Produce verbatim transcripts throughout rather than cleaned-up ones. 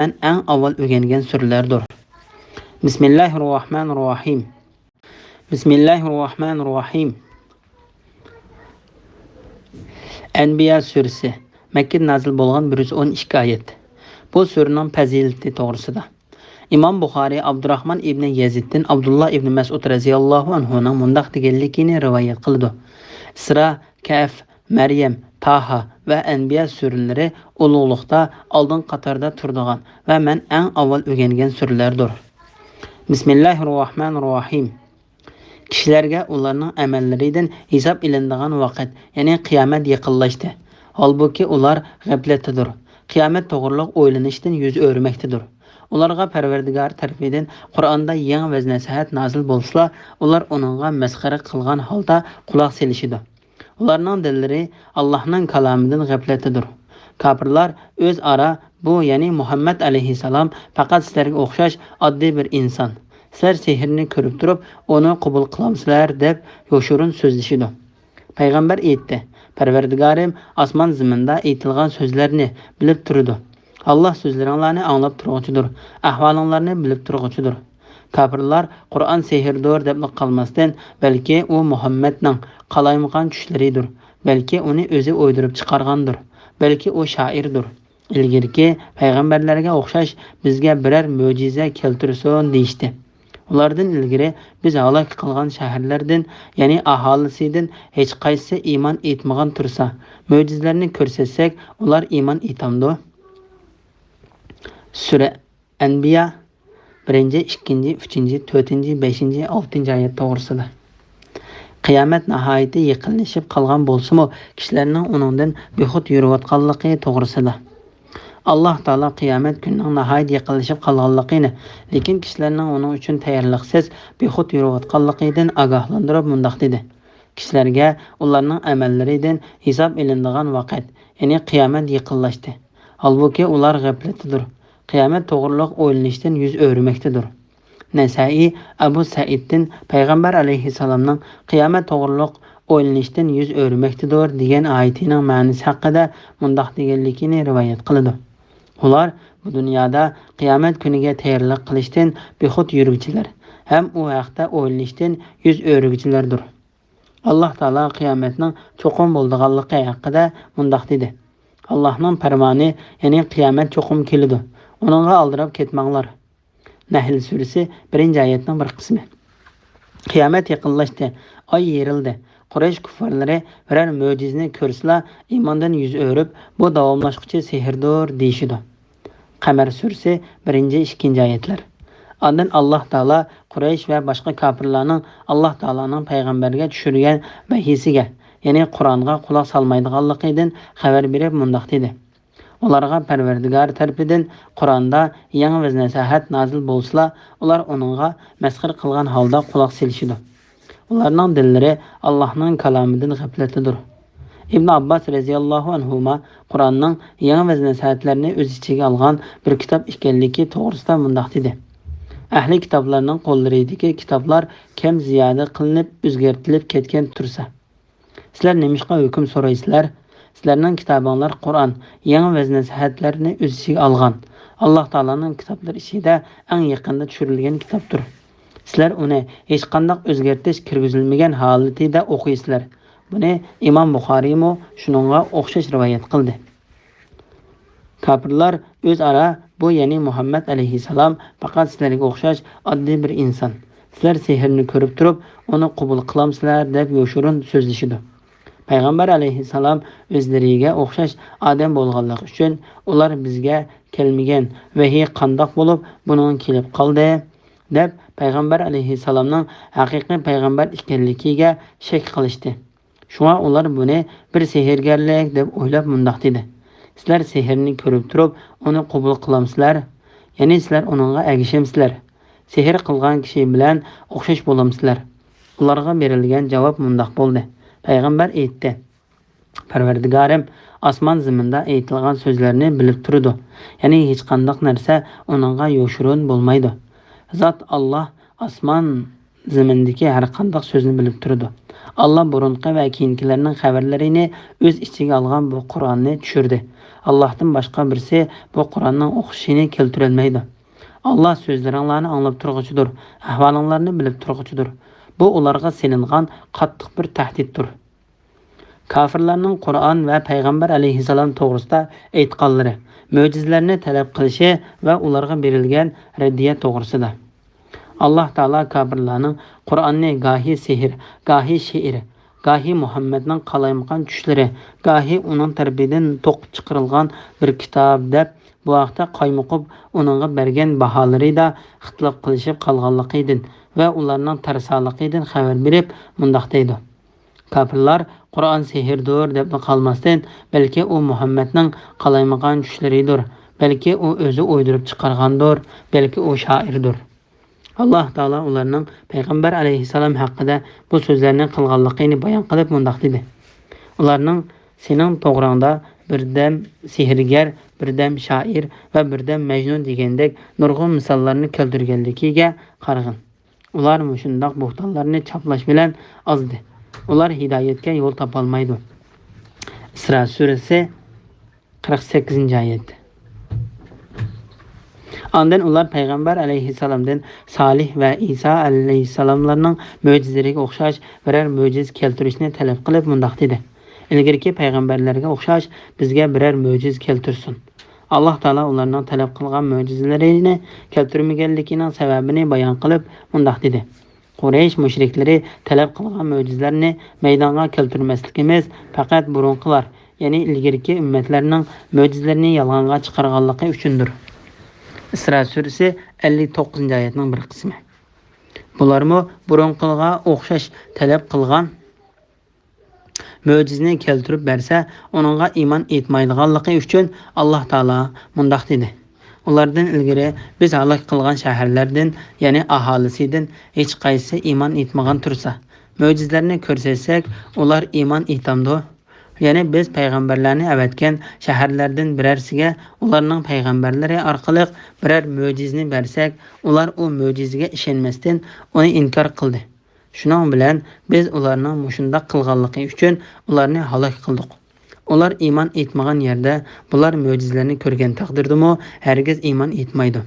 مەن ئەڭ ئاۋۋال ئۆگەنگەن سۈرىلەردۇر. بىسمىللاھىررەھمانىررەھىم. بىسمىللاھىررەھمانىررەھىم. ئەنبىيا سۈرىسى. مەككىدە نازىل بولغان، بىر يۈز ئون ئىككى ئايەت. بۇ سۈرىنىڭ پەزىلىتى توغرىسىدا. ئىمام بۇخارىي ئابدۇراخمان ئىبنى يەزىدتىن ئابدۇللا ئىبنى مەسئۇد رەزىياللاھۇ ئەنھۇنىڭ مۇنداق دېگەنلىكىنى رىۋايەت قىلىدۇ: ئىسرا، كەھف، مەريەم، تاھا ۋە ئەنبىيا سۈرىلىرى ئۇلۇغلۇقتا ئالدىنقى قاتاردا تۇرىدىغان ۋە مەن ئەڭ ئاۋۋال ئۆگەنگەن سۈرىلەردۇر. بىسمىللاھىررەھمانىررەھىم. كىشىلەرگە ئۇلارنىڭ ئەمەللىرىدىن ھېساب ئېلىنىدىغان ۋاقىت، يەنى قىيامەت يېقىنلاشتى. ھالبۇكى، ئۇلار غەپلەتتىدۇر. قىيامەت توغرۇلۇق ئويلىنىشتىن يۈز ئۆرۈمەكتىدۇر. ئۇلارغا پەرۋەردىگار تەرىپىدىن قۇرئاندا يېڭى ۋەز-نەسىھەت نازىل بولسىلا، ئۇلار ئۇنىڭغا مەسخىرە قىلغان ھالدا قۇلاق سېلىشىدۇ. ئۇلارنىڭ دىللىرى ئاللاھنىڭ كالامىدىن غەپلەتتىدۇر. كاپىرلار ئۆزئارا، بۇ، يەنى مۇھەممەد ئەلەيھىسسالام پەقەت سىلەرگە ئوخشاش ئاددىي بىر ئىنسان. سىلەر سېھىرنى كۆرۈپ تۇرۇپ، ئۇنى قوبۇل قىلامسىلەر؟ دەپ يوشۇرۇن سۆزلىشىدۇ. پەيغەمبەر ئېيتتى: پەرۋەردىگارىم ئاسمان زېمىندا ئېيتىلغان سۆزلەرنى بىلىپ تۇرىدۇ. ئاللاھ سۆزلىرىڭلارنى ئاڭلاپ تۇرغۇچىدۇر، ئەھۋالىڭلارنى بىلىپ تۇرغۇچىدۇر. كاپىرلار قۇرئان سېھىردۇر دەپلا قالماستىن، بەلكى ئۇ مۇھەممەدنىڭ قالايمىقان چۈشلىرىدۇر، بەلكى ئۇنى ئۆزى ئويدۇرۇپ چىقارغاندۇر، بەلكى ئۇ شائىردۇر. ئىلگىرىكى پەيغەمبەرلەرگە ئوخشاش بىزگە بىرەر مۆجىزە كەلتۈرسۇن، دېيىشتى. ئۇلاردىن ئىلگىرى بىز ھالاك قىلغان شەھەرلەردىن، يەنى ئاھالىسىدىن ھېچقايسىسى ئىمان ئېيتمىغان تۇرسا، مۆجىزىلەرنى كۆرسەتسەك، ئۇلار ئىمان ئېيتامدۇ؟ سۈرە ئەنبىيا، بىرىنچى، ئىككىنچى، ئۈچىنچى، تۆتىنچى، بەشىنچى، ئالتىنچى ئايەت توغرىسىدا. قىيامەت ناھايىتى يېقىنلىشىپ قالغان بولسىمۇ، كىشىلەرنىڭ ئۇنىڭدىن بىخۇد يۈرۈۋاتقانلىقى توغرىسىدا. ئاللاھ تائالا قىيامەت كۈنىنىڭ ناھايىتى يېقىنلىشىپ قالغانلىقىنى، لېكىن كىشىلەرنىڭ ئۇنىڭ ئۈچۈن تەييارلىقسىز، بىخۇد يۈرۈۋاتقانلىقىدىن ئاگاھلاندۇرۇپ مۇنداق دېدى: كىشىلەرگە ئۇلارنىڭ ئەمەللىرىدىن ھېساب ئېلىنىدىغان ۋاقىت، يەنى قىيامەت يېقىنلاشتى. ھالبۇكى، ئۇلار غەپلەتتىدۇر. قىيامەت توغرۇلۇق ئويلىنىشتىن يۈز ئۆرۈمەكتىدۇر. نەسائىي ئەبۇ سەئىدتىن پەيغەمبەر ئەلەيھىسسالامنىڭ قىيامەت توغرۇلۇق ئويلىنىشتىن يۈز ئۆرۈمەكتىدۇر دېگەن ئايىتىنىڭ مەنىسى ھەققىدە مۇنداق دېگەنلىكىنى رىۋايەت قىلىدۇ: ئۇلار بۇ دۇنيادا قىيامەت كۈنىگە تەييارلىق قىلىشتىن بىخۇد يۈرگۈچىلەر ھەم ئۇ ھەقتە ئويلىنىشتىن يۈز ئۆرۈگۈچىلەردۇر. ئاللاھ تائالا قىيامەتنىڭ چوقۇم بولىدىغانلىقى ھەققىدە مۇنداق دېدى: ئاللاھنىڭ پەرمانى، يەنى قىيامەت چوقۇم كېلىدۇ. ئۇنىڭغا ئالدىراپ كەتمەڭلار. نەھل سۈرىسى، بىرىنچى ئايەتنىڭ بىر قىسمى. قىيامەت يېقىنلاشتى، ئاي يېرىلدى. قۇرەيش كۇففارلىرى بىرەر مۆجىزىنى كۆرسىلا، ئىماندىن يۈز ئۆرۈپ، بۇ داۋاملاشقۇچى سېھىردۇر، دېيىشىدۇ. قەمەر سۈرىسى، بىرىنچى، ئىككىنچى ئايەتلەر. ئاندىن ئاللاھ تائالا قۇرەيش ۋە باشقا كاپىرلارنىڭ ئاللاھ تائالانىڭ پەيغەمبەرگە چۈشۈرگەن ۋەھىيسىگە، يەنى قۇرئانغا قۇلاق سالمايدىغانلىقىدىن خەۋەر بېرىپ مۇنداق دېدى: ئۇلارغا پەرۋەردىگار تەرىپىدىن قۇرئاندا يېڭى ۋەز-نەسىھەت نازىل بولسىلا، ئۇلار ئۇنىڭغا مەسخىرە قىلغان ھالدا قۇلاق سېلىشىدۇ. ئۇلارنىڭ دىللىرى ئاللاھنىڭ كالامىدىن غەپلەتتىدۇر. ئىبن ئابباس رەزىياللاھۇ ئەنھۇما قۇرئاننىڭ يېڭى ۋەز-نەسىھەتلەرنى ئۆز ئىچىگە ئالغان بىر كىتاب ئىكەنلىكى توغرىسىدا مۇنداق دېدى: ئەھلى كىتابلارنىڭ قوللىرىدىكى كىتابلار كەم زىيادە قىلىنىپ ئۆزگەرتىلىپ كەتكەن تۇرسا، سىلەر نېمىشقا ھۆكۈم سورايسىلەر؟ سىلەرنىڭ كىتابىڭلار قۇرئان يېڭى ۋەز-نەسىھەتلەرنى ئۆز ئىچىگە ئالغان، ئاللاھ تائالانىڭ كىتابلىرى ئىچىدە ئەڭ يېقىندا چۈشۈرۈلگەن كىتابتۇر. سىلەر ئۇنى ھېچقانداق ئۆزگەرتىش كىرگۈزۈلمىگەن ھالىتىدە ئوقۇيسىلەر. بۇنى ئىمام بۇخارىيمۇ شۇنىڭغا ئوخشاش رىۋايەت قىلدى. كاپىرلار ئۆزئارا، بۇ، يەنى مۇھەممەد ئەلەيھىسسالام پەقەت سىلەرگە ئوخشاش ئاددىي بىر ئىنسان. سىلەر سېھىرنى كۆرۈپ تۇرۇپ، ئۇنى قوبۇل قىلامسىلەر؟ دەپ يوشۇرۇن سۆزلىشىدۇ. پەيغەمبەر ئەلەيھىسسالام ئۆزلىرىگە ئوخشاش ئادەم بولغانلىقى ئۈچۈن، ئۇلار بىزگە كەلمىگەن ۋەھىي قانداق بولۇپ، بۇنىڭ كېلىپ قالدى؟ دەپ، پەيغەمبەر ئەلەيھىسسالامنىڭ ھەقىقىي پەيغەمبەر ئىكەنلىكىگە شەك قىلىشتى. شۇڭا ئۇلار بۇنى بىر سېھىرگەرلىك دەپ ئويلاپ مۇنداق دېدى: سىلەر سېھىرنى كۆرۈپ تۇرۇپ، ئۇنى قوبۇل قىلامسىلەر؟ يەنى سىلەر ئۇنىڭغا ئەگىشەمسىلەر؟ سېھىر قىلغان كىشى بىلەن ئوخشاش بولامسىلەر؟ ئۇلارغا بېرىلگەن جاۋاب مۇنداق بولدى: پەيغەمبەر ئېيتتى: پەرۋەردىگارىم ئاسمان زېمىندا ئېيتىلغان سۆزلەرنى بىلىپ تۇرىدۇ، يەنى ھېچقانداق نەرسە ئۇنىڭغا يوشۇرۇن بولمايدۇ. زات ئاللاھ ئاسمان زېمىندىكى ھەر قانداق سۆزنى بىلىپ تۇرىدۇ. ئاللا بۇرۇنقى ۋە كېيىنكىلەرنىڭ خەۋەرلىرىنى ئۆز ئىچىگە ئالغان بۇ قۇرئاننى چۈشۈردى. ئاللاھتىن باشقا بىرسى بۇ قۇرئاننىڭ ئوخشىشىنى كەلتۈرەلمەيدۇ. ئاللا سۆزلىرىڭلارنى ئاڭلاپ تۇرغۇچىدۇر، ئەھۋالىڭلارنى بىلىپ تۇرغۇچىدۇر. بۇ ئۇلارغا سېلىنغان قاتتىق بىر تەھدىتتۇر. كاپىرلارنىڭ قۇرئان ۋە پەيغەمبەر ئەلەيھىسسالام توغرىسىدا ئېيتقانلىرى، مۆجىزىلەرنى تەلەپ قىلىشى ۋە ئۇلارغا بېرىلگەن رەددىيە توغرىسىدا. ئاللا تائالا كاپىرلارنىڭ قۇرئاننى گاھى سېھىر، گاھى شېئىر، گاھى مۇھەممەدنىڭ قالايمىقان چۈشلىرى، گاھى ئۇنىڭ تەرىپىدىن توقۇپ چىقىرىلغان بىر كىتاب دەپ، بۇ ھەقتە قايمۇقۇپ ئۇنىڭغا بەرگەن باھالىرىدا ئىختىلاپ قىلىشىپ قالغانلىقىدىن ۋە ئۇلارنىڭ تەرسالىقىدىن خەۋەر بېرىپ مۇنداق دەيدۇ: كاپىرلار قۇرئان سېھىردۇر دەپلا قالماستىن، بەلكى ئۇ مۇھەممەدنىڭ قالايمىقان چۈشلىرىدۇر، بەلكى ئۇ ئۆزى ئويدۇرۇپ چىقارغاندۇر، بەلكى ئۇ شائىردۇر. ئاللا تائالا ئۇلارنىڭ پەيغەمبەر ئەلەيھىسسالام ھەققىدە بۇ سۆزلەرنى قىلغانلىقىنى بايان قىلىپ مۇنداق دېدى: ئۇلارنىڭ سېنىڭ توغراڭدا بىردەم سېھىرگەر، بىردەم شائىر ۋە بىردەم مەجنۇن دېگەندەك نۇرغۇن مىساللارنى كەلتۈرگەنلىكىگە قارىغىن. ئۇلار مۇشۇنداق بوھتانلارنى چاپلاش بىلەن ئازدى. ئۇلار ھىدايەتكە يول تاپالمايدۇ. ئىسرا سۈرىسى، قىرىق سەككىزىنچى ئايەت. ئاندىن ئۇلار پەيغەمبەر ئەلەيھىسسالامدىن سالىھ ۋە ئىسا ئەلەيھىسسالاملارنىڭ مۆجىزىلىرىگە ئوخشاش بىرەر مۆجىزە كەلتۈرۈشنى تەلەپ قىلىپ مۇنداق دېدى: ئىلگىرىكى پەيغەمبەرلەرگە ئوخشاش بىزگە بىرەر مۆجىزە كەلتۈرسۇن. ئاللا تائالا ئۇلارنىڭ تەلەپ قىلغان مۆجىزىلىرىنى كەلتۈرمىگەنلىكىنىڭ سەۋەبىنى بايان قىلىپ مۇنداق دېدى: قۇرەيش مۇشرىكلىرى تەلەپ قىلغان مۆجىزىلەرنى مەيدانغا كەلتۈرمەسلىكىمىز پەقەت بۇرۇنقىلار، يەنى ئىلگىرىكى ئۈممەتلەرنىڭ مۆجىزىلىرىنى يالغانغا چىقارغانلىقى ئۈچۈندۇر. ئىسرا سۈرىسى، ئەللىك توققۇزىنچى ئايەتنىڭ بىر قىسمى. بۇلارمۇ بۇرۇنقىلىغا ئوخشاش تەلەپ قىلغان مۆجىزىنى كەلتۈرۈپ بەرسە، ئۇنىڭغا ئىمان ئېيتمايدىغانلىقى ئۈچۈن ئاللا تائالا مۇنداق دېدى: ئۇلاردىن ئىلگىرى بىز ھالاك قىلغان شەھەرلەردىن، يەنى ئاھالىسىدىن ھېچقايسىسى ئىمان ئېيتمىغان تۇرسا، مۆجىزىلەرنى كۆرسەتسەك، ئۇلار ئىمان ئېيتامدۇ؟ يەنى بىز پەيغەمبەرلەرنى ئەۋەتكەن شەھەرلەردىن بىرەرسىگە ئۇلارنىڭ پەيغەمبەرلىرى ئارقىلىق بىرەر مۆجىزىنى بەرسەك، ئۇلار ئۇ مۆجىزىگە ئىشەنمەستىن، ئۇنى ئىنكار قىلدى. شۇنىڭ بىلەن بىز ئۇلارنىڭ مۇشۇنداق قىلغانلىقى ئۈچۈن ئۇلارنى ھالاك قىلدۇق. ئۇلار ئىمان ئېيتمىغان يەردە بۇلار مۆجىزىلەرنى كۆرگەن تەقدىردىمۇ ھەرگىز ئىمان ئېيتمايدۇ.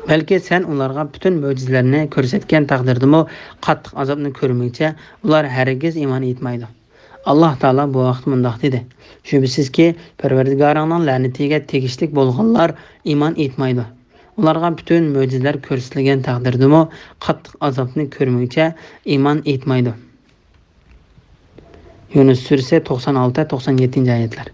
بەلكى سەن ئۇلارغا پۈتۈن مۆجىزىلەرنى كۆرسەتكەن تەقدىردىمۇ قاتتىق ئازابنى كۆرمىگۈچە ئۇلار ھەرگىز ئىمان ئېيتمايدۇ. ئاللا تائالا بۇ ھەقتە مۇنداق دېدى: شۈبھىسىزكى، پەرۋەردىگارىڭنىڭ لەنىتىگە تېگىشلىك بولغانلار ئىمان ئېيتمايدۇ. ئۇلارغا پۈتۈن مۆجىزىلەر كۆرسىتىلگەن تەقدىردىمۇ قاتتىق ئازابنى كۆرمىگۈچە ئىمان ئېيتمايدۇ. يۇنۇس سۈرىسى، توقسان ئالتە، توقسان يەتتىنچى ئايەتلەر.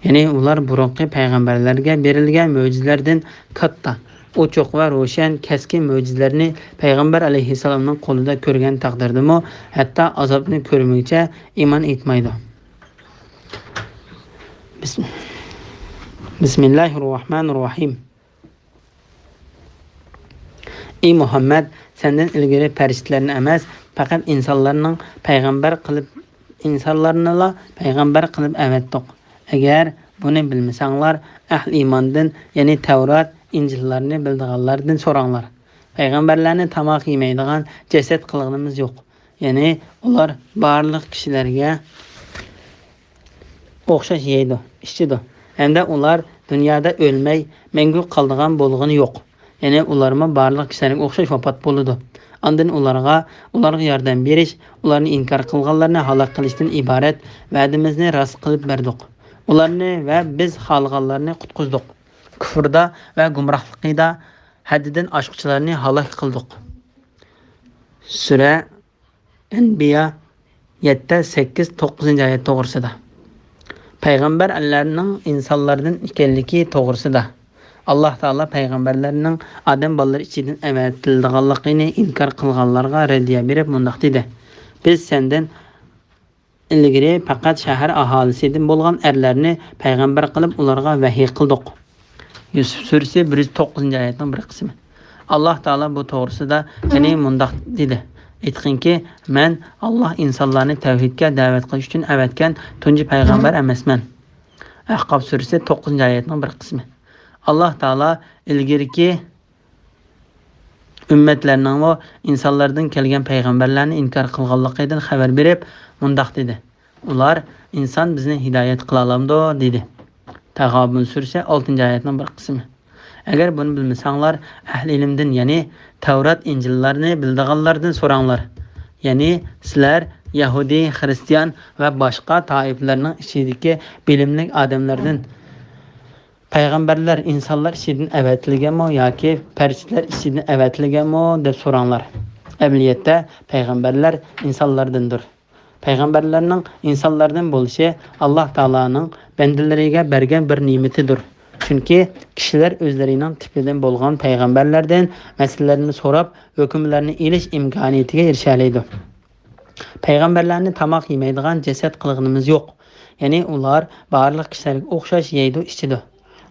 يەنى ئۇلار بۇرۇنقى پەيغەمبەرلەرگە بېرىلگەن مۆجىزىلەردىن كاتتا، ئوچۇق ۋە روشەن، كەسكىن مۆجىزىلەرنى پەيغەمبەر ئەلەيھىسسالامنىڭ قولىدا كۆرگەن تەقدىردىمۇ ھەتتا ئازابنى كۆرمىگۈچە ئىمان ئېيتمايدۇ. بىسم-، بىسمىللاھىررەھمانىررەھىم. ئى مۇھەممەد، سەندىن ئىلگىرى پەرىشتىلەرنى ئەمەس، پەقەت ئىنسانلارنىڭ پەيغەمبەر قىلىپ، ئىنسانلارنىلا پەيغەمبەر قىلىپ ئەۋەتتۇق. ئەگەر بۇنى بىلمىسەڭلار، ئەھلى ئىماندىن، يەنى تەۋرات، ئىنجىللارنى بىلىدىغانلاردىن سوراڭلار. پەيغەمبەرلەرنى تاماق يېمەيدىغان جەسەت قىلغىنىمىز يوق. يەنى ئۇلار بارلىق كىشىلەرگە ئوخشاش يەيدۇ، ئىچىدۇ. ھەمدە ئۇلار دۇنيادا ئۆلمەي، مەڭگۈ قالىدىغان بولغىنى يوق. يەنى ئۇلارمۇ بارلىق كىشىلەرگە ئوخشاش ۋاپات بولىدۇ. ئاندىن ئۇلارغا، ئۇلارغا ياردەم بېرىش، ئۇلارنى ئىنكار قىلغانلارنى ھالاك قىلىشتىن ئىبارەت ۋەدىمىزنى راست قىلىپ بەردۇق. ئۇلارنى ۋە بىز خالىغانلارنى قۇتقۇزدۇق. كۇفرىدا ۋە گۇمراھلىقىدا ھەددىدىن ئاشقۇچىلارنى ھالاك قىلدۇق. سۈرە ئەنبىيا يەتتە، سەككىز، توققۇزىنچى ئايەت توغرىسىدا. پەيغەمبەرلەرنىڭ ئىنسانلاردىن ئىكەنلىكى توغرىسىدا. ئاللا تائالا پەيغەمبەرلەرنىڭ ئادەم بالىلىرى ئىچىدىن ئەۋەتىلىدىغانلىقىنى ئىنكار قىلغانلارغا رەددىيە بېرىپ مۇنداق دېدى: بىز سەندىن ئىلگىرى پەقەت شەھەر ئاھالىسىدىن بولغان ئەرلەرنى پەيغەمبەر قىلىپ ئۇلارغا ۋەھىي قىلدۇق. يۈسۈپ سۈرىسى، بىر يۈز توققۇزىنچى ئايەتنىڭ بىر قىسمى. ئاللا تائالا بۇ توغرىسىدا يەنە مۇنداق دېدى: ئېيتقىنكى، مەن، ئاللا ئىنسانلارنى تەۋھىدكە دەۋەت قىلىش ئۈچۈن ئەۋەتكەن تۇنجى پەيغەمبەر ئەمەسمەن. ئەھقاف سۈرىسى، توققۇزىنچى ئايەتنىڭ بىر قىسمى. ئاللا تائالا ئىلگىرىكى ئۈممەتلەرنىڭمۇ ئىنسانلاردىن كەلگەن پەيغەمبەرلەرنى ئىنكار قىلغانلىقىدىن خەۋەر بېرىپ، مۇنداق دېدى: «ئۇلار، ئىنسان بىزنى ھىدايەت قىلالامدۇ؟» دېدى. تەغابۇن سۈرىسى، ئالتىنچى ئايەتنىڭ بىر قىسمى. ئەگەر بۇنى بىلمىسەڭلار، ئەھلى ئىلىمدىن، يەنى تەۋرات، ئىنجىللارنى بىلىدىغانلاردىن سوراڭلار. يەنى سىلەر يەھۇدىي، خىرىستىيان ۋە باشقا تائىپىلەرنىڭ ئىچىدىكى بىلىملىك ئادەملەردىن، پەيغەمبەرلەر ئىنسانلار ئىچىدىن ئەۋەتىلگەنمۇ ياكى پەرىشتىلەر ئىچىدىن ئەۋەتىلگەنمۇ دەپ سوراڭلار. ئەمەلىيەتتە پەيغەمبەرلەر ئىنسانلاردىندۇر. پەيغەمبەرلەرنىڭ ئىنسانلاردىن بولۇشى ئاللاھ تائالانىڭ بەندىلىرىگە بەرگەن بىر نېمىتىدۇر. چۈنكى كىشىلەر ئۆزلىرىنىڭ تىپىدىن بولغان پەيغەمبەرلەردىن مەسىلىلەرنى سوراپ، ھۆكۈملەرنى ئېلىش ئىمكانىيىتىگە ئېرىشەلەيدۇ. پەيغەمبەرلەرنى تاماق يېمەيدىغان جەسەت قىلغىنىمىز يوق. يەنى ئۇلار بارلىق كىشىلەرگە ئوخشاش يەيدۇ، ئىچىدۇ.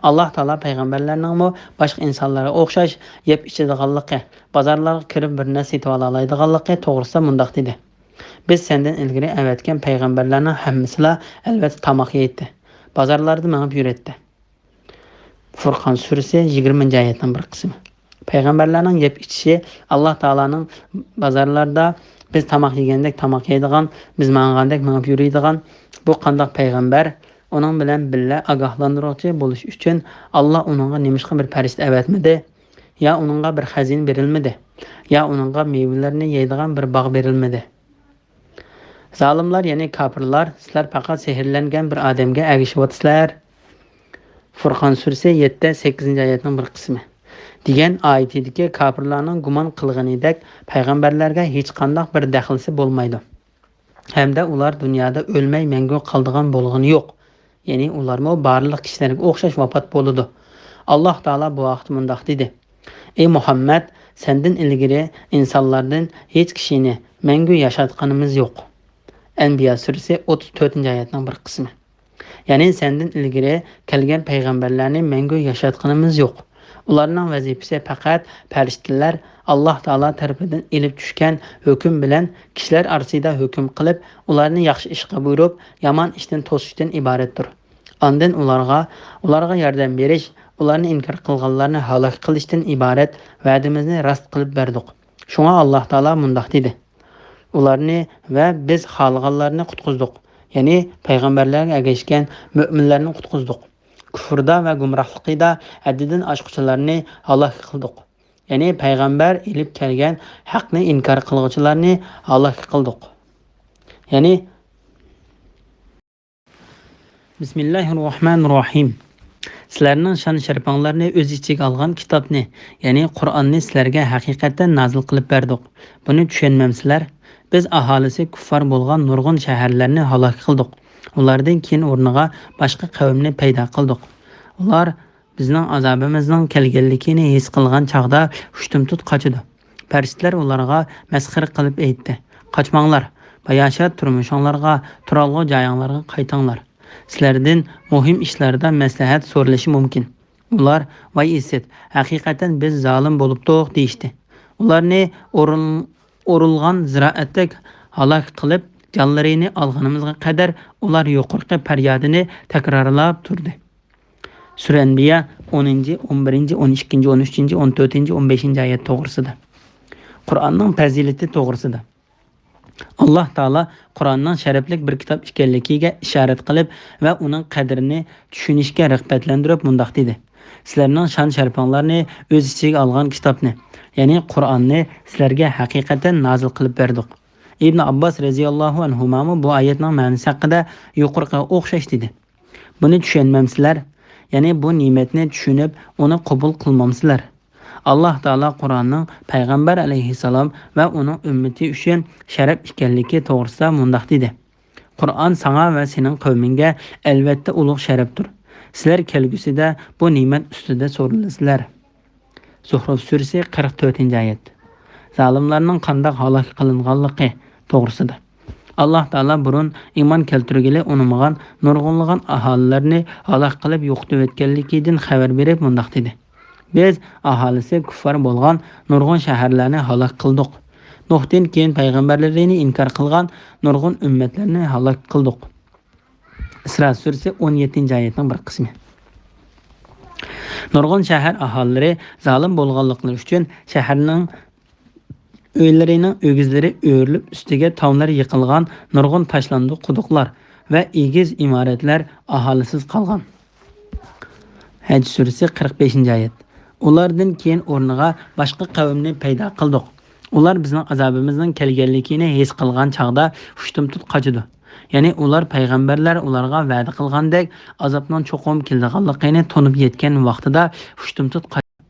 ئاللاھ تائالا پەيغەمبەرلەرنىڭمۇ باشقا ئىنسانلارغا ئوخشاش يەپ ئىچىدىغانلىقى، بازارلارغا كىرىپ بىر نەرسە سېتىۋالالايدىغانلىقى توغرىسىدا مۇنداق دېدى: «بىز سەندىن ئىلگىرى ئەۋەتكەن پەيغەمبەرلەرنىڭ ھەممىسىلا، ئەلۋەتتە، تاماق يەيتتى، بازارلاردا مېڭىپ يۈرەتتى.» فۇرقان سۈرىسى، يىگىرمىنچى ئايەتنىڭ بىر قىسمى. پەيغەمبەرلەرنىڭ يەپ ئىچىشى، ئاللاھ تائالانىڭ بازارلاردا بىز تاماق يېگەندەك تاماق يەيدىغان، بىز ماڭغاندەك مېڭىپ يۈرىدىغان بۇ قانداق پەيغەمبەر؟ ئۇنىڭ بىلەن بىللە ئاگاھلاندۇرغۇچى بولۇش ئۈچۈن ئاللاھ ئۇنىڭغا نېمىشقا بىر پەرىشتە ئەۋەتمىدى؟ يا ئۇنىڭغا بىر خەزىنە بېرىلمىدى؟ يا ئۇنىڭغا مېۋىلەرنى يەيدىغان بىر باغ بېرىلمىدى؟ زالىملار، يەنى كاپىرلار، سىلەر پەقەت سېھىرلەنگەن بىر ئادەمگە ئەگىشىۋاتىسىلەر. فۇرقان سۈرىسى، يەتتە، سەككىزىنچى ئايەتنىڭ بىر قىسمى. دېگەن ئايىتىدىكى كاپىرلارنىڭ گۇمان قىلغىنىدەك پەيغەمبەرلەرگە ھېچقانداق بىر دەخلىسى بولمايدۇ. ھەمدە ئۇلار دۇنيادا ئۆلمەي مەڭگۈ قالىدىغان بولغىنى يوق. يەنى ئۇلارمۇ بارلىق كىشىلەرگە ئوخشاش ۋاپات بولىدۇ. ئاللاھ تائالا بۇ ھەقتە مۇنداق دېدى: «ئەي مۇھەممەد، سەندىن ئىلگىرى ئىنسانلاردىن ھېچ كىشىنى مەڭگۈ ياشاتقىنىمىز يوق.» ئەنبىيا سۈرىسى، ئوتتۇز تۆتىنچى ئايەتنىڭ بىر قىسمى. يەنى سەندىن ئىلگىرى كەلگەن پەيغەمبەرلەرنى مەڭگۈ ياشاتقىنىمىز يوق. ئۇلارنىڭ ۋەزىپىسى پەقەت پەرىشتىلەر ئاللاھ تائالا تەرىپىدىن ئېلىپ چۈشكەن ھۆكۈم بىلەن كىشىلەر ئارىسىدا ھۆكۈم قىلىپ، ئۇلارنى ياخشى ئىشقا بۇيرۇپ، يامان ئىشتىن توسۇشتىن ئىبارەتتۇر. ئاندىن ئۇلارغا، ئۇلارغا ياردەم بېرىش، ئۇلارنى ئىنكار قىلغانلارنى ھالاك قىلىشتىن ئىبارەت ۋەدىمىزنى راست قىلىپ بەردۇق. شۇڭا ئاللاھ تائالا مۇنداق دېدى: «ئۇلارنى ۋە بىز خالىغانلارنى قۇتقۇزدۇق.» يەنى پەيغەمبەرلەرگە ئەگەشكەن مۆمىنلەرنى قۇتقۇزدۇق. كۇفردا ۋە گۇمراھلىقىدا ھەددىدىن ئاشقۇچىلارنى ھالاك قىلدۇق. يەنى پەيغەمبەر ئېلىپ كەلگەن ھەقنى ئىنكار قىلغۇچىلارنى ھالاك قىلدۇق. يەنى بىسمىللاھىررەھمانىررەھىم. سىلەرنىڭ شان-شەرىپىڭلارنى ئۆز ئىچىگە ئالغان كىتابنى، يەنى قۇرئاننى سىلەرگە ھەقىقەتەن نازىل قىلىپ بەردۇق. بۇنى چۈشەنمەمسىلەر؟ بىز ئاھالىسى كۇففار بولغان نۇرغۇن شەھەرلەرنى ھالاك قىلدۇق. ئۇلاردىن كېيىن ئورنىغا باشقا قەۋمنى پەيدا قىلدۇق. ئۇلار بىزنىڭ ئازابىمىزنىڭ كەلگەنلىكىنى ھېس قىلغان چاغدا ئۇشتۇمتۇت قاچىدۇ. پەرىشتىلەر ئۇلارغا مەسخىرە قىلىپ ئېيتتى: «قاچماڭلار، باياشات تۇرمۇشۇڭلارغا، تۇرالغۇ جايىڭلارغا قايتىڭلار. سىلەردىن مۇھىم ئىشلاردا مەسلىھەت سورىلىشى مۇمكىن.» ئۇلار: «ۋاي ئىسىت، ھەقىقەتەن بىز زالىم بولۇپتۇق» دېيىشتى. ئۇلارنى ئورۇن-، ئورۇلغان زىرائەتتەك ھالاك قىلىپ، جانلىرىنى ئالغىنىمىزغا قەدەر ئۇلار يۇقىرىقى پەريادىنى تەكرارلاپ تۇردى. سۈرە ئەنبىيا، ئونىنچى، ئون بىرىنچى، ئون ئىككىنچى، ئون ئۈچىنچى، ئون تۆتىنچى، ئون بەشىنچى ئايەت توغرىسىدا. قۇرئاننىڭ پەزىلىتى توغرىسىدا. ئاللاھ تائالا قۇرئاننىڭ شەرەپلىك بىر كىتاب ئىكەنلىكىگە ئىشارەت قىلىپ ۋە ئۇنىڭ قەدرىنى چۈشىنىشكە رىغبەتلەندۈرۈپ مۇنداق دېدى: «سىلەرنىڭ شان-شەرىپىڭلارنى ئۆز ئىچىگە ئالغان كىتابنى، يەنى قۇرئاننى سىلەرگە ھەقىقەتەن نازىل قىلىپ بەردۇق.» ئىبن ئابباس رەزىياللاھۇ ئەنھۇمامۇ بۇ ئايەتنىڭ مەنىسى ھەققىدە يۇقىرىقىغا ئوخشاش دېدى: «بۇنى چۈشەنمەمسىلەر؟ يەنى بۇ نېمەتنى چۈشىنىپ، ئۇنى قوبۇل قىلمامسىلەر؟» ئاللاھ تائالا قۇرئاننىڭ پەيغەمبەر ئەلەيھىسسالام ۋە ئۇنىڭ ئۈممىتى ئۈچۈن شەرەپ ئىكەنلىكى توغرىسىدا مۇنداق دېدى: «قۇرئان ساڭا ۋە سېنىڭ قەۋمىڭگە ئەلۋەتتە ئۇلۇغ شەرەپتۇر. سىلەر كەلگۈسىدە بۇ نېمەت ئۈستىدە سورىلىسىلەر.» زۇخرۇف سۈرىسى، قىرىق تۆتىنچى ئايەت. زالىملارنىڭ قانداق ھالاك قىلىنغانلىقى توغرىسىدا. ئاللاھ تائالا بۇرۇن ئىمان كەلتۈرگىلى ئۇنىمىغان نۇرغۇنلىغان ئاھالىلەرنى ھالاك قىلىپ يوقىتىۋەتكەنلىكىدىن خەۋەر بېرىپ مۇنداق دېدى: «بىز ئاھالىسى كۇففار بولغان نۇرغۇن شەھەرلەرنى ھالاك قىلدۇق. نۇھتىن كېيىن پەيغەمبەرلىرىنى ئىنكار قىلغان نۇرغۇن ئۈممەتلەرنى ھالاك قىلدۇق.» ئىسرا سۈرىسى، ئون يەتتىنچى ئايەتنىڭ بىر قىسمى. نۇرغۇن شەھەر ئاھالىلىرى زالىم بولغانلىقلىرى ئۈچۈن شەھەرنىڭ ئۆيلىرىنىڭ ئۆگزىلىرى ئۆرۈلۈپ، ئۈستىگە تاۋلار يىقىلغان، نۇرغۇن تاشلاندۇق قۇدۇقلار ۋە ئېگىز ئىمارەتلەر ئاھالىسىز قالغان. ھەج سۈرىسى، قىرىق بەشىنچى ئايەت. ئۇلاردىن كېيىن ئورنىغا باشقا قەۋمنى پەيدا قىلدۇق. ئۇلار بىزنىڭ ئازابىمىزنىڭ كەلگەنلىكىنى ھېس قىلغان چاغدا ئۇشتۇمتۇت قاچىدۇ. يەنى ئۇلار پەيغەمبەرلەر ئۇلارغا ۋەدە قىلغاندەك ئازابنىڭ چوقۇم كېلىدىغانلىقىنى تونۇپ يەتكەن ۋاقتىدا ئۇشتۇمتۇت قاچىدۇ.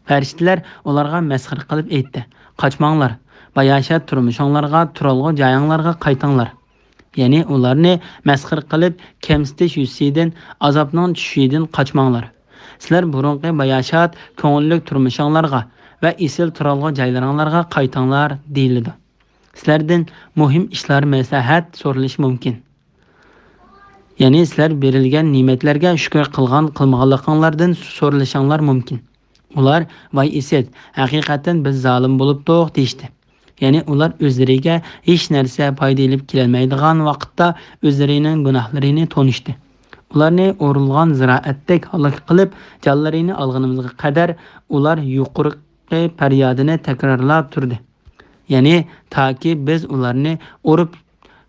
پەرىشتىلەر ئۇلارغا مەسخىرە قىلىپ ئېيتتى: «قاچماڭلار، باياشات تۇرمۇشۇڭلارغا، تۇرالغۇ جايىڭلارغا قايتىڭلار.» يەنى ئۇلارنى مەسخىرە قىلىپ كەمسىتىش يۈزىسىدىن، ئازابنىڭ چۈشۈشىدىن قاچماڭلار. سىلەر بۇرۇنقى باياشات، كۆڭۈللۈك تۇرمۇشۇڭلارغا ۋە ئېسىل تۇرالغۇ جايلىرىڭلارغا قايتىڭلار دېيىلىدۇ. سىلەردىن مۇھىم ئىشلار، مەسلىھەت سورىلىشى مۇمكىن. يەنى سىلەر بېرىلگەن نېمەتلەرگە شۈكۈر قىلغان قىلمىغانلىقىڭلاردىن سورىلىشىڭلار مۇمكىن. ئۇلار: «ۋاي ئىسىت، ھەقىقەتەن بىز زالىم بولۇپتۇق» دېيىشتى. يەنى ئۇلار ئۆزلىرىگە ھېچ نەرسە پايدا ئېلىپ كېلەلمەيدىغان ۋاقىتتا ئۆزلىرىنىڭ گۇناھلىرىنى تونۇشتى. ئۇلارنى ئورۇلغان زىرائەتتەك ھالاك قىلىپ، جانلىرىنى ئالغىنىمىزغا قەدەر ئۇلار يۇقىرىقى پەريادىنى تەكرارلاپ تۇردى. يەنى تاكى بىز ئۇلارنى ئۇرۇپ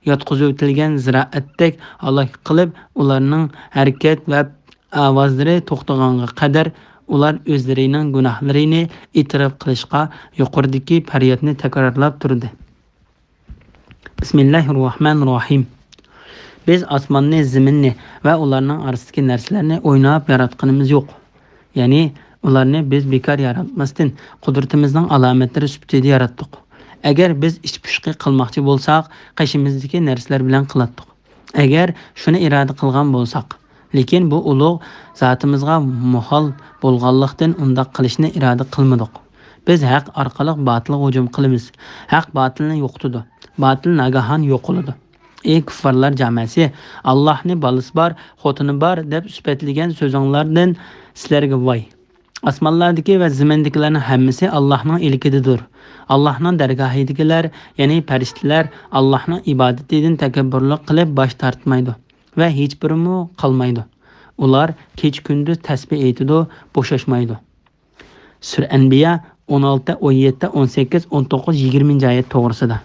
ياتقۇزۇۋېتىلگەن زىرائەتتەك ھالاك قىلىپ، ئۇلارنىڭ ھەرىكەت ۋە ئاۋازلىرى توختىغانغا قەدەر ئۇلار ئۆزلىرىنىڭ گۇناھلىرىنى ئېتىراپ قىلىشقا يۇقىرىدىكى پەريادنى تەكرارلاپ تۇردى. بىسمىللاھىررەھمانىررەھىم. بىز ئاسماننى، زېمىننى ۋە ئۇلارنىڭ ئارىسىدىكى نەرسىلەرنى ئويناپ ياراتقىنىمىز يوق. يەنى ئۇلارنى بىز بىكار ياراتماستىن، قۇدرىتىمىزنىڭ ئالامەتلىرى سۈپىتىدە ياراتتۇق. ئەگەر بىز ئىچ پۇشۇقى قىلماقچى بولساق، قېشىمىزدىكى نەرسىلەر بىلەن قىلاتتۇق. ئەگەر شۇنى ئىرادە قىلغان بولساق. لېكىن بۇ ئۇلۇغ زاتىمىزغا مۇھال بولغانلىقتىن، ئۇنداق قىلىشنى ئىرادە قىلمىدۇق. بىز ھەق ئارقىلىق باتىلغا ھۇجۇم قىلىمىز. ھەق باتىلنى يوقىتىدۇ. باتىل ناگاھان يوقىلىدۇ. ئەي كۇففارلار جامەسى، «ئاللاھنى بالىسى بار، خوتۇنى بار» دەپ سۈپەتلىگەن سۆزۈڭلاردىن سىلەرگە ۋاي! ئاسمانلاردىكى ۋە زېمىندىكىلەرنىڭ ھەممىسى ئاللاھنىڭ ئىلكىدىدۇر. ئاللاھنىڭ دەرگاھىدىكىلەر، يەنى پەرىشتىلەر، ئاللاھنىڭ ئىبادىتىدىن تەكەببۇرلۇق قىلىپ باش تارتمايدۇ ۋە ھېچبىرىمۇ قالمايدۇ. ئۇلار كېچە-كۈندۈز تەسبىھ ئېيتىدۇ، بوشاشمايدۇ. سۈرە ئەنبىيا ئون ئالتە، ئون يەتتە، ئون سەككىز، ئون توققۇز، يىگىرمىنچى ئايەت توغرىسىدا.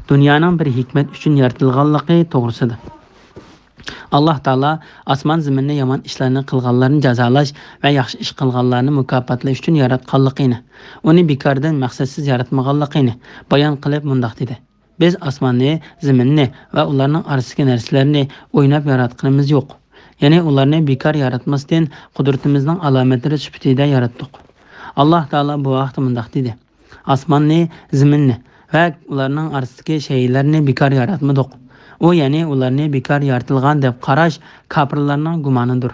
دۇنيانىڭ بىر ھېكمەت ئۈچۈن يارىتىلغانلىقى توغرىسىدا. ئاللاھ تائالا ئاسمان زېمىننى يامان ئىشلارنى قىلغانلارنى جازالاش ۋە ياخشى ئىش قىلغانلارنى مۇكاپاتلاش ئۈچۈن ياراتقانلىقىنى، ئۇنى بىكاردىن مەقسەتسىز ياراتمىغانلىقىنى بايان قىلىپ مۇنداق دېدى: «بىز ئاسماننى، زېمىننى ۋە ئۇلارنىڭ ئارىسىدىكى نەرسىلەرنى ئويناپ ياراتقىنىمىز يوق. يەنى ئۇلارنى بىكار ياراتماستىن، قۇدرىتىمىزنىڭ ئالامەتلىرى سۈپىتىدە ياراتتۇق.» ئاللاھ تائالا بۇ ھەقتە مۇنداق دېدى: «ئاسماننى، زېمىننى ۋە ئۇلارنىڭ ئارىسىدىكى شەيئىلەرنى بىكار ياراتمىدۇق.» ئۇ، يەنى ئۇلارنى بىكار يارىتىلغان دەپ قاراش كاپىرلارنىڭ گۇمانىدۇر.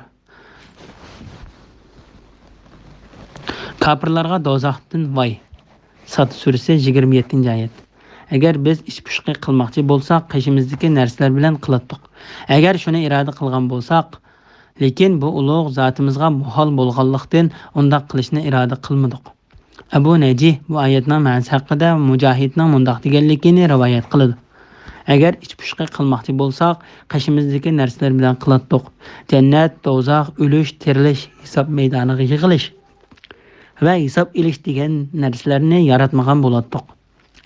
كاپىرلارغا دوزاختىن ۋاي! ساد سۈرىسى، يىگىرمە يەتتىنچى ئايەت. ئەگەر بىز ئىچ پۇشۇقى قىلماقچى بولساق، قېشىمىزدىكى نەرسىلەر بىلەن قىلاتتۇق. ئەگەر شۇنى ئىرادە قىلغان بولساق، لېكىن بۇ ئۇلۇغ زاتىمىزغا مۇھال بولغانلىقتىن، ئۇنداق قىلىشنى ئىرادە قىلمىدۇق. ئەبۇ نەجىھ بۇ ئايەتنىڭ مەنىسى ھەققىدە مۇجاھىدنىڭ مۇنداق دېگەنلىكىنى رىۋايەت قىلىدۇ: «ئەگەر ئىچ پۇشۇقى قىلماقچى بولساق، قېشىمىزدىكى نەرسىلەر بىلەن قىلاتتۇق. جەننەت، دوزاخ، ئۆلۈش، تىرىلىش، ھېساب مەيدانىغا يىغىلىش ۋە ھېساب ئېلىش دېگەن نەرسىلەرنى ياراتمىغان بولاتتۇق،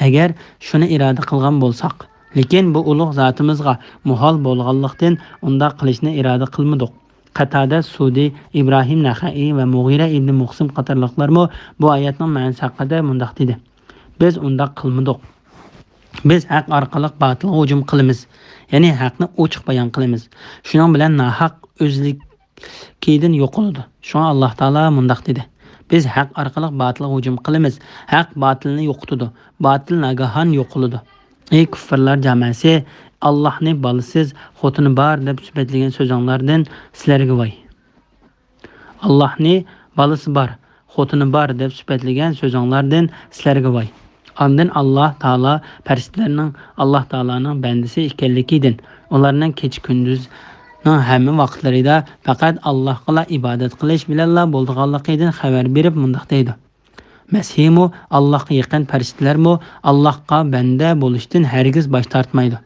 ئەگەر شۇنى ئىرادە قىلغان بولساق. لېكىن بۇ ئۇلۇغ زاتىمىزغا مۇھال بولغانلىقتىن، ئۇنداق قىلىشنى ئىرادە قىلمىدۇق.» قەتادە سۇدى، ئىبراھىم نەخەئىي ۋە مۇغىرە ئىبنى مۇخسىم قاتارلىقلارمۇ بۇ ئايەتنىڭ مەنىسى ھەققىدە مۇنداق دېدى: «بىز ئۇنداق قىلمىدۇق. بىز ھەق ئارقىلىق باتىلغا ھۇجۇم قىلىمىز، يەنى ھەقنى ئوچۇق بايان قىلىمىز. شۇنىڭ بىلەن ناھەق ئۆزلۈكىدىن يوقىلىدۇ. شۇڭا ئاللاھ تائالا مۇنداق دېدى: بىز ھەق ئارقىلىق باتىلغا ھۇجۇم قىلىمىز. ھەق باتىلنى يوقىتىدۇ. باتىل ناگاھان يوقىلىدۇ.» ئەي كۇففارلار جامەسى، ئاللاھنى بالىسىز، خوتۇنى بار دەپ سۈپەتلىگەن سۆزۈڭلاردىن سىلەرگە ۋاي! ئاللاھنى بالىسى بار، خوتۇنى بار دەپ سۈپەتلىگەن سۆزۈڭلاردىن سىلەرگە ۋاي! ئاندىن ئاللاھ تائالا پەرىشتىلەرنىڭ ئاللاھ تائالانىڭ بەندىسى ئىكەنلىكىدىن، ئۇلارنىڭ كېچە-كۈندۈزنىڭ ھەممە ۋاقىتلىرىدا پەقەت ئاللاھقىلا ئىبادەت قىلىش بىلەنلا بولىدىغانلىقىدىن خەۋەر بېرىپ مۇنداق دەيدۇ: مەسىھمۇ، ئاللاھقا يېقىن پەرىشتىلەرمۇ ئاللاھقا بەندە بولۇشتىن ھەرگىز باش تارتمايدۇ.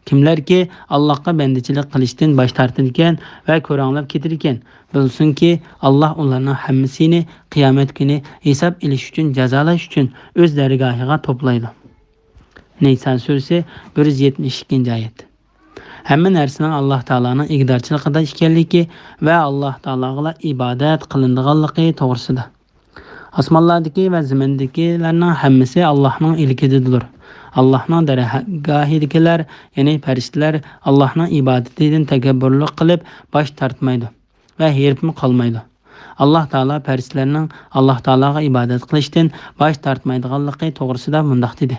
كىملەركى ئاللاھقا بەندىچىلىك قىلىشتىن باش تارتىدىكەن ۋە كۆرەڭلەپ كېتىدىكەن، بىلسۇنكى، ئاللاھ ئۇلارنىڭ ھەممىسىنى قىيامەت كۈنى ھېساب ئېلىش ئۈچۈن، جازالاش ئۈچۈن ئۆز دەرگاھىغا توپلايدۇ. نىسا سۈرىسى، بىر يۈز يەتمىش ئىككىنچى ئايەت. ھەممە نەرسىنىڭ ئاللاھ تائالانىڭ ئىگىدارچىلىقىدا ئىكەنلىكى ۋە ئاللاھ تائالاغىلا ئىبادەت قىلىنىدىغانلىقى توغرىسىدا. ئاسمانلاردىكى ۋە زېمىندىكىلەرنىڭ ھەممىسى ئاللاھنىڭ ئىلكىدىدۇر. ئاللاھنىڭ دەرگاھىدىكىلەر، يەنى پەرىشتىلەر، ئاللاھنىڭ ئىبادىتىدىن تەكەببۇرلۇق قىلىپ باش تارتمايدۇ ۋە ھېرىپمۇ قالمايدۇ. ئاللاھ تائالا پەرىشتىلەرنىڭ ئاللاھ تائالاغا ئىبادەت قىلىشتىن باش تارتمايدىغانلىقى توغرىسىدا مۇنداق دېدى: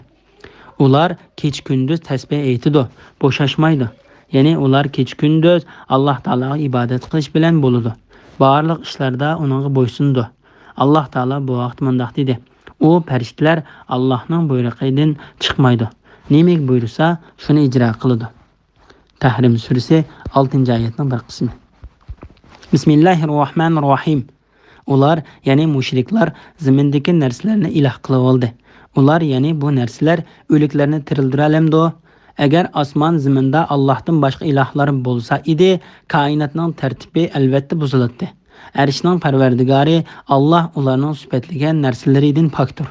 ئۇلار كېچە-كۈندۈز تەسبىھ ئېيتىدۇ، بوشاشمايدۇ. يەنى ئۇلار كېچە-كۈندۈز ئاللاھ تائالاغا ئىبادەت قىلىش بىلەن بولىدۇ. بارلىق ئىشلاردا ئۇنىڭغا بويسۇنىدۇ. ئاللاھ تائالا بۇ ھەقتە مۇنداق دېدى: ئۇ پەرىشتىلەر ئاللاھنىڭ بۇيرۇقىدىن چىقمايدۇ. نېمىگە بۇيرۇسا، شۇنى ئىجرا قىلىدۇ. تەھرىم سۈرىسى، ئالتىنچى ئايەتنىڭ بىر قىسمى. بىسمىللاھىررەھمانىررەھىم. ئۇلار، يەنى مۇشرىكلار، زېمىندىكى نەرسىلەرنى ئىلاھ قىلىۋالدى. ئۇلار، يەنى بۇ نەرسىلەر ئۆلۈكلەرنى تىرىلدۈرەلەمدۇ؟ ئەگەر ئاسمان زېمىندا ئاللاھتىن باشقا ئىلاھلار بولسا ئىدى، كائىناتنىڭ تەرتىپى ئەلۋەتتە بۇزۇلاتتى. ئەرشنىڭ پەرۋەردىگارى ئاللاھ ئۇلارنىڭ سۈپەتلىگەن نەرسىلىرىدىن پاكتۇر.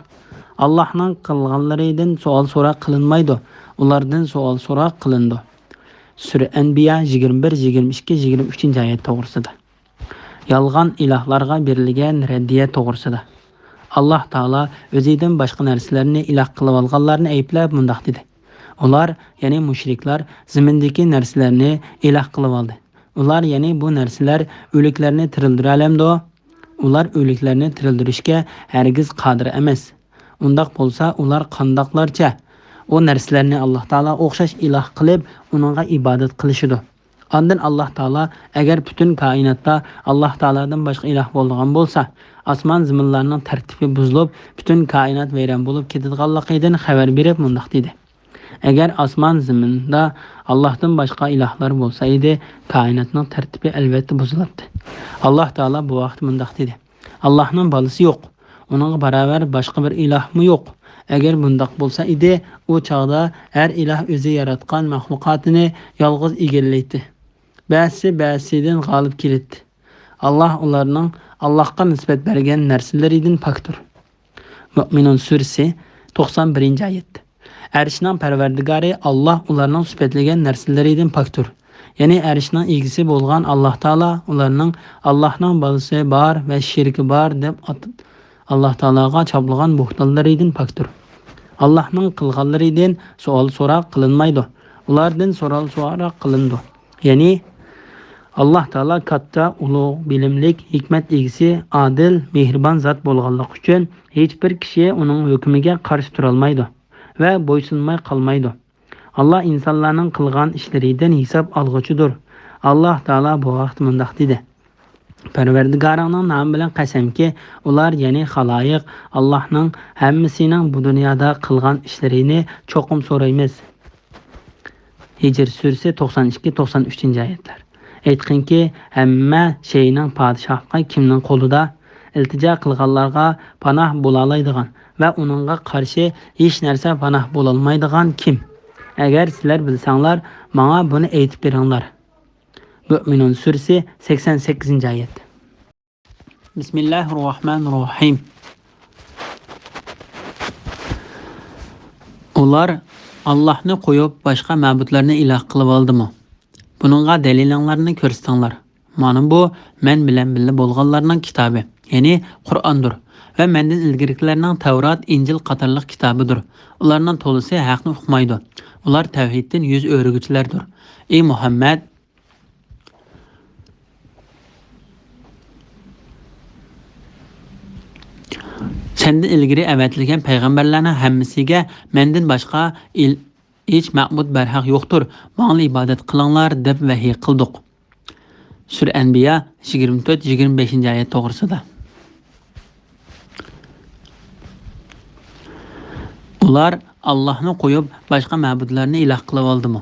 ئاللاھنىڭ قىلغانلىرىدىن سوئال-سوراق قىلىنمايدۇ. ئۇلاردىن سوئال-سوراق قىلىنىدۇ. سۈرە ئەنبىيا يىگىرمە بىر، يىگىرمە ئىككى، يىگىرمە ئۈچىنچى ئايەت توغرىسىدا. يالغان ئىلاھلارغا بېرىلگەن رەددىيە توغرىسىدا. ئاللاھ تائالا ئۆزىدىن باشقا نەرسىلەرنى ئىلاھ قىلىۋالغانلارنى ئەيىبلەپ مۇنداق دېدى: ئۇلار، يەنى مۇشرىكلار، زېمىندىكى نەرسىلەرنى ئىلاھ قىلىۋالدى. ئۇلار، يەنى بۇ نەرسىلەر ئۆلۈكلەرنى تىرىلدۈرەلەمدۇ؟ ئۇلار ئۆلۈكلەرنى تىرىلدۈرۈشكە ھەرگىز قادىر ئەمەس. ئۇنداق بولسا، ئۇلار قانداقلارچە ئۇ نەرسىلەرنى ئاللاھ تائالا ئوخشاش ئىلاھ قىلىپ، ئۇنىڭغا ئىبادەت قىلىشىدۇ؟ ئاندىن ئاللاھ تائالا، ئەگەر پۈتۈن كائىناتتا ئاللاھ تائالادىن باشقا ئىلاھ بولىدىغان بولسا، ئاسمان زېمىنلارنىڭ تەرتىپى بۇزۇلۇپ، پۈتۈن كائىنات ۋەيران بولۇپ كېتىدىغانلىقىدىن خەۋەر بېرىپ مۇنداق دېدى: ئەگەر ئاسمان زېمىندا ئاللاھتىن باشقا ئىلاھلار بولسا ئىدى، كائىناتنىڭ تەرتىپى ئەلۋەتتە بۇزۇلاتتى. ئاللاھ تائالا بۇ ھەقتە مۇنداق دېدى: ئاللاھنىڭ بالىسى يوق. ئۇنىڭغا باراۋەر باشقا بىر ئىلاھمۇ يوق. ئەگەر بۇنداق بولسا ئىدى، ئۇ چاغدا ھەر ئىلاھ ئۆزى ياراتقان مەخلۇقاتىنى يالغۇز ئىگىلەيتتى. بەزىسى بەزىسىدىن غالىب كېلەتتى. ئاللاھ ئۇلارنىڭ ئاللاھقا نىسبەت بەرگەن نەرسىلىرىدىن پاكتۇر. مۇئمىنۇن سۈرىسى، توقسان بىرىنچى ئايەت. ئەرشنىڭ پەرۋەردىگارى ئاللاھ ئۇلارنىڭ سۈپەتلىگەن نەرسىلىرىدىن پاكتۇر. يەنى ئەرشنىڭ ئىگىسى بولغان ئاللاھ تائالا ئۇلارنىڭ ئاللاھنىڭ بالىسى بار ۋە شېرىكى بار دەپ ئات-، ئاللاھ تائالاغا چاپلىغان بوھتانلىرىدىن پاكتۇر. ئاللاھنىڭ قىلغانلىرىدىن سوئال-سوراق قىلىنمايدۇ. ئۇلاردىن سوئال-سوراق قىلىنىدۇ. يەنى ئاللاھ تائالا كاتتا، ئۇلۇغ، بىلىملىك، ھېكمەت ئىگىسى، ئادىل، مېھرىبان زات بولغانلىقى ئۈچۈن ھېچبىر كىشى ئۇنىڭ ھۆكمىگە قارشى تۇرالمايدۇ ۋە بويسۇنماي قالمايدۇ. ئاللاھ ئىنسانلارنىڭ قىلغان ئىشلىرىدىن ھېساب ئالغۇچىدۇر. ئاللاھ تائالا بۇ ھەقتە مۇنداق دېدى: پەرۋەردىگارىڭنىڭ نامى بىلەن قەسەمكى، ئۇلار، يەنى خالايىق، ئاللاھنىڭ ھەممىسىنىڭ بۇ دۇنيادا قىلغان ئىشلىرىنى چوقۇم سورايمىز. ھىجر سۈرىسى، توقسان ئىككى، توقسان ئۈچىنچى ئايەتلەر. ئېيتقىنكى، ھەممە شەينىڭ پادىشاھلىقى كىمنىڭ قولىدا؟ ئىلتىجا قىلغانلارغا پاناھ بولالايدىغان ۋە ئۇنىڭغا قارشى ھېچ نەرسە پاناھ بولالمايدىغان كىم؟ ئەگەر سىلەر بىلسەڭلار، ماڭا بۇنى ئېيتىپ بېرىڭلار. مۇئمىنۇن سۈرىسى، سەكسەن سەككىزىنچى ئايەت. بىسمىللاھىررەھمانىررەھىم. ئۇلار ئاللاھنى قويۇپ باشقا مەبۇدلارنى ئىلاھ قىلىۋالدىمۇ؟ بۇنىڭغا دەلىلىڭلارنى كۆرسىتىڭلار. مانا بۇ مەن بىلەن بىللە بولغانلارنىڭ كىتابى، يەنى قۇرئاندۇر. ۋە مەندىن ئىلگىرىكىلەرنىڭ تەۋرات، ئىنجىل قاتارلىق كىتابىدۇر. ئۇلارنىڭ تولىسى ھەقنى ئۇقمايدۇ. ئۇلار تەۋھىدتىن يۈز ئۆرۈگۈچىلەردۇر. ئى مۇھەممەد! سەندىن ئىلگىرى ئەۋەتىلگەن پەيغەمبەرلەرنىڭ ھەممىسىگە مەندىن باشقا ئىل-، ھېچ مەبۇد بەرھەق يوقتۇر، ماڭىلا ئىبادەت قىلىڭلار دەپ ۋەھىي قىلدۇق. سۈرە ئەنبىيا يىگىرمە تۆت، يىگىرمە بەشىنچى ئايەت توغرىسىدا. ئۇلار ئاللاھنى قويۇپ باشقا مەبۇدلارنى ئىلاھ قىلىۋالدىمۇ؟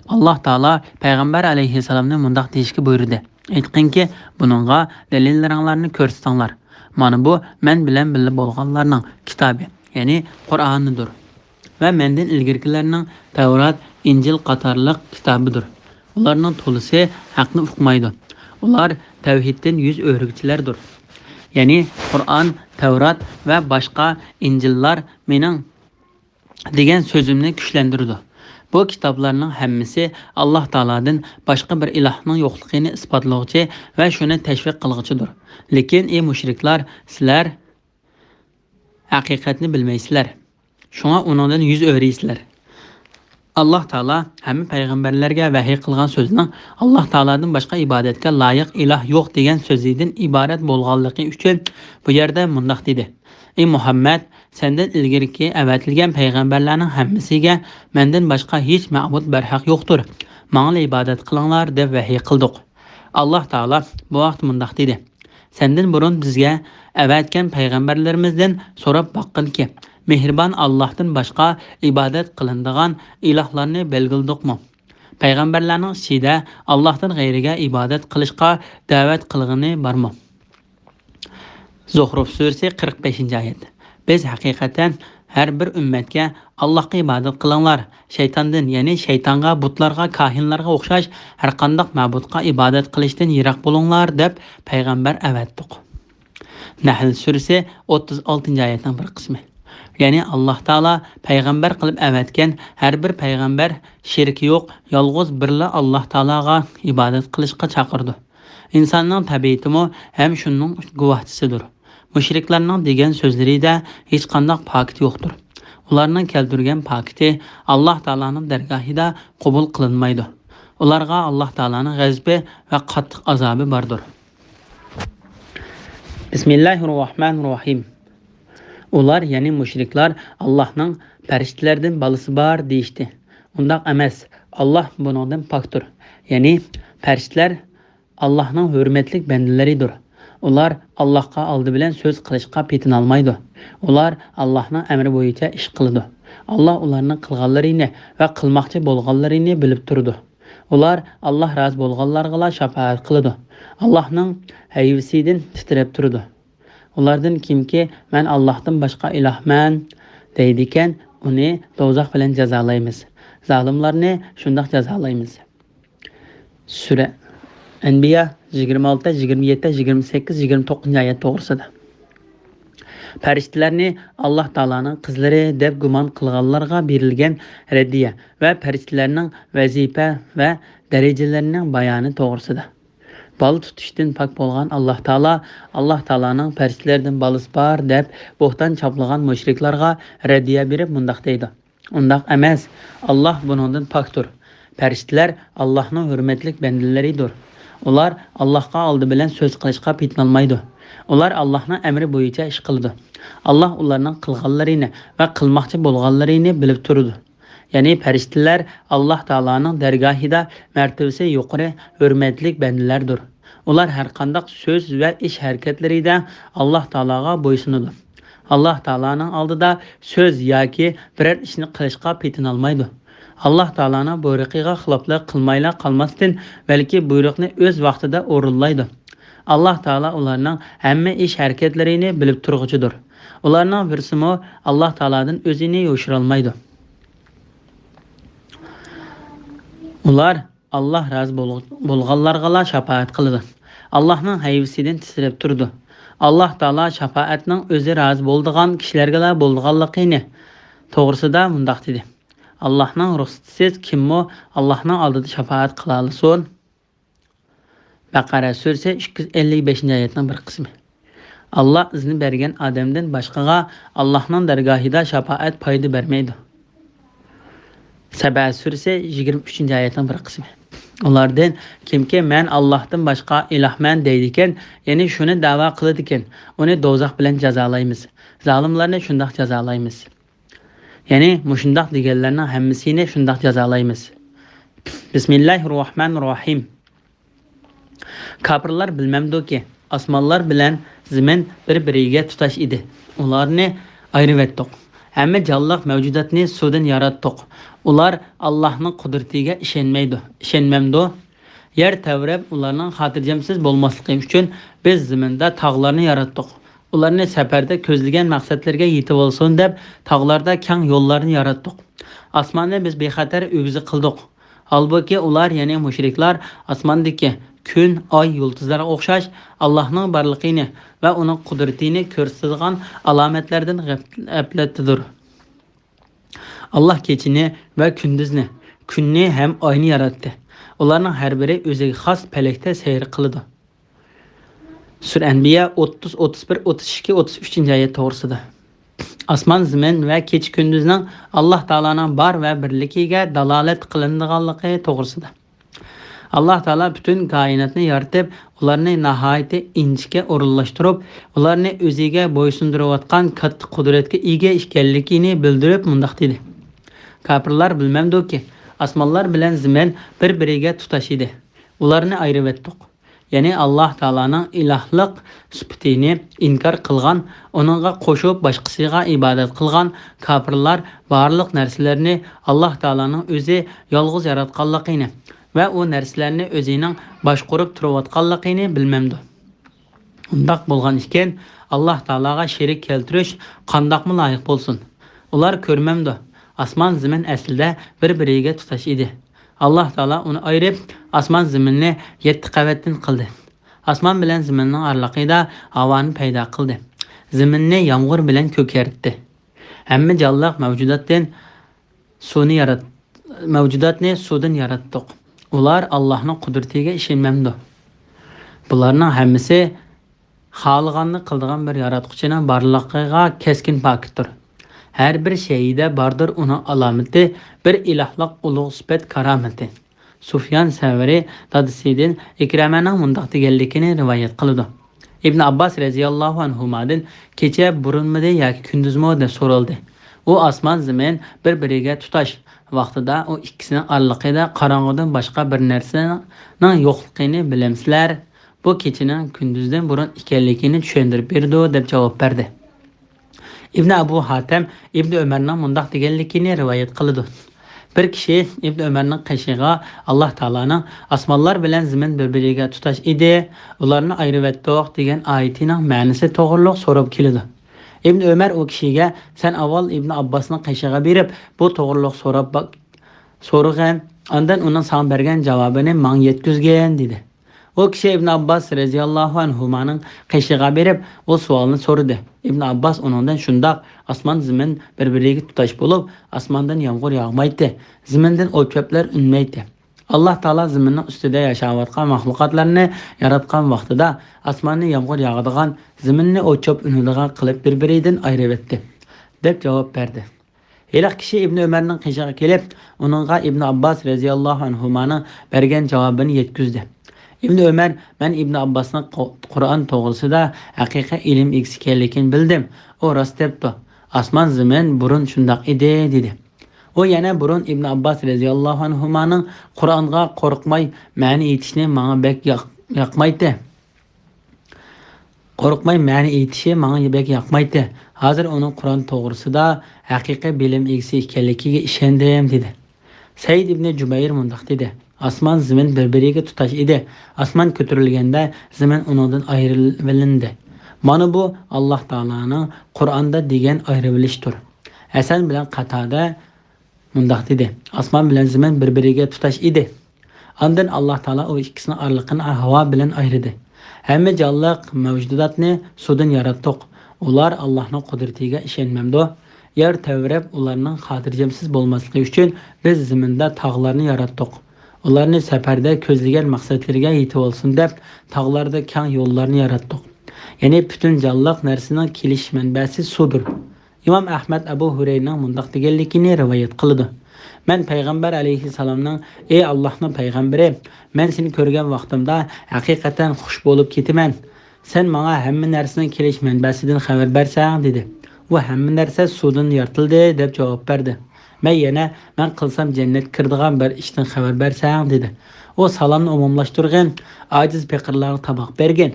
ئاللاھ تائالا پەيغەمبەر ئەلەيھىسسالامنى مۇنداق دېيىشكە بۇيرۇدى: ئېيتقىنكى، بۇنىڭغا دەلىللىرىڭلارنى كۆرسىتىڭلار. مانا بۇ مەن بىلەن بىللە بولغانلارنىڭ كىتابى، يەنى قۇرئانىدۇر. ۋە مەندىن ئىلگىرىكىلەرنىڭ تەۋرات، ئىنجىل قاتارلىق كىتابىدۇر. ئۇلارنىڭ تولىسى ھەقنى ئۇقمايدۇ. ئۇلار تەۋھىدتىن يۈز ئۆرۈگۈچىلەردۇر. يەنى قۇرئان، تەۋرات ۋە باشقا ئىنجىللار مېنىڭ دېگەن سۆزۈمنى كۈچلەندۈرىدۇ. بۇ كىتابلارنىڭ ھەممىسى ئاللاھ تائالادىن باشقا بىر ئىلاھنىڭ يوقلۇقىنى ئىسپاتلىغۇچى ۋە شۇنى تەشۋىق قىلغۇچىدۇر. لېكىن، ئى مۇشرىكلار، سىلەر ھەقىقەتنى بىلمەيسىلەر. شۇڭا ئۇنىڭدىن يۈز ئۆرۈيسىلەر. ئاللاھ تائالا ھەممە پەيغەمبەرلەرگە ۋەھىي قىلغان سۆزىنىڭ ئاللاھ تائالادىن باشقا ئىبادەتكە لايىق ئىلاھ يوق دېگەن سۆزىدىن ئىبارەت بولغانلىقى ئۈچۈن بۇ يەردە مۇنداق دېدى: ئى مۇھەممەد، سەندىن ئىلگىرىكى ئەۋەتىلگەن پەيغەمبەرلەرنىڭ ھەممىسىگە مەندىن باشقا ھېچ مەبۇد بەرھەق يوقتۇر، ماڭىلا ئىبادەت قىلىڭلار دەپ ۋەھىي قىلدۇق. ئاللاھ تائالا بۇ ھەقتە مۇنداق دېدى: سەندىن بۇرۇن بىزگە ئەۋەتكەن پەيغەمبەرلىرىمىزدىن سوراپ باققىنكى، مېھرىبان ئاللاھتىن باشقا ئىبادەت قىلىنىدىغان ئىلاھلارنى بەلگىلىدۇقمۇ؟ پەيغەمبەرلەرنىڭ ئىچىدە ئاللاھتىن غەيرىگە ئىبادەت قىلىشقا دەۋەت قىلغىنى بارمۇ؟ زۇخرۇف سۈرىسى، قىرىق بەشىنچى ئايەت. بىز ھەقىقەتەن ھەر بىر ئۈممەتكە ئاللاھقا ئىبادەت قىلىڭلار، شەيتاندىن، يەنى شەيتانغا، بۇتلارغا، كاھىنلارغا ئوخشاش ھەرقانداق مەبۇدقا ئىبادەت قىلىشتىن يىراق بولۇڭلار دەپ پەيغەمبەر ئەۋەتتۇق. نەھل سۈرىسى، ئوتتۇز ئالتىنچى ئايەتنىڭ بىر قىسمى. يەنى ئاللاھ تائالا پەيغەمبەر قىلىپ ئەۋەتكەن ھەر بىر پەيغەمبەر شېرىكى يوق، يالغۇز بىرلا ئاللاھ تائالاغا ئىبادەت قىلىشقا چاقىرىدۇ. ئىنساننىڭ تەبىئىتىمۇ ھەم شۇنىڭ گۇۋاھچىسىدۇر. مۇشرىكلارنىڭ دېگەن سۆزلىرىدە ھېچقانداق پاكىت يوقتۇر. ئۇلارنىڭ كەلتۈرگەن پاكىتى ئاللاھ تائالانىڭ دەرگاھىدا قوبۇل قىلىنمايدۇ. ئۇلارغا ئاللاھ تائالانىڭ غەزىپى ۋە قاتتىق ئازابى باردۇر. بىسمىللاھىررەھمانىررەھىم. ئۇلار، يەنى مۇشرىكلار، ئاللاھنىڭ پەرىشتىلەردىن بالىسى بار دېيىشتى. ئۇنداق ئەمەس، ئاللاھ بۇنىڭدىن پاكتۇر. يەنى پەرىشتىلەر ئاللاھنىڭ ھۆرمەتلىك بەندىلىرىدۇر. ئۇلار ئاللاھقا ئالدى بىلەن سۆز قىلىشقا پېتىنالمايدۇ. ئۇلار ئاللاھنىڭ ئەمرى بويىچە ئىش قىلىدۇ. ئاللاھ ئۇلارنىڭ قىلغانلىرىنى ۋە قىلماقچى بولغانلىرىنى بىلىپ تۇرىدۇ. ئۇلار ئاللاھ رازى بولغانلارغىلا شاپائەت قىلىدۇ. ئاللاھنىڭ ھەيۋىسىدىن تىترەپ تۇرىدۇ. ئۇلاردىن كىمكى، مەن ئاللاھتىن باشقا ئىلاھمەن دەيدىكەن، ئۇنى دوزاخ بىلەن جازالايمىز. زالىملارنى شۇنداق جازالايمىز. سۈرە ئەنبىيا، يىگىرمە ئالتە، يىگىرمە يەتتە، يىگىرمە سەككىز، يىگىرمە توققۇزىنچى ئايەت توغرىسىدا. پەرىشتىلەرنى ئاللاھ تائالانىڭ قىزلىرى دەپ گۇمان قىلغانلارغا بېرىلگەن رەددىيە ۋە پەرىشتىلەرنىڭ ۋەزىپە ۋە دەرىجىلىرىنىڭ بايانى توغرىسىدا. بالا تۇتۇشتىن پاك بولغان ئاللاھ تائالا، ئاللاھ تائالانىڭ پەرىشتىلەردىن بالىسى بار دەپ بوھتان چاپلىغان مۇشرىكلارغا رەددىيە بېرىپ مۇنداق دەيدۇ: ئۇنداق ئەمەس، ئاللاھ بۇنىڭدىن پاكتۇر. پەرىشتىلەر ئاللاھنىڭ ھۆرمەتلىك بەندىلىرىدۇر. ئۇلار ئاللاھقا ئالدى بىلەن سۆز قىلىشقا پېتىنالمايدۇ. ئۇلار ئاللاھنىڭ ئەمرى بويىچە ئىش قىلىدۇ. ئاللاھ ئۇلارنىڭ قىلغانلىرىنى ۋە قىلماقچى بولغانلىرىنى بىلىپ تۇرىدۇ. يەنى پەرىشتىلەر ئاللاھ تائالانىڭ دەرگاھىدا مەرتىۋىسى يۇقىرى، ھۆرمەتلىك بەندىلەردۇر. ئۇلار ھەرقانداق سۆز ۋە ئىش ھەرىكەتلىرىدە ئاللاھ تائالاغا بويسۇنىدۇ. ئاللاھ تائالانىڭ ئالدىدا سۆز ياكى بىرەر ئىشنى قىلىشقا پېتىنالمايدۇ. ئاللاھ تائالانىڭ بۇيرۇقىغا خىلاپلىق قىلمايلا قالماستىن، بەلكى بۇيرۇقنى ئۆز ۋاقتىدا ئورۇنلايدۇ. ئاللاھ تائالا ئۇلارنىڭ ھەممە ئىش ھەرىكەتلىرىنى بىلىپ تۇرغۇچىدۇر. ئۇلارنىڭ بىرسىمۇ ئاللاھ تائالادىن ئۆزىنى يوشۇرالمايدۇ. ئۇلار ئاللاھ رازى بول-، بولغانلارغىلا شاپائەت قىلىدۇ. ئاللاھنىڭ ھەيۋىسىدىن تىترەپ تۇرىدۇ. ئاللاھ تائالا شاپائەتنىڭ ئۆزى رازى بولىدىغان كىشىلەرگىلا بولىدىغانلىقىنى توغرىسىدا مۇنداق دېدى: ئاللاھنىڭ رۇخسىتىسىز كىممۇ ئاللاھنىڭ ئالدىدا شاپائەت قىلالىسۇن؟ بەقەرە سۈرىسى، ئىككى يۈز ئەللىك بەشىنچى ئايەتنىڭ بىر قىسمى. ئاللاھ ئىزنى بەرگەن ئادەمدىن باشقىغا ئاللاھنىڭ دەرگاھىدا شاپائەت پايدا بەرمەيدۇ. سەبە سۈرىسى، يىگىرمە ئۈچىنچى ئايەتنىڭ بىر قىسمى. ئۇلاردىن كىمكى، مەن ئاللاھتىن باشقا ئىلاھمەن دەيدىكەن، يەنى شۇنى دەۋا قىلىدىكەن، ئۇنى دوزاخ بىلەن جازالايمىز. زالىملارنى شۇنداق جازالايمىز. يەنى مۇشۇنداق دېگەنلەرنىڭ ھەممىسىنى شۇنداق جازالايمىز. بىسمىللاھىررەھمانىررەھىم. كاپىرلار بىلمەمدۇكى، ئاسمانلار بىلەن زېمىن بىر-بىرىگە تۇتاش ئىدى. ئۇلارنى ئايرىۋەتتۇق. ھەممە جانلىق مەۋجۇداتنى سۇدىن ياراتتۇق. ئۇلار ئاللاھنىڭ قۇدرىتىگە ئىشەنمەيدۇ، ئىشەنمەمدۇ؟ يەر تەۋرەپ ئۇلارنىڭ خاتىرجەمسىز بولماسلىقى ئۈچۈن بىز زېمىندا تاغلارنى ياراتتۇق. ئۇلارنى سەپەردە كۆزلىگەن مەقسەتلىرىگە يېتىۋالسۇن دەپ، تاغلاردا كەڭ يوللارنى ياراتتۇق. ئاسماننى بىز بىخەتەر ئۆگزە قىلدۇق. ھالبۇكى، ئۇلار، يەنى مۇشرىكلار، ئاسماندىكى كۈن، ئاي، يۇلتۇزلارغا ئوخشاش ئاللاھنىڭ بارلىقىنى ۋە ئۇنىڭ قۇدرىتىنى كۆرسىتىدىغان ئالامەتلەردىن غەپ-، غەپلەتتىدۇر. ئاللاھ كېچىنى ۋە كۈندۈزنى، كۈننى ھەم ئاينى ياراتتى. ئۇلارنىڭ ھەر بىرى ئۆزىگە خاس پەلەكتە سەير قىلىدۇ. سۈرە ئەنبىيا ئوتتۇز، ئوتتۇز بىر، ئوتتۇز ئىككى، ئوتتۇز ئۈچىنچى ئايەت توغرىسىدا. ئاسمان، زېمىن ۋە كېچە-كۈندۈزنىڭ ئاللاھ تائالانىڭ بار ۋە بىرلىكىگە دالالەت قىلىنىدىغانلىقى توغرىسىدا. ئاللاھ تائالا پۈتۈن كائىناتنى يارىتىپ، ئۇلارنى ناھايىتى ئىنچىكە ئورۇنلاشتۇرۇپ، ئۇلارنى ئۆزىگە بويسۇندۇرۇۋاتقان كاتتا قۇدرەتكە ئىگە ئىكەنلىكىنى بىلدۈرۈپ مۇنداق دېدى: كاپىرلار بىلمەمدۇكى، ئاسمانلار بىلەن زېمىن بىر-بىرىگە تۇتاش ئىدى. ئۇلارنى ئايرىۋەتتۇق. يەنى ئاللاھ تائالانىڭ ئىلاھلىق سۈپىتىنى ئىنكار قىلغان، ئۇنىڭغا قوشۇپ باشقىسىغا ئىبادەت قىلغان كاپىرلار بارلىق نەرسىلەرنى ئاللاھ تائالانىڭ ئۆزى يالغۇز ياراتقانلىقىنى ۋە ئۇ نەرسىلەرنى ئۆزىنىڭ باشقۇرۇپ تۇرۇۋاتقانلىقىنى بىلمەمدۇ؟ ئۇنداق بولغان ئىكەن، ئاللاھ تائالاغا شېرىك كەلتۈرۈش قانداقمۇ لايىق بولسۇن؟ ئۇلار كۆرمەمدۇ؟ ئاسمان زېمىن ئەسلىدە بىر-بىرىگە تۇتاش ئىدى. ئاللاھ تائالا ئۇنى ئايرىپ، ئاسمان زېمىننى يەتتە قەۋەتتىن قىلدى. ئاسمان بىلەن زېمىننىڭ ئارىلىقىدا ھاۋانى پەيدا قىلدى. زېمىننى يامغۇر بىلەن كۆكەرتتى. ھەممە جانلىق مەۋجۇداتتىن سۇنى يارات-، مەۋجۇداتنى سۇدىن ياراتتۇق. ئۇلار ئاللاھنىڭ قۇدرىتىگە ئىشەنمەمدۇ؟ بۇلارنىڭ ھەممىسى خالىغاننى قىلىدىغان بىر ياراتقۇچىنىڭ بارلىقىغا كەسكىن پاكىتتۇر. ھەر بىر شەيئىدە باردۇر ئۇنىڭ ئالامىتى، بىر ئىلاھلىق ئۇلۇغ سۈپەت كارامىتى. سۇفيان سەۋرى دادىسىدىن ئىكرەمەنىڭ مۇنداق دېگەنلىكىنى رىۋايەت قىلىدۇ. ئىبن ئابباس رەزىياللاھۇ ئەنھۇمادىن كېچە بۇرۇنمىدى ياكى كۈندۈزمۇ دەپ سورالدى. ئۇ ئاسمان زېمىن بىر-بىرىگە تۇتاش ۋاقتىدا ئۇ ئىككىسىنىڭ ئارىلىقىدا قاراڭغۇدىن باشقا بىر نەرسىنىڭ يوقلۇقىنى بىلەمسىلەر؟ بۇ كېچىنىڭ كۈندۈزدىن بۇرۇن ئىكەنلىكىنى چۈشەندۈرۈپ بېرىدۇ دەپ جاۋاب بەردى. ئىبن ئەبۇ ھاتەم ئىبن ئۆمەرنىڭ مۇنداق دېگەنلىكىنى رىۋايەت قىلىدۇ. بىر كىشى ئىبن ئۆمەرنىڭ قېشىغا ئاللاھ تائالانىڭ «ئاسمانلار بىلەن زېمىن بىر-بىرىگە تۇتاش ئىدى، ئۇلارنى ئايرىۋەتتۇق» دېگەن ئايىتىنىڭ مەنىسى توغرۇلۇق سوراپ كېلىدۇ. ئىبن ئۆمەر ئۇ كىشىگە: «سەن ئاۋۋال ئىبن ئابباسنىڭ قېشىغا بېرىپ، بۇ توغرۇلۇق سوراپ باق، سورىغىن، ئاندىن ئۇنىڭ ساڭا بەرگەن جاۋابىنى ماڭا يەتكۈزگىن» دېدى. ئۇ كىشى ئىبن ئابباس رەزىياللاھۇ ئەنھۇمانىڭ قېشىغا بېرىپ، ئۇ سوئالنى سورىدى. ئىبن ئابباس ئۇنىڭدىن: «شۇنداق، ئاسمان زېمىن بىر-بىرىگە تۇتاش بولۇپ، ئاسماندىن يامغۇر ياغمايتتى، زېمىندىن ئوت-چۆپلەر ئۈنمەيتتى. ئاللاھ تائالا زېمىننىڭ ئۈستىدە ياشاۋاتقان مەخلۇقاتلارنى ياراتقان ۋاقتىدا، ئاسماننى يامغۇر ياغىدىغان، زېمىننى ئوت-چۆپ ئۈنىدىغان قىلىپ بىر-بىرىدىن ئايرىۋەتتى» دەپ جاۋاب بەردى. ھېلىقى كىشى ئىبن ئۆمەرنىڭ قېشىغا كېلىپ، ئۇنىڭغا ئىبن ئابباس رەزىياللاھۇ ئەنھۇمانىڭ بەرگەن جاۋابىنى يەتكۈزدى. ئىبن ئۆمەر: «مەن ئىبن ئابباسنىڭ قۇ-، قۇرئان توغرىسىدا ھەقىقىي ئىلىم ئىگىسى ئىكەنلىكىنى بىلدىم. ئۇ راست دەپتۇ. ئاسمان زېمىن بۇرۇن شۇنداق ئىدى» دېدى. ئۇ يەنە بۇرۇن ئىبن ئابباس رەزىياللاھۇ ئەنھۇمانىڭ قۇرئانغا قورقماي مەنە ئېيتىشنى ماڭا بەك ياق-، ياقمايتتى. قورقماي مەنە ئېيتىشى ماڭا بەك ياقمايتتى. ھازىر ئۇنىڭ قۇرئان توغرىسىدا ھەقىقىي بىلىم ئىگىسى ئىكەنلىكىگە ئىشەندىم» دېدى. سەئىد ئىبنى جۇبەير مۇنداق دېدى: «ئاسمان زېمىن بىر-بىرىگە تۇتاش ئىدى. ئاسمان كۆتۈرۈلگەندە زېمىن ئۇنىڭدىن ئايرىۋېلىندى. مانا بۇ ئاللاھ تائالانىڭ قۇرئاندا دېگەن ئايرىۋېلىشتۇر.» ھەسەن بىلەن قاتادە مۇنداق دېدى: «ئاسمان بىلەن زېمىن بىر-بىرىگە تۇتاش ئىدى. ئاندىن ئاللاھ تائالا ئۇ ئىككىسىنىڭ ئارىلىقىنى ھاۋا بىلەن ئايرىدى. ھەممە جانلىق مەۋجۇداتنى سۇدىن ياراتتۇق. ئۇلار ئاللاھنىڭ قۇدرىتىگە ئىشەنمەمدۇ؟ يەر تەۋرەپ ئۇلارنىڭ خاتىرجەمسىز بولماسلىقى ئۈچۈن بىز زېمىندا تاغلارنى ياراتتۇق. ئۇلارنى سەپەردە كۆزلىگەن مەقسەتلىرىگە يېتىۋالسۇن دەپ تاغلاردا كەڭ يوللارنى ياراتتۇق.» يەنى پۈتۈن جانلىق نەرسىنىڭ كېلىش مەنبەسى سۇدۇر. ئىمام ئەھمەد ئەبۇ ھۇرەيرىنىڭ مۇنداق دېگەنلىكىنى رىۋايەت قىلىدۇ: «مەن پەيغەمبەر ئەلەيھىسسالامنىڭ: ئى ئاللاھنىڭ پەيغەمبىرى، مەن سېنى كۆرگەن ۋاقتىمدا ھەقىقەتەن خۇش بولۇپ كېتىمەن. سەن ماڭا ھەممە نەرسىنىڭ كېلىش مەنبەسىدىن خەۋەر بەرسەڭ» دېدى. ئۇ: «ھەممە نەرسە سۇدىن يارىتىلدى» دەپ جاۋاب بەردى. مەن يەنە: «مەن قىلسام جەننەتكە كىرىدىغان بىر ئىشتىن خەۋەر بەرسەڭ» دېدى. ئۇ سالامنى ئومۇملاشتۇرغىن، ئاجىز پېقىرلارغا تاماق بەرگىن،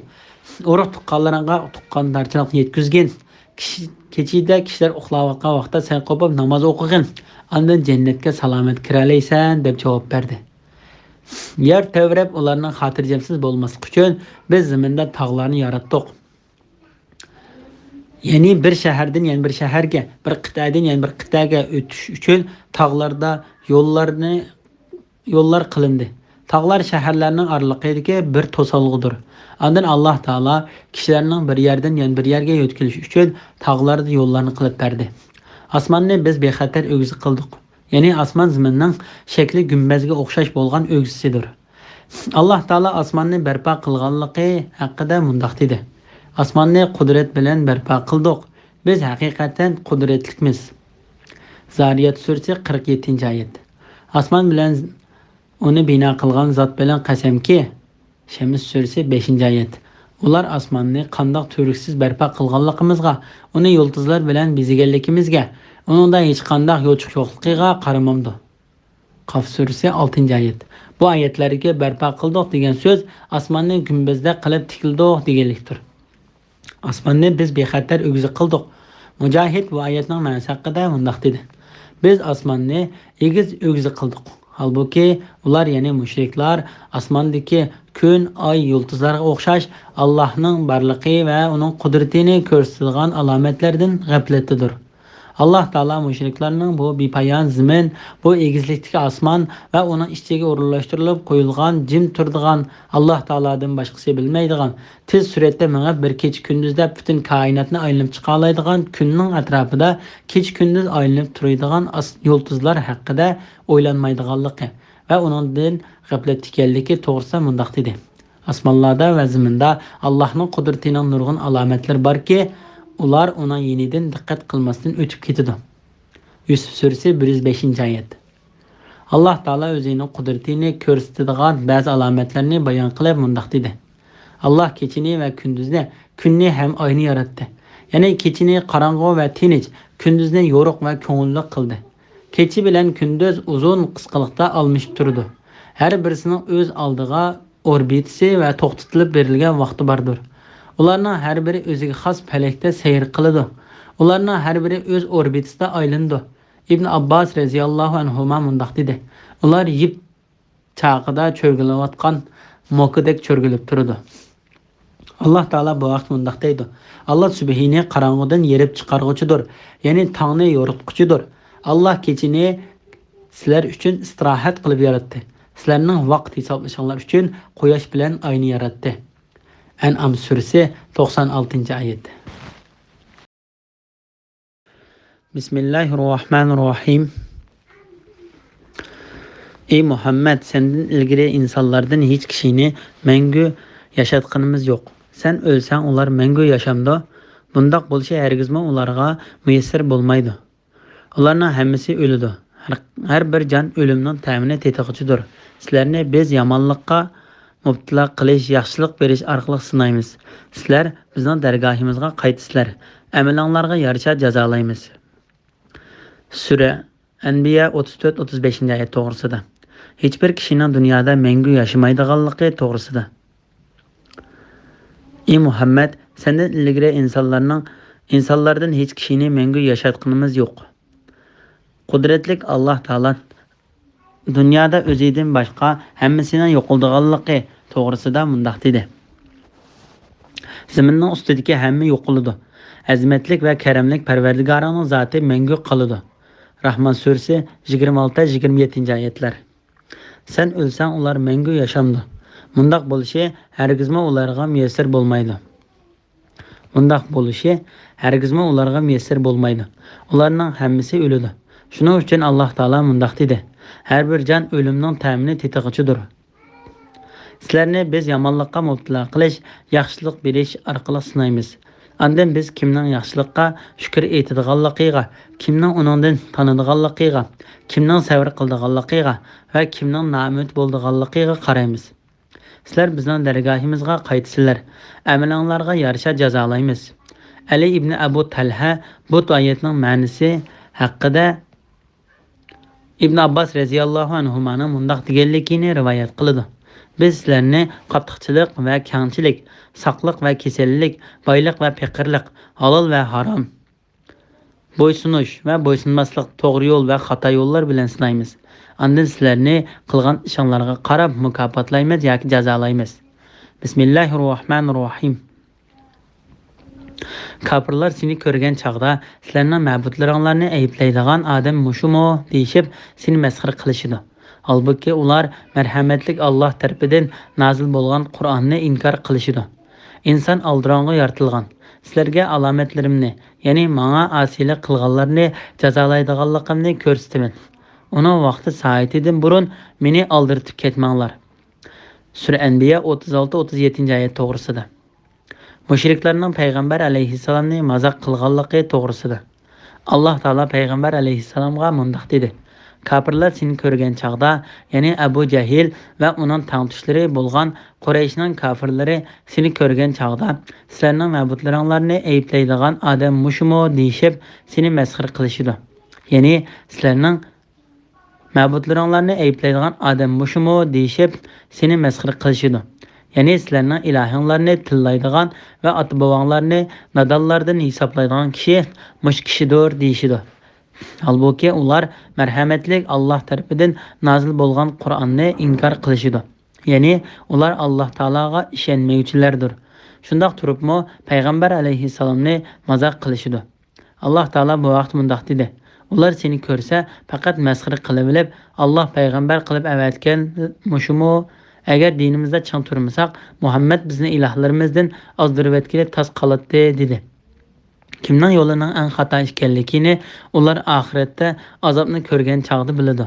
ئۇرۇق تۇغقانلىرىڭغا تۇغقاندارچىلىقنى يەتكۈزگىن. كىشى، كېچىدە كىشىلەر ئۇخلاۋاتقان ۋاقىتتا سەن قوپۇپ ناماز ئوقۇغىن، ئاندىن جەننەتكە سالامەت كىرەلەيسەن» دەپ جاۋاب بەردى. يەر تەۋرەپ ئۇلارنىڭ خاتىرجەمسىز بولماسلىقى ئۈچۈن بىز زېمىندا تاغلارنى ياراتتۇق. يەنى بىر شەھەردىن يەنە بىر شەھەرگە، بىر قىتئەدىن يەنە بىر قىتئەگە ئۆتۈش ئۈچۈن تاغلاردا يوللارنى، يوللار قىلىندى. تاغلار شەھەرلەرنىڭ ئارىلىقىدىكى بىر توسالغۇدۇر. ئاندىن ئاللاھ تائالا كىشىلەرنىڭ بىر يەردىن يەنە بىر يەرگە يۆتكىلىش ئۈچۈن تاغلاردا يوللارنى قىلىپ بەردى. ئاسماننى بىز بىخەتەر ئۆگزە قىلدۇق. يەنى ئاسمان زېمىننىڭ شەكلى گۈمبەزگە ئوخشاش بولغان ئۆگزىسىدۇر. ئاللاھ تائالا ئاسماننى بەرپا قىلغانلىقى ھەققىدە مۇنداق دېدى: «ئاسماننى قۇدرەت بىلەن بەرپا قىلدۇق. بىز ھەقىقەتەن قۇدرەتلىكمىز.» زارىيات سۈرىسى، قىرىق يەتتىنچى ئايەت. ئاسمان بىلەن ئۇنى بىنا قىلغان زات بىلەن قەسەمكى، شەمس سۈرىسى، بەشىنچى ئايەت. ئۇلار ئاسماننى قانداق تۈۋرۈكسىز بەرپا قىلغانلىقىمىزغا، ئۇنى يۇلتۇزلار بىلەن بېزىگەنلىكىمىزگە، ئۇنىڭدا ھېچقانداق يوچۇق يوقلۇقىغا قارىمامدۇ؟ قاف سۈرىسى، ئالتىنچى ئايەت. بۇ ئايەتلەردىكى بەرپا قىلدۇق دېگەن سۆز ئاسماننى گۈمبەزدەك قىلىپ تىكلىدۇق دېگەنلىكتۇر. ئاسماننى بىز بىخەتەر ئۆگزە قىلدۇق. مۇجاھىد بۇ ئايەتنىڭ مەنىسى ھەققىدە مۇنداق دېدى: «بىز ئاسماننى ئېگىز ئۆگزە قىلدۇق.» ھالبۇكى، ئۇلار، يەنى مۇشرىكلار، ئاسماندىكى كۈن، ئاي، يۇلتۇزلارغا ئوخشاش ئاللاھنىڭ بارلىقى ۋە ئۇنىڭ قۇدرىتىنى كۆرسىتىدىغان ئالامەتلەردىن غەپلەتتىدۇر. ئاللاھ تائالا مۇشرىكلارنىڭ بۇ بىپايان زېمىن، بۇ ئېگىزلىكتىكى ئاسمان ۋە ئۇنىڭ ئىچىگە ئورۇنلاشتۇرۇلۇپ قويۇلغان، جىم تۇرىدىغان، ئاللاھ تائالادىن باشقىسى بىلمەيدىغان، تېز سۈرئەتتە مېڭىپ، بىر كېچە كۈندۈزدە پۈتۈن كائىناتنى ئايلىنىپ چىقالايدىغان كۈننىڭ ئەتراپىدا كېچە كۈندۈز ئايلىنىپ تۇرىدىغان ئاس-، يۇلتۇزلار ھەققىدە ئويلانمايدىغانلىقى ۋە ئۇنىڭدىن غەپلەتتە ئىكەنلىكى توغرىسىدا مۇنداق دېدى: «ئاسمانلاردا ۋە زېمىندا ئاللاھنىڭ قۇدرىتىنىڭ نۇرغۇن ئالامەتلىرى باركى، ئۇلار ئۇنىڭ يېنىدىن دىققەت قىلماستىن ئۆتۈپ كېتىدۇ.» يۈسۈپ سۈرىسى، بىر يۈز بەشىنچى ئايەت. ئاللاھ تائالا ئۆزىنىڭ قۇدرىتىنى كۆرسىتىدىغان بەزى ئالامەتلەرنى بايان قىلىپ مۇنداق دېدى: «ئاللاھ كېچىنى ۋە كۈندۈزنى، كۈننى ھەم ئاينى ياراتتى.» يەنى كېچىنى قاراڭغۇ ۋە تىنچ، كۈندۈزنى يورۇق ۋە كۆڭۈللۈك قىلدى. كېچە بىلەن كۈندۈز ئۇزۇن قىسقىلىقتا ئالمىشىپ تۇرىدۇ. ھەر بىرسىنىڭ ئۆز ئالدىغا ئوربىتىسى ۋە توختىتىلىپ بېرىلگەن ۋاقتى باردۇر. ئۇلارنىڭ ھەر بىرى ئۆزىگە خاس پەلەكتە سەير قىلىدۇ. ئۇلارنىڭ ھەر بىرى ئۆز ئوربىتىسىدا ئايلىنىدۇ. ئىبن ئابباس رەزىياللاھۇ ئەنھۇما مۇنداق دېدى: «ئۇلار يىپ چاقىدا چۆرگىلەۋاتقان موكىدەك چۆرگىلەپ تۇرىدۇ.» ئاللاھ تائالا بۇ ھەقتە مۇنداق دەيدۇ: «ئاللاھ سۈبھىنى قاراڭغۇدىن يېرىپ چىقارغۇچىدۇر، يەنى تاڭنى يورۇتقۇچىدۇر. ئاللاھ كېچىنى سىلەر ئۈچۈن ئىستىراھەت قىلىپ ياراتتى. سىلەرنىڭ ۋاقىت ھېسابلىشىڭلار ئۈچۈن قۇياش بىلەن ئاينى ياراتتى.» ئەنئام سۈرىسى، توقسان ئالتىنچى ئايەت. بىسمىللاھىررەھمانىررەھىم. ئى مۇھەممەد، سەندىن ئىلگىرى ئىنسانلاردىن ھېچ كىشىنى مەڭگۈ ياشاتقىنىمىز يوق. سەن ئۆلسەڭ، ئۇلار مەڭگۈ ياشامدۇ؟ بۇنداق بولۇشى ھەرگىزمۇ ئۇلارغا مۇيەسسەر بولمايدۇ. ئۇلارنىڭ ھەممىسى ئۆلىدۇ. ھەر، ھەر بىر جان ئۆلۈمنىڭ تەمىنى تېتىغۇچىدۇر. سىلەرنى بىز يامانلىققا مۇپتىلا قىلىش، ياخشىلىق بېرىش ئارقىلىق سىنايمىز. سىلەر بىزنىڭ دەرگاھىمىزغا قايتىسىلەر. ئەمىلىڭلارغا يارىشا جازالايمىز. سۈرە ئەنبىيا، ئوتتۇز تۆت، ئوتتۇز بەشىنچى ئايەت توغرىسىدا. ھېچبىر كىشىنىڭ دۇنيادا مەڭگۈ ياشىمايدىغانلىقى توغرىسىدا. ئى مۇھەممەد، سەندىن ئىلگىرى ئىنسانلارنىڭ، ئىنسانلاردىن ھېچ كىشىنى مەڭگۈ ياشاتقىنىمىز يوق. قۇدرەتلىك ئاللاھ تائالا دۇنيادا ئۆزىدىن باشقا ھەممىسىنىڭ يوقىلىدىغانلىقى توغرىسىدا مۇنداق دېدى: زېمىننىڭ ئۈستىدىكى ھەممە يوقىلىدۇ. ئەزىمەتلىك ۋە كەرەملىك پەرۋەردىگارىڭنىڭ زاتى مەڭگۈ قالىدۇ. راھمان سۈرىسى، يىگىرمە ئالتە، يىگىرمە يەتتىنچى ئايەتلەر. سەن ئۆلسەڭ، ئۇلار مەڭگۈ ياشامدۇ؟ مۇنداق بولۇشى ھەرگىزمۇ ئۇلارغا مۇيەسسەر بولمايدۇ. مۇنداق بولۇشى ھەرگىزمۇ ئۇلارغا مۇيەسسەر بولمايدۇ. ئۇلارنىڭ ھەممىسى ئۆلىدۇ. شۇنىڭ ئۈچۈن ئاللاھ تائالا مۇنداق دېدى: ھەر بىر جان ئۆلۈمنىڭ تەمىنى تېتىغۇچىدۇر. سىلەرنى بىز يامانلىققا مۇپتىلا قىلىش، ياخشىلىق بېرىش ئارقىلىق سىنايمىز. ئاندىن بىز كىمنىڭ ياخشىلىققا شۈكۈر ئېيتىدىغانلىقىغا، كىمنىڭ ئۇنىڭدىن تانىدىغانلىقىغا، كىمنىڭ سەۋر قىلىدىغانلىقىغا ۋە كىمنىڭ نائۈمىد بولىدىغانلىقىغا قارايمىز. سىلەر بىزنىڭ دەرگاھىمىزغا قايتىسىلەر. ئەمىلىڭلارغا يارىشا جازالايمىز. ئەلى ئىبنى ئەبۇ تەلھە بۇ ئايەتنىڭ مەنىسى ھەققىدە ئىبن ئابباس رەزىياللاھۇ ئەنھۇمانىڭ مۇنداق دېگەنلىكىنى رىۋايەت قىلىدۇ: بىز سىلەرنى قاتتىقچىلىق ۋە كەڭچىلىك، ساقلىق ۋە كېسەللىك، بايلىق ۋە پېقىرلىق، ھالال ۋە ھارام، بويسۇنۇش ۋە بويسۇنماسلىق، توغرا يول ۋە خاتا يوللار بىلەن سىنايمىز. ئاندىن سىلەرنى قىلغان ئىشىڭلارغا قاراپ مۇكاپاتلايمىز ياكى جازالايمىز. بىسمىللاھىررەھمانىررەھىم. كاپىرلار سېنى كۆرگەن چاغدا، سىلەرنىڭ مەبۇدلىرىڭلارنى ئەيىبلەيدىغان ئادەم مۇشۇمۇ دېيىشىپ، سېنى مەسخىرە قىلىشىدۇ. ھالبۇكى، ئۇلار مەرھەمەتلىك ئاللاھ تەرىپىدىن نازىل بولغان قۇرئاننى ئىنكار قىلىشىدۇ. ئىنسان ئالدىراڭغۇ يارىتىلغان. سىلەرگە ئالامەتلىرىمنى، يەنى ماڭا ئاسىيلىق قىلغانلارنى جازالايدىغانلىقىمنى كۆرسىتىمەن. ئۇنىڭ ۋاقتى سائىتىدىن بۇرۇن مېنى ئالدىرىتىپ كەتمەڭلار. سۈرە ئەنبىيا ئوتتۇز ئالتە، ئوتتۇز يەتتىنچى ئايەت توغرىسىدا. مۇشرىكلارنىڭ پەيغەمبەر ئەلەيھىسسالامنى مازاق قىلغانلىقى توغرىسىدا. ئاللاھ تائالا پەيغەمبەر ئەلەيھىسسالامغا مۇنداق دېدى: كاپىرلار سېنى كۆرگەن چاغدا، يەنى ئەبۇ جەھىل ۋە ئۇنىڭ تەڭتۇشلىرى بولغان قۇرەيشنىڭ كاپىرلىرى سېنى كۆرگەن چاغدا، سىلەرنىڭ مەبۇدلىرىڭلارنى ئەيىبلەيدىغان ئادەم مۇشۇمۇ دېيىشىپ، سېنى مەسخىرە قىلىشىدۇ. يەنى سىلەرنىڭ مەبۇدلىرىڭلارنى ئەيىبلەيدىغان ئادەم مۇشۇمۇ دېيىشىپ، سېنى مەسخىرە قىلىشىدۇ. يەنى سىلەرنىڭ ئىلاھىڭلارنى تىللايدىغان ۋە ئاتا-بوۋاڭلارنى نادانلاردىن ھېسابلايدىغان كىشى مۇشۇ كىشىدۇر دېيىشىدۇ. ھالبۇكى، ئۇلار مەرھەمەتلىك ئاللاھ تەرىپىدىن نازىل بولغان قۇرئاننى ئىنكار قىلىشىدۇ. يەنى ئۇلار ئاللاھ تائالاغا ئىشەنمەيدىغانلاردۇر. شۇنداق تۇرۇپمۇ پەيغەمبەر ئەلەيھىسسالامنى مازاق قىلىشىدۇ. ئاللاھ تائالا بۇ ھەقتە مۇنداق دېدى: ئۇلار سېنى كۆرسە، پەقەت مەسخىرە قىلىۋېلىپ، ئاللاھ پەيغەمبەر قىلىپ ئەۋەتكەن مۇشۇمۇ؟ ئەگەر دىنىمىزدا چىڭ تۇرمىساق، مۇھەممەد بىزنى ئىلاھلىرىمىزدىن ئازدۇرۇۋەتكىلى تاس قالاتتى، دېدى. كىمنىڭ يولىنىڭ ئەڭ خاتا ئىكەنلىكىنى ئۇلار ئاخىرەتتە ئازابنى كۆرگەن چاغدا بىلىدۇ.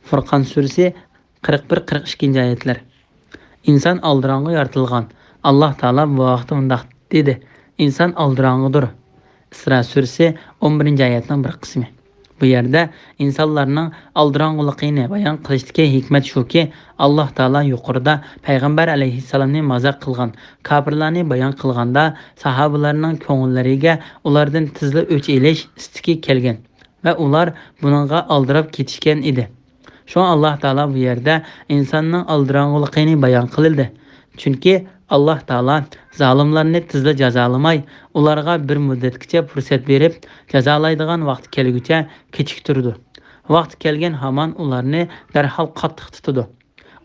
فۇرقان سۈرىسى، قىرىق بىر، قىرىق ئىككىنچى ئايەتلەر. ئىنسان ئالدىراڭغۇ يارىتىلغان. ئاللاھ تائالا بۇ ھەقتە مۇنداق دېدى: ئىنسان ئالدىراڭغۇدۇر. ئىسرا سۈرىسى، ئون بىرىنچى ئايەتنىڭ بىر قىسمى. بۇ يەردە ئىنسانلارنىڭ ئالدىراڭغۇلۇقىنى بايان قىلىشتىكى ھېكمەت شۇكى، ئاللاھ تائالا يۇقىرىدا پەيغەمبەر ئەلەيھىسسالامنى مازاق قىلغان كاپىرلارنى بايان قىلغاندا، ساھابىلەرنىڭ كۆڭۈللىرىگە ئۇلاردىن تېزلا ئۆچ ئېلىش ئىستىكى كەلگەن ۋە ئۇلار بۇنىڭغا ئالدىراپ كېتىشكەن ئىدى. شۇڭا ئاللاھ تائالا بۇ يەردە ئىنساننىڭ ئالدىراڭغۇلۇقىنى بايان قىلدى. چۈنكى ئاللاھ تائالا زالىملارنى تېزلا جازالىماي، ئۇلارغا بىر مۇددەتكىچە پۇرسەت بېرىپ، جازالايدىغان ۋاقتى كەلگۈچە كېچىكتۈرىدۇ. ۋاقتى كەلگەن ھامان ئۇلارنى دەرھال قاتتىق تۇتىدۇ.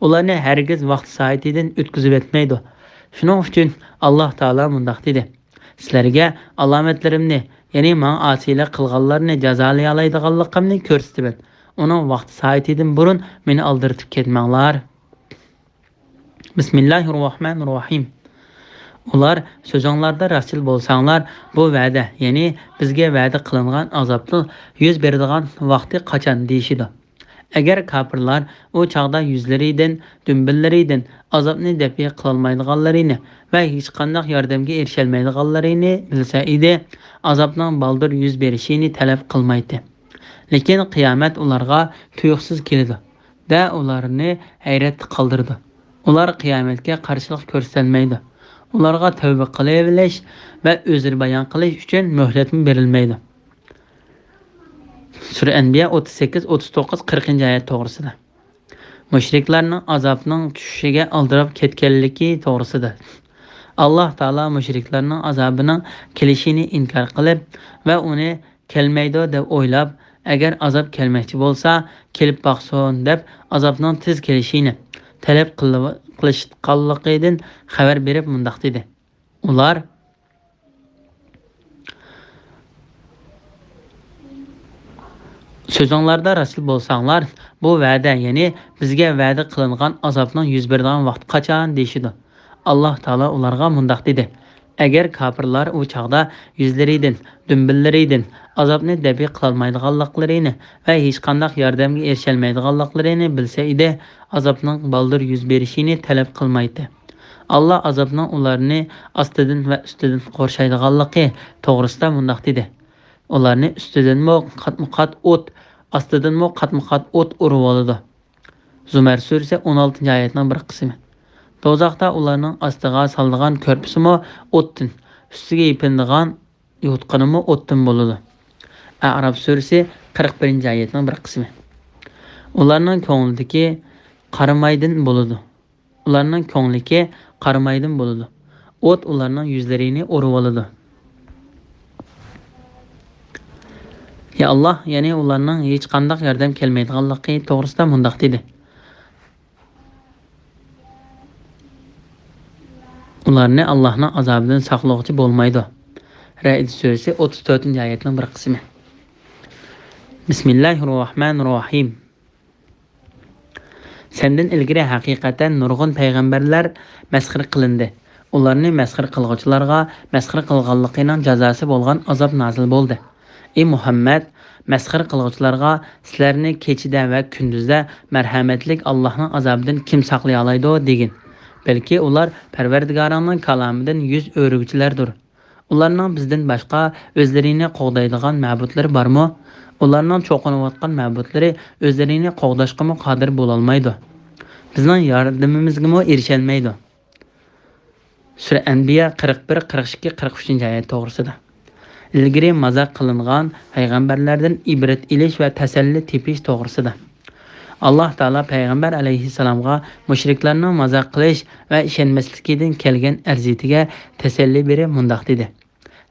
ئۇلارنى ھەرگىز ۋاقتى سائىتىدىن ئۆتكۈزۈۋەتمەيدۇ. شۇنىڭ ئۈچۈن ئاللاھ تائالا مۇنداق دېدى: سىلەرگە ئالامەتلىرىمنى، يەنى ماڭا ئاسىيلىق قىلغانلارنى جازالىيالايدىغانلىقىمنى كۆرسىتىمەن. ئۇنىڭ ۋاقتى سائىتىدىن بۇرۇن مېنى ئالدىرىتىپ كەتمەڭلار. بىسمىللاھىررەھمانىررەھىم. ئۇلار، سۆزۈڭلاردا راستچىل بولساڭلار، بۇ ۋەدە، يەنى بىزگە ۋەدە قىلىنغان ئازابنىڭ يۈز بېرىدىغان ۋاقتى قاچان؟ دېيىشىدۇ. ئەگەر كاپىرلار ئۇ چاغدا يۈزلىرىدىن، دۈمبىلىرىدىن ئازابنى دەپئى قىلالمايدىغانلىرىنى ۋە ھېچقانداق ياردەمگە ئېرىشەلمەيدىغانلىرىنى بىلسە ئىدى، ئازابنىڭ بالدۇر يۈز بېرىشىنى تەلەپ قىلمايتتى. لېكىن قىيامەت ئۇلارغا تۇيۇقسىز كېلىدۇ. دە ئۇلارنى ھەيرەتتە قالدۇرىدۇ. ئۇلار قىيامەتكە قارشىلىق كۆرسىتەلمەيدۇ. ئۇلارغا تەۋبە قىلىۋېلىش ۋە ئۆزرە بايان قىلىش ئۈچۈن مۆھلەتمۇ بېرىلمەيدۇ. سۈرە ئەنبىيا ئوتتۇز سەككىز، ئوتتۇز توققۇز، قىرىقىنچى ئايەت توغرىسىدا. مۇشرىكلارنىڭ ئازابنىڭ چۈشۈشىگە ئالدىراپ كەتكەنلىكى توغرىسىدا. ئاللاھ تائالا مۇشرىكلارنىڭ ئازابىنىڭ كېلىشىنى ئىنكار قىلىپ ۋە ئۇنى كەلمەيدۇ دەپ ئويلاپ، ئەگەر ئازاب كەلمەكچى بولسا، كېلىپ باقسۇن دەپ، ئازابنىڭ تېز كېلىشىنى تەلەپ قىل-، قىلىشقانلىقىدىن خەۋەر بېرىپ مۇنداق دېدى: ئۇلار، سۆزۈڭلاردا راستچىل بولساڭلار، بۇ ۋەدە، يەنى بىزگە ۋەدە قىلىنغان ئازابنىڭ يۈز بېرىدىغان ۋاقتى قاچان؟ دېيىشىدۇ. ئاللاھ تائالا ئۇلارغا مۇنداق دېدى: ئەگەر كاپىرلار ئۇ چاغدا يۈزلىرىدىن، دۈمبىلىرىدىن ئازابنى دەپئى قىلالمايدىغانلىقلىرىنى ۋە ھېچقانداق ياردەمگە ئېرىشەلمەيدىغانلىقلىرىنى بىلسە ئىدى، ئازابنىڭ بالدۇر يۈز بېرىشىنى تەلەپ قىلمايتتى. ئاللاھ ئازابنىڭ ئۇلارنى ئاستىدىن ۋە ئۈستىدىن قورشايدىغانلىقى توغرىسىدا مۇنداق دېدى: ئۇلارنى ئۈستىدىنمۇ قاتمۇقات ئوت، ئاستىدىنمۇ قاتمۇقات ئوت ئۇرۇۋالىدۇ. زۇمەر سۈرىسى، ئون ئالتىنچى ئايەتنىڭ بىر قىسمى. دوزاختا ئۇلارنىڭ ئاستىغا سالىدىغان كۆرپىسىمۇ ئوتتىن، ئۈستىگە يېپىنىدىغان يوتقىنىمۇ ئوتتىن بولىدۇ. ئەئراف سۈرىسى، قىرىق بىرىنچى ئايەتنىڭ بىر قىسمى. ئۇلارنىڭ كۆڭلىدىكى قارامايدىن بولىدۇ. ئۇلارنىڭ كۆڭلىكى قارامايدىن بولىدۇ. ئوت ئۇلارنىڭ يۈزلىرىنى ئۇرۇۋالىدۇ. يا ئاللاھ، يەنى ئۇلارنىڭ ھېچقانداق ياردەم كەلمەيدىغانلىقى توغرىسىدا مۇنداق دېدى: ئۇلارنى ئاللاھنىڭ ئازابىدىن ساقلىغۇچى بولمايدۇ. رەئد سۈرىسى ئوتتۇز تۆتىنچى ئايەتنىڭ بىر قىسمى. بىسمىللاھىررەھمانىررەھىم. سەندىن ئىلگىرى ھەقىقەتەن نۇرغۇن پەيغەمبەرلەر مەسخىرە قىلىندى. ئۇلارنى مەسخىرە قىلغۇچىلارغا مەسخىرە قىلغانلىقىنىڭ جازاسى بولغان ئازاب نازىل بولدى. ئى مۇھەممەد، مەسخىرە قىلغۇچىلارغا سىلەرنى كېچىدە ۋە كۈندۈزدە مەرھەمەتلىك ئاللاھنىڭ ئازابىدىن كىم ساقلىيالايدۇ دېگىن. بەلكى ئۇلار پەرۋەردىگارىڭنىڭ كالامىدىن يۈز ئۆرۈگۈچىلەردۇر. ئۇلارنىڭ بىزدىن باشقا ئۆزلىرىنى قوغدايدىغان مەبۇدلىرى بارمۇ؟ ئۇلارنىڭ چوقۇنۇۋاتقان مەبۇدلىرى ئۆزلىرىنى قوغداشقىمۇ قادىر بولالمايدۇ. بىزنىڭ ياردىمىمىزگىمۇ ئېرىشەلمەيدۇ. سۈرە ئەنبىيا قىرىق بىر، قىرىق ئىككى، قىرىق ئۈچىنچى ئايەت توغرىسىدا. ئىلگىرى مازاق قىلىنغان پەيغەمبەرلەردىن ئىبرەت ئېلىش ۋە تەسەللى تېپىش توغرىسىدا. ئاللاھ تائالا پەيغەمبەر ئەلەيھىسسالامغا مۇشرىكلارنىڭ مازاق قىلىش ۋە ئىشەنمەسلىكىدىن كەلگەن ئەرزىيىتىگە تەسەللى بېرىپ مۇنداق دېدى: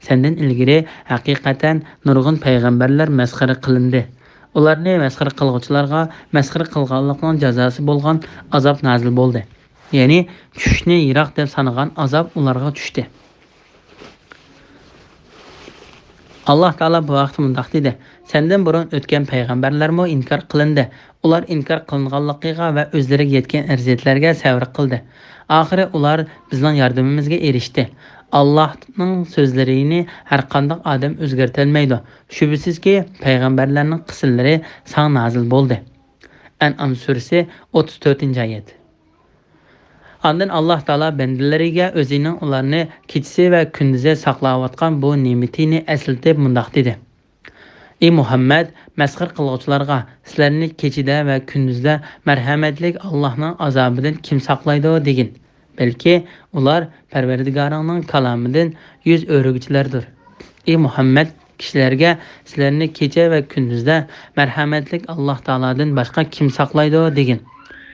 سەندىن ئىلگىرى ھەقىقەتەن نۇرغۇن پەيغەمبەرلەر مەسخىرە قىلىندى. ئۇلارنى مەسخىرە قىلغۇچىلارغا مەسخىرە قىلغانلىقنىڭ جازاسى بولغان ئازاب نازىل بولدى. يەنى چۈشۈشنى يىراق دەپ سانىغان ئازاب ئۇلارغا چۈشتى. ئاللاھ تائالا بۇ ھەقتە مۇنداق دېدى: سەندىن بۇرۇن ئۆتكەن پەيغەمبەرلەرمۇ ئىنكار قىلىندى. ئۇلار ئىنكار قىلىنغانلىقىغا ۋە ئۆزلىرىگە يەتكەن ئەزىيەتلەرگە سەۋر قىلدى. ئاخىرى ئۇلار بىزنىڭ ياردىمىمىزگە ئېرىشتى. ئاللاھنىڭ سۆزلىرىنى ھەرقانداق ئادەم ئۆزگەرتەلمەيدۇ. شۈبھىسىزكى، پەيغەمبەرلەرنىڭ قىسسىلىرى ساڭا نازىل بولدى. ئەنئام سۈرىسى، ئوتتۇز تۆتىنچى ئايەت. ئاندىن ئاللاھ تائالا بەندىلىرىگە ئۆزىنىڭ ئۇلارنى كېچىسى ۋە كۈندۈزى ساقلاۋاتقان بۇ نېمىتىنى ئەسلىتىپ مۇنداق دېدى: ئى مۇھەممەد، مەسخىرە قىلغۇچىلارغا، سىلەرنى كېچىدە ۋە كۈندۈزدە مەرھەمەتلىك ئاللاھنىڭ ئازابىدىن كىم ساقلايدۇ دېگىن. بەلكى ئۇلار پەرۋەردىگارىڭنىڭ كالامىدىن يۈز ئۆرۈگۈچىلەردۇر. ئى مۇھەممەد، كىشىلەرگە سىلەرنى كېچە ۋە كۈندۈزدە مەرھەمەتلىك ئاللاھ تائالادىن باشقا كىم ساقلايدۇ دېگىن.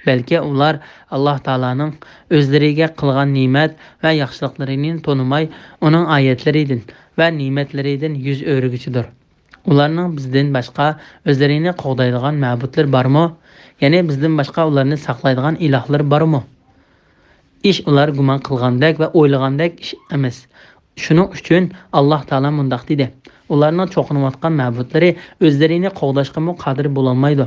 بەلكى ئۇلار ئاللاھ تائالانىڭ ئۆزلىرىگە قىلغان نېمەت ۋە ياخشىلىقلىرىنى تونۇماي، ئۇنىڭ ئايەتلىرىدىن ۋە نېمەتلىرىدىن يۈز ئۆرۈگۈچىدۇر. ئۇلارنىڭ بىزدىن باشقا ئۆزلىرىنى قوغدايدىغان مەبۇدلىرى بارمۇ؟ يەنى بىزدىن باشقا ئۇلارنى ساقلايدىغان ئىلاھلىرى بارمۇ؟ ئىش ئۇلار گۇمان قىلغاندەك ۋە ئويلىغاندەك ئىش ئەمەس. شۇنىڭ ئۈچۈن ئاللاھ تائالا مۇنداق دېدى: ئۇلارنىڭ چوقۇنۇۋاتقان مەبۇدلىرى ئۆزلىرىنى قوغداشقىمۇ قادىر بولالمايدۇ.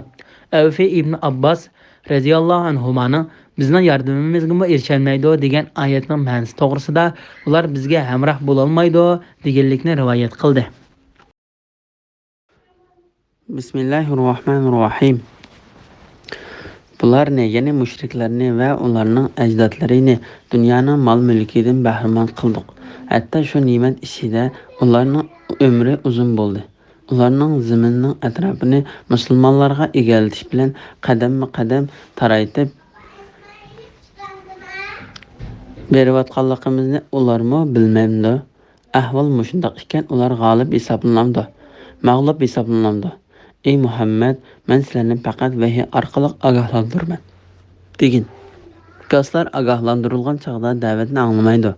ئەۋفى ئىبنى ئابباس رەزىياللاھۇ ئەنھۇمانىڭ بىزنىڭ ياردىمىمىزگىمۇ ئېرىشەلمەيدۇ دېگەن ئايەتنىڭ مەنىسى توغرىسىدا، ئۇلار بىزگە ھەمراھ بولالمايدۇ دېگەنلىكنى رىۋايەت قىلدى. بىسمىللاھىررەھمانىررەھىم. بۇلارنى، يەنى مۇشرىكلارنى ۋە ئۇلارنىڭ ئەجدادلىرىنى دۇنيانىڭ مال-مۈلكىدىن بەھرىمەن قىلدۇق. ھەتتا شۇ نېمەت ئىچىدە ئۇلارنىڭ ئۆمرى ئۇزۇن بولدى. ئۇلارنىڭ زېمىننىڭ ئەتراپىنى مۇسۇلمانلارغا ئىگىلىتىش بىلەن قەدەممۇ قەدەم تارايتىپ بېرىۋاتقانلىقىمىزنى ئۇلارمۇ بىلمەمدۇ؟ ئەھۋال مۇشۇنداق ئىكەن، ئۇلار غالىب ھېسابلىنامدۇ؟ مەغلۇپ ھېسابلىنامدۇ؟ ئى مۇھەممەد، مەن سىلەرنى پەقەت ۋەھىي ئارقىلىق ئاگاھلاندۇرىمەن، دېگىن. گاسلار ئاگاھلاندۇرۇلغان چاغدا دەۋەتنى ئاڭلىمايدۇ.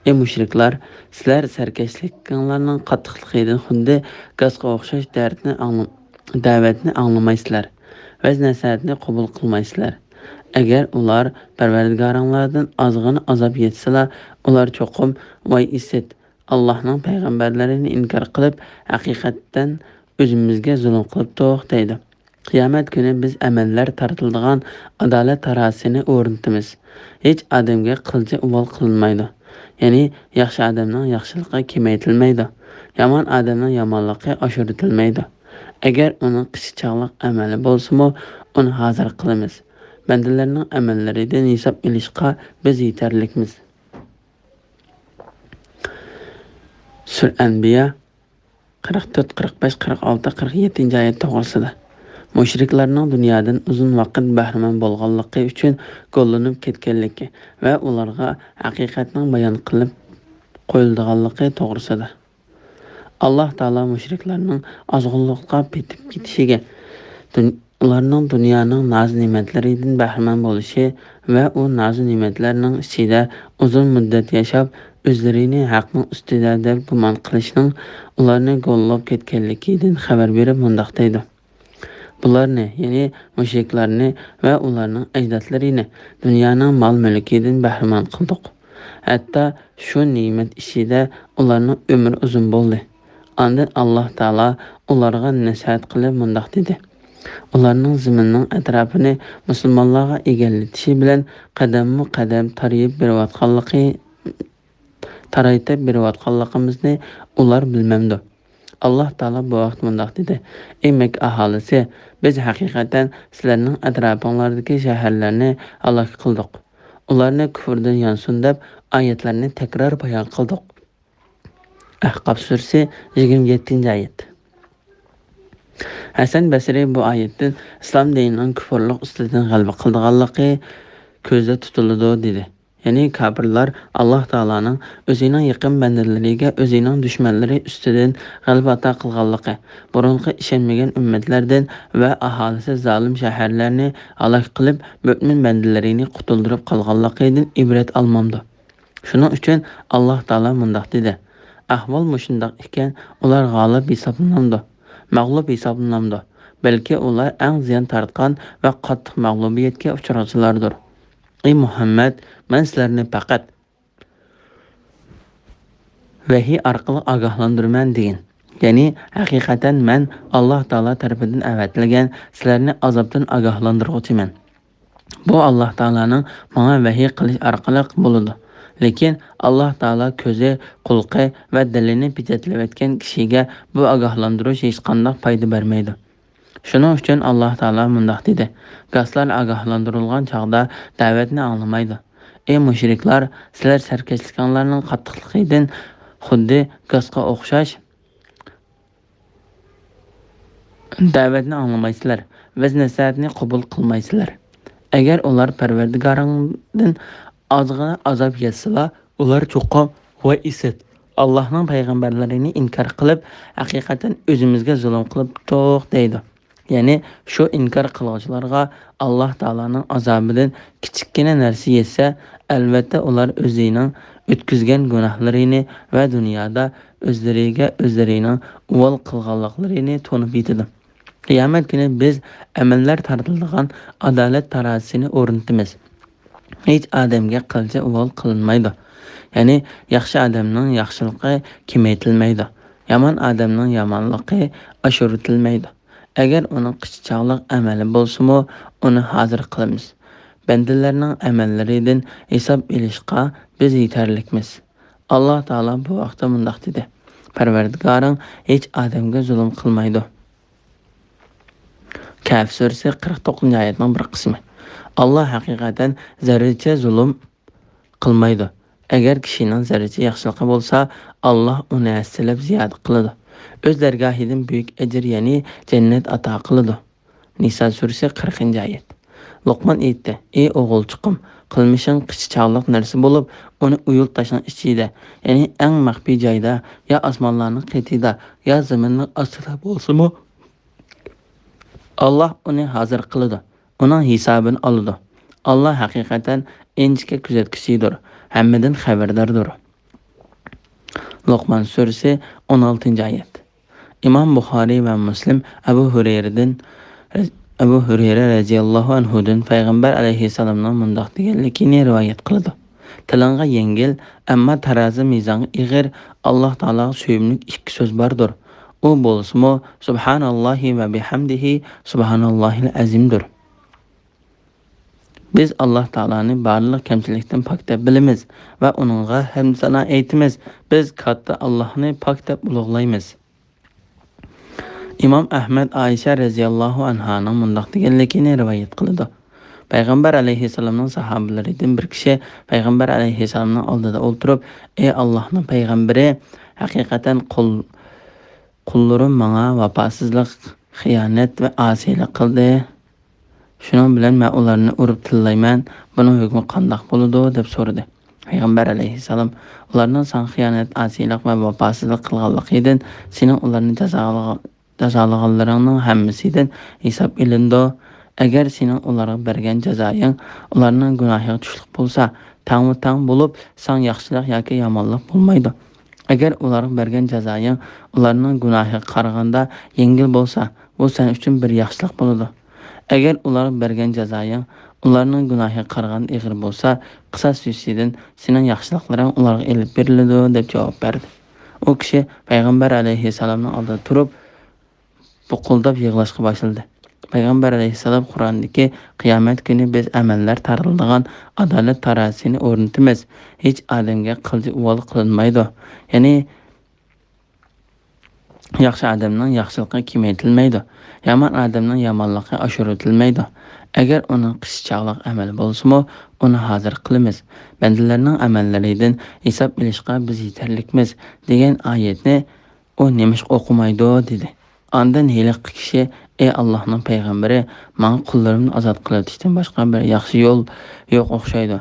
ئى مۇشرىكلار، سىلەر سەركەشلىكىڭلارنىڭ قاتتىقلىقىدىن خۇددى گاسقا ئوخشاش دەردنى ئاڭلا-، دەۋەتنى ئاڭلىمايسىلەر، ۋەز-نەسىھەتنى قوبۇل قىلمايسىلەر. ئەگەر ئۇلار پەرۋەردىگارىڭلاردىن ئازغىنە ئازاب يەتسىلا، ئۇلار چوقۇم: ۋاي ئىسىت! ئاللاھنىڭ پەيغەمبەرلىرىنى ئىنكار قىلىپ، ھەقىقەتەن ئۆزىمىزگە زۇلۇم قىلىپتۇق، دەيدۇ. قىيامەت كۈنى بىز ئەمەللەر تارتىلىدىغان ئادالەت تارازىسىنى ئورنىتىمىز. ھېچ ئادەمگە قىلچە ئۇۋال قىلىنمايدۇ. يەنى ياخشى ئادەمنىڭ ياخشىلىقى كېمەيتىلمەيدۇ. يامان ئادەمنىڭ يامانلىقى ئاشۇرتۇلمايدۇ. ئەگەر ئۇنىڭ قىسچاقلىق ئەمەلى بولسىمۇ، ئۇنى ھازىر قىلىمىز. بەندىلەرنىڭ ئەمەللىرىدىن ھېساب ئېلىشقا بىز يېتەرلىكمىز. سۈرە ئەنبىيا قىرىق تۆت، قىرىق بەش، قىرىق ئالتە، قىرىق يەتتىنچى ئايەت توغرىسىدا. مۇشرىكلارنىڭ دۇنيادىن ئۇزۇن ۋاقىت بەھرىمەن بولغانلىقى ئۈچۈن گوللىنىپ كەتكەنلىكى ۋە ئۇلارغا ھەقىقەتنىڭ بايان قىلىپ قويۇلىدىغانلىقى توغرىسىدا. ئاللاھ تائالا مۇشرىكلارنىڭ ئازغۇنلۇققا پېتىپ كېتىشىگە، دۇن-، ئۇلارنىڭ دۇنيانىڭ ناز-نېمەتلىرىدىن بەھرىمەن بولۇشى ۋە ئۇ ناز-نېمەتلەرنىڭ ئىچىدە ئۇزۇن مۇددەت ياشاپ، ئۆزلىرىنى ھەقنىڭ ئۈستىدە دەپ گۇمان قىلىشنىڭ ئۇلارنى گوللاپ كەتكەنلىكىدىن خەۋەر بېرىپ مۇنداق دەيدۇ: بۇلارنى، يەنى مۇشرىكلارنى ۋە ئۇلارنىڭ ئەجدادلىرىنى دۇنيانىڭ مال-مۈلكىدىن بەھرىمەن قىلدۇق. ھەتتا شۇ نېمەت ئىچىدە ئۇلارنىڭ ئۆمرى ئۇزۇن بولدى. ئاندىن ئاللاھ تائالا ئۇلارغا نەسىھەت قىلىپ مۇنداق دېدى: ئۇلارنىڭ زېمىننىڭ ئەتراپىنى مۇسۇلمانلارغا ئىگىلىتىشى بىلەن قەدەممۇ قەدەم تارىيىپ بېرىۋاتقانلىقى، تارايتىپ بېرىۋاتقانلىقىمىزنى ئۇلار بىلمەمدۇ؟ ئاللاھ تائالا بۇ ۋاقىت مۇنداق دېدى: ئى مەككە ئاھالىسى، بىز ھەقىقەتەن سىلەرنىڭ ئەتراپىڭلاردىكى شەھەرلەرنى ھالاك قىلدۇق. ئۇلارنى كۇفرىدىن يانسۇن دەپ ئايەتلەرنى تەكرار بايان قىلدۇق. ئەھقاف سۈرىسى، يىگىرمە يەتتىنچى ئايەت. ھەسەن بەسرى بۇ ئايەتتىن ئىسلام دىنىنىڭ كۇفرلۇق ئۈستىدىن غەلىبە قىلىدىغانلىقى كۆزدە تۇتۇلىدۇ، دېدى. يەنى كاپىرلار ئاللاھ تائالانىڭ ئۆزىنىڭ يېقىن بەندىلىرىگە ئۆزىنىڭ دۈشمەنلىرى ئۈستىدىن غەلىبە ئاتا قىلغانلىقى، بۇرۇنقى ئىشەنمىگەن ئۈممەتلەردىن ۋە ئاھالىسى زالىم شەھەرلەرنى ھالاك قىلىپ، مۆمىن بەندىلىرىنى قۇتۇلدۇرۇپ قالغانلىقىدىن ئىبرەت ئالمامدۇ؟ شۇنىڭ ئۈچۈن ئاللاھ تائالا مۇنداق دېدى: ئەھۋال مۇشۇنداق ئىكەن، ئۇلار غالىب ھېسابلىنامدۇ؟ مەغلۇپ ھېسابلىنامدۇ؟ بەلكى ئۇلار ئەڭ زىيان تارتقان ۋە قاتتىق مەغلۇبىيەتكە ئۇچرىغۇچىلاردۇر. ئى مۇھەممەد، مەن سىلەرنى پەقەت ۋەھىي ئارقىلىق ئاگاھلاندۇرىمەن دېگىن. يەنى، ھەقىقەتەن مەن ئاللاھ تائالا تەرىپىدىن ئەۋەتىلگەن سىلەرنى ئازابتىن ئاگاھلاندۇرغۇچىمەن. بۇ ئاللاھ تائالانىڭ ماڭا ۋەھىي قىلىش ئارقىلىق بولىدۇ. لېكىن ئاللاھ تائالا كۆزى، قۇلىقى ۋە دىلىنى پېچەتلەۋەتكەن كىشىگە بۇ ئاگاھلاندۇرۇش ھېچقانداق پايدا بەرمەيدۇ. شۇنىڭ ئۈچۈن ئاللاھ تائالا مۇنداق دېدى: گاسلار ئاگاھلاندۇرۇلغان چاغدا دەۋەتنى ئاڭلىمايدۇ. ئى مۇشرىكلار، سىلەر سەركەشلىكىڭلارنىڭ قاتتىقلىقىدىن خۇددى گاسقا ئوخشاش دەۋەتنى ئاڭلىمايسىلەر، ۋەز-نەسىھەتنى قوبۇل قىلمايسىلەر. ئەگەر ئۇلار پەرۋەردىگارىڭدىن ئازغىنە ئازاب يەتسىلا، ئۇلار چوقۇم: ۋاي ئىسىت! ئاللاھنىڭ پەيغەمبەرلىرىنى ئىنكار قىلىپ، ھەقىقەتەن ئۆزىمىزگە زۇلۇم قىلىپتۇق، دەيدۇ. يەنى شۇ ئىنكار قىلغۇچىلارغا ئاللاھ تائالانىڭ ئازابىدىن كىچىككىنە نەرسە يەتسە، ئەلۋەتتە ئۇلار ئۆزىنىڭ ئۆتكۈزگەن گۇناھلىرىنى ۋە دۇنيادا ئۆزلىرىگە ئۆزلىرىنىڭ ئۇۋال قىلغانلىقلىرىنى تونۇپ يېتىدۇ. قىيامەت كۈنى بىز ئەمەللەر تارتىلىدىغان ئادالەت تارازىسىنى ئورنىتىمىز. ھېچ ئادەمگە قىلچە ئۇۋال قىلىنمايدۇ. يەنى ياخشى ئادەمنىڭ ياخشىلىقى كېمەيتىلمەيدۇ. يامان ئادەمنىڭ يامانلىقى ئاشۇرۇۋېتىلمەيدۇ. ئەگەر ئۇنىڭ قىچا چاغلىق ئەمەلى بولسىمۇ، ئۇنى ھازىر قىلىمىز. بەندىلەرنىڭ ئەمەللىرىدىن ھېساب ئېلىشقا بىز يېتەرلىكمىز. ئاللاھ تائالا بۇ ھەقتە مۇنداق دېدى: پەرۋەردىگارىڭ ھېچ ئادەمگە زۇلۇم قىلمايدۇ. كەھف سۈرىسى، قىرىق توققۇزىنچى ئايەتنىڭ بىر قىسمى. ئاللاھ ھەقىقەتەن زەررىچە زۇلۇم قىلمايدۇ. ئەگەر كىشىنىڭ زەررىچە ياخشىلىقى بولسا، ئاللاھ ئۇنى ھەسسىلەپ زىيادە قىلىدۇ. ئۆز دەرگاھىدىن بۈيۈك ئەجىر، يەنى جەننەت ئاتا قىلىدۇ. نىسا سۈرىسى، قىرىقىنچى ئايەت. لوقمان ئېيتتى: ئى ئوغۇلچىقىم، قىلمىشىڭ قىچا چاغلىق نەرسە بولۇپ، ئۇنى ئۇيۇل تاشنىڭ ئىچىدە، يەنى ئەڭ مەخپىي جايدا، يا ئاسمانلارنىڭ قېتىدا، يا زېمىننىڭ ئاستىدا بولسىمۇ، ئاللاھ ئۇنى ھازىر قىلىدۇ، ئۇنىڭ ھېسابىنى ئالىدۇ. ئاللاھ ھەقىقەتەن ئىنچىكە كۆزەتكۈچىدۇر، ھەممىدىن خەۋەرداردۇر. لوقمان سۈرىسى، ئون ئالتىنچى ئايەت. ئىمام بۇخارىي ۋە مۇسلىم ئەبۇ ھۇرەيرىدىن، ئەبۇ ھۇرەيرە رەزىياللاھۇ ئەنھۇدىن پەيغەمبەر ئەلەيھىسسالامنىڭ مۇنداق دېگەنلىكىنى رىۋايەت قىلىدۇ: تىلىڭغا يەڭگىل، ئەمما تارازى مىزانغا ئېغىر، ئاللاھ تائالاغا سۆيۈملۈك ئىككى سۆز باردۇر. ئۇ بولسىمۇ سۇبھاناللاھى ۋە بىھەمدىھى، سۇبھاناللاھىل ئەزىمدۇر. بىز ئاللاھ تائالانى بارلىق كەمچىلىكتىن پاك دەپ بىلىمىز ۋە ئۇنىڭغا ھەمدۇ سانا ئېيتىمىز. بىز كاتتا ئاللاھنى پاك دەپ ئۇلۇغلايمىز. ئىمام ئەھمەد ئائىشە رەزىياللاھۇ ئەنھانىڭ مۇنداق دېگەنلىكىنى رىۋايەت قىلىدۇ: پەيغەمبەر ئەلەيھىسسالامنىڭ ساھابىلىرىدىن بىر كىشى پەيغەمبەر ئەلەيھىسسالامنىڭ ئالدىدا ئولتۇرۇپ: ئى ئاللاھنىڭ پەيغەمبىرى، ھەقىقەتەن قۇل، قۇللىرىم ماڭا ۋاپاسىزلىق، خىيانەت ۋە ئاسىيلىق قىلدى. شۇنىڭ بىلەن مەن ئۇلارنى ئۇرۇپ تىللايمەن. بۇنىڭ ھۆكمى قانداق بولىدۇ؟ دەپ سورىدى. پەيغەمبەر ئەلەيھىسسالام: ئۇلارنىڭ ساڭا خىيانەت، ئاسىيلىق ۋە ۋاپاسىزلىق قىلغانلىقىدىن سېنىڭ ئۇلارنى جازالىغان جازالىغانلىرىڭنىڭ ھەممىسىدىن ھېساب ئېلىنىدۇ. ئەگەر سېنىڭ ئۇلارغا بەرگەن جازايىڭ ئۇلارنىڭ گۇناھىغا چۈشلۈك بولسا، تەڭمۇ تەڭ بولۇپ، ساڭا ياخشىلىق ياكى يامانلىق بولمايدۇ. ئەگەر ئۇلارغا بەرگەن جازايىڭ ئۇلارنىڭ گۇناھىغا قارىغاندا يەڭگىل بولسا، بۇ سەن ئۈچۈن بىر ياخشىلىق بولىدۇ. ئەگەر ئۇلارغا بەرگەن جازايىڭ ئۇلارنىڭ گۇناھى قارىغاندا ئېغىر بولسا، قىساس يۈزىسىدىن سېنىڭ ياخشىلىقلىرىڭ ئۇلارغا ئېلىپ بېرىلىدۇ» دەپ جاۋاب بەردى. ئۇ كىشى پەيغەمبەر ئەلەيھىسسالامنىڭ ئالدىدا تۇرۇپ، بۇقۇلداپ يىغلاشقا باشلىدى. پەيغەمبەر ئەلەيھىسسالام قۇرئاندىكى «قىيامەت كۈنى بىز ئەمەللەر تارىلىدىغان ئادالەت تارازىسىنى ئورنىتىمىز، ھېچ ئادەمگە قىلچە ئۇۋال قىلىنمايدۇ»، يەنى ياخشى ئادەمنىڭ ياخشىلىقى كېمەيتىلمەيدۇ، يامان ئادەمنىڭ يامانلىقى ئاشۇرۇۋېتىلمەيدۇ. ئەگەر ئۇنىڭ قىسچاقلىق ئەمەل بولسىمۇ، ئۇنى ھازىر قىلىمىز. بەندىلەرنىڭ ئەمەللىرىدىن ھېساب ئېلىشقا بىز يېتەرلىكمىز دېگەن ئايەتنى ئۇ نېمىشقا ئوقۇمايدۇ؟ دېدى. ئاندىن ھېلىقى كىشى: «ئەي ئاللاھنىڭ پەيغەمبىرى، ماڭا قۇللىرىمنى ئازاد قىلىۋېتىشتىن باشقا بىر ياخشى يول يوق ئوخشايدۇ.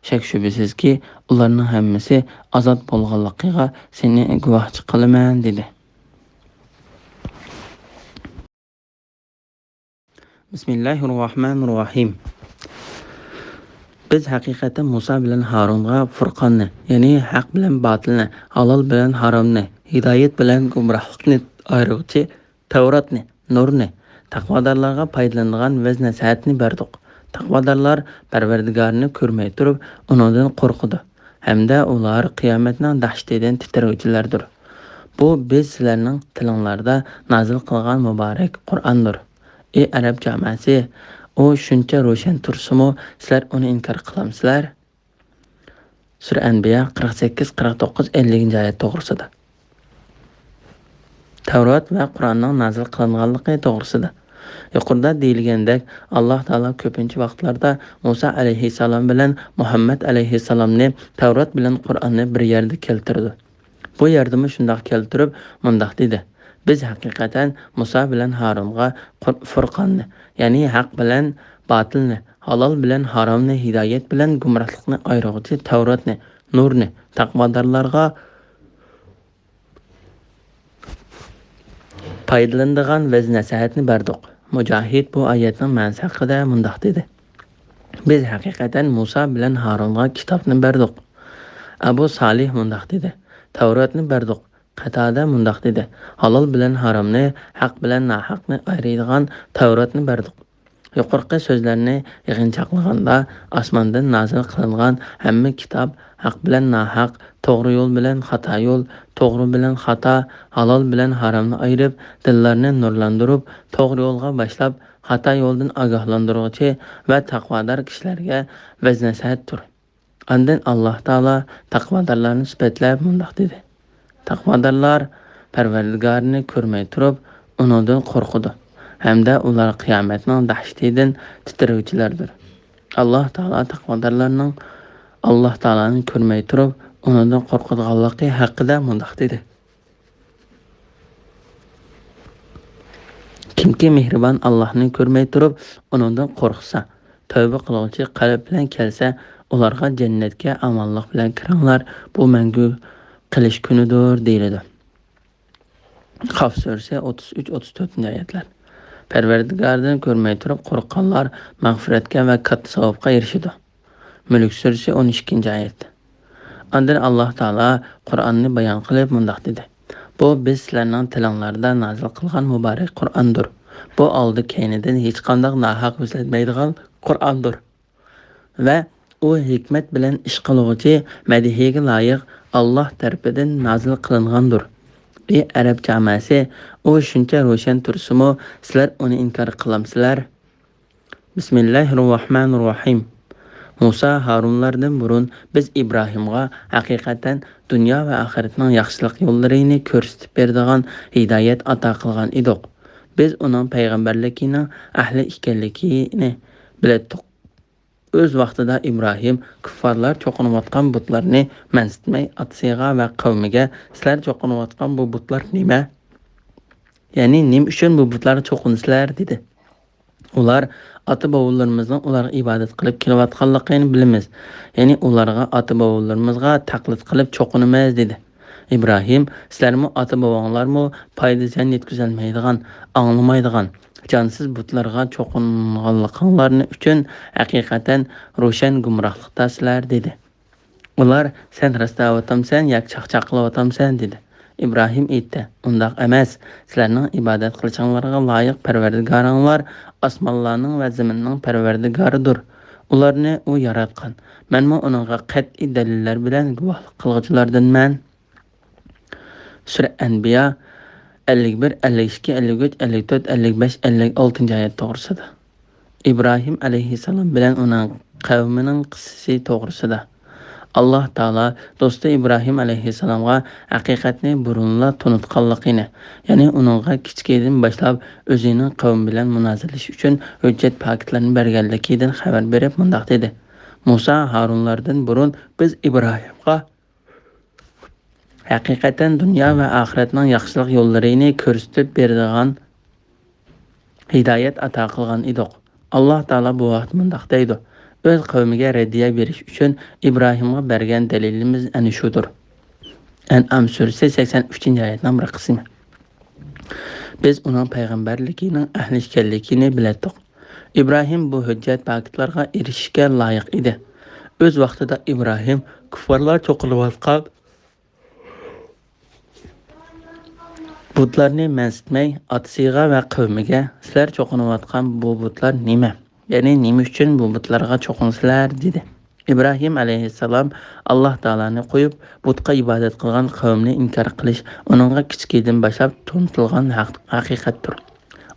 شەك-شۈبھىسىزكى، ئۇلارنىڭ ھەممىسى ئازاد بولغانلىقىغا سېنى گۇۋاھچى قىلىمەن» دېدى. بىسمىللاھىررەھمانىررەھىم. بىز ھەقىقەتەن مۇسا بىلەن ھارۇنغا فۇرقاننى، يەنى ھەق بىلەن باتىلنى، ھالال بىلەن ھارامنى، ھىدايەت بىلەن گۇمراھلىقنى ئايرىغۇچى تەۋراتنى، نۇرنى، تەقۋادارلارغا پايدىلىنىدىغان ۋەز-نەسىھەتنى بەردۇق. تەقۋادارلار پەرۋەردىگارىنى كۆرمەي تۇرۇپ، ئۇنىڭدىن قورقىدۇ ھەمدە ئۇلار قىيامەتنىڭ دەھشىتىدىن تىترىگۈچىلەردۇر. بۇ بىز سىلەرنىڭ تىلىڭلاردا نازىل قىلغان مۇبارەك قۇرئاندۇر. ئى ئەرەب جامائەسى، ئۇ شۇنچە روشەن تۇرسىمۇ، سىلەر ئۇنى ئىنكار قىلامسىلەر؟ سۈرە ئەنبىيا قىرىق سەككىز، قىرىق توققۇز، ئەللىكىنچى ئايەت توغرىسىدا. تەۋرات ۋە قۇرئاننىڭ نازىل قىلىنغانلىقى توغرىسىدا. يۇقىرىدا دېيىلگەندەك، ئاللاھ تائالا كۆپىنچە ۋاقىتلاردا مۇسا ئەلەيھىسسالام بىلەن مۇھەممەد ئەلەيھىسسالامنى، تەۋرات بىلەن قۇرئاننى بىر يەردە كەلتۈرىدۇ. بۇ يەردىمۇ شۇنداق كەلتۈرۈپ مۇنداق دېدى: «بىز ھەقىقەتەن مۇسا بىلەن ھارۇنغا قۇر-، فۇرقاننى، يەنى ھەق بىلەن باتىلنى، ھالال بىلەن ھارامنى، ھىدايەت بىلەن گۇمراھلىقنى ئايرىغۇچى تەۋراتنى، نۇرنى، تەقۋادارلارغا پايدىلىنىدىغان ۋەز-نەسىھەتنى بەردۇق.» مۇجاھىد بۇ ئايەتنىڭ مەنىسى ھەققىدە مۇنداق دېدى: «بىز ھەقىقەتەن مۇسا بىلەن ھارۇنغا كىتابنى بەردۇق.» ئەبۇ سالىھ مۇنداق دېدى: «تەۋراتنى بەردۇق.» قەتادە مۇنداق دېدى: «ھالال بىلەن ھارامنى، ھەق بىلەن ناھەقنى ئايرىيدىغان تەۋراتنى بەردۇق.» يۇقىرىقى سۆزلەرنى يىغىنچاقلىغاندا، ئاسماندىن نازىل قىلىنغان ھەممە كىتاب ھەق بىلەن ناھەق، توغرا يول بىلەن خاتا يول، توغرا بىلەن خاتا، ھالال بىلەن ھارامنى ئايرىپ، دىللارنى نۇرلاندۇرۇپ، توغرا يولغا باشلاپ، خاتا يولدىن ئاگاھلاندۇرغۇچى ۋە تەقۋادار كىشىلەرگە ۋەز-نەسىھەتتۇر. ئاندىن ئاللاھ تائالا تەقۋادارلارنى سۈپەتلەپ مۇنداق دېدى: «تەقۋادارلار پەرۋەردىگارىنى كۆرمەي تۇرۇپ، ئۇنىڭدىن قورقىدۇ ھەمدە ئۇلار قىيامەتنىڭ دەھشىتىدىن تىترىگۈچىلەردۇر.» ئاللاھ تائالا تەقۋادارلارنىڭ ئاللاھ تائالانى كۆرمەي تۇرۇپ، ئۇنىڭدىن قورقىدىغانلىقى ھەققىدە مۇنداق دېدى: «كىمكى مېھرىبان ئاللاھنى كۆرمەي تۇرۇپ، ئۇنىڭدىن قورقسا، تەۋبە قىلغۇچى قەلب بىلەن كەلسە، ئۇلارغا جەننەتكە ئامانلىق بىلەن كىرىڭلار، بۇ مەڭگۈ قېلىش كۈنىدۇر» دېيىلىدۇ. قاف سۈرىسى ئوتتۇز ئۈچ، ئوتتۇز تۆتىنچى ئايەتلەر. پەرۋەردىگاردىن كۆرمەي تۇرۇپ قورققانلار مەغپىرەتكە ۋە كاتتا ساۋابقا ئېرىشىدۇ. مۈلۈك سۈرىسى ئون ئىككىنچى ئايەت. ئاندىن ئاللاھ تائالا قۇرئاننى بايان قىلىپ مۇنداق دېدى: «بۇ بىز سىلەرنىڭ تىلىڭلاردا نازىل قىلغان مۇبارەك قۇرئاندۇر. بۇ ئالدى كەينىدىن ھېچقانداق ناھەق ئىزدەنمەيدىغان قۇرئاندۇر. ۋە ئۇ ھېكمەت بىلەن ئىش قىلغۇچى، مەدھىيەگە لايىق ئاللاھ تەرىپىدىن نازىل قىلىنغاندۇر.» ئى ئەرەب جامائەسى، ئۇ شۇنچە روشەن تۇرسىمۇ، سىلەر ئۇنى ئىنكار قىلامسىلەر؟ بىسمىللاھىررەھمانىررەھىم. مۇسا، ھارۇنلاردىن بۇرۇن بىز ئىبراھىمغا ھەقىقەتەن دۇنيا ۋە ئاخىرەتنىڭ ياخشىلىق يوللىرىنى كۆرسىتىپ بېرىدىغان ھىدايەت ئاتا قىلغان ئىدۇق. بىز ئۇنىڭ پەيغەمبەرلىكىنىڭ ئەھلى ئىكەنلىكىنى بىلەتتۇق. ئۆز ۋاقتىدا ئىبراھىم كۇففارلار چوقۇنۇۋاتقان بۇتلارنى مەنسىتمەي، ئاتىسىغا ۋە قەۋمىگە: «سىلەر چوقۇنۇۋاتقان بۇ بۇتلار نېمە؟ يەنى نېمە ئۈچۈن بۇ بۇتلارغا چوقۇنىسىلەر؟» دېدى. ئۇلار: «ئاتا-بوۋىلىرىمىزنىڭ ئۇلارغا ئىبادەت قىلىپ كېلىۋاتقانلىقىنى بىلىمىز، يەنى ئۇلارغا، ئاتا-بوۋىلىرىمىزغا تەقلىد قىلىپ چوقۇنىمىز» دېدى. ئىبراھىم: «سىلەرمۇ، ئاتا-بوۋاڭلارمۇ پايدا-زىيان يەتكۈزەلمەيدىغان، ئاڭلىمايدىغان، جانسىز بۇتلارغا چوقۇنغانلىقىڭلارنى ئۈچۈن ھەقىقەتەن روشەن گۇمراھلىقتاسىلەر» دېدى. ئۇلار: «سەن راست دەۋاتامسەن ياكى چاقچاق قىلىۋاتامسەن؟» دېدى. ئىبراھىم ئېيتتى: «ئۇنداق ئەمەس، سىلەرنىڭ ئىبادەت قىلىشىڭلارغا لايىق پەرۋەردىگارىڭلار ئاسمانلارنىڭ ۋە زېمىننىڭ پەرۋەردىگارىدۇر. ئۇلارنى ئۇ ياراتقان. مەنمۇ ئۇنىڭغا قەتئىي دەلىللەر بىلەن گۇۋاھلىق قىلغۇچىلاردىنمەن. سۈرە ئەنبىيا ئەللىك بىر، ئەللىك ئىككى، ئەللىك ئۈچ، ئەللىك تۆت، ئەللىك بەش، ئەللىك ئالتىنچى ئايەت توغرىسىدا. ئىبراھىم ئەلەيھىسسالام بىلەن ئۇنىڭ قەۋمىنىڭ قىسسىسى توغرىسىدا. ئاللاھ تائالا دوستى ئىبراھىم ئەلەيھىسسالامغا ھەقىقەتنى بۇرۇنلا تونۇتقانلىقىنى، يەنى ئۇنىڭغا كىچىكىدىن باشلاپ ئۆزىنىڭ قەۋمى بىلەن مۇنازىرىلىشىش ئۈچۈن ھۆججەت پاكىتلارنى بەرگەنلىكىدىن خەۋەر بېرىپ مۇنداق دېدى: مۇسا ھارۇنلاردىن بۇرۇن بىز ئىبراھىمغا ھەقىقەتەن دۇنيا ۋە ئاخىرەتنىڭ ياخشىلىق يوللىرىنى كۆرسىتىپ بېرىدىغان ھىدايەت ئاتا قىلغان ئىدۇق. ئاللاھ تائالا بۇ ھەقتە مۇنداق دەيدۇ: ئۆز قەۋمىگە رەددىيە بېرىش ئۈچۈن ئىبراھىمغا بەرگەن دەلىلىمىز ئەنە شۇدۇر. ئەنئام سۈرىسى سەكسەن ئۈچىنچى ئايەتنىڭ بىر قىسمى. بىز ئۇنىڭ پەيغەمبەرلىكىنىڭ ئەھلى ئىكەنلىكىنى بىلەتتۇق. ئىبراھىم بۇ ھۆججەت پاكىتلارغا ئېرىشىشكە لايىق ئىدى. ئۆز ۋاقتىدا ئىبراھىم كۇففارلار چوقۇنۇۋاتقان بۇتلارنى مەنسىتمەي، ئاتىسىغا ۋە قەۋمىگە: «سىلەر چوقۇنۇۋاتقان بۇ بۇتلار نېمە؟ يەنى نېمە ئۈچۈن بۇ بۇتلارغا چوقۇنىسىلەر؟» دېدى. ئىبراھىم ئەلەيھىسسالام ئاللاھ تائالانى قويۇپ، بۇتقا ئىبادەت قىلغان قەۋمنى ئىنكار قىلىش ئۇنىڭغا كىچىكىدىن باشلاپ تونۇتۇلغان ھەق-، ھەقىقەتتۇر.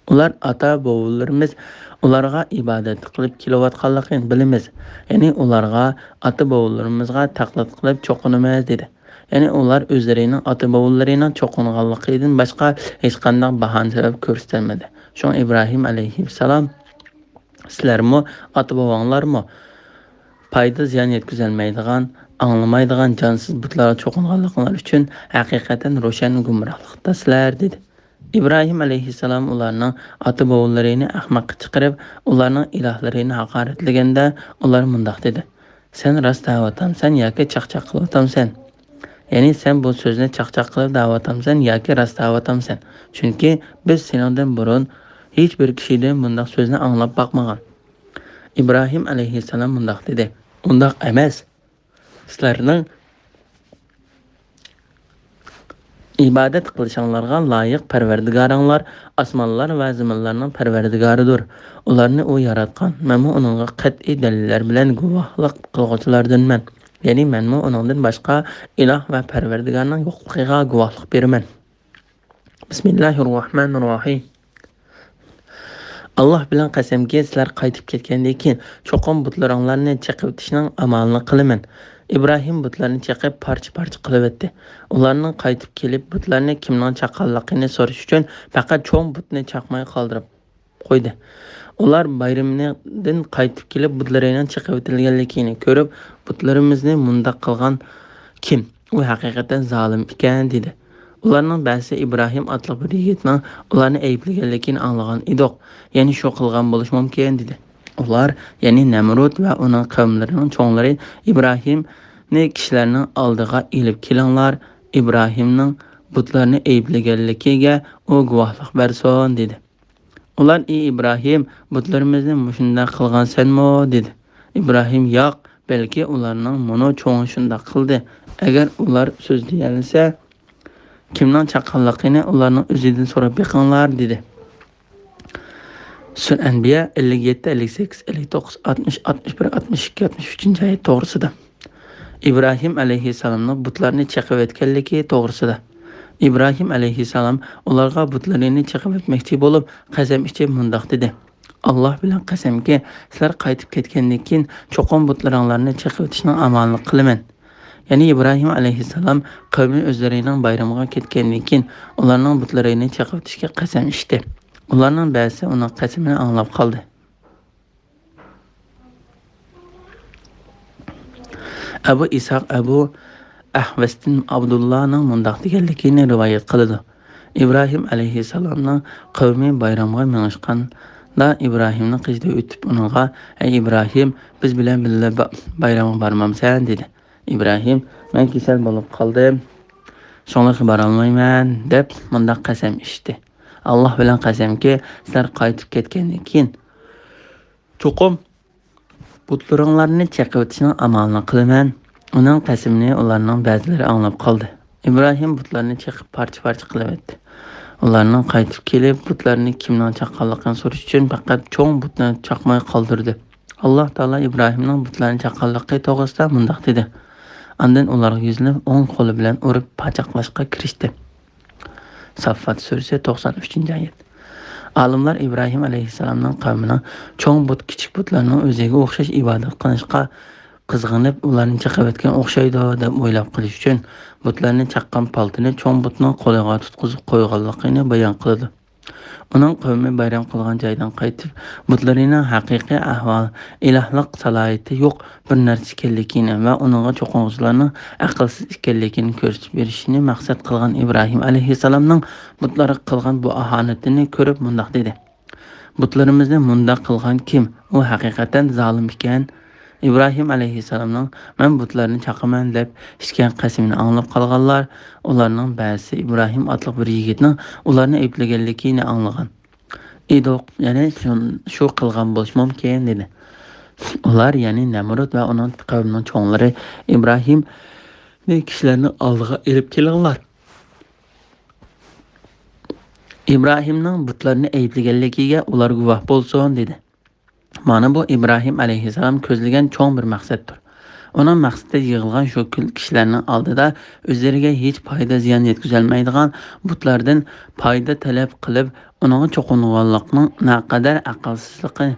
ئۇلار ئاتا-بوۋىلىرىمىز ئۇلارغا ئىبادەت قىلىپ كېلىۋاتقانلىقىنى بىلىمىز. يەنى ئۇلارغا، ئاتا-بوۋىلىرىمىزغا تەقلىد قىلىپ چوقۇنىمىز، دېدى. يەنى ئۇلار ئۆزلىرىنىڭ ئاتا-بوۋىلىرىنىڭ چوقۇنغانلىقىدىن باشقا ھېچقانداق باھانە سەۋەب كۆرسىتەلمىدى. شۇڭا ئىبراھىم ئەلەيھىسسالام: «سىلەرمۇ، ئاتا-بوۋاڭلارمۇ پايدا-زىيان يەتكۈزەلمەيدىغان، ئاڭلىمايدىغان جانسىز بۇتلارغا چوقۇنغانلىقىڭلار ئۈچۈن ھەقىقەتەن روشەن گۇمراھلىقتىسىلەر» دېدى. ئىبراھىم ئەلەيھىسسالام ئۇلارنىڭ ئاتا-بوۋىلىرىنى ئەخمەققە چىقىرىپ، ئۇلارنىڭ ئىلاھلىرىنى ھاقارەتلىگەندە، ئۇلار مۇنداق دېدى: «سەن راست دەۋاتامسەن ياكى چاقچاق قىلىۋاتامسەن؟ يەنى سەن بۇ سۆزنى چاقچاق قىلىپ دەۋاتامسەن ياكى راست دەۋاتامسەن؟ چۈنكى بىز سېنىڭدىن بۇرۇن ھېچ بىر كىشىدىن بۇنداق سۆزنى ئاڭلاپ باقمىغان.» ئىبراھىم ئەلەيھىسسالام مۇنداق دېدى: «ئۇنداق ئەمەس. سىلەرنىڭ ئىبادەت قىلىشىڭلارغا لايىق پەرۋەردىگارىڭلار ئاسمانلار ۋە زېمىنلارنىڭ پەرۋەردىگارىدۇر. ئۇلارنى ئۇ ياراتقان. مەنمۇ ئۇنىڭغا قەتئىي دەلىللەر بىلەن گۇۋاھلىق قىلغۇچىلاردىنمەن. يەنى مەنمۇ ئۇنىڭدىن باشقا ئىلاھ ۋە پەرۋەردىگارنىڭ يوقلۇقىغا گۇۋاھلىق بېرىمەن. بىسمىللاھىر راھمانىرراھىم. ئاللاھ بىلەن قەسەمكى، سىلەر قايتىپ كەتكەندىن كېيىن چوقۇم بۇتلىرىڭلارنى چېقىۋېتىشنىڭ ئامالىنى قىلىمەن.» ئىبراھىم بۇتلارنى چېقىپ، پارچە-پارچە قىلىۋەتتى. ئۇلارنىڭ قايتىپ كېلىپ بۇتلارنى كىمنىڭ چاققانلىقىنى سورىشى ئۈچۈن پەقەت چوڭ بۇتنى چاقماي قالدۇرۇپ قويدى. ئۇلار بايرىمىدىن قايتىپ كېلىپ بۇتلىرىنىڭ چېقىۋېتىلگەنلىكىنى كۆرۈپ، «بۇتلىرىمىزنى مۇنداق قىلغان كىم؟ ئۇ ھەقىقەتەن زالىم ئىكەن» دېدى. ئۇلارنىڭ بەزىسى ئىبراھىم ئاتلىق بىر يىگىتنىڭ ئۇلارنى ئەيىبلىگەنلىكىنى ئاڭلىغان ئىدۇق، يەنى شۇ قىلغان بولۇشى مۇمكىن، دېدى. ئۇلار، يەنى نەمرۇت ۋە ئۇنىڭ قەۋملىرىنىڭ چوڭلىرى ئىبراھىمنى كىشىلەرنىڭ ئالدىغا ئېلىپ كېلىڭلار، ئىبراھىمنىڭ بۇتلارنى ئەيىبلىگەنلىكىگە ئۇ گۇۋاھلىق بەرسۇن، دېدى. ئۇلار: «ئى ئىبراھىم، بۇتلىرىمىزنى مۇشۇنداق قىلغانسەنمۇ؟» دېدى. ئىبراھىم: «ياق، بەلكى ئۇلارنىڭ مۇنۇ چوڭى شۇنداق قىلدى. ئەگەر ئۇلار سۆزلىيەلىسە، كىمنىڭ چاققانلىقىنى ئۇلارنىڭ ئۆزىدىن سوراپ بېقىڭلار» دېدى. سۈرە ئەنبىيا ئەللىك يەتتە، ئەللىك سەككىز، ئەللىك توققۇز، ئاتمىش، ئاتمىش بىر، ئاتمىش ئىككى، ئاتمىش ئۈچىنچى ئايەت توغرىسىدا. ئىبراھىم ئەلەيھىسسالامنىڭ بۇتلارنى چېقىۋەتكەنلىكى توغرىسىدا. ئىبراھىم ئەلەيھىسسالام ئۇلارغا بۇتلىرىنى چېقىۋەتمەكچى بولۇپ، قەسەم ئىچىپ مۇنداق دېدى: «ئاللاھ بىلەن قەسەمكى، سىلەر قايتىپ كەتكەندىن كېيىن چوقۇم بۇتلىرىڭلارنى چېقىۋېتىشنىڭ ئامالىنى قىلىمەن.» يەنى ئىبراھىم ئەلەيھىسسالام قەۋمى ئۆزلىرىنىڭ بايرىمىغا كەتكەندىن كېيىن ئۇلارنىڭ بۇتلىرىنى چېقىۋېتىشكە قەسەم ئىچتى. ئۇلارنىڭ بەزىسى ئۇنىڭ قەسىمىنى ئاڭلاپ قالدى. ئەبۇ ئىسھاق ئەبۇ ئەھۋەستىن ئابدۇللانىڭ مۇنداق دېگەنلىكىنى رىۋايەت قىلىدۇ: ئىبراھىم ئەلەيھىسسالامنىڭ قەۋمى بايرامغا مېڭىشقاندا، ئىبراھىمنىڭ قېشىدا ئۆتۈپ ئۇنىڭغا: «ئەي ئىبراھىم، بىز بىلەن بىللە با-، بايرامغا بارمامسەن؟» دېدى. ئىبراھىم: «مەن كېسەل بولۇپ قالدىم، شۇڭلاشقا بارالمايمەن» دەپ مۇنداق قەسەم ئىچتى: «ئاللاھ بىلەن قەسەمكى، سىلەر قايتىپ كەتكەندىن كېيىن چوقۇم بۇتلىرىڭلارنى چېقىۋېتىشنىڭ ئامالىنى قىلىمەن.» ئۇنىڭ قەسىمىنى ئۇلارنىڭ بەزىلىرى ئاڭلاپ قالدى. ئىبراھىم بۇتلارنى چېقىپ پارچە-پارچە قىلىۋەتتى. ئۇلارنىڭ قايتىپ كېلىپ بۇتلارنى كىمنىڭ چاققانلىقىنى سورىشى ئۈچۈن پەقەت چوڭ بۇتنى چاقماي قالدۇردى. ئاللاھ تائالا ئىبراھىمنىڭ بۇتلارنى چاققانلىقى توغرىسىدا مۇنداق دېدى. ئاندىن ئۇلارغا يۈزلىنىپ، ئوڭ قولى بىلەن ئۇرۇپ پاچاقلاشقا كىرىشتى. ساففات سۈرىسى توقسان ئۈچىنچى ئايەت. ئالىملار ئىبراھىم ئەلەيھىسسالامنىڭ قەۋمىنىڭ چوڭ بۇت، كىچىك بۇتلارنىڭ ئۆزىگە ئوخشاش ئىبادەت قىلىشقا قىزغىنىپ، ئۇلارنى چېقىۋەتكەن ئوخشايدۇ دەپ ئويلاپ قېلىش ئۈچۈن، بۇتلارنى چاققان پالتىنى چوڭ بۇتنىڭ قولىغا تۇتقۇزۇپ قويغانلىقىنى بايان قىلىدۇ. ئۇنىڭ قەۋمى بايرام قىلغان جايدىن قايتىپ، بۇتلىرىنىڭ ھەقىقىي ئەھۋال، ئىلاھلىق سالاھىيىتى يوق بىر نەرسە ئىكەنلىكىنى ۋە ئۇنىڭغا چوقۇنغۇچىلارنىڭ ئەقىلسىز ئىكەنلىكىنى كۆرسىتىپ بېرىشنى مەقسەت قىلغان ئىبراھىم ئەلەيھىسسالامنىڭ بۇتلارغا قىلغان بۇ ئاھانىتىنى كۆرۈپ مۇنداق دېدى: «بۇتلىرىمىزنى مۇنداق قىلغان كىم؟ ئۇ ھەقىقەتەن زالىم ئىكەن.» ئىبراھىم ئەلەيھىسسالامنىڭ «مەن بۇتلارنى چاقىمەن» دەپ ئىچكەن قەسىمىنى ئاڭلاپ قالغانلار، ئۇلارنىڭ بەزىسى ئىبراھىم ئاتلىق بىر يىگىتنىڭ ئۇلارنى ئەيىبلىگەنلىكىنى ئاڭلىغان. «ئىدۇق، يەنى شۇ، شۇ قىلغان بولۇشى مۇمكىن» دېدى. ئۇلار، يەنى نەمرۇت ۋە ئۇنىڭ قەۋمىنىڭ چوڭلىرى ئىبراھىمنى كىشىلەرنىڭ ئالدىغا ئېلىپ كېلىڭلار. ئىبراھىمنىڭ بۇتلارنى ئەيىبلىگەنلىكىگە ئۇلار گۇۋاھ بولسۇن دېدى. مانا بۇ ئىبراھىم ئەلەيھىسسالام كۆزلىگەن چوڭ بىر مەقسەتتۇر. ئۇنىڭ مەقسىتى يىغىلغان شۇ كۈل-، كىشىلەرنىڭ ئالدىدا ئۆزلىرىگە ھېچ پايدا زىيان يەتكۈزەلمەيدىغان بۇتلاردىن پايدا تەلەپ قىلىپ، ئۇنىڭغا چوقۇنغانلىقنىڭ نەقەدەر ئەقىلسىزلىقى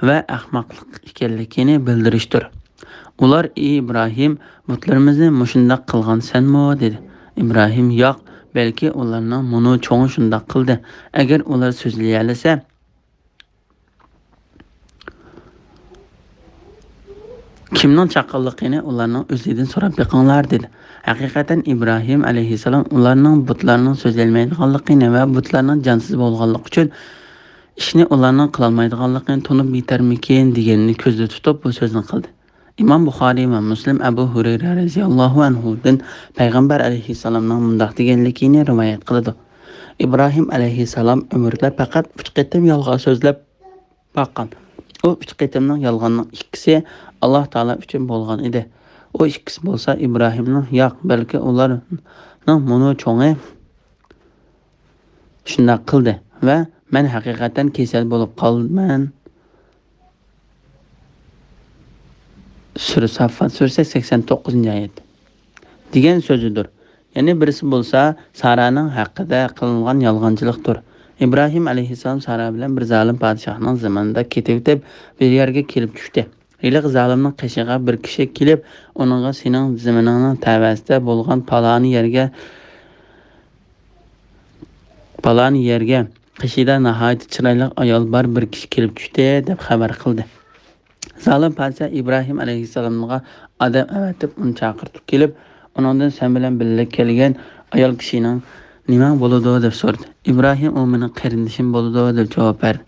ۋە ئەخمەقلىق ئىكەنلىكىنى بىلدۈرۈشتۇر. ئۇلار: «ئى ئىبراھىم، بۇتلىرىمىزنى مۇشۇنداق قىلغانسەنمۇ؟» دېدى. ئىبراھىم: «ياق، بەلكى ئۇلارنىڭ مۇنۇ چوڭى شۇنداق قىلدى. ئەگەر ئۇلار سۆزلىيەلىسە، كىمنىڭ چاققانلىقىنى ئۇلارنىڭ ئۆزىدىن سوراپ بېقىڭلار» دېدى. ھەقىقەتەن ئىبراھىم ئەلەيھىسسالام ئۇلارنىڭ بۇتلارنىڭ سۆزلىيەلمەيدىغانلىقىنى ۋە بۇتلارنىڭ جانسىز بولغانلىقى ئۈچۈن ئىشنى ئۇلارنىڭ قىلالمايدىغانلىقىنى تونۇپ يېتەرمىكىن دېگەننى كۆزدە تۇتۇپ بۇ سۆزنى قىلدى. ئىمام بۇخارىي ۋە مۇسلىم ئەبۇ ھۇرەيرە رەزىياللاھۇ ئەنھۇدىن پەيغەمبەر ئەلەيھىسسالامنىڭ مۇنداق دېگەنلىكىنى رىۋايەت قىلىدۇ: «ئىبراھىم ئەلەيھىسسالام ئۆمرىدە پەقەت ئۈچ قېتىم يالغان سۆزلەپ باققان. ئۇ ئۈچ قېتىمنىڭ يالغاننىڭ ئىككىسى ئاللاھ تائالا ئۈچۈن بولغان ئىدى. ئۇ ئىككىسى بولسا ئىبراھىمنىڭ، ياق، بەلكى ئۇلارنىڭ مۇنۇ چوڭى شۇنداق قىلدى ۋە مەن ھەقىقەتەن كېسەل بولۇپ قالىمەن» سۈرە ساففات سۈرىسى سەكسەن توققۇزىنچى ئايەت دېگەن سۆزىدۇر. يەنە بىرسى بولسا سارانىڭ ھەققىدە قىلىنغان يالغانچىلىقتۇر. ئىبراھىم ئەلەيھىسسالام سارا بىلەن بىر زالىم پادىشاھنىڭ زېمىنىدا كېتىۋېتىپ، بىر يەرگە كېلىپ چۈشتى. ھېلىقى زالىمنىڭ قېشىغا بىر كىشى كېلىپ، ئۇنىڭغا: «سېنىڭ زېمىنىڭنىڭ تەۋەسىدە بولغان پالانى يەرگە، پالانى يەرگە قېشىدا ناھايىتى چىرايلىق ئايال بار بىر كىشى كېلىپ چۈشتى» دەپ خەۋەر قىلدى. زالىم پادىشاھ ئىبراھىم ئەلەيھىسسالامغا ئادەم ئەۋەتىپ، ئۇنى چاقىرتىپ كېلىپ، ئۇنىڭدىن: «سەن بىلەن بىللە كەلگەن ئايال كىشىنىڭ نېمەڭ بولىدۇ؟» دەپ سورىدى. ئىبراھىم: «ئۇ مېنىڭ قېرىندىشىم بولىدۇ» دەپ جاۋاب بەردى.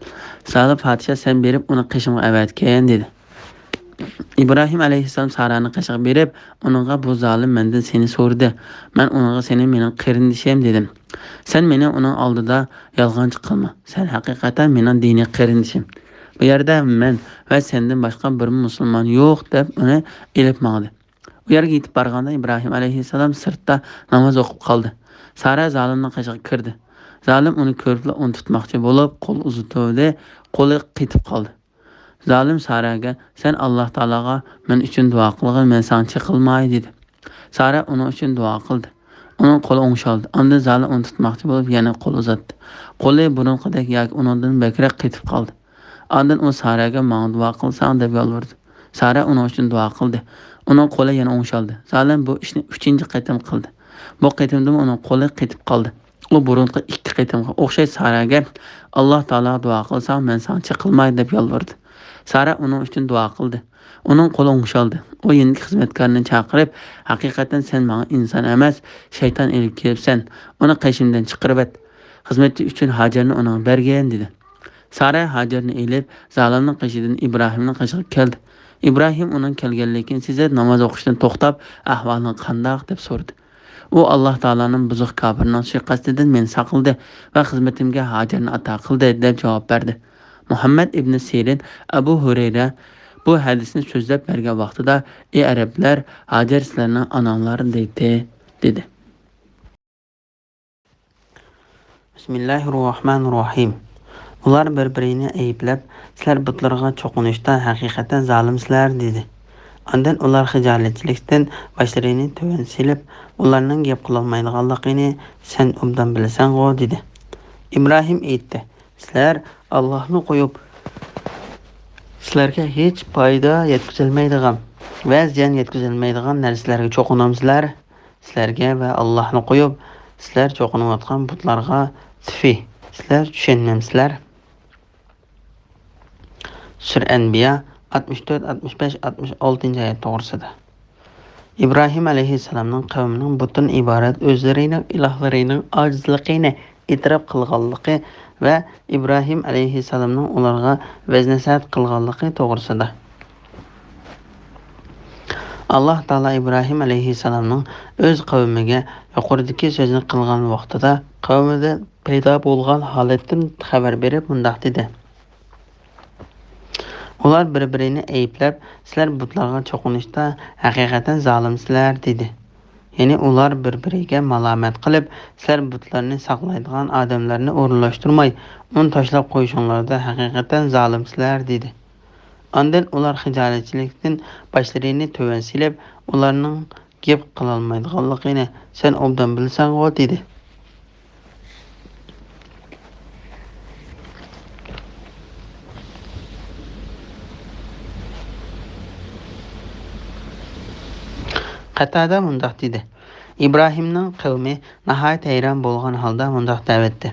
زالىم پادىشاھ: «سەن بېرىپ ئۇنى قېشىمغا ئەۋەتكىن» دېدى. ئىبراھىم ئەلەيھىسسالام سارانىڭ قېشىغا بېرىپ، ئۇنىڭغا: «بۇ زالىم مەندىن سېنى سورىدى. مەن ئۇنىڭغا سېنى مېنىڭ قېرىندىشىم دېدىم. سەن مېنى ئۇنىڭ ئالدىدا يالغانچى قىلما. سەن ھەقىقەتەن مېنىڭ دىنىي قېرىندىشىم. بۇ يەردە مەن ۋە سەندىن باشقا بىر مۇسۇلمان يوق» دەپ ئۇنى ئېلىپ ماڭدى. ئۇ يەرگە يېتىپ بارغاندا ئىبراھىم ئەلەيھىسسالام سىرتتا ناماز ئوقۇپ قالدى. سارا زالىمنىڭ قېشىغا كىردى. زالىم ئۇنى كۆرۈپلا ئۇنى تۇتماقچى بولۇپ قول ئۇزىتىۋىدى، قولى قېتىپ قالدى. زالىم سارەگە: «سەن ئاللاھ تائالاغا مەن ئۈچۈن دۇئا قىلغىن، مەن ساڭا چېقىلماي» دېدى. سارە ئۇنىڭ ئۈچۈن دۇئا قىلدى. ئۇنىڭ قولى ئوڭشالدى. ئاندىن زالىم ئۇنى تۇتماقچى بولۇپ يەنە قول ئۇزاتتى. قولى بۇرۇنقىدەك ياكى ئۇنىڭدىن بەكرەك قېتىپ قالدى. ئاندىن ئۇ سارەگە: «ماڭا دۇئا قىلساڭ» دەپ يالۋۇردى. سارە ئۇنىڭ ئۈچۈن دۇئا قىلدى. ئۇنىڭ قولى يەنە ئوڭشالدى. زالىم بۇ ئىشنى ئۈچىنچى قېتىم قىلدى. بۇ قېتىمدىمۇ ئۇنىڭ قولى قېتىپ قالدى. ئۇ بۇرۇنقى ئىككى قېتىمغا ئوخشاش سارەگە: «ئاللاھ تائالاغا دۇئا قىلساڭ، مەن ساڭا چېقىلماي» دەپ يالۋۇردى. سارە ئۇنىڭ ئۈچۈن دۇئا قىلدى. ئۇنىڭ قولى ئوڭشالدى. ئۇ يېنىدىكى خىزمەتكارنى چاقىرىپ: «ھەقىقەتەن سەن ماڭا ئىنسان ئەمەس، شەيتان ئېلىپ كېلىپسەن. ئۇنى قېشىمدىن چىقىرىۋەت. خىزمەتچى ئۈچۈن ھاجەرنى ئۇنىڭغا بەرگىن» دېدى. سارە ھاجەرنى ئېلىپ، زالىمنىڭ قېشىدىن ئىبراھىمنىڭ قېشىغا كەلدى. ئىبراھىم ئۇنىڭ كەلگەنلىكىنى سېزىپ، ناماز ئوقۇشتىن توختاپ، «ئەھۋالىڭ قانداق؟» دەپ سورىدى. ئۇ: «ئاللاھ تائالانىڭ بۇزۇق كاپىرنىڭ سۇيىقەستىدىن مېنى ساقلىدى ۋە خىزمىتىمگە ھاجەرنى ئاتا قىلدى» دەپ جاۋاب بەردى. مۇھەممەد ئىبنى سىرىن ئەبۇ ھۇرەيرە بۇ ھەدىسنى سۆزلەپ بەرگەن ۋاقتىدا: «ئى ئەرەبلەر، ھاجەر سىلەرنىڭ ئاناڭلار دەيتتى» دېدى. بىسمىللاھىررەھمانىررەھىم. ئۇلار بىر-بىرىنى ئەيىبلەپ، «سىلەر بۇتلارغا چوقۇنۇشتا ھەقىقەتەن زالىمسىلەر» دېدى. ئاندىن ئۇلار خىجالەتچىلىكتىن باشلىرىنى تۆۋەن سېلىپ، ئۇلارنىڭ گەپ قىلالمايدىغانلىقىنى سەن ئوبدان بىلىسەنغۇ؟ دېدى. ئىبراھىم ئېيتتى، سىلەر ئاللاھنى قويۇپ، سىلەرگە ھېچ پايدا يەتكۈزەلمەيدىغان ۋە زىيان يەتكۈزەلمەيدىغان نەرسىلەرگە چوقۇنامسىلەر؟ سىلەرگە ۋە ئاللاھنى قويۇپ، سىلەر چوقۇنۇۋاتقان بۇتلارغا تىفى، سىلەر چۈشەنمەمسىلەر؟ سۈرە ئەنبىيا ئاتمىش تۆت، ئاتمىش بەش، ئاتمىش ئالتىنچى ئايەت توغرىسىدا. ئىبراھىم ئەلەيھىسسالامنىڭ قەۋمىنىڭ بۇتتىن ئىبارەت ئۆزلىرىنىڭ ئىلاھلىرىنىڭ ئاجىزلىقىنى ئېتىراپ قىلغانلىقى ۋە ئىبراھىم ئەلەيھىسسالامنىڭ ئۇلارغا ۋەز-نەسىھەت قىلغانلىقى توغرىسىدا. ئاللاھ تائالا ئىبراھىم ئەلەيھىسسالامنىڭ ئۆز قەۋمىگە يۇقىرىدىكى سۆزنى قىلغان ۋاقتىدا قەۋمىدە پەيدا بولغان ھالەتتىن خەۋەر بېرىپ مۇنداق دېدى. ئۇلار بىر-بىرىنى ئەيىبلەپ، «سىلەر بۇتلارغا چوقۇنۇشتا ھەقىقەتەن زالىمسىلەر» دېدى. يەنى ئۇلار بىر-بىرىگە مالامەت قىلىپ، «سىلەر بۇتلارنى ساقلايدىغان ئادەملەرنى ئورۇنلاشتۇرماي، ئۇنى تاشلاپ قويۇشۇڭلاردا ھەقىقەتەن زالىمسىلەر» دېدى. ئاندىن ئۇلار خىجالەتچىلىكتىن باشلىرىنى تۆۋەن سېلىپ، ئۇلارنىڭ گەپ قىلالمايدىغانلىقىنى سەن ئوبدان بىلىسەنغۇ؟ دېدى. قەتادە مۇنداق دېدى، ئىبراھىمنىڭ قەۋمى ناھايىتى ھەيران بولغان ھالدا مۇنداق دەۋەتتى.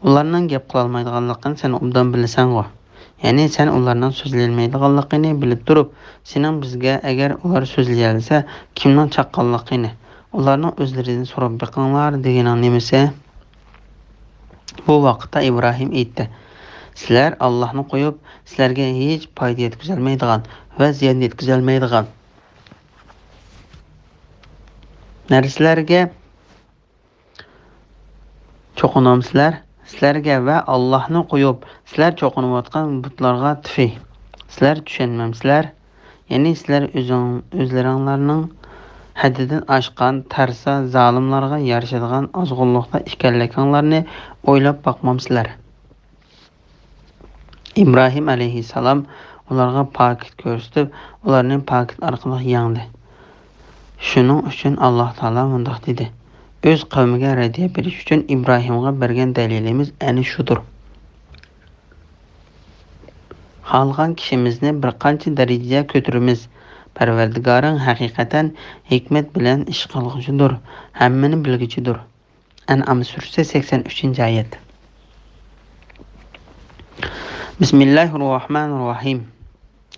ئۇلارنىڭ گەپ قىلالمايدىغانلىقىنى سەن ئوبدان بىلىسەنغۇ؟ يەنى سەن ئۇلارنىڭ سۆزلىيەلمەيدىغانلىقىنى بىلىپ تۇرۇپ، سېنىڭ بىزگە، ئەگەر ئۇلار سۆزلىيەلىسە، كىمنىڭ چاققانلىقىنى، ئۇلارنىڭ ئۆزلىرىدىن سوراپ بېقىڭلار دېگىنىڭ نېمىسى؟ بۇ ۋاقىتتا ئىبراھىم ئېيتتى، سىلەر ئاللاھنى قويۇپ، سىلەرگە ھېچ پايدا يەتكۈزەلمەيدىغان ۋە زىيان يەتكۈزەلمەيدىغان نەرسىلەرگە چوقۇنامسىلەر؟ سىلەرگە ۋە ئاللاھنى قويۇپ، سىلەر چوقۇنۇۋاتقان بۇتلارغا تىفى. سىلەر چۈشەنمەمسىلەر؟ يەنى سىلەر ئۆزۈڭ-، ئۆزلىرىڭلارنىڭ ھەددىدىن ئاشقان، تەرسا، زالىملارغا يارىشىدىغان ئازغۇنلۇقتا ئىكەنلىكىڭلارنى ئويلاپ باقمامسىلەر؟ ئىبراھىم ئەلەيھىسسالام ئۇلارغا پاكىت كۆرسىتىپ، ئۇلارنى پاكىت ئارقىلىق يەڭدى. شۇنىڭ ئۈچۈن ئاللاھ تائالا مۇنداق دېدى، ئۆز قەۋمىگە رەددىيە بېرىش ئۈچۈن ئىبراھىمغا بەرگەن دەلىلىمىز ئەنە شۇدۇر. خالىغان كىشىمىزنى بىر قانچە دەرىجىگە كۆتۈرىمىز. پەرۋەردىگارىڭ ھەقىقەتەن ھېكمەت بىلەن ئىش قىلغۇچىدۇر، ھەممىنى بىلگۈچىدۇر. ئەنئام سۈرىسى، سەكسەن ئۈچىنچى ئايەت. بىسمىللاھىررەھمانىررەھىم.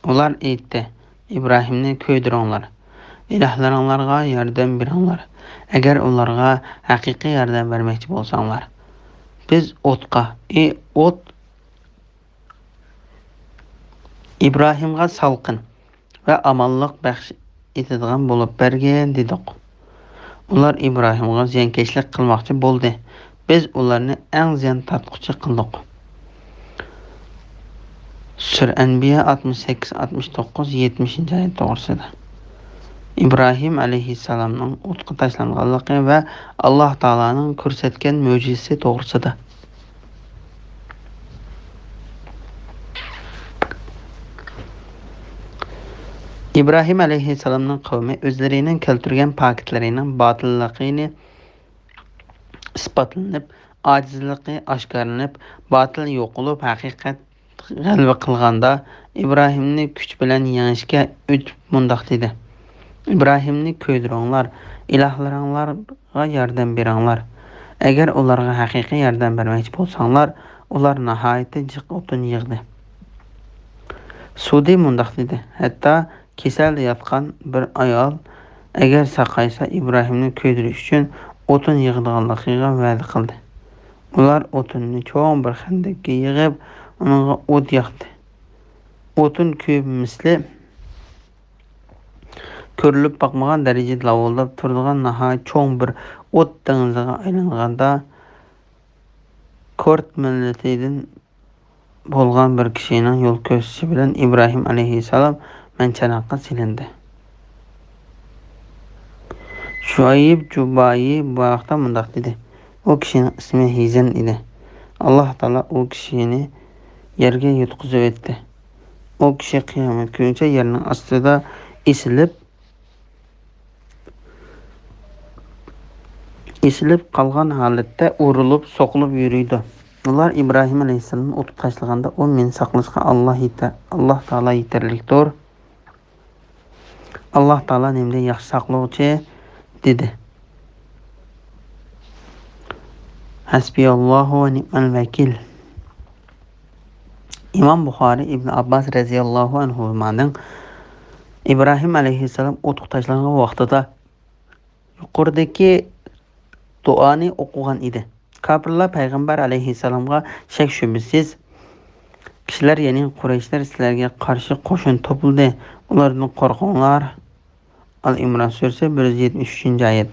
ئۇلار ئېيتتى، ئىبراھىمنى كۆيدۈرۈڭلار، ئىلاھلىرىڭلارغا ياردەم بېرىڭلار، ئەگەر ئۇلارغا ھەقىقىي ياردەم بەرمەكچى بولساڭلار. بىز ئوتقا، ئى ئوت، ئىبراھىمغا سالقىن ۋە ئامانلىق بەخش ئېتىدىغان بولۇپ بەرگىن، دېدۇق. ئۇلار ئىبراھىمغا زىيانكەشلىك قىلماقچى بولدى. بىز ئۇلارنى ئەڭ زىيان تارتقۇچى قىلدۇق. سۈرە ئەنبىيا ئاتمىش سەككىز، ئاتمىش توققۇز، يەتمىشىنچى ئايەت توغرىسىدا. ئىبراھىم ئەلەيھىسسالامنىڭ ئوتقا تاشلانغانلىقى ۋە ئاللاھ تائالانىڭ كۆرسەتكەن مۆجىزىسى توغرىسىدا. ئىبراھىم ئەلەيھىسسالامنىڭ قەۋمى ئۆزلىرىنىڭ كەلتۈرگەن پاكىتلىرىنىڭ باتىللىقىنى ئىسپاتلىنىپ، ئاجىزلىقى ئاشكارىلىنىپ، باتىل يوقىلىپ، ھەقىقەت غەلىبە قىلغاندا، ئىبراھىمنى كۈچ بىلەن يېڭىشكە ئۆتۈپ مۇنداق دېدى، ئىبراھىمنى كۆيدۈرۈڭلار، ئىلاھلىرىڭلارغا ياردەم بېرىڭلار. ئەگەر ئۇلارغا ھەقىقىي ياردەم بەرمەكچى بولساڭلار، ئۇلار ناھايىتى جىق ئوتۇن يىغدى. سۇدى مۇنداق دېدى، ھەتتا كېسەلدە ياتقان بىر ئايال ئەگەر ساقايسا، ئىبراھىمنى كۆيدۈرۈش ئۈچۈن ئوتۇن يىغىدىغانلىقىغا ۋەدە قىلدى. ئۇلار ئوتۇننى چوڭ بىر خەندەككە يىغىپ، ئۇنىڭغا ئوت ياقتى. ئوتۇن كۆيۈپ مىسلى كۆرۈلۈپ باقمىغان دەرىجىدە لاۋۇلداپ تۇرىدىغان ناھايىتى چوڭ بىر ئوت دېڭىزىغا ئايلانغاندا، كورد مىللىتىدىن بولغان بىر كىشىنىڭ يول كۆرسىتىشى بىلەن ئىبراھىم ئەلەيھىسسالام مەنچىنىققا سېلىندى. شۇئەيب جۇببائى بۇ ھەقتە مۇنداق دېدى، ئۇ كىشىنىڭ ئىسمى ھىزەن ئىدى. ئاللاھ تائالا ئۇ كىشىنى يەرگە يۇتقۇزۇۋەتتى. ئۇ كىشى قىيامەت كۈنىگىچە يەرنىڭ ئاستىدا ئېسىلىپ، ئېسىلىپ قالغان ھالەتتە ئۇرۇلۇپ، سوقۇلۇپ يۈرىدۇ. ئۇلار ئىبراھىم ئەلەيھىسسالامنى ئوتقا تاشلىغاندا، ئۇ مېنى ساقلاشقا ئاللاھ يېتە-، ئاللاھ تائالا يېتەرلىكتۇر. ئاللاھ تائالا نېمىدىن ياخشى ساقلىغۇچى؟ دېدى. ھەسبىياللاھۇ ۋە نىئمەل ۋەكىل. ئىمام بۇخارىي ئىبن ئابباس رەزىياللاھۇ ئەنھۇمانىڭ ئىبراھىم ئەلەيھىسسالام ئوتقا تاشلانغان ۋاقتىدا يۇقىرىدىكى دۇئانى ئوقۇغان ئىدى. كاپىرلار پەيغەمبەر ئەلەيھىسسالامغا شەك-شۈبھىسىز، كىشىلەر، يەنى قۇرەيشلەر سىلەرگە قارشى قوشۇن توپلىدى، ئۇلاردىن قورقۇڭلار. ئال ئىمران سۈرىسى، بىر يۈز يەتمىش ئۈچىنچى ئايەت.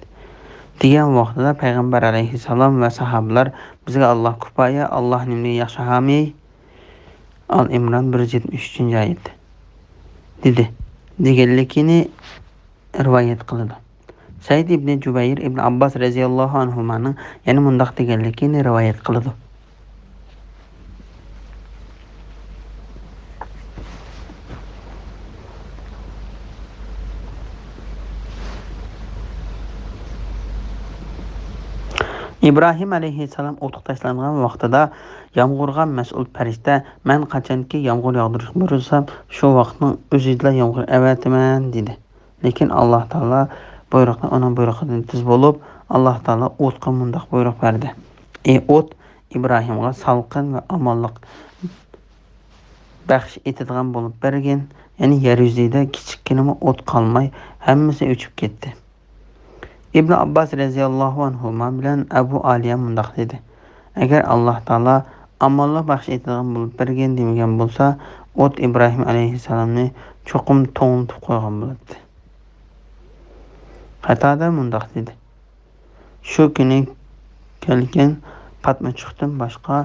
دېگەن ۋاقتىدا پەيغەمبەر ئەلەيھىسسالام ۋە ساھابىلار، بىزگە ئاللاھ كۇپايە، ئاللاھ نېمىدىن ياخشى ھامىي. ئال ئىمران، بىر يۈز يەتمىش ئۈچىنچى ئايەت. دېدى، دېگەنلىكىنى رىۋايەت قىلىدۇ. سەئىد ئىبنى جۇبەير ئىبن ئابباس رەزىياللاھۇ ئەنھۇمانىڭ يەنە مۇنداق دېگەنلىكىنى رىۋايەت قىلىدۇ. ئىبراھىم ئەلەيھىسسالام ئوتقا تاشلانغان ۋاقتىدا يامغۇرغا مەسئۇل پەرىشتە، مەن قاچانكى يامغۇر ياغدۇرۇشقا بۇيرۇلسام، شۇ ۋاقىتنىڭ ئۆزىدىلا يامغۇر ئەۋەتىمەن، دېدى. لېكىن ئاللاھ تائالا بۇيرۇقنى ئۇنىڭ بۇيرۇقىدىن تېز بولۇپ، ئاللاھ تائالا ئوتقا مۇنداق بۇيرۇق بەردى: ئى ئوت، ئىبراھىمغا سالقىن ۋە ئامانلىق بەخش ئېتىدىغان بولۇپ بەرگىن، يەنى يەر يۈزىدە كىچىككىنىمۇ ئوت قالماي، ھەممىسى ئۆچۈپ كەتتى. ئىبن ئابباس رەزىياللاھۇ ئەنھۇما بىلەن ئەبۇ ئالىيە مۇنداق دېدى: ئەگەر ئاللاھ تائالا ئامانلىق بەخش ئېتىدىغان بولۇپ بەرگەن دېمىگەن بولسا، ئوت ئىبراھىم ئەلەيھىسسالامنى چوقۇم توڭلىتىپ قويغان بولاتتى. قاتادە مۇنداق دېدى: شۇ كۈنى كەلگەن پاتمىچۇقتىن باشقا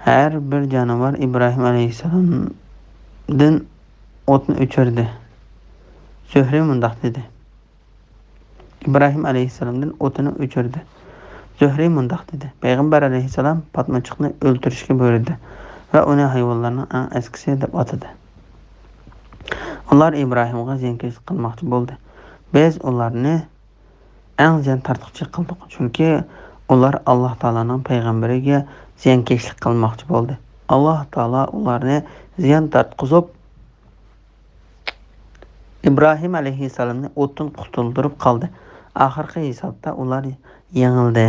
ھەر بىر جانىۋار ئىبراھىم ئەلەيھىسسالامدىن ئوتنى ئۆچۈردى. زۆھرى مۇنداق دېدى: ئىبراھىم ئەلەيھىسسالامدىن ئوتنى ئۆچۈردى. زۆھرى مۇنداق دېدى: پەيغەمبەر ئەلەيھىسسالام پاتمىچۇقنى ئۆلتۈرۈشكە بۇيرۇدى ۋە ئۇنى ھايۋانلارنىڭ ئەڭ ئەسكىسى دەپ ئاتىدى. ئۇلار ئىبراھىمغا زىيانكەشلىك قىلماقچى بولدى. بىز ئۇلارنى ئەڭ زىيان تارتقۇچى قىلدۇق، چۈنكى ئۇلار ئاللاھ تائالانىڭ پەيغەمبىرىگە زىيانكەشلىك قىلماقچى بولدى. ئاللاھ تائالا ئۇلارنى زىيان تارتقۇزۇپ، ئىبراھىم ئەلەيھىسسالامنى ئوتتىن قۇتۇلدۇرۇپ قالدى. ئاخىرقى ھېسابتا ئۇلار يېڭىلدى.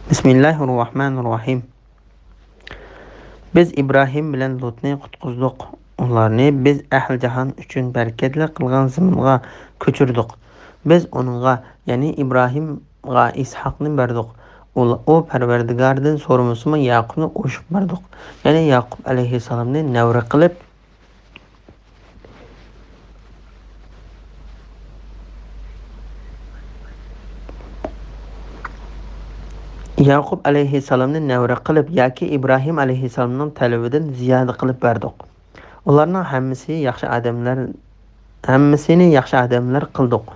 بىسمىللاھىررەھمانىررەھىم. بىز ئىبراھىم بىلەن لۇتنى قۇتقۇزدۇق. ئۇلارنى بىز ئەھلى جاھان ئۈچۈن بەرىكەتلىك قىلغان زېمىنغا كۆچۈردۇق. بىز ئۇنىڭغا، يەنى ئىبراھىمغا ئىسھاقنى بەردۇق. ئۇ، ئۇ پەرۋەردىگارىدىن سورىمىسىمۇ ياقۇپنى ئوشۇق بەردۇق. يەنى ياقۇپ ئەلەيھىسسالامنى نەۋرە قىلىپ، ياقۇپ ئەلەيھىسسالامنى نەۋرە قىلىپ ياكى ئىبراھىم ئەلەيھىسسالامنىڭ تەلىپىدىن زىيادە قىلىپ بەردۇق. ئۇلارنىڭ ھەممىسى ياخشى ئادەملەر، ھەممىسىنى ياخشى ئادەملەر قىلدۇق.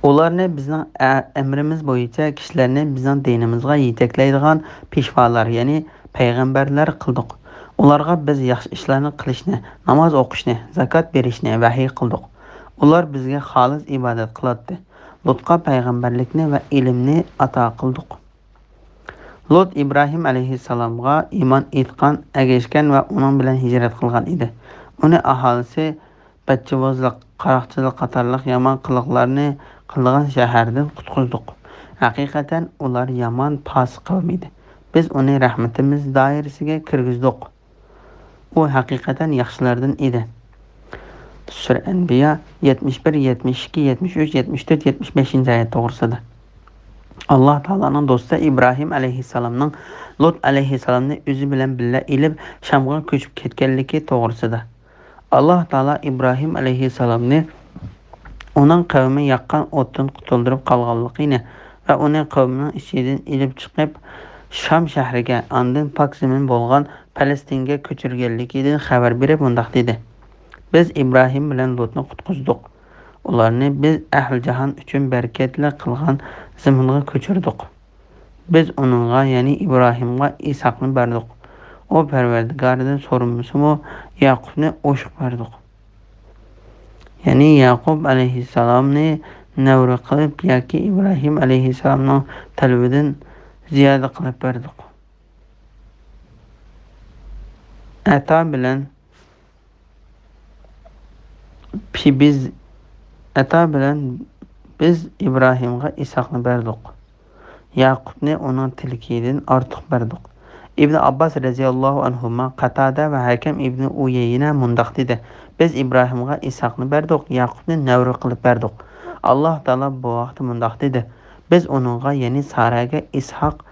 ئۇلارنى بىزنىڭ ئە-، ئەمرىمىز بويىچە كىشىلەرنى بىزنىڭ دىنىمىزغا يېتەكلەيدىغان پېشۋالار، يەنى پەيغەمبەرلەر قىلدۇق. ئۇلارغا بىز ياخشى ئىشلارنى قىلىشنى، ناماز ئوقۇشنى، زاكات بېرىشنى ۋەھىي قىلدۇق. ئۇلار بىزگە خالىس ئىبادەت قىلاتتى. لۇتقا پەيغەمبەرلىكنى ۋە ئىلىمنى ئاتا قىلدۇق. لۇت ئىبراھىم ئەلەيھىسسالامغا ئىمان ئېيتقان، ئەگەشكەن ۋە ئۇنىڭ بىلەن ھىجرەت قىلغان ئىدى. ئۇنى ئاھالىسى بەتچىۋازلىق، قاراقچىلىق قاتارلىق يامان قىلىقلارنى قىلىدىغان شەھەردىن قۇتقۇزدۇق. ھەقىقەتەن ئۇلار يامان پاسىق قەۋم ئىدى. بىز ئۇنى رەھمىتىمىز دائىرىسىگە كىرگۈزدۇق. ئۇ ھەقىقەتەن ياخشىلاردىن ئىدى. سۈرە ئەنبىيا، يەتمىش بىر، يەتمىش ئىككى، يەتمىش ئۈچ، يەتمىش تۆت، يەتمىش بەشىنچى ئايەت توغرىسىدا. ئاللاھ تائالانىڭ دوستى ئىبراھىم ئەلەيھىسسالامنىڭ لۇت ئەلەيھىسسالامنى ئۆزى بىلەن بىللە ئېلىپ، شامغا كۆچۈپ كەتكەنلىكى توغرىسىدا. ئاللاھ تائالا ئىبراھىم ئەلەيھىسسالامنى ئۇنىڭ قەۋمى ياققان ئوتتىن قۇتۇلدۇرۇپ قالغانلىقىنى ۋە ئۇنى قەۋمىنىڭ ئىچىدىن ئېلىپ چىقىپ، شام شەھىرىگە، ئاندىن پاك زېمىن بولغان پەلەستىنگە كۆچۈرگەنلىكىدىن خەۋەر بېرىپ مۇنداق دېدى: بىز ئىبراھىم بىلەن لۇتنى قۇتقۇزدۇق. ئۇلارنى بىز ئەھلى جاھان ئۈچۈن بەرىكەتلىك قىلغان زېمىنغا كۆچۈردۇق. بىز ئۇنىڭغا، يەنى ئىبراھىمغا ئىسھاقنى بەردۇق. ئۇ پەرۋەردىگارىدىن سورىمىسىمۇ، ياقۇپنى ئوشۇق بەردۇق. يەنى ياقۇپ ئەلەيھىسسالامنى نەۋرە قىلىپ ياكى ئىبراھىم ئەلەيھىسسالامنىڭ تەلىپىدىن زىيادە قىلىپ بەردۇق. ئەتا بىلەن پى-، بىز، ئەتا بىلەن بىز ئىبراھىمغا ئىسھاقنى بەردۇق. ياقۇپنى ئۇنىڭ تىلىكىدىن ئارتۇق بەردۇق. ئىبن ئابباس رەزىياللاھۇ ئەنھۇما، قاتادە ۋە ھەكەم ئىبن ئۇيەينە مۇنداق دېدى: بىز ئىبراھىمغا ئىسھاقنى بەردۇق، ياقۇپنى نەۋرە قىلىپ بەردۇق. ئاللاھ تائالا بۇ ھەقتە مۇنداق دېدى: بىز ئۇنىڭغا، يەنى سارەگە ئىسھاق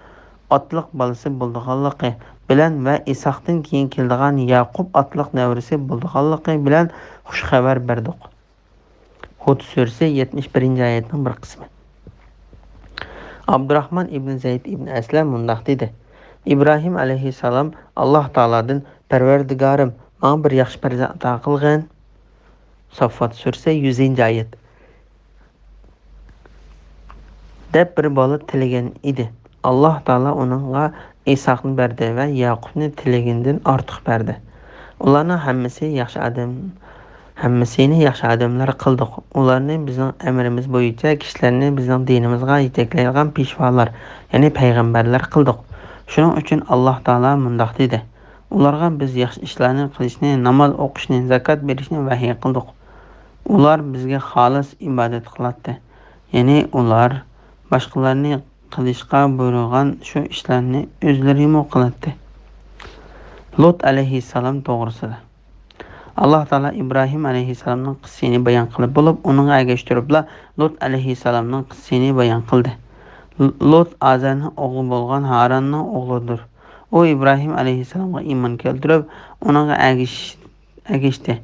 ئاتلىق بالىسى بولىدىغانلىقى بىلەن ۋە ئىسھاقتىن كېيىن كېلىدىغان ياقۇپ ئاتلىق نەۋرىسى بولىدىغانلىقى بىلەن خۇش خەۋەر بەردۇق. ھۇد سۈرىسى يەتمىش بىرىنچى ئايەتنىڭ بىر قىسمى. ئابدۇراخمان ئىبن زەيد ئىبن ئەسلەم مۇنداق دېدى: ئىبراھىم ئەلەيھىسسالام ئاللاھ تائالادىن، پەرۋەردىگارىم، ماڭا بىر ياخشى پەرزەنت ئاتا قىلغىن. ساففات سۈرىسى يۈزىنچى ئايەت. دەپ بىر بالا تىلىگەن ئىدى. ئاللاھ تائالا ئۇنىڭغا ئىسھاقنى بەردى ۋە ياقۇپنى تىلىگىنىدىن ئارتۇق بەردى. ئۇلارنىڭ ھەممىسى ياخشى ئادەم، ھەممىسىنى ياخشى ئادەملەر قىلدۇق. ئۇلارنى بىزنىڭ ئەمرىمىز بويىچە كىشىلەرنى بىزنىڭ دىنىمىزغا يېتەكلەيدىغان پېشۋالار، يەنى پەيغەمبەرلەر قىلدۇق. شۇنىڭ ئۈچۈن ئاللاھ تائالا مۇنداق دېدى: ئۇلارغا بىز ياخشى ئىشلارنى قىلىشنى، ناماز ئوقۇشنى، زاكات بېرىشنى ۋەھىي قىلدۇق. ئۇلار بىزگە خالىس ئىبادەت قىلاتتى. يەنى ئۇلار باشقىلارنى قىلىشقا بۇيرۇغان شۇ ئىشلارنى ئۆزلىرىمۇ قىلاتتى. لۇت ئەلەيھىسسالام توغرىسىدا. ئاللاھ تائالا ئىبراھىم ئەلەيھىسسالامنىڭ قىسسىسىنى بايان قىلىپ بولۇپ، ئۇنىڭغا ئەگەشتۈرۈپلا لۇت ئەلەيھىسسالامنىڭ قىسسىسىنى بايان قىلدى. لۇت ئازەرنىڭ ئوغلى بولغان ھاراننىڭ ئوغلىدۇر. ئۇ ئىبراھىم ئەلەيھىسسالامغا ئىمان كەلتۈرۈپ، ئۇنىڭغا ئەگىش-، ئەگەشتى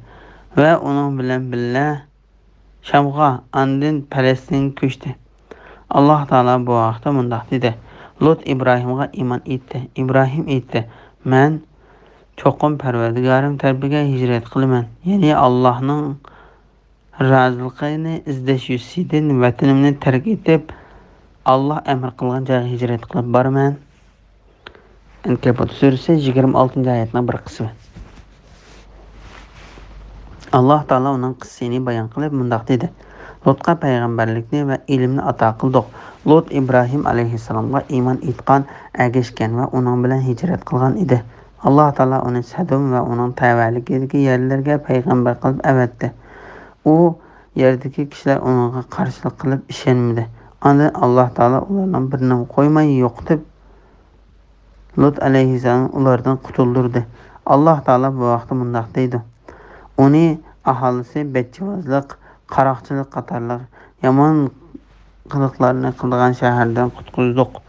ۋە ئۇنىڭ بىلەن بىللە شامغا، ئاندىن پەلەستىنگە كۆچتى. ئاللاھ تائالا بۇ ھەقتە مۇنداق دېدى: لۇت ئىبراھىمغا ئىمان ئېيتتى. ئىبراھىم ئېيتتى: مەن چوقۇم پەرۋەردىگارىم تەرىپىگە ھىجرەت قىلىمەن، يەنى ئاللاھنىڭ رازىلىقىنى ئىزدەش يۈزىسىدىن ۋەتىنىمنى تەرك ئېتىپ، ئاللاھ ئەمر قىلغان جايغا ھىجرەت قىلىپ بارىمەن. ئەنكەبۇت سۈرىسى يىگىرمە ئالتىنچى ئايەتنىڭ بىر قىسمى. ئاللاھ تائالا ئۇنىڭ قىسسىسىنى بايان قىلىپ مۇنداق دېدى: لۇتقا پەيغەمبەرلىكنى ۋە ئىلىمنى ئاتا قىلدۇق. لۇت ئىبراھىم ئەلەيھىسسالامغا ئىمان ئېيتقان، ئەگەشكەن ۋە ئۇنىڭ بىلەن ھىجرەت قىلغان ئىدى. ئاللاھ تائالا ئۇنى سەدۇم ۋە ئۇنىڭ تەۋەلىكىدىكى يەرلەرگە پەيغەمبەر قىلىپ ئەۋەتتى. ئۇ يەردىكى كىشىلەر ئۇنىڭغا قارشىلىق قىلىپ ئىشەنمىدى. ئاندىن ئاللاھ تائالا ئۇلارنىڭ بىرىنىمۇ قويماي يوقىتىپ، لۇت ئەلەيھىسسالامنى ئۇلاردىن قۇتۇلدۇردى. ئاللاھ تائالا بۇ ھەقتە مۇنداق دەيدۇ: ئۇنى ئاھالىسى بەتچىۋازلىق، قاراقچىلىق قاتارلىق يامان قىلىقلارنى قىلىدىغان شەھەردىن قۇتقۇزدۇق.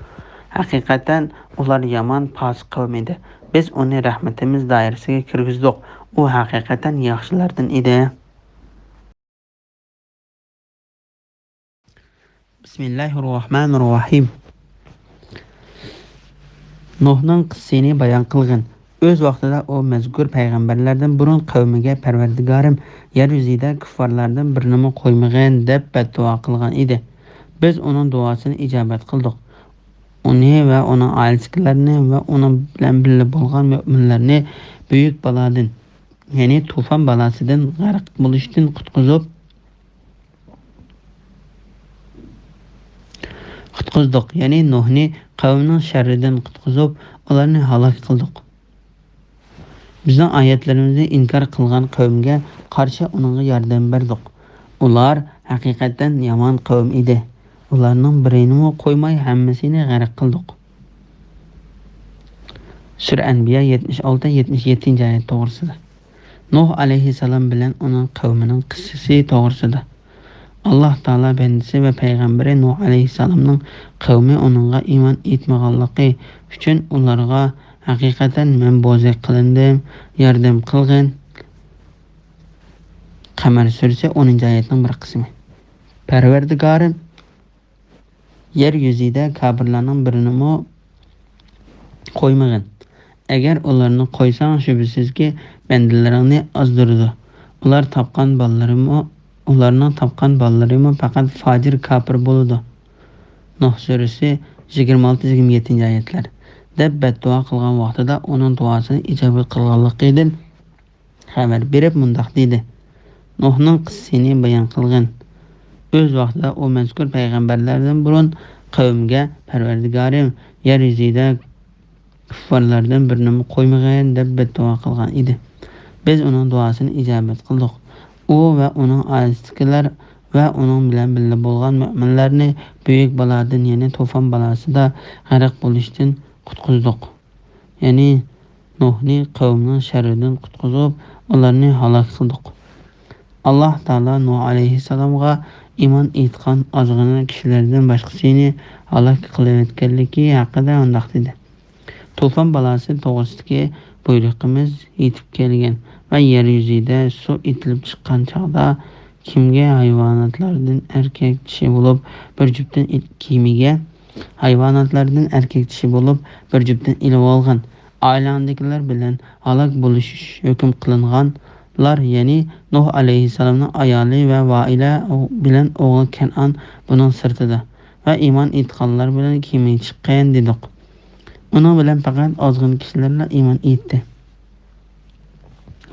ھەقىقەتەن ئۇلار يامان پاسىق قەۋم ئىدى. بىز ئۇنى رەھمىتىمىز دائىرىسىگە كىرگۈزدۇق. ئۇ ھەقىقەتەن ياخشىلاردىن ئىدى. بىسمىللاھىررەھمانىررەھىم. نۇھنىڭ قىسسىسىنى بايان قىلغىن. ئۆز ۋاقتىدا ئۇ مەزكۇر پەيغەمبەرلەردىن بۇرۇن قەۋمىگە، پەرۋەردىگارىم، يەر يۈزىدە كۇففارلاردىن بىرىنىمۇ قويمىغىن، دەپ بەددۇئا قىلغان ئىدى. بىز ئۇنىڭ دۇئاسىنى ئىجابەت قىلدۇق. ئۇنى ۋە ئۇنىڭ ئائىلىسىدىكىلەرنى ۋە ئۇنىڭ بىلەن بىللە بولغان مۆمىنلەرنى بۈيۈك بالادىن، يەنى توفان بالاسىدىن، غەرق بولۇشتىن قۇتقۇزۇپ، قۇتقۇزدۇق. يەنى نۇھنى قەۋمىنىڭ شەررىدىن قۇتقۇزۇپ، ئۇلارنى ھالاك قىلدۇق. بىزنىڭ ئايەتلىرىمىزنى ئىنكار قىلغان قەۋمگە قارشى ئۇنىڭغا ياردەم بەردۇق. ئۇلار ھەقىقەتەن يامان قەۋم ئىدى. ئۇلارنىڭ بىرىنىمۇ قويماي ھەممىسىنى غەرق قىلدۇق. سۈرە ئەنبىيا يەتمىش ئالتە، يەتمىش يەتتىنچى ئايەت توغرىسىدا. نۇھ ئەلەيھىسسالام بىلەن ئۇنىڭ قەۋمىنىڭ قىسسىسى توغرىسىدا. ئاللاھ تائالا بەندىسى ۋە پەيغەمبىرى نۇھ ئەلەيھىسسالامنىڭ قەۋمى ئۇنىڭغا ئىمان ئېيتمىغانلىقى ئۈچۈن ئۇلارغا ھەقىقەتەن مەن بوزەك قىلىندىم، ياردەم قىلغىن. قەمەر سۈرىسى ئونىنچى ئايەتنىڭ بىر قىسمى. پەرۋەردىگارىم، يەر يۈزىدە كاپىرلارنىڭ بىرىنىمۇ قويمىغىن. ئەگەر ئۇلارنى قويساڭ، شۈبھىسىزكى، بەندىلىرىڭنى ئازدۇرىدۇ. ئۇلار تاپقان بالىلىرىمۇ، ئۇلارنىڭ تاپقان بالىلىرىمۇ پەقەت پاجىر، كاپىر بولىدۇ. نۇھ سۈرىسى يىگىرمە ئالتە، يىگىرمە يەتتىنچى ئايەتلەر. دەپ بەددۇئا قىلغان ۋاقتىدا ئۇنىڭ دۇئاسىنى ئىجابەت قىلغانلىقىدىن خەۋەر بېرىپ مۇنداق دېدى: نۇھنىڭ قىسسىسىنى بايان قىلغىن. ئۆز ۋاقتىدا ئۇ مەزكۇر پەيغەمبەرلەردىن بۇرۇن قەۋمىگە، پەرۋەردىگارىم، يەر يۈزىدە كۇففارلاردىن بىرىنىمۇ قويمىغىن، دەپ بەددۇئا قىلغان ئىدى. بىز ئۇنىڭ دۇئاسىنى ئىجابەت قىلدۇق. ئۇ ۋە ئۇنىڭ ئائىلىسىدىكىلەر ۋە ئۇنىڭ بىلەن بىللە بولغان مۆمىنلەرنى بۈيۈك بالادىن، يەنى توفان بالاسىدا غەرق بولۇشتىن قۇتقۇزدۇق. يەنى نۇھنى قەۋمىنىڭ شەررىدىن قۇتقۇزۇپ، ئۇلارنى ھالاك قىلدۇق. ئاللاھ تائالا نۇھ ئەلەيھىسسالامغا ئىمان ئېيتقان ئازغىنە كىشىلەردىن باشقىسىنى ھالاك قىلىۋەتكەنلىكى ھەققىدە مۇنداق دېدى: توفان بالاسى توغرىسىدىكى بۇيرۇقىمىز يېتىپ كەلگەن ۋە يەر يۈزىدە سۇ ئېتىلىپ چىققان چاغدا، كىمگە ھايۋاناتلاردىن ئەركەك چىشى بولۇپ بىر جۈپتىن ئېت-، كىمىگە ھايۋاناتلاردىن ئەركەك چىشى بولۇپ بىر جۈپتىن ئېلىۋالغان، ئائىلەڭدىكىلەر بىلەن ھالاك بولۇش ھۆكۈم قىلىنغانلار، يەنى نۇھ ئەلەيھىسسالامنىڭ ئايالى ۋە ۋائىلە بىلەن ئوغلى كەنئان بۇنىڭ سىرتىدا ۋە ئىمان ئېيتقانلار بىلەن كېمىگە چىققىن دېدۇق. ئۇنىڭ بىلەن پەقەت ئازغىنە كىشىلەرلا ئىمان ئېيتتى.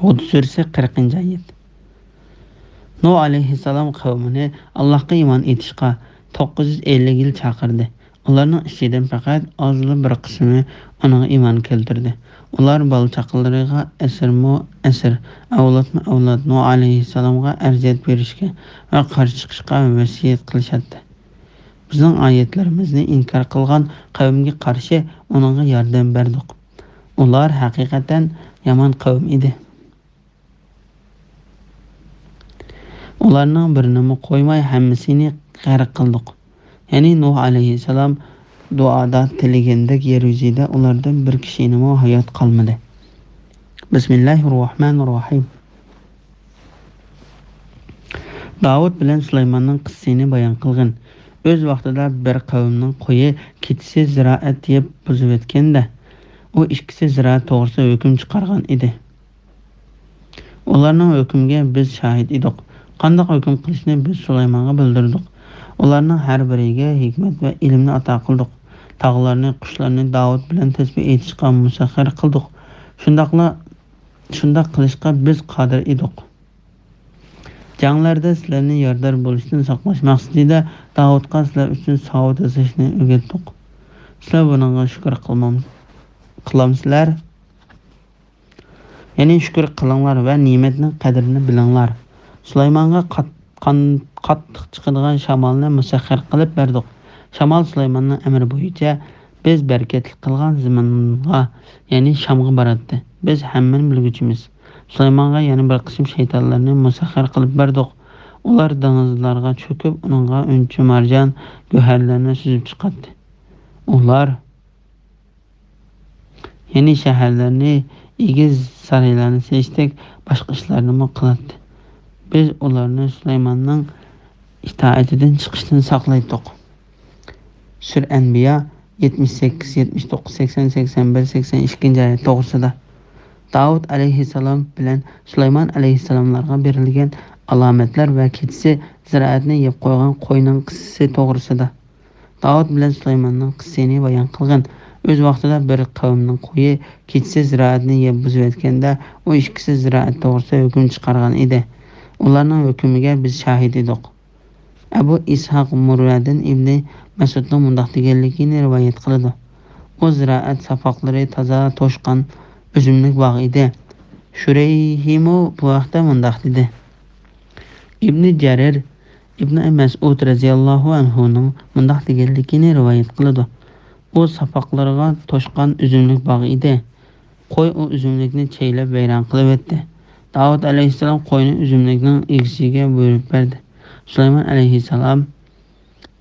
ھۇد سۈرىسى، قىرىقىنچى ئايەت. نۇھ ئەلەيھىسسالام قەۋمىنى ئاللاھقا ئىمان ئېيتىشقا توققۇز يۈز ئەللىك يىل چاقىردى. ئۇلارنىڭ ئىچىدىن پەقەت ئازلا بىر قىسمى ئۇنىڭغا ئىمان كەلتۈردى. ئۇلار بالا-چاقىلىرىغا ئەسىرمۇ ئەسىر، ئەۋلادمۇ ئەۋلاد نۇھ ئەلەيھىسسالامغا ئەرزىيەت بېرىشكە ۋە قارشى چىقىشقا ۋەسىيەت قىلىشاتتى. بىزنىڭ ئايەتلىرىمىزنى ئىنكار قىلغان قەۋمگە قارشى ئۇنىڭغا ياردەم بەردۇق. ئۇلار ھەقىقەتەن يامان قەۋم ئىدى. ئۇلارنىڭ بىرىنىمۇ قويماي، ھەممىسىنى غەرق قىلدۇق. يەنى نۇھ ئەلەيھىسسالام دۇئادا تىلىگەندەك يەر يۈزىدە ئۇلاردىن بىر كىشىنىمۇ ھايات قالمىدى. بىسمىللاھىررەھمانىررەھىم. داۋۇت بىلەن سۇلايماننىڭ قىسسىسىنى بايان قىلغىن. ئۆز ۋاقتىدا بىر قەۋمنىڭ قويى كېچىسى زىرائەت يەپ بۇزۇۋەتكەندە، ئۇ ئىككىسى زىرائەت توغرىسىدا ھۆكۈم چىقارغان ئىدى. ئۇلارنىڭ ھۆكمىگە بىز شاھىت ئىدۇق. قانداق ھۆكۈم قىلىشنى بىز سۇلايمانغا بىلدۈردۇق. ئۇلارنىڭ ھەر بىرىگە ھېكمەت ۋە ئىلىمنى ئاتا قىلدۇق. تاغلارنى، قۇشلارنى داۋۇت بىلەن تەسبىھ ئېيتىشقا مۇسەخخەر قىلدۇق. شۇنداقلا، شۇنداق قىلىشقا بىز قادىر ئىدۇق. جەڭلەردە سىلەرنى يارىدار بولۇشتىن ساقلاش مەقسىتىدە داۋۇتقا سىلەر ئۈچۈن ساۋۇت ياساشنى ئۆگەتتۇق. سىلەر بۇنىڭغا شۈكۈر قىلمام-، قىلامسىلەر؟ يەنى شۈكۈر قىلىڭلار ۋە نېمەتنىڭ قەدرىنى بىلىڭلار. سۇلايمانغا قات-، قان-، قاتتىق چىقىدىغان شامالنى مۇسەخخەر قىلىپ بەردۇق. شامال سۇلايماننىڭ ئەمرى بويىچە بىز بەرىكەتلىك قىلغان زېمىنغا، يەنى شامغا باراتتى. بىز ھەممىنى بىلگۈچىمىز. سۇلايمانغا يەنە بىر قىسىم شەيتانلارنى مۇسەخخەر قىلىپ بەردۇق. ئۇلار دېڭىزلارغا چۆكۈپ، ئۇنىڭغا ئۈنچە-مارجان، گۆھەرلەرنى سۈزۈپ چىقاتتى. ئۇلار يەنى شەھەرلەرنى، ئېگىز سارىيلارنى سېلىشتەك باشقا ئىشلارنىمۇ قىلاتتى. بىز ئۇلارنى سۇلايماننىڭ ئىتائىتىدىن چىقىشتىن ساقلايتتۇق. سۈرە ئەنبىيا يەتمىش سەككىز، يەتمىش توققۇز، سەكسەن، سەكسەن بىر، سەكسەن ئىككىنچى ئايەت توغرىسىدا. داۋۇت ئەلەيھىسسالام بىلەن سۇلايمان ئەلەيھىسسالاملارغا بېرىلگەن ئالامەتلەر ۋە كېچىسى زىرائەتنى يەپ قويغان قوينىڭ قىسسىسى توغرىسىدا. داۋۇت بىلەن سۇلايماننىڭ قىسسىسىنى بايان قىلغىن. ئۆز ۋاقتىدا بىر قەۋمنىڭ قويى كېچىسى زىرائەتنى يەپ بۇزۇۋەتكەندە، ئۇ ئىككىسى زىرائەت توغرىسىدا ھۆكۈم چىقارغان ئىدى. ئۇلارنىڭ ھۆكمىگە بىز شاھىت ئىدۇق. ئەبۇ ئىسھاق مۇررەدىن ئىبنى مەسئۇدنىڭ مۇنداق دېگەنلىكىنى رىۋايەت قىلىدۇ: ئۇ زىرائەت ساپاقلىرى تازا توشقان ئۈزۈملۈك باغ ئىدى. شۇرەيھىمۇ بۇ ھەقتە مۇنداق دېدى: ئىبنى جەرىر ئىبنى مەسئۇد رەزىياللاھۇ ئەنھۇنىڭ مۇنداق دېگەنلىكىنى رىۋايەت قىلىدۇ: ئۇ ساپاقلىرىغا توشقان ئۈزۈملۈك باغ ئىدى. قوي ئۇ ئۈزۈملۈكنى چەيلەپ ۋەيران قىلىۋەتتى. داۋۇت ئەلەيھىسسالام قوينى ئۈزۈملۈكنىڭ ئىگىسىگە بۇيرۇپ بەردى. سۇلايمان ئەلەيھىسسالام،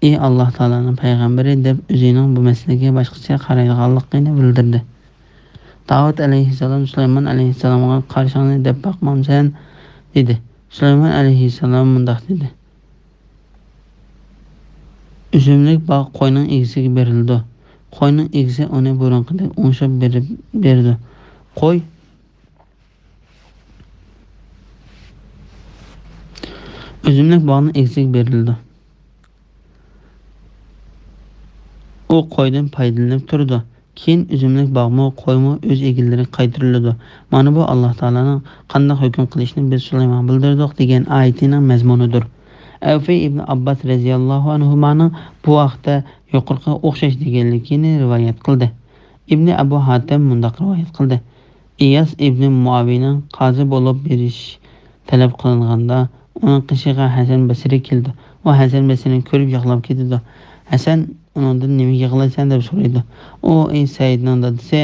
ئى ئاللاھ تائالانىڭ پەيغەمبىرى، دەپ ئۆزىنىڭ بۇ مەسىلىگە باشقىچە قارايدىغانلىقىنى بىلدۈردى. داۋۇت ئەلەيھىسسالام سۇلايمان ئەلەيھىسسالامغا قارىشىڭنى دەپ باقمامسەن؟ دېدى. سۇلايمان ئەلەيھىسسالام مۇنداق دېدى: ئۈزۈملۈك باغ قوينىڭ ئىگىسىگە بېرىلىدۇ. قوينىڭ ئىگىسى ئۇنى بۇرۇنقىدەك ئوڭشاپ بېرىپ بېرىدۇ. قوي، ئۈزۈملۈك باغنىڭ ئىگىسىگە بېرىلىدۇ. ئۇ قويدىن پايدىلىنىپ تۇرىدۇ. كېيىن ئۈزۈملۈك باغمۇ، قويمۇ ئۆز ئىگىلىرىگە قايتۇرۇلىدۇ. مانا بۇ ئاللاھ تائالانىڭ قانداق ھۆكۈم قىلىشىنى بىز سۇلايمانغا بىلدۈردۇق دېگەن ئايىتىنىڭ مەزمۇنىدۇر. ئەۋفى ئىبنى ئابباس رەزىياللاھۇ ئەنھۇمانىڭ بۇ ھەقتە يۇقىرىقىغا ئوخشاش دېگەنلىكىنى رىۋايەت قىلدى. ئىبنى ئەبۇ ھاتىم مۇنداق رىۋايەت قىلدى. ئىياس ئىبنى مۇئاۋىيەنىڭ قازى بولۇپ بېرىش تەلەپ قىلىنغاندا، ئۇنىڭ قېشىغا ھەسەن بەسرى كېلىدۇ. ئۇ ھەسەن بەسرىنى كۆرۈپ يىغلاپ كېتىدۇ. ھەسەن ئۇنىڭدىن، «نېمىگە يىغلايسەن؟» دەپ سورايدۇ. ئۇ، «ئەي سەئىدنىڭ دادىسى،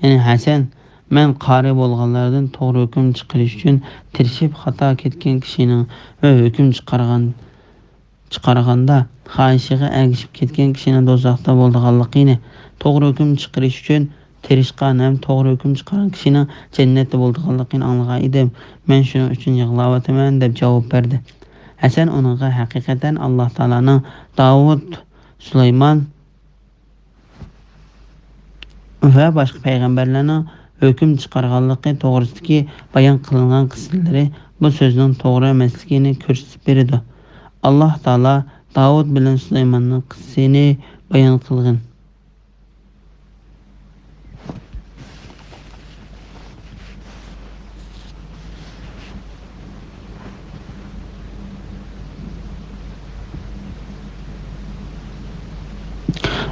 يەنى ھەسەن، مەن قارى بولغانلاردىن توغرا ھۆكۈم چىقىرىش ئۈچۈن تىرىشىپ خاتا كەتكەن كىشىنىڭ ۋە ھۆكۈم چىقارغان چىقارغاندا، خاھىشىغا ئەگىشىپ كەتكەن كىشىنىڭ دوزاختا بولىدىغانلىقىنى، توغرا ھۆكۈم چىقىرىش ئۈچۈن تىرىشقان ھەم توغرا ھۆكۈم چىقارغان كىشىنىڭ جەننەتتە بولىدىغانلىقىنى ئاڭلىغان ئىدىم. مەن شۇنىڭ ئۈچۈن يىغلاۋاتىمەن» دەپ جاۋاب بەردى. ھەسەن ئۇنىڭغا ھەقىقەتەن ئاللاھ تائالانىڭ داۋۇت، سۇلايمان ۋە باشقا پەيغەمبەرلەرنىڭ ھۆكۈم چىقارغانلىقى توغرىسىدىكى بايان قىلىنغان قىسسىلىرى بۇ سۆزنىڭ توغرا ئەمەسلىكىنى كۆرسىتىپ بېرىدۇ. ئاللاھ تائالا داۋۇت بىلەن سۇلايماننىڭ قىسسىسىنى بايان قىلغىن.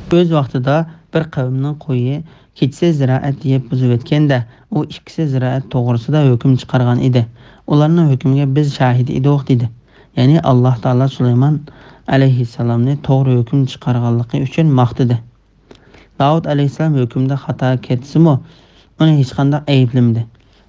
ئۆز ۋاقتىدا بىر قەۋمنىڭ قويى كېچىسى زىرائەت يەپ بۇزۇۋەتكەندە، ئۇ ئىككىسى زىرائەت توغرىسىدا ھۆكۈم چىقارغان ئىدى. ئۇلارنىڭ ھۆكمىگە بىز شاھىت ئىدۇق، دېدى. يەنى ئاللاھ تائالا سۇلايمان ئەلەيھىسسالامنى توغرا ھۆكۈم چىقارغانلىقى ئۈچۈن ماختىدى. داۋۇت ئەلەيھىسسالام ھۆكۈمدە خاتا كەتسىمۇ، ئۇنى ھېچقانداق ئەيىبلىمىدى.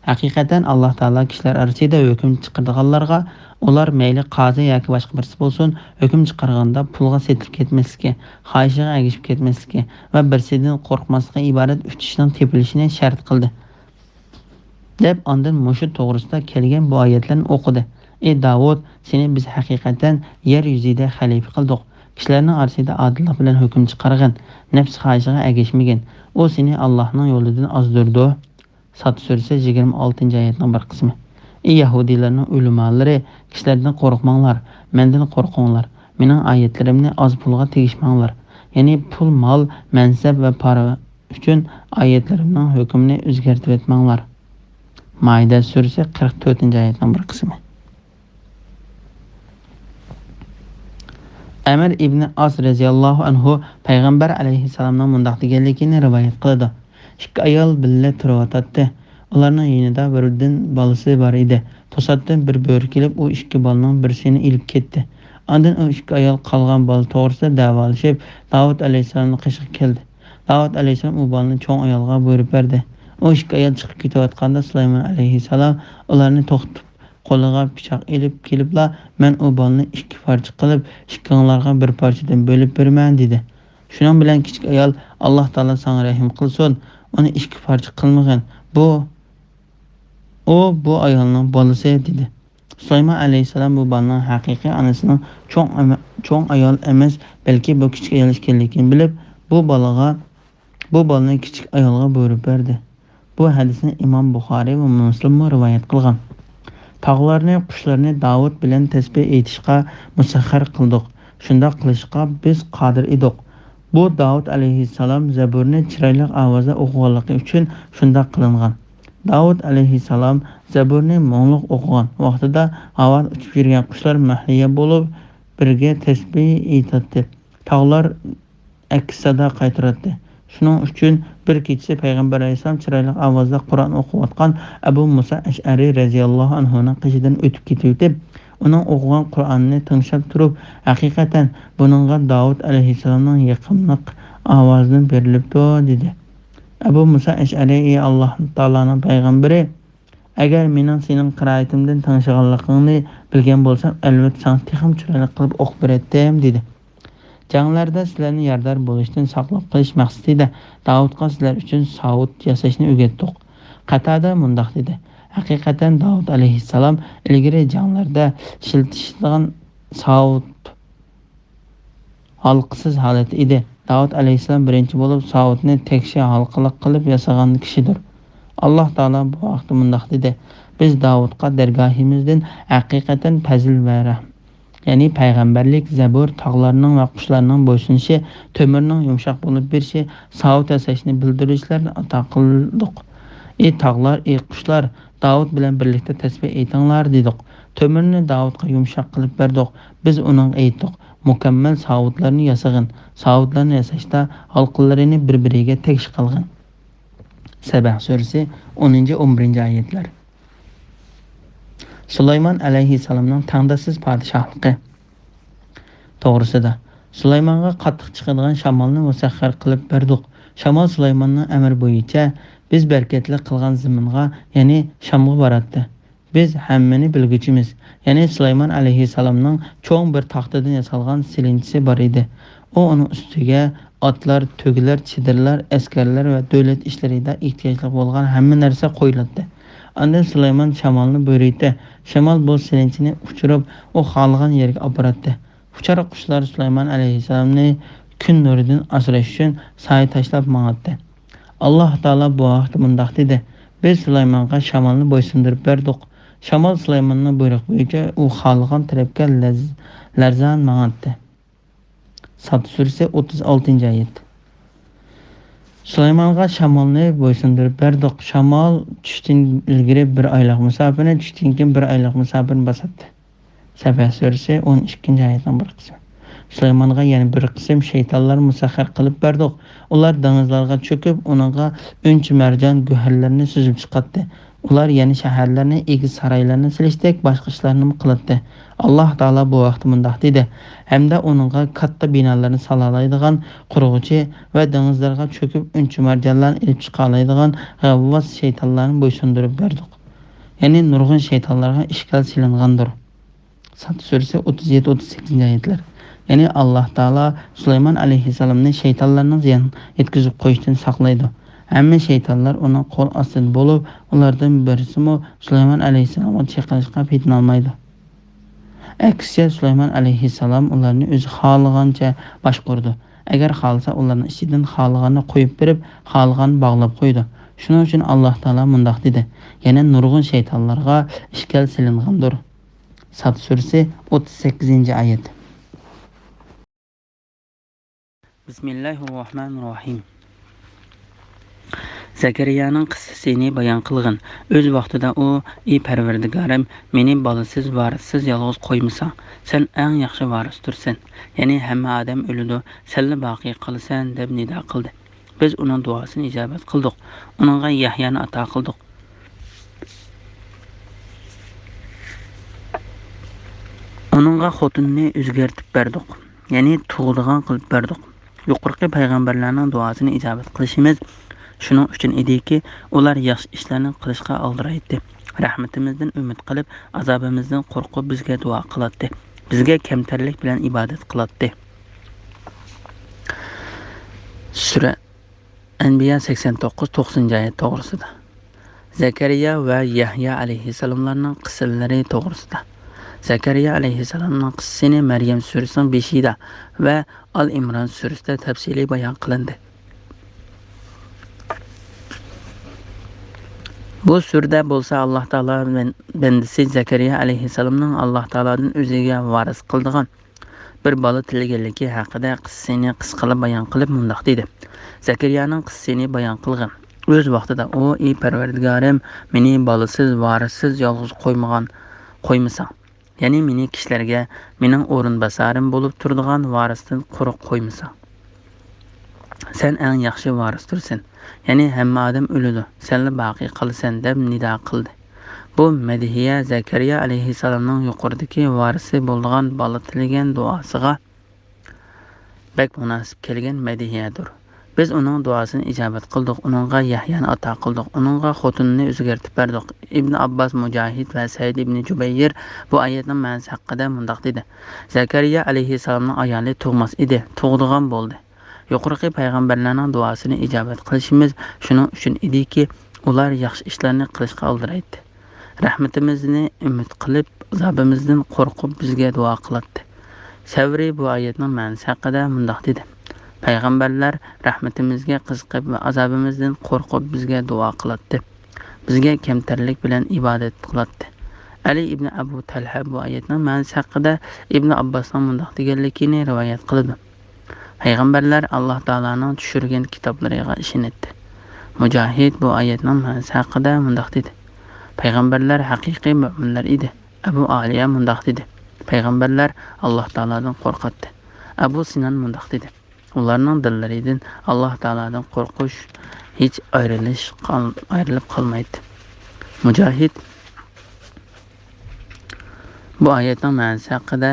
ھەقىقەتەن، ئاللاھ تائالا كىشىلەر ئارىسىدا ھۆكۈم چىقىرىدىغانلارغا، ئۇلار مەيلى قازى ياكى باشقا بىرسى بولسۇن، ھۆكۈم چىقارغاندا پۇلغا سېتىلىپ كەتمەسلىكى، خاھىشىغا ئەگىشىپ كەتمەسلىكى ۋە بىرسىدىن قورقماسلىقى ئىبارەت ئۈچ ئىشنىڭ تېپىلىشىنى شەرت قىلدى. دەپ ئاندىن مۇشۇ توغرىسىدا كەلگەن بۇ ئايەتلەرنى ئوقۇدى. ئى داۋۇت، سېنى بىز ھەقىقەتەن يەر يۈزىدە خەلىپە قىلدۇق. كىشىلەرنىڭ ئارىسىدا ئادىللىق بىلەن ھۆكۈم چىقارغىن. نەپس خاھىشىغا ئەگەشمىگىن. ئۇ سېنى ئاللاھنىڭ يولىدىن ئازدۇرىدۇ. ساد سۈرىسى يىگىرمە ئالتىنچى ئايەتنىڭ بىر قىسمى. ئى يەھۇدىيلارنىڭ ئۆلىمالىرى، كىشىلەردىن قورقماڭلار، مەندىن قورقۇڭلار. مېنىڭ ئايەتلىرىمنى ئاز پۇلغا تېگىشمەڭلار. يەنى پۇل، مال، مەنسەپ ۋە پارا ئۈچۈن ئايەتلىرىمنىڭ ھۆكمىنى ئۆزگەرتىۋەتمەڭلار. مائىدە سۈرىسى قىرىق تۆتىنچى ئايەتنىڭ بىر قىسمى. ئەمىر ئىبنى ئاس رەزىياللاھۇ ئەنھۇ پەيغەمبەر ئەلەيھىسسالامنىڭ مۇنداق دېگەنلىكىنى رىۋايەت قىلىدۇ. ئىككى ئايال بىللە تۇرۇۋاتاتتى. ئۇلارنىڭ يېنىدا بىردىن بالىسى بار ئىدى. توساتتىن بىر بۆرە كېلىپ، ئۇ ئىككى بالىنىڭ بىرسىنى ئېلىپ كەتتى. ئاندىن ئۇ ئىككى ئايال قالغان بالا توغرىسىدا دەۋالىشىپ، داۋۇت ئەلەيھىسسالامنىڭ قېشىغا كەلدى. داۋۇت ئەلەيھىسسالام ئۇ بالىنى چوڭ ئايالغا بۇيرۇپ بەردى. ئۇ ئىككى ئايال چىقىپ كېتىۋاتقاندا، سۇلايمان ئەلەيھىسسالام ئۇلارنى توختىتىپ، قولىغا پىچاق ئېلىپ كېلىپلا، «مەن ئۇ بالىنى ئىككى پارچە قىلىپ، ئىككىڭلارغا بىر پارچىدىن بۆلۈپ بېرىمەن» دېدى. شۇنىڭ بىلەن كىچىك ئايال، «ئاللاھ تائالا ساڭا رەھىم قىلسۇن، ئۇنى ئىككى پارچە قىلمىغىن. بۇ، ئۇ بۇ ئايالنىڭ بالىسى» دېدى. سۇلايمان ئەلەيھىسسالام بۇ بالىنىڭ ھەقىقىي ئانىسىنىڭ چوڭ ئەمە-، چوڭ ئايال ئەمەس، بەلكى بۇ كىچىك ئايال ئىكەنلىكىنى بىلىپ، بۇ بالىغا، بۇ بالىنى كىچىك ئايالغا بۇيرۇپ بەردى. بۇ ھەدىسنى ئىمام بۇخارىي ۋە مۇسلىممۇ رىۋايەت قىلغان. تاغلارنى، قۇشلارنى داۋۇت بىلەن تەسبىھ ئېيتىشقا مۇسەخخەر قىلدۇق. شۇنداق قىلىشقا بىز قادىر ئىدۇق. بۇ داۋۇت ئەلەيھىسسالام زەبۇرنى چىرايلىق ئاۋازدا ئوقۇغانلىقى ئۈچۈن شۇنداق قىلىنغان. داۋۇت ئەلەيھىسسالام زەبۇرنى مۇڭلۇق ئوقۇغان ۋاقتىدا ھاۋادا ئۇچۇپ يۈرگەن قۇشلار مەھلىيا بولۇپ، بىرگە تەسبىھ ئېيتاتتى. تاغلار ئەكس سادا قايتۇراتتى. شۇنىڭ ئۈچۈن بىر كېچىسى پەيغەمبەر ئەلەيھىسسالام چىرايلىق ئاۋازدا قۇرئان ئوقۇۋاتقان ئەبۇ مۇسا ئەشئەرى رەزىياللاھۇ ئەنھۇنىڭ قېشىدىن ئۆتۈپ كېتىۋېتىپ، ئۇنىڭ ئوقۇغان قۇرئانىنى تىڭشاپ تۇرۇپ، ھەقىقەتەن بۇنىڭغا داۋۇت ئەلەيھىسسالامنىڭ يېقىملىق ئاۋازىدىن بېرىلىپتۇ، دېدى. ئەبۇ مۇسا ئەشئەرى، ئى ئاللاھ تائالانىڭ پەيغەمبىرى، ئەگەر مېنىڭ سېنىڭ قىرائىتىمدىن تىڭشىغانلىقىڭنى بىلگەن بولسام، ئەلۋەتتە ساڭا تېخىمۇ چىرايلىق قىلىپ ئوقۇپ بېرەتتىم، دېدى. جەڭلەردە سىلەرنى يارىدار بولۇشتىن ساقلاپ قېلىش مەقسىتىدە داۋۇتقا سىلەر ئۈچۈن ساۋۇت ياساشنى ئۆگەتتۇق. قەتادە مۇنداق دېدى، ھەقىقەتەن داۋۇت ئەلەيھىسسالام ئىلگىرى جەڭلەردە ئىشلىتىشىدىغان ساۋۇت ھالقىسىز ھالەتتە ئىدى. داۋۇت ئەلەيھىسسالام بىرىنچى بولۇپ ساۋۇتنى تەكشى ھالقىلىق قىلىپ ياسىغان كىشىدۇر. ئاللاھ تائالا بۇ ھەقتە مۇنداق دېدى، بىز داۋۇتقا دەرگاھىمىزدىن ھەقىقەتەن پەزىل ۋە رەھىم يەنى پەيغەمبەرلىك، زەبۇر، تاغلارنىڭ ۋە قۇشلارنىڭ بويسۇنۇشى، تۆمۈرنىڭ يۇمشاق بولۇپ بېرىشى، ساۋۇت ياساشنى بىلدۈرۈشلەرنى ئاتا قىلدۇق. ئى تاغلار، ئى قۇشلار، داۋۇت بىلەن بىرلىكتە تەسبىھ ئېيتىڭلار دېدۇق. تۆمۈرنى داۋۇتقا يۇمشاق قىلىپ بەردۇق. بىز ئۇنىڭغا ئېيتتۇق، مۇكەممەل ساۋۇتلارنى ياسىغىن. ساۋۇتلارنى ياساشتا ھالقىلىرىنى بىر-بىرىگە تەگىشىپ قىلغىن. سەبەھ سۈرىسى، ئونىنچى، ئون بىرىنچى ئايەتلەر. سۇلايمان ئەلەيھىسسالامنىڭ تەڭداشسىز پادىشاھلىقى توغرىسىدا. سۇلايمانغا قاتتىق چىقىدىغان شامالنى مۇسەخخەر قىلىپ بەردۇق. شامال سۇلايماننىڭ ئەمرى بويىچە بىز بەرىكەتلىك قىلغان زېمىنغا، يەنى شامغا باراتتى. بىز ھەممىنى بىلگۈچىمىز. يەنى سۇلايمان ئەلەيھىسسالامنىڭ چوڭ بىر تاختىدىن ياسالغان سېلىنچىسى بار ئىدى. ئۇ ئۇنىڭ ئۈستىگە ئاتلار، تۆگىلەر، چېدىرلار، ئەسكەرلەر ۋە دۆلەت ئىشلىرىدا ئېھتىياجلىق بولغان ھەممە نەرسە قويۇلاتتى. ئاندىن سۇلايمان شامالنى بۇيرۇيتتى. شامال بۇ سېلىنچىنى ئۇچۇرۇپ، ئۇ خالىغان يەرگە ئاپىراتتى. ئۇچار قۇشلار سۇلايمان ئەلەيھىسسالامنى كۈن نۇرىدىن ئاسراش ئۈچۈن سايە تاشلاپ ماڭاتتى. ئاللاھ تائالا بۇ ھەقتە مۇنداق دېدى، بىز سۇلايمانغا شامالنى بويسۇندۇرۇپ بەردۇق. شامال سۇلايماننىڭ بۇيرۇقى بويىچە ئۇ خالىغان تەرەپكە لەز-، لەرزان ماڭاتتى. ساد سۈرىسى، ئوتتۇز ئالتىنچى ئايەت. سۇلايمانغا شامالنى بويسۇندۇرۇپ بەردۇق. شامال چۈشتىن ئىلگىرى بىر ئايلىق مۇساپىنى، چۈشتىن كېيىن بىر ئايلىق مۇساپىنى باساتتى. سەبەھ سۈرىسى، ئون ئىككىنچى ئايەتنىڭ بىر قىسمى. سۇلايمانغا يەنە بىر قىسىم شەيتانلار مۇسەخخەر قىلىپ بەردۇق. ئۇلار دېڭىزلارغا چۆكۈپ، ئۇنىڭغا ئۈنچە مەرجان گۆھەرلەرنى سۈزۈپ چىقاتتى. ئۇلار يەنە شەھەرلەرنى، ئېگىز سارايلارنى سېلىشتەك باشقا ئىشلارنىمۇ قىلاتتى. ئاللاھ تائالا بۇ ھەقتە مۇنداق دېدى، ھەمدە ئۇنىڭغا كاتتا بىنالارنى سالالايدىغان قۇرغۇچى ۋە دېڭىزلارغا چۆكۈپ ئۈنچە مەرجانلارنى ئېلىپ چىقالايدىغان غەۋۋاس شەيتانلارنى بويسۇندۇرۇپ بەردۇق. يەنى نۇرغۇن شەيتانلارغا ئىشكال سېلىنغاندۇر. ساد سۈرىسى، ئوتتۇز يەتتە، ئوتتۇز سەككىزىنچى ئايەتلەر. يەنى ئاللاھ تائالا سۇلايمان ئەلەيھىسسالامنى شەيتانلارنىڭ زىيان يەتكۈزۈپ قويۇشتىن ساقلايدۇ. ھەممە شەيتانلار ئۇنىڭ قول ئاستىدا بولۇپ، ئۇلاردىن بىرسىمۇ سۇلايمان ئەلەيھىسسالامغا چېقىلىشقا پېتىنالمايدۇ. ئەكسىچە، سۇلايمان ئەلەيھىسسالام ئۇلارنى ئۆزى خالىغانچە باشقۇرىدۇ. ئەگەر خالىسا، ئۇلارنىڭ ئىچىدىن خالىغاننى قويۇپ بېرىپ، خالىغاننى باغلاپ قويىدۇ. شۇنىڭ ئۈچۈن ئاللاھ تائالا مۇنداق دېدى، يەنە نۇرغۇن شەيتانلارغا ئىشكال سېلىنغاندۇر. ساد سۈرىسى، ئوتتۇز سەككىزىنچى ئايەت. بىسمىللاھىررەھمانىررەھىم. زەكەرىيانىڭ قىسسىسىنى بايان قىلغىن. ئۆز ۋاقتىدا ئۇ، ئى پەرۋەردىگارىم، مېنى بالىسىز، ۋارىسسىز يالغۇز قويمىساڭ، سەن ئەڭ ياخشى ۋارىستۇرسەن. يەنى ھەممە ئادەم ئۆلىدۇ، سەنلا باقىي قالىسەن، دەپ نىدا قىلدى. بىز ئۇنىڭ دۇئاسىنى ئىجابەت قىلدۇق. ئۇنىڭغا يەھيانى ئاتا قىلدۇق. ئۇنىڭغا خوتۇنىنى ئۆزگەرتىپ بەردۇق، يەنى تۇغىدىغان قىلىپ بەردۇق. يۇقىرىقى پەيغەمبەرلەرنىڭ دۇئاسىنى ئىجابەت قىلىشىمىز شۇنىڭ ئۈچۈن ئىدىكى، ئۇلار ياخشى ئىشلارنى قىلىشقا ئالدىرايتتى. رەھمىتىمىزدىن ئۈمىد قىلىپ، ئازابىمىزدىن قورقۇپ بىزگە دۇئا قىلاتتى. بىزگە كەمتەرلىك بىلەن ئىبادەت قىلاتتى. سۈرە ئەنبىيا سەكسەن توققۇز، توقسىنىنچى ئايەت توغرىسىدا. زەكەرىيا ۋە يەھيا ئەلەيھىسسالاملارنىڭ قىسسىلىرى توغرىسىدا. زەكەرىيا ئەلەيھىسسالامنىڭ قىسسىسىنى مەريەم سۈرىسىنىڭ بېشىدا ۋە ئال ئىمران سۈرىسىدە تەپسىلىي بايان قىلىندى. بۇ سۈرىدە بولسا ئاللاھ تائالا بەن-، بەندىسى زەكەرىيا ئەلەيھىسسالامنىڭ ئاللاھ تائالادىن ئۆزىگە ۋارىس قىلىدىغان بىر بالا تىلىگەنلىكى ھەققىدە قىسسىنى قىسقىلا بايان قىلىپ مۇنداق دېدى، زەكەرىيانىڭ قىسسىنى بايان قىلغىن. ئۆز ۋاقتىدا ئۇ، ئى پەرۋەردىگارىم، مېنى بالىسىز، ۋارىسسىز يالغۇز قويمىغان، قويمىساڭ. يەنى مېنى كىشىلەرگە، مېنىڭ ئورۇنباسارىم بولۇپ تۇرىدىغان ۋارىستىن قۇرۇق قويمىساڭ. سەن ئەڭ ياخشى ۋارىستۇرسەن. يەنى ھەممە ئادەم ئۆلىدۇ، سەنلا باقىي قالىسەن، دەپ نىدا قىلدى. بۇ مەدھىيە زەكەرىيا ئەلەيھىسسالامنىڭ يۇقىرىدىكى ۋارىسى بولىدىغان بالا تىلىگەن دۇئاسىغا بەك مۇناسىپ كەلگەن مەدھىيەدۇر. بىز ئۇنىڭ دۇئاسىنى ئىجابەت قىلدۇق، ئۇنىڭغا يەھيانى ئاتا قىلدۇق، ئۇنىڭغا خوتۇنىنى ئۆزگەرتىپ بەردۇق. ئىبن ئابباس، مۇجاھىد ۋە سەئىد ئىبن جۇبەير بۇ ئايەتنىڭ مەنىسى ھەققىدە مۇنداق دېدى، زەكەرىيا ئەلەيھىسسالامنىڭ ئايالى تۇغماس ئىدى، تۇغىدىغان بولدى. يۇقىرىقى پەيغەمبەرلەرنىڭ دۇئاسىنى ئىجابەت قىلىشىمىز شۇنىڭ ئۈچۈن ئىدىكى، ئۇلار ياخشى ئىشلارنى قىلىشقا ئالدىرايتتى. رەھمىتىمىزنى ئۈمىد قىلىپ، ئازابىمىزدىن قورقۇپ بىزگە دۇئا قىلاتتى. سەۋرى بۇ ئايەتنىڭ مەنىسى ھەققىدە مۇنداق دېدى، پەيغەمبەرلەر رەھمىتىمىزگە قىزىقىپ ۋە ئازابىمىزدىن قورقۇپ بىزگە دۇئا قىلاتتى. بىزگە كەمتەرلىك بىلەن ئىبادەت قىلاتتى. ئەلى ئىبنى ئەبۇ تەلھە بۇ ئايەتنىڭ مەنىسى ھەققىدە ئىبنى ئابباسنىڭ مۇنداق دېگەنلىكىنى رىۋايەت قىلىدۇ: پەيغەمبەرلەر ئاللاھ تائالانىڭ چۈشۈرگەن كىتابلىرىغا ئىشىنەتتى. مۇجاھىد بۇ ئايەتنىڭ مەنىسى ھەققىدە مۇنداق دېدى: پەيغەمبەرلەر ھەقىقىي مۆمىنلەر ئىدى. ئەبۇ ئالىيە مۇنداق دېدى: پەيغەمبەرلەر ئاللاھ تائالادىن قورقاتتى. ئەبۇ سىنان مۇنداق دېدى: ئۇلارنىڭ دىللىرىدىن ئاللاھ تائالادىن قورقۇش ھېچ ئايرىلىش قال-، ئايرىلىپ قالمايتتى. مۇجاھىد بۇ ئايەتنىڭ مەنىسى ھەققىدە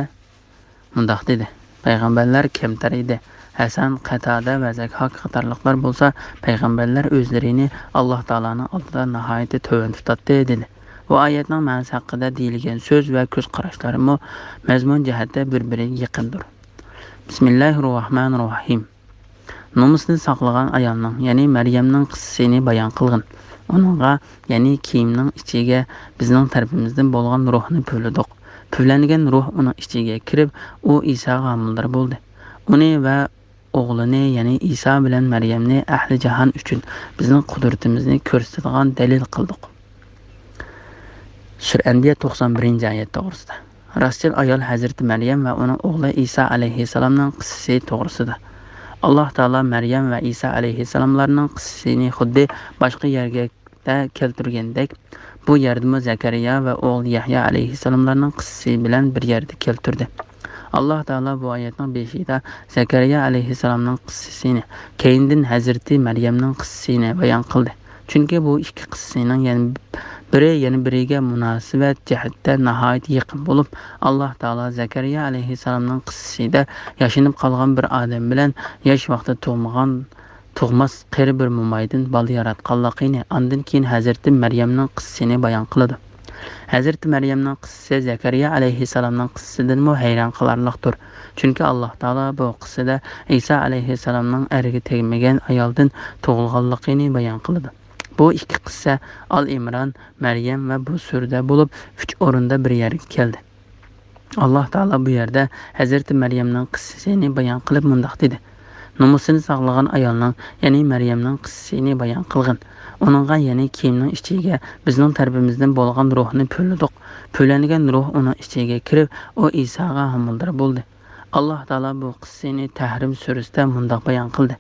مۇنداق دېدى: پەيغەمبەرلەر كەمتەر ئىدى. ھەسەن، قەتادە ۋە زەكھاك قاتارلىقلار بولسا پەيغەمبەرلەر ئۆزلىرىنى ئاللاھ تائالانىڭ ئالدىدا ناھايىتى تۆۋەن تۇتاتتى، دېدى. بۇ ئايەتنىڭ مەنىسى ھەققىدە دېيىلگەن سۆز ۋە كۆز قاراشلارمۇ مەزمۇن جەھەتتە بىر-بىرىگە يېقىندۇر. بىسمىللاھىررەھمانىررەھىم. نومۇسنى ساقلىغان ئايالنىڭ، يەنى مەريەمنىڭ قىسسىسىنى بايان قىلغىن. ئۇنىڭغا، يەنى كىيىمنىڭ ئىچىگە بىزنىڭ تەرىپىمىزدىن بولغان روھنى پۈۋلىدۇق. پۈۋلەنگەن روھ ئۇنىڭ ئىچىگە كىرىپ، ئۇ ئىساغا ھامىلىدار بولدى. ئۇنى ۋە ئوغلىنى، يەنى ئىسا بىلەن مەريەمنى ئەھلى جاھان ئۈچۈن بىزنىڭ قۇدرىتىمىزنى كۆرسىتىدىغان دەلىل قىلدۇق. سۈرە ئەنبىيا توقسان بىرىنچى ئايەت توغرىسىدا. راستچىل ئايال ھەزرىتى مەريەم ۋە ئۇنىڭ ئوغلى ئىسا ئەلەيھىسسالامنىڭ قىسسىسى توغرىسىدا. ئاللاھ تائالا مەريەم ۋە ئىسا ئەلەيھىسسالاملارنىڭ قىسسىسىنى خۇددى باشقا يەرگە كەلتۈرگەندەك، بۇ يەردىمۇ زەكەرىيا ۋە ئوغلى يەھيا ئەلەيھىسسالاملارنىڭ قىسسىسى بىلەن بىر يەردە كەلتۈردى. ئاللاھ تائالا بۇ ئايەتنىڭ بېشىدا زەكەرىيا ئەلەيھىسسالامنىڭ قىسسىسىنى، كەينىدىن ھەزرىتى مەريەمنىڭ قىسسىسىنى بايان قىلدى. چۈنكى بۇ ئىككى قىسسىنىڭ يەنە بىرى يەنە بىرىگە مۇناسىۋەت جەھەتتە ناھايىتى يېقىن بولۇپ، ئاللاھ تائالا زەكەرىيا ئەلەيھىسسالامنىڭ قىسسىسىدە ياشىنىپ قالغان بىر ئادەم بىلەن ياش ۋاقتىدا تۇغمىغان، تۇغماس قېرى بىر مومايدىن بالا ياراتقانلىقىنى، ئاندىن كېيىن ھەزرىتى مەريەمنىڭ قىسسىسىنى بايان قىلىدۇ. ھەزرىتى مەريەمنىڭ قىسسىسى زەكەرىيا ئەلەيھىسسالامنىڭ قىسسىسىدىنمۇ ھەيران قالارلىقتۇر. چۈنكى ئاللاھ تائالا بۇ قىسسىدە ئىسا ئەلەيھىسسالامنىڭ ئەرگە تەگمىگەن ئايالدىن تۇغۇلغانلىقىنى بايان قىلىدۇ. بۇ ئىككى قىسسە ئال ئىمران، مەريەم ۋە بۇ سۈرىدە بولۇپ، ئۈچ ئورۇندا بىر يەرگە كەلدى. ئاللاھ تائالا بۇ يەردە ھەزرىتى مەريەمنىڭ قىسسىسىنى بايان قىلىپ مۇنداق دېدى: نومۇسىنى ساقلىغان ئايالنىڭ، يەنى مەريەمنىڭ قىسسىسىنى بايان قىلغىن. ئۇنىڭغا، يەنى كىيىمنىڭ ئىچىگە بىزنىڭ تەرىپىمىزدىن بولغان روھنى پۈۋلىدۇق. پۈۋلەنگەن روھ ئۇنىڭ ئىچىگە كىرىپ، ئۇ ئىساغا ھامىلىدار بولدى. ئاللاھ تائالا بۇ قىسسىنى تەھرىم سۈرىسىدە مۇنداق بايان قىلدى: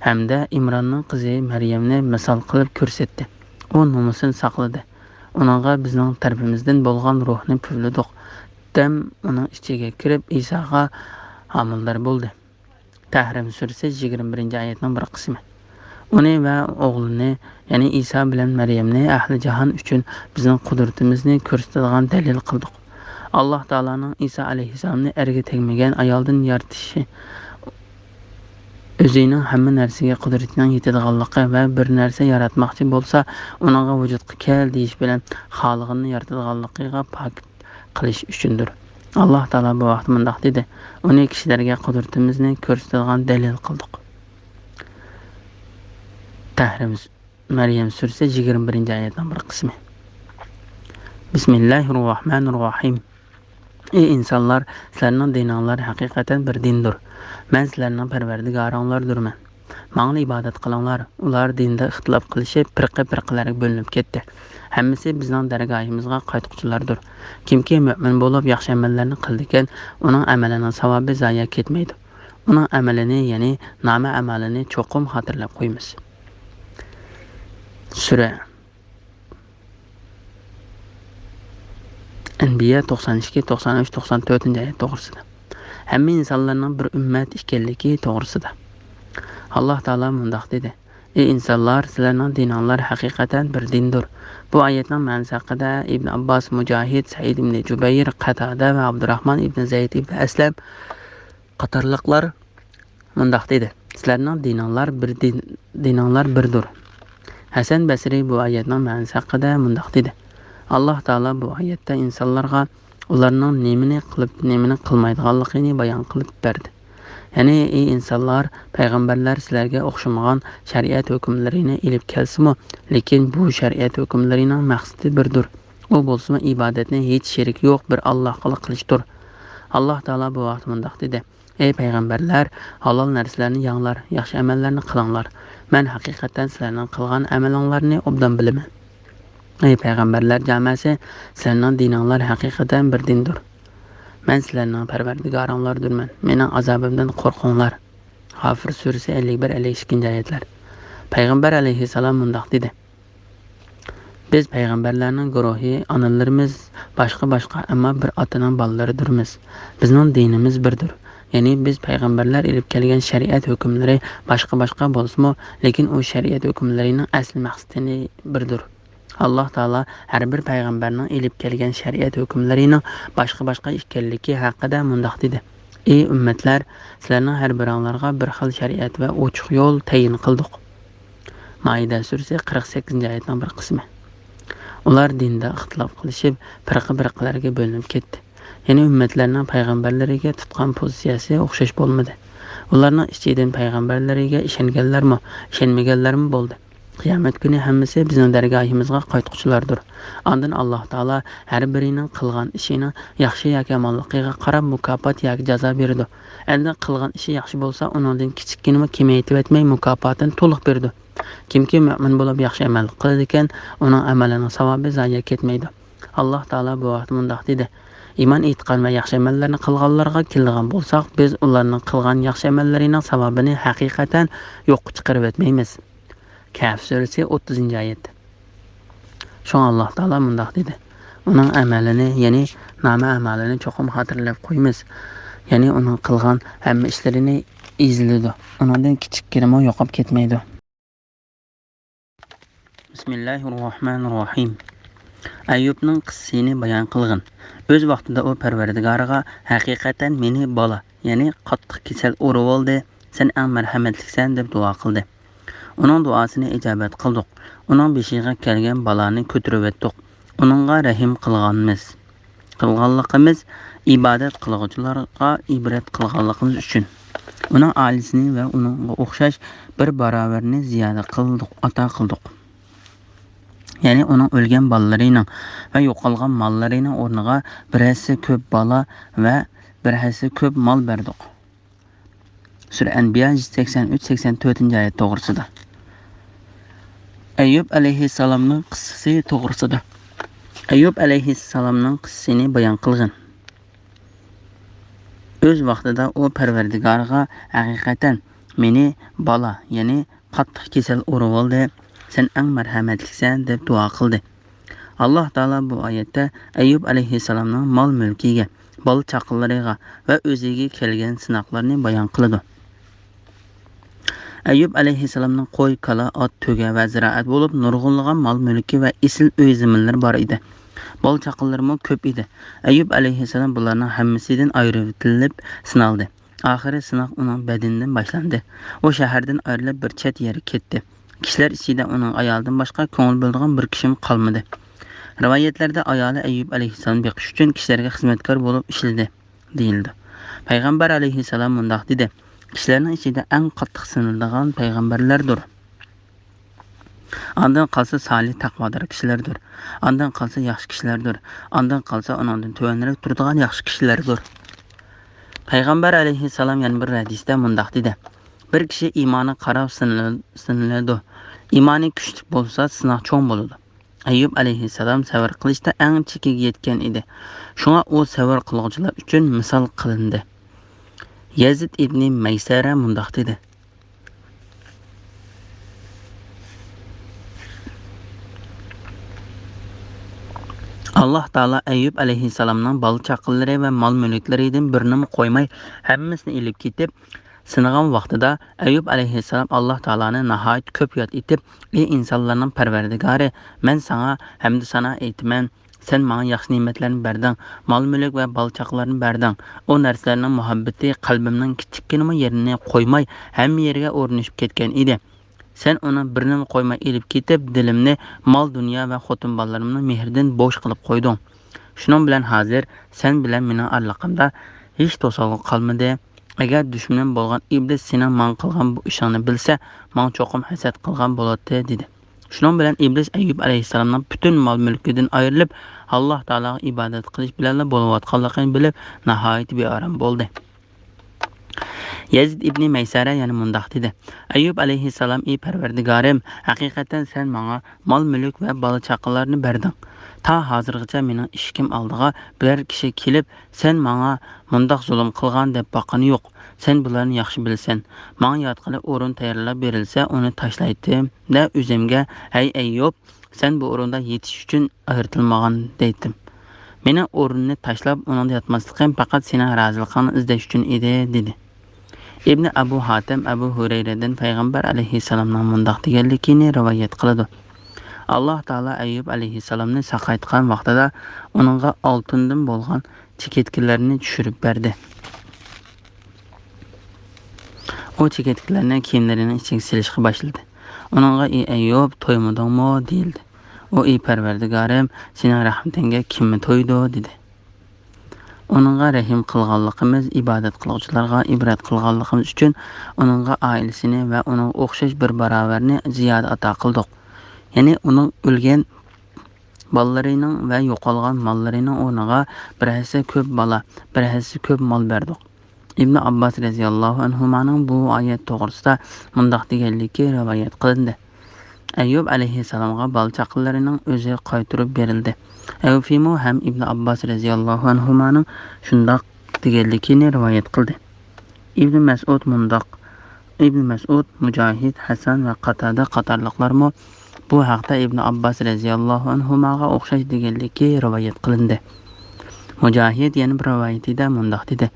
ھەمدە ئىمراننىڭ قىزى مەريەمنى مىسال قىلىپ كۆرسەتتى. ئۇ نومۇسىنى ساقلىدى. ئۇنىڭغا بىزنىڭ تەرىپىمىزدىن بولغان روھنى پۈۋلىدۇق. دەم ئۇنىڭ ئىچىگە كىرىپ، ئىساغا ھامىلىدار بولدى. تەھرىم سۈرىسى يىگىرمە بىرىنچى ئايەتنىڭ بىر قىسمى. ئۇنى ۋە ئوغلىنى، يەنى ئىسا بىلەن مەريەمنى ئەھلى جاھان ئۈچۈن بىزنىڭ قۇدرىتىمىزنى كۆرسىتىدىغان دەلىل قىلدۇق. ئاللاھ تائالانىڭ ئىسا ئەلەيھىسسالامنى ئەرگە تەگمىگەن ئايالدىن يارىتىشى، ئۆزىنىڭ ھەممە نەرسىگە قۇدرىتىنىڭ يېتىدىغانلىقى ۋە بىر نەرسە ياراتماقچى بولسا، ئۇنىڭغا ۋۇجۇدقا كەل دېيىش بىلەن خالىغىنىنى يارىتىدىغانلىقىغا پاكىت قىلىش ئۈچۈندۇر. ئاللاھ تائالا بۇ ھەقتە مۇنداق دېدى: ئۇنى كىشىلەرگە قۇدرىتىمىزنى كۆرسىتىدىغان دەلىل قىلدۇق. تەھرىم، مەريەم سۈرىسى يىگىرمە بىرىنچى ئايەتنىڭ بىر قىسمى. بىسمىللاھىررەھمانىررەھىم. ئى ئىنسانلار، سىلەرنىڭ دىنىڭلار ھەقىقەتەن بىر دىندۇر. مەن سىلەرنىڭ پەرۋەردىگارىڭلاردۇرمەن. ماڭىلا ئىبادەت قىلىڭلار. ئۇلار دىندا ئىختىلاپ قىلىشىپ، پىرقە-پىرقىلەرگە بۆلۈنۈپ كەتتى. ھەممىسى بىزنىڭ دەرگاھىمىزغا قايتقۇچىلاردۇر. كىمكى مۆمىن بولۇپ، ياخشى ئەمەللەرنى قىلىدىكەن، ئۇنىڭ ئەمىلىنىڭ ساۋابى زايە كەتمەيدۇ. ئۇنىڭ ئەمىلىنى، يەنى نامە ئەمالىنى چوقۇم خاتىرىلەپ قويىمىز. سۈرە ئەنبىيا توقسان ئىككى، توقسان ئۈچ، توقسان تۆتىنچى ئايەت توغرىسىدا. ھەممە ئىنسانلارنىڭ بىر ئۈممەت ئىكەنلىكى توغرىسىدا. ئاللاھ تائالا مۇنداق دېدى: ئى ئىنسانلار، سىلەرنىڭ دىنىڭلار ھەقىقەتەن بىر دىندۇر. بۇ ئايەتنىڭ مەنىسى ھەققىدە ئىبن ئابباس، مۇجاھىد، سەئىد ئىبن جۇبەير، قەتادە ۋە ئابدۇراھمان ئىبن زەيد ئىبن ئەسلەم قاتارلىقلار مۇنداق دېدى: سىلەرنىڭ دىنىڭلار بىر دىن، دىنىڭلار بىردۇر. ھەسەن بەسرى بۇ ئايەتنىڭ مەنىسى ھەققىدە مۇنداق دېدى: ئاللاھ تائالا بۇ ئايەتتە ئىنسانلارغا ئۇلارنىڭ نېمىنى قىلىپ، نېمىنى قىلمايدىغانلىقىنى بايان قىلىپ بەردى. يەنى، ئى ئىنسانلار، پەيغەمبەرلەر سىلەرگە ئوخشىمىغان شەرىئەت ھۆكۈملىرىنى ئېلىپ كەلسىمۇ، لېكىن بۇ شەرىئەت ھۆكۈملىرىنىڭ مەقسىتى بىردۇر. ئۇ بولسىمۇ ئىبادەتنى ھېچ شېرىكى يوق بىر ئاللاھقىلا قىلىشتۇر. ئاللاھ تائالا بۇ ھەقتە مۇنداق دېدى: ئەي پەيغەمبەرلەر، ھالال نەرسىلەرنى يەڭلار، ياخشى ئەمەللەرنى قىلىڭلار. مەن ھەقىقەتەن سىلەرنىڭ قىلغان ئەمىلىڭلارنى ئوبدان بىلىمەن. ئەي پەيغەمبەرلەر جامەسى، سىلەرنىڭ دىنىڭلار ھەقىقەتەن بىر دىندۇر. مەن سىلەرنىڭ پەرۋەردىگارىڭلاردۇرمەن. مېنىڭ ئازابىمدىن قورقۇڭلار. غافىر سۈرىسى ئەللىك بىر، ئەللىك ئىككىنچى ئايەتلەر. پەيغەمبەر ئەلەيھىسسالام مۇنداق دېدى: بىز پەيغەمبەرلەرنىڭ گۇرۇھى ئانىلىرىمىز باشقا-باشقا، ئەمما بىر ئاتىنىڭ بالىلىرىدۇرمىز. بىزنىڭ دىنىمىز بىردۇر. يەنى بىز پەيغەمبەرلەر ئېلىپ كەلگەن شەرىئەت ھۆكۈملىرى باشقا-باشقا بولسىمۇ، لېكىن ئۇ شەرىئەت ھۆكۈملىرىنىڭ ئەسلى مەقسىتى بىردۇر. ئاللاھ تائالا ھەر بىر پەيغەمبەرنىڭ ئېلىپ كەلگەن شەرىئەت ھۆكۈملىرىنىڭ باشقا-باشقا ئىكەنلىكى ھەققىدە مۇنداق دېدى: ئى ئۈممەتلەر، سىلەرنىڭ ھەر بىرىڭلارغا بىر خىل شەرىئەت ۋە ئوچۇق يول تەيىن قىلدۇق. مائىدە سۈرىسى، قىرىق سەككىزىنچى ئايەتنىڭ بىر قىسمى. ئۇلار دىندا ئىختىلاپ قىلىشىپ، پىرقە-پىرقىلەرگە بۆلۈنۈپ كەتتى. يەنى ئۈممەتلەرنىڭ پەيغەمبەرلىرىگە تۇتقان پوزىتسىيەسى ئوخشاش بولمىدى. ئۇلارنىڭ ئىچىدىن پەيغەمبەرلىرىگە ئىشەنگەنلەرمۇ، ئىشەنمىگەنلەرمۇ بولدى. قىيامەت كۈنى ھەممىسى بىزنىڭ دەرگاھىمىزغا قايتقۇچىلاردۇر. ئاندىن ئاللاھ تائالا ھەر بىرىنىڭ قىلغان ئىشىنىڭ ياخشى ياكى يامانلىقىغا قاراپ مۇكاپات ياكى جازا بېرىدۇ. ئەمدى قىلغان ئىشى ياخشى بولسا، ئۇنىڭدىن كىچىككىنىمۇ كېمەيتىۋەتمەي، مۇكاپاتىنى تولۇق بېرىدۇ. كىمكى مۆمىن بولۇپ ياخشى ئەمەل قىلىدىكەن، ئۇنىڭ ئەمىلىنىڭ ساۋابى زايە كەتمەيدۇ. ئاللاھ تائالا بۇ ھەقتە مۇنداق دېدى: ئىمان ئېيتقان ۋە ياخشى ئەمەللەرنى قىلغانلارغا كېلىدىغان بولساق، بىز ئۇلارنىڭ قىلغان ياخشى ئەمەللىرىنىڭ ساۋابىنى ھەقىقەتەن يوققا چىقىرىۋەتمەيمىز. كەھف سۈرىسى، ئوتتۇزىنچى ئايەت. شۇڭا ئاللاھ تائالا مۇنداق دېدى: ئۇنىڭ ئەمەلىنى، يەنى نامە ئەمالىنى چوقۇم خاتىرىلەپ قويىمىز. يەنى ئۇنىڭ قىلغان ھەممە ئىشلىرىنى ئېزىلىدۇ. ئۇنىڭدىن كىچىككىنىمۇ يوقاپ كەتمەيدۇ. بىسمىللاھىررەھمانىررەھىم. ئەييۇبنىڭ قىسسىسىنى بايان قىلغىن. ئۆز ۋاقتىدا ئۇ پەرۋەردىگارىغا، ھەقىقەتەن مېنى بالا، يەنى قاتتىق كېسەل ئۇرۇۋالدى، سەن ئەڭ مەرھەمەتلىكسەن، دەپ دۇئا قىلدى. ئۇنىڭ دۇئاسىنى ئىجابەت قىلدۇق. ئۇنىڭ بېشىغا كەلگەن بالانى كۆتۈرۈۋەتتۇق. ئۇنىڭغا رەھىم قىلغانمىز، قىلغانلىقىمىز ئىبادەت قىلغۇچىلارغا ئىبرەت قىلغانلىقىمىز ئۈچۈن. ئۇنىڭ ئائىلىسىنى ۋە ئۇنىڭغا ئوخشاش بىر باراۋەرنى زىيادە قىلدۇق، ئاتا قىلدۇق. يەنى ئۇنىڭ ئۆلگەن بالىلىرىنىڭ ۋە يوقالغان ماللىرىنىڭ ئورنىغا بىر ھەسسە كۆپ بالا ۋە بىر ھەسسە كۆپ مال بەردۇق. سۈرە ئەنبىيا يۈز سەكسەن ئۈچ، سەكسەن تۆتىنچى ئايەت توغرىسىدا. ئەييۇب ئەلەيھىسسالامنىڭ قىسسىسى توغرىسىدا. ئەييۇب ئەلەيھىسسالامنىڭ قىسسىسىنى بايان قىلغىن. ئۆز ۋاقتىدا ئۇ پەرۋەردىگارىغا، ھەقىقەتەن مېنى بالا، يەنى قاتتىق كېسەل ئۇرۇۋالدى، سەن ئەڭ مەرھەمەتلىكسەن، دەپ دۇئا قىلدى. ئاللاھ تائالا بۇ ئايەتتە ئەييۇب ئەلەيھىسسالامنىڭ مال-مۈلكىگە، بالا-چاقىلىرىغا ۋە ئۆزىگە كەلگەن سىناقلارنى بايان قىلىدۇ. ئەييۇب ئەلەيھىسسالامنىڭ قوي، كالا، ئات، تۆگە ۋە زىرائەت بولۇپ نۇرغۇنلىغان مال-مۈلكى ۋە ئېسىل ئۆي-زېمىنلىرى بار ئىدى. بالا-چاقىلىرىمۇ كۆپ ئىدى. ئەييۇب ئەلەيھىسسالام بۇلارنىڭ ھەممىسىدىن ئايرىۋېتىلىپ سىنالدى. ئاخىرى سىناق ئۇنىڭ بەدىنىدىن باشلاندى. ئۇ شەھەردىن ئايرىلىپ بىر چەت يەرگە كەتتى. كىشىلەر ئىچىدە ئۇنىڭ ئايالىدىن باشقا كۆڭۈل بۆلىدىغان بىر كىشىمۇ قالمىدى. رىۋايەتلەردە ئايالى ئەييۇب ئەلەيھىسسالامنى بېقىش ئۈچۈن كىشىلەرگە خىزمەتكار بولۇپ ئىشلىدى، دېيىلىدۇ. پەيغەمبەر ئەلەيھىسسالام مۇنداق دېدى: كىشىلەرنىڭ ئىچىدە ئەڭ قاتتىق سىنىلىدىغان پەيغەمبەرلەردۇر. ئاندىن قالسا سالىھ، تەقۋادار كىشىلەردۇر. ئاندىن قالسا ياخشى كىشىلەردۇر. ئاندىن قالسا ئۇنىڭدىن تۆۋەنرەك تۇرىدىغان ياخشى كىشىلەردۇر. پەيغەمبەر ئەلەيھىسسالام يەنە بىر ھەدىسىدە مۇنداق دېدى: بىر كىشى ئىمانىغا قاراپ سىنىلىدۇ. ئىمانى كۈچلۈك بولسا، سىناق چوڭ بولىدۇ. ئەييۇب ئەلەيھىسسالام سەۋر قىلىشتا ئەڭ چېكىگە يەتكەن ئىدى. شۇڭا ئۇ سەۋر قىلغۇچىلار ئۈچۈن مىسال قىلىندى. يەزىد ئىبنى مەيسەرە مۇنداق دېدى: ئاللاھ تائالا ئەييۇب ئەلەيھىسسالامنىڭ بالا-چاقىلىرى ۋە مال-مۈلۈكلىرىدىن بىرىنىمۇ قويماي، ھەممىسىنى ئېلىپ كېتىپ سىنىغان ۋاقتىدا، ئەييۇب ئەلەيھىسسالام ئاللاھ تائالانى ناھايىتى كۆپ ياد ئېتىپ: ئى ئىنسانلارنىڭ پەرۋەردىگارى، مەن ساڭا ھەمدۇ سانا ئېيتىمەن. سەن ماڭا ياخشى نېمەتلەرنى بەردىڭ، مال-مۈلۈك ۋە بالا-چاقىلارنى بەردىڭ. ئۇ نەرسىلەرنىڭ مۇھەببىتى قەلبىمنىڭ كىچىككىنىمۇ يېرىنى قويماي، ھەممە يېرىگە ئورنىشىپ كەتكەن ئىدى. سەن ئۇنى بىرىنىمۇ قويماي ئېلىپ كېتىپ، دىلىمنى مال-دۇنيا ۋە خوتۇن-بالىلىرىمنىڭ مېھرىدىن بوش قىلىپ قويدۇڭ. شۇنىڭ بىلەن ھازىر سەن بىلەن مېنىڭ ئارىلىقىمدا ھېچ توسالغۇ قالمىدى. ئەگەر دۈشمىنىم بولغان ئىبلىس سېنىڭ ماڭا قىلغان بۇ ئىشىڭنى بىلسە، ماڭا چوقۇم ھەسەت قىلغان بولاتتى، دېدى. شۇنىڭ بىلەن ئىبلىس ئەييۇب ئەلەيھىسسالامنىڭ پۈتۈن مال-مۈلكىدىن ئايرىلىپ، ئاللاھ تائالاغا ئىبادەت قىلىش بىلەنلا بولۇۋاتقانلىقىنى بىلىپ، ناھايىتى بىئارام بولدى. يەزىد ئىبنى مەيسەرە يەنە مۇنداق دېدى: ئەييۇب ئەلەيھىسسالام، ئى پەرۋەردىگارىم، ھەقىقەتەن سەن ماڭا مال-مۈلۈك ۋە بالا-چاقىلارنى بەردىڭ. تا ھازىرغىچە مېنىڭ ئىشىكىم ئالدىغا بىرەر كىشى كېلىپ، سەن ماڭا مۇنداق زۇلۇم قىلغان دەپ باققىنى يوق. سەن بۇلارنى ياخشى بىلىسەن. ماڭا ياتقىلى ئورۇن تەييارلاپ بېرىلسە، ئۇنى تاشلايتتىم-دە، ئۆزۈمگە، ھەي ئەييۇب، سەن بۇ ئورۇندا يېتىش ئۈچۈن يارىتىلمىغان دەيتتىم. مېنىڭ ئورۇننى تاشلاپ، ئۇنىڭدا ياتماسلىقىم پەقەت سېنىڭ رازىلىقىڭنى ئىزدەش ئۈچۈن ئىدى، دېدى. ئىبنى ئەبۇ ھاتەم ئەبۇ ھۇرەيرىدىن پەيغەمبەر ئەلەيھىسسالامنىڭ مۇنداق دېگەنلىكىنى رىۋايەت قىلىدۇ: ئاللاھ تائالا ئەييۇب ئەلەيھىسسالامنى ساقايتقان ۋاقتىدا ئۇنىڭغا ئالتۇندىن بولغان چېكەتكىلەرنى چۈشۈرۈپ بەردى. ئۇ چېكەتكىلەرنى كىيىملىرىنىڭ ئىچىگە سېلىشقا باشلىدى. ئۇنىڭغا: ئى ئەييۇب، تويمىدىڭمۇ؟ دېيىلدى. ئۇ: ئى پەرۋەردىگارىم، سېنىڭ رەھمىتىڭگە كىممۇ تويىدۇ؟ دېدى. ئۇنىڭغا رەھىم قىلغانلىقىمىز، ئىبادەت قىلغۇچىلارغا ئىبرەت قىلغانلىقىمىز ئۈچۈن ئۇنىڭغا ئائىلىسىنى ۋە ئۇنىڭغا ئوخشاش بىر باراۋەرنى زىيادە ئاتا قىلدۇق. يەنى ئۇنىڭ ئۆلگەن بالىلىرىنىڭ ۋە يوقالغان ماللىرىنىڭ ئورنىغا بىر ھەسسە كۆپ بالا، بىر ھەسسە كۆپ مال بەردۇق. ئىبنى ئابباس رەزىياللاھۇ ئەنھۇمانىڭ بۇ ئايەت توغرىسىدا مۇنداق دېگەنلىكى رىۋايەت قىلىندى: ئەييۇب ئەلەيھىسسالامغا بالا-چاقىلىرىنىڭ ئۆزى قايتۇرۇپ بېرىلدى. ئەۋفىمۇ ھەم ئىبنى ئابباس رەزىياللاھۇ ئەنھۇمانىڭ شۇنداق دېگەنلىكىنى رىۋايەت قىلدى. ئىبنى مەسئۇد مۇنداق، ئىبنى مەسئۇد، مۇجاھىد، ھەسەن ۋە قاتادە قاتارلىقلارمۇ بۇ ھەقتە ئىبنى ئابباس رەزىياللاھۇ ئەنھۇماغا ئوخشاش دېگەنلىكى رىۋايەت قىلىندى. مۇجاھىد يەنە بىر رىۋايىتىدە مۇنداق دېدى: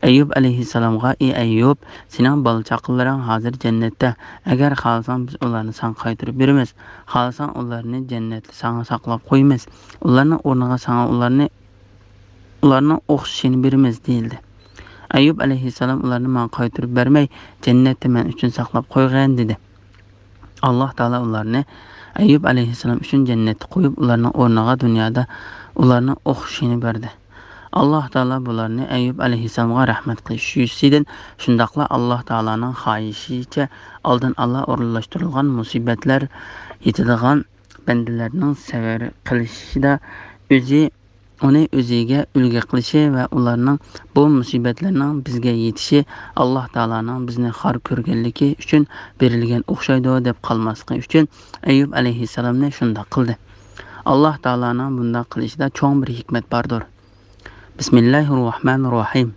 ئەييۇب ئەلەيھىسسالامغا، ئى ئەييۇب، سېنىڭ بالا-چاقىلىرىڭ ھازىر جەننەتتە. ئەگەر خالىساڭ، بىز ئۇلارنى ساڭا قايتۇرۇپ بېرىمىز. خالىساڭ، ئۇلارنى جەننەتتە ساڭا ساقلاپ قويىمىز. ئۇلارنىڭ ئورنىغا ساڭا ئۇلارنى، ئۇلارنىڭ ئوخشىشىنى بېرىمىز، دېيىلدى. ئەييۇب ئەلەيھىسسالام ئۇلارنى ماڭا قايتۇرۇپ بەرمەي، جەننەتتە مەن ئۈچۈن ساقلاپ قويغىن، دېدى. ئاللاھ تائالا ئۇلارنى ئەييۇب ئەلەيھىسسالام ئۈچۈن جەننەتتە قويۇپ، ئۇلارنىڭ ئورنىغا دۇنيادا ئۇلارنىڭ ئوخشىشىنى بەردى. ئاللاھ تائالا بۇلارنى ئەييۇب ئەلەيھىسسالامغا رەھمەت قىلىش يۈزىسىدىن، شۇنداقلا ئاللاھ تائالانىڭ خاھىشىچە ئالدىن ئالا ئورۇنلاشتۇرۇلغان مۇسىبەتلەر يېتىدىغان بەندىلەرنىڭ سەۋر قىلىشىدا ئۆزى ئۇنى ئۆزىگە ئۈلگە قىلىشى ۋە ئۇلارنىڭ بۇ مۇسىبەتلەرنىڭ بىزگە يېتىشى ئاللاھ تائالانىڭ بىزنى خار كۆرگەنلىكى ئۈچۈن بېرىلگەن ئوخشايدۇ دەپ قالماسلىقى ئۈچۈن ئەييۇب ئەلەيھىسسالامنى شۇنداق قىلدى. ئاللاھ تائالانىڭ بۇنداق قىلىشىدا چوڭ بىر ھېكمەت باردۇر. بىسمىللاھىررەھمانىررەھىم.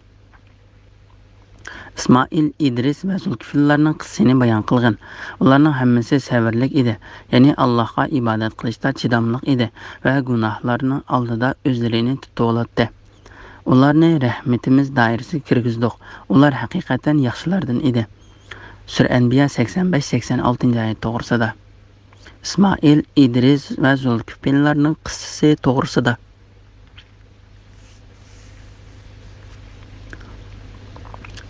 ئىسمائىل، ئىدرىس ۋە زۇلكىفىللارنىڭ قىسسىسىنى بايان قىلغىن. ئۇلارنىڭ ھەممىسى سەۋرلىك ئىدى، يەنى ئاللاھقا ئىبادەت قىلىشتا چىداملىق ئىدى ۋە گۇناھلارنىڭ ئالدىدا ئۆزلىرىنى تۇتۇۋالاتتى. ئۇلارنى رەھمىتىمىز دائىرىسىگە كىرگۈزدۇق. ئۇلار ھەقىقەتەن ياخشىلاردىن ئىدى. سۈرە ئەنبىيا سەكسەن بەش، سەكسەن ئالتىنچى ئايەت توغرىسىدا. ئىسمائىل، ئىدرىس ۋە زۇلكىپىللارنىڭ قىسسىسى توغرىسىدا.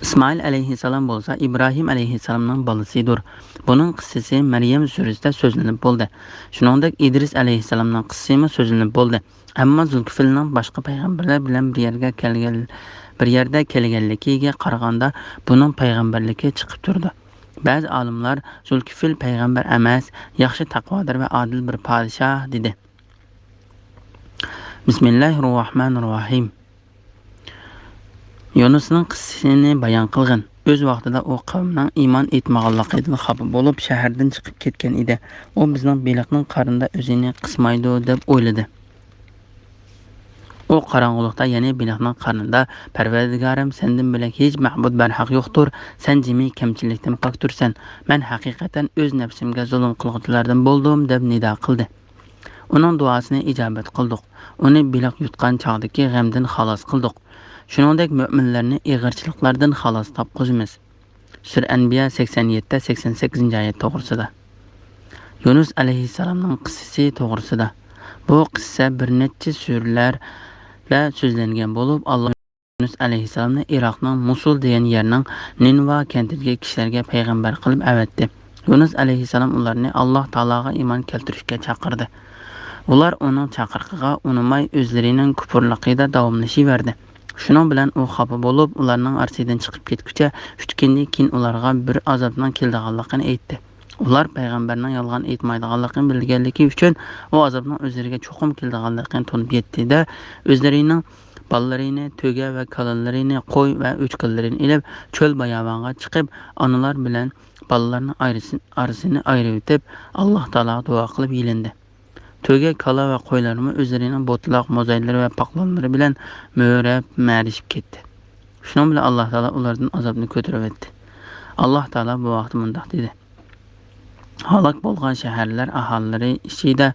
ئىسمائىل ئەلەيھىسسالام بولسا ئىبراھىم ئەلەيھىسسالامنىڭ بالىسىدۇر. بۇنىڭ قىسسىسى مەريەم سۈرىسىدە سۆزلىنىپ بولدى. شۇنىڭدەك ئىدرىس ئەلەيھىسسالامنىڭ قىسسىسىمۇ سۆزلىنىپ بولدى. ئەمما زۇلكىفىلنىڭ باشقا پەيغەمبەرلەر بىلەن بىر يەرگە كەلگەن، بىر يەردە كەلگەنلىكىگە قارىغاندا، بۇنىڭ پەيغەمبەرلىكى چىقىپ تۇرىدۇ. بەزى ئالىملار زۇلكىفىل پەيغەمبەر ئەمەس، ياخشى، تەقۋادار ۋە ئادىل بىر پادىشاھ، دېدى. بىسمىللاھىررەھمانىررەھىم. يۇنۇسنىڭ قىسسىسىنى بايان قىلغىن. ئۆز ۋاقتىدا ئۇ قەۋمىنىڭ ئىمان ئېيتمىغانلىقىدىن خاپا بولۇپ، شەھەردىن چىقىپ كەتكەن ئىدى. ئۇ بىزنىڭ بېلىقنىڭ قارنىدا ئۆزىنى قىسمايدۇ دەپ ئويلىدى. ئۇ قاراڭغۇلۇقتا يەنە بېلىقنىڭ قارنىدا، پەرۋەردىگارىم، سەندىن بۆلەك ھېچ مەبۇد بەرھەق يوقتۇر، سەن جىمى كەمچىلىكتىن پاكتۇرسەن، مەن ھەقىقەتەن ئۆز نەپسىمگە زۇلۇم قىلغۇچىلاردىن بولدۇم دەپ نىدا قىلدى. ئۇنىڭ دۇئاسىنى ئىجابەت قىلدۇق. ئۇنى بېلىق يۇتقان چاغدىكى غەمدىن خالاس قىلدۇق. شۇنىڭدەك مۆمىنلەرنى ئېغىرچىلىقلاردىن خالاس تاپقۇزىمىز. سۈرە ئەنبىيا سەكسەن يەتتە، سەكسەن سەككىزىنچى ئايەت توغرىسىدا. يۇنۇس ئەلەيھىسسالامنىڭ قىسسىسى توغرىسىدا. بۇ قىسسە بىر نەچچە سۈرىلەردە سۆزلەنگەن بولۇپ، ئاللا يۇنۇس ئەلەيھىسسالامنى ئىراقنىڭ مۇسۇل دېگەن يەرنىڭ نىنۋا كەنتىدىكى كىشىلەرگە پەيغەمبەر قىلىپ ئەۋەتتى. يۇنۇس ئەلەيھىسسالام ئۇلارنى ئاللا تائالاغا ئىمان كەلتۈرۈشكە چاقىردى. ئۇلار ئۇنىڭ چاقىرىقىغا ئۇنىماي، ئۆزلىرىنىڭ كۇپۇرلۇقىدا داۋاملىشىۋەردى. شۇنىڭ بىلەن ئۇ خاپا بولۇپ، ئۇلارنىڭ ئارىسىدىن چىقىپ كەتكۈچە، ئۈچ كۈندىن كېيىن ئۇلارغا بىر ئازابنىڭ كېلىدىغانلىقىنى ئېيتتى. ئۇلار پەيغەمبەرنىڭ يالغان ئېيتمايدىغانلىقىنى بىلگەنلىكى ئۈچۈن، ئۇ ئازابنىڭ ئۆزلىرىگە چوقۇم كېلىدىغانلىقىنى تونۇپ يەتتى-دە، ئۆزلىرىنىڭ بالىلىرىنى، تۆگە ۋە كالىلىرىنى، قوي ۋە ئۆچكىلىرىنى ئېلىپ، چۆل باياۋانغا چىقىپ، ئانىلار بىلەن بالىلارنىڭ ئايرىسىنى، ئارىسىنى ئايرىۋېتىپ، ئاللاھ تائالاغا دۇئا قىلىپ يېلىندى. تۆگە، كالا ۋە قويلارمۇ ئۆزلىرىنىڭ بوتىلاق، موزايلىرى ۋە پاقلانلىرى بىلەن مۆرەپ، مەرىشىپ كەتتى. شۇنىڭ بىلەن ئاللاھ تائالا ئۇلاردىن ئازابنى كۆتۈرۈۋەتتى. ئاللاھ تائالا بۇ ھەقتە مۇنداق دېدى: ھالاك بولغان شەھەرلەر ئاھالىلىرى ئىچىدە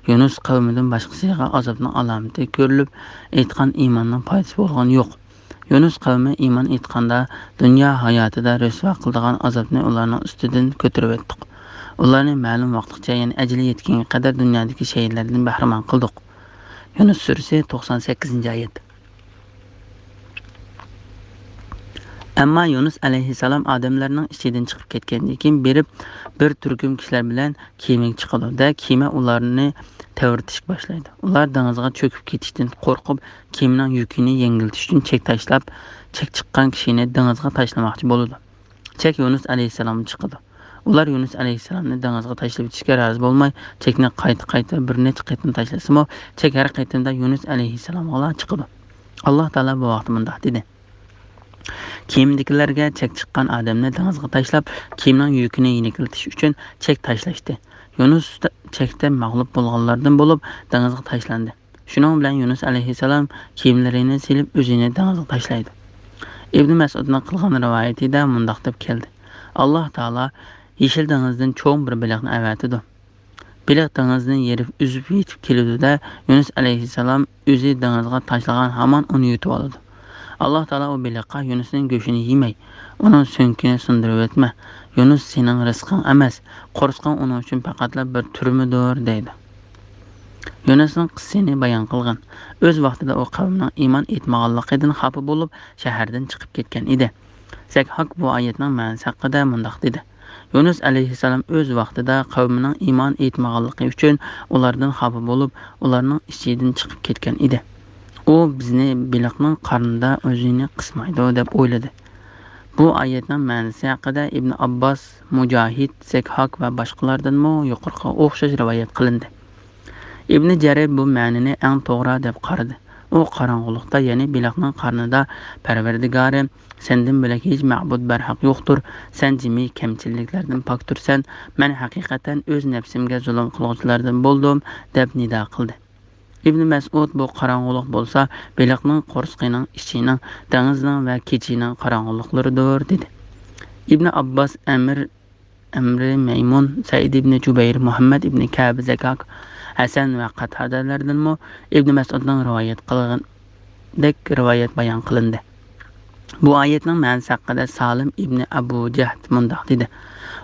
يۇنۇس قەۋمىدىن باشقىسىغا ئازابنىڭ ئالامىتى كۆرۈلۈپ، ئېيتقان ئىماننىڭ پايدىسى بولغىنى يوق. يۇنۇس قەۋمى ئىمان ئېيتقاندا، دۇنيا ھاياتىدا رۇسۋا قىلىدىغان ئازابنى ئۇلارنىڭ ئۈستىدىن كۆتۈرۈۋەتتۇق. ئۇلارنى مەلۇم ۋاقىتقىچە، يەنى ئەجىلى يەتكەنگە قەدەر دۇنيادىكى شەھىدلەردىن بەھرىمەن قىلدۇق. يۇنۇس سۈرىسى، توقسان سەككىزىنچى ئايەت. ئەمما يۇنۇس ئەلەيھىسسالام ئادەملەرنىڭ ئىچىدىن چىقىپ كەتكەندىن كېيىن بېرىپ، بىر تۈركۈم كىشىلەر بىلەن كېمىگە چىقىدۇ-دە، كېمە ئۇلارنى تەۋرىتىشكە باشلايدۇ. ئۇلار دېڭىزغا چۆكۈپ كېتىشتىن قورقۇپ، كېمىنىڭ يۈكىنى يەڭگىللىتىش ئۈچۈن چەك تاشلاپ، چەك چىققان كىشىنى دېڭىزغا تاشلىماقچى بولىدۇ. چەك يۇنۇس ئەلەيھىسسالامغا چىقىدۇ. ئۇلار يۇنۇس ئەلەيھىسسالامنى دېڭىزغا تاشلىۋېتىشكە رازى بولماي، چەكنى قايتا-قايتا بىر نەچچە قېتىم تاشلىسىمۇ، چەك ھەر قېتىمدا يۇنۇس ئەلەيھىسسالامغىلا چىقىدۇ. ئاللاھ تائالا بۇ ھەقتە مۇنداق دېدى: كېمىدىكىلەرگە چەك چىققان ئادەمنى دېڭىزغا تاشلاپ، كېمىنىڭ يۈكىنى يېنىكلىتىش ئۈچۈن چەك تاشلاشتى. يۇنۇس چەكتە مەغلۇپ بولغانلاردىن بولۇپ، دېڭىزغا تاشلاندى. شۇنىڭ بىلەن يۇنۇس ئەلەيھىسسالام كىيىملىرىنى سېلىپ، ئۆزىنى دېڭىزغا تاشلايدۇ. ئىبنى مەسئۇدنىڭ قىلغان رىۋايىتىدە مۇنداق دەپ كەلدى: ئاللاھ تائالا يېشىل دېڭىزدىن چوڭ بىر بېلىقنى ئەۋەتىدۇ. بېلىق دېڭىزنى يېرىپ ئۈزۈپ يېتىپ كېلىدۇ-دە، يۇنۇس ئەلەيھىسسالام ئۆزى دېڭىزغا تاشلىغان ھامان ئۇنى يۇتۇۋالىدۇ. ئاللاھ تائالا ئۇ بېلىققا يۇنۇسنىڭ گۆشىنى يېمەي، ئۇنىڭ سۆڭىكىنى سۇندۇرۇۋەتمە. يۇنۇس سېنىڭ رىزقىڭ ئەمەس، قورسىقىڭ ئۇنىڭ ئۈچۈن پەقەتلا بىر تۈرمىدۇر، دەيدۇ. يۇنۇسنىڭ قىسسىسىنى بايان قىلغىن. ئۆز ۋاقتىدا ئۇ قەۋمىنىڭ ئىمان ئېيتمىغانلىقىدىن خاپا بولۇپ، شەھەردىن چىقىپ كەتكەن ئىدى. زەكھاك بۇ ئايەتنىڭ مەنىسى ھەققىدە مۇنداق دېدى: يۇنۇس ئەلەيھىسسالام ئۆز ۋاقتىدا قەۋمىنىڭ ئىمان ئېيتمىغانلىقى ئۈچۈن ئۇلاردىن خاپا بولۇپ، ئۇلارنىڭ ئىچىدىن چىقىپ كەتكەن ئىدى. ئۇ بىزنى بېلىقنىڭ قارنىدا ئۆزىنى قىسمايدۇ، دەپ ئويلىدى. بۇ ئايەتنىڭ مەنىسى ھەققىدە ئىبن ئابباس، مۇجاھىد، زەكھاك ۋە باشقىلاردىنمۇ يۇقىرىقىغا ئوخشاش رىۋايەت قىلىندى. ئىبنى جەرىر بۇ مەنىنى ئەڭ توغرا دەپ قارىدى. ئۇ قاراڭغۇلۇقتا، يەنى بېلىقنىڭ قارنىدا، پەرۋەردىگارىم، سەندىن بۆلەك ھېچ مەبۇد بەرھەق يوقتۇر، سەن جىمى كەمچىلىكلەردىن پاكتۇرسەن، مەن ھەقىقەتەن ئۆز نەپسىمگە زۇلۇم قىلغۇچىلاردىن بولدۇم، دەپ نىدا قىلدى. ئىبنى مەسئۇد بۇ قاراڭغۇلۇق بولسا، بېلىقنىڭ قورسىقىنىڭ ئىچىنىڭ، دېڭىزنىڭ ۋە كېچىنىڭ قاراڭغۇلۇقلىرىدۇر، دېدى. ئىبنى ئابباس، ئەمىر ئەمرى مەيمۇن، سەئىد ئىبنى جۇبەير، مۇھەممەد ئىبنى كەب، زەكاك، ھەسەن ۋە قاتادەلەردىنمۇ ئىبنى مەسئۇدنىڭ رىۋايەت قىلغىنىدەك رىۋايەت بايان قىلىندى. بۇ ئايەتنىڭ مەنىسى ھەققىدە سالىم ئىبنى ئەبۇ جەھد مۇنداق دېدى: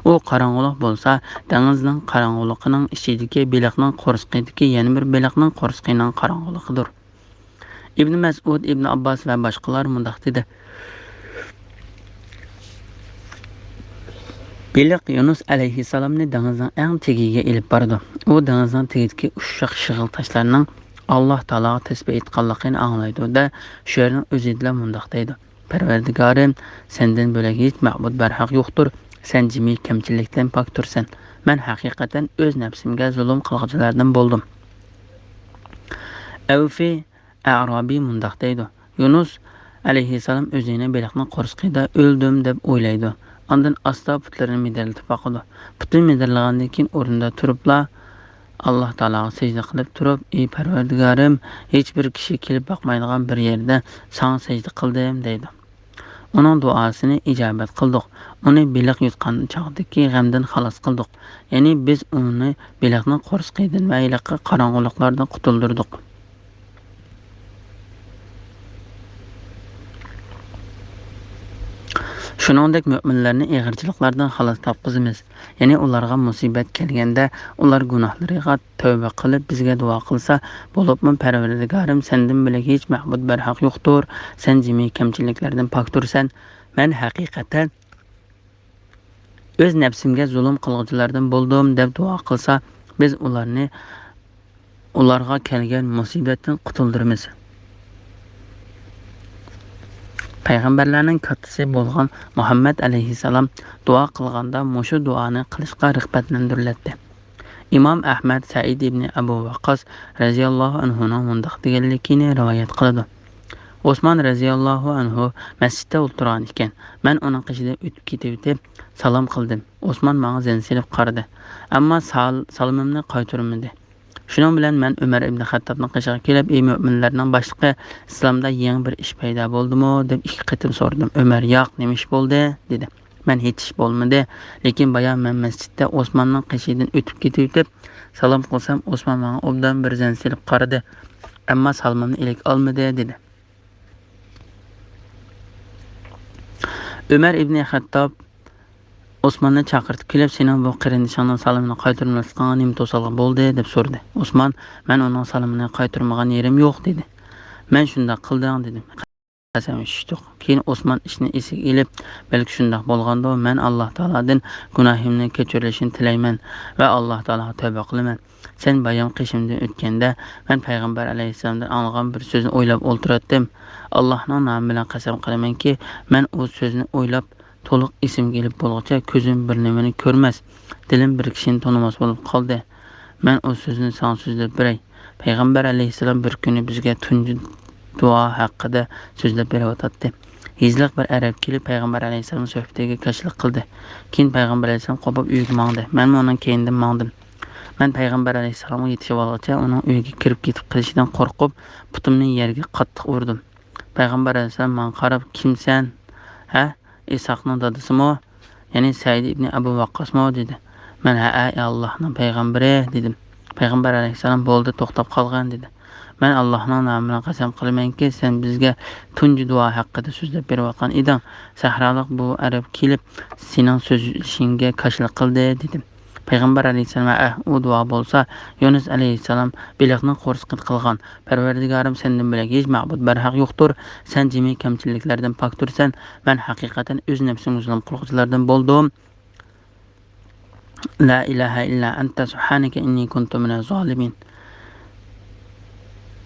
ئۇ قاراڭغۇلۇق بولسا، دېڭىزنىڭ قاراڭغۇلۇقىنىڭ ئىچىدىكى بېلىقنىڭ قورسىقىدىكى يەنە بىر بېلىقنىڭ قورسىقىنىڭ قاراڭغۇلۇقىدۇر. ئىبنى مەسئۇد، ئىبنى ئابباس ۋە باشقىلار مۇنداق دېدى: بېلىق يۇنۇس ئەلەيھىسسالامنى دېڭىزنىڭ ئەڭ تېگىگە ئېلىپ بارىدۇ. ئۇ دېڭىزنىڭ تېگىدىكى ئۇششاق شېغىل تاشلارنىڭ ئاللاھ تائالاغا تەسبىھ ئېيتقانلىقىنى ئاڭلايدۇ-دە، شۇ يەرنىڭ ئۆزىدىلا مۇنداق دەيدۇ: پەرۋەردىگارىم، سەندىن بۆلەك ھېچ مەبۇد بەرھەق يوقتۇر، سەن جىمى كەمچىلىكتىن پاكتۇرسەن، مەن ھەقىقەتەن ئۆز نەپسىمگە زۇلۇم قىلغۇچىلاردىن بولدۇم. ئەۋفى ئەرابىي مۇنداق دەيدۇ: يۇنۇس ئەلەيھىسسالام ئۆزىنى بېلىقنىڭ قورسىقىدا ئۆلدۈم دەپ ئويلايدۇ. ئاندىن ئاستا پۇتلىرىنى مىدىرلىتىپ باقىدۇ. پۇتىنى مىدىرلىغاندىن كېيىن ئورنىدا تۇرۇپلا، ئاللاھ تائالاغا سەجدە قىلىپ تۇرۇپ، ئى پەرۋەردىگارىم، ھېچ بىر كىشى كېلىپ باقمايدىغان بىر يەردە ساڭا سەجدە قىلدىم، دەيدۇ. ئۇنىڭ دۇئاسىنى ئىجابەت قىلدۇق. ئۇنى بېلىق يۇتقان چاغدىكى غەمدىن خالاس قىلدۇق. يەنى بىز ئۇنى بېلىقنىڭ قورسىقىدىن ۋە ھېلىقى قاراڭغۇلۇقلاردىن قۇتۇلدۇردۇق. شۇنىڭدەك مۆمىنلەرنى ئېغىرچىلىقلاردىن خالاس تاپقۇزىمىز. يەنى ئۇلارغا مۇسىبەت كەلگەندە، ئۇلار گۇناھلىرىغا تەۋبە قىلىپ، بىزگە دۇئا قىلسا، بولۇپمۇ پەرۋەردىگارىم، سەندىن بۆلەك ھېچ مەبۇد بەرھەق يوقتۇر، سەن جىمى كەمچىلىكلەردىن پاكتۇرسەن، مەن ھەقىقەتەن ئۆز نەپسىمگە زۇلۇم قىلغۇچىلاردىن بولدۇم، دەپ دۇئا قىلسا، بىز ئۇلارنى ئۇلارغا كەلگەن مۇسىبەتتىن قۇتۇلدۇرىمىز. پەيغەمبەرلەرنىڭ كاتتىسى بولغان مۇھەممەد ئەلەيھىسسالام دۇئا قىلغاندا مۇشۇ دۇئانى قىلىشقا رىغبەتلەندۈرۈلەتتى. ئىمام ئەھمەد سەئىد ئىبنى ئەبۇ ۋەققاس رەزىياللاھۇ ئەنھۇنىڭ مۇنداق دېگەنلىكىنى رىۋايەت قىلىدۇ: ئوسمان رەزىياللاھۇ ئەنھۇ مەسچىتتە ئولتۇرغان ئىكەن. مەن ئۇنىڭ قېشىدىن ئۆتۈپ كېتىۋېتىپ سالام قىلدىم. ئوسمان ماڭا زەن سېلىپ قارىدى. ئەمما سال-، سالىمىمنى قايتۇرمىدى. شۇنىڭ بىلەن مەن ئۆمەر ئىبنى خەتتابنىڭ قېشىغا كېلىپ، ئى مۆمىنلەرنىڭ باشلىقى، ئىسلامدا يېڭى بىر ئىش پەيدا بولدىمۇ؟ دەپ ئىككى قېتىم سورىدىم. ئۆمەر، ياق، نېمە ئىش بولدى؟ دېدى. مەن ھېچ ئىش بولمىدى. لېكىن بايا مەن مەسچىتتە ئوسماننىڭ قېشىدىن ئۆتۈپ كېتىۋېتىپ سالام قىلسام، ئوسمان ماڭا ئوبدان بىر زەن سېلىپ قارىدى. ئەمما سالىمىمنى ئىلىك ئالمىدى، دېدى. ئۆمەر ئىبنى خەتتاب ئوسماننى چاقىرتىپ كېلىپ، سېنىڭ بۇ قېرىندىشىڭنىڭ سالىمىنى قايتۇرماسلىقىڭغا نېمە توسالغۇ بولدى؟ دەپ سورىدى. ئوسمان، مەن ئۇنىڭ سالىمىنى قايتۇرمىغان يېرىم يوق، دېدى. مەن شۇنداق قىلدىڭ، دېدىم. قەسەم ئىچتۇق. كېيىن ئوسمان ئىشنى ئېسىگە ئېلىپ، بەلكى شۇنداق بولغاندۇ، مەن ئاللا تائالادىن گۇناھىمنى كەچۈرۈلۈشىنى تىلەيمەن ۋە ئاللا تائالاغا تەۋبە قىلىمەن. سەن بايام قېشىمدىن ئۆتكەندە، مەن پەيغەمبەر ئەلەيھىسسالامدىن ئاڭلىغان بىر سۆزنى ئويلاپ ئولتۇراتتىم. ئاللاھنىڭ نامى بىلەن قەسەم قىلىمەنكى، مەن ئۇ سۆزنى ئويلاپ، تولۇق ئېسىمگە ئېلىپ بولغۇچە كۆزۈم بىر نېمىنى كۆرمەس، دىلىم بىر كىشىنى تونۇماس بولۇپ قالدى. مەن ئۇ سۆزنى ساڭا سۆزلەپ بېرەي. پەيغەمبەر ئەلەيھىسسالام بىر كۈنى بىزگە تۇنجى دۇئا ھەققىدە سۆزلەپ بېرىۋاتاتتى. ھېجلىق بىر ئەرەب كېلىپ، پەيغەمبەر ئەلەيھىسسالامنىڭ سۆھبىتىگە كاشىلىق قىلدى. كېيىن پەيغەمبەر ئەلەيھىسسالام قوپۇپ ئۆيىگە ماڭدى. مەنمۇ ئۇنىڭ كەينىدىن ماڭدىم. مەن پەيغەمبەر ئەلەيھىسسالامغا يېتىشىۋالغۇچە ئۇنىڭ ئۆيگە كىرىپ كېتىپ قېلىشىدىن قورقۇپ، پۇتۇمنى يەرگە قاتتىق ئۇردۇم. پەيغەمبەر ئەلەيھىسسالام ماڭا قاراپ، كىمسەن؟ ھە؟ ئىسھاقنىڭ دادىسىمۇ؟ يەنى سەئىد ئىبنى ئەبۇ ۋەققاسمۇ؟ دېدى. مەن، ھەئە، ئەي ئاللاھنىڭ پەيغەمبىرى، دېدىم. پەيغەمبەر ئەلەيھىسسالام، بولدى، توختاپ قالغىن، دېدى. مەن ئاللاھنىڭ نامى بىلەن قەسەم قىلىمەنكى، سەن بىزگە تۇنجى دۇئا ھەققىدە سۆزلەپ بېرىۋاتقان ئىدىڭ. سەھرالىق بۇ ئەرەب كېلىپ، سېنىڭ سۆزلىشىڭگە كاشىلىق قىلدى، دېدىم. پەيغەمبەر ئەلەيھىسسالام، ھەئە، ئۇ دۇئا بولسا، يۇنۇس ئەلەيھىسسالام بېلىقنىڭ قورسىقىدا قىلغان، پەرۋەردىگارىم، سەندىن بۆلەك ھېچ مەبۇد بەرھەق يوقتۇر، سەن جىمى كەمچىلىكلەردىن پاكتۇرسەن، مەن ھەقىقەتەن ئۆز نەپسىمگە زۇلۇم قىلغۇچىلاردىن بولدۇم. لا ئىلاھە ئىللا ئەنتە سۇبھانەكە ئىننى كۇنتۇ مىنەز زالىمىن،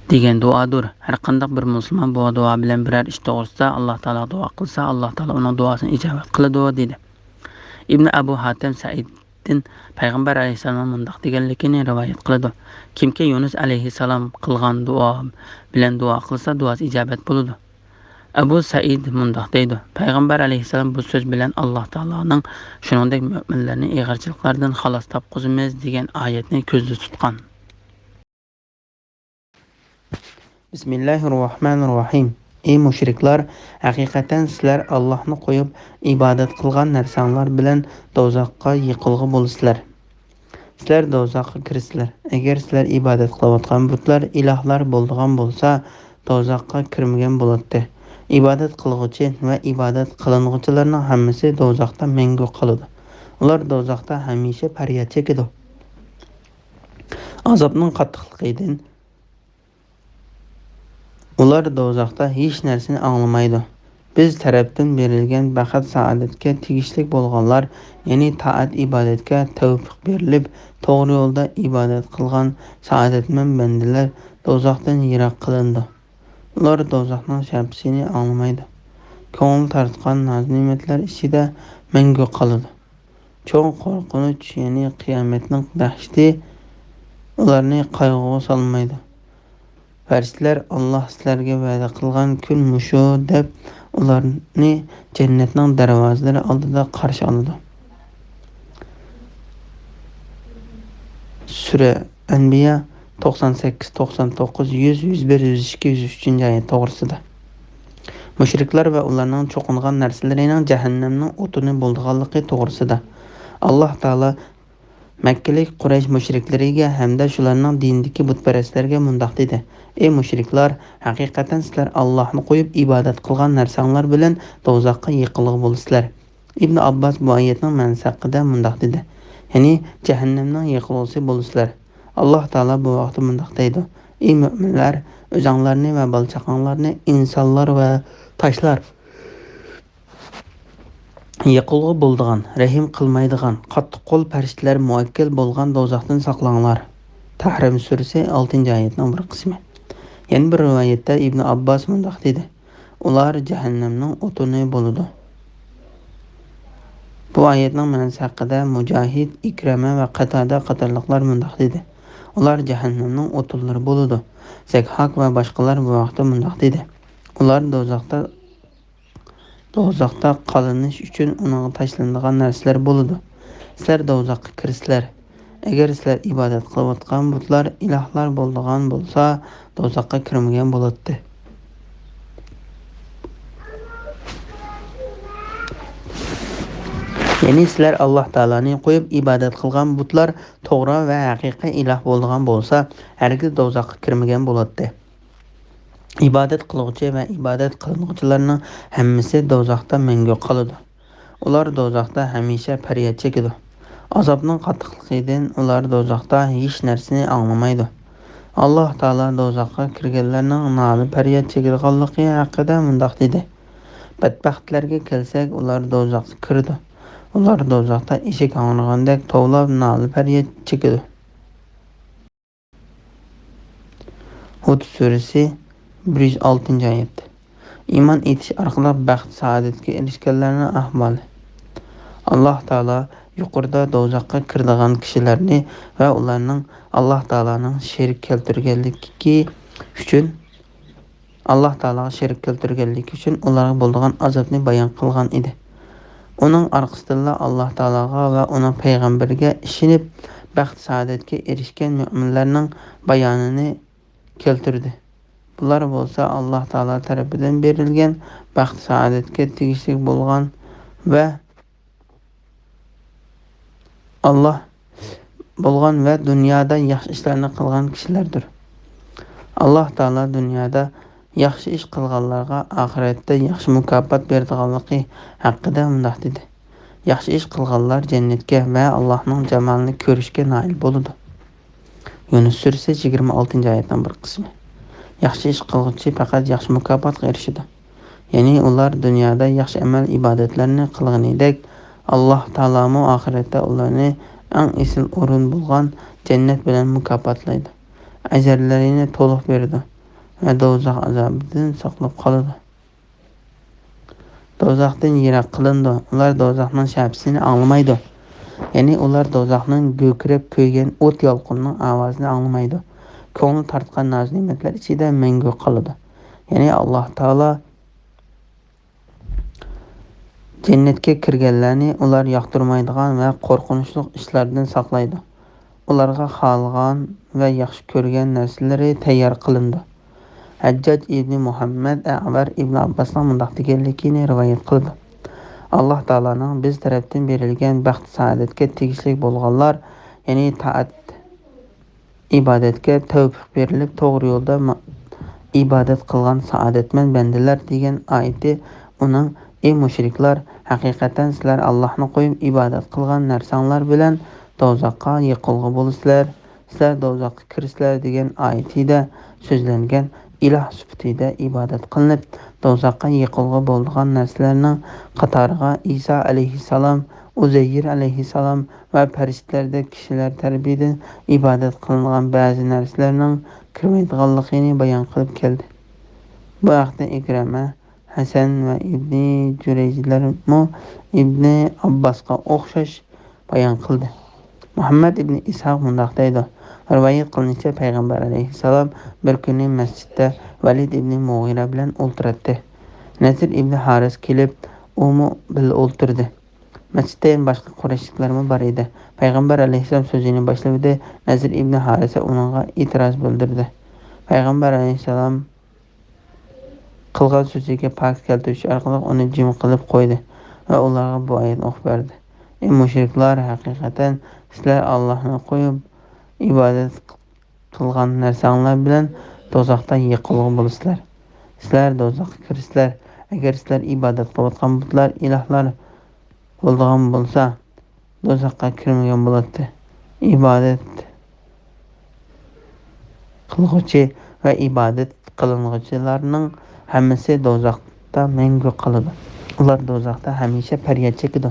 دېگەن دۇئادۇر. ھەرقانداق بىر مۇسۇلمان بۇ دۇئا بىلەن بىرەر ئىش توغرىسىدا ئاللا تائالاغا دۇئا قىلسا، ئاللا تائالا ئۇنىڭ دۇئاسىنى ئىجابەت قىلىدۇ، دېدى. ئىبنى ئەبۇ ھاتەم سەئىدتىن پەيغەمبەر ئەلەيھىسسالامنىڭ مۇنداق دېگەنلىكىنى رىۋايەت قىلىدۇ، كىمكى يۇنۇس ئەلەيھىسسالام قىلغان دۇئا بىلەن دۇئا قىلسا، دۇئاسى ئىجابەت بولىدۇ. ئەبۇ سەئىد مۇنداق دەيدۇ، پەيغەمبەر ئەلەيھىسسالام بۇ سۆز بىلەن ئاللا تائالانىڭ شۇنىڭدەك مۆمىنلەرنى ئېغىرچىلىقلاردىن خالاس تاپقۇزىمىز دېگەن ئايەتنى كۆزدە تۇتقان. بىسمىللاھىررەھمانىررەھىم. ئى مۇشرىكلار، ھەقىقەتەن سىلەر ئاللاھنى قويۇپ ئىبادەت قىلغان نەرسەڭلار بىلەن دوزاخقا يېقىلغۇ بولىسىلەر. سىلەر دوزاخقا كىرىسىلەر. ئەگەر سىلەر ئىبادەت قىلىۋاتقان بۇتلار ئىلاھلار بولىدىغان بولسا، دوزاخقا كىرمىگەن بولاتتى. ئىبادەت قىلغۇچى ۋە ئىبادەت قىلىنغۇچىلارنىڭ ھەممىسى دوزاختا مەڭگۈ قالىدۇ. ئۇلار دوزاختا ھەمىشە پەرياد چېكىدۇ. ئازابنىڭ قاتتىقلىقىدىن ئۇلار دوزاختا ھېچ نەرسىنى ئاڭلىمايدۇ. بىز تەرەپتىن بېرىلگەن بەخت-سائادەتكە تېگىشلىك بولغانلار، يەنى تائەت-ئىبادەتكە تەۋپىق بېرىلىپ، توغرا يولدا ئىبادەت قىلغان سائادەتمەن بەندىلەر دوزاختىن يىراق قىلىنىدۇ. ئۇلار دوزاخنىڭ شەپىسىنى ئاڭلىمايدۇ. كۆڭۈل تارتقان ناز-نېمەتلەر ئىچىدە مەڭگۈ قالىدۇ. چوڭ قورقۇنچ، يەنى قىيامەتنىڭ دەھشىتى ئۇلارنى قايغۇغا سالمايدۇ. پەرىشتىلەر، «ئاللاھ سىلەرگە ۋەدە قىلغان كۈن مۇشۇ» دەپ، ئۇلارنى جەننەتنىڭ دەرۋازىلىرى ئالدىدا قارشى ئالىدۇ. سۈرە ئەنبىيا، توقسان سەككىز، توقسان توققۇز، يۈز، يۈز بىر، يۈز ئىككى، يۈز ئۈچىنچى ئايەت توغرىسىدا. مۇشرىكلار ۋە ئۇلارنىڭ چوقۇنغان نەرسىلىرىنىڭ جەھەننەمنىڭ ئوتۇنى بولىدىغانلىقى توغرىسىدا. ئاللاھ تائالا مەككىلىك قۇرەيش مۇشرىكلىرىگە ھەمدە شۇلارنىڭ دىنىدىكى بۇتپەرەسلەرگە مۇنداق دېدى: «ئەي مۇشرىكلار، ھەقىقەتەن سىلەر ئاللاھنى قويۇپ ئىبادەت قىلغان نەرسەڭلار بىلەن دوزاخقا يېقىلغۇ بولىسىلەر.» ئىبنى ئابباس بۇ ئايەتنىڭ مەنىسى ھەققىدە مۇنداق دېدى، يەنى جەھەننەمنىڭ يېقىلغۇسى بولىسىلەر. ئاللاھ تائالا بۇ ھەقتە مۇنداق دەيدۇ: «ئەي مۆمىنلەر، ئۆزۈڭلارنى ۋە بالا-چاقاڭلارنى ئىنسانلار ۋە تاشلار يېقىلغۇ بولىدىغان، رەھىم قىلمايدىغان، قاتتىق قول پەرىشتىلەر مۇئەككەل بولغان دوزاختىن ساقلاڭلار.» تەھرىم سۈرىسى، ئالتىنچى ئايەتنىڭ بىر قىسمى. يەنە بىر رىۋايەتتە ئىبنى ئابباس مۇنداق دېدى: «ئۇلار جەھەننەمنىڭ ئوتۇنى بولىدۇ.» بۇ ئايەتنىڭ مەنىسى ھەققىدە مۇجاھىد، ئىكرىمە ۋە قاتادە قاتارلىقلار مۇنداق دېدى: «ئۇلار جەھەننەمنىڭ ئوتۇنلىرى بولىدۇ.» زەكھاك ۋە باشقىلار بۇ ھەقتە مۇنداق دېدى: ئۇلار دوزاختا، دوزاختا قالىنىش ئۈچۈن ئۇنىڭغا تاشلىنىدىغان نەرسىلەر بولىدۇ. سىلەر دوزاخقا كىرىسىلەر. ئەگەر سىلەر ئىبادەت قىلىۋاتقان بۇتلار ئىلاھلار بولىدىغان بولسا، دوزاخقا كىرمىگەن بولاتتى. يەنى سىلەر ئاللاھ تائالانى قويۇپ ئىبادەت قىلغان بۇتلار توغرا ۋە ھەقىقىي ئىلاھ بولىدىغان بولسا، ھەرگىز دوزاخقا كىرمىگەن بولاتتى. ئىبادەت قىلغۇچى ۋە ئىبادەت قىلىنغۇچىلارنىڭ ھەممىسى دوزاختا مەڭگۈ قالىدۇ. ئۇلار دوزاختا ھەمىشە پەرياد چېكىدۇ. ئازابنىڭ قاتتىقلىقىدىن ئۇلار دوزاختا ھېچ نەرسىنى ئاڭلىمايدۇ. ئاللاھ تائالا دوزاخقا كىرگەنلەرنىڭ نالە-پەرياد چېكىدىغانلىقى ھەققىدە مۇنداق دېدى: بەتبەختلەرگە كەلسەك، ئۇلار دوزاخقا كىرىدۇ. ئۇلار دوزاختا ئېشەك ھاڭرىغاندەك توۋلاپ نالە-پەرياد چېكىدۇ. ھۇد سۈرىسى، بىر يۈز ئالتىنچى ئايەت. ئىمان ئېيتىش ئارقىلىق بەخت-سائادەتكە ئېرىشكەنلەرنىڭ ئەھۋالى. ئاللاھ تائالا يۇقىرىدا دوزاخقا كىرىدىغان كىشىلەرنى ۋە ئۇلارنىڭ ئاللاھ تائالانىڭ شېرىك كەلتۈرگەنلىكى ئۈچۈن، ئاللاھ تائالاغا شېرىك كەلتۈرگەنلىكى ئۈچۈن ئۇلارغا بولىدىغان ئازابنى بايان قىلغان ئىدى. ئۇنىڭ ئارقىسىدىنلا ئاللاھ تائالاغا ۋە ئۇنىڭ پەيغەمبىرىگە ئىشىنىپ، بەخت-سائادەتكە ئېرىشكەن مۆمىنلەرنىڭ بايانىنى كەلتۈردى. بۇلار بولسا ئاللاھ تائالا تەرىپىدىن بېرىلگەن بەخت-سائادەتكە تېگىشلىك بولغان ۋە ئاللاھ بولغان ۋە دۇنيادا ياخشى ئىشلارنى قىلغان كىشىلەردۇر. ئاللاھ تائالا دۇنيادا ياخشى ئىش قىلغانلارغا ئاخىرەتتە ياخشى مۇكاپات بېرىدىغانلىقى ھەققىدە مۇنداق دېدى: ياخشى ئىش قىلغانلار جەننەتكە ۋە ئاللاھنىڭ جامالىنى كۆرۈشكە نائىل بولىدۇ. يۇنۇس سۈرىسى، يىگىرمە ئالتىنچى ئايەتنىڭ بىر قىسمى. ياخشى ئىش قىلغۇچى پەقەت ياخشى مۇكاپاتقا ئېرىشىدۇ. يەنى ئۇلار دۇنيادا ياخشى ئەمەل-ئىبادەتلەرنى قىلغىنىدەك، ئاللاھ تائالامۇ ئاخىرەتتە ئۇلارنى ئەڭ ئېسىل ئورۇن بولغان جەننەت بىلەن مۇكاپاتلايدۇ. ئەجىرلىرىنى تولۇق بېرىدۇ ۋە دوزاخ ئازابىدىن ساقلاپ قالىدۇ. دوزاختىن يىراق قىلىنىدۇ. ئۇلار دوزاخنىڭ شەپىسىنى ئاڭلىمايدۇ. يەنى ئۇلار دوزاخنىڭ گۈركىرەپ كۆيگەن ئوت يالقۇنىنىڭ ئاۋازىنى ئاڭلىمايدۇ. كۆڭلى تارتقان ناز-نېمەتلەر ئىچىدە مەڭگۈ قالىدۇ. يەنى ئاللاھ تائالا جەننەتكە كىرگەنلەرنى ئۇلار ياقتۇرمايدىغان ۋە قورقۇنچلۇق ئىشلاردىن ساقلايدۇ. ئۇلارغا خالىغان ۋە ياخشى كۆرگەن نەرسىلىرى تەييار قىلىنىدۇ. ھەججاج ئىبنى مۇھەممەد ئەغۋەر ئىبنى ئابباسنىڭ مۇنداق دېگەنلىكىنى رىۋايەت قىلىدۇ: ئاللاھ تائالانىڭ بىز تەرەپتىن بېرىلگەن بەخت-سائادەتكە تېگىشلىك بولغانلار، يەنى تائەت، ئىبادەتكە تەۋپىق بېرىلىپ، توغرا يولدا ما-، ئىبادەت قىلغان سائادەتمەن بەندىلەر دېگەن ئايىتى ئۇنىڭ: ئى مۇشرىكلار، ھەقىقەتەن سىلەر ئاللاھنى قويۇپ ئىبادەت قىلغان نەرسەڭلار بىلەن دوزاخقا يېقىلغۇ بولىسىلەر. سىلەر دوزاخقا كىرىسىلەر دېگەن ئايىتىدە سۆزلەنگەن ئىلاھ سۈپىتىدە ئىبادەت قىلىنىپ، دوزاخقا يېقىلغۇ بولىدىغان نەرسىلەرنىڭ قاتارىغا ئىسا ئەلەيھىسسالام، ئۇزەير ئەلەيھىسسالام ۋە پەرىشتىلەردەك كىشىلەر تەرىپىدىن ئىبادەت قىلىنغان بەزى نەرسىلەرنىڭ كىرمەيدىغانلىقىنى بايان قىلىپ كەلدى. بۇ ھەقتە ئىكرىمە، ھەسەن ۋە ئىبنى جۈرەيجلەرمۇ ئىبنى ئابباسقا ئوخشاش بايان قىلدى. مۇھەممەد ئىبنى ئىسھاق مۇنداق دەيدۇ: رىۋايەت قىلىنىشىچە، پەيغەمبەر ئەلەيھىسسالام بىر كۈنى مەسچىتتە ۋەلىد ئىبنى مۇغىرە بىلەن ئولتۇراتتى. نەزىر ئىبنى ھارىس كېلىپ، ئۇمۇ بىللە ئولتۇردى. مەسچىتتە يەنە باشقا قۇرەيشلىكلەرمۇ بار ئىدى. پەيغەمبەر ئەلەيھىسسالام سۆزىنى باشلىۋىدى، نەزىر ئىبنى ھارىسە ئۇنىڭغا ئېتىراز بىلدۈردى. پەيغەمبەر ئەلەيھىسسالام قىلغان سۆزىگە پاكىت كەلتۈرۈش ئارقىلىق ئۇنى جىم قىلىپ قويدى ۋە ئۇلارغا بۇ ئايەتنى ئوقۇپ بەردى: ئى مۇشرىكلار، ھەقىقەتەن سىلەر ئاللاھنى قويۇپ ئىبادەت قىلغان نەرسەڭلار بىلەن دوزاختا يېقىلغۇ بولىسىلەر. سىلەر دوزاخقا كىرىسىلەر. ئەگەر سىلەر ئىبادەت قىلىۋاتقان بۇتلار ئىلاھلار بولىدىغان بولسا، دوزاخقا كىرمىگەن بولاتتى. ئىبادەت قىلغۇچى ۋە ئىبادەت قىلىنغۇچىلارنىڭ ھەممىسى دوزاختا مەڭگۈ قالىدۇ. ئۇلار دوزاختا ھەمىشە پەرياد چېكىدۇ.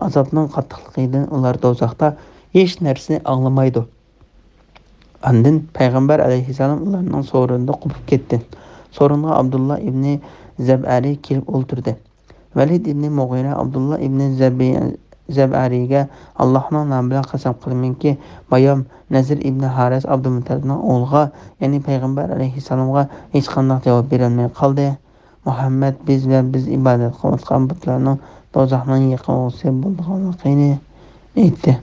ئازابنىڭ قاتتىقلىقىدىن ئۇلار دوزاختا ھېچ نەرسىنى ئاڭلىمايدۇ. ئاندىن پەيغەمبەر ئەلەيھىسسالام ئۇلارنىڭ سورۇنىدا قوپۇپ كەتتى. سورۇنغا ئابدۇللا ئىبنى زەبئەرى كېلىپ ئولتۇردى. ۋەلىد ئىبنى مۇغىرە ئابدۇللا ئىبنى زەبى-، زەبئەرىگە: ئاللاھنىڭ نامى بىلەن قەسەم قىلىمەنكى، بايام نەزىر ئىبنى ھارىس ئابدۇمۇتتەلىپنىڭ ئوغلىغا، يەنى پەيغەمبەر ئەلەيھىسسالامغا ھېچقانداق جاۋاب بېرەلمەي قالدى. مۇھەممەد بىز ۋە بىز ئىبادەت قىلىۋاتقان بۇتلارنىڭ دوزاخنىڭ يېقىلغۇسى بولىدىغانلىقىنى ئېيتتى،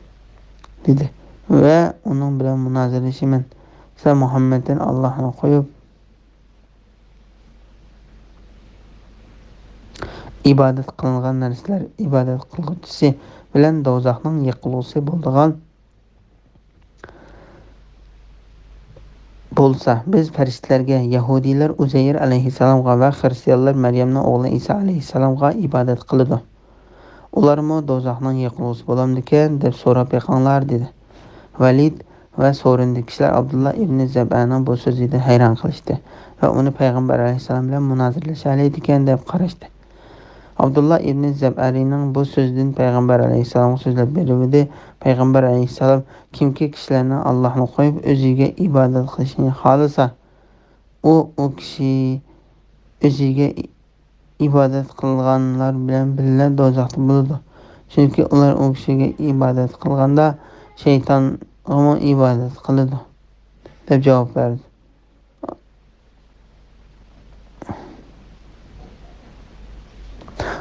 دېدى. ۋە ئۇنىڭ بىلەن مۇنازىرىلىشىمەن. سىلەر مۇھەممەدتىن ئاللاھنى قويۇپ، ئىبادەت قىلىنغان نەرسىلەر ئىبادەت قىلغۇچىسى بىلەن دوزاخنىڭ يېقىلغۇسى بولىدىغان بولسا، بىز پەرىشتىلەرگە، يەھۇدىيلار ئۇزەير ئەلەيھىسسالامغا ۋە خىرىستىيانلار مەريەمنىڭ ئوغلى ئىسا ئەلەيھىسسالامغا ئىبادەت قىلىدۇ. ئۇلارمۇ دوزاخنىڭ يېقىلغۇسى بولامدىكەن؟ دەپ سوراپ بېقىڭلار، دېدى. ۋەلىد ۋە سورۇندىكى كىشىلەر ئابدۇللا ئىبنى زەبئەنىڭ بۇ سۆزىدىن ھەيران قېلىشتى ۋە ئۇنى پەيغەمبەر ئەلەيھىسسالام بىلەن مۇنازىرىلىشەلەيدىكەن دەپ قاراشتى. ئابدۇللا ئىبنى زەبئەرىنىڭ بۇ سۆزىدىن پەيغەمبەر ئەلەيھىسسالامغا سۆزلەپ بېرىۋىدى. پەيغەمبەر ئەلەيھىسسالام، كىمكى كىشىلەرنىڭ ئاللاھنى قويۇپ، ئۆزىگە ئىبادەت قىلىشىنى خالىسا، ئۇ، ئۇ كىشى ئۆزىگە ئىبادەت قىلغانلار بىلەن بىللە دوزاختا بولىدۇ. چۈنكى ئۇلار ئۇ كىشىگە ئىبادەت قىلغاندا، شەيتانغىمۇ ئىبادەت قىلىدۇ، دەپ جاۋاب بەردى.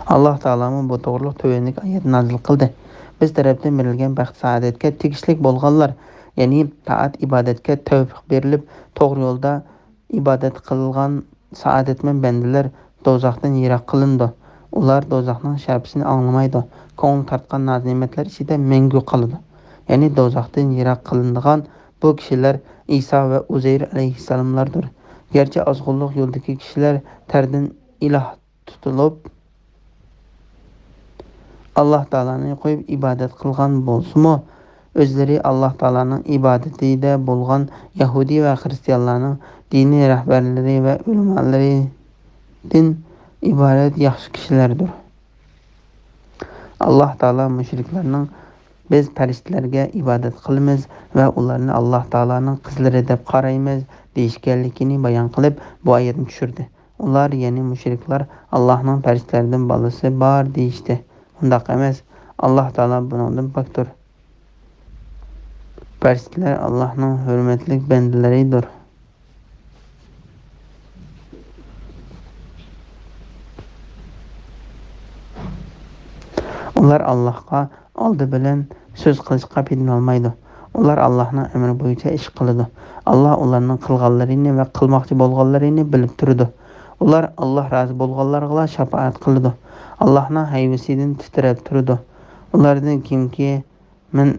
ئاللاھ تائالامۇ بۇ توغرۇلۇق تۆۋەندىكى ئايەتنى نازىل قىلدى: بىز تەرەپتىن بېرىلگەن بەخت-سائادەتكە تېگىشلىك بولغانلار، يەنى تائەت-ئىبادەتكە تەۋپىق بېرىلىپ، توغرا يولدا ئىبادەت قىلغان سائادەتمەن بەندىلەر دوزاختىن يىراق قىلىنىدۇ. ئۇلار دوزاخنىڭ شەپىسىنى ئاڭلىمايدۇ. كۆڭۈل تارتقان ناز-نېمەتلەر ئىچىدە مەڭگۈ قالىدۇ. يەنى دوزاختىن يىراق قىلىنىدىغان بۇ كىشىلەر ئىسا ۋە ئۇزەير ئەلەيھىسسالاملاردۇر. گەرچە ئازغۇنلۇق يولدىكى كىشىلەر تەردىن ئىلاھ تۇتۇلۇپ، ئاللاھ تائالانى قويۇپ ئىبادەت قىلغان بولسىمۇ، ئۆزلىرى ئاللاھ تائالانىڭ ئىبادىتىدە بولغان يەھۇدىي ۋە خىرىستىيانلارنىڭ دىنىي رەھبەرلىرى ۋە ئۆلىمالىرىدىن ئىبارەت ياخشى كىشىلەردۇر. ئاللاھ تائالا مۇشرىكلارنىڭ «بىز پەرىشتىلەرگە ئىبادەت قىلىمىز ۋە ئۇلارنى ئاللاھ تائالانىڭ قىزلىرى دەپ قارايمىز» دېيىشكەنلىكىنى بايان قىلىپ، بۇ ئايەتنى چۈشۈردى. ئۇلار، يەنى مۇشرىكلار، ئاللاھنىڭ پەرىشتىلەردىن بالىسى بار دېيىشتى. ئۇنداق ئەمەس، ئاللاھ تائالا بۇنىڭدىن پاكتۇر. پەرىشتىلەر ئاللاھنىڭ ھۆرمەتلىك بەندىلىرىدۇر. ئۇلار ئاللاھقا ئالدى بىلەن سۆز قىلىشقا پېتىنالمايدۇ. ئۇلار ئاللاھنىڭ ئەمرى بويىچە ئىش قىلىدۇ. ئاللاھ ئۇلارنىڭ قىلغانلىرىنى ۋە قىلماقچى بولغانلىرىنى بىلىپ تۇرىدۇ. ئۇلار ئاللاھ رازى بولغانلارغىلا شاپائەت قىلىدۇ. ئاللاھنىڭ ھەيۋىسىدىن تىترەپ تۇرىدۇ. ئۇلاردىن كىمكى «مەن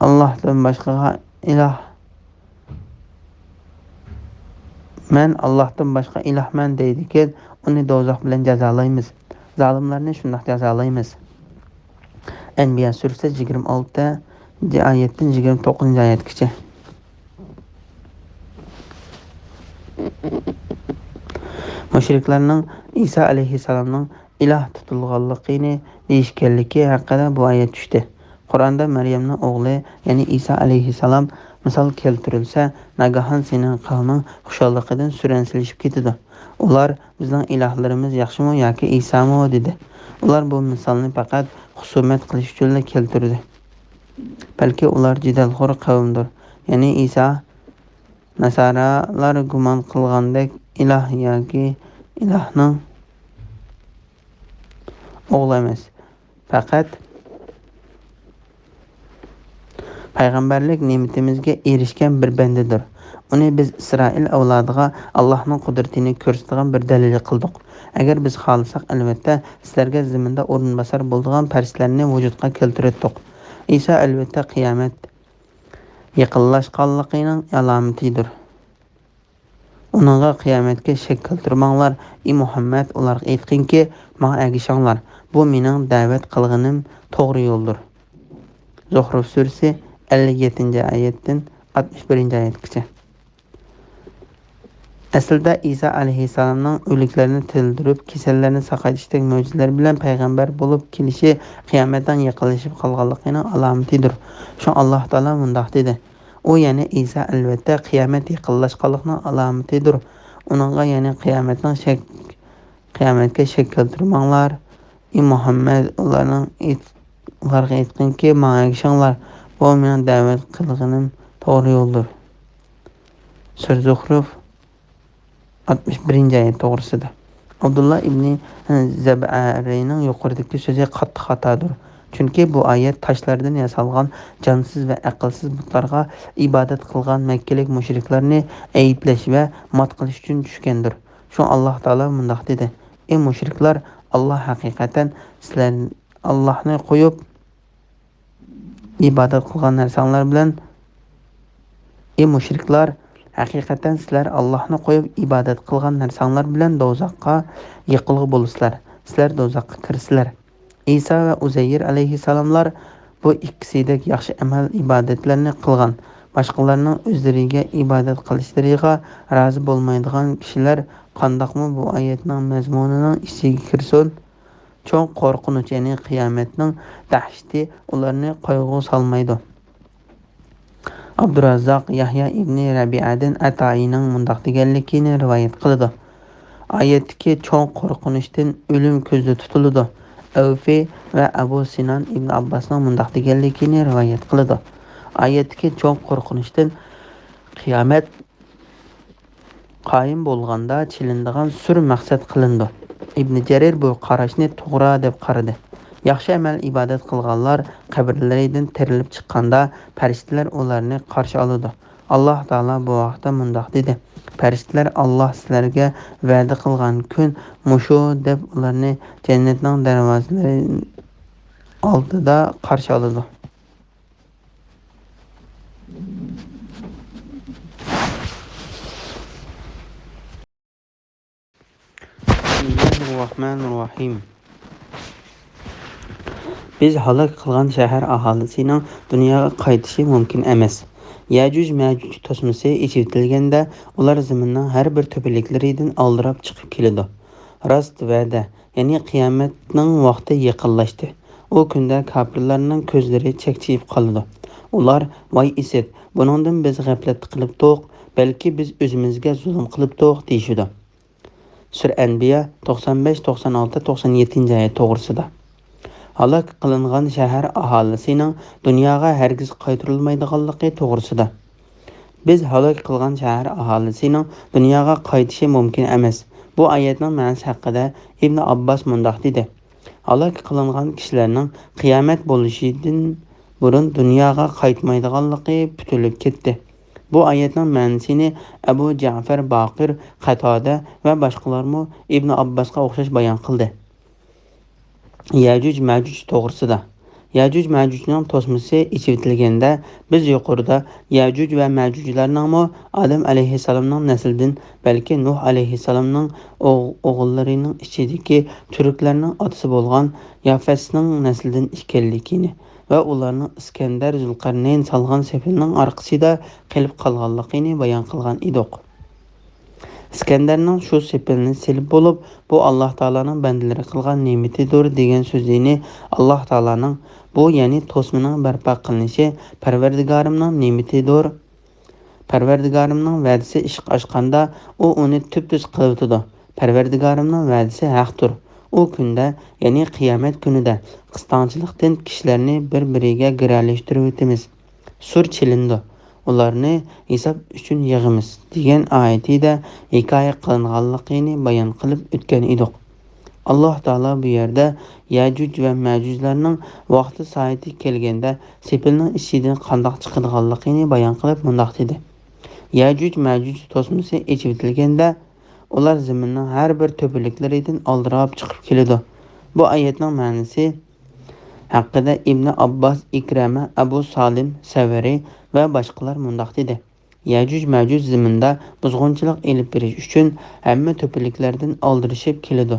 ئاللاھتىن باشقىغا ئىلاھ، مەن ئاللاھتىن باشقا ئىلاھمەن» دەيدىكەن، ئۇنى دوزاخ بىلەن جازالايمىز. زالىملارنى شۇنداق جازالايمىز. ئەنبىيا سۈرىسى يىگىرمە ئالتىنچى ئايەتتىن يىگىرمە توققۇزىنچى ئايەتكىچە. مۇشرىكلارنىڭ ئىسا ئەلەيھىسسالامنىڭ ئىلاھ تۇتۇلغانلىقىنى دېيىشكەنلىكى ھەققىدە بۇ ئايەت چۈشتى. قۇرئاندا مەريەمنىڭ ئوغلى، يەنى ئىسا ئەلەيھىسسالام مىسال كەلتۈرۈلسە، ناگاھان سېنىڭ قەۋمىڭ خۇشاللىقىدىن سۈرەنسىلىشىپ كېتىدۇ. ئۇلار، «بىزنىڭ ئىلاھلىرىمىز ياخشىمۇ ياكى ئىسامۇ؟» دېدى. ئۇلار بۇ مىسالنى پەقەت خۇسۇمەت قىلىش ئۈچۈنلا كەلتۈردى. بەلكى ئۇلار جېدەلخور قەۋمدۇر. يەنى ئىسا ناسارالار گۇمان قىلغاندەك ئىلاھ ياكى ئىلاھنىڭ ئوغلى ئەمەس. پەقەت پەيغەمبەرلىك نېمىتىمىزگە ئېرىشكەن بىر بەندىدۇر. ئۇنى بىز ئىسرائىل ئەۋلادىغا ئاللاھنىڭ قۇدرىتىنى كۆرسىتىدىغان بىر دەلىل قىلدۇق. ئەگەر بىز خالىساق، ئەلۋەتتە، سىلەرگە زېمىندا ئورۇنباسار بولىدىغان پەرىشتىلەرنى ۋۇجۇدقا كەلتۈرەتتۇق. ئىسا، ئەلۋەتتە، قىيامەت يېقىنلاشقانلىقىنىڭ ئالامىتىدۇر. ئۇنىڭغا، قىيامەتكە، شەك كەلتۈرمەڭلار. ئى مۇھەممەد، ئۇلارغا ئېيتقىنكى، ماڭا ئەگىشىڭلار. بۇ مېنىڭ دەۋەت قىلغىنىم توغرا يولدۇر. زۇخرۇف سۈرىسى ئەللىك يەتتىنچى ئايەتتىن ئاتمىش بىرىنچى ئايەتكىچە. ئەسلىدە ئىسا ئەلەيھىسسالامنىڭ ئۆلۈكلەرنى تىرىلدۈرۈپ، كېسەللەرنى ساقايتىشتەك مۆجىزىلەر بىلەن پەيغەمبەر بولۇپ كېلىشى قىيامەتنىڭ يېقىنلىشىپ قالغانلىقىنىڭ ئالامىتىدۇر. شۇڭا ئاللاھ تائالا مۇنداق دېدى. ئۇ، يەنى ئىسا، ئەلۋەتتە، قىيامەت يېقىنلاشقانلىقنىڭ ئالامىتىدۇر. ئۇنىڭغا، يەنى قىيامەتنىڭ شەك، قىيامەتكە شەك كەلتۈرمەڭلار. ئى مۇھەممەد، ئۇلارنىڭ ئېيت-، ئۇلارغا ئېيتقىنكى، ماڭا ئەگىشىڭلار. بۇ مېنىڭ دەۋەت قىلغىنىم توغرا يولدۇر. سۈرە زۇخرۇف، ئاتمىش بىرىنچى ئايەت توغرىسىدا. ئابدۇللا ئىبنى زەبئەرىنىڭ يۇقىرىدىكى سۆزى قاتتىق خاتادۇر. چۈنكى بۇ ئايەت تاشلاردىن ياسالغان جانسىز ۋە ئەقىلسىز بۇتلارغا ئىبادەت قىلغان مەككىلىك مۇشرىكلارنى ئەيىبلەش ۋە مات قىلىش ئۈچۈن چۈشكەندۇر. شۇڭا ئاللاھ تائالا مۇنداق دېدى: «ئەي مۇشرىكلار، ئاللاھ ھەقىقەتەن سىلەر ئاللاھنى قويۇپ ئىبادەت قىلغان نەرسەڭلار بىلەن، ئەي مۇشرىكلار، ھەقىقەتەن سىلەر ئاللاھنى قويۇپ ئىبادەت قىلغان نەرسەڭلار بىلەن دوزاخقا يېقىلغۇ بولىسىلەر. سىلەر دوزاخقا كىرىسىلەر.» ئىسا ۋە ئۇزەير ئەلەيھىسسالاملار بۇ ئىككىسىدەك ياخشى ئەمەل ئىبادەتلەرنى قىلغان، باشقىلارنىڭ ئۆزلىرىگە ئىبادەت قىلىشلىرىغا رازى بولمايدىغان كىشىلەر قانداقمۇ بۇ ئايەتنىڭ مەزمۇنىنىڭ ئىچىگە كىرسۇن؟ چوڭ قورقۇنچ، يەنى قىيامەتنىڭ دەھشىتى ئۇلارنى قايغۇغا سالمايدۇ. ئابدۇراززاق يەھيا ئىبنى رەبىئەدىن ئەتائىنىڭ مۇنداق دېگەنلىكىنى رىۋايەت قىلىدۇ: «ئايەتتىكى چوڭ قورقۇنچتىن ئۆلۈم كۆزدە تۇتۇلىدۇ.» ئەۋفى ۋە ئەبۇ سىنان ئىبن ئابباسنىڭ مۇنداق دېگەنلىكىنى رىۋايەت قىلىدۇ: «ئايەتتىكى چوڭ قورقۇنچتىن قىيامەت قايىم بولغاندا چېلىنىدىغان سۈر مەقسەت قىلىنىدۇ.» ئىبنى جەرىر بۇ قاراشنى توغرا دەپ قارىدى. ياخشى ئەمەل ئىبادەت قىلغانلار قەبرىلىرىدىن تىرىلىپ چىققاندا، پەرىشتىلەر ئۇلارنى قارشى ئالىدۇ. ئاللاھ تائالا بۇ ھەقتە مۇنداق دېدى: «پەرىشتىلەر ئاللاھ سىلەرگە ۋەدە قىلغان كۈن مۇشۇ» دەپ ئۇلارنى جەننەتنىڭ دەرۋازىلىرى ئالدىدا قارشى ئالىدۇ. بىسمىللاھىررەھمانىررەھىم. بىز ھالاك قىلغان شەھەر ئاھالىسىنىڭ دۇنياغا قايتىشى مۇمكىن ئەمەس. يەجۇج مەجۇج توسمىسى ئېچىۋېتىلگەندە، ئۇلار زېمىننىڭ ھەر بىر تۆپىلىكلىرىدىن ئالدىراپ چىقىپ كېلىدۇ. راست ۋەدە، يەنى قىيامەتنىڭ ۋاقتى يېقىنلاشتى. ئۇ كۈندە كاپىرلارنىڭ كۆزلىرى چەكچىيىپ قالىدۇ. ئۇلار: «ۋاي ئىسىت، بۇنىڭدىن بىز غەپلەتتە قېلىپتۇق، بەلكى بىز ئۆزىمىزگە زۇلۇم قىلىپتۇق» دېيىشىدۇ. سۈرە ئەنبىيا توقسان بەش، توقسان ئالتە، توقسان يەتتىنچى ئايەت توغرىسىدا. ھالاك قىلىنغان شەھەر ئاھالىسىنىڭ دۇنياغا ھەرگىز قايتۇرۇلمايدىغانلىقى توغرىسىدا. بىز ھالاك قىلغان شەھەر ئاھالىسىنىڭ دۇنياغا قايتىشى مۇمكىن ئەمەس. بۇ ئايەتنىڭ مەنىسى ھەققىدە ئىبن ئابباس مۇنداق دېدى: «ھالاك قىلىنغان كىشىلەرنىڭ قىيامەت بولۇشىدىن بۇرۇن دۇنياغا قايتمايدىغانلىقى پۈتۈلۈپ كەتتى.» بۇ ئايەتنىڭ مەنىسىنى ئەبۇ جەئفەر باقىر، قەتادە ۋە باشقىلارمۇ ئىبن ئابباسقا ئوخشاش بايان قىلدى. يەجۇج مەجۇج توغرىسىدا. يەجۇج مەجۇجنىڭ توسمىسى ئېچىۋېتىلگەندە، بىز يۇقىرىدا يەجۇج ۋە مەجۇجلارنىڭمۇ ئادەم ئەلەيھىسسالامنىڭ نەسلىدىن، بەلكى نۇھ ئەلەيھىسسالامنىڭ ئوغ-، ئوغۇللىرىنىڭ ئىچىدىكى تۈركلەرنىڭ ئاتىسى بولغان يافەسنىڭ نەسلىدىن ئىكەنلىكىنى ۋە ئۇلارنىڭ ئىسكەندەر زۇلقەرنەين سالغان سېپىلنىڭ ئارقىسىدا قېلىپ قالغانلىقىنى بايان قىلغان ئىدۇق. ئىسكەندەرنىڭ شۇ سېپىلنى سېلىپ بولۇپ، «بۇ ئاللاھ تائالانىڭ بەندىلىرى قىلغان نېمىتىدۇر» دېگەن سۆزىنى ئاللاھ تائالانىڭ، بۇ، يەنى توسمىنىڭ بەرپا قىلىنىشى پەرۋەردىگارىمنىڭ نېمىتىدۇر، پەرۋەردىگارىمنىڭ ۋەدىسى ئىشقا ئاشقاندا، ئۇ ئۇنى تۈپتۈز قىلىۋېتىدۇ. پەرۋەردىگارىمنىڭ ۋەدىسى ھەقتۇر. ئۇ كۈندە، يەنى قىيامەت كۈنىدە قىستاڭچىلىقتىن كىشىلەرنى بىر-بىرىگە گىرەلەشتۈرۈۋېتىمىز. سۇر چېلىنىدۇ. ئۇلارنى ھېساب ئۈچۈن يىغىمىز، دېگەن ئايىتىدە ھېكايە قىلىنغانلىقىنى بايان قىلىپ ئۆتكەن ئىدۇق. ئاللاھ تائالا بۇ يەردە يەجۇج ۋە مەجۇجلارنىڭ ۋاقتى سائىتى كەلگەندە سېپىلنىڭ ئىچىدىن قانداق چىقىدىغانلىقىنى بايان قىلىپ مۇنداق دېدى: «يەجۇج مەجۇج توسمىسى ئېچىۋېتىلگەندە، ئۇلار زېمىننىڭ ھەر بىر تۆپىلىكلىرىدىن ئالدىراپ چىقىپ كېلىدۇ.» بۇ ئايەتنىڭ مەنىسى ھەققىدە ئىبنى ئابباس، ئىكرەمە، ئەبۇ سالىم سەۋرى ۋە باشقىلار مۇنداق دېدى: يەجۇج مەجۇج زېمىندا بۇزغۇنچىلىق ئېلىپ بېرىش ئۈچۈن ھەممە تۆپىلىكلەردىن ئالدىرىشىپ كېلىدۇ.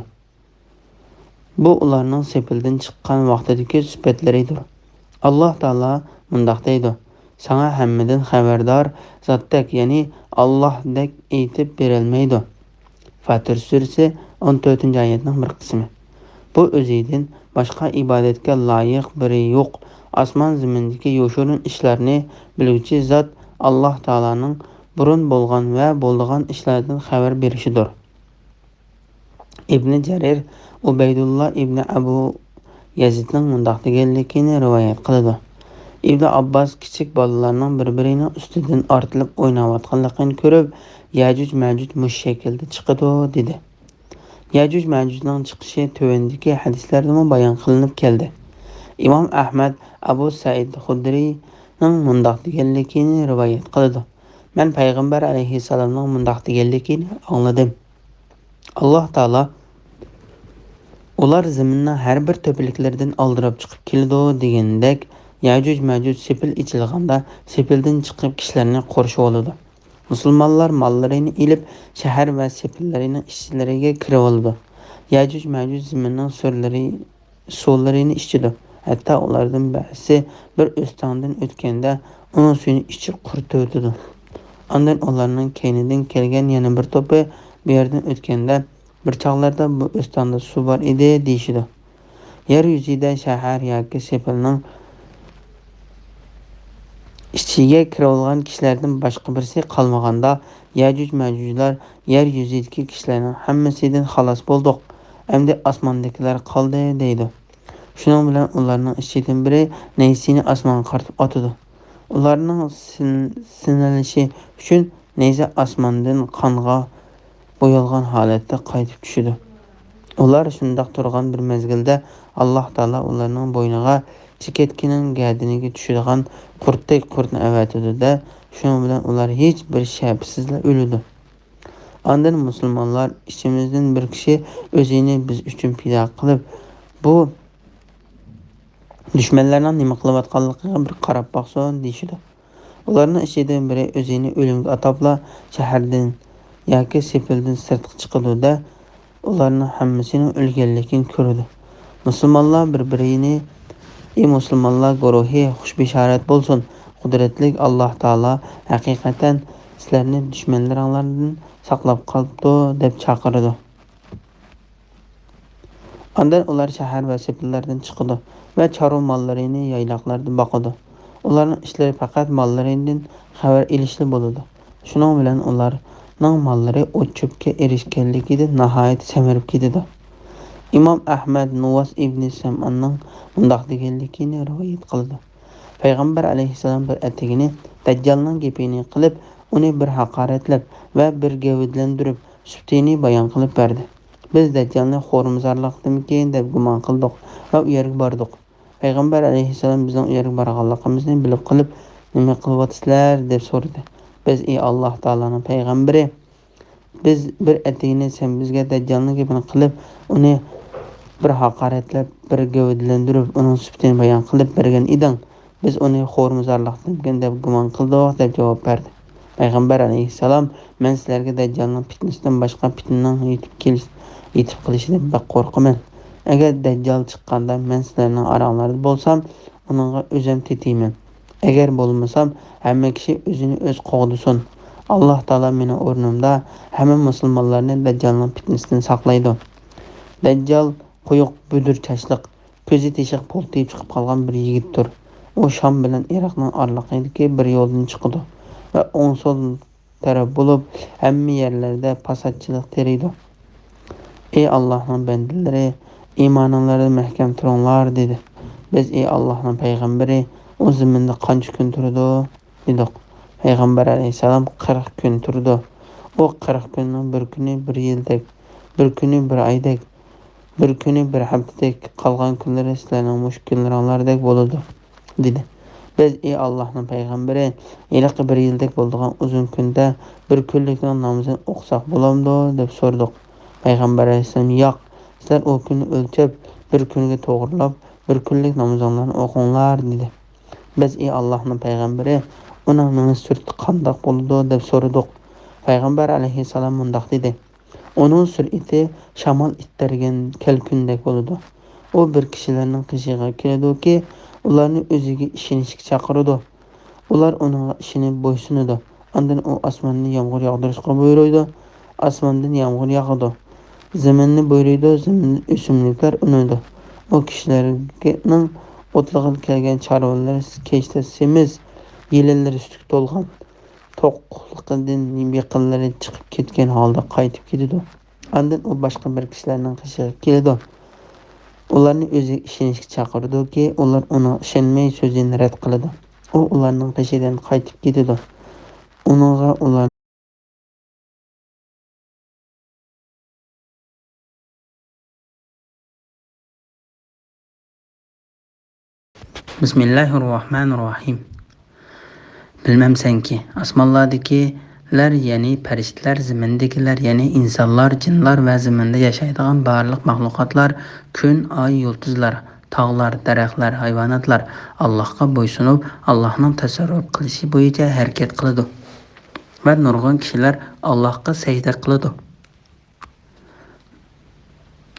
بۇ ئۇلارنىڭ سېپىلدىن چىققان ۋاقتىدىكى سۈپەتلىرىدۇر. ئاللاھ تائالا مۇنداق دەيدۇ: «ساڭا ھەممىدىن خەۋەردار زاتتەك، يەنى ئاللاھدەك ئېيتىپ بېرەلمەيدۇ.» فاتىر سۈرىسى ئون تۆتىنچى ئايەتنىڭ بىر قىسمى. بۇ ئۆزىدىن باشقا ئىبادەتكە لايىق بىرى يوق، ئاسمان زېمىندىكى يوشۇرۇن ئىشلارنى بىلگۈچى زات ئاللاھ تائالانىڭ بۇرۇن بولغان ۋە بولىدىغان ئىشلاردىن خەۋەر بېرىشىدۇر. ئىبنى جەرىر ئۇبەيدۇللا ئىبنى ئەبۇ يەزىدنىڭ مۇنداق دېگەنلىكىنى رىۋايەت قىلىدۇ: ئىبنى ئابباس كىچىك بالىلارنىڭ بىر-بىرىنىڭ ئۈستىدىن ئارتىلىپ ئويناۋاتقانلىقىنى كۆرۈپ، «يەجۇج مەجۇج مۇشۇ شەكىلدە چىقىدۇ» دېدى. يەجۈج مەجۈجنىڭ چىقىشى تۆۋەندىكى ھەدىسلەردىمۇ بايان قىلىنىپ كەلدى. ئىمام ئەھمەد ئەبۇ سەئىد خۇدرىنىڭ مۇنداق دېگەنلىكىنى رىۋايەت قىلىدۇ، مەن پەيغەمبەر ئەلەيھىسسالامنىڭ مۇنداق دېگەنلىكىنى ئاڭلىدىم. ئاللاھ تائالا، ئۇلار زېمىننىڭ ھەر بىر تۆپىلىكلىرىدىن ئالدىراپ چىقىپ كېلىدۇ، دېگەندەك، يەجۈج مەجۈج سېپىل ئېچىلغاندا، سېپىلدىن چىقىپ كىشىلەرنى قورشىۋالىدۇ. مۇسۇلمانلار ماللىرىنى ئېلىپ، شەھەر ۋە سېپىللىرىنىڭ ئىچلىرىگە كىرىۋالىدۇ. يەجۈج مەجۈج زېمىننىڭ سۈرلىرى، سۇلىرىنى ئىچىدۇ. ھەتتا ئۇلاردىن بەزىسى بىر ئۆستەڭدىن ئۆتكەندە، ئۇنىڭ سۈيىنى ئىچىپ قۇرۇتۇۋېتىدۇ. ئاندىن ئۇلارنىڭ كەينىدىن كەلگەن يەنە بىر توپى بۇ يەردىن ئۆتكەندە، بىر چاغلاردا بۇ ئۆستەڭدە سۇ بار ئىدى، دېيىشىدۇ. يەر يۈزىدە شەھەر ياكى سېپىلنىڭ ئىچىگە كىرىۋالغان كىشىلەردىن باشقا بىرسى قالمىغاندا، يەجۈج مەجۈجلار يەر يۈزىدىكى كىشىلەرنىڭ ھەممىسىدىن خالاس بولدۇق، ئەمدى ئاسماندىكىلەر قالدى، دەيدۇ. شۇنىڭ بىلەن ئۇلارنىڭ ئىچىدىن بىرى نەيزىسىنى ئاسمانغا قارىتىپ ئاتىدۇ. ئۇلارنىڭ سىن-، سىنىلىشى ئۈچۈن نەيزە ئاسماندىن قانغا بويالغان ھالەتتە قايتىپ چۈشىدۇ. ئۇلار شۇنداق تۇرغان بىر مەزگىلدە، ئاللاھ تائالا ئۇلارنىڭ بوينىغا چېكەتكىنىڭ گەدىنىگە چۈشىدىغان قۇرتتەك قۇرتنى ئەۋەتىدۇ-دە، شۇنىڭ بىلەن ئۇلار ھېچ بىر شەپىسىزلا ئۆلىدۇ. ئاندىن مۇسۇلمانلار ئىچىمىزدىن بىر كىشى ئۆزىنى بىز ئۈچۈن پىدا قىلىپ، بۇ دۈشمەنلەرنىڭ نېمە قىلىۋاتقانلىقىغا بىر قاراپ باقسۇن، دېيىشىدۇ. ئۇلارنىڭ ئىچىدىن بىرى ئۆزىنى ئۆلۈمگە ئاتاپلا شەھەردىن ياكى سېپىلدىن سىرتقا چىقىدۇ-دە، ئۇلارنىڭ ھەممىسىنىڭ ئۆلگەنلىكىنى كۆرىدۇ. مۇسۇلمانلار بىر-بىرىنى، ئى مۇسۇلمانلار گۇرۇھى، خۇش بېشارەت بولسۇن! قۇدرەتلىك ئاللاھ تائالا ھەقىقەتەن سىلەرنى دۈشمەنلىرىڭلاردىن ساقلاپ قاپتۇ، دەپ چاقىرىدۇ. ئاندىن ئۇلار شەھەر ۋە سېپىللاردىن چىقىدۇ ۋە چارۋا ماللىرىنى يايلاقلاردا باقىدۇ. ئۇلارنىڭ ئىشلىرى پەقەت ماللىرىدىن خەۋەر ئېلىشلا بولىدۇ. شۇنىڭ بىلەن ئۇلارنىڭ ماللىرى ئوت-چۆپكە ئېرىشكەنلىكىدىن ناھايىتى سەمرىپ كېتىدۇ. ئىمام ئەھمەد نۇۋاس ئىبنى سەمئاننىڭ مۇنداق دېگەنلىكىنى رىۋايەت قىلىدۇ. پەيغەمبەر ئەلەيھىسسالام بىر ئەتىگىنى دەججالنىڭ گېپىنى قىلىپ، ئۇنى بىر ھاقارەتلەپ ۋە بىر گەۋدىلەندۈرۈپ، سۈپىتىنى بايان قىلىپ بەردى. بىز دەججالنى خورمۇزارلىقتىمىكىن دەپ گۇمان قىلدۇق ۋە ئۇ يەرگە باردۇق. پەيغەمبەر ئەلەيھىسسالام بىزنىڭ ئۇ يەرگە بارغانلىقىمىزنى بىلىپ قېلىپ، نېمە قىلىۋاتىسىلەر؟ دەپ سورىدى. بىز، ئى ئاللاھ تائالانىڭ پەيغەمبىرى، بىز بىر ئەتىگىنى سەن بىزگە دەججالنىڭ گېپىنى قىلىپ، ئۇنى بىر ھاقارەتلەپ، بىر گەۋدىلەندۈرۈپ، ئۇنىڭ سۈپىتىنى بايان قىلىپ بەرگەن ئىدىڭ. بىز ئۇنى خورمۇزارلىقتىمىكىن دەپ گۇمان قىلدۇق، دەپ جاۋاب بەردى. پەيغەمبەر ئەلەيھىسسالام، مەن سىلەرگە دەججالنىڭ پىتنىسىدىن باشقا پىتنىنىڭ يېتىپ كېلىش، يېتىپ قېلىشىدىن بەك قورقىمەن. ئەگەر دەججال چىققاندا مەن سىلەرنىڭ ئاراڭلاردا بولسام، ئۇنىڭغا ئۆزۈم تېتىيمەن. ئەگەر بولمىسام، ھەممە كىشى ئۆزىنى ئۆزى قوغدىسۇن. ئاللاھ تائالا مېنىڭ ئورنۇمدا ھەممە مۇسۇلمانلارنى دەججالنىڭ پىتنىسىدىن ساقلايدۇ. دەججال قويۇق بۈدۈر چاچلىق، كۆزى تېشىق پولتىيىپ چىقىپ قالغان بىر يىگىتتۇر. ئۇ شام بىلەن ئىراقنىڭ ئارىلىقىدىكى بىر يولدىن چىقىدۇ ۋە ئوڭ سول تەرەپ بولۇپ، ھەممە يەرلەردە پاساتچىلىق تېرىيدۇ. ئى ئاللاھنىڭ بەندىلىرى، ئىمانىڭلاردا مەھكەم تۇرۇڭلار، دېدى. بىز، ئى ئاللاھنىڭ پەيغەمبىرى، ئۇ زېمىندا قانچە كۈن تۇرىدۇ؟ دېدۇق. پەيغەمبەر ئەلەيھىسسالام، قىرىق كۈن تۇرىدۇ. ئۇ قىرىق كۈننىڭ بىر كۈنى بىر يىلدەك، بىر كۈنى بىر ئايدەك، بىر كۈنى بىر ھەپتىدەك، قالغان كۈنلىرى سىلەرنىڭ مۇشۇ كۈنلىرىڭلاردەك بولىدۇ، دېدى. بىز، ئى ئاللاھنىڭ پەيغەمبىرى، ھېلىقى بىر يىلدەك بولىدىغان ئۇزۇن كۈندە بىر كۈنلۈكنىڭ نامىزىنى ئوقۇساق بولامدۇ؟ دەپ سورىدۇق. پەيغەمبەر ئەلەيھىسسالام، ياق، سىلەر ئۇ كۈننى ئۆلچەپ، بىر كۈنگە توغرىلاپ، بىر كۈنلۈك نامىزىڭلارنى ئوقۇڭلار، دېدى. بىز، ئى ئاللاھنىڭ پەيغەمبىرى، ئۇنىڭ مېڭىش سۈرئىتى قانداق بولىدۇ؟ دەپ سورىدۇق. پەيغەمبەر ئەلەيھىسسالام مۇنداق دېدى. ئۇنىڭ سۈرئىتى شامال ئىتتەرگەن كەلكۈندەك بولىدۇ. ئۇ بىر كىشىلەرنىڭ قېشىغا كېلىدۇكى، ئۇلارنى ئۆزىگە ئىشىنىشكە چاقىرىدۇ. ئۇلار ئۇنىڭغا ئىشىنىپ بويسۇنىدۇ. ئاندىن ئۇ ئاسماندىن يامغۇر ياغدۇرۇشقا بۇيرۇيدۇ. ئاسماندىن يامغۇر ياغىدۇ. زېمىننى بۇيرۇيدۇ، زېمىندىن ئۆسۈملۈكلەر ئۈنىدۇ. ئۇ كىشىلەرنىڭ ئوتلىغىلى كەلگەن چارۋىلىرى كەچتە سېمىز، يېلىنلىرى سۈتكە تولغان، توقلۇقىدىن يېقىنلىرى چىقىپ كەتكەن ھالدا قايتىپ كېتىدۇ. ئاندىن ئۇ باشقا بىر كىشىلەرنىڭ قېشىغا كېلىدۇ. ئۇلارنى ئۆزىگە ئىشىنىشكە چاقىرىدۇكى، ئۇلار ئۇنىڭغا ئىشەنمەي، سۆزىنى رەت قىلىدۇ. ئۇ ئۇلارنىڭ قېشىدىن قايتىپ كېتىدۇ. ئۇنىڭغا ئۇلار بىسمىللاھىررەھمانىررەھىم. بىلمەمسەنكى، ئاسمانلاردىكىلەر، يەنى پەرىشتىلەر، زېمىندىكىلەر، يەنى ئىنسانلار، جىنلار ۋە زېمىندا ياشايدىغان بارلىق مەخلۇقاتلار، كۈن، ئاي، يۇلتۇزلار، تاغلار، دەرەخلەر، ھايۋاناتلار ئاللاھقا بويسۇنۇپ، ئاللاھنىڭ تەسەررۇپ قىلىشى بويىچە ھەرىكەت قىلىدۇ ۋە نۇرغۇن كىشىلەر ئاللاھقا سەجدە قىلىدۇ.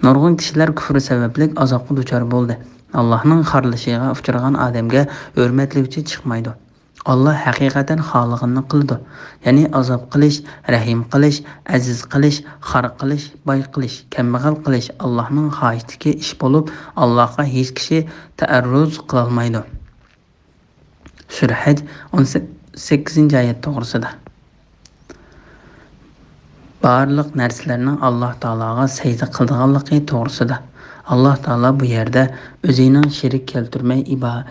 نۇرغۇن كىشىلەر كۇفرى سەۋەبلىك ئازابقا دۇچار بولدى. ئاللاھنىڭ خارلىشىغا ئۇچرىغان ئادەمگە ھۆرمەتلىگۈچى چىقمايدۇ. ئاللاھ ھەقىقەتەن خالىغىنىنى قىلىدۇ. يەنى ئازاب قىلىش، رەھىم قىلىش، ئەزىز قىلىش، خار قىلىش، باي قىلىش، كەمبەغەل قىلىش ئاللاھنىڭ خاھىشىدىكى ئىش بولۇپ، ئاللاھقا ھېچ كىشى تەئەررۇز قىلالمايدۇ. سۈرە ھەج، ئون سەككىزىنچى ئايەت توغرىسىدا. بارلىق نەرسىلەرنىڭ ئاللاھ تائالاغا سەجدە قىلىدىغانلىقى توغرىسىدا. ئاللاھ تائالا بۇ يەردە ئۆزىنىڭ شېرىك كەلتۈرمەي ئىبا-،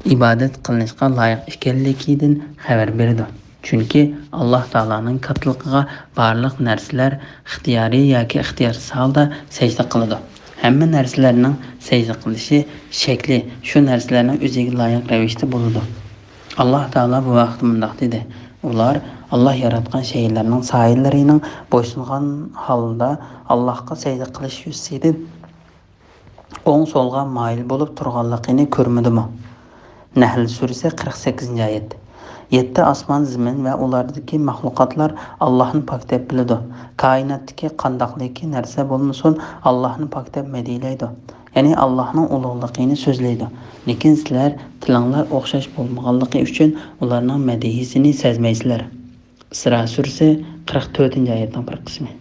ئىبادەت قىلىنىشقا لايىق ئىكەنلىكىدىن خەۋەر بېرىدۇ. چۈنكى ئاللاھ تائالانىڭ كاتتىلىقىغا بارلىق نەرسىلەر ئىختىيارىي ياكى ئىختىيارسىز ھالدا سەجدە قىلىدۇ. ھەممە نەرسىلەرنىڭ سەجدە قىلىشى شەكلى شۇ نەرسىلەرنىڭ ئۆزىگە لايىق رەۋىشتە بولىدۇ. ئاللاھ تائالا بۇ ھەقتە مۇنداق دېدى: ئۇلار ئاللاھ ياراتقان شەيئىلەرنىڭ سايىلىرىنىڭ بويسۇنغان ھالدا ئاللاھقا سەجدە قىلىش يۈزىسىدىن ئوڭ-سولغا مايىل بولۇپ تۇرغانلىقىنى كۆرمىدىمۇ؟ نەھل سۈرىسى، قىرىق سەككىزىنچى ئايەت. يەتتە ئاسمان، زېمىن ۋە ئۇلاردىكى مەخلۇقاتلار ئاللاھنى پاك دەپ بىلىدۇ. كائىناتتىكى قانداقلىكى نەرسە بولمىسۇن، ئاللاھنى پاك دەپ مەدھىيلەيدۇ. يەنى ئاللاھنىڭ ئۇلۇغلۇقىنى سۆزلەيدۇ. لېكىن سىلەر تىلىڭلار ئوخشاش بولمىغانلىقى ئۈچۈن ئۇلارنىڭ مەدھىيىسىنى سەزمەيسىلەر. ئىسرا سۈرىسى، قىرىق تۆتىنچى ئايەتنىڭ بىر قىسمى.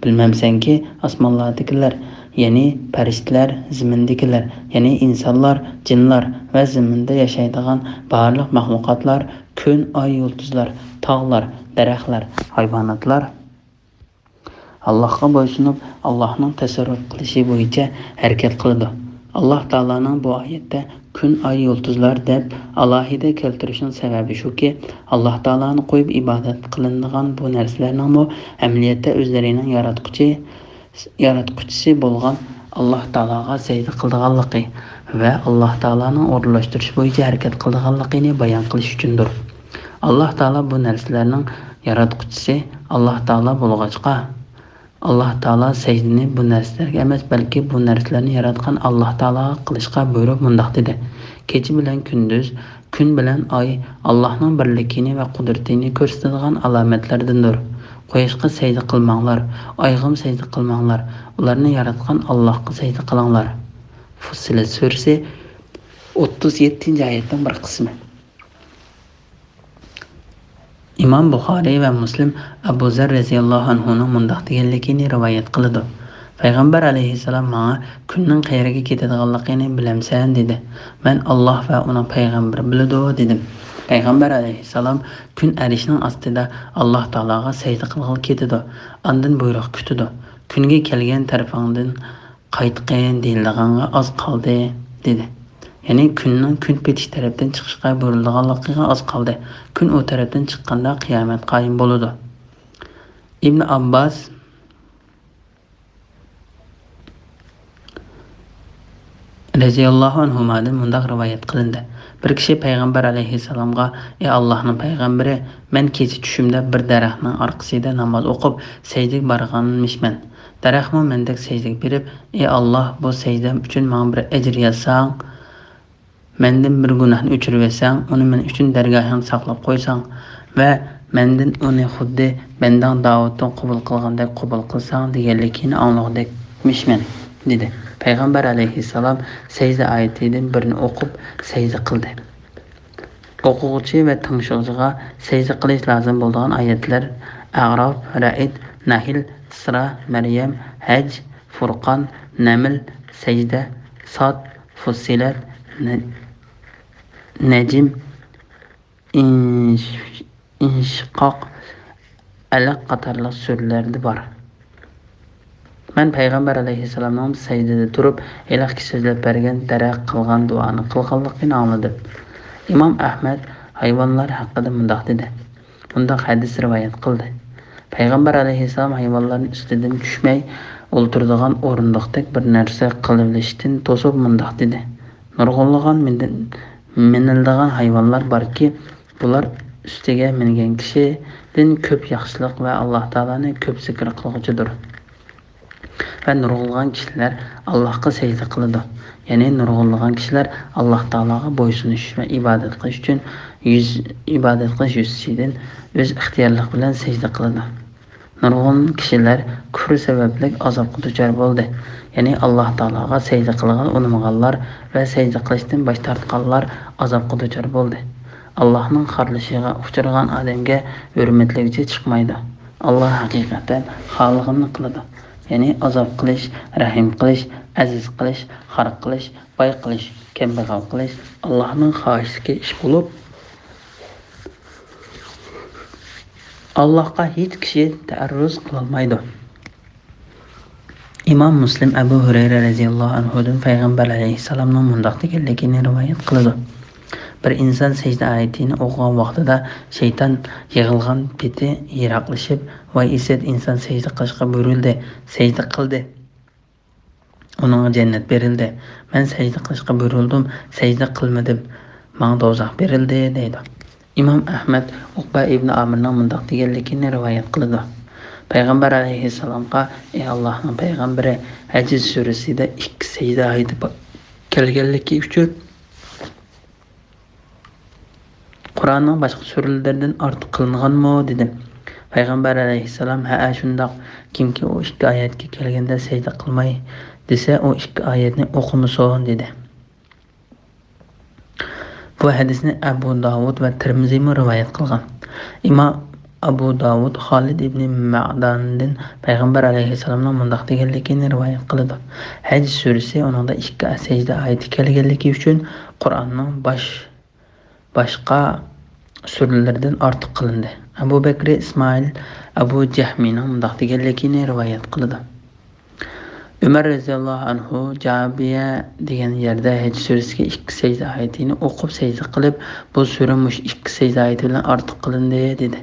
بىلمەمسەنكى، ئاسمانلاردىكىلەر، يەنى پەرىشتىلەر، زېمىندىكىلەر، يەنى ئىنسانلار، جىنلار ۋە زېمىندا ياشايدىغان بارلىق مەخلۇقاتلار، كۈن، ئاي، يۇلتۇزلار، تاغلار، دەرەخلەر، ھايۋاناتلار ئاللاھقا بويسۇنۇپ، ئاللاھنىڭ تەسەررۇپ قىلىشى بويىچە ھەرىكەت قىلىدۇ. ئاللاھ تائالانىڭ بۇ ئايەتتە كۈن، ئاي، يۇلتۇزلار دەپ ئالاھىدە كەلتۈرۈشىنىڭ سەۋەبى شۇكى، ئاللاھ تائالانى قويۇپ ئىبادەت قىلىنىدىغان بۇ نەرسىلەرنىڭمۇ ئەمەلىيەتتە ئۆزلىرىنىڭ ياراتقۇچى، ياراتقۇچىسى بولغان ئاللاھ تائالاغا سەجدە قىلىدىغانلىقى ۋە ئاللاھ تائالانىڭ ئورۇنلاشتۇرۇشى بويىچە ھەرىكەت قىلىدىغانلىقىنى بايان قىلىش ئۈچۈندۇر. ئاللاھ تائالا بۇ نەرسىلەرنىڭ ياراتقۇچىسى ئاللاھ تائالا بولغاچقا، ئاللاھ تائالا سەجدىنى بۇ نەرسىلەرگە ئەمەس، بەلكى بۇ نەرسىلەرنى ياراتقان ئاللاھ تائالاغا قىلىشقا بۇيرۇپ مۇنداق دېدى: كېچە بىلەن كۈندۈز، كۈن بىلەن ئاي ئاللاھنىڭ بىرلىكىنى ۋە قۇدرىتىنى كۆرسىتىدىغان ئالامەتلەردىندۇر. قۇياشقا سەجدە قىلماڭلار، ئايغىمۇ سەجدە قىلماڭلار، ئۇلارنى ياراتقان ئاللاھقا سەجدە قىلىڭلار. فۇسسىلەت سۈرىسى، ئوتتۇز يەتتىنچى ئايەتنىڭ بىر قىسمى. ئىمام بۇخارىي ۋە مۇسلىم ئەبۇ زەر رەزىياللاھۇ ئەنھۇنىڭ مۇنداق دېگەنلىكىنى رىۋايەت قىلىدۇ: پەيغەمبەر ئەلەيھىسسالام ماڭا، كۈننىڭ قەيەرگە كېتىدىغانلىقىنى بىلەمسەن؟ دېدى. مەن، ئاللاھ ۋە ئۇنىڭ پەيغەمبىرى بىلىدۇ، دېدىم. پەيغەمبەر ئەلەيھىسسالام كۈن ئەرشنىڭ ئاستىدا ئاللاھ تائالاغا سەجدە قىلغىلى كېتىدۇ، ئاندىن بۇيرۇق كۈتىدۇ. كۈنگە كەلگەن تەرىپىڭدىن قايتقىن دېيىلىدىغانغا ئاز قالدى، دېدى. يەنى كۈننىڭ كۈن پېتىش تەرەپتىن چىقىشقا بۇيرۇلىدىغانلىقىغا ئاز قالدى. كۈن ئۇ تەرەپتىن چىققاندا قىيامەت قايىم بولىدۇ. ئىبن ئابباس رەزىياللاھۇ ئەنھۇمادىن مۇنداق رىۋايەت قىلىندى: بىر كىشى پەيغەمبەر ئەلەيھىسسالامغا، ئى ئاللاھنىڭ پەيغەمبىرى، مەن كېچە چۈشۈمدە بىر دەرەخنىڭ ئارقىسىدا ناماز ئوقۇپ، سەجدىگە بارغانمىشمەن. دەرەخمۇ مەندەك سەجدىگە بېرىپ، ئى ئاللاھ، بۇ سەجدەم ئۈچۈن ماڭا بىر ئەجىر يازساڭ، مەندىن بىر گۇناھنى ئۆچۈرۈۋەتسەڭ، ئۇنى مەن ئۈچۈن دەرگاھىڭدا ساقلاپ قويساڭ ۋە مەندىن ئۇنى خۇددى بەندەڭ داۋۇتتىن قوبۇل قىلغاندەك قوبۇل قىلساڭ دېگەنلىكىنى ئاڭلىغۇدەكمىشمەن، دېدى. پەيغەمبەر ئەلەيھىسسالام سەجدە ئايىتىدىن بىرنى ئوقۇپ سەجدە قىلدى. ئوقۇغۇچى ۋە تىڭشىغۇچىغا سەجدە قىلىش لازىم بولىدىغان ئايەتلەر: ئەئراف، رەئد، نەھل، ئىسرا، مەريەم، ھەج، فۇرقان، نەمل، سەجدە، ساد، فۇسسىلەت، نە-، نەجم، ئىنش-، ئىنشىقاق، ئەلەق قاتارلىق سۈرىلەردە بار. مەن پەيغەمبەر ئەلەيھىسسالامنىڭ سەجدىدە تۇرۇپ، ھېلىقى كىشى سۆزلەپ بەرگەن دەرەخ قىلغان دۇئانى قىلغانلىقىنى ئاڭلىدىم. ئىمام ئەھمەد ھايۋانلار ھەققىدە مۇنداق دېدى. مۇنداق ھەدىس رىۋايەت قىلدى. پەيغەمبەر ئەلەيھىسسالام ھايۋانلارنى ئۈستىدىن چۈشمەي ئولتۇرىدىغان ئورۇندۇقتەك بىر نەرسە قىلىۋېلىشتىن توسۇپ مۇنداق دېدى: نۇرغۇنلىغان مىن-، مىنىلىدىغان ھايۋانلار باركى، بۇلار ئۈستىگە مىنگەن كىشىدىن كۆپ ياخشىلىق ۋە ئاللاھ تائالانى كۆپ زىكىر قىلغۇچىدۇر. ۋە نۇرغۇنلىغان كىشىلەر ئاللاھقا سەجدە قىلىدۇ. يەنى نۇرغۇنلىغان كىشىلەر ئاللاھ تائالاغا بويسۇنۇش ۋە ئىبادەت قىلىش ئۈچۈن يۈز، ئىبادەت قىلىش يۈزىسىدىن ئۆز ئىختىيارلىقى بىلەن سەجدە قىلىدۇ. نۇرغۇن كىشىلەر كۇفر سەۋەبلىك ئازابقا دۇچار بولدى. يەنى ئاللاھ تائالاغا سەجدە قىلغىلى ئۇنىمىغانلار ۋە سەجدە قىلىشتىن باش تارتقانلار ئازابقا دۇچار بولدى. ئاللاھنىڭ خارلىشىغا ئۇچرىغان ئادەمگە ھۆرمەتلىگۈچى چىقمايدۇ. ئاللاھ ھەقىقەتەن خالىغىنىنى قىلىدۇ. يەنى ئازاب قىلىش، رەھىم قىلىش، ئەزىز قىلىش، خار قىلىش، باي قىلىش، كەمبەغەل قىلىش ئاللاھنىڭ خاھىشىدىكى ئىش بولۇپ، ئاللاھقا ھېچ كىشى تەئەررۇز قىلالمايدۇ. ئىمام مۇسلىم ئەبۇ ھۇرەيرە رەزىياللاھۇ ئەنھۇدىن پەيغەمبەر ئەلەيھىسسالامنىڭ مۇنداق دېگەنلىكىنى رىۋايەت قىلىدۇ: بىر ئىنسان سەجدە ئايىتىنى ئوقۇغان ۋاقتىدا شەيتان يىغىلغان پېتى يىراقلىشىپ، ۋاي ئىسسەت ئىنسان سەجدە قىلىشقا بۇيرۇلدى، سەجدە قىلدى، ئۇنىڭغا جەننەت بېرىلدى. مەن سەجدە قىلىشقا بۇيرۇلدۇم، سەجدە قىلمىدىم، ماڭا دوزاخ بېرىلدى، دەيدۇ. ئىمام ئەھمەد ئۇقبە ئىبنى ئامىرنىڭ مۇنداق دېگەنلىكىنى رىۋايەت قىلىدۇ: پەيغەمبەر ئەلەيھىسسالامغا، ئى ئاللاھنىڭ پەيغەمبىرى، ھەج سۈرىسىدە ئىككى سەجدە ئايىتى با-، كەلگەنلىكى ئۈچۈن قۇرئاننىڭ باشقا سۈرىلىرىدىن ئارتۇق قىلىنغانمۇ؟ دېدىم. پەيغەمبەر ئەلەيھىسسالام، ھەئە، شۇنداق. كىمكى ئۇ ئىككى ئايەتكە كەلگەندە سەجدە قىلماي دېسە، ئۇ ئىككى ئايەتنى ئوقۇمىسۇن، دېدى. بۇ ھەدىسنى ئەبۇ داۋۇد ۋە تىرمىزىمۇ رىۋايەت قىلغان. ئىمام ئەبۇ داۋۇد خالىد ئىبنى مەداندىن پەيغەمبەر ئەلەيھىسسالامنىڭ مۇنداق دېگەنلىكىنى رىۋايەت قىلىدۇ: ھەج سۈرىسى ئۇنىڭدا ئىككى سەجدە ئايىتى كەلگەنلىكى ئۈچۈن قۇرئاننىڭ باش، باشقا سۈرىلىرىدىن ئارتۇق قىلىندى. ئەبۇ بەكرى ئىسمائىل ئەبۇ جەھمىنىڭ مۇنداق دېگەنلىكىنى رىۋايەت قىلىدۇ: ئۆمەر رەزىياللاھۇ ئەنھۇ جابىيە دېگەن يەردە ھەج سۈرىسىگە ئىككى سەجدە ئايىتىنى ئوقۇپ سەجدە قىلىپ، بۇ سۈرە مۇشۇ ئىككى سەجدە ئايىتى بىلەن ئارتۇق قىلىندى، دېدى.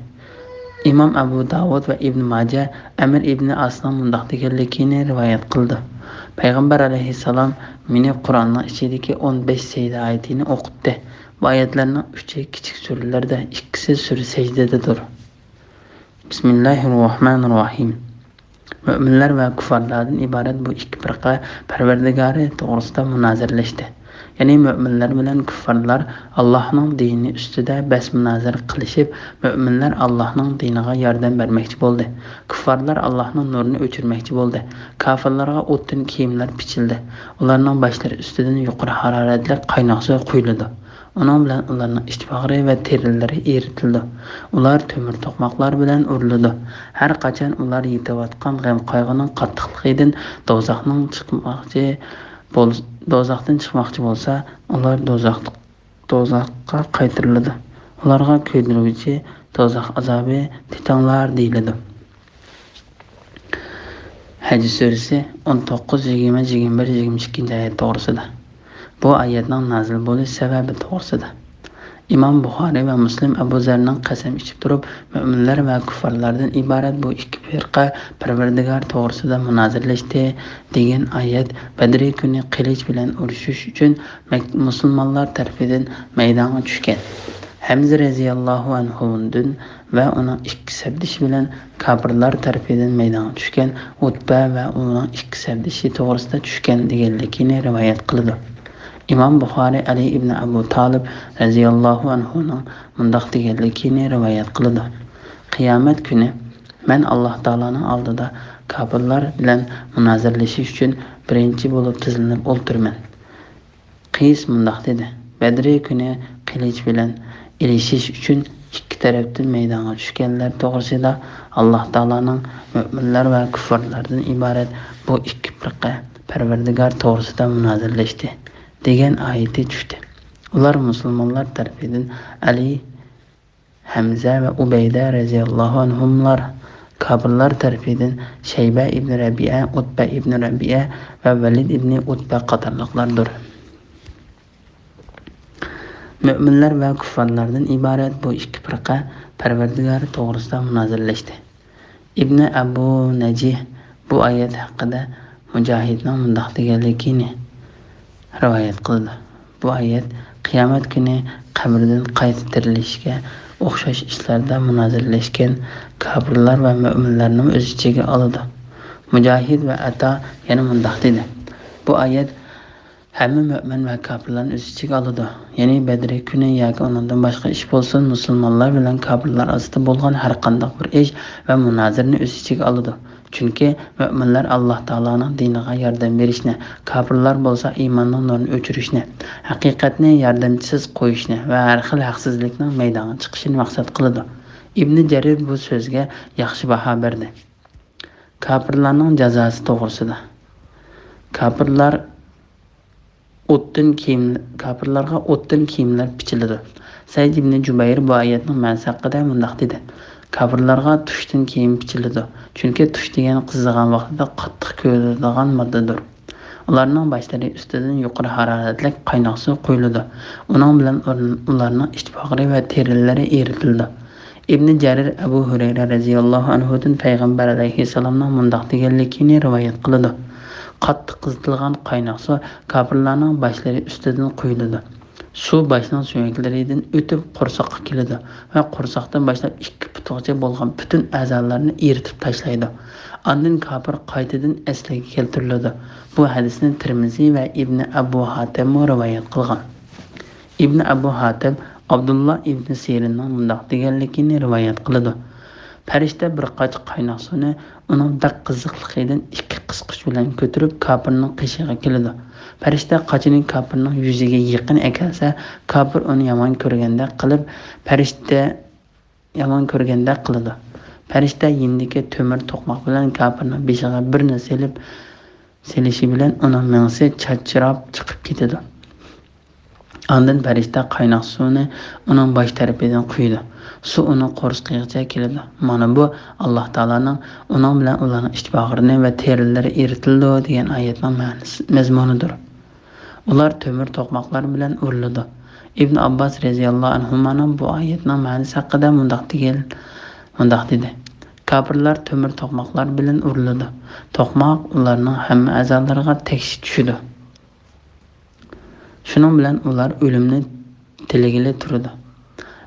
ئىمام ئەبۇ داۋۇد ۋە ئىبن ماجە ئەمر ئىبن ئاسنىڭ مۇنداق دېگەنلىكىنى رىۋايەت قىلىدۇ: پەيغەمبەر ئەلەيھىسسالام مېنى قۇرئاننىڭ ئىچىدىكى ئون بەش سەجدە ئايىتىنى ئوقۇتتى. بۇ ئايەتلەرنىڭ ئۈچى كىچىك سۈرىلەردە، ئىككىسى سۈرە سەجدىدىدۇر. بىسمىللاھىررەھمانىررەھىم. مۆمىنلەر ۋە كۇففارلاردىن ئىبارەت بۇ ئىككى پىرقە پەرۋەردىگارى توغرىسىدا مۇنازىرىلەشتى. يەنى مۆمىنلەر بىلەن كۇففارلار ئاللاھنىڭ دىنى ئۈستىدە بەس-مۇنازىرە قىلىشىپ، مۆمىنلەر ئاللاھنىڭ دىنىغا ياردەم بەرمەكچى بولدى. كۇففارلار ئاللاھنىڭ نۇرىنى ئۆچۈرمەكچى بولدى. كاپىرلارغا ئوتتىن كىيىملەر پىچىلدى. ئۇلارنىڭ باشلىرى ئۈستىدىن يۇقىرى ھارارەتلىك قايناق سۇ قۇيۇلىدۇ. ئۇنىڭ بىلەن ئۇلارنىڭ ئىچ باغرى ۋە تېرىلىرى ئېرىتىلىدۇ. ئۇلار تۆمۈر توقماقلار بىلەن ئۇرۇلىدۇ. ھەر قاچان ئۇلار يېتىۋاتقان غەم-قايغۇنىڭ قاتتىقلىقىدىن دوزاخنىڭ چىقماقچى بول-، دوزاختىن چىقماقچى بولسا، ئۇلار دوزاخ-، دوزاخقا قايتۇرۇلىدۇ. ئۇلارغا كۆيدۈرگۈچى دوزاخ ئازابى تېتىڭلار دېيىلىدۇ. ھەج سۈرىسى ئون توققۇز، يىگىرمە، يىگىرمە بىر، يىگىرمە ئىككىنچى ئايەت توغرىسىدا. بۇ ئايەتنىڭ نازىل بولۇش سەۋەبى توغرىسىدا. ئىمام بۇخارىي ۋە مۇسلىم ئەبۇ زەرنىڭ قەسەم ئىچىپ تۇرۇپ، مۆمىنلەر ۋە كۇففارلاردىن ئىبارەت بۇ ئىككى پىرقە پەرۋەردىگار توغرىسىدا مۇنازىرىلەشتى، دېگەن ئايەت بەدرى كۈنى قىلىچ بىلەن ئۇرۇشۇش ئۈچۈن مەك-، مۇسۇلمانلار تەرىپىدىن مەيدانغا چۈشكەن. ھەمزە رەزىياللاھۇ ئەنھۇدىن ۋە ئۇنىڭ ئىككى سەپدىشى بىلەن كاپىرلار تەرىپىدىن مەيدانغا چۈشكەن ئۇتبە ۋە ئۇنىڭ ئىككى سەپدىشى توغرىسىدا چۈشكەن دېگەنلىكىنى رىۋايەت قىلىدۇ. ئىمام بۇخارىي ئەلى ئىبنى ئەبۇ تالىب رەزىياللاھۇ ئەنھۇنىڭ مۇنداق دېگەنلىكىنى رىۋايەت قىلىدۇ: قىيامەت كۈنى مەن ئاللاھ تائالانىڭ ئالدىدا كاپىرلار بىلەن مۇنازىرىلىشىش ئۈچۈن بىرىنچى بولۇپ تىزلىنىپ ئولتۇرىمەن. قىس مۇنداق دېدى: بەدرى كۈنى قىلىچ بىلەن ئېلىشىش ئۈچۈن ئىككى تەرەپتىن مەيدانغا چۈشكەنلەر توغرىسىدا ئاللاھ تائالانىڭ مۆمىنلەر ۋە كۇففارلاردىن ئىبارەت بۇ ئىككى پىرقە پەرۋەردىگار توغرىسىدا مۇنازىرىلەشتى، دېگەن ئايىتى چۈشتى. ئۇلار مۇسۇلمانلار تەرىپىدىن ئەلى، ھەمزە ۋە ئۇبەيدە رەزىياللاھۇ ئەنھۇملار، كاپىرلار تەرىپىدىن شەيبە ئىبنى رەبىئە، ئۇتبە ئىبنى رەبىئە ۋە ۋەلىد ئىبنى ئۇتبە قاتارلىقلاردۇر. مۆمىنلەر ۋە كۇففارلاردىن ئىبارەت بۇ ئىككى پىرقە پەرۋەردىگار توغرىسىدا مۇنازىرىلەشتى. ئىبنى ئەبۇ نەجىھ بۇ ئايەت ھەققىدە مۇجاھىدنىڭ مۇنداق دېگەنلىكىنى رىۋايەت قىلىدۇ: بۇ ئايەت قىيامەت كۈنى قەبرىدىن قايتا تىرىلىشكە ئوخشاش ئىشلاردا مۇنازىرىلەشكەن كاپىرلار ۋە مۆمىنلەرنىمۇ ئۆز ئىچىگە ئالىدۇ. مۇجاھىد ۋە ئەتا يەنە مۇنداق دېدى: بۇ ئايەت ھەممە مۆمىن ۋە كاپىرلارنى ئۆز ئىچىگە ئالىدۇ. يەنى بەدرى كۈنى ياكى ئۇنىڭدىن باشقا ئىش بولسۇن، مۇسۇلمانلار بىلەن كاپىرلار ئارىسىدا بولغان ھەرقانداق بىر ئىش ۋە مۇنازىرىنى ئۆز ئىچىگە ئالىدۇ. چۈنكى مۆمىنلەر ئاللاھ تائالانىڭ دىنىغا ياردەم بېرىشنى، كاپىرلار بولسا ئىماننىڭ نۇرىنى ئۆچۈرۈشنى، ھەقىقەتنى ياردەمچىسىز قويۇشنى ۋە ھەر خىل ھەقسىزلىكنىڭ مەيدانغا چىقىشىنى مەقسەت قىلىدۇ. ئىبنى جەرىر بۇ سۆزگە ياخشى باھا بەردى. كاپىرلارنىڭ جازاسى توغرىسىدا. كاپىرلار ئوتتىن كىيىم، كاپىرلارغا ئوتتىن كىيىملەر پىچىلىدۇ. سەئىد ئىبنى جۇبەير بۇ ئايەتنىڭ مەنىسى ھەققىدە مۇنداق دېدى: كاپىرلارغا تۇشتىن كىيىم پىچىلىدۇ، چۈنكى تۇش دېگەن قىزىغان ۋاقتىدا قاتتىق كۆيىدىغان ماددىدۇر. ئۇلارنىڭ باشلىرى ئۈستىدىن يۇقىرى ھارارەتلىك قايناق سۇ قۇيۇلىدۇ. ئۇنىڭ بىلەن ئۇلارنىڭ ئىچ باغرى ۋە تېرىلىرى ئېرىتىلىدۇ. ئىبنى جەرىر ئەبۇ ھۇرەيرە رەزىياللاھۇ ئەنھۇدىن پەيغەمبەر ئەلەيھىسسالامنىڭ مۇنداق دېگەنلىكىنى رىۋايەت قىلىدۇ: قاتتىق قىزىتىلغان قايناق سۇ كاپىرلارنىڭ باشلىرى ئۈستىدىن قۇيۇلىدۇ. سۇ باشنىڭ سۆڭەكلىرىدىن ئۆتۈپ قورساققا كېلىدۇ ۋە قورساقتىن باشلاپ ئىككى پۇتىغىچە بولغان پۈتۈن ئەزالارنى ئېرىتىپ تاشلايدۇ. ئاندىن كاپىر قايتىدىن ئەسلىگە كەلتۈرۈلىدۇ. بۇ ھەدىسنى تىرمىزى ۋە ئىبنى ئەبۇ ھاتەممۇ رىۋايەت قىلغان. ئىبنى ئەبۇ ھاتەم ئابدۇللا ئىبنى سىرىننىڭ مۇنداق دېگەنلىكىنى رىۋايەت قىلىدۇ: پەرىشتە بىر قاچا قايناق سۇنى ئۇنىڭ بەك قىزىقلىقىدىن ئىككى قىسقۇچ بىلەن كۆتۈرۈپ، كاپىرنىڭ قېشىغا كېلىدۇ. پەرىشتە قاچىنى كاپىرنىڭ يۈزىگە يېقىن ئەكەلسە، كاپىر ئۇنى يامان كۆرگەندەك قىلىپ، پەرىشتە يامان كۆرگەندەك قىلىدۇ. پەرىشتە يېنىدىكى تۆمۈر توقماق بىلەن كاپىرنىڭ بېشىغا بىرنى سېلىپ، سېلىشى بىلەن ئۇنىڭ مېڭىسى چاچراپ چىقىپ كېتىدۇ. ئاندىن پەرىشتە قايناق سۇنى ئۇنىڭ باش تەرىپىدىن قۇيىدۇ. سۇ ئۇنىڭ قورسىقىغىچە كېلىدۇ. مانا بۇ ئاللاھ تائالانىڭ ئۇنىڭ بىلەن ئۇلارنىڭ ئىچ باغرىنى ۋە تېرىلىرى ئېرىتىلىدۇ دېگەن ئايەتنىڭ مەنىسى، مەزمۇنىدۇر. ئۇلار تۆمۈر توقماقلار بىلەن ئۇرۇلىدۇ. ئىبن ئابباس رەزىياللاھۇ ئەنھۇمانىڭ بۇ ئايەتنىڭ مەنىسى ھەققىدە مۇنداق دېگەن، مۇنداق دېدى: كاپىرلار تۆمۈر توقماقلار بىلەن ئۇرۇلىدۇ. توقماق ئۇلارنىڭ ھەممە ئەزالىرىغا تەكشى چۈشىدۇ. شۇنىڭ بىلەن ئۇلار ئۆلۈمنى تىلىگىلى تۇرىدۇ.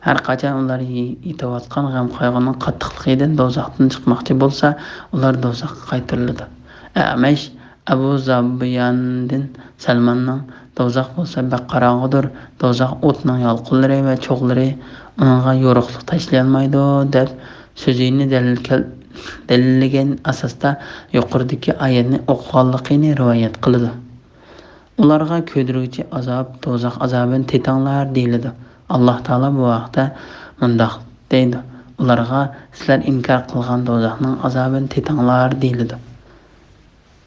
ھەر قاچان ئۇلار يېتىۋاتقان غەم-قايغۇنىڭ قاتتىقلىقىدىن دوزاختىن چىقماقچى بولسا، ئۇلار دوزاخقا قايتۇرۇلىدۇ. ئەمەش ئەبۇ زابىياندىن سەلماننىڭ، «دوزاخ بولسا بەك قاراڭغۇدۇر، دوزاخ ئوتنىڭ يالقۇنلىرى ۋە چوغلىرى ئۇنىڭغا يورۇقلۇق تاشلىيالمايدۇ» دەپ سۆزىنى دەلىل كەل-، دەلىللىگەن ئاساستا يۇقىرىدىكى ئايەتنى ئوقۇغانلىقىنى رىۋايەت قىلىدۇ. ئۇلارغا كۆيدۈرگۈچى ئازاب، دوزاخ ئازابىنى تېتىڭلار دېيىلىدۇ. ئاللاھ تائالا بۇ ھەقتە مۇنداق دەيدۇ: ئۇلارغا سىلەر ئىنكار قىلغان دوزاخنىڭ ئازابىنى تېتىڭلار دېيىلىدۇ.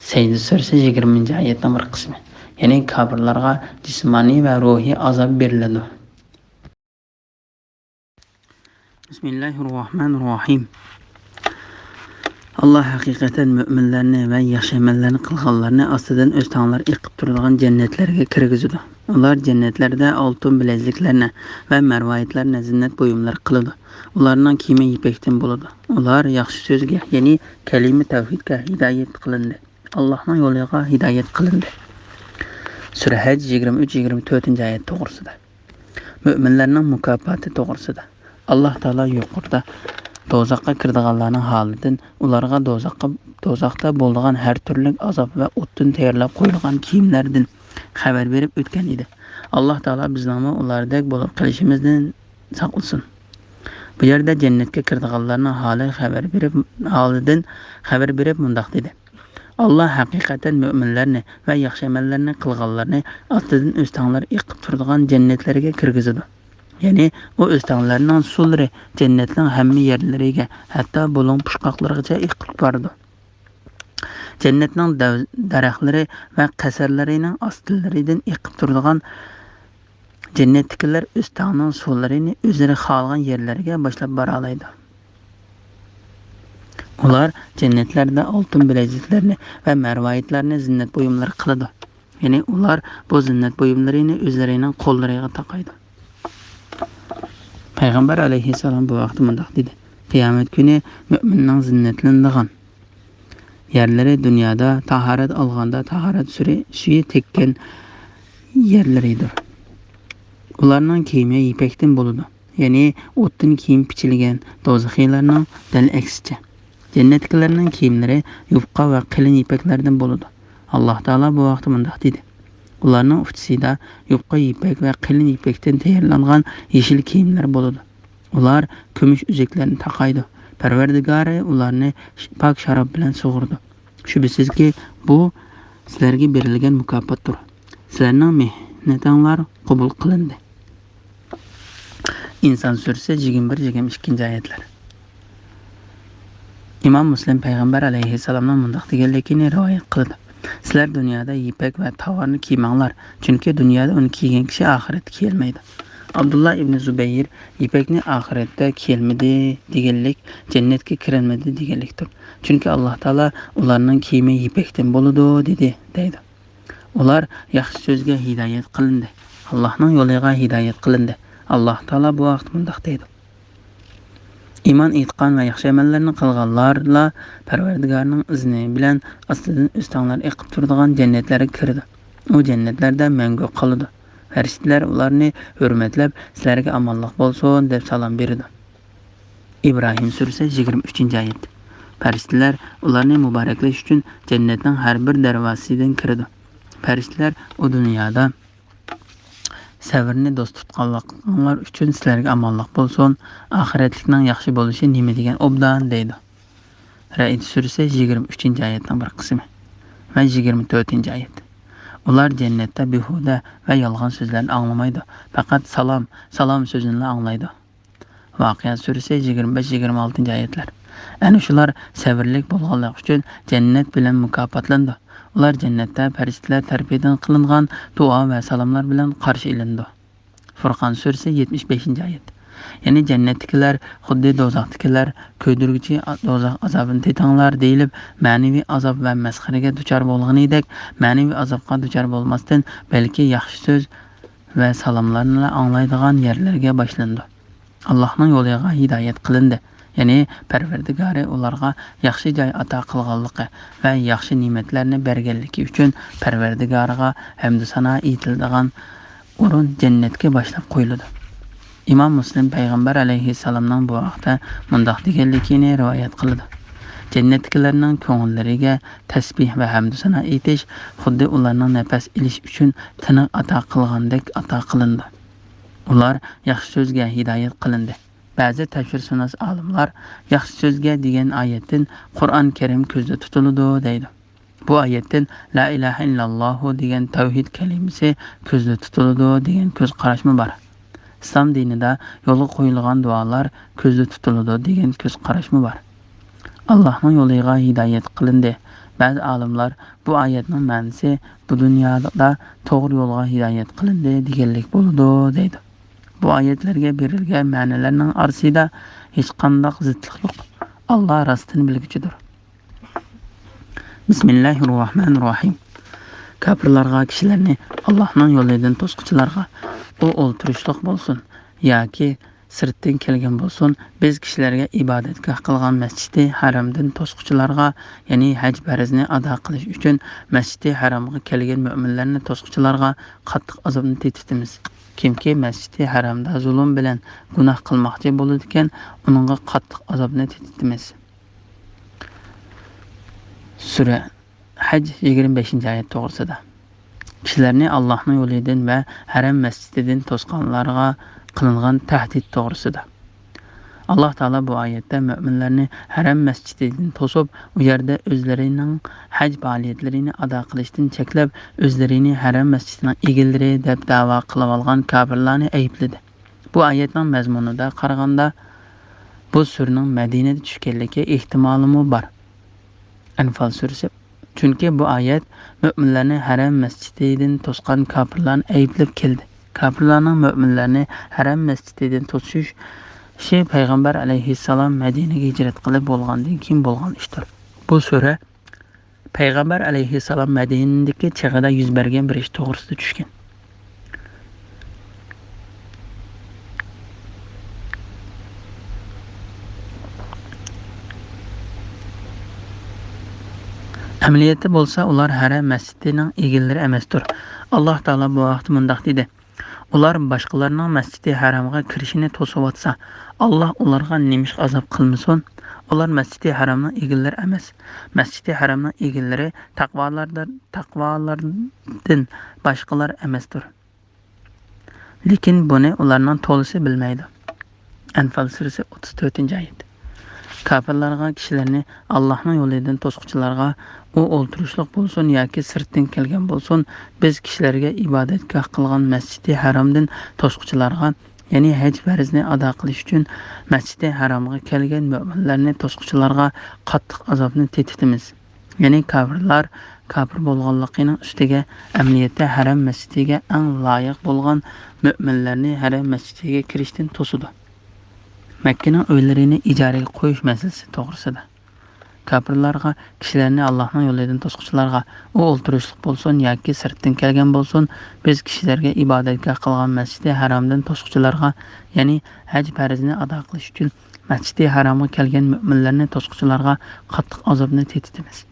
سەجدە سۈرىسى يىگىرمىنچى ئايەتنىڭ بىر قىسمى. يەنى كاپىرلارغا جىسمانىي ۋە روھىي ئازاب بېرىلىدۇ. بىسمىللاھىررەھمانىررەھىم. ئاللاھ ھەقىقەتەن مۆمىنلەرنى ۋە ياخشى ئەمەللەرنى قىلغانلارنى ئاستىدىن ئۆستەڭلەر ئېقىپ تۇرىدىغان جەننەتلەرگە كىرگۈزىدۇ. ئۇلار جەننەتلەردە ئالتۇن بىلەزلىكلەرنى ۋە مەرۋايىتلەرنى زىننەت بۇيۇملىرى قىلىدۇ. ئۇلارنىڭ كىيىمى يىپەكتىن بولىدۇ. ئۇلار ياخشى سۆزگە، يەنى كەلىمە تەۋھىدكە ھىدايەت قىلىندى. ئاللاھنىڭ يولىغا ھىدايەت قىلىندى. سۈرە ھەج يىگىرمە ئۈچ، يىگىرمە تۆتىنچى ئايەت توغرىسىدا. مۆمىنلەرنىڭ مۇكاپاتى توغرىسىدا. ئاللاھ تائالا يۇقىرىدا دوزاخقا كىرىدىغانلارنىڭ ھالىدىن، ئۇلارغا دوزاخقا، دوزاختا بولىدىغان ھەر تۈرلۈك ئازاب ۋە ئوتتىن تەييارلاپ قويۇلغان كىيىملەردىن خەۋەر بېرىپ ئۆتكەن ئىدى. ئاللاھ تائالا بىزنىڭمۇ ئۇلاردەك بولۇپ قېلىشىمىزدىن ساقلىسۇن. بۇ يەردە جەننەتكە كىرىدىغانلارنىڭ ھالى خەۋەر بېرىپ، ھالىدىن خەۋەر بېرىپ مۇنداق دېدى: ئاللاھ ھەقىقەتەن مۆمىنلەرنى ۋە ياخشى ئەمەللەرنى قىلغانلارنى ئاستىدىن ئۆستەڭلەر ئېقىپ تۇرىدىغان جەننەتلەرگە كىرگۈزىدۇ. يەنى ئۇ ئۆستەڭلەرنىڭ سۇلىرى جەننەتنىڭ ھەممە يەرلىرىگە، ھەتتا بۇلۇڭ پۇچقاقلىرىغىچە ئېقىپ بارىدۇ. جەننەتنىڭ دەۋ-، دەرەخلىرى ۋە قەسىرلىرىنىڭ ئاستىلىرىدىن ئېقىپ تۇرىدىغان جەننەتتىكىلەر ئۆستەڭنىڭ سۇلىرىنى ئۆزلىرى خالىغان يەرلەرگە باشلاپ بارالايدۇ. ئۇلار جەننەتلەردە ئالتۇن بىلەزلىكلەرنى ۋە مەرۋايىتلەرنى زىننەت بۇيۇملىرى قىلىدۇ. يەنى ئۇلار بۇ زىننەت بۇيۇملىرىنى ئۆزلىرىنىڭ قوللىرىغا تاقايدۇ. پەيغەمبەر ئەلەيھىسسالام بۇ ھەقتە مۇنداق دېدى: قىيامەت كۈنى مۆمىننىڭ زىننەتلىنىدىغان يەرلىرى دۇنيادا تاھارەت ئالغاندا تاھارەت سۈرى-، سۈيى تەگكەن يەرلىرىدۇر. ئۇلارنىڭ كىيىمى يىپەكتىن بولىدۇ، يەنى ئوتتىن كىيىم پىچىلىگەن دوزىخىيلارنىڭ دەل ئەكسىچە. جەننەتتىكىلەرنىڭ كىيىملىرى يۇپقا ۋە قېلىن يىپەكلەردىن بولىدۇ. ئاللاھ تائالا بۇ ھەقتە مۇنداق دېدى: ئۇلارنىڭ ئۇچىسىدا يۇپقا يىپەك ۋە قېلىن يىپەكتىن تەييارلانغان يېشىل كىيىملەر بولىدۇ. ئۇلار كۈمۈش ئۈزۈكلەرنى تاقايدۇ. پەرۋەردىگارى ئۇلارنى ش-، پاك شاراب بىلەن سۇغۇرىدۇ. شۈبھىسىزكى، بۇ سىلەرگە بېرىلگەن مۇكاپاتتۇر. سىلەرنىڭ مېھنىتىڭلار قوبۇل قىلىندى. ئىنسان سۈرىسى يىگىرمە بىر، يىگىرمە ئىككىنچى ئايەتلەر. ئىمام مۇسلىم پەيغەمبەر ئەلەيھىسسالامنىڭ مۇنداق دېگەنلىكىنى رىۋايەت قىلىدۇ: سىلەر دۇنيادا يىپەك ۋە تاۋارنى كىيمەڭلار، چۈنكى دۇنيادا ئۇنى كىيگەن كىشى ئاخىرەتتە كىيەلمەيدۇ. ئابدۇللا ئىبنى زۇبەير يىپەكنى ئاخىرەتتە كىيەلمىدى دېگەنلىك، جەننەتكە كىرەلمىدى دېگەنلىكتۇر. چۈنكى ئاللاھ تائالا ئۇلارنىڭ كىيىمى يىپەكتىن بولىدۇ دېدى، دەيدۇ. ئۇلار ياخشى سۆزگە ھىدايەت قىلىندى. ئاللاھنىڭ يولىغا ھىدايەت قىلىندى. ئاللاھ تائالا بۇ ھەقتە مۇنداق دەيدۇ: ئىمان، ئېتىقاد ۋە ياخشى ئەمەللەرنى قىلغانلارلا پەرۋەردىگارنىڭ ئىزنى بىلەن ئاستىدىن ئۆستەڭلار ئېقىپ تۇرىدىغان جەننەتلەرگە كىرىدۇ. ئۇ جەننەتلەردە مەڭگۈ قالىدۇ. پەرىشتىلەر ئۇلارنى ھۆرمەتلەپ، سىلەرگە ئامانلىق بولسۇن دەپ سالام بېرىدۇ. ئىبراھىم سۈرىسى يىگىرمە ئۈچىنچى ئايەت. پەرىشتىلەر ئۇلارنى مۇبارەكلەش ئۈچۈن جەننەتنىڭ ھەر بىر دەرۋازىسىدىن كىرىدۇ. پەرىشتىلەر ئۇ دۇنيادا سەۋرنى دوست تۇتقانلىقىڭلار ئۈچۈن سىلەرگە ئامانلىق بولسۇن، ئاخىرەتلىكنىڭ ياخشى بولۇشى نېمە دېگەن ئوبدان دەيدۇ. رەئد سۈرىسى يىگىرمە ئۈچىنچى ئايەتنىڭ بىر قىسمى ۋە يىگىرمە تۆتىنچى ئايەت. ئۇلار جەننەتتە بىھۇدە ۋە يالغان سۆزلەرنى ئاڭلىمايدۇ، پەقەت سالام، سالام سۆزىنىلا ئاڭلايدۇ. ۋاقىئە سۈرىسى يىگىرمە بەش، يىگىرمە ئالتىنچى ئايەتلەر. ئەنە شۇلار سەۋرلىك بولغانلىقى ئۈچۈن جەننەت بىلەن مۇكاپاتلىنىدۇ. ئۇلار جەننەتتە پەرىشتىلەر تەرىپىدىن قىلىنغان دۇئا ۋە سالاملار بىلەن قارشى ئېلىنىدۇ. فۇرقان سۈرىسى يەتمىش بەشىنچى ئايەت. يەنى جەننەتتىكىلەر خۇددى دوزاختىكىلەر كۆيدۈرگۈچى دوزاخ ئازابىنى تېتىڭلار دېيىلىپ، مەنىۋى ئازاب ۋە مەسخىرىگە دۇچار بولغىنىدەك مەنىۋى ئازابقا دۇچار بولماستىن، بەلكى ياخشى سۆز ۋە سالاملارنىلا ئاڭلايدىغان يەرلەرگە باشلىنىدۇ. ئاللاھنىڭ يولىغا ھىدايەت قىلىندى، يەنى پەرۋەردىگارى ئۇلارغا ياخشى جاي ئاتا قىلغانلىقى ۋە ياخشى نېمەتلەرنى بەرگەنلىكى ئۈچۈن پەرۋەردىگارىغا ھەمدۇ سانا ئېيتىلىدىغان ئورۇن جەننەتكە باشلاپ قويۇلىدۇ. ئىمام مۇسلىم پەيغەمبەر ئەلەيھىسسالامنىڭ بۇ ھەقتە مۇنداق دېگەنلىكىنى رىۋايەت قىلىدۇ: جەننەتتىكىلەرنىڭ كۆڭۈللىرىگە تەسبىھ ۋە ھەمدۇ سانا ئېيتىش خۇددى ئۇلارنىڭ نەپەس ئېلىش ئۈچۈن تىنىق ئاتا قىلغاندەك ئاتا قىلىنىدۇ. ئۇلار ياخشى سۆزگە ھىدايەت قىلىندى. بەزى تەپسىرشۇناس ئالىملار ياخشى سۆزگە دېگەن ئايەتتىن قۇرئان كەرىم كۆزدە تۇتۇلىدۇ دەيدۇ. بۇ ئايەتتىن لا ئىلاھە ئىللاللاھۇ دېگەن تەۋھىد كەلىمىسى كۆزدە تۇتۇلىدۇ دېگەن كۆز قاراشمۇ بار. ئىسلام دىنىدا يولغا قويۇلغان دۇئالار كۆزدە تۇتۇلىدۇ دېگەن كۆز قاراشمۇ بار. ئاللاھنىڭ يولىغا ھىدايەت قىلىندى. بەزى ئالىملار بۇ ئايەتنىڭ مەنىسى بۇ دۇنيادا توغرا يولغا ھىدايەت قىلىندى دېگەنلىك بولىدۇ دەيدۇ. بۇ ئايەتلەرگە بېرىلگەن مەنىلەرنىڭ ئارىسىدا ھېچقانداق زىتلىق يوق. ئاللا راستىنى بىلگۈچىدۇر. بىسمىللاھىررەھمانىررەھىم. كاپىرلارغا، كىشىلەرنى ئاللاھنىڭ يولىدىن توسقۇچىلارغا، ئۇ ئولتۇرۇشلۇق بولسۇن ياكى سىرتتىن كەلگەن بولسۇن، بىز كىشىلەرگە ئىبادەتگاھ قىلغان مەسچىتى ھەرەمدىن توسقۇچىلارغا، يەنى ھەج پەرزىنى ئادا قىلىش ئۈچۈن مەسچىتى ھەرەمغا كەلگەن مۆمىنلەرنى توسقۇچىلارغا قاتتىق ئازابنى تېتىتىمىز. كىمكى مەسچىتى ھەرەمدە زۇلۇم بىلەن گۇناھ قىلماقچى بولىدىكەن، ئۇنىڭغا قاتتىق ئازابنى تېتىتىمىز. سۈرە ھەج يىگىرمە بەشىنچى ئايەت توغرىسىدا. كىشىلەرنى ئاللاھنىڭ يولىدىن ۋە ھەرەم مەسچىتىدىن توسقانلارغا قىلىنغان تەھدىت توغرىسىدا. ئاللاھ تائالا بۇ ئايەتتە مۆمىنلەرنى ھەرەم مەسچىتىدىن توسۇپ، ئۇ يەردە ئۆزلىرىنىڭ ھەج پائالىيەتلىرىنى ئادا قىلىشتىن چەكلەپ، ئۆزلىرىنى ھەرەم مەسچىتىنىڭ ئىگىلىرى دەپ دەۋا قىلىۋالغان كاپىرلارنى ئەيىبلىدى. بۇ ئايەتنىڭ مەزمۇنىدا قارىغاندا، بۇ سۈرىنىڭ مەدىنىدە چۈشكەنلىكى ئېھتىمالىمۇ بار. ئەنفال سۈرىسى. چۈنكى بۇ ئايەت مۆمىنلەرنى ھەرەم مەسچىتىدىن توسقان كاپىرلارنى ئەيىبلەپ كەلدى. كاپىرلارنىڭ مۆمىنلەرنى ھەرەم مەسچىتىدىن توسۇشى پەيغەمبەر ئەلەيھىسسالام مەدىنىگە ھىجرەت قىلىپ بولغاندىن كېيىن بولغان ئىشتۇر. بۇ سۈرە پەيغەمبەر ئەلەيھىسسالام مەدىنىدىكى چېغىدا يۈز بەرگەن بىر ئىش توغرىسىدا چۈشكەن. ئەمەلىيەتتە بولسا ئۇلار ھەرەم مەسچىتىنىڭ ئىگىلىرى ئەمەستۇر. ئاللاھ تائالا بۇ ھەقتە مۇنداق دېدى: ئۇلار باشقىلارنىڭ مەسچىدى ھەرامغا كىرىشىنى توسۇۋاتسا، ئاللا ئۇلارغا نېمىشقا ئازاب قىلمىسۇن؟ ئۇلار مەسچىدى ھەرامنىڭ ئىگىلىرى ئەمەس. مەسچىدى ھەرامنىڭ ئىگىلىرى تەقۋالاردىن، تەقۋالاردىن باشقىلار ئەمەستۇر. لېكىن بۇنى ئۇلارنىڭ تولىسى بىلمەيدۇ. ئەنفال سۈرىسى ئوتتۇز تۆتىنچى ئايەت. كاپىرلارغا، كىشىلەرنى ئاللاھنىڭ يولىدىن توسقۇچىلارغا، ئۇ ئولتۇرۇشلۇق بولسۇن ياكى سىرتتىن كەلگەن بولسۇن، بىز كىشىلەرگە ئىبادەتگاھ قىلغان مەسچىدى ھەرامدىن توسقۇچىلارغا، يەنى ھەج پەرزنى ئادا قىلىش ئۈچۈن مەسچىدى ھەرامغا كەلگەن مۆمىنلەرنى توسقۇچىلارغا قاتتىق ئازابنى تېتىتىمىز. يەنى كاپىرلار كاپىر بولغانلىقىنىڭ ئۈستىگە، ئەمەلىيەتتە ھەرەم مەسچىتىگە ئەڭ لايىق بولغان مۆمىنلەرنى ھەرەم مەسچىتىگە كىرىشتىن توسىدۇ. مەككىنىڭ ئۆيلىرىنى ئىجارىگە قويۇش مەسىلىسى توغرىسىدا. كاپىرلارغا، كىشىلەرنى ئاللاھنىڭ يولىدىن توسقۇچىلارغا، ئۇ ئولتۇرۇشلۇق بولسۇن ياكى سىرتتىن كەلگەن بولسۇن، بىز كىشىلەرگە ئىبادەتگاھ قىلغان مەسچىدى ھەرامدىن توسقۇچىلارغا، يەنى ھەج پەرزىنى ئادا قىلىش ئۈچۈن مەسچىدى ھەرامغا كەلگەن مۆمىنلەرنى توسقۇچىلارغا قاتتىق ئازابنى تېتىتىمىز.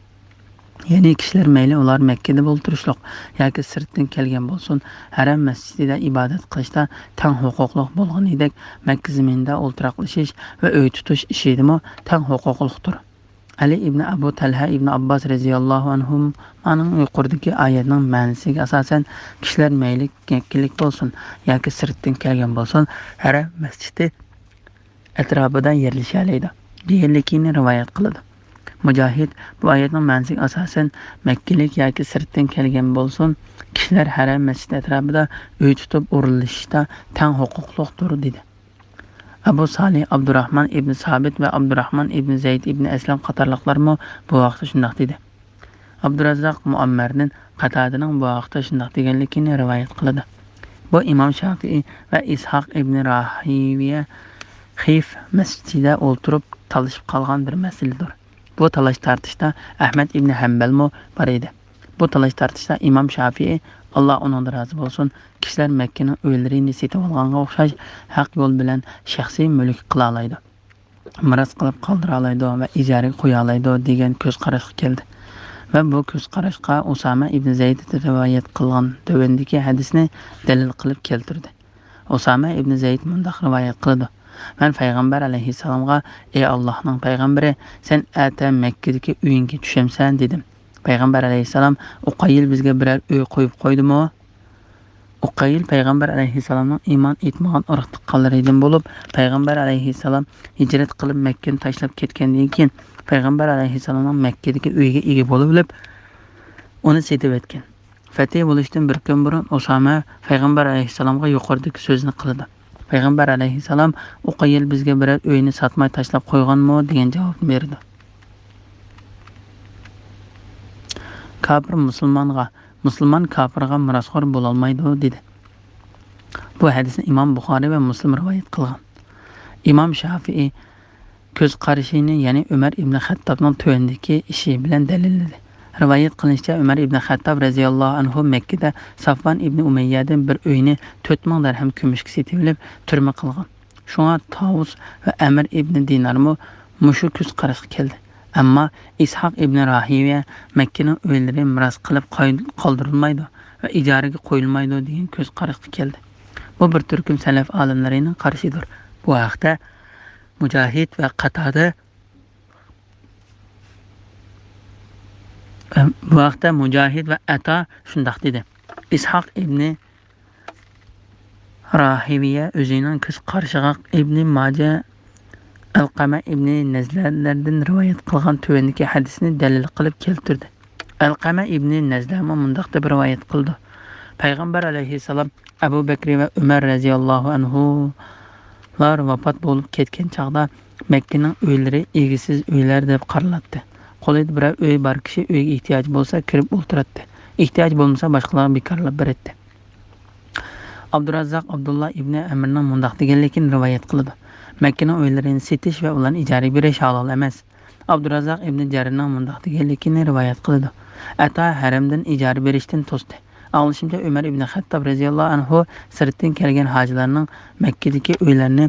يەنى كىشىلەر مەيلى ئۇلار مەككىدە ئولتۇرۇشلۇق ياكى سىرتتىن كەلگەن بولسۇن، ھەرەم مەسچىتىدە ئىبادەت قىلىشتا تەڭ ھوقۇقلۇق بولغىنىدەك، مەككە زېمىنىدا ئولتۇراقلىشىش ۋە ئۆي تۇتۇش ئىشىدىمۇ تەڭ ھوقۇقلۇقتۇر. ئەلى ئىبنى ئەبۇ تەلھە ئىبنى ئابباس رەزىياللاھۇ ئەنھۇمانىڭ يۇقىرىدىكى ئايەتنىڭ مەنىسىگە ئاساسەن، كىشىلەر مەيلى مەككىلىك بولسۇن ياكى سىرتتىن كەلگەن بولسۇن، ھەرەم مەسچىتى ئەتراپىدا يەرلىشەلەيدۇ، دېگەنلىكىنى رىۋايەت قىلىدۇ. مۇجاھىد بۇ ئايەتنىڭ مەنىسىگە ئاساسەن، مەككىلىك ياكى سىرتتىن كەلگەن بولسۇن، كىشىلەر ھەرەم مەسچىت ئەتراپىدا ئۆي تۇتۇپ ئورۇنلىشىشتا تەڭ ھوقۇقلۇقتۇر، دېدى. ئەبۇ سالىھ ئابدۇراھمان ئىبنى سابىت ۋە ئابدۇراھمان ئىبنى زەيد ئىبنى ئەسلەم قاتارلىقلارمۇ بۇ ھەقتە شۇنداق دېدى. ئابدۇراززاق مۇئەممەردىن قاتادىنىڭ بۇ ھەقتە شۇنداق دېگەنلىكىنى رىۋايەت قىلىدۇ. بۇ ئىمام شافىئى ۋە ئىسھاق ئىبنى راھىۋىيە خىف مەسچىتىدە ئولتۇرۇپ تالىشىپ قالغان بىر مەسىلىدۇر. بۇ تالاش-تارتىشتا ئەھمەد ئىبنى ھەمبەلمۇ بار ئىدى. بۇ تالاش-تارتىشتا ئىمام شافىئى، ئاللا ئۇنىڭدىن رازى بولسۇن، كىشىلەر مەككىنىڭ ئۆيلىرىنى سېتىۋالغانغا ئوخشاش ھەق يول بىلەن شەخسىي مۈلۈك قىلالايدۇ. مىراس قىلىپ قالدۇرالايدۇ ۋە ئىجارىگە قويالايدۇ دېگەن كۆز قاراشقا كەلدى. ۋە بۇ كۆز قاراشقا ئۇسامە ئىبنى زەيد رىۋايەت قىلغان تۆۋەندىكى ھەدىسنى دەلىل قىلىپ كەلتۈردى. ئۇسامە ئىبنى زەيد مۇنداق رىۋايەت قىلىدۇ: مەن پەيغەمبەر ئەلەيھىسسالامغا، ئەي ئاللاھنىڭ پەيغەمبىرى، سەن ئەتە مەككىدىكى ئۆيۈڭگە چۈشەمسەن؟ دېدىم. پەيغەمبەر ئەلەيھىسسالام، ئۇقايىل بىزگە بىرەر ئۆي قويۇپ قويدىمۇ؟ ئۇقايىل پەيغەمبەر ئەلەيھىسسالامنىڭ ئىمان ئېيتمىغان ئۇرۇق-تۇغقانلىرىدىن بولۇپ، پەيغەمبەر ئەلەيھىسسالام ھىجرەت قىلىپ مەككىنى تاشلاپ كەتكەندىن كېيىن، پەيغەمبەر ئەلەيھىسسالامنىڭ مەككىدىكى ئۆيىگە ئىگە بولۇۋېلىپ، ئۇنى سېتىۋەتكەن. فەتھى بولۇشتىن بىر كۈن بۇرۇن ئۇسامە پەيغەمبەر ئەلەيھىسسالامغا يۇقىرىدىكى سۆزنى قىلىدۇ. پەيغەمبەر ئەلەيھىسسالام، ئۇقايىل بىزگە بىرەر ئۆينى ساتماي تاشلاپ قويغانمۇ؟ دېگەن جاۋابنى بېرىدۇ. كاپىر مۇسۇلمانغا، مۇسۇلمان كاپىرغا مىراسخور بولالمايدۇ، دېدى. بۇ ھەدىسنى ئىمام بۇخارىي ۋە مۇسلىم رىۋايەت قىلغان. ئىمام شافىئى كۆز قارىشىنى، يەنى ئۆمەر ئىبنى خەتتابنىڭ تۆۋەندىكى ئىشى بىلەن دەلىللىدى. رىۋايەت قىلىنىشىچە، ئۆمەر ئىبنى خەتتاب رەزىياللاھۇ ئەنھۇ مەككىدە سافۋان ئىبنى ئۇمەييەدىن بىر ئۆينى تۆت مىڭ دەرھەم كۈمۈشكە سېتىۋېلىپ، تۈرمە قىلغان. شۇڭا تاۋۇس ۋە ئەمىر ئىبنى دىنارمۇ مۇشۇ كۆز قاراشقا كەلدى. ئەمما ئىسھاق ئىبنى راھىۋىيە مەككىنىڭ ئۆيلىرى مىراس قىلىپ قاي-، قالدۇرۇلمايدۇ ۋە ئىجارىگە قويۇلمايدۇ دېگەن كۆز قاراشقا كەلدى. بۇ بىر تۈركۈم سەلەف ئالىملىرىنىڭ قارىشىدۇر. بۇ ھەقتە مۇجاھىد ۋە قاتادە، بۇ ھەقتە مۇجاھىد ۋە ئەتا شۇنداق دېدى. ئىسھاق ئىبنى راھىۋىيە ئۆزىنىڭ كۆز قارىشىغا ئىبنى ماجە ئەلقەمە ئىبنى نەزلەردىن رىۋايەت قىلغان تۆۋەندىكى ھەدىسنى دەلىل قىلىپ كەلتۈردى. ئەلقەمە ئىبنى نەزلەمۇ مۇنداق دەپ رىۋايەت قىلىدۇ. پەيغەمبەر ئەلەيھىسسالام ئەبۇ بەكرى ۋە ئۆمەر رەزىياللاھۇ ئەنھۇلار ۋاپات بولۇپ كەتكەن چاغدا، مەككىنىڭ ئۆيلىرى ئىگىسىز ئۆيلەر دەپ قارىلاتتى. قولىدا بىرەر ئۆي بار كىشى ئۆيگە ئېھتىياجى بولسا كىرىپ ئولتۇراتتى. ئېھتىياجى بولمىسا باشقىلارغا بىكارلاپ بېرەتتى. ئابدۇراززاق ئابدۇللا ئىبنى ئەمىرنىڭ مۇنداق دېگەنلىكىنى رىۋايەت قىلىدۇ: مەككىنىڭ ئۆيلىرىنى سېتىش ۋە ئۇلارنى ئىجارىگە بېرىش ھالال ئەمەس. ئابدۇراززاق ئىبنى جەرىرنىڭ مۇنداق دېگەنلىكىنى رىۋايەت قىلىدۇ: ئەتا ھەرەمدىن ئىجارە بېرىشتىن توستى. ئاڭلىشىمچە، ئۆمەر ئىبنى خەتتاب رەزىياللاھۇ ئەنھۇ سىرتتىن كەلگەن ھاجىلارنىڭ مەككىدىكى ئۆيلەرنى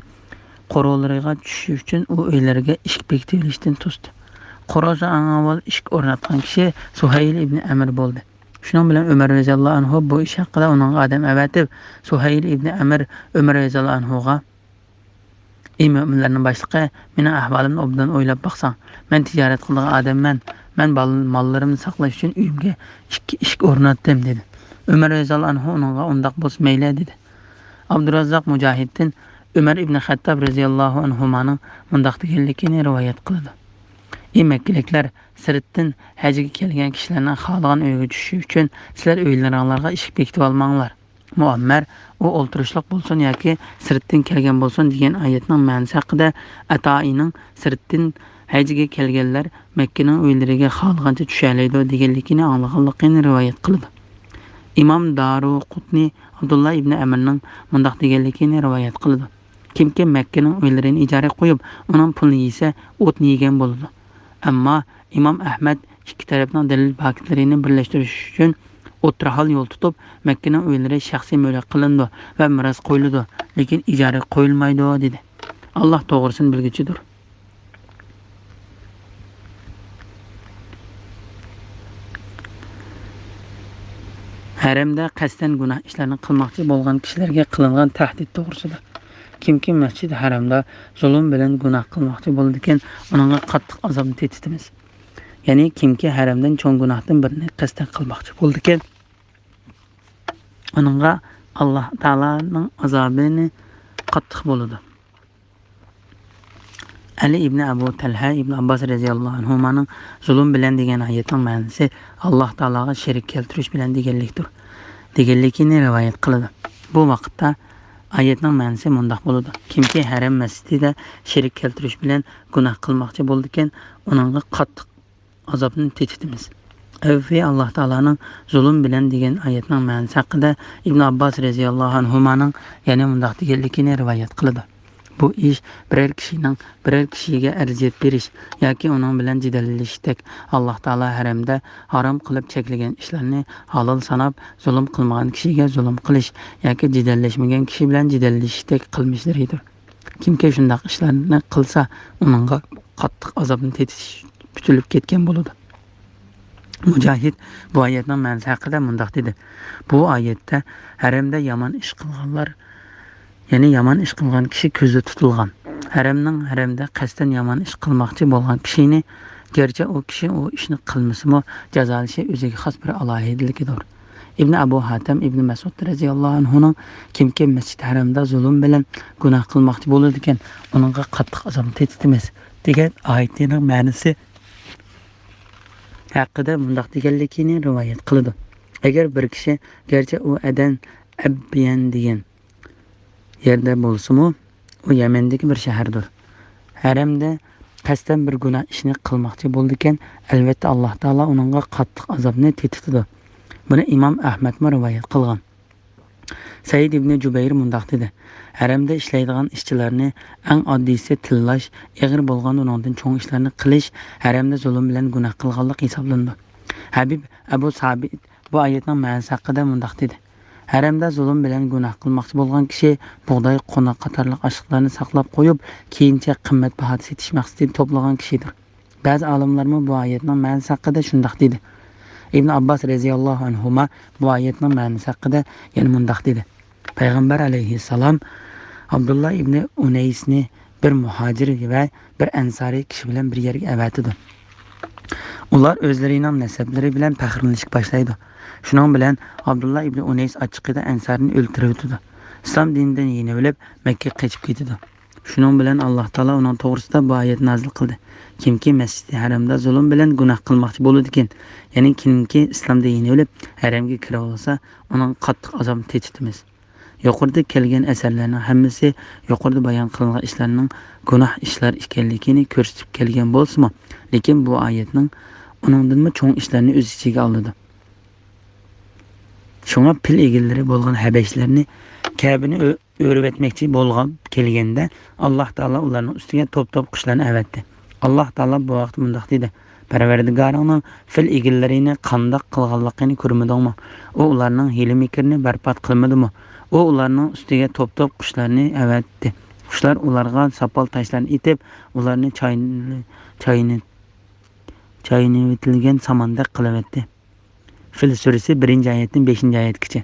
قورۇلىرىغا چۈشۈش ئۈچۈن ئۇ ئۆيلەرگە ئىشىك بېكىتىۋېلىشتىن توستى. قورۇسا ئەڭ ئاۋۋال ئىشىك ئورناتقان كىشى سۇھەيل ئىبنى ئەمىر بولدى. شۇنىڭ بىلەن ئۆمەر رەزىياللاھۇ ئەنھۇ بۇ ئىش ھەققىدە ئۇنىڭغا ئادەم ئەۋەتىپ، سۇھەيل ئىبنى ئەمر ئۆمەر رەزىياللاھۇ ئەنھۇغا، ئى مۆمىنلەرنىڭ باشلىقى، مېنىڭ ئەھۋالىمنى ئوبدان ئويلاپ باقساڭ، مەن تىجارەت قىلىدىغان ئادەممەن، مەن بال-، ماللىرىمنى ساقلاش ئۈچۈن ئۆيۈمگە ئىككى ئىشىك ئورناتتىم، دېدى. ئۆمەر رەزىياللاھۇ ئەنھۇ ئۇنىڭغا ئۇنداق بولسا مەيلى، دېدى. ئابدۇراززاق مۇجاھىدتىن ئۆمەر ئىبنى خەتتاب رەزىياللاھۇ ئەنھۇمانىڭ مۇنداق دېگەنلىكىنى رىۋايەت قىلىدۇ. ئى مەككىلىكلەر، سىرتتىن ھەجگە كەلگەن كىشىلەرنىڭ خالىغان ئۆيىگە چۈشۈشى ئۈچۈن سىلەر ئۆيلىرىڭلارغا ئىشىك بېكىتىۋالماڭلار. مۇئەممەر، ئۇ ئولتۇرۇشلۇق بولسۇن ياكى سىرتتىن كەلگەن بولسۇن دېگەن ئايەتنىڭ مەنىسى ھەققىدە ئەتائىنىڭ سىرتتىن ھەجگە كەلگەنلەر مەككىنىڭ ئۆيلىرىگە خالىغانچە چۈشەلەيدۇ دېگەنلىكىنى ئاڭلىغانلىقىنى رىۋايەت قىلىدۇ. ئىمام دارۇقۇتنى ئابدۇللا ئىبنى ئەمرنىڭ مۇنداق دېگەنلىكىنى رىۋايەت قىلىدۇ. كىمكى مەككىنىڭ ئۆيلىرىنى ئىجارىگە قويۇپ، ئۇنىڭ پۇلىنى يېسە، ئوتنى يېگەن بولىدۇ. ئەمما ئىمام ئەھمەد ئىككى تەرەپنىڭ دەلىل پاكىتلىرىنى بىرلەشتۈرۈش ئۈچۈن ئوتتۇرا ھال يول تۇتۇپ، مەككىنىڭ ئۆيلىرى شەخسىي مۈلۈك قىلىنىدۇ ۋە مىراس قويۇلىدۇ، لېكىن ئىجارىگە قويۇلمايدۇ، دېدى. ئاللاھ توغرىسىنى بىلگۈچىدۇر. ھەرەمدە قەستەن گۇناھ ئىشلارنى قىلماقچى بولغان كىشىلەرگە قىلىنغان تەھدىت توغرىسىدا. كىمكى مەسچىدى ھەرەمدە زۇلۇم بىلەن گۇناھ قىلماقچى بولىدىكەن، ئۇنىڭغا قاتتىق ئازابنى تېتىتىمىز. يەنى كىمكى ھەرەمدىن چوڭ گۇناھتىن بىرنى قەستەن قىلماقچى بولىدىكەن، ئۇنىڭغا ئاللاھ تائالانىڭ ئازابىنى قاتتىق بولىدۇ. ئەلى ئىبنى ئەبۇ تەلھە ئىبنى ئابباس رەزىياللاھۇ ئەنھۇمانىڭ زۇلۇم بىلەن دېگەن ئايەتنىڭ مەنىسى ئاللاھ تائالاغا شېرىك كەلتۈرۈش بىلەن دېگەنلىكتۇر، دېگەنلىكىنى رىۋايەت قىلىدۇ. بۇ ۋاقىتتا ئايەتنىڭ مەنىسى مۇنداق بولىدۇ: كىمكى ھەرەم مەسچىتىدە شېرىك كەلتۈرۈش بىلەن گۇناھ قىلماقچى بولىدىكەن، ئۇنىڭغا قاتتىق ئازابنى تېتىتىمىز. ئەۋفى، ئاللاھ تائالانىڭ زۇلۇم بىلەن دېگەن ئايەتنىڭ مەنىسى ھەققىدە ئىبن ئابباس رەزىياللاھۇ ئەنھۇمانىڭ يەنە مۇنداق دېگەنلىكىنى رىۋايەت قىلىدۇ: بۇ ئىش بىرەر كىشىنىڭ بىرەر كىشىگە ئەزىيەت بېرىش ياكى ئۇنىڭ بىلەن جېدەللىشىشتەك. ئاللاھ تائالا ھەرەمدە ھارام قىلىپ چەكلىگەن ئىشلارنى ھالال ساناپ، زۇلۇم قىلمىغان كىشىگە زۇلۇم قىلىش ياكى جېدەللەشمىگەن كىشى بىلەن جېدەللىشىشتەك قىلمىشلىرىدۇر. كىمكى شۇنداق ئىشلارنى قىلسا، ئۇنىڭغا قاتتىق ئازابنى تېتىتىش پۈتۈلۈپ كەتكەن بولىدۇ. مۇجاھىد بۇ ئايەتنىڭ مەنىسى ھەققىدە مۇنداق دېدى: بۇ ئايەتتە ھەرەمدە يامان ئىش قىلغانلار، يەنى يامان ئىش قىلغان كىشى كۆزدە تۇتۇلغان. ھەرەمنىڭ، ھەرەمدە قەستەن يامان ئىش قىلماقچى بولغان كىشىنى، گەرچە ئۇ كىشى ئۇ ئىشنى قىلمىسىمۇ، جازالىشى ئۆزىگە خاس بىر ئالاھىدىلىكىدۇر. ئىبنى ئەبۇ ھاتەم ئىبنى مەسئۇد رەزىياللاھۇ ئەنھۇنىڭ، كىمكى مەسچىت ھەرەمدە زۇلۇم بىلەن گۇناھ قىلماقچى بولىدىكەن، ئۇنىڭغا قاتتىق ئازابنى تېتىتىمىز، دېگەن ئايىتىنىڭ مەنىسى ھەققىدە مۇنداق دېگەنلىكىنى رىۋايەت قىلىدۇ. ئەگەر بىر كىشى، گەرچە ئۇ ئەدەن، ئەبيەن دېگەن يەردە بولسىمۇ، ئۇ يەمەندىكى بىر شەھەردۇر. ھەرەمدە قەستەن بىر گۇناھ ئىشنى قىلماقچى بولىدىكەن، ئەلۋەتتە، ئاللاھ تائالا ئۇنىڭغا قاتتىق ئازابنى تېتىتىدۇ. بۇنى ئىمام ئەھمەدمۇ رىۋايەت قىلغان. سەئىد ئىبنى جۇبەير مۇنداق دېدى: ھەرەمدە ئىشلەيدىغان ئىشچىلارنى ئەڭ ئاددىيسى تىللاش، ئېغىر بولغان ئۇنىڭدىن چوڭ ئىشلارنى قىلىش ھەرەمدە زۇلۇم بىلەن گۇناھ قىلغانلىق ھېسابلىنىدۇ. ھەبىب ئەبۇ سابىت بۇ ئايەتنىڭ مەنىسى ھەققىدە مۇنداق دېدى: ھەرەمدە زۇلۇم بىلەن گۇناھ قىلماقچى بولغان كىشى بۇغداي، قوناق قاتارلىق ئاشلىقلارنى ساقلاپ قويۇپ، كېيىنچە قىممەت باھادا سېتىش مەقسىتىدە توپلىغان كىشىدۇر. بەزى ئالىملارمۇ بۇ ئايەتنىڭ مەنىسى ھەققىدە شۇنداق دېدى. ئىبن ئابباس رەزىياللاھۇ ئەنھۇما بۇ ئايەتنىڭ مەنىسى ھەققىدە يەنە مۇنداق دېدى: پەيغەمبەر ئەلەيھىسسالام ئابدۇللا ئىبنى ئۇنەيسنى بىر مۇھاجىر ۋە بىر ئەنسارىي كىشى بىلەن بىر يەرگە ئەۋەتىدۇ. ئۇلار ئۆزلىرىنىڭ نەسەبلىرى بىلەن پەخىرلىنىشكە باشلايدۇ. شۇنىڭ بىلەن ئابدۇللا ئىبنى ئۇنەيس ئاچچىقىدا ئەنسارىنى ئۆلتۈرۈۋېتىدۇ. ئىسلام دىنىدىن يېنىۋېلىپ، مەككىگە قېچىپ كېتىدۇ. شۇنىڭ بىلەن ئاللاھ تائالا ئۇنىڭ توغرىسىدا بۇ ئايەتنى نازىل قىلدى: كىمكى مەسچىدى ھەرەمدە زۇلۇم بىلەن گۇناھ قىلماقچى بولىدىكەن، يەنى كىمكى ئىسلام دىنىنى ئېلىپ ھەرەمگە كىرىۋالسا، ئۇنىڭغا قاتتىق ئازابنى تېتىتىمىز. يۇقىرىدا كەلگەن ئەسەرلەرنىڭ ھەممىسى يۇقىرىدا بايان قىلىنغان ئىشلارنىڭ گۇناھ ئىشلار ئىكەنلىكىنى كۆرسىتىپ كەلگەن بولسىمۇ، لېكىن بۇ ئايەتنىڭ ئۇنىڭدىنمۇ چوڭ ئىشلارنى ئۆز ئىچىگە ئالىدۇ. شۇڭا پىل ئىگىلىرى بولغان ھەبەشلەرنى كەبىنى ئۆ-، ئۆرۈۋەتمەكچى بولغان كەلگەندە، ئاللاھ تائالا ئۇلارنىڭ ئۈستىگە توپ-توپ قۇشلارنى ئەۋەتتى. ئاللاھ تائالا بۇ ھەقتە مۇنداق دېدى: پەرۋەردىگارىڭنىڭ پىل ئىگىلىرىنى قانداق قىلغانلىقىنى كۆرمىدىڭمۇ؟ ئۇ ئۇلارنىڭ ھىيلە-مىكرىنى بەربات قىلمىدىمۇ؟ ئۇ ئۇلارنىڭ ئۈستىگە توپ-توپ قۇشلارنى ئەۋەتتى. قۇشلار ئۇلارغا ساپال تاشلارنى ئېتىپ، ئۇلارنى چاينى-، چاينى-، چاينىۋېتىلگەن ساماندەك قىلىۋەتتى. فىل سۈرىسى بىرىنچى ئايەتتىن بەشىنچى ئايەتكىچە.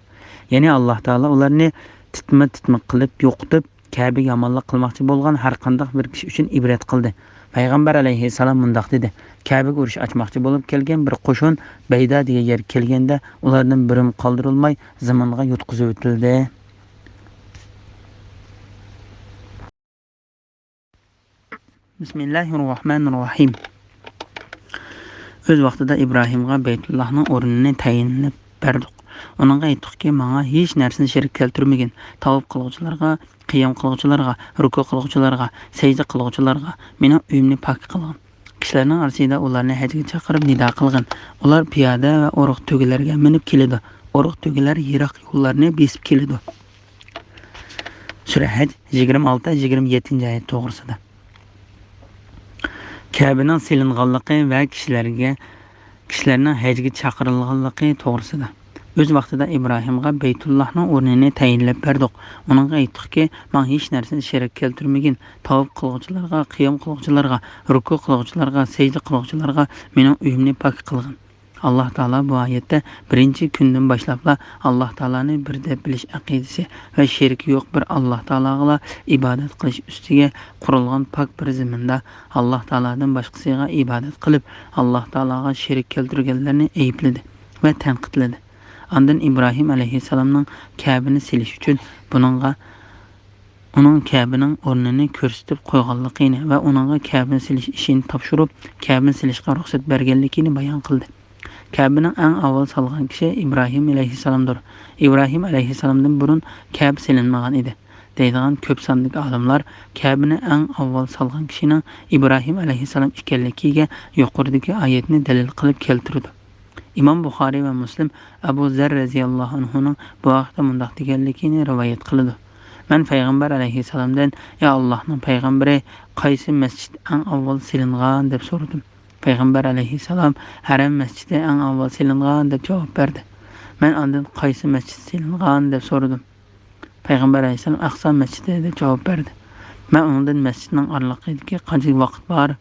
يەنى ئاللاھ تائالا ئۇلارنى تىتما-تىتما قىلىپ يوقىتىپ، كەبىگە يامانلىق قىلماقچى بولغان ھەر قانداق بىر كىشى ئۈچۈن ئىبرەت قىلدى. پەيغەمبەر ئەلەيھىسسالام مۇنداق دېدى: كەبىگە ئۇرۇش ئاچماقچى بولۇپ كەلگەن بىر قوشۇن بەيدا دېگەن يەرگە كەلگەندە، ئۇلاردىن بىرىمۇ قالدۇرۇلماي زېمىنغا يۇتقۇزۇۋېتىلدى. بىسمىللاھىررەھمانىررەھىم. ئۆز ۋاقتىدا ئىبراھىمغا بەيتۇللاھنىڭ ئورنىنى تەيىنلەپ بەردۇق. ئۇنىڭغا ئېيتتۇقكى، ماڭا ھېچ نەرسىنى شېرىك كەلتۈرمىگىن. تاۋاپ قىلغۇچىلارغا، قىيام قىلغۇچىلارغا، رۇكۇ قىلغۇچىلارغا، سەجدە قىلغۇچىلارغا مېنىڭ ئۆيۈمنى پاكىت قىلغىن. كىشىلەرنىڭ ئارىسىدا ئۇلارنى ھەجگە چاقىرىپ نىدا قىلغىن. ئۇلار پىيادە ۋە ئورۇق تۆگىلەرگە مىنىپ كېلىدۇ. ئورۇق تۆگىلەر يىراق يوللارنى بېسىپ كېلىدۇ. سۈرە ھەج يىگىرمە ئالتە، يىگىرمە يەتتىنچى ئايەت توغرىسىدا. كەبىنىڭ سېلىنغانلىقى ۋە كىشىلەرگە، كىشىلەرنىڭ ھەجگە چاقىرىلغانلىقى توغرىسىدا. ئۆز ۋاقتىدا ئىبراھىمغا بەيتۇللاھنىڭ ئورنىنى تەيىنلەپ بەردۇق. ئۇنىڭغا ئېيتتۇقكى، ماڭا ھېچ نەرسىنى شېرىك كەلتۈرمىگىن. تاۋاپ قىلغۇچىلارغا، قىيام قىلغۇچىلارغا، رۇكۇ قىلغۇچىلارغا، سەجدە قىلغۇچىلارغا مېنىڭ ئۆيۈمنى پاك قىلغىن. ئاللاھ تائالا بۇ ئايەتتە بىرىنچى كۈندىن باشلاپلا ئاللاھ تائالانى بىر دەپ بىلىش ئەقىدىسى ۋە شېرىكى يوق بىر ئاللاھ تائالاغىلا ئىبادەت قىلىش ئۈستىگە قۇرۇلغان پاك بىر زېمىندا ئاللاھ تائالادىن باشقىسىغا ئىبادەت قىلىپ، ئاللاھ تائالاغا شېرىك كەلتۈرگەنلەرنى ئەيىبلىدى ۋە تەنقىدلىدى. ئاندىن ئىبراھىم ئەلەيھىسسالامنىڭ كەبىنى سېلىش ئۈچۈن بۇنىڭغا ئۇنىڭ كەبىنىڭ ئورنىنى كۆرسىتىپ قويغانلىقىنى ۋە ئۇنىڭغا كەبىنى سېلىش ئىشىنى تاپشۇرۇپ، كەبىنى سېلىشقا رۇخسەت بەرگەنلىكىنى بايان قىلدى. كەبىنىڭ ئەڭ ئاۋۋال سالغان كىشى ئىبراھىم ئەلەيھىسسالامدۇر. ئىبراھىم ئەلەيھىسسالامدىن بۇرۇن كەبە سېلىنمىغان ئىدى، دەيدىغان كۆپ ساندىكى ئالىملار كەبىنى ئەڭ ئاۋۋال سالغان كىشىنىڭ ئىبراھىم ئەلەيھىسسالام ئىكەنلىكىگە يۇقىرىدىكى ئايەتنى دەلىل قىلىپ كەلتۈرىدۇ. ئىمام بۇخارىي ۋە مۇسلىم ئەبۇ زەر رەزىياللاھۇ ئەنھۇنىڭ بۇ ھەقتە مۇنداق دېگەنلىكىنى رىۋايەت قىلىدۇ: مەن پەيغەمبەر ئەلەيھىسسالامدىن، يا ئاللاھنىڭ پەيغەمبىرى، قايسى مەسچىت ئەڭ ئاۋۋال سېلىنغان؟ دەپ سورىدىم. پەيغەمبەر ئەلەيھىسسالام، ھەرەم مەسچىتى ئەڭ ئاۋۋال سېلىنغان، دەپ جاۋاب بەردى. مەن ئاندىن، قايسى مەسچىت سېلىنغان؟ دەپ سورىدىم. پەيغەمبەر ئەلەيھىسسالام، ئەقسا مەسچىتى، دەپ جاۋاب بەردى. مەن ئۇنىڭدىن، مەسچىتنىڭ ئارىلىقىدىكى قانچىلىك ۋاقىت بار؟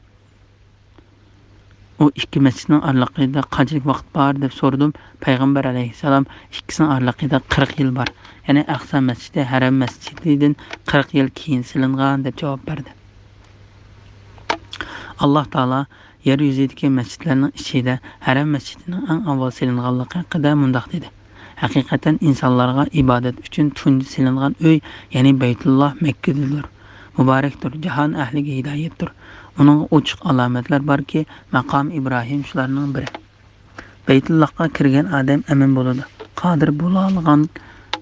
ئۇ ئىككى مەسچىتنىڭ ئارىلىقىدا قانچىلىك ۋاقىت بار؟ دەپ سورىدىم. پەيغەمبەر ئەلەيھىسسالام، ئىككىسىنىڭ ئارىلىقىدا قىرىق يىل بار. يەنى ئەقسا مەسچىتى ھەرەم مەسچىتىدىن قىرىق يىل كېيىن سېلىنغان، دەپ جاۋاب بەردى. ئاللاھ تائالا يەر يۈزىدىكى مەسچىتلەرنىڭ ئىچىدە ھەرەم مەسچىتىنىڭ ئەڭ ئاۋۋال سېلىنغانلىقى ھەققىدە مۇنداق دېدى: ھەقىقەتەن ئىنسانلارغا ئىبادەت ئۈچۈن تۇنجى سېلىنغان ئۆي، يەنى بەيتۇللاھ مەككىدىدۇر. مۇبارەكتۇر، جاھان ئەھلىگە ھىدايەتتۇر. ئۇنىڭغا ئوچۇق ئالامەتلەر باركى، مەقام ئىبراھىم شۇلارنىڭ بىرى. بەيتۇللاھقا كىرگەن ئادەم ئەمىن بولىدۇ. قادىر بولالىغان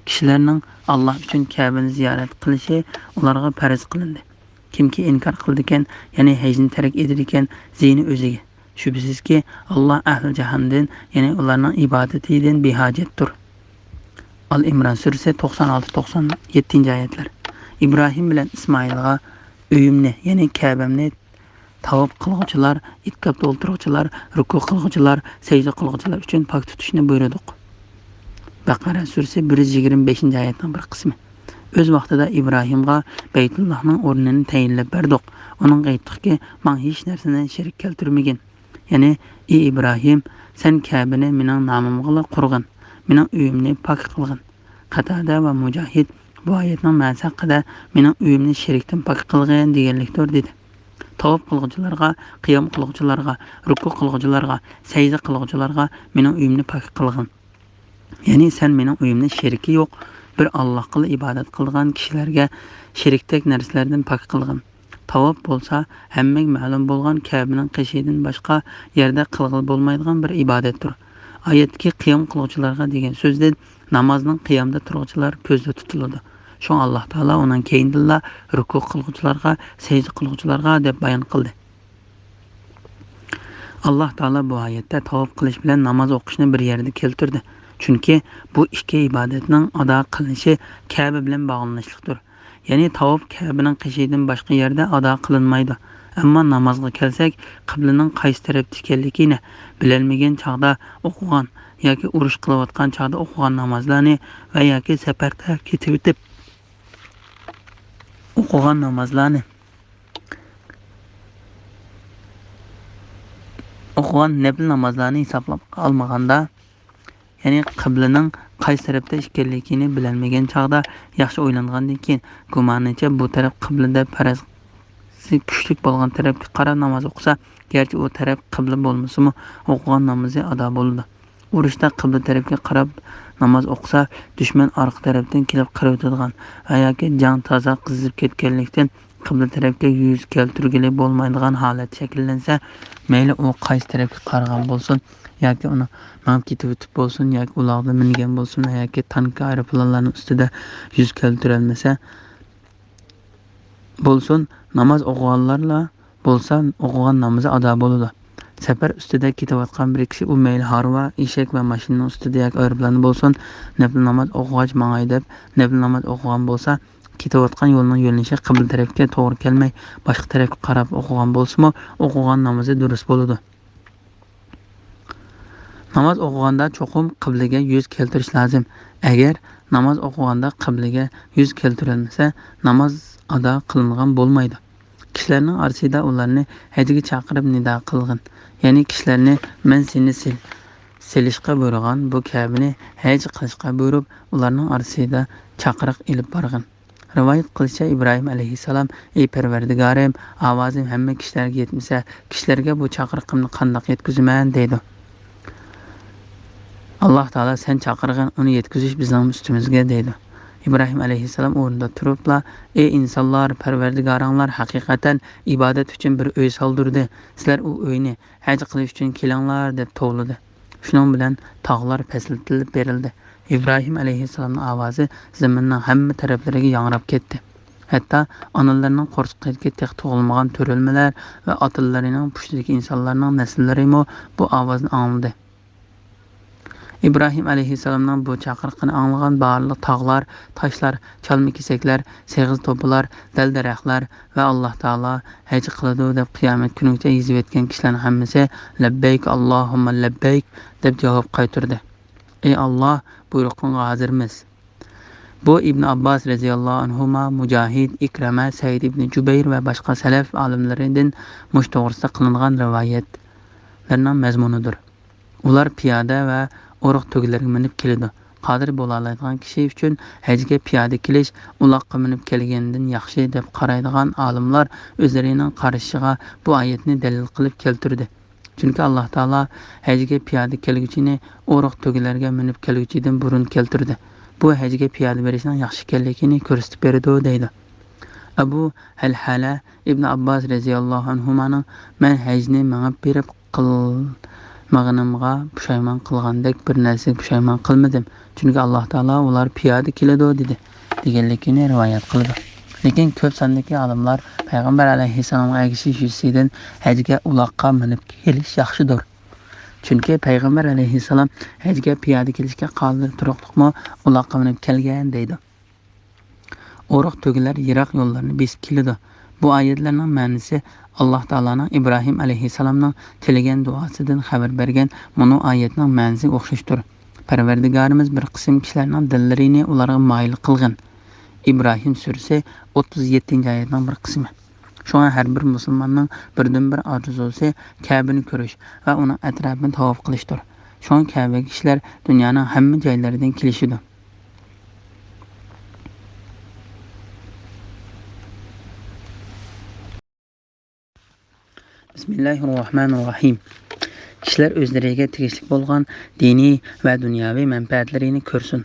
كىشىلەرنىڭ ئاللاھ ئۈچۈن كەبىنى زىيارەت قىلىشى ئۇلارغا پەرز قىلىندى. كىمكى ئىنكار قىلىدىكەن، يەنى ھەجنى تەرك ئېتىدىكەن، زىيىنى ئۆزىگە. شۈبھىسىزكى، ئاللاھ ئەھلى جاھاندىن، يەنى ئۇلارنىڭ ئىبادىتىدىن بىھاجەتتۇر. ئال ئىمران سۈرىسى توقسان ئالتە، توقسان يەتتىنچى ئايەتلەر. ئىبراھىم بىلەن ئىسمائىلغا ئۆيۈمنى، يەنى كەبەمنى تاۋاپ قىلغۇچىلار، ئېتىكاپتا ئولتۇرغۇچىلار، رۇكۇ قىلغۇچىلار، سەجدە قىلغۇچىلار ئۈچۈن پاك تۇتۇشنى بۇيرۇدۇق. بەقەرە سۈرىسى بىر يۈز يىگىرمە بەشىنچى ئايەتنىڭ بىر قىسمى. ئۆز ۋاقتىدا ئىبراھىمغا بەيتۇللاھنىڭ ئورنىنى تەيىنلەپ بەردۇق. ئۇنىڭغا ئېيتتۇقكى، ماڭا ھېچ نەرسىنى شېرىك كەلتۈرمىگىن. يەنى، ئى ئىبراھىم، سەن كەبىنى مېنىڭ نامىمغىلا قۇرغىن، مېنىڭ ئۆيۈمنى پاك قىلغىن. قاتادە ۋە مۇجاھىد بۇ ئايەتنىڭ مەنىسى ھەققىدە، مېنىڭ ئۆيۈمنى شېرىكتىن پاك قىلغىن دېگەنلىكتۇر، دېدى. تاۋاپ قىلغۇچىلارغا، قىيام قىلغۇچىلارغا، رۇكۇ قىلغۇچىلارغا، سەجدە قىلغۇچىلارغا مېنىڭ ئۆيۈمنى پاك قىلغىن. يەنى سەن مېنىڭ ئۆيۈمنى شېرىكى يوق بىر ئاللاھقىلا ئىبادەت قىلىدىغان كىشىلەرگە شېرىكتەك نەرسىلەردىن پاك قىلغىن. تاۋاپ بولسا ھەممىگە مەلۇم بولغان كەبىنىڭ قېشىدىن باشقا يەردە قىلغىلى بولمايدىغان بىر ئىبادەتتۇر. ئايەتتىكى قىيام قىلغۇچىلارغا دېگەن سۆزدىن نامازنىڭ قىيامدا تۇرغۇچىلار كۆزدە تۇتۇلىدۇ. شۇڭا ئاللاھ تائالا ئۇنىڭ كەينىدىنلا رۇكۇ قىلغۇچىلارغا، سەجدە قىلغۇچىلارغا دەپ بايان قىلدى. ئاللاھ تائالا بۇ ئايەتتە تاۋاپ قىلىش بىلەن ناماز ئوقۇشنى بىر يەردە كەلتۈردى. چۈنكى بۇ ئىككى ئىبادەتنىڭ ئادا قىلىنىشى كەبە بىلەن باغلىنىشلىقتۇر. يەنى تاۋاپ كەبىنىڭ قېشىدىن باشقا يەردە ئادا قىلىنمايدۇ. ئەمما نامازغا كەلسەك، قىبلىنىڭ قايسى تەرەپتە ئىكەنلىكىنى بىلەلمىگەن چاغدا ئوقۇغان ياكى ئۇرۇش قىلىۋاتقان چاغدا ئوقۇغان نامازلارنى ۋە ياكى سەپەردە كېتىۋېتىپ ئوقۇغان نامازلارنى، ئوقۇغان نەپلى نامازلارنى ھېسابلاپ ئالمىغاندا، يەنى قىبلىنىڭ قايسى تەرەپتە ئىكەنلىكىنى بىلەلمىگەن چاغدا ياخشى ئويلانغاندىن كېيىن، گۇمانىچە بۇ تەرەپ قىبلىدە پەرەزى كۈچلۈك بولغان تەرەپكە قاراپ ناماز ئوقۇسا، گەرچە ئۇ تەرەپ قىبلە بولمىسىمۇ، ئوقۇغان نامىزى ئادا بولىدۇ. ئۇرۇشتا قىبلە تەرەپكە قاراپ ناماز ئوقۇسا، دۈشمەن ئارقا تەرەپتىن كېلىپ قىرىۋېتىدىغان ۋە ياكى جەڭ تازا قىزىپ كەتكەنلىكتىن، قىبلە تەرەپكە يۈز كەلتۈرگىلى بولمايدىغان ھالەت شەكىللەنسە، مەيلى ئۇ قايسى تەرەپكە قارىغان بولسۇن، ياكى ئۇنى مېڭىپ كېتىۋېتىپ بولسۇن، ياكى ئۇلاغدا مىنگەن بولسۇن، ياكى تانكا، ئايروپىلانلارنىڭ ئۈستىدە يۈز كەلتۈرەلمىسە بولسۇن، ناماز ئوقۇغانلارلا بولسا ئوقۇغان نامىزى ئادا بولىدۇ. سەپەر ئۈستىدە كېتىۋاتقان بىر كىشى، ئۇ مەيلى ھارۋا، ئېشەك ۋە ماشىنىنىڭ ئۈستىدە ياكى ئايروپىلاندا بولسۇن، نەپلى ناماز ئوقۇغاچ ماڭاي دەپ، نەپلى ناماز ئوقۇغان بولسا، كېتىۋاتقان يولنىڭ يۆنىلىشى قىبلە تەرەپكە توغرا كەلمەي، باشقا تەرەپكە قاراپ ئوقۇغان بولسىمۇ، ئوقۇغان نامىزى دۇرۇس بولىدۇ. ناماز ئوقۇغاندا چوقۇم قىبلىگە يۈز كەلتۈرۈش لازىم. ئەگەر ناماز ئوقۇغاندا قىبلىگە يۈز كەلتۈرۈلمىسە، ناماز ئادا قىلىنغان بولمايدۇ. كىشىلەرنىڭ ئارىسىدا ئۇلارنى ھەجگە چاقىرىپ نىدا قىلغىن. يەنى كىشىلەرنى مەن سېنى سېل-، سېلىشقا بۇيرۇغان بۇ كەبىنى ھەج قىلىشقا بۇيرۇپ، ئۇلارنىڭ ئارىسىدا چاقىرىق ئېلىپ بارغىن. رىۋايەت قىلىشىچە، ئىبراھىم ئەلەيھىسسالام، ئى پەرۋەردىگارىم، ئاۋازىم ھەممە كىشىلەرگە يەتمىسە، كىشىلەرگە بۇ چاقىرىقىمنى قانداق يەتكۈزىمەن؟ دەيدۇ. ئاللاھ تائالا، سەن چاقىرغىن، ئۇنى يەتكۈزۈش بىزنىڭ ئۈستىمىزگە، دەيدۇ. ئىبراھىم ئەلەيھىسسالام ئورنىدا تۇرۇپلا، ئى ئىنسانلار، پەرۋەردىگارىڭلار ھەقىقەتەن ئىبادەت ئۈچۈن بىر ئۆي سالدۇردى. سىلەر ئۇ ئۆينى ھەج قىلىش ئۈچۈن كېلىڭلار، دەپ توۋلىدى. شۇنىڭ بىلەن تاغلار پەسىلدىتىلىپ بېرىلدى. ئىبراھىم ئەلەيھىسسالامنىڭ ئاۋازى زېمىننىڭ ھەممە تەرەپلىرىگە ياڭراپ كەتتى. ھەتتا ئانىلىرىنىڭ قورسىقىدىكى تېخى تۇغۇلمىغان تۆرەلمىلەر ۋە ئاتىلىرىنىڭ پۇشتىدىكى ئىنسانلارنىڭ نەسىللىرىمۇ بۇ ئاۋازنى ئاڭلىدى. ئىبراھىم ئەلەيھىسسالامنىڭ بۇ چاقىرىقىنى ئاڭلىغان بارلىق تاغلار، تاشلار، چالما كېسەكلەر، سېغىز توپىلار، دەل-دەرەخلەر ۋە ئاللاھ تائالا ھەج قىلىدۇ دەپ قىيامەت كۈنىگىچە يېزىۋەتكەن كىشىلەرنىڭ ھەممىسى لەببەيك، ئاللاھۇممە لەببەيك دەپ جاۋاب قايتۇردى. ئى ئاللاھ، بۇيرۇقۇڭغا ھازىرمىز. بۇ ئىبن ئابباس رەزىياللاھۇ ئەنھۇما، مۇجاھىد، ئىكرىمە، سەئىد ئىبن جۇبەير ۋە باشقا سەلەف ئالىملىرىدىن مۇشۇ توغرىسىدا قىلىنغان رىۋايەتلەرنىڭ مەزمۇنىدۇر. ئۇلار پىيادە ۋە ئورۇق تۆگىلەرگە مىنىپ كېلىدۇ. قادىر بولالايدىغان كىشى ئۈچۈن ھەجگە پىيادە كېلىش ئۇلاققا مىنىپ كەلگەندىن ياخشى دەپ قارايدىغان ئالىملار ئۆزلىرىنىڭ قارىشىغا بۇ ئايەتنى دەلىل قىلىپ كەلتۈردى. چۈنكى ئاللاھ تائالا ھەجگە پىيادە كەلگۈچىنى ئورۇق تۆگىلەرگە مىنىپ كەلگۈچىدىن بۇرۇن كەلتۈردى. بۇ ھەجگە پىيادە بېرىشنىڭ ياخشى ئىكەنلىكىنى كۆرسىتىپ بېرىدۇ، دەيدۇ. ئەبۇ ھەلھەلە ئىبن ئابباس رەزىياللاھۇ ئەنھۇمانىڭ، مەن ھەجنى مېڭىپ بېرىپ قىلمىغىنىمغا پۇشايمان قىلغاندەك بىر نەرسىگە پۇشايمان قىلمىدىم، چۈنكى ئاللاھ تائالا ئۇلار پىيادە كېلىدۇ دېدى، دېگەنلىكىنى رىۋايەت قىلىدۇ. لېكىن كۆپ ساندىكى ئالىملار پەيغەمبەر ئەلەيھىسسالامغا ئەگىشىش يۈزىسىدىن ھەجگە ئۇلاققا مىنىپ كېلىش ياخشىدۇر. چۈنكى پەيغەمبەر ئەلەيھىسسالام ھەجگە پىيادە كېلىشكە قادىر تۇرۇقلۇقمۇ ئۇلاققا مىنىپ كەلگەن دەيدۇ. ئورۇق تۆگىلەر يىراق يوللارنى بېسىپ كېلىدۇ. بۇ ئايەتلەرنىڭ مەنىسى ئاللاھ تائالانىڭ ئىبراھىم ئەلەيھىسسالامنىڭ تىلىگەن دۇئاسىدىن خەۋەر بەرگەن مۇنۇ ئايەتنىڭ مەنىسىگە ئوخشاشتۇر. پەرۋەردىگارىمىز بىر قىسىم كىشىلەرنىڭ دىللىرىنى ئۇلارغا مايىل قىلغىن. ئىبراھىم سۈرىسى، ئوتتۇز يەتتىنچى ئايەتنىڭ بىر قىسمى. شۇڭا ھەر بىر مۇسۇلماننىڭ بىردىنبىر ئارزۇسى كەبىنى كۆرۈش ۋە ئۇنىڭ ئەتراپىنى تاۋاپ قىلىشتۇر. شۇڭا كەبىگە كىشىلەر دۇنيانىڭ ھەممە جايلىرىدىن كېلىشىدۇ. بىسمىللاھىررەھمانىررەھىم. كىشىلەر ئۆزلىرىگە تېگىشلىك بولغان دىنىي ۋە دۇنياۋى مەنپەئەتلىرىنى كۆرسۇن.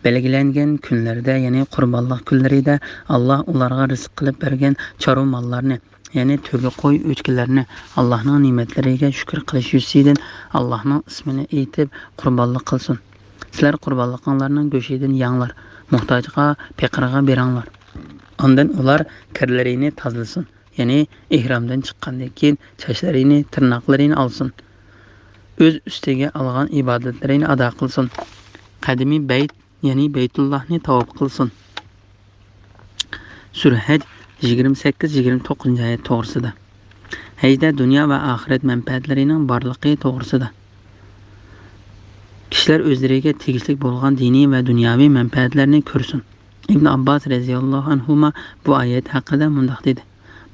بەلگىلەنگەن كۈنلەردە، يەنى قۇربانلىق كۈنلىرىدە، ئاللاھ ئۇلارغا رىزىق قىلىپ بەرگەن چارۋا ماللارنى، يەنى تۆگە قوي ئۆچكىلەرنى ئاللاھنىڭ نېمەتلىرىگە شۈكۈر قىلىش يۈزىسىدىن ئاللاھنىڭ ئىسمىنى ئېيتىپ قۇربانلىق قىلسۇن. سىلەر قۇربانلىقىڭلارنىڭ گۆشىدىن يەڭلار، موھتاجغا، پېقىرغا بېرىڭلار. ئاندىن ئۇلار كىرلىرىنى تازىلىسۇن، يەنى ئېھرامدىن چىققاندىن كېيىن چاچلىرىنى، تىرناقلىرىنى ئالسۇن. ئۆز ئۈستىگە ئالغان ئىبادەتلىرىنى ئادا قىلسۇن. قەدىمىي بەيت، يەنى بەيتۇللاھنى تاۋاپ قىلسۇن. سۈرە ھەج، يىگىرمە سەككىز، يىگىرمە توققۇزىنچى ئايەت توغرىسىدا. ھەجدە دۇنيا ۋە ئاخىرەت مەنپەئەتلىرىنىڭ بارلىقى توغرىسىدا. كىشىلەر ئۆزلىرىگە تېگىشلىك بولغان دىنىي ۋە دۇنياۋى مەنپەئەتلەرنى كۆرسۇن. ئىبن ئابباس رەزىياللاھۇ ئەنھۇما بۇ ئايەت ھەققىدە مۇنداق دېدى: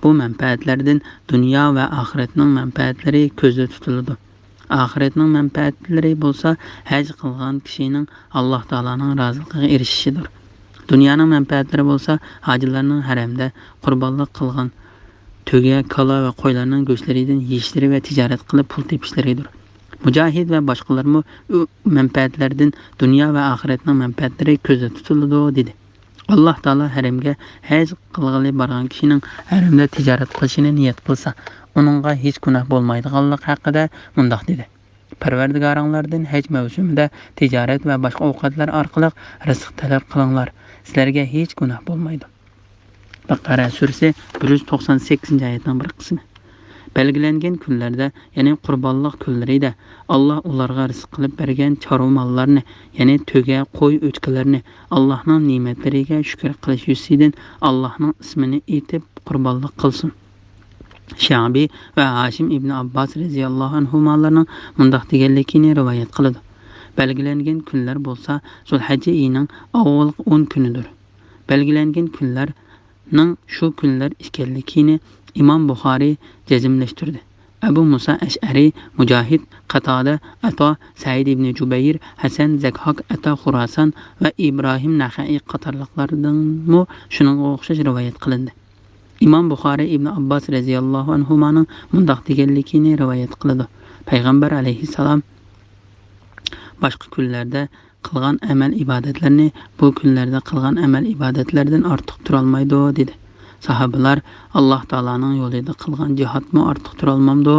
بۇ مەنپەئەتلەردىن دۇنيا ۋە ئاخىرەتنىڭ مەنپەئەتلىرى كۆزدە تۇتۇلىدۇ. ئاخىرەتنىڭ مەنپەئەتلىرى بولسا ھەج قىلغان كىشىنىڭ ئاللاھ تائالانىڭ رازىلىقىغا ئېرىشىشىدۇر. دۇنيانىڭ مەنپەئەتلىرى بولسا ھاجىلارنىڭ ھەرەمدە قۇربانلىق قىلغان تۆگە، كالا ۋە قويلارنىڭ گۆشلىرىدىن يېيىشلىرى ۋە تىجارەت قىلىپ پۇل تېپىشلىرىدۇر. مۇجاھىد ۋە باشقىلارمۇ ئۇ مەنپەئەتلەردىن دۇنيا ۋە ئاخىرەتنىڭ مەنپەئەتلىرى كۆزدە تۇتۇلىدۇ، دېدى. ئاللاھ تائالا ھەرەمگە ھەج قىلغىلى بارغان كىشىنىڭ ھەرەمدە تىجارەت قىلىشىنى نىيەت قىلسا، ئۇنىڭغا ھېچ گۇناھ بولمايدىغانلىقى ھەققىدە مۇنداق دېدى: پەرۋەردىگارىڭلاردىن ھەج مەۋسۇمىدا تىجارەت ۋە باشقا ئوقەتلەر ئارقىلىق رىزىق تەلەپ قىلىڭلار، سىلەرگە ھېچ گۇناھ بولمايدۇ. بەقەرە سۈرىسى بىر يۈز توقسان سەككىزىنچى ئايەتنىڭ بىر قىسمى. بەلگىلەنگەن كۈنلەردە، يەنى قۇربانلىق كۈنلىرىدە، ئاللاھ ئۇلارغا رىزىق قىلىپ بەرگەن چارۋا ماللارنى، يەنى تۆگە، قوي، ئۆچكىلەرنى، ئاللاھنىڭ نېمەتلىرىگە شۈكۈر قىلىش يۈزىسىدىن ئاللاھنىڭ ئىسمىنى ئېيتىپ قۇربانلىق قىلسۇن. شەئبى ۋە ھاشىم ئىبنى ئابباس رەزىياللاھۇ ئەنھۇمالارنىڭ مۇنداق دېگەنلىكىنى رىۋايەت قىلىدۇ: بەلگىلەنگەن كۈنلەر بولسا زۇلھەججە ئېيىنىڭ ئاۋۋالقى ئون كۈنىدۇر. بەلگىلەنگەن كۈنلەرنىڭ شۇ كۈنلەر ئىكەنلىكىنى ئىمام بۇخارىي جەزملەشتۈردى. ئەبۇ مۇسا ئەشئەرى، مۇجاھىد، قاتادە، ئەتا، سەئىد ئىبنى جۇبەير، ھەسەن، زەكھاك، ئەتا خۇراسان ۋە ئىبراھىم نەخەئىي قاتارلىقلاردىنمۇ شۇنىڭغا ئوخشاش رىۋايەت قىلىندى. ئىمام بۇخارىي ئىبنى ئابباس رەزىياللاھۇ ئەنھۇمانىڭ مۇنداق دېگەنلىكىنى رىۋايەت قىلىدۇ: پەيغەمبەر ئەلەيھىسسالام باشقا كۈنلەردە قىلغان ئەمەل ئىبادەتلەرنى بۇ كۈنلەردە قىلغان ئەمەل ئىبادەتلەردىن ئارتۇق تۇرالمايدۇ، دېدى. ساھابىلار: ئاللاھ تائالانىڭ يولىدا قىلغان جىھادمۇ ئارتۇق تۇرالمامدۇ؟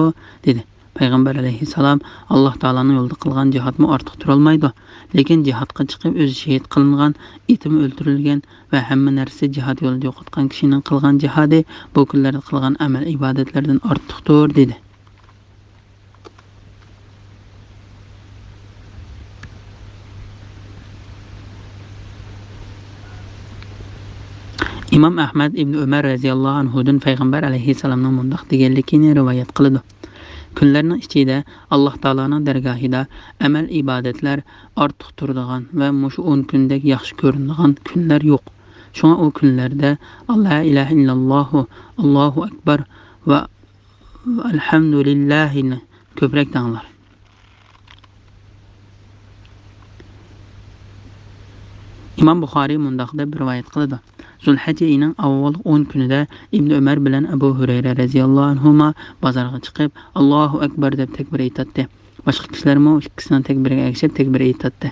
دېدى. پەيغەمبەر ئەلەيھىسسالام: ئاللاھ تائالانىڭ يولىدا قىلغان جىھادمۇ ئارتۇق تۇرالمايدۇ، لېكىن جىھادقا چىقىپ ئۆزى شېھىت قىلىنغان، ئېتىمۇ ئۆلتۈرۈلگەن ۋە ھەممە نەرسىسى جىھاد يولىدا يوقاتقان كىشىنىڭ قىلغان جىھادى بۇ كۈنلەردە قىلغان ئەمەل ئىبادەتلەردىن ئارتۇقتۇر، دېدى. ئىمام ئەھمەد ئىبنى ئۆمەر رەزىياللاھۇ ئەنھۇدىن پەيغەمبەر ئەلەيھىسسالامنىڭ مۇنداق دېگەنلىكىنى رىۋايەت قىلىدۇ: كۈنلەرنىڭ ئىچىدە ئاللاھ تائالانىڭ دەرگاھىدا ئەمەل ئىبادەتلەر ئارتۇق تۇرىدىغان ۋە مۇشۇ ئون كۈندەك ياخشى كۆرۈنىدىغان كۈنلەر يوق. شۇڭا ئۇ كۈنلەردە لا ئىلاھە ئىللاللاھۇ، ئاللاھۇ ئەكبەر ۋە ئەلھەمدۇلىللاھىنى كۆپرەك دەڭلار. ئىمام بۇخارىي مۇنداق دەپ رىۋايەت قىلىدۇ: زۇلھەججە ئېيىنىڭ ئاۋۋالقى ئون كۈنىدە ئىبنى ئۆمەر بىلەن ئەبۇ ھۇرەيرە رەزىياللاھۇ ئەنھۇما بازارغا چىقىپ، ئاللاھۇ ئەكبەر دەپ تەكبىر ئېيتاتتى. باشقا كىشىلەرمۇ ئىككىسىنىڭ تەكبىرىگە ئەگىشىپ تەكبىر ئېيتاتتى.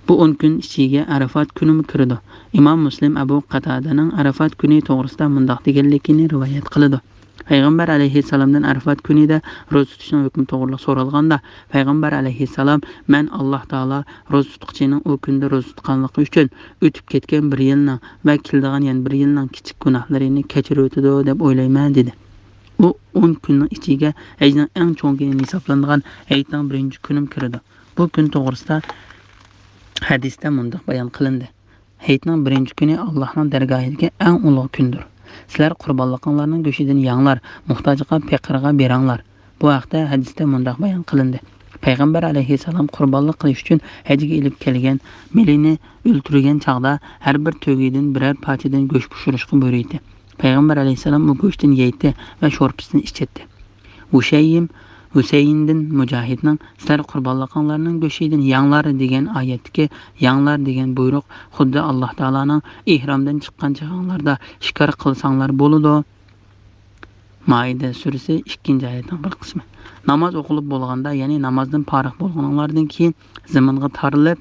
بۇ ئون كۈن ئىچىگە ئەرەفات كۈنىمۇ كىرىدۇ. ئىمام مۇسلىم ئەبۇ قاتادەنىڭ ئەرەفات كۈنى توغرىسىدا مۇنداق دېگەنلىكىنى رىۋايەت قىلىدۇ: پەيغەمبەر ئەلەيھىسسالامدىن ئەرەفات كۈنىدە روزا تۇتۇشنىڭ ھۆكمى توغرىلىق سورالغاندا، پەيغەمبەر ئەلەيھىسسالام: مەن ئاللاھ تائالا روزا تۇتقۇچىنىڭ ئۇ كۈندە روزا تۇتقانلىقى ئۈچۈن ئۆتۈپ كەتكەن بىر يىلنىڭ ۋە كېلىدىغان يەنە بىر يىلنىڭ كىچىك گۇناھلىرىنى كەچۈرۈۋېتىدۇ دەپ ئويلايمەن، دېدى. ئۇ ئون كۈننىڭ ئىچىگە ھەجنىڭ ئەڭ چوڭ كۈنى ھېسابلانغان ھېيتنىڭ بىرىنچى كۈنىمۇ كىرىدۇ. بۇ كۈن توغرىسىدا ھەدىستە مۇنداق بايان قىلىندى: ھېيتنىڭ بىرىنچى كۈنى ئاللاھنىڭ دەرگاھىدىكى ئەڭ ئۇلۇغ كۈندۇر. سىلەر قۇربانلىقىڭلارنىڭ گۆشىدىن يەڭلار، موھتاجغا، پېقىرغا بېرىڭلار. بۇ ھەقتە ھەدىستە مۇنداق بايان قىلىندى: پەيغەمبەر ئەلەيھىسسالام قۇربانلىق قىلىش ئۈچۈن ھەجگە ئېلىپ كەلگەن مېلىنى ئۆلتۈرگەن چاغدا ھەر بىر تۆگىدىن بىرەر پارچىدىن گۆش پىشۇرۇشقا بۇيرۇيتتى. پەيغەمبەر ئەلەيھىسسالام ئۇ گۆشتىن يەيتتى ۋە شورپىسىدىن ئىچەتتى. ھۇشەيم ھۈسەيىندىن مۇجاھىدنىڭ «سىلەر قۇربانلىقىڭلارنىڭ گۆشىدىن يەڭلار» دېگەن ئايەتتىكى «يەڭلار» دېگەن بۇيرۇق خۇددى ئاللاھ تائالانىڭ «ئېھرامدىن چىققان چېغىڭلاردا شىكار قىلساڭلار بولىدۇ» مائىدە سۈرىسى ئىككىنچى ئايەتنىڭ بىر قىسمى. ناماز ئوقۇلۇپ بولغاندا، يەنى نامازدىن پارىغ بولغىنىڭلاردىن كېيىن زېمىنغا تارىلىپ،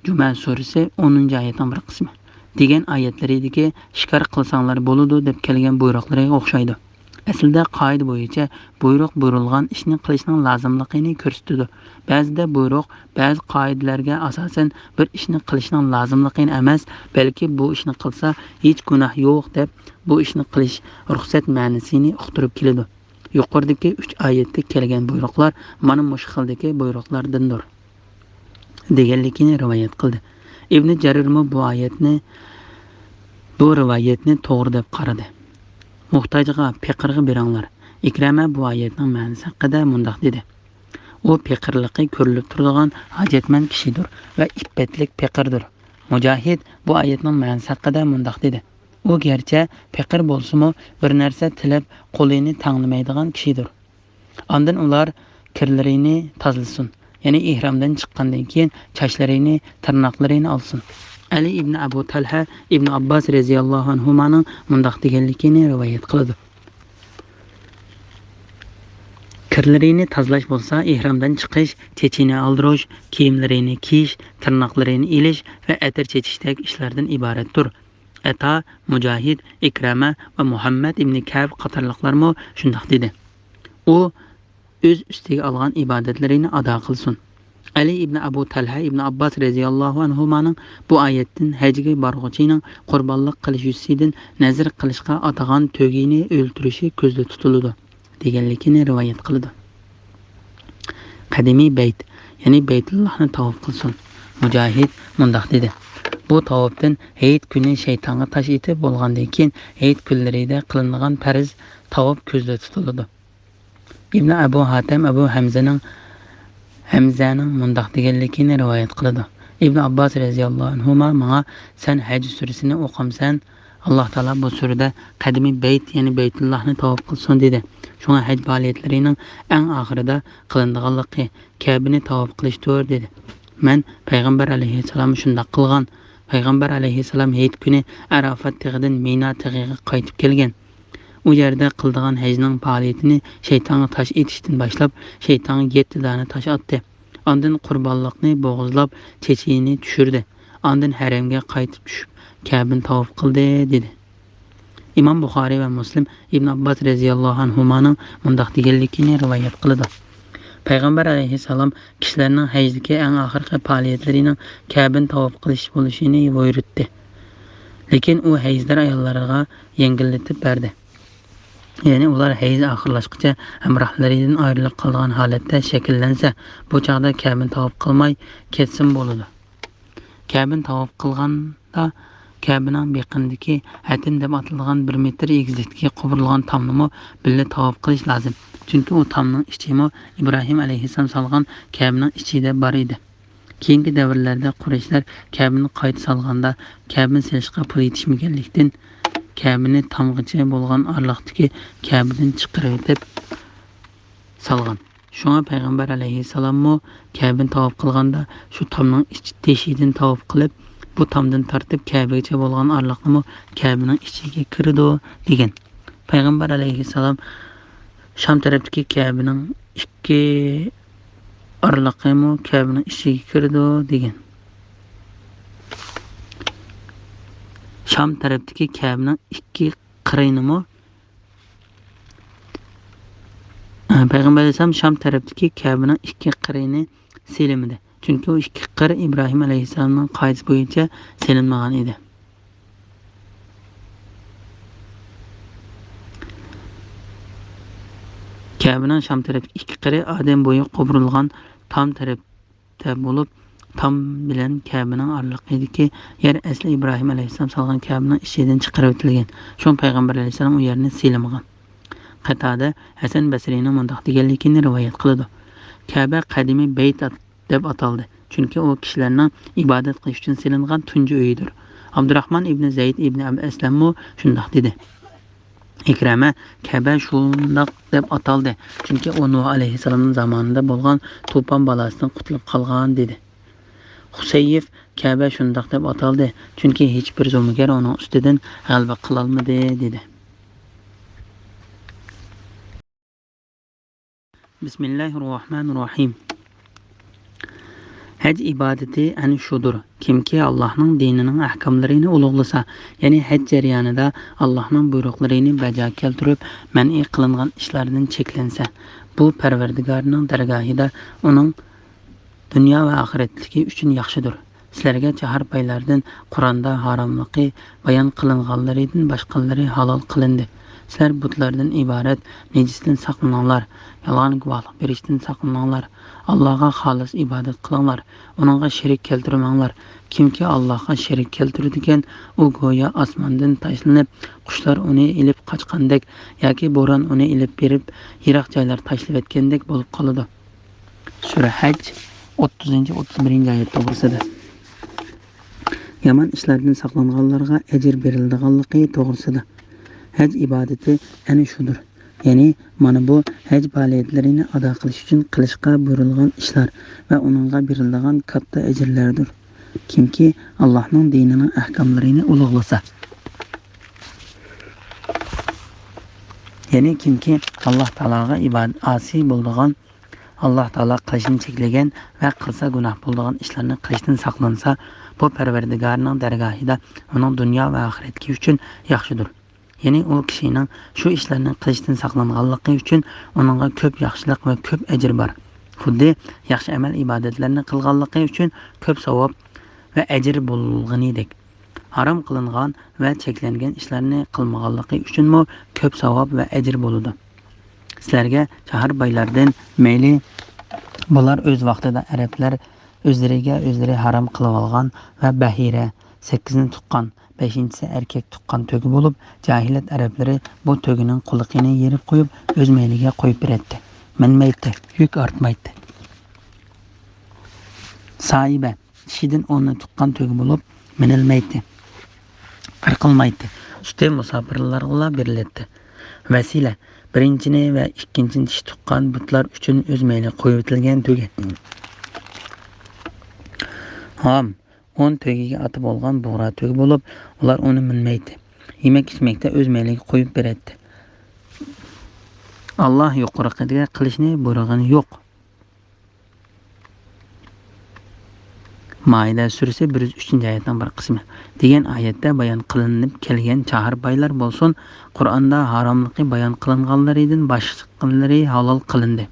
جۈمە سۈرىسى ئونىنچى ئايەتنىڭ بىر قىسمى دېگەن ئايەتلىرىدىكى «شىكار قىلساڭلار بولىدۇ» دەپ كەلگەن بۇيرۇقلىرىغا ئوخشايدۇ. ئەسلىدە قائىدە بويىچە بۇيرۇق بۇيرۇلغان ئىشنى قىلىشنىڭ لازىملىقىنى كۆرسىتىدۇ. بەزىدە بۇيرۇق بەزى قائىدىلەرگە ئاساسەن بىر ئىشنى قىلىشنىڭ لازىملىقىنى ئەمەس، بەلكى بۇ ئىشنى قىلسا ھېچ گۇناھ يوق دەپ بۇ ئىشنى قىلىش رۇخسەت مەنىسىنى ئۇقتۇرۇپ كېلىدۇ. يۇقىرىدىكى ئۈچ ئايەتتە كەلگەن بۇيرۇقلار مانا مۇشۇ خىلدىكى بۇيرۇقلاردىندۇر، دېگەنلىكىنى رىۋايەت قىلدى. ئىبنى جەرىرمۇ بۇ ئايەتنى، بۇ رىۋايەتنى توغرا دەپ قارىدى. موھتاجغا، پېقىرغا بېرىڭلار. ئىكرەمە بۇ ئايەتنىڭ مەنىسى ھەققىدە مۇنداق دېدى: ئۇ پېقىرلىقى كۆرۈلۈپ تۇرىدىغان ھاجەتمەن كىشىدۇر ۋە ئىپپەتلىك پېقىردۇر. مۇجاھىد بۇ ئايەتنىڭ مەنىسى ھەققىدە مۇنداق دېدى: ئۇ گەرچە پېقىر بولسىمۇ، بىر نەرسە تىلەپ قولىنى تەڭلىمەيدىغان كىشىدۇر. ئاندىن ئۇلار كىرلىرىنى تازىلىسۇن. يەنى ئېھرامدىن چىققاندىن كېيىن چاچلىرىنى، تىرناقلىرىنى ئالسۇن. ئەلى ئىبن ئەبۇ تەلھە ئىبن ئابباس رەزىياللاھۇ ئەنھۇمانىڭ مۇنداق دېگەنلىكىنى رىۋايەت قىلىدۇ. كىرلىرىنى تازىلاش بولسا ئېھرامدىن چىقىش، چېچىنى ئالدۇرۇش، كىيىملىرىنى كىيىش، تىرناقلىرىنى ئېلىش ۋە ئەتىر چېچىشتەك ئىشلاردىن ئىبارەتتۇر. ئەتا، مۇجاھىد، ئىكرەمە ۋە مۇھەممەد ئىبنى كەئب قاتارلىقلارمۇ شۇنداق دېدى. ئۇ ئۆز ئۈستىگە ئالغان ئىبادەتلىرىنى ئادا قىلسۇن. ئەلى ئىبنى ئەبۇ تەلھە ئىبنى ئابباس رەزىياللاھۇ ئەنھۇمانىڭ بۇ ئايەتتىن ھەجگە بارغۇچىنىڭ قۇربانلىق قىلىش يۈزىسىدىن نەزىر قىلىشقا ئاتىغان تۆگىنى ئۆلتۈرۈشى كۆزدە تۇتۇلىدۇ، دېگەنلىكىنى رىۋايەت قىلىدۇ. قەدىمىي بەيت، يەنى بەيتۇللاھنى تاۋاپ قىلسۇن. مۇجاھىد مۇنداق دېدى: بۇ تاۋاپتىن ھېيت كۈنى شەيتانغا تاش ئېتىپ بولغاندىن كېيىن، ھېيت كۈنلىرىدە قىلىنىدىغان پەرز تاۋاپ كۆزدە تۇتۇلىدۇ. ئىبنى ئەبۇ ھاتەم ئەبۇ ھەمزىنىڭ، ھەمزەنىڭ مۇنداق دېگەنلىكىنى رىۋايەت قىلىدۇ. ئىبنى ئابباس رەزىياللاھۇ ئەنھۇما ماڭا: سەن ھەج سۈرىسىنى ئوقۇمسەن؟ ئاللاھ تائالا بۇ سۈرىدە قەدىمىي بەيت، يەنى بەيتۇللاھنى تاۋاپ قىلسۇن دېدى. شۇڭا ھەج پائالىيەتلىرىنىڭ ئەڭ ئاخىرىدا قىلىنىدىغانلىقى كەبىنى تاۋاپ قىلىشتۇر دېدى. مەن پەيغەمبەر ئەلەيھىسسالام شۇنداق قىلغان. پەيغەمبەر ئەلەيھىسسالام ھېيت كۈنى ئەرافات تېغىدىن مىنا تېغىغا قايتىپ كەلگەن. ئۇ يەردە قىلىدىغان ھەجنىڭ پائالىيىتىنى شەيتانغا تاش ئېتىشتىن باشلاپ، شەيتانغا يەتتە دانە تاش ئاتتى. ئاندىن قۇربانلىقنى بوغۇزلاپ، چېچىنى چۈشۈردى. ئاندىن ھەرەمگە قايتىپ چۈشۈپ، كەبىنى تاۋاپ قىلدى، دېدى. ئىمام بۇخارىي ۋە مۇسلىم ئىبن ئابباس رەزىياللاھۇ ئەنھۇمانىڭ مۇنداق دېگەنلىكىنى رىۋايەت قىلىدۇ. پەيغەمبەر ئەلەيھىسسالام كىشىلەرنىڭ ھەجدىكى ئەڭ ئاخىرقى پائالىيەتلىرىنىڭ كەبىنى تاۋاپ قىلىش بولۇشىنى بۇيرۇتتى. لېكىن ئۇ ھەيزدار ئاياللارغا يەڭگىللىتىپ بەردى. يەنى ئۇلار ھەيز ئاخىرلاشقىچە ھەمراھلىرىدىن ئايرىلىپ قالىدىغان ھالەتتە شەكىللەنسە، بۇ چاغدا كەبىنى تاۋاپ قىلماي كەتسىمۇ بولىدۇ. كەبىنى تاۋاپ قىلغاندا، كەبىنىڭ بېقىنىدىكى ھەتىم دەپ ئاتىلىدىغان بىر مېتىر ئېگىزلىكتىكى قوپۇرۇلغان تامنىمۇ بىللە تاۋاپ قىلىش لازىم. چۈنكى ئۇ تامنىڭ ئىچىمۇ ئىبراھىم ئەلەيھىسسالام سالغان كەبىنىڭ ئىچىدە بار ئىدى. كېيىنكى دەۋرلەردە قۇرەيشلەر كەبىنى قايتا سالغاندا، كەبىنە سېلىشقا پۇل يېتىشمىگەنلىكتىن، كەبىنى تامغىچە بولغان ئارىلىقتىكى كەبىدىن چىقىرىۋېتىپ سالغان. شۇڭا پەيغەمبەر ئەلەيھىسسالاممۇ كەبىنى تاۋاپ قىلغاندا، شۇ تامنىڭ ئىچ تېشىدىن تاۋاپ قىلىپ، بۇ تامدىن تارتىپ كەبىگىچە بولغان ئارىلىقنىمۇ كەبىنىڭ ئىچىگە كىرىدۇ، دېگەن. پەيغەمبەر ئەلەيھىسسالام شام تەرەپتىكى كەبىنىڭ ئىككى ئارىلىقىمۇ كەبىنىڭ ئىچىگە كىرىدۇ، دېگەن. شام تەرەپتىكى كەبىنىڭ ئىككى قىرىنىمۇ، پەيغەمبەر ئەلەيھىسسالام شام تەرەپتىكى كەبىنىڭ ئىككى قىرىنى سىيلىمىدى. چۈنكى ئۇ ئىككى قىر ئىبراھىم ئەلەيھىسسالامنىڭ قائىدىسى بويىچە سېلىنمىغان ئىدى. كەبىنىڭ شام تەرەپتىكى ئىككى قىرى ئادەم بويى قوپۇرۇلغان تام تەرەپتە بولۇپ، تام بىلەن كەبىنىڭ ئارىلىقىدىكى يەر ئەسلى ئىبراھىم ئەلەيھىسسالام سالغان كەبىنىڭ ئىچىدىن چىقىرىۋېتىلگەن. شۇڭا پەيغەمبەر ئەلەيھىسسالام ئۇ يەرنى سىيلىمىغان. قەتادە ھەسەن بەسرىنىڭ مۇنداق دېگەنلىكىنى رىۋايەت قىلىدۇ. كەبە قەدىمىي بەيت ئات-، دەپ ئاتالدى. چۈنكى ئۇ كىشىلەرنىڭ ئىبادەت قىلىش ئۈچۈن سېلىنغان تۇنجى ئۆيىدۇر. ئابدۇراخمان ئىبنى زەيد ئىبنى ئەبى ئەسلەممۇ شۇنداق دېدى. ئىكرەمە، كەبە شۇنداق دەپ ئاتالدى، چۈنكى ئۇ نۇھ ئەلەيھىسسالامنىڭ زامانىدا بولغان توپان بالاسىدىن قۇتۇلۇپ قالغان، دېدى. خۇسەييىف، كەبە شۇنداق دەپ ئاتالدى، چۈنكى ھېچبىر زومىگەر ئۇنىڭ ئۈستىدىن غەلىبە قىلالمىدى، دېدى. بىسمىللاھىررەھمانىررەھىم. ھەج ئىبادىتى ئەنە شۇدۇر. كىمكى ئاللاھنىڭ دىنىنىڭ ئەھكاملىرىنى ئۇلۇغلىسا، يەنى ھەج جەريانىدا ئاللاھنىڭ بۇيرۇقلىرىنى بەجا كەلتۈرۈپ، مەنئى قىلىنغان ئىشلاردىن چەكلەنسە، بۇ پەرۋەردىگارىنىڭ دەرگاھىدا ئۇنىڭ دۇنيا ۋە ئاخىرەتلىكى ئۈچۈن ياخشىدۇر. سىلەرگە چاھار پايلاردىن قۇرئاندا ھاراملىقى بايان قىلىنغانلىرىدىن باشقىلىرى ھالال قىلىندى. سىلەر بۇتلاردىن ئىبارەت نىجىستىن ساقلىنىڭلار، يالغان گۇۋاھلىق بېرىشتىن ساقلىنىڭلار. ئاللاھقا خالىس ئىبادەت قىلىڭلار، ئۇنىڭغا شېرىك كەلتۈرمەڭلار. كىمكى ئاللاھقا شېرىك كەلتۈرىدىكەن، ئۇ گويا ئاسماندىن تاشلىنىپ، قۇشلار ئۇنى ئېلىپ قاچقاندەك ياكى بوران ئۇنى ئېلىپ بېرىپ، يىراق جايلارغا تاشلىۋەتكەندەك بولۇپ قالىدۇ. سۈرە ھەج، ئوتتۇزىنچى، ئوتتۇز بىرىنچى ئايەت توغرىسىدا. يامان ئىشلاردىن ساقلانغانلارغا ئەجىر بېرىلىدىغانلىقى توغرىسىدا. ھەج ئىبادىتى ئەنە شۇدۇر. يەنى مانا بۇ ھەج پائالىيەتلىرىنى ئادا قىلىش ئۈچۈن قىلىشقا بۇيرۇلغان ئىشلار ۋە ئۇنىڭغا بېرىلىدىغان كاتتا ئەجىرلەردۇر. كىمكى ئاللاھنىڭ دىنىنىڭ ئەھكاملىرىنى ئۇلۇغلىسا، يەنى كىمكى ئاللاھ تائالاغا ئىبادەت ئاسىي بولىدىغان، ئاللاھ تائالا قىلىشنى چەكلىگەن ۋە قىلسا گۇناھ بولىدىغان ئىشلارنى قىلىشتىن ساقلانسا، بۇ پەرۋەردىگارىنىڭ دەرگاھىدا ئۇنىڭ دۇنيا ۋە ئاخىرەتتىكى ئۈچۈن ياخشىدۇر. يەنى ئۇ كىشىنىڭ شۇ ئىشلارنى قىلىشتىن ساقلانغانلىقى ئۈچۈن ئۇنىڭغا كۆپ ياخشىلىق ۋە كۆپ ئەجىر بار. خۇددى ياخشى ئەمەل ئىبادەتلەرنى قىلغانلىقى ئۈچۈن كۆپ ساۋاب ۋە ئەجىر بولغىنىدەك. ھارام قىلىنغان ۋە چەكلەنگەن ئىشلارنى قىلمىغانلىقى ئۈچۈنمۇ كۆپ ساۋاب ۋە ئەجىر بولىدۇ. سىلەرگە چاھار بايلاردىن، مەيلى بۇلار ئۆز ۋاقتىدا ئەرەبلەر ئۆزلىرىگە ئۆزلىرى ھارام قىلىۋالغان ۋە بەھىرە، سەككىزنى تۇغقان، بەشىنچىسى ئەركەك تۇغقان تۆگە بولۇپ، جاھىلىيەت ئەرەبلىرى بۇ تۆگىنىڭ قۇلىقىنى يېرىپ قويۇپ، ئۆز مەيلىگە قويۇپ بېرەتتى. مىنمەيتتى، يۈك ئارتمايتتى. سائىبە، چىشىدىن ئوننى تۇغقان تۆگە بولۇپ، مىنىلمەيتتى، قىرقىلمايتتى. سۈتى مۇساپىرلارغىلا بېرىلەتتى. ۋەسىلە، بىرىنچىنى ۋە ئىككىنچىنى چىشى تۇغقان بۇتلار ئۈچۈن ئۆز مەيلىگە قويۇۋېتىلگەن تۆگە. ھام، ئۇن تۆگىگە ئاتا بولغان بۇغرا تۆگە بولۇپ، ئۇلار ئۇنى مىنمەيتتى. يېمەك-ئىچمەكتە ئۆز مەيلىگە قويۇپ بېرەتتى. ئاللاھ يۇقىرىقىدەك قىلىشنى بۇيرۇغىنى يوق. مائىدە سۈرىسى بىر يۈز ئۈچىنچى ئايەتنىڭ بىر قىسمى. دېگەن ئايەتتە بايان قىلىنىپ كەلگەن چاھار بايلار بولسۇن، قۇرئاندا ھاراملىقى بايان قىلىنغانلىرىدىن باشقىلىرى ھالال قىلىندى.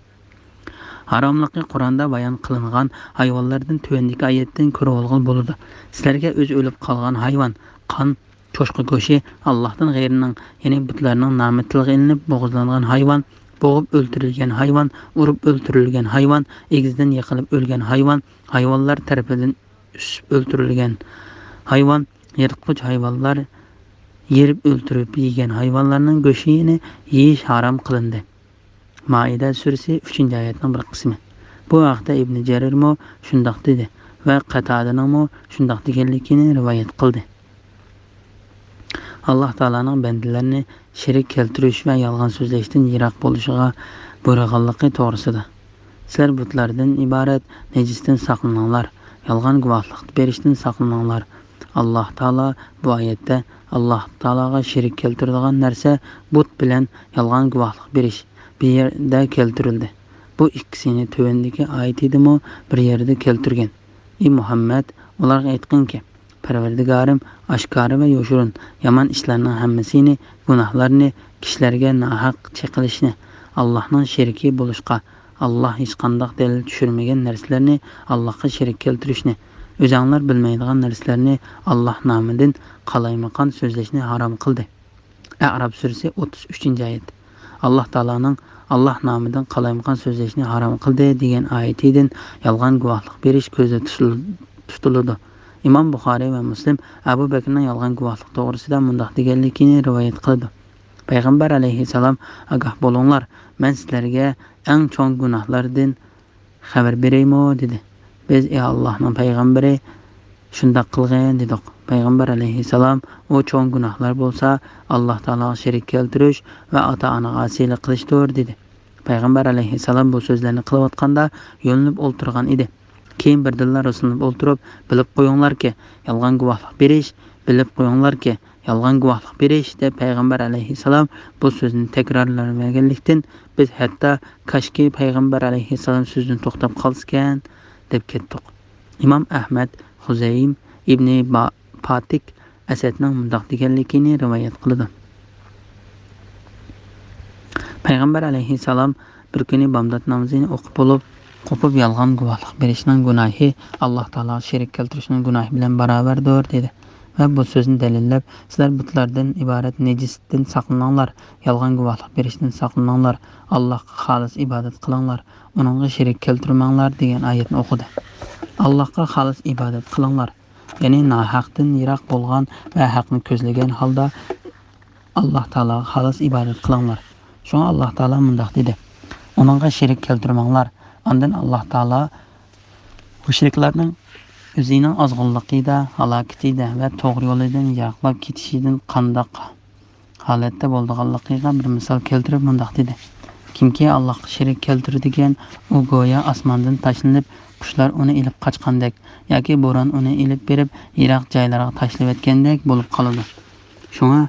ھاراملىقى قۇرئاندا بايان قىلىنغان ھايۋانلاردىن تۆۋەندىكى ئايەتتىن كۆرۈۋالغىلى بولىدۇ. سىلەرگە ئۆزى ئۆلۈپ قالغان ھايۋان، قان، چوشقا گۆشى، ئاللاھتىن غەيرىنىڭ، يەنى بۇتلارنىڭ نامى تىلغا ئېلىنىپ بوغۇزلانغان ھايۋان، بوغۇپ ئۆلتۈرۈلگەن ھايۋان، ئۇرۇپ ئۆلتۈرۈلگەن ھايۋان، ئېگىزدىن يىقىلىپ ئۆلگەن ھايۋان، ھايۋانلار تەرىپىدىن ئۈسۈپ ئۆلتۈرۈلگەن ھايۋان، يىرتقۇچ ھايۋانلار، يېرىپ ئۆلتۈرۈپ يېگەن ھايۋانلارنىڭ گۆشىنى يېيىش ھارام قىلىندى. مائىدە سۈرىسى ئۈچىنچى ئايەتنىڭ بىر قىسمى. بۇ ھەقتە ئىبنى جەرىرمۇ شۇنداق دېدى ۋە قەتادىنىڭمۇ شۇنداق دېگەنلىكىنى رىۋايەت قىلدى. ئاللاھ تائالانىڭ بەندىلەرنى شېرىك كەلتۈرۈش ۋە يالغان سۆزلەشتىن يىراق بولۇشىغا بۇيرۇغانلىقى توغرىسىدا، سىلەر بۇتلاردىن ئىبارەت نەجىستىن ساقلىنىڭلار، يالغان گۇۋاھلىق بېرىشتىن ساقلىنىڭلار. ئاللاھ تائالا بۇ ئايەتتە ئاللاھ تائالاغا شېرىك كەلتۈرىدىغان نەرسە بۇت بىلەن يالغان گۇۋاھلىق بېرىش بىر يەردە كەلتۈرۈلدى. بۇ ئىككىسىنى تۆۋەندىكى ئايىتىدىمۇ بىر يەردە كەلتۈرگەن. ئى مۇھەممەد، ئۇلارغا ئېيتقىنكى، پەرۋەردىگارىم، ئاشكارا ۋە يوشۇرۇن يامان ئىشلارنىڭ ھەممىسىنى، گۇناھلارنى، كىشىلەرگە ناھەق چېقىلىشنى، ئاللاھنىڭ شېرىكى بولۇشقا، ئاللاھ ھېچقانداق دەلىل چۈشۈرمىگەن نەرسىلەرنى ئاللاھقا شېرىك كەلتۈرۈشنى، ئۆزەڭلار بىلمەيدىغان نەرسىلەرنى ئاللاھ نامىدىن قالايمىقان سۆزلەشنى ھارام قىلدى. ئەئراپ سۈرىسى، ئوتتۇز ئۈچىنچى ئايەت. ئاللاھ تائالانىڭ «ئاللاھ نامىدىن قالايمىقان سۆزلەشنى ھارام قىلدى» دېگەن ئايىتىدىن يالغان گۇۋاھلىق بېرىش كۆزدە تۇتۇل-، تۇتۇلىدۇ. ئىمام بۇخارىي ۋە مۇسلىم ئەبۇ بەكرىنىڭ يالغان گۇۋاھلىق توغرىسىدا مۇنداق دېگەنلىكىنى رىۋايەت قىلىدۇ. پەيغەمبەر ئەلەيھىسسالام «ئاگاھ بولۇڭلار، مەن سىلەرگە ئەڭ چوڭ گۇناھلاردىن خەۋەر بېرەيمۇ؟» دېدى. بىز: «ئى ئاللاھنىڭ پەيغەمبىرى، شۇنداق قىلغىن» دېدۇق. پەيغەمبەر ئەلەيھىسسالام: «ئۇ چوڭ گۇناھلار بولسا، ئاللاھ تائالاغا شېرىك كەلتۈرۈش ۋە ئاتا-ئانىغا ئاسىيلىق قىلىشتۇر» دېدى. پەيغەمبەر ئەلەيھىسسالام بۇ سۆزلەرنى قىلىۋاتقاندا يۆلىنىپ ئولتۇرغان ئىدى. كېيىن بىردىنلا رۇسۇلىنىپ ئولتۇرۇپ: «بىلىپ قويۇڭلاركى، يالغان گۇۋاھلىق بېرىش، بىلىپ قويۇڭلاركى، يالغان گۇۋاھلىق بېرىش» دەپ پەيغەمبەر ئەلەيھىسسالام بۇ سۆزنى تەكرارلىۋەرگەنلىكتىن، بىز ھەتتا «كاشكى پەيغەمبەر ئەلەيھىسسالام سۆزىدىن توختاپ قالسىكەن» دەپ كەتتۇق. ئىمام ئەھمەد، خۇزەيىم، ئىبنى با-، پاتىك ئەسەدنىڭ مۇنداق دېگەنلىكىنى رىۋايەت قىلىدۇ. پەيغەمبەر ئەلەيھىسسالام بىر كۈنى بامدات نامىزىنى ئوقۇپ بولۇپ، قوپۇپ يالغان گۇۋاھلىق بېرىشنىڭ گۇناھى ئاللاھ تائالاغا شېرىك كەلتۈرۈشنىڭ گۇناھى بىلەن باراۋەردۇر، دېدى. ۋە بۇ سۆزنى دەلىللەپ، سىلەر بۇتلاردىن ئىبارەت نەجىستىن ساقلىنىڭلار، يالغان گۇۋاھلىق بېرىشتىن ساقلىنىڭلار، ئاللاھقا خالىس ئىبادەت قىلىڭلار، ئۇنىڭغا شېرىك كەلتۈرمەڭلار دېگەن ئايەتنى ئوقۇدى. ئاللاھقا خالىس ئىبادەت قىلىڭلار، يەنى ناھەقتىن يىراق بولغان ۋە ھەقنى كۆزلىگەن ھالدا ئاللاھ تائالاغا خالىس ئىبادەت قىلىڭلار. شۇڭا ئاللاھ تائالا مۇنداق دېدى: «ئۇنىڭغا شېرىك كەلتۈرمەڭلار.» ئاندىن ئاللاھ تائالا مۇشرىكلارنىڭ ئۆزىنىڭ ئازغۇنلۇقىدا، ھالاكىتىدە ۋە توغرا يولىدىن يىراقلاپ كېتىشىدىن قانداق ھالەتتە بولىدىغانلىقىغا بىر مىسال كەلتۈرۈپ مۇنداق دېدى: كىمكى ئاللاھقا شېرىك كەلتۈرىدىكەن، ئۇ گويا ئاسماندىن تاشلىنىپ، قۇشلار ئۇنى ئېلىپ قاچقاندەك ياكى بوران ئۇنى ئېلىپ بېرىپ يىراق جايلارغا تاشلىۋەتكەندەك بولۇپ قالىدۇ. شۇڭا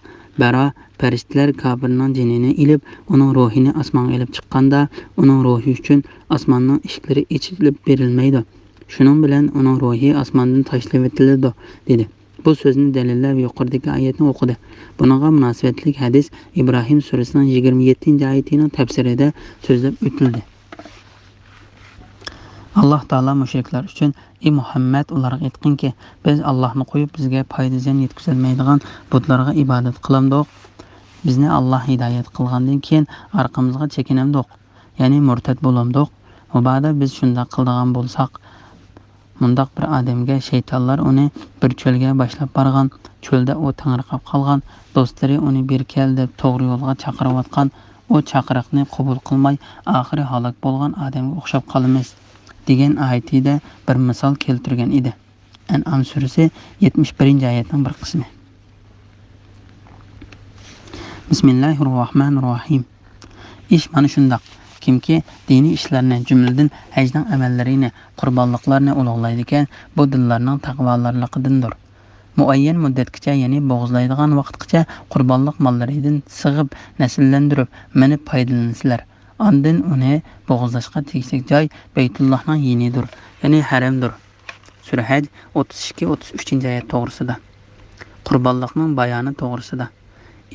بەرا پەرىشتىلەر كاپىرنىڭ جېنىنى ئېلىپ، ئۇنىڭ روھىنى ئاسمانغا ئېلىپ چىققاندا، ئۇنىڭ روھى ئۈچۈن ئاسماننىڭ ئىشىكلىرى ئېچىلىپ بېرىلمەيدۇ. شۇنىڭ بىلەن ئۇنىڭ روھى ئاسماندىن تاشلىۋېتىلىدۇ، دېدى. بۇ سۆزنى دەلىللەپ يۇقىرىدىكى ئايەتنى ئوقۇدى. بۇنىڭغا مۇناسىۋەتلىك ھەدىس ئىبراھىم سۈرىسىنىڭ يىگىرمە يەتتىنچى ئايىتىنىڭ تەپسىرىدە سۆزلەپ ئۆتۈلدى. ئاللاھ تائالا مۇشرىكلار ئۈچۈن: ئى مۇھەممەد، ئۇلارغا ئېيتقىنكى، بىز ئاللاھنى قويۇپ، بىزگە پايدا-زىيان يەتكۈزەلمەيدىغان بۇتلارغا ئىبادەت قىلامدۇق؟ بىزنى ئاللاھ ھىدايەت قىلغاندىن كېيىن ئارقىمىزغا چېكىنەمدۇق؟ يەنى مۇرتەت بولامدۇق؟ مۇبادا بىز شۇنداق قىلىدىغان بولساق، مۇنداق بىر ئادەمگە شەيتانلار ئۇنى بىر چۆلگە باشلاپ بارغان. چۆلدە ئۇ تېڭىرقاپ قالغان. دوستلىرى ئۇنى بېرى كەل دەپ توغرا يولغا چاقىرىۋاتقان. ئۇ چاقىرىقنى قوبۇل قىلماي، ئاخىرى ھالاك بولغان ئادەمگە ئوخشاپ قالىمىز، دېگەن ئايىتىدە بىر مىسال كەلتۈرگەن ئىدى. ئەنئام سۈرىسى يەتمىش بىرىنچى ئايەتنىڭ بىر قىسمى. بىسمىللاھىررەھمانىررەھىم. ئىش مانا شۇنداق. كىمكى دىنىي ئىشلارنى، جۈملىدىن ھەجنىڭ ئەمەللىرىنى، قۇربانلىقلارنى ئۇلۇغلايدىكەن، بۇ دىللارنىڭ تەقۋادارلىقىدىندۇر. مۇئەييەن مۇددەتكىچە، يەنى بوغۇزلايدىغان ۋاقىتقىچە قۇربانلىق ماللىرىدىن سىغىپ، نەسىللەندۈرۈپ، مىنىپ پايدىلىنىسىلەر. ئاندىن ئۇنى بوغۇزلاشقا تېگىشلىك جاي بەيتۇللاھنىڭ يېنىدۇر، يەنى ھەرەمدۇر. سۈرە ھەج ئوتتۇز ئىككى، ئوتتۇز ئۈچىنچى ئايەت توغرىسىدا. قۇربانلىقنىڭ بايانى توغرىسىدا.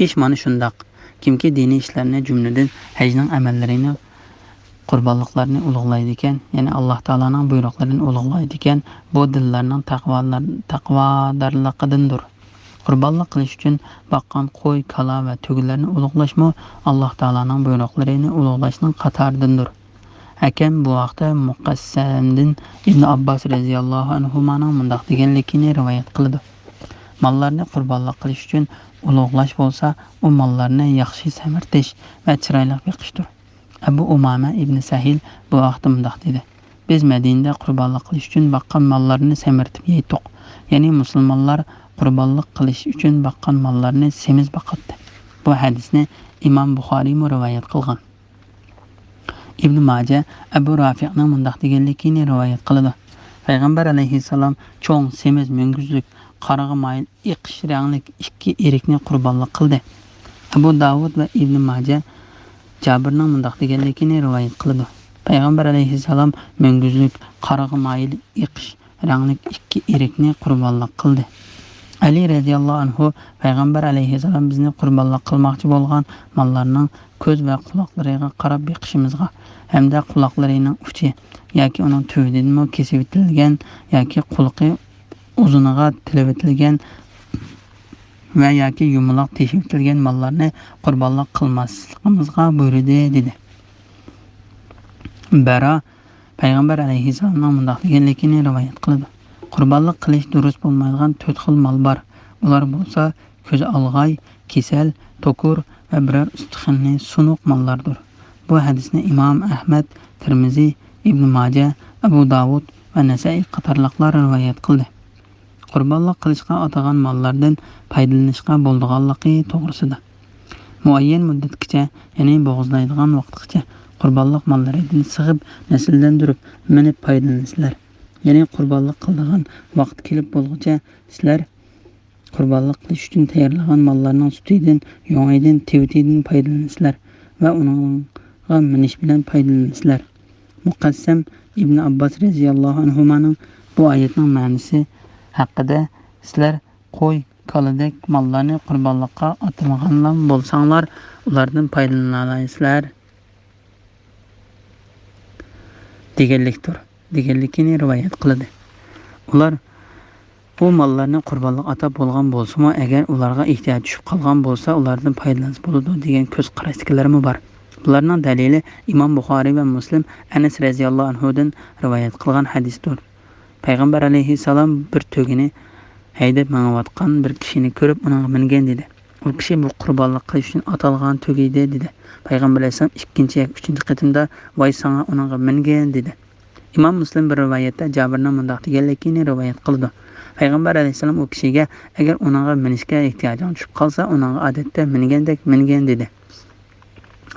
ئىش مانا شۇنداق. كىمكى دىنىي ئىشلارنى، جۈملىدىن ھەجنىڭ ئەمەللىرىنى، قۇربانلىقلارنى ئۇلۇغلايدىكەن، يەنى ئاللاھ تائالانىڭ بۇيرۇقلىرىنى ئۇلۇغلايدىكەن، بۇ دىللارنىڭ تەقۋالار-، تەقۋادارلىقىدىندۇر. قۇربانلىق قىلىش ئۈچۈن باققان قوي، كالا ۋە تۆگىلەرنى ئۇلۇغلاشمۇ ئاللاھ تائالانىڭ بۇيرۇقلىرىنى ئۇلۇغلاشنىڭ قاتارىدىندۇر. ھەكەم بۇ ھەقتە مۇقەسسەمدىن ئىبنى ئابباس رەزىياللاھۇ ئەنھۇمانىڭ مۇنداق دېگەنلىكىنى رىۋايەت قىلىدۇ: ماللارنى قۇربانلىق قىلىش ئۈچۈن ئۇلۇغلاش بولسا، ئۇ ماللارنى ياخشى سەمرىتىش ۋە چىرايلىق بېقىشتۇر. ئەبۇ ئۇمامە ئىبنى سەھىل بۇ ھەقتە مۇنداق دېدى: بىز مەدىنىدە قۇربانلىق قىلىش ئۈچۈن باققان ماللارنى سەمرىتىپ يەيتتۇق. يەنى مۇسۇلمانلار قۇربانلىق قىلىش ئۈچۈن باققان ماللارنى سېمىز باقاتتى. بۇ ھەدىسنى ئىمام بۇخارىيمۇ رىۋايەت قىلغان. ئىبنى ماجە ئەبۇ رافىئنىڭ مۇنداق دېگەنلىكىنى رىۋايەت قىلىدۇ: پەيغەمبەر ئەلەيھىسسالام چوڭ، سېمىز، مۈڭگۈزلۈك، قارىغا مايىل ئېقىش رەڭلىك ئىككى ئېرىكنى قۇربانلىق قىلدى. ئەبۇ داۋۇد ۋە ئىبنى ماجە جابىرنىڭ مۇنداق دېگەنلىكىنى رىۋايەت قىلىدۇ: پەيغەمبەر ئەلەيھىسسالام مۈڭگۈزلۈك، قارىغا مايىل ئېقىش رەڭلىك ئىككى ئېرىكنى قۇربانلىق قىلدى. ئەلى رەزىياللاھۇ ئەنھۇ: پەيغەمبەر ئەلەيھىسسالام بىزنى قۇربانلىق قىلماقچى بولغان ماللارنىڭ كۆز ۋە قۇلاقلىرىغا قاراپ بېقىشىمىزغا ھەمدە قۇلاقلىرىنىڭ ئۇچى ياكى ئۇنىڭ تۈۋىدىنمۇ كېسىۋېتىلگەن ياكى قۇلىقى ئۇزۇنىغا تىلىۋېتىلگەن ۋە ياكى يۇمىلاق تېشىۋېتىلگەن ماللارنى قۇربانلىق قىلماسلىقىمىزغا بۇيرۇدى، دېدى. بەرا پەيغەمبەر ئەلەيھىسسالامنىڭ مۇنداق دېگەنلىكىنى رىۋايەت قىلىدۇ: قۇربانلىق قىلىش دۇرۇس بولمايدىغان تۆت خىل مال بار. ئۇلار بولسا كۆز ئالغاي، كېسەل، توكۇر ۋە بىرەر ئۇستىخىنى سۇنۇق ماللاردۇر. بۇ ھەدىسنى ئىمام ئەھمەد، تىرمىزى، ئىبنى ماجە، ئەبۇ داۋۇد ۋە نەسائىي قاتارلىقلار رىۋايەت قىلدى. قۇربانلىق قىلىشقا ئاتىغان ماللاردىن پايدىلىنىشقا بولىدىغانلىقى توغرىسىدا. مۇئەييەن مۇددەتكىچە، يەنى بوغۇزلايدىغان ۋاقىتقىچە قۇربانلىق ماللىرىدىن سىغىپ، نەسىللەندۈرۈپ، مىنىپ پايدىلىنىسىلەر. يەنى قۇربانلىق قىلىدىغان ۋاقىت كېلىپ بولغۇچە سىلەر قۇربانلىق قىلىش ئۈچۈن تەييارلىغان ماللارنىڭ سۈتىدىن، يۇڭىدىن، تىۋىتىدىن پايدىلىنىسىلەر ۋە ئۇنىڭغا مىنىش بىلەن پايدىلىنىسىلەر. مۇقەسسەم ئىبنى ئابباس رەزىياللاھۇ ئەنھۇمانىڭ بۇ ئايەتنىڭ مەنىسى ھەققىدە: سىلەر قوي، كالىدەك ماللارنى قۇربانلىققا ئاتىمىغانلا بولساڭلار، ئۇلاردىن پايدىلىنالايسىلەر، دېگەنلىكتۇر، دېگەنلىكىنى رىۋايەت قىلدى. ئۇلار ئۇ ماللارنى قۇربانلىق ئاتاپ بولغان بولسىمۇ، ئەگەر ئۇلارغا ئېھتىياج چۈشۈپ قالغان بولسا، ئۇلاردىن پايدىلانسا بولىدۇ، دېگەن كۆز قاراشتىكىلەرمۇ بار. بۇلارنىڭ دەلىلى ئىمام بۇخارىي ۋە مۇسلىم ئەنەس رەزىياللاھۇ ئەنھۇدىن رىۋايەت قىلغان ھەدىستۇر. پەيغەمبەر ئەلەيھىسسالام بىر تۆگىنى ھەيدەپ مېڭىۋاتقان بىر كىشىنى كۆرۈپ، ئۇنىڭغا مىنگىن، دېدى. ئۇ كىشى: بۇ قۇربانلىق قىلىش ئۈچۈن ئاتالغان تۆگە ئىدى، دېدى. پەيغەمبەر ئەلەيھىسسالام ئىككىنچى ياكى ئۈچىنچى قېتىمدا: ۋاي ساڭا، ئۇنىڭغا مىنگىن، دېدى. ئىمام مۇسلىم بىر رىۋايەتتە جابىرنىڭ مۇنداق دېگەنلىكىنى رىۋايەت قىلىدۇ: پەيغەمبەر ئەلەيھىسسالام ئۇ كىشىگە، ئەگەر ئۇنىڭغا مىنىشكە ئېھتىياجىڭ چۈشۈپ قالسا، ئۇنىڭغا ئادەتتە مىنگەندەك مىنگىن، دېدى.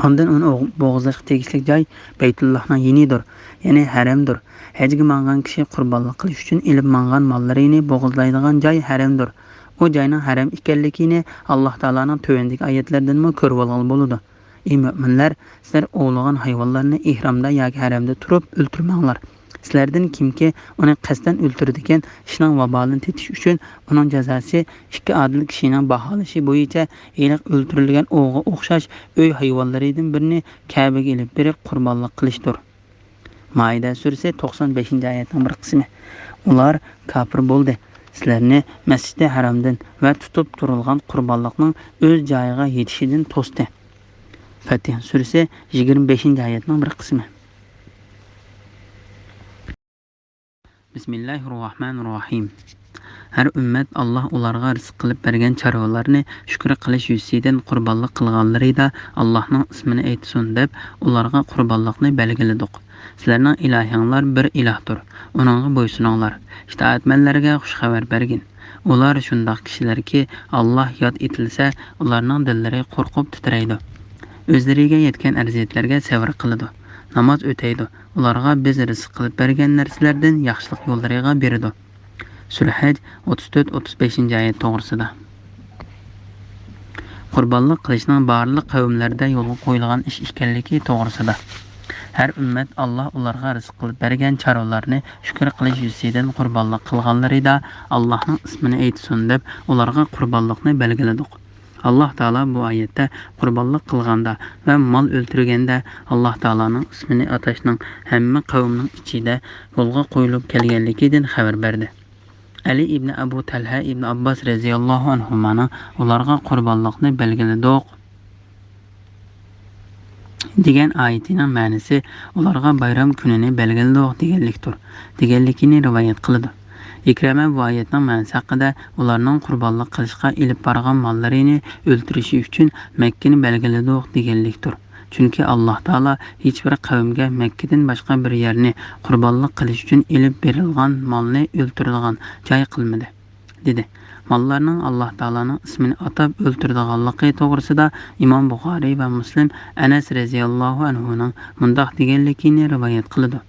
ئاندىن ئۇنى ئوغ-، بوغۇزلاشقا تېگىشلىك جاي بەيتۇللاھنىڭ يېنىدۇر، يەنى ھەرەمدۇر. ھەجگە ماڭغان كىشى قۇربانلىق قىلىش ئۈچۈن ئېلىپ ماڭغان ماللىرىنى بوغۇزلايدىغان جاي ھەرەمدۇر. ئۇ جاينىڭ ھەرەم ئىكەنلىكىنى ئاللاھ تائالانىڭ تۆۋەندىكى ئايەتلىرىدىنمۇ كۆرۈۋالغىلى بولىدۇ. ئى مۆمىنلەر، سىلەر ئوۋلىغان ھايۋانلارنى ئېھرامدا ياكى ھەرەمدە تۇرۇپ ئۆلتۈرمەڭلار. سىلەردىن كىمكى ئۇنى قەستەن ئۆلتۈرىدىكەن، ئىشنىڭ ۋابالىنى تېتىش ئۈچۈن ئۇنىڭ جازاسى ئىككى ئادىل كىشىنىڭ باھالىشى بويىچە ھېلىقى ئۆلتۈرۈلگەن ئوۋغا ئوخشاش ئۆي ھايۋانلىرىدىن بىرنى كەبىگە ئېلىپ بېرىپ قۇربانلىق قىلىشتۇر. مائىدە سۈرىسى توقسان بەشىنچى ئايەتنىڭ بىر قىسمى. ئۇلار كاپىر بولدى. سىلەرنى مەسچىدى ھەرامدىن ۋە تۇتۇپ تۇرۇلغان قۇربانلىقنىڭ ئۆز جايىغا يېتىشىدىن توستى. فەتىھە سۈرىسى يىگىرمە بەشىنچى ئايەتنىڭ بىر قىسمى. بىسمىللاھىر راھمانىر راھىم. ھەر ئۈممەت ئاللاھ ئۇلارغا رىزىق قىلىپ بەرگەن چارۋىلارنى شۈكرى قىلىش يۈزىسىدىن قۇربانلىق قىلغانلىرىدا ئاللاھنىڭ ئىسمىنى ئېيتسۇن دەپ ئۇلارغا قۇربانلىقنى بەلگىلىدۇق. سىلەرنىڭ ئىلاھىڭلار بىر ئىلاھتۇر. ئۇنىڭغا بويسۇنۇڭلار. ئىتائەتمەنلەرگە خۇش خەۋەر بەرگىن. ئۇلار شۇنداق كىشىلەركى، ئاللاھ ياد ئېتىلسە، ئۇلارنىڭ دىللىرى قورقۇپ تىترەيدۇ. ئۆزلىرىگە يەتكەن ئەزىيەتلەرگە سەۋر قىلىدۇ. ناماز ئۆتەيدۇ. ئۇلارغا بىز رىزىق قىلىپ بەرگەن نەرسىلەردىن ياخشىلىق يوللىرىغا بېرىدۇ. سۈرە ھەج ئوتتۇز تۆت، ئوتتۇز بەشىنچى ئايەت توغرىسىدا. قۇربانلىق قىلىشنىڭ بارلىق قەۋملەردە يولغا قويۇلغان ئىش ئىكەنلىكى توغرىسىدا. ھەر ئۈممەت ئاللاھ ئۇلارغا رىزىق قىلىپ بەرگەن چارۋىلارنى شۈكۈر قىلىش يۈزىسىدىن قۇربانلىق قىلغانلىرىدا، ئاللاھنىڭ ئىسمىنى ئېيتسۇن دەپ، ئۇلارغا قۇربانلىقنى بەلگىلىدۇق. ئاللاھ تائالا بۇ ئايەتتە قۇربانلىق قىلغاندا ۋە مال ئۆلتۈرگەندە ئاللاھ تائالانىڭ ئىسمىنى ئاتاشنىڭ ھەممە قەۋمنىڭ ئىچىدە يولغا قويۇلۇپ كەلگەنلىكىدىن خەۋەر بەردى. ئەلى ئىبنى ئەبۇ تەلھە ئىبنى ئابباس رەزىياللاھۇ ئەنھۇمانىڭ ئۇلارغا قۇربانلىقنى بەلگىلىدۇق دېگەن ئايىتىنىڭ مەنىسى ئۇلارغا بايرام كۈنىنى بەلگىلىدۇق دېگەنلىكتۇر، دېگەنلىكىنى رىۋايەت قىلىدۇ. ئىكرىمە بۇ ئايەتنىڭ مەنىسى ھەققىدە ئۇلارنىڭ قۇربانلىق قىلىشقا ئېلىپ بارغان ماللىرىنى ئۆلتۈرۈشى ئۈچۈن مەككىنى بەلگىلىدۇق دېگەنلىكتۇر. چۈنكى ئاللاھ تائالا ھېچبىر قەۋمگە مەككىدىن باشقا بىر يەرنى قۇربانلىق قىلىش ئۈچۈن ئېلىپ بېرىلغان مالنى ئۆلتۈرىدىغان جاي قىلمىدى، دېدى. ماللارنىڭ ئاللاھ تائالانىڭ ئىسمىنى ئاتاپ ئۆلتۈرىدىغانلىقى توغرىسىدا ئىمام بۇخارىي ۋە مۇسلىم ئەنەس رەزىياللاھۇ ئەنھۇنىڭ مۇنداق دېگەنلىكىنى رىۋايەت قىلىدۇ.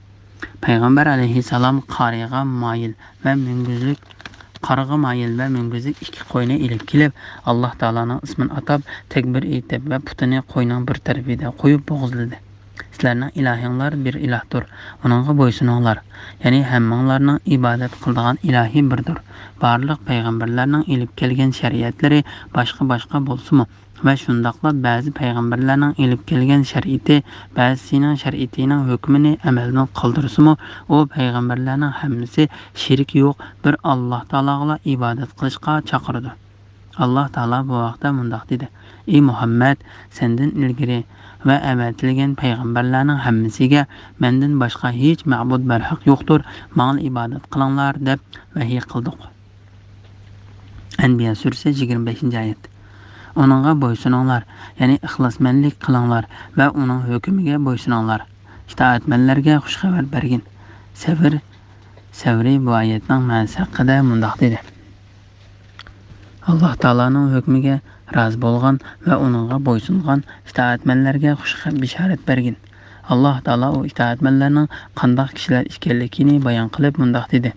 پەيغەمبەر ئەلەيھىسسالام قارىغا مايىل ۋە مۈڭگۈزلۈك، قارىغا مايىل ۋە مۈڭگۈزلۈك ئىككى قوينى ئېلىپ كېلىپ، ئاللاھ تائالانىڭ ئىسمىنى ئاتاپ، تەكبىر ئېيتىپ ۋە پۇتىنى قوينىڭ بىر تەرىپىدە قويۇپ بوغۇزلىدى. سىلەرنىڭ ئىلاھىڭلار بىر ئىلاھتۇر، ئۇنىڭغا بويسۇنۇڭلار. يەنى ھەممىڭلارنىڭ ئىبادەت قىلىدىغان ئىلاھى بىردۇر. بارلىق پەيغەمبەرلەرنىڭ ئېلىپ كەلگەن شەرىئەتلىرى باشقا-باشقا بولسىمۇ، ۋە شۇنداقلا بەزى پەيغەمبەرلەرنىڭ ئېلىپ كەلگەن شەرىئىتى بەزىسىنىڭ شەرىئىتىنىڭ ھۆكمىنى ئەمەلدىن قالدۇرسىمۇ، ئۇ پەيغەمبەرلەرنىڭ ھەممىسى شېرىكى يوق بىر ئاللاھ تائالاغىلا ئىبادەت قىلىشقا چاقىرىدۇ. ئاللاھ تائالا بۇ ھەقتە مۇنداق دېدى: ئى مۇھەممەد، سەندىن ئىلگىرى ۋە ئەۋەتىلگەن پەيغەمبەرلەرنىڭ ھەممىسىگە مەندىن باشقا ھېچ مەبۇد بەرھەق يوقتۇر، ماڭىلا ئىبادەت قىلىڭلار دەپ ۋەھىي قىلدۇق. ئەنبىيا سۈرىسى يىگىرمە بەشىنچى ئايەت. ئۇنىڭغا بويسۇنۇڭلار، يەنى ئىخلاسمەنلىك قىلىڭلار ۋە ئۇنىڭ ھۆكمىگە بويسۇنۇڭلار. ئىتائەتمەنلەرگە خۇش خەۋەر بەرگىن. سەۋر، سەۋرى بۇ ئايەتنىڭ مەنىسى ھەققىدە مۇنداق دېدى: ئاللاھ تائالانىڭ ھۆكمىگە رازى بولغان ۋە ئۇنىڭغا بويسۇنغان ئىتائەتمەنلەرگە خۇش خە-، بېشارەت بەرگىن. ئاللاھ تائالا ئۇ ئىتائەتمەنلەرنىڭ قانداق كىشىلەر ئىكەنلىكىنى بايان قىلىپ مۇنداق دېدى: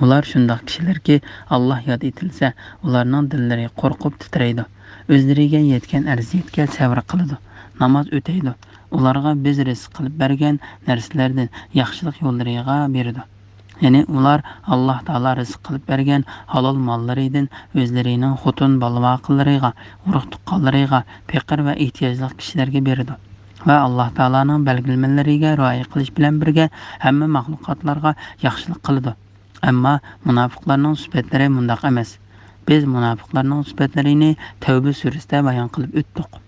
ئۇلار شۇنداق كىشىلەركى، ئاللاھ ياد ئېتىلسە، ئۇلارنىڭ دىللىرى قورقۇپ تىترەيدۇ. ئۆزلىرىگە يەتكەن ئەزىيەتكە سەۋر قىلىدۇ. ناماز ئۆتەيدۇ. ئۇلارغا بىز رىزىق قىلىپ بەرگەن نەرسىلەردىن ياخشىلىق يوللىرىغا بېرىدۇ. يەنى ئۇلار ئاللاھ تائالا رىزىق قىلىپ بەرگەن ھالال ماللىرىدىن ئۆزلىرىنىڭ خوتۇن بالىۋاقىلىرىغا، ئۇرۇق-تۇغقانلىرىغا، پېقىر ۋە ئېھتىياجلىق كىشىلەرگە بېرىدۇ. ۋە ئاللاھ تائالانىڭ بەلگىلىمىلىرىگە رىئايە قىلىش بىلەن بىرگە ھەممە مەخلۇقاتلارغا ياخشىلىق قىلىدۇ. ئەمما مۇناپىقلارنىڭ سۈپەتلىرى مۇنداق ئەمەس. بىز مۇناپىقلارنىڭ سۈپەتلىرىنى تەۋبە سۈرىسىدە بايان قىلىپ ئۆتتۇق.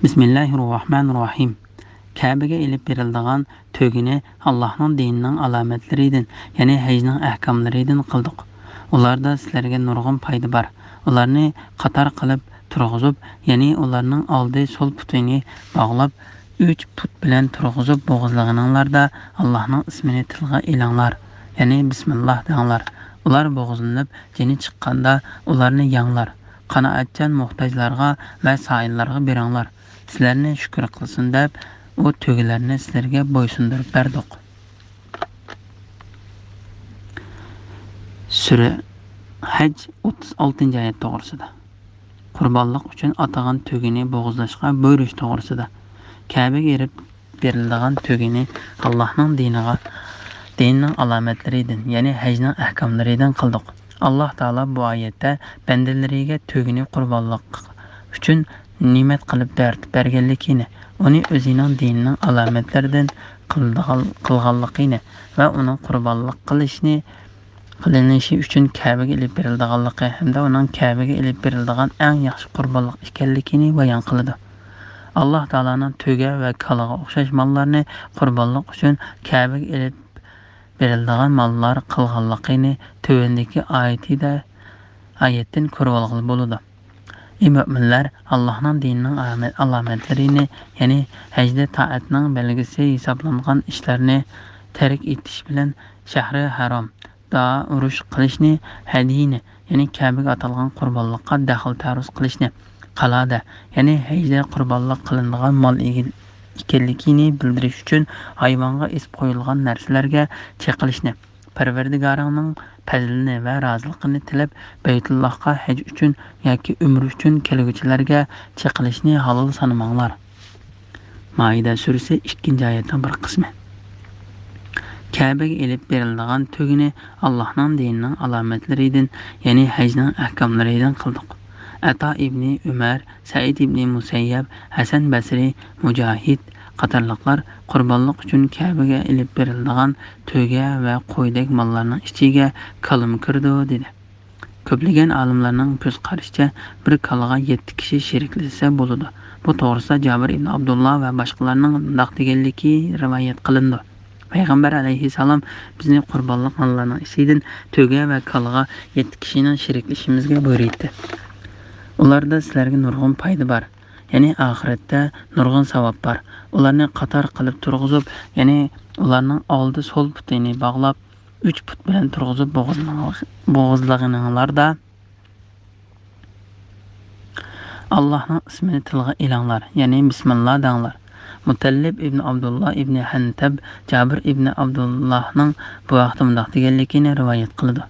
بىسمىللاھىر راھمانىر راھىم. كەبىگە ئېلىپ بېرىلىدىغان تۆگىنى ئاللاھنىڭ دىنىنىڭ ئالامەتلىرىدىن، يەنى ھەجنىڭ ئەھكاملىرىدىن قىلدۇق. ئۇلاردا سىلەرگە نۇرغۇن پايدا بار. ئۇلارنى قاتار قىلىپ تۇرغۇزۇپ، يەنى ئۇلارنىڭ ئالدى سول پۇتىنى باغلاپ، ئۈچ پۇت بىلەن تۇرغۇزۇپ بوغۇزلىغىنىڭلاردا، ئاللاھنىڭ ئىسمىنى تىلغا ئېلىڭلار. يەنى بىسمىللا دەڭلار. ئۇلار بوغۇزلىنىپ جېنى چىققاندا ئۇلارنى يەڭلار. قانائەتچان موھتاجلارغا ۋە سائىللارغا بېرىڭلار. سىلەرنى شۈكۈر قىلسۇن دەپ، ئۇ تۆگىلەرنى سىلەرگە بويسۇندۇرۇپ بەردۇق. سۈرە ھەج، ئوتتۇز ئالتىنچى ئايەت توغرىسىدا. قۇربانلىق ئۈچۈن ئاتىغان تۆگىنى بوغۇزلاشقا بۇيرۇش توغرىسىدا. كەبىگە ئېلىپ بېرىلىدىغان تۆگىنى ئاللاھنىڭ دىنىغا، دىنىنىڭ ئالامەتلىرىدىن، يەنى ھەجنىڭ ئەھكاملىرىدىن قىلدۇق. ئاللاھ تائالا بۇ ئايەتتە بەندىلىرىگە تۆگىنى قۇربانلىق ئۈچۈن نېمەت قىلىپ بەر-، بەرگەنلىكىنى، ئۇنى ئۆزىنىڭ دىنىنىڭ ئالامەتلىرىدىن قىلىدىغان-، قىلغانلىقىنى ۋە ئۇنىڭ قۇربانلىق قىلىشنى، قىلىنىشى ئۈچۈن كەبىگە ئېلىپ بېرىلىدىغانلىقى ھەمدە ئۇنىڭ كەبىگە ئېلىپ بېرىلىدىغان ئەڭ ياخشى قۇربانلىق ئىكەنلىكىنى بايان قىلىدۇ. ئاللاھ تائالانىڭ تۆگە ۋە كالىغا ئوخشاش ماللارنى قۇربانلىق ئۈچۈن كەبىگە ئېلىپ بېرىلىدىغان ماللار قىلغانلىقىنى تۆۋەندىكى ئايىتىدە، ئايەتتىن كۆرۈۋالغىلى بولىدۇ. ئى مۆمىنلەر، ئاللاھنىڭ دىنىنىڭ ئامە-، ئالامەتلىرىنى، يەنى ھەجدە تائەتنىڭ بەلگىسى ھېسابلانغان ئىشلارنى تەرك ئېتىش بىلەن شەھرى ھارامدا ئۇرۇش قىلىشنى، ھەديىنى، يەنى كەبىگە ئاتالغان قۇربانلىققا دەخلى تەرۇز قىلىشنى، قالادا، يەنى ھەجدە قۇربانلىق قىلىنىدىغان مال ئىگە-، ئىكەنلىكىنى بىلدۈرۈش ئۈچۈن ھايۋانغا ئېسىپ قويۇلغان نەرسىلەرگە چېقىلىشنى، پەرۋەردىگارىڭنىڭ پەزلىنى ۋە رازىلىقىنى تىلەپ، بەيتۇللاھقا ھەج ئۈچۈن ياكى ئۈمرە ئۈچۈن كەلگۈچىلەرگە چېقىلىشنى ھالال سانىماڭلار. مائىدە سۈرىسى ئىككىنچى ئايەتنىڭ بىر قىسمى. كەبىگە ئېلىپ بېرىلىدىغان تۆگىنى ئاللاھنىڭ دىنىنىڭ ئالامەتلىرىدىن، يەنى ھەجنىڭ ئەھكاملىرىدىن قىلدۇق. ئەتا ئىبنى ئۆمەر، سەئىد ئىبنى مۇسەييەب، ھەسەن بەسرى، مۇجاھىد قاتارلىقلار قۇربانلىق ئۈچۈن كەبىگە ئېلىپ بېرىلىدىغان تۆگە ۋە قويدەك ماللارنىڭ ئىچىگە كالىمۇ كىرىدۇ، دېدى. كۆپلىگەن ئالىملارنىڭ كۆز قارىشىچە، بىر كالىغا يەتتە كىشى شېرىكلەشسە بولىدۇ. بۇ توغرىسىدا جابىر ئىبنى ئابدۇللا ۋە باشقىلارنىڭ مۇنداق دېگەنلىكى رىۋايەت قىلىنىدۇ: پەيغەمبەر ئەلەيھىسسالام بىزنى قۇربانلىق ماللارنىڭ ئىچىدىن تۆگە ۋە كالىغا يەتتە كىشىنىڭ شېرىكلىشىمىزگە بۇيرۇيتتى. ئۇلاردا سىلەرگە نۇرغۇن پايدا بار، يەنى ئاخىرەتتە نۇرغۇن ساۋاب بار. ئۇلارنى قاتار قىلىپ تۇرغۇزۇپ، يەنى ئۇلارنىڭ ئالدى سول پۇتىنى باغلاپ، ئۈچ پۇت بىلەن تۇرغۇزۇپ بوغۇزلىغىنىڭلاردا، ئاللاھنىڭ ئىسمىنى تىلغا ئېلىڭلار، يەنى بىسمىللا دەڭلار. مۇتەللىپ ئىبنى ئابدۇللا ئىبنى ھەنتەب جابىر ئىبنى ئابدۇللاھنىڭ بۇ ھەقتە مۇنداق دېگەنلىكىنى رىۋايەت قىلىدۇ: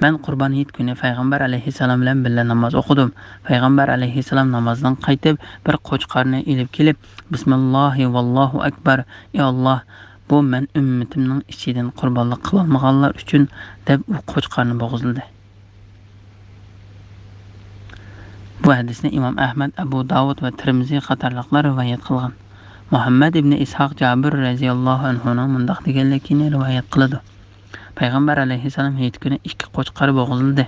مەن قۇربان ھېيت كۈنى پەيغەمبەر ئەلەيھىسسالام بىلەن بىللە ناماز ئوقۇدۇم. پەيغەمبەر ئەلەيھىسسالام نامازدىن قايتىپ، بىر قوچقارنى ئېلىپ كېلىپ، بىسمىللاھى ۋاللاھۇ ئەكبەر، ئى ئاللاھ، بۇ مەن ئۈممىتىمنىڭ ئىچىدىن قۇربانلىق قىلالمىغانلار ئۈچۈن، دەپ ئۇ قوچقارنى بوغۇزلىدى. بۇ ھەدىسنى ئىمام ئەھمەد، ئەبۇ داۋۇد ۋە تىرمىزى قاتارلىقلار رىۋايەت قىلغان. مۇھەممەد ئىبنى ئىسھاق جابىر رەزىياللاھۇ ئەنھۇنىڭ مۇنداق دېگەنلىكىنى رىۋايەت قىلىدۇ: پەيغەمبەر ئەلەيھىسسالام ھېيت كۈنى ئىككى قوچقار بوغۇزلىدى.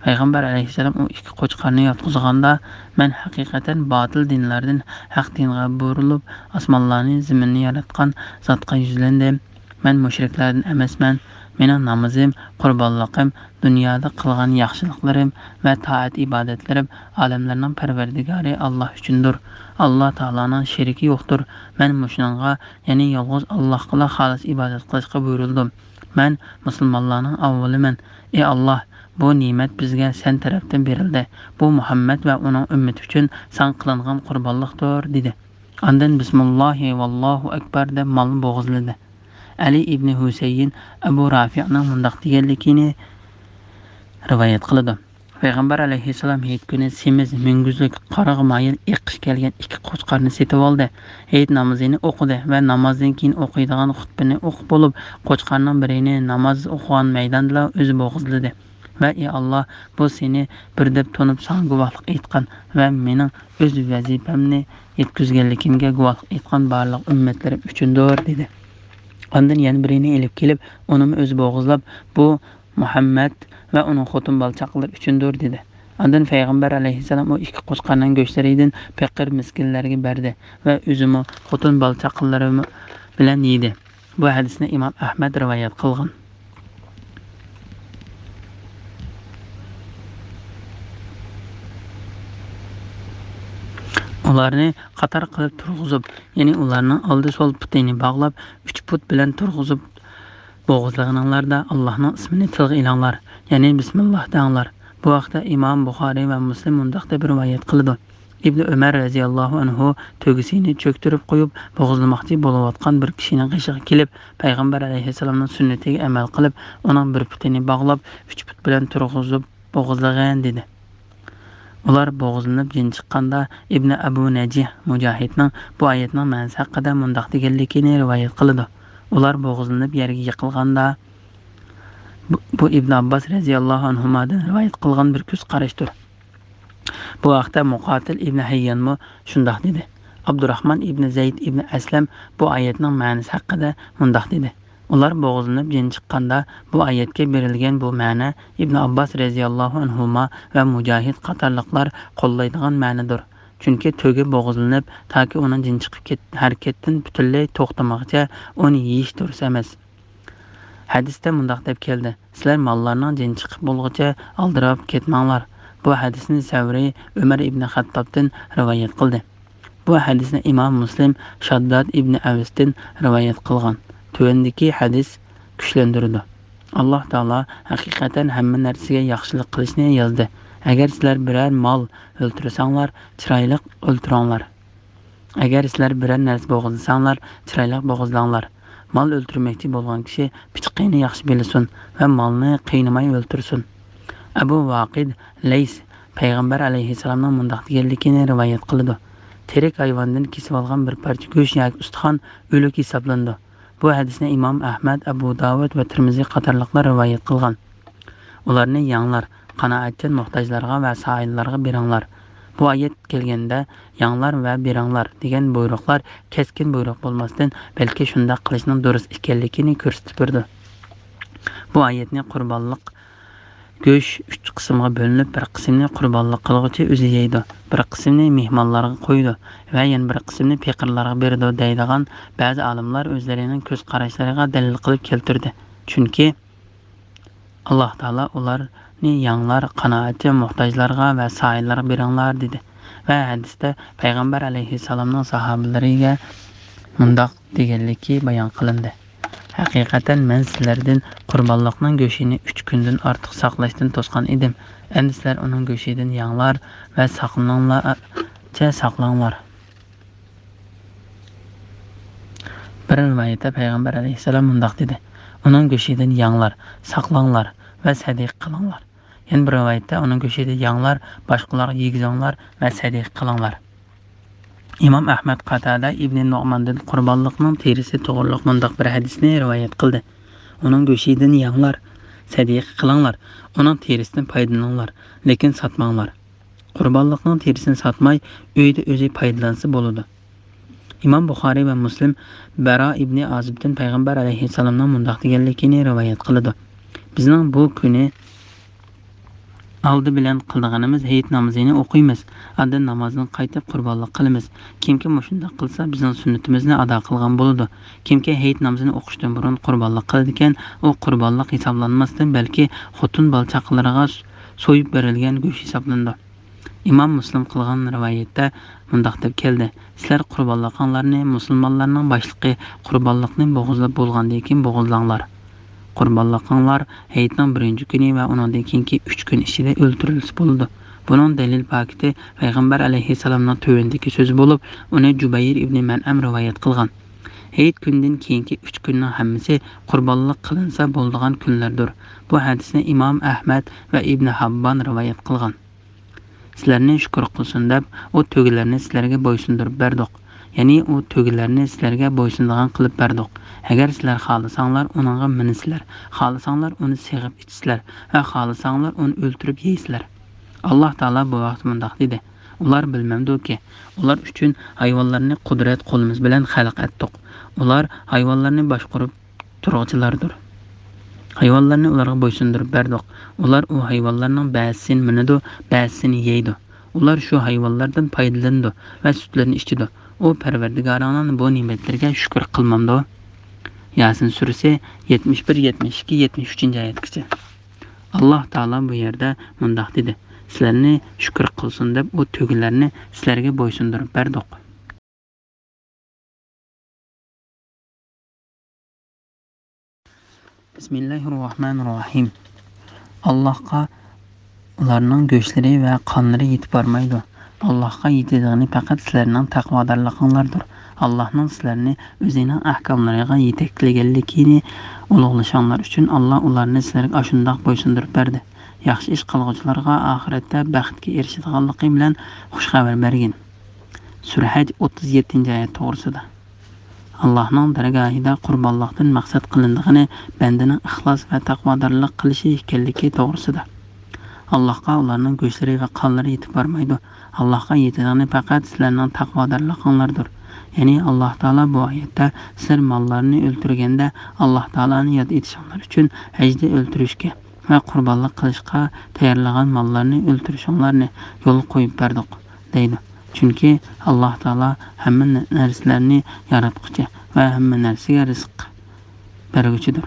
پەيغەمبەر ئەلەيھىسسالام ئۇ ئىككى قوچقارنى ياتقۇزغاندا، مەن ھەقىقەتەن باتىل دىنلاردىن ھەق دىنغا بۇرۇلۇپ، ئاسمانلارنى، زېمىننى ياراتقان زاتقا يۈزلەندىم. مەن مۇشرىكلاردىن ئەمەسمەن. مېنىڭ نامىزىم، قۇربانلىقىم، دۇنيادا قىلغان ياخشىلىقلىرىم ۋە تائەت-ئىبادەتلىرىم ئالەملەرنىڭ پەرۋەردىگارى ئاللاھ ئۈچۈندۇر. ئاللاھ تائالانىڭ شېرىكى يوقتۇر. مەن مۇشۇنىڭغا، يەنى يالغۇز ئاللاھقىلا خالىس ئىبادەت قىلىشقا بۇيرۇلدۇم. مەن مۇسۇلمانلارنىڭ ئاۋۋىلىمەن. ئى ئاللاھ، بۇ نېمەت بىزگە سەن تەرەپتىن بېرىلدى. بۇ مۇھەممەد ۋە ئۇنىڭ ئۈممىتى ئۈچۈن ساڭا قىلىنغان قۇربانلىقتۇر، دېدى. ئاندىن بىسمىللاھى ۋاللاھۇ ئەكبەر دەپ مالنى بوغۇزلىدى. ئەلى ئىبنى ھۈسەيىن ئەبۇ رافىئنىڭ مۇنداق دېگەنلىكىنى رىۋايەت قىلىدۇ: پەيغەمبەر ئەلەيھىسسالام ھېيت كۈنى سېمىز، مۈڭگۈزلۈك، قارىغا مايىل، ئېقىش كەلگەن ئىككى قوچقارنى سېتىۋالدى. ھېيت نامىزىنى ئوقۇدى ۋە نامازدىن كېيىن ئوقۇيدىغان خۇتبىنى ئوقۇپ بولۇپ، قوچقارنىڭ بىرىنى ناماز ئوقۇغان مەيداندىلا ئۆزى بوغۇزلىدى ۋە: ئى ئاللاھ، بۇ سېنى بىر دەپ تونۇپ ساڭا گۇۋاھلىق ئېيتقان ۋە مېنىڭ ئۆز ۋەزىپەمنى يەتكۈزگەنلىكىمگە گۇۋاھلىق ئېيتقان بارلىق ئۈممەتلىرىم ئۈچۈندۇر، دېدى. ئاندىن يەنە بىرىنى ئېلىپ كېلىپ، ئۇنىمۇ ئۆزى بوغۇزلاپ، بۇ مۇھەممەد ۋە ئۇنىڭ خوتۇن بالا چاقىلىرى ئۈچۈندۇر، دېدى. ئاندىن پەيغەمبەر ئەلەيھىسسالام ئۇ ئىككى قوچقارنىڭ گۆشلىرىدىن پېقىر مىسكىنلەرگە بەردى ۋە ئۆزىمۇ، خوتۇن بالا چاقىلىرى بىلەن يېدى. بۇ ھەدىسنى ئىمام ئەھمەد رىۋايەت قىلغان. ئۇلارنى قاتار قىلىپ تۇرغۇزۇپ، يەنى ئۇلارنىڭ ئالدى سول پۇتىنى باغلاپ، ئۈچ پۇت بىلەن تۇرغۇزۇپ، بوغۇزلىغىنىڭلاردا ئاللاھنىڭ ئىسمىنى تىلغا ئېلىڭلار، يەنى بىسمىللاھ دەڭلار. بۇ ھەقتە ئىمام بۇخارىي ۋە مۇسلىم مۇنداق دەپ رىۋايەت قىلىدۇ: ئىبنى ئۆمەر رەزىياللاھۇ ئەنھۇ تۆگىسىنى چۆكتۈرۈپ قويۇپ، بوغۇزلىماقچى بولۇۋاتقان بىر كىشىنىڭ قېشىغا كېلىپ، پەيغەمبەر ئەلەيھىسسالامنىڭ سۈننىتىگە ئەمەل قىلىپ، ئۇنىڭ بىر پۇتىنى باغلاپ، ئۈچ پۇت بىلەن تۇرغۇزۇپ بوغۇزلىغىن، دېدى. ئۇلار بوغۇزلىنىپ جېنى چىققاندا، ئىبنى ئەبۇ نەجىھ مۇجاھىدنىڭ بۇ ئايەتنىڭ مەنىسى ھەققىدە مۇنداق دېگەنلىكىنى رىۋايەت قىلىدۇ: ئۇلار بوغۇزلىنىپ يەرگە يىقىلغاندا، بۇ، بۇ ئىبن ئابباس رەزىياللاھۇ ئەنھۇمادىن رىۋايەت قىلغان بىر كۆز قاراشتۇر. بۇ ھەقتە مۇقاتىل ئىبن ھەييانمۇ شۇنداق دېدى. ئابدۇراخمان ئىبن زەيد ئىبن ئەسلەم بۇ ئايەتنىڭ مەنىسى ھەققىدە مۇنداق دېدى: ئۇلار بوغۇزلىنىپ جېنى چىققاندا، بۇ ئايەتكە بېرىلگەن بۇ مەنە ئىبن ئابباس رەزىياللاھۇ ئەنھۇما ۋە مۇجاھىد قاتارلىقلار قوللايدىغان مەنىدۇر. چۈنكى تۆگە بوغۇزلىنىپ، تاكى ئۇنىڭ جېنى چىقىپ كەت-، ھەرىكەتتىن پۈتۈنلەي توختىمىغىچە ئۇنى يېيىش دۇرۇس ئەمەس. ھەدىستە مۇنداق دەپ كەلدى: سىلەر ماللارنىڭ جېنى چىقىپ بولغۇچە ئالدىراپ كەتمەڭلار. بۇ ھەدىسنى سەۋرى ئۆمەر ئىبنى خەتتابتىن رىۋايەت قىلدى. بۇ ھەدىسنى ئىمام مۇسلىم شادداد ئىبنى ئەۋستىن رىۋايەت قىلغان. تۆۋەندىكى ھەدىس كۈچلەندۈرىدۇ. ئاللاھ تائالا ھەقىقەتەن ھەممە نەرسىگە ياخشىلىق قىلىشنى يازدى. ئەگەر سىلەر بىرەر مال ئۆلتۈرسەڭلار، چىرايلىق ئۆلتۈرۈڭلار. ئەگەر سىلەر بىرەر نەرسە بوغۇزلىساڭلار، چىرايلىق بوغۇزلاڭلار. مال ئۆلتۈرمەكچى بولغان كىشى پىچىقىنى ياخشى بىلسۇن ۋە مالنى قىينىماي ئۆلتۈرسۇن. ئەبۇ ۋاقىد لەيس پەيغەمبەر ئەلەيھىسسالامنىڭ مۇنداق دېگەنلىكىنى رىۋايەت قىلىدۇ: تىرىك ھايۋاندىن كېسىۋالغان بىر پارچە گۆش ياكى ئۇستىخان ئۆلۈك ھېسابلىنىدۇ. بۇ ھەدىسنى ئىمام ئەھمەد، ئەبۇ داۋۇد ۋە تىرمىزى قاتارلىقلار رىۋايەت قىلغان. ئۇلارنى يەڭلار، قانائەتچان موھتاجلارغا ۋە سائىللارغا بېرىڭلار. بۇ ئايەت كەلگەندە، يەڭلار ۋە بېرىڭلار دېگەن بۇيرۇقلار كەسكىن بۇيرۇق بولماستىن، بەلكى شۇنداق قىلىشنىڭ دۇرۇس ئىكەنلىكىنى كۆرسىتىپ بېرىدۇ. بۇ ئايەتنى قۇربانلىق گۆش ئۈچ قىسىمغا بۆلۈنۈپ، بىر قىسمىنى قۇربانلىق قىلغۇچى ئۆزى يەيدۇ، بىر قىسمىنى مېھمانلارغا قويىدۇ ۋە يەنە بىر قىسمىنى پېقىرلارغا بېرىدۇ دەيدىغان بەزى ئالىملار ئۆزلىرىنىڭ كۆز قاراشلىرىغا دەلىل قىلىپ كەلتۈردى. چۈنكى ئاللاھ تائالا ئۇلارنى يەڭلار، قانائەتچى موھتاجلارغا ۋە سائىللارغا بېرىڭلار، دېدى. ۋە ھەدىستە پەيغەمبەر ئەلەيھىسسالامنىڭ ساھابىلىرىگە مۇنداق دېگەنلىكى بايان قىلىندى: ھەقىقەتەن مەن سىلەردىن قۇربانلىقنىڭ گۆشىنى ئۈچ كۈندىن ئارتۇق ساقلاشتىن توسقان ئىدىم. ئەمدى سىلەر ئۇنىڭ گۆشىدىن يەڭلار ۋە ساقلىنىڭلارچە ساقلاڭلار. بىر رىۋايەتتە پەيغەمبەر ئەلەيھىسسالام مۇنداق دېدى: ئۇنىڭ گۆشىدىن يەڭلار، ساقلاڭلار ۋە سەدىقە قىلىڭلار. يەنە بىر رىۋايەتتە ئۇنىڭ گۆشىدىن يەڭلار، باشقىلارغا يېگۈزۈڭلار ۋە سەدىقە قىلىڭلار. ئىمام ئەھمەد قاتادە ئىبنى نۇئماندىن قۇربانلىقنىڭ تېرىسى توغرۇلۇق مۇنداق بىر ھەدىسنى رىۋايەت قىلدى: ئۇنىڭ گۆشىدىن يەڭلار، سەدىقە قىلىڭلار، ئۇنىڭ تېرىسىدىن پايدىلىنىڭلار، لېكىن ساتماڭلار. قۇربانلىقنىڭ تېرىسىنى ساتماي، ئۆيىدە ئۆزى پايدىلانسا بولىدۇ. ئىمام بۇخارىي ۋە مۇسلىم بەرا ئىبنى ئازىبتىن پەيغەمبەر ئەلەيھىسسالامنىڭ مۇنداق دېگەنلىكىنى رىۋايەت قىلىدۇ: بىزنىڭ بۇ كۈنى ئالدى بىلەن قىلىدىغىنىمىز ھېيت نامىزىنى ئوقۇيمىز، ئاندىن نامازدىن قايتىپ قۇربانلىق قىلىمىز. كىمكى مۇشۇنداق قىلسا، بىزنىڭ سۈننىتىمىزنى ئادا قىلغان بولىدۇ. كىمكى ھېيت نامىزىنى ئوقۇشتىن بۇرۇن قۇربانلىق قىلىدىكەن، ئۇ قۇربانلىق ھېسابلانماستىن، بەلكى خوتۇن بالا-چاقىلىرىغا سويۇپ بېرىلگەن گۆش ھېسابلىنىدۇ. ئىمام مۇسلىم قىلغان رىۋايەتتە مۇنداق دەپ كەلدى: سىلەر قۇربانلىقىڭلارنى مۇسۇلمانلارنىڭ باشلىقى قۇربانلىقنى بوغۇزلاپ بولغاندىن كېيىن بوغۇزلاڭلار. قۇربانلىقىڭلار ھېيتنىڭ بىرىنچى كۈنى ۋە ئۇنىڭدىن كېيىنكى ئۈچ كۈن ئىچىدە ئۆلتۈرۈلسە بولىدۇ. بۇنىڭ دەلىل پاكىتى پەيغەمبەر ئەلەيھىسسالامنىڭ تۆۋەندىكى سۆزى بولۇپ، ئۇنى جۇبەير ئىبنى مەنئەم رىۋايەت قىلغان: ھېيت كۈنىدىن كېيىنكى ئۈچ كۈننىڭ ھەممىسى قۇربانلىق قىلىنسا بولىدىغان كۈنلەردۇر. بۇ ھەدىسنى ئىمام ئەھمەد ۋە ئىبنى ھاببان رىۋايەت قىلغان. سىلەرنى شۈكۈر قىلسۇن دەپ، ئۇ تۆگىلەرنى سىلەرگە بويسۇندۇرۇپ بەردۇق. يەنى ئۇ تۆگىلەرنى سىلەرگە بويسۇنىدىغان قىلىپ بەردۇق. ئەگەر سىلەر خالىساڭلار ئۇنىڭغا مىنىسىلەر، خالىساڭلار ئۇنى سېغىپ ئىچىسىلەر ۋە خالىساڭلار ئۇنى ئۆلتۈرۈپ يەيسىلەر. ئاللاھ تائالا بۇ ھەقتە مۇنداق دېدى: ئۇلار بىلمەمدۇكى، ئۇلار ئۈچۈن ھايۋانلارنى قۇدرەت قولىمىز بىلەن خەلق ئەتتۇق. ئۇلار ھايۋانلارنى باشقۇرۇپ تۇرغۇچىلاردۇر. ھايۋانلارنى ئۇلارغا بويسۇندۇرۇپ بەردۇق. ئۇلار ئۇ ھايۋانلارنىڭ بەزىسىنى مىنىدۇ، بەزىسىنى يەيدۇ. ئۇلار شۇ ھايۋانلاردىن پايدىلىنىدۇ ۋە سۈتلىرىنى ئىچىدۇ. ئۇ پەرۋەردىگارىڭنىڭ بۇ نېمەتلىرىگە شۈكۈر قىلمامدۇ؟ ياسىن سۈرىسى يەتمىش بىر، يەتمىش ئىككى، يەتمىش ئۈچىنچى ئايەتكىچە. ئاللاھ تائالا بۇ يەردە مۇنداق دېدى: سىلەرنى شۈكۈر قىلسۇن دەپ ئۇ تۆگىلەرنى سىلەرگە بويسۇندۇرۇپ بەردۇق. بىسمىللاھىررەھمانىررەھىم. ئاللاھقا ئۇلارنىڭ گۆشلىرى ۋە قانلىرى يېتىپ بارمايدۇ. ئاللاھقا يېتىدىغىنى پەقەت سىلەرنىڭ تەقۋادارلىقىڭلاردۇر. ئاللاھنىڭ سىلەرنى ئۆزىنىڭ ئەھكاملىرىغا يېتەكلىگەنلىكىنى ئۇلۇغلىشىڭلار ئۈچۈن، ئاللاھ ئۇلارنى سىلەرگە ئاشۇنداق بويسۇندۇرۇپ بەردى. ياخشى ئىش قىلغۇچىلارغا ئاخىرەتتە بەختكە ئېرىشىدىغانلىقى بىلەن خۇش خەۋەر بەرگىن. سۈرە ھەج، ئوتتۇز يەتتىنچى ئايەت توغرىسىدا. ئاللاھنىڭ دەرگاھىدا قۇربانلىقتىن مەقسەت قىلىنىدىغىنى بەندىنىڭ ئىخلاس ۋە تەقۋادارلىق قىلىشى ئىكەنلىكى توغرىسىدا. ئاللاھقا ئۇلارنىڭ گۆشلىرى ۋە قانلىرى يېتىپ بارمايدۇ. ئاللاھقا يېتىدىغىنى پەقەت سىلەرنىڭ تەقۋادارلىقىڭلاردۇر. يەنى ئاللاھ تائالا بۇ ئايەتتە سىلەر ماللارنى ئۆلتۈرگەندە ئاللاھ تائالانى ياد ئېتىشىڭلار ئۈچۈن ھەجدە ئۆلتۈرۈشكە ۋە قۇربانلىق قىلىشقا تەييارلىغان ماللارنى ئۆلتۈرۈشۈڭلارنى يولغا قويۇپ بەردۇق، دەيدۇ. چۈنكى ئاللاھ تائالا ھەممە نەرسىلەرنى ياراتقۇچى ۋە ھەممە نەرسىگە رىزىق بەرگۈچىدۇر.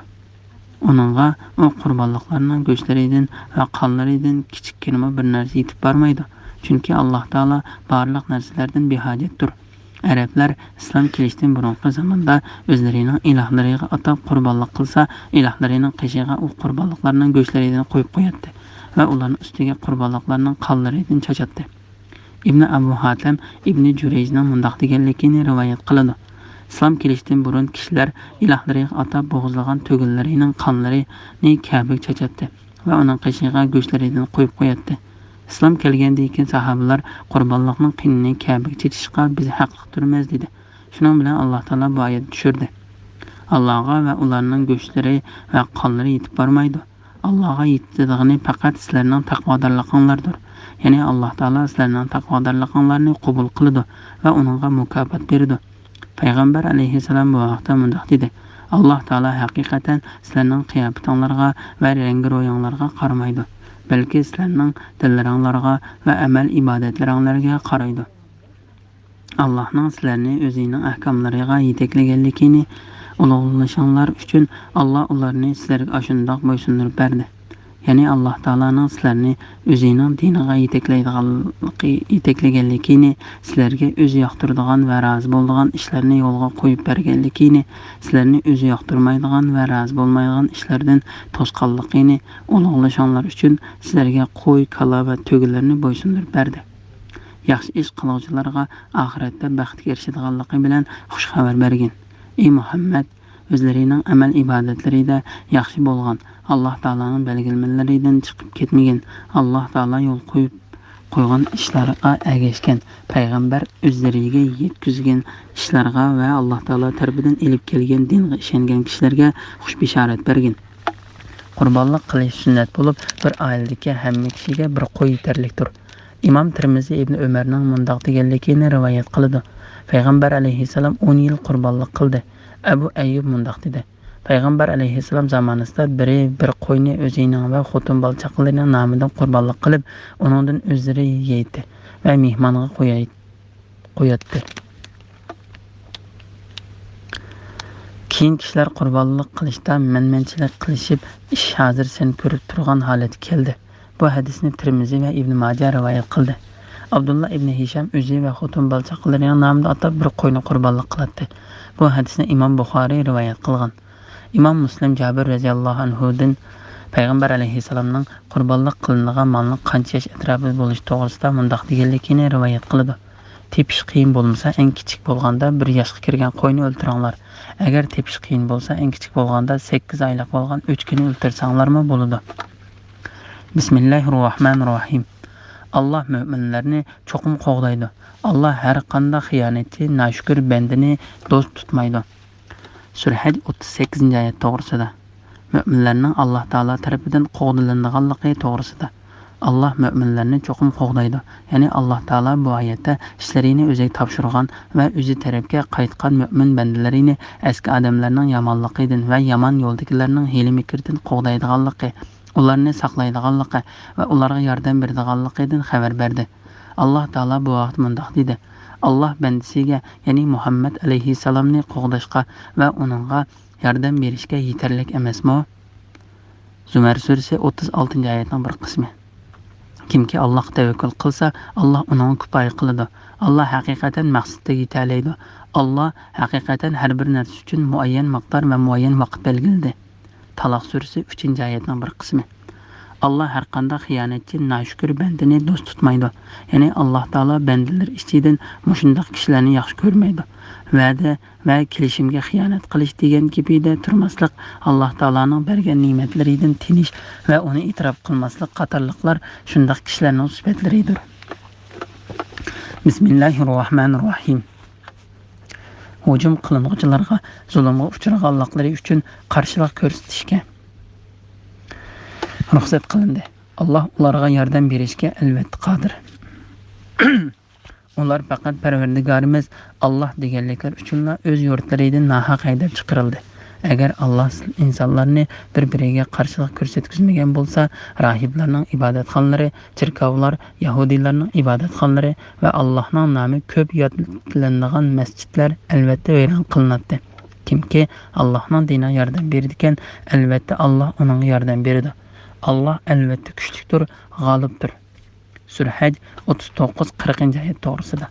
ئۇنىڭغا ئۇ قۇربانلىقلارنىڭ گۆشلىرىدىن ۋە قانلىرىدىن كىچىككىنىمۇ بىر نەرسە يېتىپ بارمايدۇ. چۈنكى ئاللاھ تائالا بارلىق نەرسىلەردىن بىھاجەتتۇر. ئەرەبلەر ئىسلام كېلىشتىن بۇرۇنقى زاماندا ئۆزلىرىنىڭ ئىلاھلىرىغا ئاتاپ قۇربانلىق قىلسا، ئىلاھلىرىنىڭ قېشىغا ئۇ قۇربانلىقلارنىڭ گۆشلىرىدىن قويۇپ قوياتتى ۋە ئۇلارنىڭ ئۈستىگە قۇربانلىقلارنىڭ قانلىرىدىن چاچاتتى. ئىبنى ئەبۇ ھاتەم ئىبنى جۇرەيجنىڭ مۇنداق دېگەنلىكىنى رىۋايەت قىلىدۇ: ئىسلام كېلىشتىن بۇرۇن كىشىلەر ئىلاھلىرىغا ئاتاپ بوغۇزلىغان تۆگىلىرىنىڭ قانلىرىنى كەبىگە چاچاتتى ۋە ئۇنىڭ قېشىغا گۆشلىرىدىن قويۇپ قوياتتى. ئىسلام كەلگەندىن كېيىن ساھابىلار قۇربانلىقنىڭ قېنىنى كەبىگە چېچىشقا بىز ھەقلىق تۇرىمىز، دېدى. شۇنىڭ بىلەن ئاللاھ تائالا بۇ ئايەتنى چۈشۈردى: ئاللاھقا ۋە ئۇلارنىڭ گۆشلىرى ۋە قانلىرى يېتىپ بارمايدۇ. ئاللاھقا يېتىدىغىنى پەقەت سىلەرنىڭ تەقۋادارلىقىڭلاردۇر. يەنى ئاللاھ تائالا سىلەرنىڭ تەقۋادارلىقىڭلارنى قوبۇل قىلىدۇ ۋە ئۇنىڭغا مۇكاپات بېرىدۇ. پەيغەمبەر ئەلەيھىسسالام بۇ ھەقتە مۇنداق دېدى: ئاللاھ تائالا ھەقىقەتەن سىلەرنىڭ قىياپىتىڭلارغا ۋە رەڭگىرويۇڭلارغا قارىمايدۇ، بەلكى سىلەرنىڭ دىللىرىڭلارغا ۋە ئەمەل ئىبادەتلىرىڭلارغا قارايدۇ. ئاللاھنىڭ سىلەرنى ئۆزىنىڭ ئەھكاملىرىغا يېتەكلىگەنلىكىنى ئۇلۇغلىشىڭلار ئۈچۈن، ئاللاھ ئۇلارنى سىلەرگە ئاشۇنداق بويسۇندۇرۇپ بەردى. يەنى ئاللاھ تائالانىڭ سىلەرنى ئۆزىنىڭ دىنىغا يېتەكلەيدىغانلىقى، يېتەكلىگەنلىكىنى، سىلەرگە ئۆزى ياقتۇرىدىغان ۋە رازى بولىدىغان ئىشلارنى يولغا قويۇپ بەرگەنلىكىنى، سىلەرنى ئۆزى ياقتۇرمايدىغان ۋە رازى بولمايدىغان ئىشلاردىن توسقانلىقىنى ئۇلۇغلىشىڭلار ئۈچۈن سىلەرگە قوي، كالا ۋە تۆگىلەرنى بويسۇندۇرۇپ بەردى. ياخشى ئىش قىلغۇچىلارغا ئاخىرەتتە بەختكە ئېرىشىدىغانلىقى بىلەن خۇش خەۋەر بەرگىن. ئى مۇھەممەد، ئۆزلىرىنىڭ ئەمەل ئىبادەتلىرىدە ياخشى بولغان، ئاللاھ تائالانىڭ بەلگىلىمىلىرىدىن چىقىپ كەتمىگىن، ئاللاھ تائالا يولغا قويۇپ قويغان ئىشلارغا ئەگەشكەن، پەيغەمبەر ئۆزلىرىگە يەتكۈزگەن ئىشلارغا ۋە ئاللاھ تائالا تەرىپىدىن ئېلىپ كەلگەن دىنغا ئىشەنگەن كىشىلەرگە خۇش بېشارەت بەرگىن. قۇربانلىق قىلىش سۈننەت بولۇپ، بىر ئائىلىدىكى ھەممە كىشىگە بىر قوي يېتەرلىكتۇر. ئىمام تىرمىزى ئىبنى ئۆمەرنىڭ مۇنداق دېگەنلىكىنى رىۋايەت قىلىدۇ: پەيغەمبەر ئەلەيھىسسالام ئون يىل قۇربانلىق قىلدى. ئەبۇ ئەييۇب مۇنداق دېدى: پەيغەمبەر ئەلەيھىسسالام زامانىسىدا بىرى بىر قوينى ئۆزىنىڭ ۋە خوتۇن بالا چاقىلىرىنىڭ نامىدىن قۇربانلىق قىلىپ، ئۇنىڭدىن ئۆزلىرى يەيتتى ۋە مېھمانغا قوياي-، قوياتتى. كېيىن كىشىلەر قۇربانلىق قىلىشتا مەنمەنچىلىك قىلىشىپ، ئىش ھازىر سەن كۆرۈپ تۇرغان ھالەتكە كەلدى. بۇ ھەدىسنى تىرمىزى ۋە ئىبنى ماجە رىۋايەت قىلدى. ئابدۇللا ئىبنى ھىشام ئۆزى ۋە خوتۇن بالا چاقىلىرىنىڭ نامىدا ئاتاپ بىر قوينى قۇربانلىق قىلاتتى. بۇ ھەدىسنى ئىمام بۇخارىي رىۋايەت قىلغان. ئىمام مۇسلىم جابىر رەزىياللاھۇ ئەنھۇدىن پەيغەمبەر ئەلەيھىسسالامنىڭ قۇربانلىق قىلىنىدىغان مالنىڭ قانچە ياش ئەتراپىدا بولۇشى توغرىسىدا مۇنداق دېگەنلىكىنى رىۋايەت قىلىدۇ: تېپىش قىيىن بولمىسا، ئەڭ كىچىك بولغاندا بىر ياشقا كىرگەن قوينى ئۆلتۈرۈڭلار. ئەگەر تېپىش قىيىن بولسا، ئەڭ كىچىك بولغاندا سەككىز ئايلىق بولغان ئۆچكىنى ئۆلتۈرسەڭلارمۇ بولىدۇ. بىسمىللاھىررەھمانىررەھىم. ئاللاھ مۆمىنلەرنى چوقۇم قوغدايدۇ. ئاللاھ ھەر قانداق خىيانەتچى، ناشۈكۈر بەندىنى دوست تۇتمايدۇ. سۈرە ھەج، ئوتتۇز سەككىزىنچى ئايەت توغرىسىدا. مۆمىنلەرنىڭ ئاللاھ تائالا تەرىپىدىن قوغدىلىنىدىغانلىقى توغرىسىدا. ئاللاھ مۆمىنلەرنى چوقۇم قوغدايدۇ. يەنى ئاللاھ تائالا بۇ ئايەتتە ئىشلىرىنى ئۆزىگە تاپشۇرغان ۋە ئۆزى تەرەپكە قايتقان مۆمىن بەندىلىرىنى ئەسكى ئادەملەرنىڭ يامانلىقىدىن ۋە يامان يولدىكىلەرنىڭ ھىيلە-مىكرىدىن قوغدايدىغانلىقى، ئۇلارنى ساقلايدىغانلىقى ۋە ئۇلارغا ياردەم بېرىدىغانلىقىدىن خەۋەر بەردى. ئاللاھ تائالا بۇ ھەقتە مۇنداق دېدى: ئاللاھ بەندىسىگە، يەنى مۇھەممەد ئەلەيھىسسالامنى قوغداشقا ۋە ئۇنىڭغا ياردەم بېرىشكە يېتەرلىك ئەمەسمۇ؟ زۇمەر سۈرىسى، ئوتتۇز ئالتىنچى ئايەتنىڭ بىر قىسمى. كىمكى ئاللاھقا تەۋەككۈل قىلسا، ئاللاھ ئۇنىڭغا كۇپايە قىلىدۇ. ئاللاھ ھەقىقەتەن مەقسىتىگە يېتەلەيدۇ. ئاللاھ ھەقىقەتەن ھەر بىر نەرسە ئۈچۈن مۇئەييەن مىقدار ۋە مۇئەييەن ۋاقىت بەلگىلىدى. تالاق سۈرىسى، ئۈچىنچى ئايەتنىڭ بىر قىسمى. ئاللا ھەرقانداق خىيانەتچى، ناشۈكۈر بەندىنى دوست تۇتمايدۇ. يەنى ئاللا تائالا بەندىلىرى ئىچىدىن مۇشۇنداق كىشىلەرنى ياخشى كۆرمەيدۇ. ۋەدە ۋە كېلىشىمگە خىيانەت قىلىش دېگەن گېپىدە تۇرماسلىق، ئاللا تائالانىڭ بەرگەن نېمەتلىرىدىن تېنىش ۋە ئۇنى ئېتىراپ قىلماسلىق قاتارلىقلار شۇنداق كىشىلەرنىڭ سۈپەتلىرىدۇر. بىسمىللاھىررەھمانىررەھىم. ھۇجۇم قىلىنغۇچىلارغا زۇلۇمغا ئۇچرىغانلىقلىرى ئۈچۈن قارشىلىق كۆرسىتىشكە رۇخسەت قىلىندى. ئاللا ئۇلارغا ياردەم بېرىشكە ئەلۋەتتە قادىر. ئۇلار پەقەت پەرۋەردىگارىمىز ئاللا دېگەنلىكلەر ئۈچۈنلا ئۆز يۇرتلىرىدىن ناھەق ھەيدەپ چىقىرىلدى. ئەگەر ئاللا ئىنسانلارنى بىر-بىرىگە قارشىلىق كۆرسەتكۈزمىگەن بولسا، راھىبلارنىڭ ئىبادەتخانىلىرى، چېركاۋلار، يەھۇدىيلارنىڭ ئىبادەتخانىلىرى ۋە ئاللاھنىڭ نامى كۆپ يادلىنىدىغان مەسچىتلەر ئەلۋەتتە ۋەيران قىلىناتتى. كىمكى ئاللاھنىڭ دىنىغا ياردەم بېرىدىكەن، ئەلۋەتتە ئاللاھ ئۇنىڭغا ياردەم بېرىدۇ. ئاللاھ ئەلۋەتتە كۈچلۈكتۇر، غالىبتۇر. سۈرە ھەج، ئوتتۇز توققۇز، قىرىقىنچى ئايەت توغرىسىدا.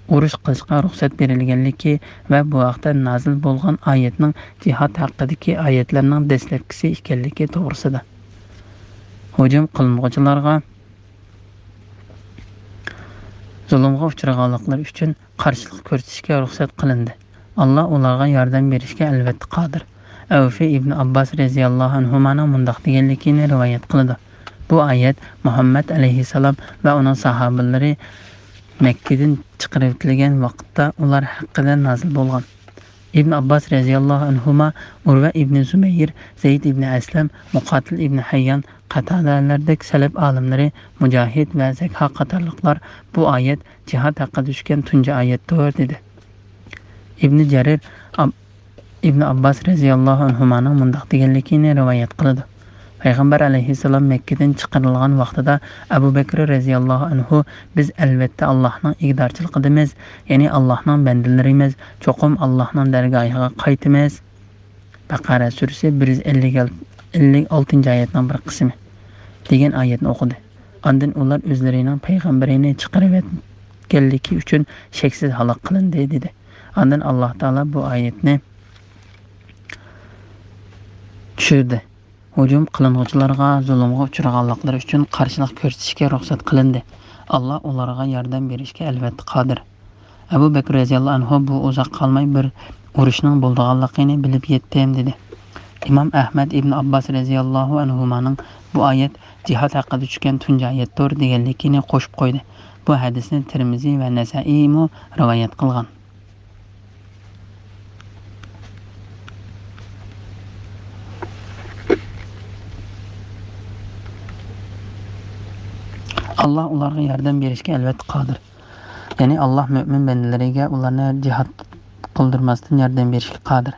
ئۇرۇش قىلىشقا رۇخسەت بېرىلگەنلىكى ۋە بۇ ھەقتە نازىل بولغان ئايەتنىڭ جىھاد ھەققىدىكى ئايەتلەرنىڭ دەسلەپكىسى ئىكەنلىكى توغرىسىدا. ھۇجۇم قىلىنغۇچىلارغا زۇلۇمغا ئۇچرىغانلىقلىرى ئۈچۈن قارشىلىق كۆرسىتىشكە رۇخسەت قىلىندى. ئاللا ئۇلارغا ياردەم بېرىشكە ئەلۋەتتە قادىر. ئەۋفى ئىبنى ئابباس رەزىياللاھۇ ئەنھۇمانىڭ مۇنداق دېگەنلىكىنى رىۋايەت قىلىدۇ: بۇ ئايەت مۇھەممەد ئەلەيھىسسالام ۋە ئۇنىڭ ساھابىلىرى مەككىدىن چىقىرىۋېتىلگەن ۋاقىتتا ئۇلار ھەققىدە نازىل بولغان. ئىبن ئابباس رەزىياللاھۇ ئەنھۇما، ئۇرۋە ئىبنى زۇبەير، زەيد ئىبنى ئەسلەم، مۇقاتىل ئىبنى ھەييان، قاتادەلەردەك سەلەپ ئالىملىرى، مۇجاھىد ۋە زەكھا قاتارلىقلار بۇ ئايەت جىھاد ھەققىدە چۈشكەن تۇنجى ئايەتتۇر، دېدى. ئىبنى جەرىر ئاب-، ئىبنى ئابباس رەزىياللاھۇ ئەنھۇمانىڭ مۇنداق دېگەنلىكىنى رىۋايەت قىلىدۇ: پەيغەمبەر ئەلەيھىسسالام مەككىدىن چىقىرىلغان ۋاقتىدا ئەبۇ بەكرى رەزىياللاھۇ ئەنھۇ، بىز ئەلۋەتتە ئاللاھنىڭ ئىگىدارچىلىقىدىمىز، يەنى ئاللاھنىڭ بەندىلىرىمىز، چوقۇم ئاللاھنىڭ دەرگاھىغا قايتىمىز. بەقەرە سۈرىسى بىر يۈز ئەللىك، ئەللىك ئالتىنچى ئايەتنىڭ بىر قىسمى دېگەن ئايەتنى ئوقۇدى. ئاندىن ئۇلار ئۆزلىرىنىڭ پەيغەمبىرىنى چىقىرىۋەتكەنلىكى ئۈچۈن شەكسىز ھالاك قىلىندى، دېدى. ئاندىن ئاللاھ تائالا بۇ ئايەتنى چۈشۈردى. ھۇجۇم قىلىنغۇچىلارغا زۇلۇمغا ئۇچرىغانلىقلىرى ئۈچۈن قارشىلىق كۆرسىتىشكە رۇخسەت قىلىندى. ئاللاھ ئۇلارغا ياردەم بېرىشكە ئەلۋەتتە قادىر. ئەبۇ بەكرى رەزىياللاھۇ ئەنھۇ بۇ ئۇزاق قالماي بىر ئۇرۇشنىڭ بولىدىغانلىقىنى بىلىپ يەتتىم، دېدى. ئىمام ئەھمەد ئىبن ئابباس رەزىياللاھۇ ئەنھۇمانىڭ بۇ ئايەت جىھاد ھەققىدە چۈشكەن تۇنجى ئايەتتۇر دېگەنلىكىنى قوشۇپ قويدى. بۇ ھەدىسنى تىرمىزى ۋە نەسائىيمۇ رىۋايەت قىلغان. ئاللاھ ئۇلارغا ياردەم بېرىشكە ئەلۋەتتە قادىر. يەنى ئاللاھ مۆمىن بەندىلىرىگە ئۇلارنى جىھاد قىلدۇرماستىن ياردەم بېرىشكە قادىر.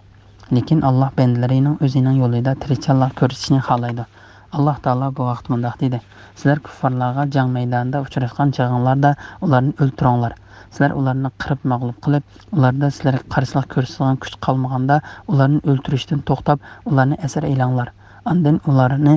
لېكىن ئاللاھ بەندىلىرىنىڭ ئۆزىنىڭ يولىدا تىرىشچانلىق كۆرسىتىشىنى خالايدۇ. ئاللاھ تائالا بۇ ھەقتە مۇنداق دېدى: سىلەر كۇففارلارغا جەڭ مەيدانىدا ئۇچراشقان چېغىڭلاردا ئۇلارنى ئۆلتۈرۈڭلار. سىلەر ئۇلارنى قىرىپ مەغلۇپ قىلىپ، ئۇلاردا سىلەرگە قارشىلىق كۆرسىتىدىغان كۈچ قالمىغاندا، ئۇلارنى ئۆلتۈرۈشتىن توختاپ، ئۇلارنى ئەسىر ئېلىڭلار. ئاندىن ئۇلارنى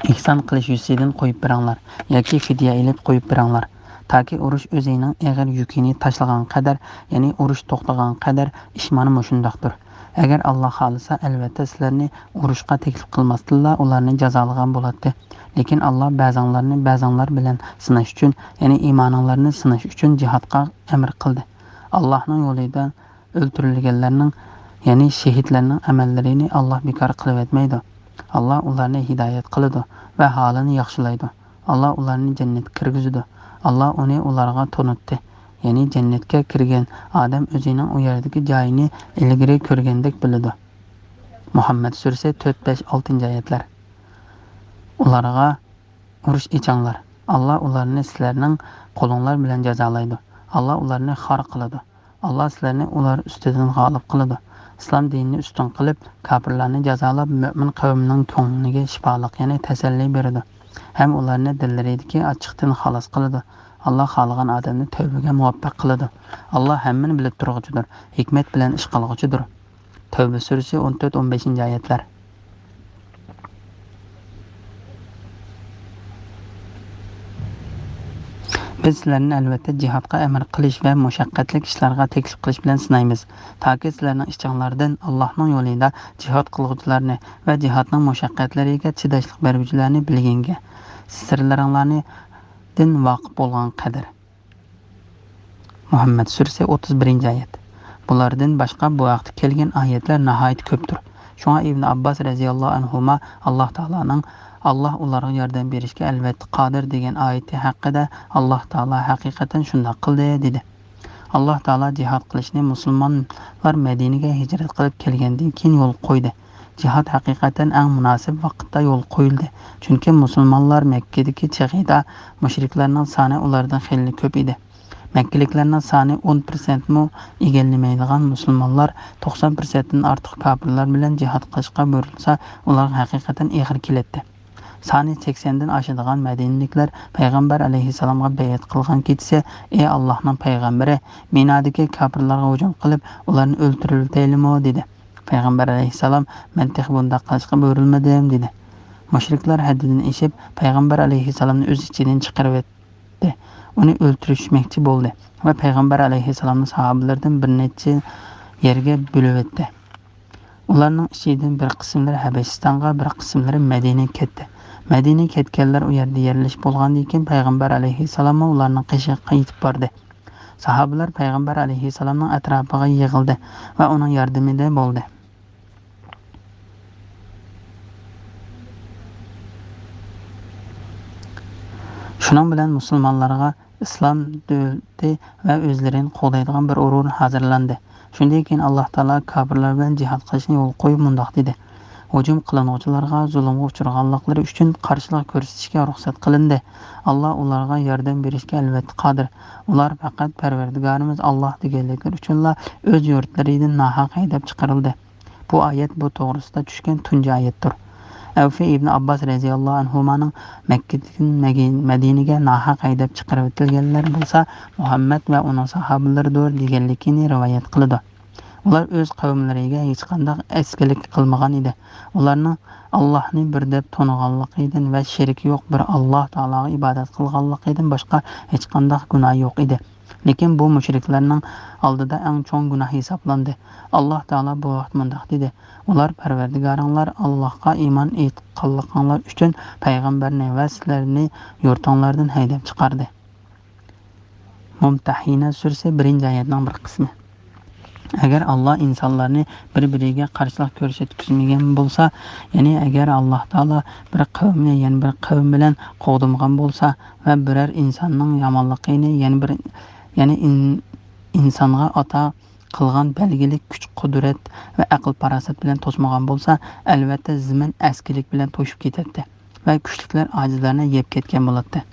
ئېھسان قىلىش يۈزىسىدىن قويۇپ بېرىڭلار ياكى فىدىيە ئېلىپ قويۇپ بېرىڭلار، تاكى ئۇرۇش ئۆزىنىڭ ئېغىر يۈكىنى تاشلىغان قەدەر، يەنى ئۇرۇش توختىغان قەدەر. ئىش مانا مۇشۇنداقتۇر. ئەگەر ئاللاھ خالىسا، ئەلۋەتتە سىلەرنى ئۇرۇشقا تەكلىپ قىلماستىنلا ئۇلارنى جازالىغان بولاتتى. لېكىن ئاللاھ بەزىڭلارنى بەزىڭلار بىلەن سىناش ئۈچۈن، يەنى ئىمانىڭلارنى سىناش ئۈچۈن جىھادقا ئەمر قىلدى. ئاللاھنىڭ يولىدا ئۆلتۈرۈلگەنلەرنىڭ، يەنى شېھىتلەرنىڭ ئەمەللىرىنى ئاللاھ بىكار قىلىۋەتمەيدۇ. ئاللاھ ئۇلارنى ھىدايەت قىلىدۇ ۋە ھالىنى ياخشىلايدۇ. ئاللاھ ئۇلارنى جەننەتكە كىرگۈزىدۇ. ئاللاھ ئۇنى ئۇلارغا تونۇتتى. يەنى جەننەتكە كىرگەن ئادەم ئۆزىنىڭ ئۇ يەردىكى جايىنى ئىلگىرى كۆرگەندەك بىلىدۇ. مۇھەممەد سۈرىسى تۆت، بەش، ئالتىنچى ئايەتلەر. ئۇلارغا ئۇرۇش ئېچىڭلار. ئاللاھ ئۇلارنى سىلەرنىڭ قولۇڭلار بىلەن جازالايدۇ. ئاللاھ ئۇلارنى خار قىلىدۇ. ئاللاھ سىلەرنى ئۇلار ئۈستىدىن غالىب قىلىدۇ. ئىسلام دىنىنى ئۈستۈن قىلىپ، كاپىرلارنى جازالاپ، مۆمىن قەۋمنىڭ كۆڭلىگە شىپالىق، يەنى تەسەللى بېرىدۇ. ھەم ئۇلارنى دىللىرىدىكى ئاچچىقتىن خالاس قىلىدۇ. ئاللاھ خالىغان ئادەمنى تەۋبىگە مۇۋەپپەق قىلىدۇ. ئاللاھ ھەممىنى بىلىپ تۇرغۇچىدۇر، ھېكمەت بىلەن ئىش قىلغۇچىدۇر. تەۋبە سۈرىسى ئون تۆت، ئون بەشىنچى ئايەتلەر. بىز سىلەرنى ئەلۋەتتە جىھادقا ئەمر قىلىش ۋە مۇشەققەتلىك ئىشلارغا تەكلىپ قىلىش بىلەن سىنايمىز، تاكى سىلەرنىڭ ئىچىڭلاردىن ئاللاھنىڭ يولىدا جىھاد قىلغۇچىلارنى ۋە جىھادنىڭ مۇشەققەتلىرىگە چىداشلىق بەرگۈچىلەرنى بىلگىنگە، سىرلىرىڭلاردىن ۋاقىپ بولغان قەدەر. مۇھەممەد سۈرىسى، ئوتتۇز بىرىنچى ئايەت. بۇلاردىن باشقا بۇ ھەقتە كەلگەن ئايەتلەر ناھايىتى كۆپتۇر. شۇڭا ئىبن ئابباس رەزىياللاھۇ ئەنھۇما ئاللاھ تائالانىڭ «ئاللاھ ئۇلارغا ياردەم بېرىشكە ئەلۋەتتە قادىر» دېگەن ئايىتى ھەققىدە «ئاللاھ تائالا ھەقىقەتەن شۇنداق قىلدى» دېدى. ئاللاھ تائالا جىھاد قىلىشنى مۇسۇلمانلار مەدىنىگە ھىجرەت قىلىپ كەلگەندىن كېيىن يولغا قويدى. جىھاد ھەقىقەتەن ئەڭ مۇناسىپ ۋاقىتتا يولغا قويۇلدى. چۈنكى مۇسۇلمانلار مەككىدىكى چېغىدا مۇشرىكلارنىڭ سانى ئۇلاردىن خېلى كۆپ ئىدى. مەككىلىكلەرنىڭ سانى ئون پىرسەنتمۇ ئىگىلىمەيدىغان مۇسۇلمانلار توقسان پىرسەنتتىن ئارتۇق كاپىرلار بىلەن جىھاد قىلىشقا بۇيرۇلسا، ئۇلارغا ھەقىقەتەن ئېغىر كېلەتتى. سانى سەكسەندىن ئاشىدىغان مەدىنىلىكلەر پەيغەمبەر ئەلەيھىسسالامغا بەيئەت قىلغان كېچىسى، «ئەي ئاللاھنىڭ پەيغەمبىرى، مىنادىكى كاپىرلارغا ھۇجۇم قىلىپ، ئۇلارنى ئۆلتۈرۈۋېتەيلىمۇ؟» دېدى. پەيغەمبەر ئەلەيھىسسالام، «مەن تېخى بۇنداق قىلىشقا بۇيرۇلمىدىم» دېدى. مۇشرىكلار ھەددىدىن ئېشىپ، پەيغەمبەر ئەلەيھىسسالامنى ئۆز ئىچىدىن چىقىرىۋەتتى. ئۇنى ئۆلتۈرۈشمەكچى بولدى ۋە پەيغەمبەر ئەلەيھىسسالامنى ساھابىلىرىدىن بىر نەچچە يەرگە بۆلۈۋەتتى. ئۇلارنىڭ ئىچىدىن بىر قىسىملىرى ھەبەشىستانغا، بىر قىسىملىرى مەدىنىگە كەتتى. مەدىنىگە كەتكەنلەر ئۇ يەردە يەرلىشىپ بولغاندىن كېيىن، پەيغەمبەر ئەلەيھىسسالاممۇ ئۇلارنىڭ قېشىغا يېتىپ باردى. ساھابىلار پەيغەمبەر ئەلەيھىسسالامنىڭ ئەتراپىغا يىغىلدى ۋە ئۇنىڭ ياردىمىدە بولدى. شۇنىڭ بىلەن مۇسۇلمانلارغا ئىسلام دۆلىتى ۋە ئۆزلىرىنى قوغدايدىغان بىر ئورۇن ھازىرلاندى. شۇندىن كېيىن ئاللاھ تائالا كاپىرلار بىلەن جىھاد قىلىشنى يولغا قويۇپ مۇنداق دېدى: «ھۇجۇم قىلىنغۇچىلارغا زۇلۇمغا ئۇچرىغانلىقلىرى ئۈچۈن قارشىلىق كۆرسىتىشكە رۇخسەت قىلىندى. ئاللاھ ئۇلارغا ياردەم بېرىشكە ئەلۋەتتە قادىر. ئۇلار پەقەت پەرۋەردىگارىمىز ئاللاھ دېگەنلىكلىرى ئۈچۈنلا ئۆز يۇرتلىرىدىن ناھەق ھەيدەپ چىقىرىلدى.» بۇ ئايەت بۇ توغرىسىدا چۈشكەن تۇنجى ئايەتتۇر. ئەۋفى ئىبنى ئابباس رەزىياللاھۇ ئەنھۇمانىڭ مەككىدىن مەگى-، مەدىنىگە ناھەق ھەيدەپ چىقىرىۋېتىلگەنلەر بولسا مۇھەممەد ۋە ئۇنىڭ ساھابىلىرىدۇر دېگەنلىكىنى رىۋايەت قىلىدۇ. ئۇلار ئۆز قەۋملىرىگە ھېچقانداق ئەسكىلىك قىلمىغان ئىدى. ئۇلارنىڭ ئاللاھنى بىر دەپ تونۇغانلىقىدىن ۋە شېرىكى يوق بىر ئاللاھ تائالاغا ئىبادەت قىلغانلىقىدىن باشقا ھېچقانداق گۇناھى يوق ئىدى. لېكىن بۇ مۇشرىكلارنىڭ ئالدىدا ئەڭ چوڭ گۇناھ ھېسابلاندى. ئاللاھ تائالا بۇ ۋاقىت مۇنداق دېدى: «ئۇلار پەرۋەردىگارىڭلار ئاللاھقا ئىمان ئېيتقانلىقىڭلار ئۈچۈن پەيغەمبەرنى ۋە سىلەرنى يۇرتۇڭلاردىن ھەيدەپ چىقاردى.» مۇمتەھىنە سۈرىسى، بىرىنچى ئايەتنىڭ بىر قىسمى. ئەگەر ئاللاھ ئىنسانلارنى بىر-بىرىگە قارشىلىق كۆرسەتكۈزمىگەن بولسا، يەنى ئەگەر ئاللاھ تائالا بىر قەۋمنى يەنە بىر قەۋم بىلەن قوغدىمىغان بولسا ۋە بىرەر ئىنساننىڭ يامانلىقىنى يەنە بىر، يەنى ئىن-، ئىنسانغا ئاتا قىلغان بەلگىلىك كۈچ-قۇدرەت ۋە ئەقىل-پاراسەت بىلەن توسمىغان بولسا، ئەلۋەتتە زېمىن ئەسكىلىك بىلەن توشۇپ كېتەتتى ۋە كۈچلۈكلەر ئاجىزلارنى يەپ كەتكەن بولاتتى.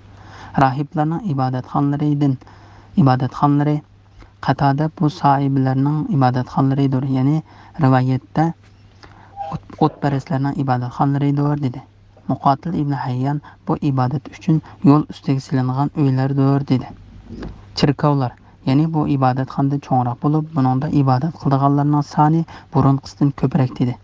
راھىبلارنىڭ ئىبادەتخانىلىرىدىن، ئىبادەتخانىلىرى، قاتادە بۇ ساھىبىلەرنىڭ ئىبادەتخانىلىرىدۇر، يەنى رىۋايەتتە ئوت-، ئوتپەرەسلەرنىڭ ئىبادەتخانىلىرىدۇر دېدى. مۇقاتىل ئىبنى ھەييان بۇ ئىبادەت ئۈچۈن يول ئۈستىگە سېلىنغان ئۆيلەردۇر دېدى. چېركاۋلار، يەنى بۇ ئىبادەتخانىدىن چوڭراق بولۇپ، بۇنىڭدا ئىبادەت قىلىدىغانلارنىڭ سانى بۇرۇنقىسىدىن كۆپرەك دېدى.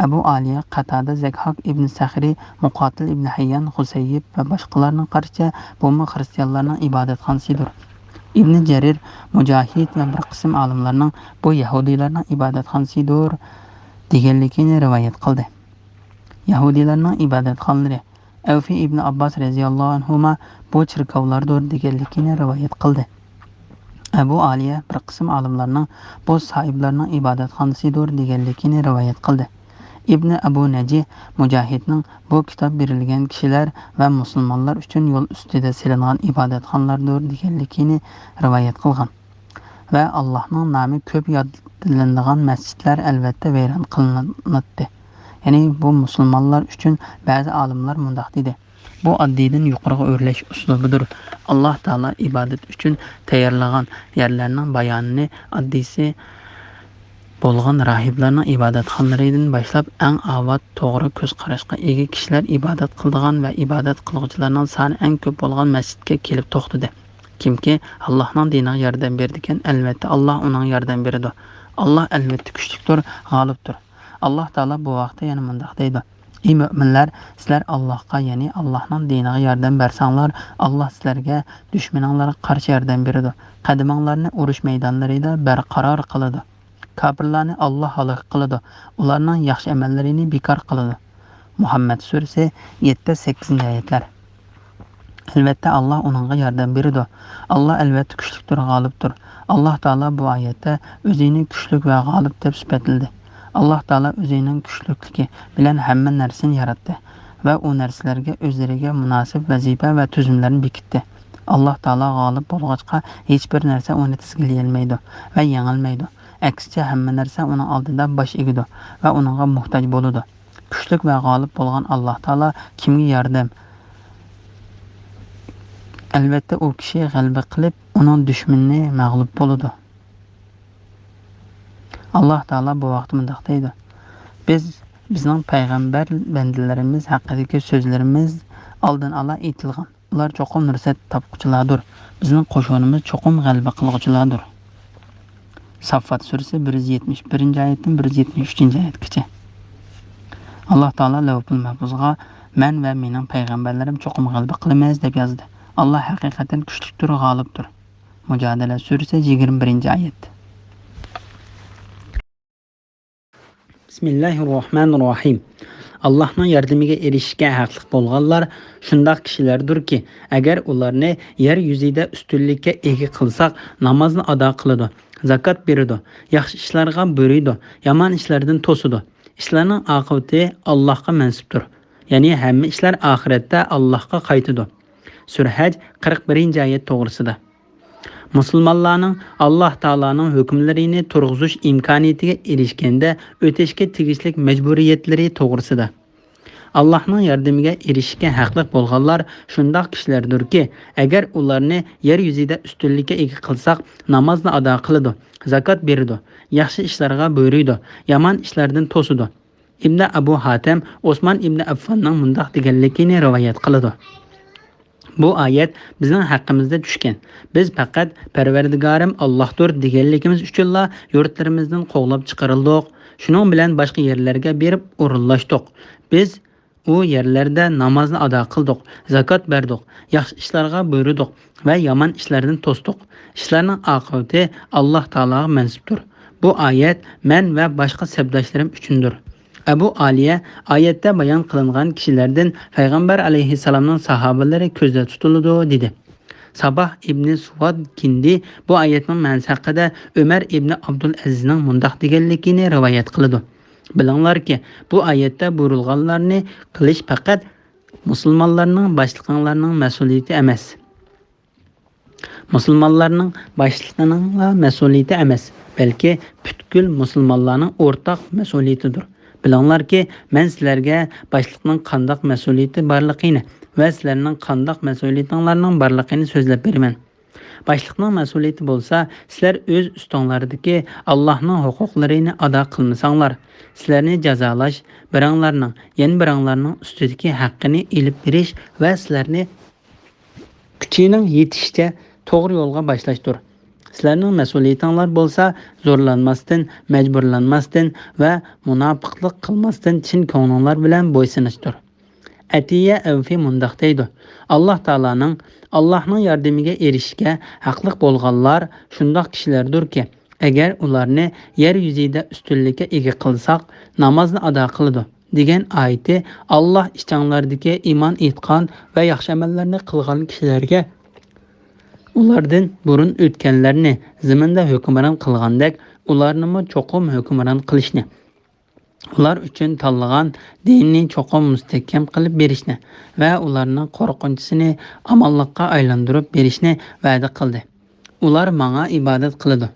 ئەبۇ ئالىيە، قاتادە، زەكھاك ئىبنى سەخرى، مۇقاتىل ئىبنى ھەييان، خۇسەييىب ۋە باشقىلارنىڭ قارىشىچە، بۇمۇ خىرىستىيانلارنىڭ ئىبادەتخانىسىدۇر. ئىبنى جەرىر، مۇجاھىد ۋە بىر قىسىم ئالىملارنىڭ بۇ يەھۇدىيلارنىڭ ئىبادەتخانىسىدۇر دېگەنلىكىنى رىۋايەت قىلدى. يەھۇدىيلارنىڭ ئىبادەتخانىلىرى. ئەۋفى ئىبنى ئابباس رەزىياللاھۇ ئەنھۇما بۇ چېركاۋلاردۇر دېگەنلىكىنى رىۋايەت قىلدى. ئەبۇ ئالىيە بىر قىسىم ئالىملارنىڭ بۇ ساھىبلارنىڭ ئىبادەتخانىسىدۇر دېگەنلىكىنى رىۋايەت قىلدى. ئىبنى ئەبۇ نەجى مۇجاھىدنىڭ بۇ كىتاب بېرىلگەن كىشىلەر ۋە مۇسۇلمانلار ئۈچۈن يول ئۈستىدە سېلىنغان ئىبادەتخانىلاردۇر دېگەنلىكىنى رىۋايەت قىلغان. ۋە ئاللاھنىڭ نامى كۆپ يادلىنىدىغان مەسچىتلەر ئەلۋەتتە ۋەيران قىلىناتتى. يەنى بۇ مۇسۇلمانلار ئۈچۈن بەزى ئالىملار مۇنداق دېدى: «بۇ ئاددىيدىن يۇقىرىغا ئۆرلەش ئۇسلۇبىدۇر. ئاللاھ تائالا ئىبادەت ئۈچۈن تەييارلىغان يەرلەرنىڭ بايانىنى ئاددىيسى بولغان راھىبلارنىڭ ئىبادەتخانىلىرىدىن باشلاپ، ئەڭ ئاۋات، توغرا كۆز قاراشقا ئىگە كىشىلەر ئىبادەت قىلىدىغان ۋە ئىبادەت قىلغۇچىلارنىڭ سانى ئەڭ كۆپ بولغان مەسچىتكە كېلىپ توختىدى. كىمكى ئاللاھنىڭ دىنىغا ياردەم بېرىدىكەن، ئەلۋەتتە، ئاللاھ ئۇنىڭغا ياردەم بېرىدۇ. ئاللاھ ئەلۋەتتە كۈچلۈكتۇر، غالىبتۇر.» ئاللاھ تائالا بۇ ھەقتە يەنە مۇنداق دەيدۇ: ئەي مۆمىنلەر، سىلەر ئاللاھقا، يەنى ئاللاھنىڭ دىنىغا ياردەم بەرسەڭلار، ئاللاھ سىلەرگە دۈشمىنىڭلارغا قارشى ياردەم بېرىدۇ. قەدىمىڭلارنى ئۇرۇش مەيدانلىرىدا بەرقارار قىلىدۇ. كاپىرلارنى ئاللاھ ھالاك قىلىدۇ. ئۇلارنىڭ ياخشى ئەمەللىرىنى بىكار قىلىدۇ. مۇھەممەد سۈرىسى، يەتتە، سەككىزىنچى ئايەتلەر. ئەلۋەتتە، ئاللاھ ئۇنىڭغا ياردەم بېرىدۇ. ئاللاھ ئەلۋەتتە كۈچلۈكتۇر، غالىبتۇر. ئاللاھ تائالا بۇ ئايەتتە ئۆزىنى كۈچلۈك ۋە غالىب دەپ سۈپەتلىدى. ئاللاھ تائالا ئۆزىنىڭ كۈچلۈكلۈكى بىلەن ھەممە نەرسىنى ياراتتى ۋە ئۇ نەرسىلەرگە ئۆزلىرىگە مۇناسىپ ۋەزىپە ۋە تۈزۈملەرنى بېكىتتى. ئاللاھ تائالا غالىب بولغاچقا، ھېچبىر نەرسە ئۇنى تىزگىنلىيەلمەيدۇ ۋە يېڭىلمەيدۇ. ئەكسىچە، ھەممە نەرسە ئۇنىڭ ئالدىدا باش ئېگىدۇ ۋە ئۇنىڭغا موھتاج بولىدۇ. كۈچلۈك ۋە غالىب بولغان ئاللاھ تائالا كىمگە ياردەم؟ ئەلۋەتتە، ئۇ كىشى غەلىبە قىلىپ، ئۇنىڭ دۈشمىنى مەغلۇپ بولىدۇ. ئاللاھ تائالا بۇ ھەقتە مۇنداق دەيدۇ: بىز بىزنىڭ پەيغەمبەر بەندىلىرىمىز ھەققىدىكى سۆزلىرىمىز ئالدىن ئالا ئېيتىلغان. ئۇلار چوقۇم رۇخسەت تاپقۇچىلاردۇر. بىزنىڭ قوشۇنىمىز چوقۇم غەلىبە قىلغۇچىلاردۇر. ساففات سۈرىسى بىر يۈز يەتمىش بىرىنچى ئايەتتىن بىر يۈز يەتمىش ئۈچىنچى ئايەتكىچە. ئاللاھ تائالا لەۋھۇل مەھپۇزغا، مەن ۋە مېنىڭ پەيغەمبەرلىرىم چوقۇم غەلىبە قىلىمىز، دەپ يازدى. ئاللاھ ھەقىقەتەن كۈچلۈكتۇر، غالىبتۇر. مۇجادىلە سۈرىسى، يىگىرمە بىرىنچى ئايەت. بىسمىللاھىررەھمانىررەھىم. ئاللاھنىڭ ياردىمىگە ئېرىشىشكە ھەقلىق بولغانلار شۇنداق كىشىلەردۇركى، ئەگەر ئۇلارنى يەر يۈزىدە ئۈستۈنلۈككە ئىگە قىلساق، نامازنى ئادا قىلىدۇ، زاكات بېرىدۇ، ياخشى ئىشلارغا بۇيرۇيدۇ، يامان ئىشلاردىن توسىدۇ. ئىشلارنىڭ ئاقىۋىتى ئاللاھقا مەنسۇپتۇر. يەنى ھەممە ئىشلار ئاخىرەتتە ئاللاھقا قايتىدۇ. سۈرە ھەج، قىرىق بىرىنچى ئايەت توغرىسىدا. مۇسۇلمانلارنىڭ ئاللاھ تائالانىڭ ھۆكۈملىرىنى تۇرغۇزۇش ئىمكانىيىتىگە ئېرىشكەندە ئۆتەشكە تېگىشلىك مەجبۇرىيەتلىرى توغرىسىدا. ئاللاھنىڭ ياردىمىگە ئېرىشىشكە ھەقلىق بولغانلار شۇنداق كىشىلەردۇركى، ئەگەر ئۇلارنى يەر يۈزىدە ئۈستۈنلۈككە ئىگە قىلساق، نامازنى ئادا قىلىدۇ، زاكات بېرىدۇ، ياخشى ئىشلارغا بۇيرۇيدۇ، يامان ئىشلاردىن توسىدۇ. ئىبنى ئەبۇ ھاتەم ئوسمان ئىبنى ئەففاننىڭ مۇنداق دېگەنلىكىنى رىۋايەت قىلىدۇ: بۇ ئايەت بىزنىڭ ھەققىمىزدە چۈشكەن. بىز پەقەت پەرۋەردىگارىم ئاللاھتۇر دېگەنلىكىمىز ئۈچۈنلا يۇرتلىرىمىزدىن قوغلاپ چىقىرىلدۇق. شۇنىڭ بىلەن باشقا يەرلەرگە بېرىپ ئورۇنلاشتۇق. بىز ئۇ يەرلەردە نامازنى ئادا قىلدۇق، زاكات بەردۇق، ياخشى ئىشلارغا بۇيرۇدۇق ۋە يامان ئىشلاردىن توستۇق. ئىشلارنىڭ ئاقىۋىتى ئاللاھ تائالاغا مەنسۇپتۇر. بۇ ئايەت مەن ۋە باشقا سەپداشلىرىم ئۈچۈندۇر. ئەبۇ ئالىيە ئايەتتە بايان قىلىنغان كىشىلەردىن پەيغەمبەر ئەلەيھىسسالامنىڭ ساھابىلىرى كۆزدە تۇتۇلىدۇ، دېدى. ساباھ ئىبنى سۇۋاد كىندى بۇ ئايەتنىڭ مەنىسى ھەققىدە ئۆمەر ئىبنى ئابدۇل ئەزىزنىڭ مۇنداق دېگەنلىكىنى رىۋايەت قىلىدۇ: بىلىڭلاركى، بۇ ئايەتتە بۇيرۇلغانلارنى قىلىش پەقەت مۇسۇلمانلارنىڭ، باشلىقىڭلارنىڭ مەسئۇلىيىتى ئەمەس. مۇسۇلمانلارنىڭ باشلىقىنىڭلا مەسئۇلىيىتى ئەمەس، بەلكى پۈتكۈل مۇسۇلمانلارنىڭ ئورتاق مەسئۇلىيىتىدۇر. بىلىڭلاركى، مەن سىلەرگە باشلىقنىڭ قانداق مەسئۇلىيىتى بارلىقىنى ۋە سىلەرنىڭ قانداق مەسئۇلىيىتىڭلارنىڭ بارلىقىنى سۆزلەپ بېرىمەن. باشلىقنىڭ مەسئۇلىيىتى بولسا، سىلەر ئۆز ئۈستۈڭلاردىكى ئاللاھنىڭ ھوقۇقلىرىنى ئادا قىلمىساڭلار، سىلەرنى جازالاش، بىرىڭلارنىڭ يەنە بىرىڭلارنىڭ ئۈستىدىكى ھەققىنى ئېلىپ بېرىش ۋە سىلەرنى كۈچىنىڭ يېتىشىچە توغرا يولغا باشلاشتۇر. سىلەرنىڭ مەسئۇلىيىتىڭلار بولسا، زورلانماستىن، مەجبۇرلانماستىن ۋە مۇناپىقلىق قىلماستىن چىن كۆڭلۈڭلار بىلەن بويسۇنۇشتۇر. ئەتىيە ئەۋفى مۇنداق دەيدۇ: ئاللاھ تائالانىڭ، ئاللاھنىڭ ياردىمىگە ئېرىشىشكە ھەقلىق بولغانلار شۇنداق كىشىلەردۇركى، ئەگەر ئۇلارنى يەر يۈزىدە ئۈستۈنلۈككە ئىگە قىلساق، نامازنى ئادا قىلىدۇ، دېگەن ئايىتى ئاللاھ ئىچىڭلاردىكى ئىمان ئېيتقان ۋە ياخشى ئەمەللەرنى قىلغان كىشىلەرگە ئۇلاردىن بۇرۇن ئۆتكەنلەرنى زېمىندا ھۆكۈمران قىلغاندەك، ئۇلارنىمۇ چوقۇم ھۆكۈمران قىلىشنى، ئۇلار ئۈچۈن تاللىغان دىننى چوقۇم مۇستەھكەم قىلىپ بېرىشنى ۋە ئۇلارنىڭ قورقۇنچىسىنى ئامانلىققا ئايلاندۇرۇپ بېرىشنى ۋەدە قىلدى. ئۇلار ماڭا ئىبادەت قىلىدۇ،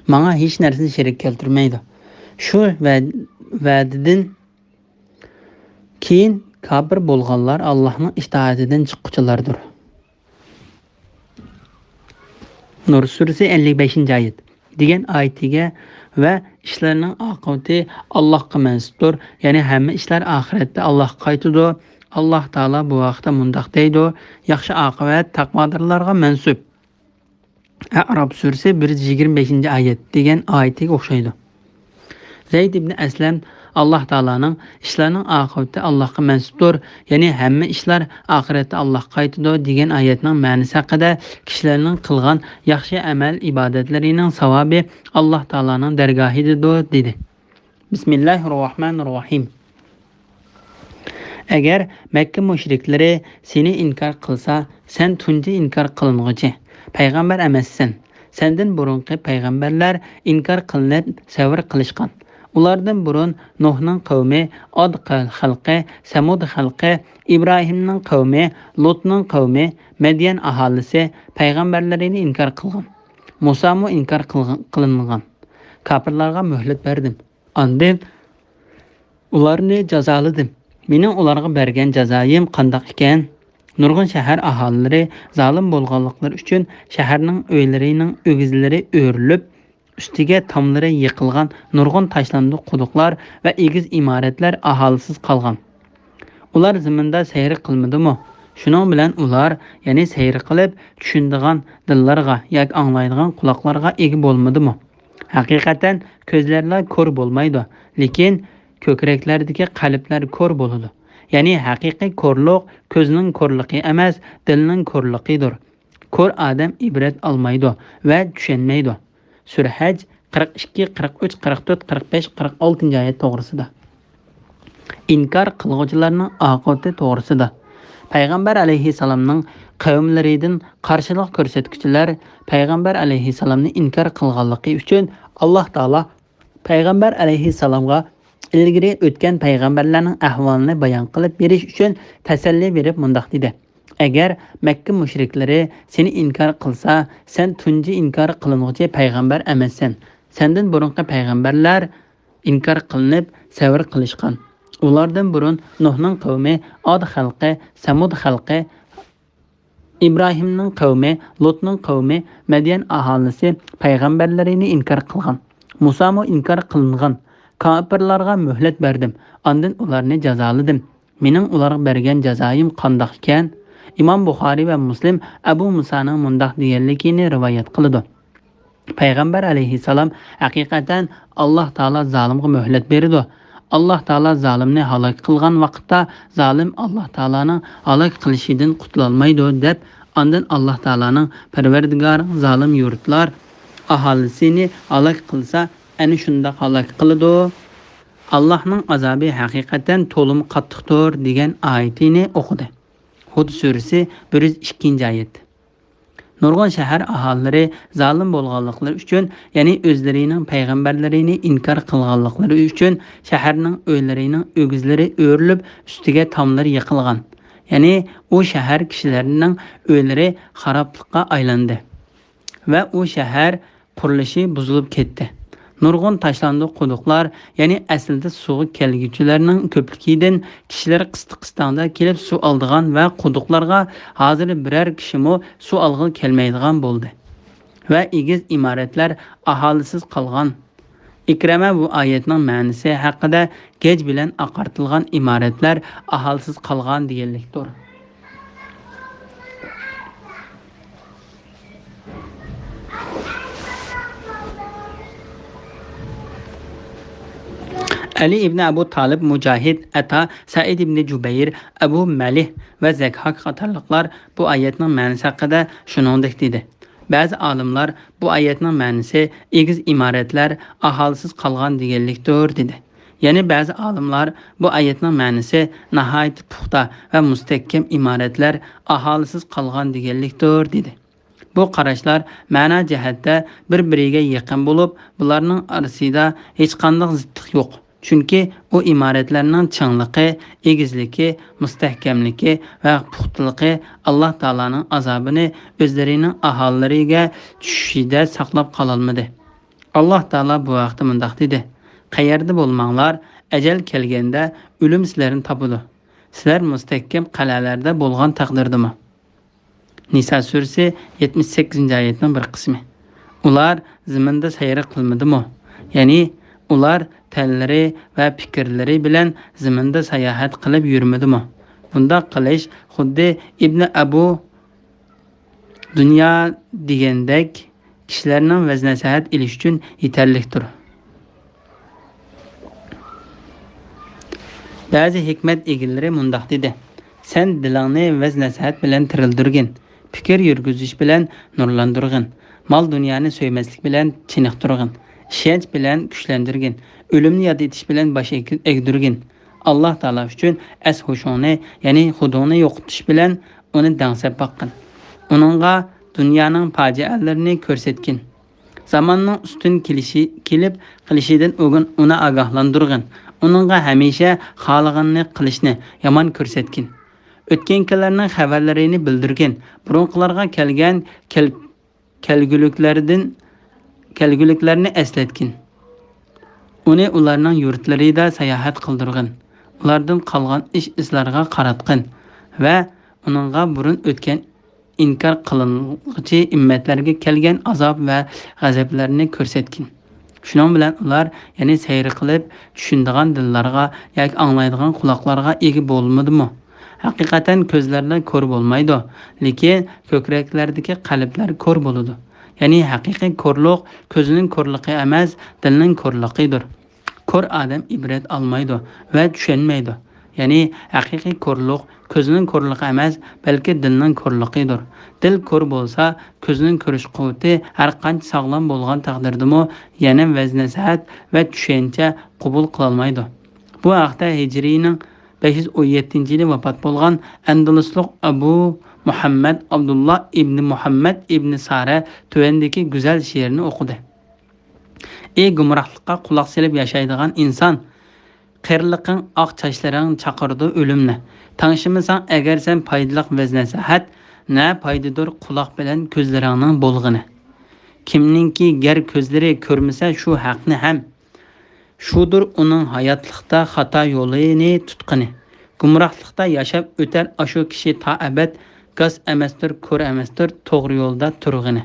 ماڭا ھېچ نەرسىنى شېرىك كەلتۈرمەيدۇ. شۇ ۋە-، ۋەدىدىن كېيىن كاپىر بولغانلار ئاللاھنىڭ ئىتائىتىدىن چىققۇچىلاردۇر. نۇر سۈرىسى، ئەللىك بەشىنچى ئايەت، دېگەن ئايىتىگە ۋە ئىشلارنىڭ ئاقىۋىتى ئاللاھقا مەنسۇپتۇر، يەنى ھەممە ئىشلار ئاخىرەتتە ئاللاھقا قايتىدۇ. ئاللاھ تائالا بۇ ھەقتە مۇنداق دەيدۇ: ياخشى ئاقىۋەت تەقۋادارلارغا مەنسۇپ. ئەئراپ سۈرىسى، بىر يۈز يىگىرمە بەشىنچى ئايەت، دېگەن ئايىتىگە ئوخشايدۇ. زەيد ئىبنى ئەسلەم ئاللاھ تائالانىڭ «ئىشلارنىڭ ئاقىۋىتى ئاللاھقا مەنسۇپتۇر، يەنى ھەممە ئىشلار ئاخىرەتتە ئاللاھقا قايتىدۇ» دېگەن ئايەتنىڭ مەنىسى ھەققىدە، كىشىلەرنىڭ قىلغان ياخشى ئەمەل ئىبادەتلىرىنىڭ ساۋابى ئاللاھ تائالانىڭ دەرگاھىدىدۇر، دېدى. بىسمىللاھىررەھمانىررەھىم. ئەگەر مەككە مۇشرىكلىرى سېنى ئىنكار قىلسا، سەن تۇنجى ئىنكار قىلىنغۇچى، پەيغەمبەر ئەمەسسەن. سەندىن بۇرۇنقى پەيغەمبەرلەر ئىنكار قىلىنىپ سەۋر قىلىشقان. ئۇلاردىن بۇرۇن نۇھنىڭ قەۋمى، ئاد قەل-، خەلقى، سەمۇد خەلقى، ئىبراھىمنىڭ قەۋمى، لۇتنىڭ قەۋمى، مەديەن ئاھالىسى پەيغەمبەرلىرىنى ئىنكار قىلغان. مۇسامۇ ئىنكار قىلغان، قىلىنغان. كاپىرلارغا مۆھلەت بەردىم. ئاندىن ئۇلارنى جازالىدىم. مېنىڭ ئۇلارغا بەرگەن جازايىم قانداق ئىكەن؟ نۇرغۇن شەھەر ئاھالىلىرى زالىم بولغانلىقلىرى ئۈچۈن شەھەرنىڭ ئۆيلىرىنىڭ ئۆگزىلىرى ئۆرۈلۈپ، ئۈستىگە تاملىرى يىقىلغان نۇرغۇن تاشلاندۇق قۇدۇقلار ۋە ئېگىز ئىمارەتلەر ئاھالىسىز قالغان. ئۇلار زېمىندا سەير قىلمىدىمۇ؟ شۇنىڭ بىلەن ئۇلار، يەنى سەير قىلىپ چۈشىنىدىغان دىللارغا ياكى ئاڭلايدىغان قۇلاقلارغا ئىگە بولمىدىمۇ؟ ھەقىقەتەن كۆزلەرلا كور بولمايدۇ، لېكىن كۆكرەكلەردىكى قەلبلەر كور بولىدۇ. يەنى ھەقىقىي كورلۇق كۆزنىڭ كورلۇقى ئەمەس، دىلنىڭ كورلۇقىدۇر. كور ئادەم ئىبرەت ئالمايدۇ ۋە چۈشەنمەيدۇ. سۈرە ھەج قىرىق ئىككى، قىرىق ئۈچ، قىرىق تۆت، قىرىق بەش، قىرىق ئالتىنچى ئايەت توغرىسىدا. ئىنكار قىلغۇچىلارنىڭ ئاقىۋىتى توغرىسىدا. پەيغەمبەر ئەلەيھىسسالامنىڭ قەۋملىرىدىن قارشىلىق كۆرسەتكۈچىلەر پەيغەمبەر ئەلەيھىسسالامنى ئىنكار قىلغانلىقى ئۈچۈن، ئاللاھ تائالا پەيغەمبەر ئەلەيھىسسالامغا ئىلگىرى ئۆتكەن پەيغەمبەرلەرنىڭ ئەھۋالىنى بايان قىلىپ بېرىش ئۈچۈن تەسەللى بېرىپ مۇنداق دېدى: «ئەگەر مەككە مۇشرىكلىرى سېنى ئىنكار قىلسا، سەن تۇنجى ئىنكار قىلىنغۇچى پەيغەمبەر ئەمەسسەن. سەندىن بۇرۇنقى پەيغەمبەرلەر ئىنكار قىلىنىپ سەۋر قىلىشقان. ئۇلاردىن بۇرۇن نۇھنىڭ قەۋمى، ئاد خەلقى، سەمۇد خەلقى، ئىبراھىمنىڭ قەۋمى، لۇتنىڭ قەۋمى، مەديەن ئاھالىسى پەيغەمبەرلىرىنى ئىنكار قىلغان. مۇسامۇ ئىنكار قىلىنغان. كاپىرلارغا مۆھلەت بەردىم، ئاندىن ئۇلارنى جازالىدىم. مېنىڭ ئۇلارغا بەرگەن جازايىم قانداق ئىكەن؟» ئىمام بۇخارىي ۋە مۇسلىم ئەبۇ مۇسانىڭ مۇنداق دېگەنلىكىنى رىۋايەت قىلىدۇ: پەيغەمبەر ئەلەيھىسسالام ھەقىقەتەن ئاللاھ تائالا زالىمغا مۆھلەت بېرىدۇ. ئاللاھ تائالا زالىمنى ھالاك قىلغان ۋاقىتتا، زالىم ئاللاھ تائالانىڭ ھالاك قىلىشىدىن قۇتۇلالمايدۇ، دەپ، ئاندىن ئاللاھ تائالانىڭ، «پەرۋەردىگارىڭ زالىم يۇرتلار ئاھالىسىنى ھالاك قىلسا، ئەنە شۇنداق ھالاك قىلىدۇ. ئاللاھنىڭ ئازابى ھەقىقەتەن تولىمۇ قاتتىقتۇر» دېگەن ئايىتىنى ئوقۇدى. ھۇد سۈرىسى، بىر يۈز ئىككىنچى ئايەت. نۇرغۇن شەھەر ئاھالىلىرى زالىم بولغانلىقلىرى ئۈچۈن، يەنى ئۆزلىرىنىڭ پەيغەمبەرلىرىنى ئىنكار قىلغانلىقلىرى ئۈچۈن، شەھەرنىڭ ئۆيلىرىنىڭ ئۆگزىلىرى ئۆرۈلۈپ، ئۈستىگە تاملىرى يىقىلغان. يەنى ئۇ شەھەر كىشىلەرنىڭ ئۆيلىرى خارابلىققا ئايلاندى ۋە ئۇ شەھەر قۇرۇلۇشى بۇزۇلۇپ كەتتى. نۇرغۇن تاشلاندۇق قۇدۇقلار، يەنى ئەسلىدە سۇغا كەلگۈچىلەرنىڭ كۆپلۈكىدىن كىشىلەر قىستاق-قىستاڭدا كېلىپ سۇ ئالىدىغان ۋە قۇدۇقلارغا ھازىر بىرەر كىشىمۇ سۇ ئالغىلى كەلمەيدىغان بولدى. ۋە ئېگىز ئىمارەتلەر ئاھالىسىز قالغان. ئىكرەمە بۇ ئايەتنىڭ مەنىسى ھەققىدە، «گەج بىلەن ئاقارتىلغان ئىمارەتلەر ئاھالىسىز قالغان» دېگەنلىكتۇر. ئەلى ئىبنى ئەبۇ تالىپ، مۇجاھىد، ئەتا، سەئىد ئىبنى جۇبەير، ئەبۇ مەلىھ ۋە زەكھاك قاتارلىقلار بۇ ئايەتنىڭ مەنىسى ھەققىدە شۇنىڭدەك دېدى. بەزى ئالىملار بۇ ئايەتنىڭ مەنىسى «ئېگىز ئىمارەتلەر ئاھالىسىز قالغان» دېگەنلىكتۇر، دېدى. يەنە بەزى ئالىملار بۇ ئايەتنىڭ مەنىسى «ناھايىتى پۇختا ۋە مۇستەھكەم ئىمارەتلەر ئاھالىسىز قالغان» دېگەنلىكتۇر، دېدى. بۇ قاراشلار مەنا جەھەتتە بىر-بىرىگە يېقىن بولۇپ، بۇلارنىڭ ئارىسىدا ھېچقانداق زىتلىق يوق. چۈنكى ئۇ ئىمارەتلەرنىڭ چىڭلىقى، ئېگىزلىكى، مۇستەھكەملىكى ۋە پۇختىلىقى ئاللاھ تائالانىڭ ئازابىنى ئۆزلىرىنىڭ ئاھالىلىرىگە چۈشۈشىدە ساقلاپ قالالمىدى. ئاللاھ تائالا بۇ ھەقتە مۇنداق دېدى: «قەيەردە بولماڭلار، ئەجەل كەلگەندە ئۆلۈم سىلەرنى تاپىدۇ. سىلەر مۇستەھكەم قەلئەلەردە بولغان تەقدىردىمۇ؟» نىسا سۈرىسى، يەتمىش سەككىزىنچى ئايەتنىڭ بىر قىسمى. ئۇلار زېمىندا سەير قىلمىدىمۇ؟ يەنى ئۇلار تەنلىرى ۋە پىكىرلىرى بىلەن زېمىندا ساياھەت قىلىپ يۈرمىدىمۇ؟ بۇنداق قىلىش خۇددى ئىبنى ئەبۇ دۇنيا دېگەندەك كىشىلەرنىڭ ۋەز-نەسىھەت ئېلىشى ئۈچۈن يېتەرلىكتۇر. بەزى ھېكمەت ئىگىلىرى مۇنداق دېدى: سەن دىلىڭنى ۋەز-نەسىھەت بىلەن تىرىلدۈرگىن، پىكىر يۈرگۈزۈش بىلەن نۇرلاندۇرغىن، مال-دۇنيانى سۆيمەسلىك بىلەن چېنىقتۇرغىن، ئىشەنچ بىلەن كۈچلەندۈرگىن، ئۆلۈمنى ياد ئېتىش بىلەن باش ئەگ-، ئەگدۈرگىن. ئاللاھ تائالا ئۈچۈن ئەس-ھوشۇڭنى، يەنى خۇدۇڭنى يوقىتىش بىلەن ئۇنى دەڭسەپ باققىن. ئۇنىڭغا دۇنيانىڭ پاجىئەلىرىنى كۆرسەتكىن. زاماننىڭ ئۈستۈن كېلىشى، كېلىپ قېلىشىدىن ئۇگۇن-، ئۇنى ئاگاھلاندۇرغىن. ئۇنىڭغا ھەمىشە خالىغىنىنى قىلىشنى يامان كۆرسەتكىن. ئۆتكەنكىلەرنىڭ خەۋەرلىرىنى بىلدۈرگىن. بۇرۇنقىلارغا كەلگەن كەل-، كەلگۈلۈكلەردىن، كەلگۈلۈكلەرنى ئەسلەتكىن. ئۇنى ئۇلارنىڭ يۇرتلىرىدا ساياھەت قىلدۇرغىن. ئۇلاردىن قالغان ئىش-ئىزلارغا قاراتقىن ۋە ئۇنىڭغا بۇرۇن ئۆتكەن ئىنكار قىلىنغۇچى ئۈممەتلەرگە كەلگەن ئازاب ۋە غەزەپلەرنى كۆرسەتكىن. شۇنىڭ بىلەن ئۇلار، يەنى سەير قىلىپ چۈشىنىدىغان دىللارغا ياكى ئاڭلايدىغان قۇلاقلارغا ئىگە بولمىدىمۇ؟ ھەقىقەتەن كۆزلەردە كور بولمايدۇ، لېكىن كۆكرەكلەردىكى قەلبلەر كور بولىدۇ. يەنى ھەقىقىي كورلۇق كۆزنىڭ كورلۇقى ئەمەس، دىلنىڭ كورلۇقىدۇر. كور ئادەم ئىبرەت ئالمايدۇ ۋە چۈشەنمەيدۇ. يەنى ھەقىقىي كورلۇق كۆزنىڭ كورلۇقى ئەمەس، بەلكى دىلنىڭ كورلۇقىدۇر. دىل كور بولسا، كۆزنىڭ كۆرۈش قۇۋۋىتى ھەر قانچە ساغلام بولغان تەقدىردىمۇ يەنە ۋەز-نەسىھەت ۋە چۈشەنچە قوبۇل قىلالمايدۇ. بۇ ھەقتە ھىجرىينىڭ بەش يۈز ئون يەتتىنچى يىلى ۋاپات بولغان ئەندىلۇسلۇق ئەبۇ مۇھەممەد ئابدۇللا ئىبنى مۇھەممەد ئىبنى سارە تۆۋەندىكى گۈزەل شېئىرنى ئوقۇدى. ئى گۇمراھلىققا قۇلاق سېلىپ ياشايدىغان ئىنسان! قېرىلىقىڭ، ئاق چاچلىرىڭ چاقىرىدۇ ئۆلۈمنى. تىڭشىمىساڭ ئەگەر سەن پايدىلىق ۋەز-نەسىھەت، نە پايدىدۇر قۇلاق بىلەن كۆزلىرىڭنىڭ بولغىنى؟ كىمنىڭكى گەر كۆزلىرى كۆرمىسە شۇ ھەقنى ھەم، شۇدۇر ئۇنىڭ ھاياتلىقتا خاتا يولىنى تۇتقىنى. گۇمراھلىقتا ياشاپ ئۆتەر ئاشۇ كىشى تا ئەبەد، گاس ئەمەستۇر، كور ئەمەستۇر توغرا يولدا تۇرغىنى.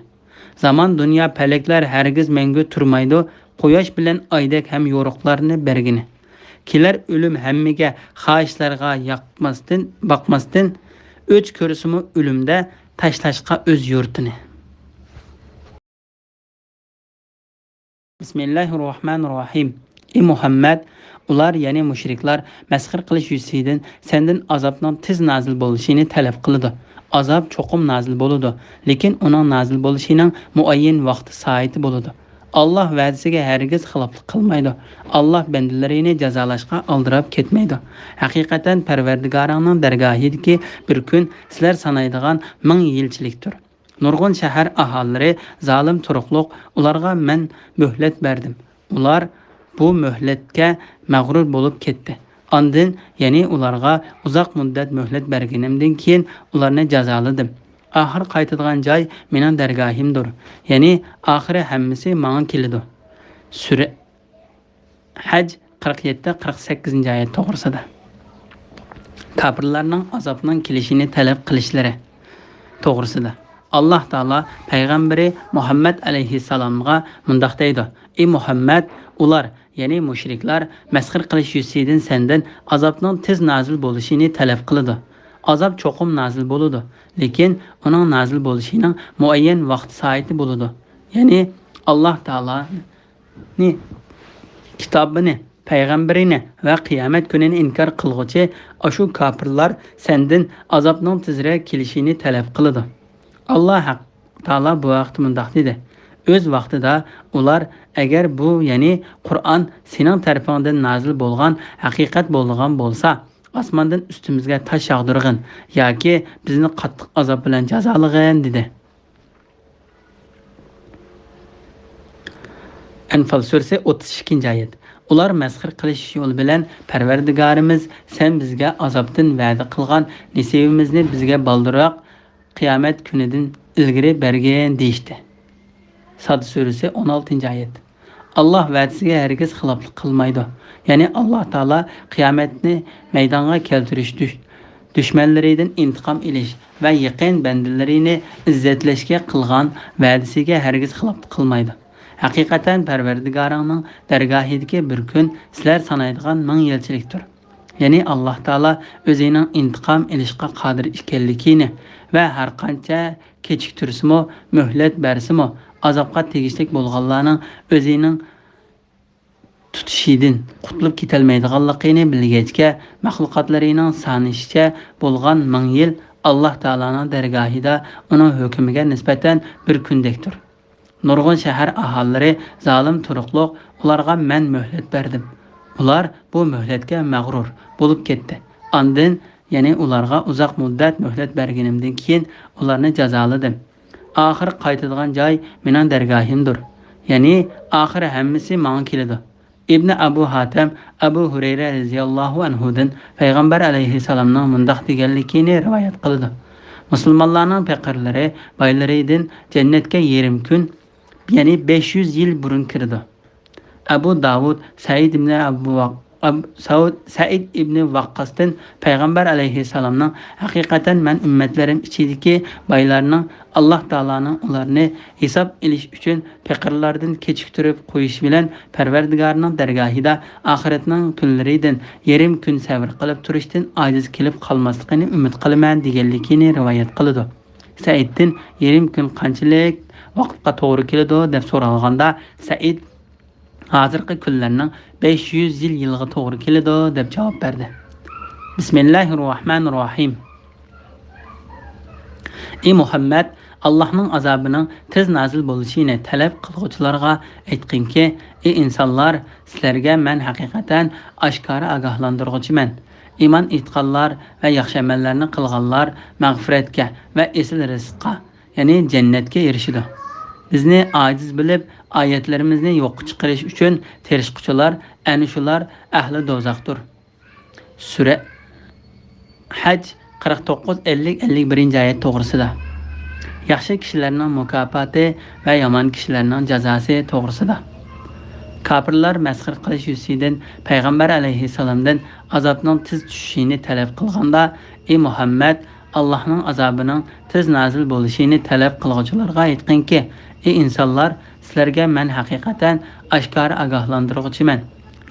زامان، دۇنيا، پەلەكلەر ھەرگىز مەڭگۈ تۇرمايدۇ، قۇياش بىلەن ئايدەك ھەم يورۇقلارنى بەرگىنى. كېلەر ئۆلۈم ھەممىگە خاھىشلارغا ياقماستىن، باقماستىن، ئۆچ كۆرسىمۇ ئۆلۈمدە تاشلاشقا ئۆز يۇرتىنى. بىسمىللاھىررەھمانىررەھىم. ئى مۇھەممەد، ئۇلار، يەنى مۇشرىكلار، مەسخىرە قىلىش يۈزىسىدىن سەندىن ئازابنىڭ تېز نازىل بولۇشىنى تەلەپ قىلىدۇ. ئازاب چوقۇم نازىل بولىدۇ، لېكىن ئۇنىڭ نازىل بولۇشىنىڭ مۇئەييەن ۋاقتى سائىتى بولىدۇ. ئاللاھ ۋەدىسىگە ھەرگىز خىلاپلىق قىلمايدۇ. ئاللاھ بەندىلىرىنى جازالاشقا ئالدىراپ كەتمەيدۇ. ھەقىقەتەن پەرۋەردىگارىڭنىڭ دەرگاھىدىكى بىر كۈن سىلەر سانايدىغان مىڭ يىلچىلىكتۇر. نۇرغۇن شەھەر ئاھالىلىرى زالىم تۇرۇقلۇق، ئۇلارغا مەن مۆھلەت بەردىم. ئۇلار بۇ مۆھلەتكە مەغرۇر بولۇپ كەتتى. ئاندىن، يەنى ئۇلارغا ئۇزاق مۇددەت مۆھلەت بەرگىنىمدىن كېيىن ئۇلارنى جازالىدىم. ئاخىر قايتىدىغان جاي مېنىڭ دەرگاھىمدۇر. يەنى ئاخىرى ھەممىسى ماڭا كېلىدۇ. سۈرە ھەج قىرىق يەتتە، قىرىق سەككىزىنچى ئايەت توغرىسىدا. كاپىرلارنىڭ ئازابنىڭ كېلىشىنى تەلەپ قىلىشلىرى توغرىسىدا. ئاللاھ تائالا پەيغەمبىرى مۇھەممەد ئەلەيھىسسالامغا مۇنداق دەيدۇ: ئى مۇھەممەد، ئۇلار، يەنى مۇشرىكلار، مەسخىرە قىلىش يۈزىسىدىن سەندىن ئازابنىڭ تېز نازىل بولۇشىنى تەلەپ قىلىدۇ. ئازاب چوقۇم نازىل بولىدۇ، لېكىن ئۇنىڭ نازىل بولۇشىنىڭ مۇئەييەن ۋاقتى سائىتى بولىدۇ. يەنى ئاللاھ تائالا نى، كىتابىنى، پەيغەمبىرىنى ۋە قىيامەت كۈنىنى ئىنكار قىلغۇچى ئاشۇ كاپىرلار سەندىن ئازابنىڭ تېزرەك كېلىشىنى تەلەپ قىلىدۇ. ئاللاھ ھەق تائالا بۇ ھەقتە مۇنداق دېدى: ئۆز ۋاقتىدا ئۇلار، ئەگەر بۇ، يەنى قۇرئان سېنىڭ تەرىپىڭدىن نازىل بولغان ھەقىقەت بولىدىغان بولسا، ئاسماندىن ئۈستىمىزگە تاش ياغدۇرغىن ياكى بىزنى قاتتىق ئازاب بىلەن جازالىغىن، دېدى. ئەنفال سۈرىسى، ئوتتۇز ئىككىنچى ئايەت. ئۇلار مەسخىرە قىلىش يولى بىلەن، پەرۋەردىگارىمىز، سەن بىزگە ئازابتىن ۋەدە قىلغان نېسىۋىمىزنى بىزگە بالدۇرراق قىيامەت كۈنىدىن ئىلگىرى بەرگىن، دېيىشتى. ساد سۈرىسى، ئون ئالتىنچى ئايەت. ئاللاھ ۋەدىسىگە ھەرگىز خىلاپلىق قىلمايدۇ. يەنى ئاللاھ تائالا قىيامەتنى مەيدانغا كەلتۈرۈش، دۈش-، دۈشمەنلىرىدىن ئىنتىقام ئېلىش ۋە يېقىن بەندىلىرىنى ئىززەتلەشكە قىلغان ۋەدىسىگە ھەرگىز خىلاپلىق قىلمايدۇ. ھەقىقەتەن پەرۋەردىگارىڭنىڭ دەرگاھىدىكى بىر كۈن سىلەر سانايدىغان مىڭ يىلچىلىكتۇر. يەنى ئاللاھ تائالا ئۆزىنىڭ ئىنتىقام ئېلىشقا قادىر ئىكەنلىكىنى ۋە ھەرقانچە كېچىكتۈرسىمۇ، مۆھلەت بەرسىمۇ، ئازابقا تېگىشلىك بولغانلارنىڭ ئۆزىنىڭ تۇتۇشىدىن قۇتۇلۇپ كېتەلمەيدىغانلىقىنى بىلگەچكە، مەخلۇقاتلىرىنىڭ سانىيىچە بولغان مىڭ يىل ئاللاھ تائالانىڭ دەرگاھىدا ئۇنىڭ ھۆكمىگە نىسبەتەن بىر كۈندەكتۇر. نۇرغۇن شەھەر ئاھالىلىرى زالىم تۇرۇقلۇق ئۇلارغا مەن مۆھلەت بەردىم. ئۇلار بۇ مۆھلەتكە مەغرۇر بولۇپ كەتتى. ئاندىن، يەنى ئۇلارغا ئۇزاق مۇددەت مۆھلەت بەرگىنىمدىن كېيىن ئۇلارنى جازالىدىم. ئاخىر قايتىدىغان جاي مېنىڭ دەرگاھىمدۇر. يەنى ئاخىر ھەممىسى ماڭا كېلىدۇ. ئىبنى ئەبۇ ھاتەم ئەبۇ ھۇرەيرە رەزىياللاھۇ ئەنھۇدىن پەيغەمبەر ئەلەيھىسسالامنىڭ مۇنداق دېگەنلىكىنى رىۋايەت قىلىدۇ: مۇسۇلمانلارنىڭ پېقىرلىرى بايلىرىدىن جەننەتكە يېرىم كۈن، يەنى بەش يۈز يىل بۇرۇن كىرىدۇ. ئەبۇ داۋۇد سەئىد ئىبنى ئەبۇ ۋاق-، ئەب-، سەئۇد، سەئىد ئىبنى ۋەققاستىن پەيغەمبەر ئەلەيھىسسالامنىڭ، ھەقىقەتەن مەن ئۈممەتلىرىم ئىچىدىكى بايلارنىڭ، ئاللاھ تائالانىڭ ئۇلارنى ھېساب ئېلىش ئۈچۈن پېقىرلاردىن كېچىكتۈرۈپ قويۇشى بىلەن پەرۋەردىگارىنىڭ دەرگاھىدا ئاخىرەتنىڭ كۈنلىرىدىن يېرىم كۈن سەۋر قىلىپ تۇرۇشتىن ئاجىز كېلىپ قالماسلىقىنى ئۈمىد قىلىمەن دېگەنلىكىنى رىۋايەت قىلىدۇ. سەئىدتىن يېرىم كۈن قانچىلىك ۋاقىتقا توغرا كېلىدۇ دەپ سورالغاندا، سەئىد ھازىرقى كۈنلەرنىڭ بەش يۈز يىل يىلىغا توغرا كېلىدۇ دەپ جاۋاب بەردى. بىسمىللاھىررەھمانىررەھىم. ئى مۇھەممەد، ئاللاھنىڭ ئازابىنىڭ تېز نازىل بولۇشىنى تەلەپ قىلغۇچىلارغا ئېيتقىنكى، ئى ئىنسانلار، سىلەرگە مەن ھەقىقەتەن ئاشكارا ئاگاھلاندۇرغۇچىمەن. ئىمان ئېيتقانلار ۋە ياخشى ئەمەللەرنى قىلغانلار مەغپىرەتكە ۋە ئېسىل رىزىققا، يەنى جەننەتكە ئېرىشىدۇ. بىزنى ئاجىز بىلىپ، ئايەتلىرىمىزنى يوققا چىقىرىش ئۈچۈن تىرىشقۇچىلار، ئەنە شۇلار ئەھلى دوزاختۇر. سۈرە ھەج قىرىق توققۇز، ئەللىك، ئەللىك بىرىنچى ئايەت توغرىسىدا. ياخشى كىشىلەرنىڭ مۇكاپاتى ۋە يامان كىشىلەرنىڭ جازاسى توغرىسىدا. كاپىرلار مەسخىرە قىلىش يۈزىسىدىن پەيغەمبەر ئەلەيھىسسالامدىن ئازابنىڭ تېز چۈشۈشىنى تەلەپ قىلغاندا، ئى مۇھەممەد، ئاللاھنىڭ ئازابىنىڭ تېز نازىل بولۇشىنى تەلەپ قىلغۇچىلارغا ئېيتقىنكى، ئى ئىنسانلار، سىلەرگە مەن ھەقىقەتەن ئاشكارا ئاگاھلاندۇرغۇچىمەن.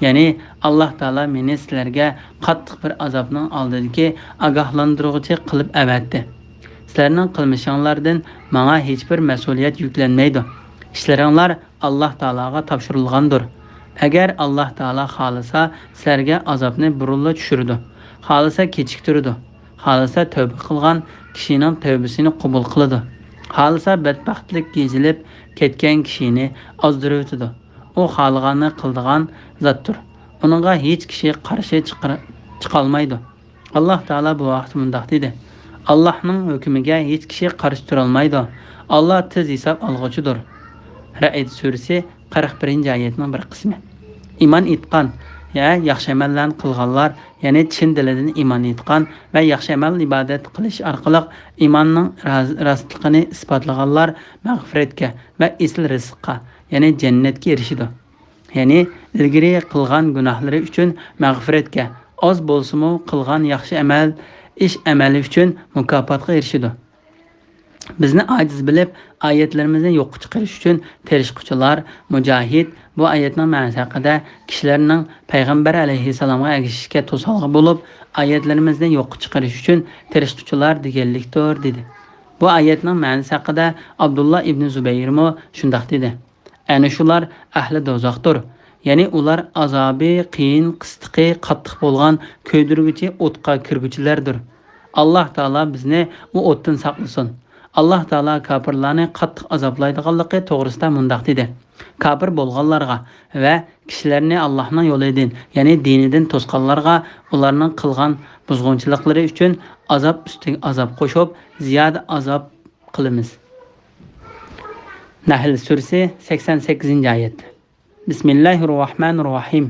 يەنى، ئاللاھ تائالا مېنى سىلەرگە قاتتىق بىر ئازابنىڭ ئالدىدىكى ئاگاھلاندۇرغۇچى قىلىپ ئەۋەتتى. سىلەرنىڭ قىلمىشىڭلاردىن ماڭا ھېچبىر مەسئۇلىيەت يۈكلەنمەيدۇ. ئىشلىرىڭلار ئاللاھ تائالاغا تاپشۇرۇلغاندۇر. ئەگەر ئاللاھ تائالا خالىسا، سىلەرگە ئازابنى بۇرۇنلا چۈشۈرىدۇ. خالىسا كېچىكتۈرىدۇ. خالىسا تەۋبە قىلغان كىشىنىڭ تەۋبىسىنى قوبۇل قىلىدۇ. خالىسا بەتبەختلىك يېزىلىپ كەتكەن كىشىنى ئازدۇرۇۋېتىدۇ. ئۇ خالىغاننى قىلىدىغان زاتتۇر. ئۇنىڭغا ھېچ كىشى قارشى چىقار-، چىقالمايدۇ. ئاللاھ تائالا بۇ ھەقتە مۇنداق دېدى: ئاللاھنىڭ ھۆكمىگە ھېچ كىشى قارشى تۇرالمايدۇ. ئاللاھ تېز ھېساب ئالغۇچىدۇر. رەئد سۈرىسى، قىرىق بىرىنچى ئايەتنىڭ بىر قىسمى. ئىمان ئېيتقان، يا ياخشى ئەمەللەرنى قىلغانلار، يەنى چىن دىلىدىن ئىمان ئېيتقان ۋە ياخشى ئەمەل ئىبادەت قىلىش ئارقىلىق ئىماننىڭ راز-، راستلىقىنى ئىسپاتلىغانلار مەغپىرەتكە ۋە ئېسىل رىزىققا، يەنى جەننەتكە ئېرىشىدۇ. يەنى ئىلگىرى قىلغان گۇناھلىرى ئۈچۈن مەغپىرەتكە، ئاز بولسىمۇ قىلغان ياخشى ئەمەل، ئىش ئەمەلى ئۈچۈن مۇكاپاتقا ئېرىشىدۇ. بىزنى ئاجىز بىلىپ، ئايەتلىرىمىزنى يوققا چىقىرىش ئۈچۈن تىرىشقۇچىلار، مۇجاھىد بۇ ئايەتنىڭ مەنىسى ھەققىدە كىشىلەرنىڭ پەيغەمبەر ئەلەيھىسسالامغا ئەگىشىشكە توسالغۇ بولۇپ، ئايەتلىرىمىزنى يوققا چىقىرىش ئۈچۈن تىرىشقۇچىلار دېگەنلىكتۇر، دېدى. بۇ ئايەتنىڭ مەنىسى ھەققىدە ئابدۇللا ئىبنى زۇبەيرمۇ شۇنداق دېدى: ئەنە شۇلار ئەھلى دوزاختۇر. يەنى ئۇلار ئازابى قىيىن، قىستىقى قاتتىق بولغان كۆيدۈرگۈچى ئوتقا كىرگۈچىلەردۇر. ئاللاھ تائالا بىزنى ئۇ ئوتتىن ساقلىسۇن. ئاللاھ تائالا كاپىرلارنى قاتتىق ئازابلايدىغانلىقى توغرىسىدا مۇنداق دېدى: كاپىر بولغانلارغا ۋە كىشىلەرنى ئاللاھنىڭ يولىدىن، يەنى دىنىدىن توسقانلارغا ئۇلارنىڭ قىلغان بۇزغۇنچىلىقلىرى ئۈچۈن ئازاب ئۈستىگە ئازاب قوشۇپ، زىيادە ئازاب قىلىمىز. نەھل سۈرىسى، سەكسەن سەككىزىنچى ئايەت. بىسمىللاھىررەھمانىررەھىم.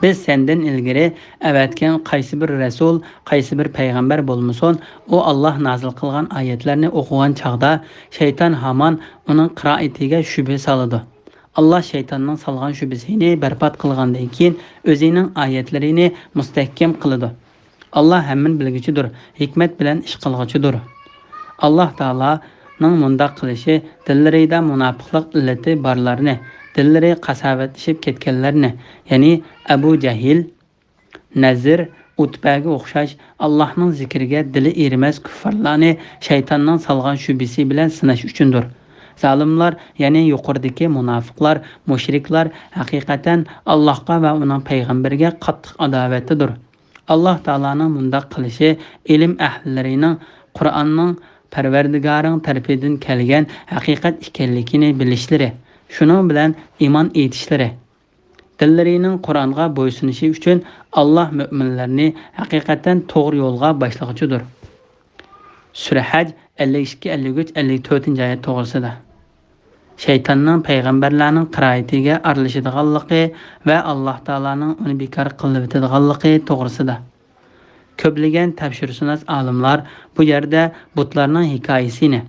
بىز سەندىن ئىلگىرى ئەۋەتكەن قايسى بىر رەسۇل، قايسى بىر پەيغەمبەر بولمىسۇن، ئۇ ئاللاھ نازىل قىلغان ئايەتلەرنى ئوقۇغان چاغدا شەيتان ھامان ئۇنىڭ قىرائىتىگە شۈبھە سالىدۇ. ئاللاھ شەيتاننىڭ سالغان شۈبھىسىنى بەربات قىلغاندىن كېيىن ئۆزىنىڭ ئايەتلىرىنى مۇستەھكەم قىلىدۇ. ئاللاھ ھەممىنى بىلگۈچىدۇر، ھېكمەت بىلەن ئىش قىلغۇچىدۇر. ئاللاھ تائالانىڭ مۇنداق قىلىشى دىللىرىدا مۇناپىقلىق ئىللىتى بارلارنى، دىللىرى قاساۋەتلىشىپ كەتكەنلەرنى، يەنى ئەبۇ جەھىل، نەزىر، ئۇتبەگە ئوخشاش ئاللاھنىڭ زىكرىگە دىلى ئېرىمەس كۇففارلارنى شەيتاننىڭ سالغان شۈبھىسى بىلەن سىناش ئۈچۈندۇر. زالىملار، يەنى يۇقىرىدىكى مۇناپىقلار، مۇشرىكلار ھەقىقەتەن ئاللاھقا ۋە ئۇنىڭ پەيغەمبىرىگە قاتتىق ئاداۋەتتىدۇر. ئاللاھ تائالانىڭ مۇنداق قىلىشى ئىلىم ئەھلىلىرىنىڭ قۇرئاننىڭ پەرۋەردىگارىڭ تەرىپىدىن كەلگەن ھەقىقەت ئىكەنلىكىنى بىلىشلىرى، شۇنىڭ بىلەن ئىمان ئېيتىشلىرى، دىللىرىنىڭ قۇرئانغا بويسۇنۇشى ئۈچۈن ئاللاھ مۆمىنلەرنى ھەقىقەتەن توغرا يولغا باشلىغۇچىدۇر. سۈرە ھەج، ئەللىك ئىككى، ئەللىك ئۈچ، ئەللىك تۆتىنچى ئايەت توغرىسىدا. شەيتاننىڭ پەيغەمبەرلەرنىڭ قىرائىتىگە ئارىلىشىدىغانلىقى ۋە ئاللاھ تائالانىڭ ئۇنى بىكار قىلىۋېتىدىغانلىقى توغرىسىدا. كۆپلىگەن تەپسىرشۇناس ئالىملار بۇ يەردە بۇتلارنىڭ ھېكايىسىنى،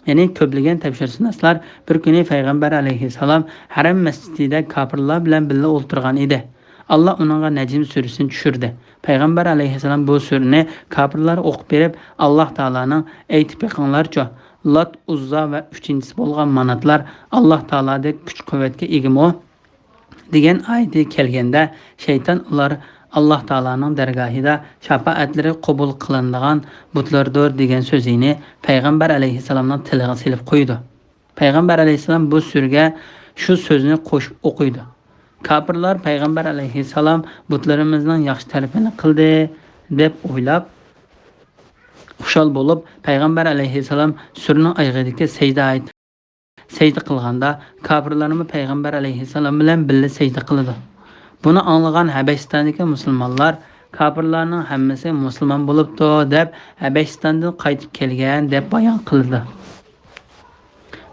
يەنى كۆپلىگەن تەپسىرشۇناسلار بىر كۈنى پەيغەمبەر ئەلەيھىسسالام ھەرەم مەسچىتىدە كاپىرلار بىلەن بىللە ئولتۇرغان ئىدى. ئاللاھ ئۇنىڭغا نەجم سۈرىسىنى چۈشۈردى. پەيغەمبەر ئەلەيھىسسالام بۇ سۈرىنى كاپىرلارغا ئوقۇپ بېرىپ، ئاللاھ تائالانىڭ، ئېيتىپ بېقىڭلارچۇ، لات، ئۇززا ۋە ئۈچىنچىسى بولغان ماناتلار ئاللاھ تائالادەك كۈچ-قۇۋۋەتكە ئىگىمۇ؟ دېگەن ئايىتى كەلگەندە، شەيتان ئۇلار ئاللاھ تائالانىڭ دەرگاھىدا شاپائەتلىرى قوبۇل قىلىنىدىغان بۇتلاردۇر دېگەن سۆزىنى پەيغەمبەر ئەلەيھىسسالامنىڭ تىلىغا سېلىپ قويىدۇ. پەيغەمبەر ئەلەيھىسسالام بۇ سۈرىگە شۇ سۆزنى قوشۇپ ئوقۇيدۇ. كاپىرلار پەيغەمبەر ئەلەيھىسسالام بۇتلىرىمىزنىڭ ياخشى تەرىپىنى قىلدى دەپ ئويلاپ، خۇشال بولۇپ، پەيغەمبەر ئەلەيھىسسالام سۈرىنىڭ ئايىغىدىكى سەجدە ئايىتى سەجدە قىلغاندا، كاپىرلارمۇ پەيغەمبەر ئەلەيھىسسالام بىلەن بىللە سەجدە قىلىدۇ. بۇنى ئاڭلىغان ھەبەشىستاندىكى مۇسۇلمانلار، كاپىرلارنىڭ ھەممىسى مۇسۇلمان بولۇپتۇ دەپ، ھەبەشىستاندىن قايتىپ كەلگەن دەپ بايان قىلىدۇ.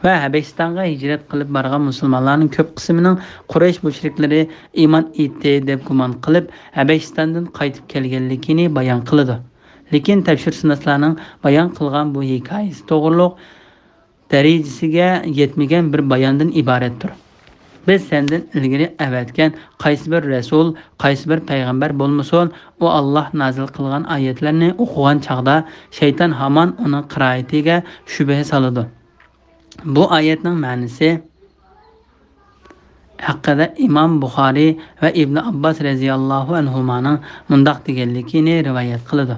ۋە ھەبەشىستانغا ھىجرەت قىلىپ بارغان مۇسۇلمانلارنىڭ كۆپ قىسمىنىڭ قۇرەيش مۇشرىكلىرى ئىمان ئېيتتى دەپ گۇمان قىلىپ، ھەبەشىستاندىن قايتىپ كەلگەنلىكىنى بايان قىلىدۇ. لېكىن تەپسىرشۇناسلارنىڭ بايان قىلغان بۇ ھېكايىسى توغرۇلۇق دەرىجىسىگە يەتمىگەن بىر باياندىن ئىبارەتتۇر. بىز سەندىن ئىلگىرى ئەۋەتكەن قايسى بىر رەسۇل، قايسى بىر پەيغەمبەر بولمىسۇن، ئۇ ئاللاھ نازىل قىلغان ئايەتلەرنى ئوقۇغان چاغدا شەيتان ھامان ئۇنىڭ قىرائىتىگە شۈبھە سالىدۇ. بۇ ئايەتنىڭ مەنىسى ھەققىدە ئىمام بۇخارىي ۋە ئىبن ئابباس رەزىياللاھۇ ئەنھۇمانىڭ مۇنداق دېگەنلىكىنى رىۋايەت قىلىدۇ: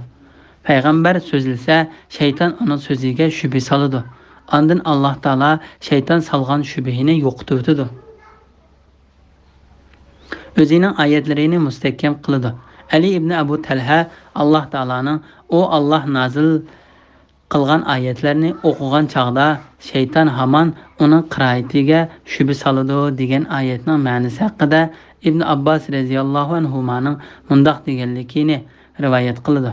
پەيغەمبەر سۆزلىسە، شەيتان ئۇنىڭ سۆزىگە شۈبھە سالىدۇ. ئاندىن ئاللاھ تائالا شەيتان سالغان شۈبھىنى يوقىتىۋېتىدۇ. ئۆزىنىڭ ئايەتلىرىنى مۇستەھكەم قىلىدۇ. ئەلى ئىبنى ئەبۇ تەلھە ئاللاھ تائالانىڭ، ئۇ ئاللاھ نازىل قىلغان ئايەتلەرنى ئوقۇغان چاغدا شەيتان ھامان ئۇنىڭ قىرائىتىگە شۈبھە سالىدۇ دېگەن ئايەتنىڭ مەنىسى ھەققىدە ئىبن ئابباس رەزىياللاھۇ ئەنھۇمانىڭ مۇنداق دېگەنلىكىنى رىۋايەت قىلىدۇ: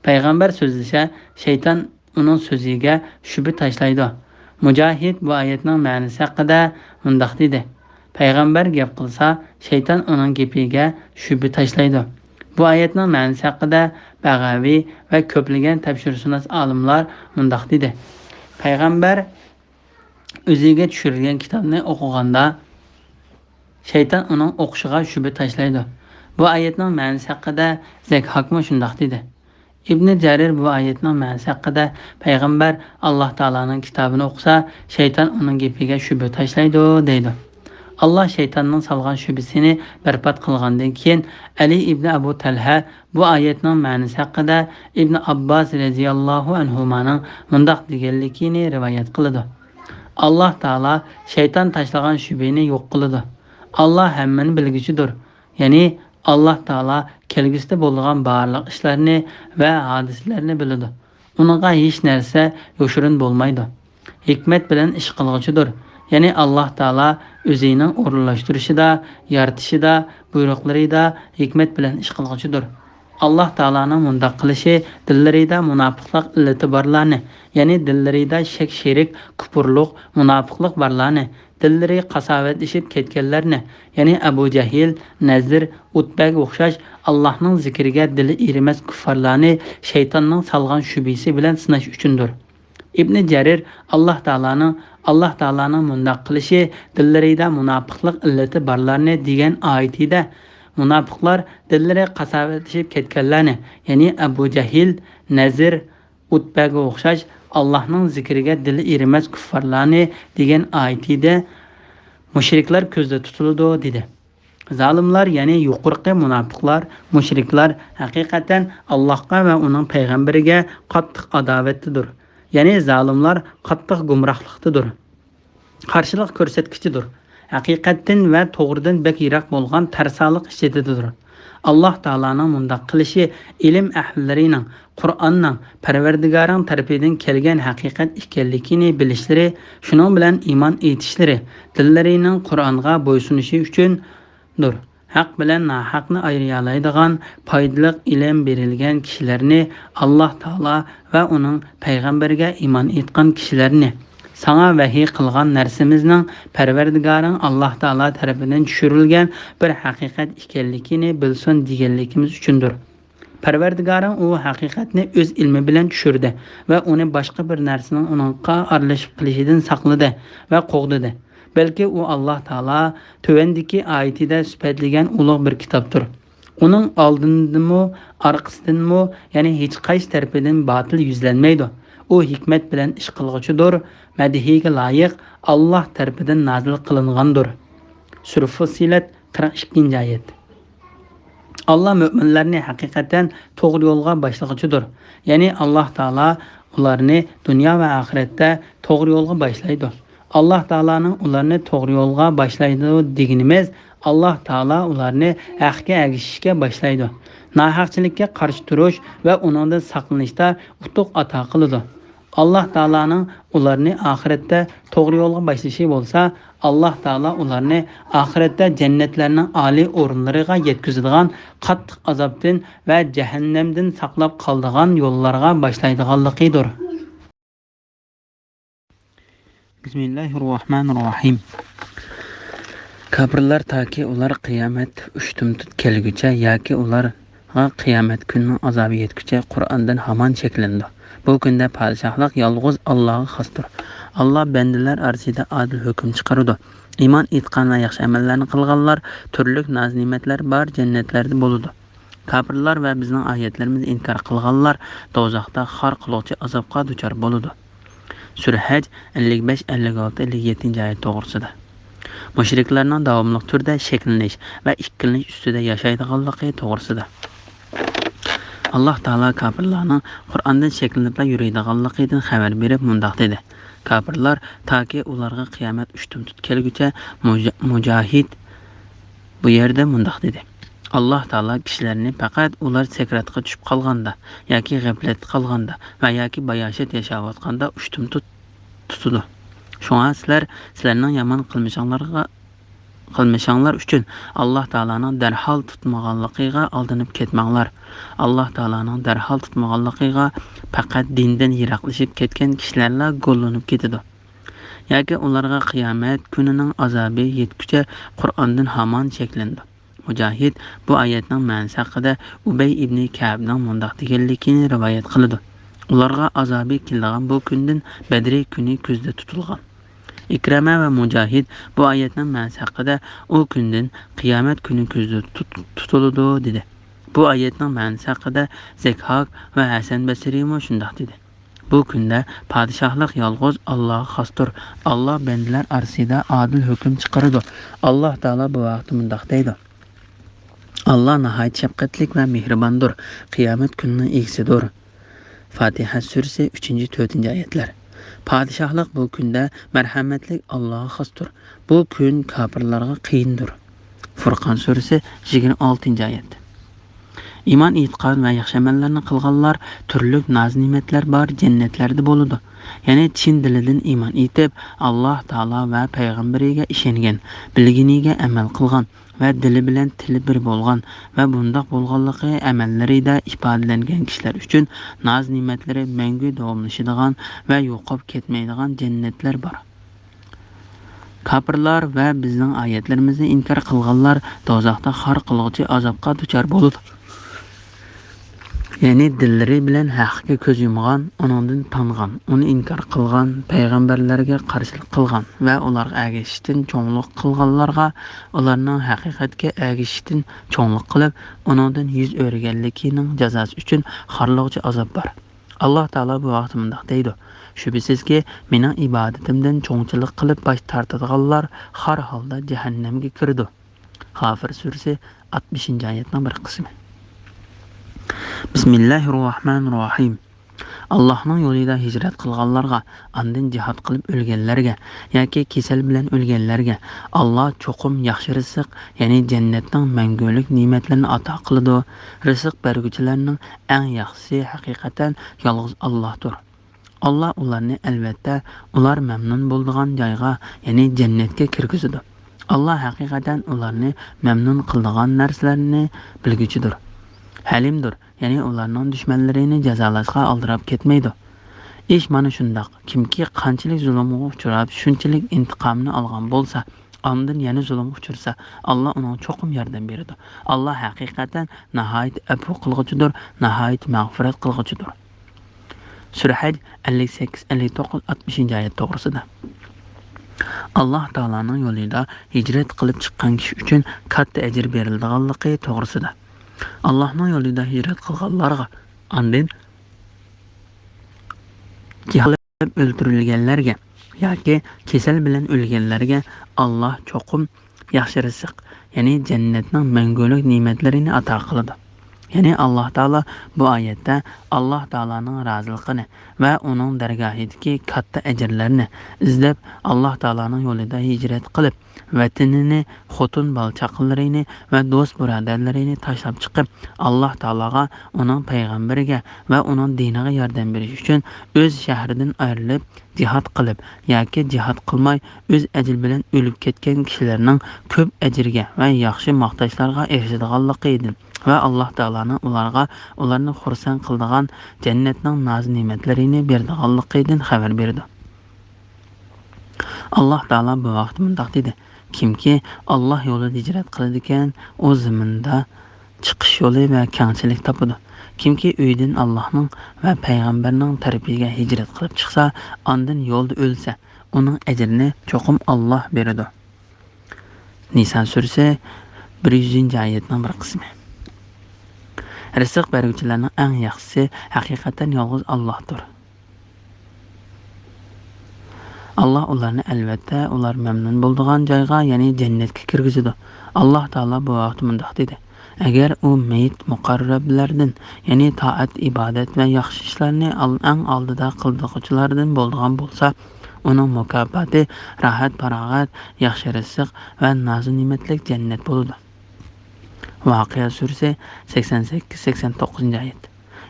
پەيغەمبەر سۆزلىسە، شەيتان ئۇنىڭ سۆزىگە شۈبھە تاشلايدۇ. مۇجاھىد بۇ ئايەتنىڭ مەنىسى ھەققىدە مۇنداق دېدى: پەيغەمبەر گەپ قىلسا، شەيتان ئۇنىڭ گېپىگە شۈبھە تاشلايدۇ. بۇ ئايەتنىڭ مەنىسى ھەققىدە بەغەۋى ۋە كۆپلىگەن تەپسىرشۇناس ئالىملار مۇنداق دېدى: پەيغەمبەر ئۆزىگە چۈشۈرۈلگەن كىتابنى ئوقۇغاندا، شەيتان ئۇنىڭ ئوقۇشىغا شۈبھە تاشلايدۇ. بۇ ئايەتنىڭ مەنىسى ھەققىدە زەكھاكمۇ شۇنداق دېدى. ئىبنى جەرىر بۇ ئايەتنىڭ مەنىسى ھەققىدە، پەيغەمبەر ئاللاھ تائالانىڭ كىتابىنى ئوقۇسا، شەيتان ئۇنىڭ گېپىگە شۈبھە تاشلايدۇ، دەيدۇ. ئاللاھ شەيتاننىڭ سالغان شۈبھىسىنى بەربات قىلغاندىن كېيىن، ئەلى ئىبنى ئەبۇ تەلھە بۇ ئايەتنىڭ مەنىسى ھەققىدە ئىبنى ئابباس رەزىياللاھۇ ئەنھۇمانىڭ مۇنداق دېگەنلىكىنى رىۋايەت قىلىدۇ: ئاللاھ تائالا شەيتان تاشلىغان شۈبھىنى يوق قىلىدۇ. ئاللاھ ھەممىنى بىلگۈچىدۇر. يەنى ئاللاھ تائالا كەلگۈسىدە بولىدىغان بارلىق ئىشلارنى ۋە ھادىسىلەرنى بىلىدۇ. ئۇنىڭغا ھېچ نەرسە يوشۇرۇن بولمايدۇ. ھېكمەت بىلەن ئىش قىلغۇچىدۇر. يەنى ئاللاھ تائالا ئۆزىنىڭ ئورۇنلاشتۇرۇشىدا، يارىتىشىدا، بۇيرۇقلىرىدا ھېكمەت بىلەن ئىش قىلغۇچىدۇر. ئاللاھ تائالانىڭ مۇنداق قىلىشى دىللىرىدا مۇناپىقلىق ئىللىتى بارلارنى، يەنى دىللىرىدا شەك-شېرىك، كۇپۇرلۇق، مۇناپىقلىق بارلارنى، دىللىرى قاساۋەتلىشىپ كەتكەنلەرنى، يەنى ئەبۇ جەھىل، نەزىر، ئۇتبەگە ئوخشاش ئاللاھنىڭ زىكرىگە دىلى ئېرىمەس كۇففارلارنى شەيتاننىڭ سالغان شۈبھىسى بىلەن سىناش ئۈچۈندۇر. ئىبنى جەرىر ئاللاھ تائالانىڭ، ئاللاھ تائالانىڭ مۇنداق قىلىشى دىللىرىدا مۇناپىقلىق ئىللىتى بارلارنى دېگەن ئايىتىدە، مۇناپىقلار دىللىرى قاساۋەتلىشىپ كەتكەنلەرنى، يەنى ئەبۇ جەھىل، نەزىر، ئۇتبەگە ئوخشاش ئاللاھنىڭ زىكرىگە دىلى ئېرىمەس كۇففارلارنى دېگەن ئايىتىدە مۇشرىكلار كۆزدە تۇتۇلىدۇ، دېدى. زالىملار، يەنى يۇقىرىقى مۇناپىقلار، مۇشرىكلار ھەقىقەتەن ئاللاھقا ۋە ئۇنىڭ پەيغەمبىرىگە قاتتىق ئاداۋەتتىدۇر. يەنى زالىملار قاتتىق گۇمراھلىقتىدۇر. قارشىلىق كۆرسەتكۈچىدۇر. ھەقىقەتتىن ۋە توغرىدىن بەك يىراق بولغان تەرسالىق ئىچىدىدۇر. ئاللاھ تائالانىڭ مۇنداق قىلىشى ئىلىم ئەھلىلىرىنىڭ، قۇرئاننىڭ پەرۋەردىگارىڭ تەرىپىدىن كەلگەن ھەقىقەت ئىكەنلىكىنى بىلىشلىرى، شۇنىڭ بىلەن ئىمان ئېيتىشلىرى، دىللىرىنىڭ قۇرئانغا بويسۇنۇشى ئۈچۈندۇر. ھەق بىلەن ناھەقنى ئايرىيالايدىغان پايدىلىق ئىلىم بېرىلگەن كىشىلەرنى، ئاللاھ تائالا ۋە ئۇنىڭ پەيغەمبىرىگە ئىمان ئېيتقان كىشىلەرنى، ساڭا ۋەھىي قىلغان نەرسىمىزنىڭ پەرۋەردىگارىڭ ئاللاھ تائالا تەرىپىدىن چۈشۈرۈلگەن بىر ھەقىقەت ئىكەنلىكىنى بىلسۇن دېگەنلىكىمىز ئۈچۈندۇر. پەرۋەردىگارىڭ ئۇ ھەقىقەتنى ئۆز ئىلمى بىلەن چۈشۈردى ۋە ئۇنى باشقا بىر نەرسىنىڭ ئۇنىڭغا ئارىلىشىپ قېلىشىدىن ساقلىدى ۋە قوغدىدى. بەلكى ئۇ ئاللاھ تائالا تۆۋەندىكى ئايىتىدە سۈپەتلىگەن ئۇلۇغ بىر كىتابتۇر. ئۇنىڭ ئالدىدىنمۇ، ئارقىسىدىنمۇ، يەنى ھېچقايسى تەرىپىدىن باتىل يۈزلەنمەيدۇ. ئۇ ھېكمەت بىلەن ئىش قىلغۇچىدۇر، مەدھىيگە لايىق ئاللاھ تەرىپىدىن نازىل قىلىنغاندۇر. سۈرە فۇسسىلەت، قىرىق ئىككىنچى ئايەت. ئاللاھ مۆمىنلەرنى ھەقىقەتەن توغرا يولغا باشلىغۇچىدۇر. يەنى ئاللاھ تائالا ئۇلارنى دۇنيا ۋە ئاخىرەتتە توغرا يولغا باشلايدۇ. ئاللاھ تائالانىڭ ئۇلارنى توغرا يولغا باشلايدۇ دېگىنىمىز، ئاللاھ تائالا ئۇلارنى ھەققە ئەگىشىشكە باشلايدۇ. ناھەقچىلىككە قارشى تۇرۇش ۋە ئۇنىڭدىن ساقلىنىشتا ئۇتۇق ئاتا قىلىدۇ. ئاللاھ تائالانىڭ ئۇلارنى ئاخىرەتتە توغرا يولغا باشلىشى بولسا، ئاللاھ تائالا ئۇلارنى ئاخىرەتتە جەننەتلەرنىڭ ئالىي ئورۇنلىرىغا يەتكۈزىدىغان قاتتىق ئازابتىن ۋە جەھەننەمدىن ساقلاپ قالىدىغان يوللارغا باشلايدىغانلىقىدۇر. بىسمىللاھىررەھمانىررەھىم. كاپىرلار تاكى ئۇلار قىيامەت ئۇشتۇمتۇت كەلگۈچە ياكى ئۇلارغا قىيامەت كۈنىنىڭ ئازابى يەتكۈچە قۇرئاندىن ھامان شەكلىنىدۇ. بۇ كۈندە پادىشاھلىق يالغۇز ئاللاغا خاستۇر. ئاللا بەندىلەر ئارىسىدا ئادىل ھۆكۈم چىقىرىدۇ. ئىمان ئېيتقان ۋە ياخشى ئەمەللەرنى قىلغانلار تۈرلۈك ناز-نېمەتلەر بار جەننەتلەردە بولىدۇ. كاپىرلار ۋە بىزنىڭ ئايەتلىرىمىزنى ئىنكار قىلغانلار دوزاختا خار قىلغۇچى ئازابقا دۇچار بولىدۇ. سۈرە ھەج ئەللىك بەش، ئەللىك ئالتە، ئەللىك يەتتىنچى ئايەت توغرىسىدا. مۇشرىكلارنىڭ داۋاملىق تۈردە شەكلىنىش ۋە ئىككىلىنىش ئۈستىدە ياشايدىغانلىقى توغرىسىدا. ئاللاھ تائالا كاپىرلارنىڭ قۇرئاندىن شەكلىنىپلا يۈرىدىغانلىقىدىن خەۋەر بېرىپ مۇنداق دېدى: كاپىرلار تاكى ئۇلارغا قىيامەت ئۇشتۇمتۇت كەلگۈچە مۇجا-، مۇجاھىد بۇ يەردە مۇنداق دېدى: ئاللاھ تائالا كىشىلەرنى پەقەت ئۇلار سەكراتقا چۈشۈپ قالغاندا ياكى غەپلەتتە قالغاندا ۋە ياكى باياشات ياشاۋاتقاندا ئۇشتۇمتۇت تۇتىدۇ. شۇڭا سىلەر سىلەرنىڭ يامان قىلمىشىڭلارغا، قىلمىشىڭلار ئۈچۈن ئاللاھ تائالانىڭ دەرھال تۇتمىغانلىقىغا ئالدىنىپ كەتمەڭلار. ئاللاھ تائالانىڭ دەرھال تۇتمىغانلىقىغا پەقەت دىندىن يىراقلىشىپ كەتكەن كىشىلەرلا گوللىنىپ كېتىدۇ. ياكى ئۇلارغا قىيامەت كۈنىنىڭ ئازابى يەتكۈچە قۇرئاندىن ھامان شەكلىنىدۇ. مۇجاھىد بۇ ئايەتنىڭ مەنىسى ھەققىدە ئۇبەي ئىبنى كەئبنىڭ مۇنداق دېگەنلىكىنى رىۋايەت قىلىدۇ: ئۇلارغا ئازابى كېلىدىغان بۇ كۈندىن بەدرى كۈنى كۆزدە تۇتۇلغان. ئىكرەمە ۋە مۇجاھىد بۇ ئايەتنىڭ مەنىسى ھەققىدە ئۇ كۈندىن قىيامەت كۈنى كۆزدە تۇت-، تۇتۇلىدۇ دېدى. بۇ ئايەتنىڭ مەنىسى ھەققىدە زەكھاك ۋە ھەسەن بەسرىمۇ شۇنداق دېدى: بۇ كۈندە پادىشاھلىق يالغۇز ئاللاغا خاستۇر. ئاللا بەندىلەر ئارىسىدا ئادىل ھۆكۈم چىقىرىدۇ. ئاللا تائالا بۇ ھەقتە مۇنداق دەيدۇ: ئاللا ناھايىتى شەپقەتلىك ۋە مېھرىباندۇر، قىيامەت كۈنىنىڭ ئىگىسىدۇر. فاتىھە سۈرىسى ئۈچىنچى، تۆتىنچى ئايەتلەر. پادىشاھلىق بۇ كۈندە مەرھەمەتلىك ئاللاغا خاستۇر. بۇ كۈن كاپىرلارغا قىيىندۇر. فۇرقان سۈرىسى يىگىرمە ئالتىنچى ئايەت. ئىمان ئېيتقان ۋە ياخشى ئەمەللەرنى قىلغانلار تۈرلۈك ناز-نېمەتلەر بار جەننەتلەردە بولىدۇ. يەنى چىن دىلىدىن ئىمان ئېيتىپ، ئاللا تائالا ۋە پەيغەمبىرىگە ئىشەنگەن، بىلگىنىگە ئەمەل قىلغان ۋە دىلى بىلەن تىلى بىر بولغان ۋە بۇنداق بولغانلىقى ئەمەللىرىدە ئىپادىلەنگەن كىشىلەر ئۈچۈن ناز-نېمەتلىرى مەڭگۈ داۋاملىشىدىغان ۋە يوقاپ كەتمەيدىغان جەننەتلەر بار. كاپىرلار ۋە بىزنىڭ ئايەتلىرىمىزنى ئىنكار قىلغانلار دوزاختا خار قىلغۇچى ئازابقا دۇچار بولىدۇ. يەنى دىللىرى بىلەن ھەققە كۆز يۇمغان، ئۇنىڭدىن تانغان، ئۇنى ئىنكار قىلغان، پەيغەمبەرلەرگە قارشىلىق قىلغان ۋە ئۇلارغا ئەگىشىشتىن چوڭلۇق قىلغانلارغا، ئۇلارنىڭ ھەقىقەتكە ئەگىشىشتىن چوڭلۇق قىلىپ، ئۇنىڭدىن يۈز ئۆرۈگەنلىكىنىڭ جازاسى ئۈچۈن خارلىغۇچى ئازاب بار. ئاللا تائالا بۇ ھەقتە مۇنداق دەيدۇ: شۈبھىسىزكى، مېنىڭ ئىبادىتىمدىن چوڭچىلىق قىلىپ باش تارتىدىغانلار خار ھالدا جەھەننەمگە كىرىدۇ. غافىر سۈرىسى ئاتمىشىنچى ئايەتنىڭ بىر قىسمى. بىسمىللاھىررەھمانىررەھىم. ئاللاھنىڭ يولىدا ھىجرەت قىلغانلارغا، ئاندىن جىھاد قىلىپ ئۆلگەنلەرگە ياكى كېسەل بىلەن ئۆلگەنلەرگە ئاللاھ چوقۇم ياخشى رىزىق، يەنى جەننەتنىڭ مەڭگۈلۈك نېمەتلىرىنى ئاتا قىلىدۇ. رىزىق بەرگۈچىلەرنىڭ ئەڭ ياخشىسى ھەقىقەتەن يالغۇز ئاللاھتۇر. ئاللاھ ئۇلارنى، ئەلۋەتتە، ئۇلار مەمنۇن بولىدىغان جايغا، يەنى جەننەتكە كىرگۈزىدۇ. ئاللاھ ھەقىقەتەن ئۇلارنى مەمنۇن قىلىدىغان نەرسىلەرنى بىلگۈچىدۇر. ھەلىمدۇر، يەنى ئۇلارنىڭ دۈشمەنلىرىنى جازالاشقا ئالدىراپ كەتمەيدۇ. ئىش مانا شۇنداق. كىمكى قانچىلىك زۇلۇمغا ئۇچراپ، شۇنچىلىك ئىنتىقامىنى ئالغان بولسا، ئاندىن يەنە زۇلۇمغا ئۇچرىسا، ئاللاھ ئۇنىڭغا چوقۇم ياردەم بېرىدۇ. ئاللاھ ھەقىقەتەن ناھايىتى ئەپۇ قىلغۇچىدۇر، ناھايىتى مەغپىرەت قىلغۇچىدۇر. سۈرە ھەج ئەللىك سەككىز، ئەللىك توققۇز، ئاتمىشىنچى ئايەت توغرىسىدا. ئاللاھ تائالانىڭ يولىدا ھىجرەت قىلىپ چىققان كىشى ئۈچۈن كاتتا ئەجىر بېرىلىدىغانلىقى توغرىسىدا. ئاللاھنىڭ يولىدا ھىجرەت قىلغانلارغا، ئاندىن جىھاد قىلىپ ئۆلتۈرۈلگەنلەرگە ياكى كېسەل بىلەن ئۆلگەنلەرگە ئاللاھ چوقۇم ياخشى رىزىق، يەنى جەننەتنىڭ مەڭگۈلۈك نېمەتلىرىنى ئاتا قىلىدۇ. يەنى ئاللاھ تائالا بۇ ئايەتتە ئاللاھ تائالانىڭ رازىلىقىنى ۋە ئۇنىڭ دەرگاھىدىكى كاتتا ئەجىرلەرنى ئىزدەپ، ئاللاھ تائالانىڭ يولىدا ھىجرەت قىلىپ، ۋەتىنىنى، خوتۇن بالا چاقىلىرىنى ۋە دوست بۇرادەرلىرىنى تاشلاپ چىقىپ، ئاللاھ تائالاغا، ئۇنىڭ پەيغەمبىرىگە ۋە ئۇنىڭ دىنىغا ياردەم بېرىش ئۈچۈن ئۆز شەھىرىدىن ئايرىلىپ، جىھاد قىلىپ ياكى جىھاد قىلماي ئۆز ئەجىلى بىلەن ئۆلۈپ كەتكەن كىشىلەرنىڭ كۆپ ئەجىرگە ۋە ياخشى ماختاشلارغا ئېرىشىدىغانلىقىدىن ۋە ئاللاھ تائالانىڭ ئۇلارغا، ئۇلارنى خۇرسەن قىلىدىغان جەننەتنىڭ ناز-نېمەتلىرىنى بېرىدىغانلىقىدىن خەۋەر بېرىدۇ. ئاللاھ تائالا بۇ ھەقتە مۇنداق دېدى: كىمكى ئاللاھ يولىدا ھىجرەت قىلىدىكەن، ئۇ زېمىندا چىقىش يولى ۋە كەڭچىلىك تاپىدۇ. كىمكى ئۆيىدىن ئاللاھنىڭ ۋە پەيغەمبەرنىڭ تەرىپىگە ھىجرەت قىلىپ چىقسا، ئاندىن يولدا ئۆلسە، ئۇنىڭ ئەجرىنى چوقۇم ئاللاھ بېرىدۇ. نىسا سۈرىسى بىر يۈزىنچى ئايەتنىڭ بىر قىسمى. رىزىق بەرگۈچىلەرنىڭ ئەڭ ياخشىسى ھەقىقەتەن يالغۇز ئاللاھتۇر. ئاللاھ ئۇلارنى، ئەلۋەتتە، ئۇلار مەمنۇن بولىدىغان جايغا، يەنى جەننەتكە كىرگۈزىدۇ. ئاللاھ تائالا بۇ ھەقتە مۇنداق دېدى: ئەگەر ئۇ مېيىت مۇقەررەبلەردىن، يەنى تائەت-ئىبادەت ۋە ياخشى ئىشلارنى ئال-، ئەڭ ئالدىدا قىلىدىغۇچىلاردىن بولىدىغان بولسا، ئۇنىڭ مۇكاپاتى راھەت-پاراغەت، ياخشى رىزىق ۋە نازۇ-نېمەتلىك جەننەت بولىدۇ. ۋاقىئە سۈرىسى سەكسەن سەككىز، سەكسەن توققۇزىنچى ئايەت.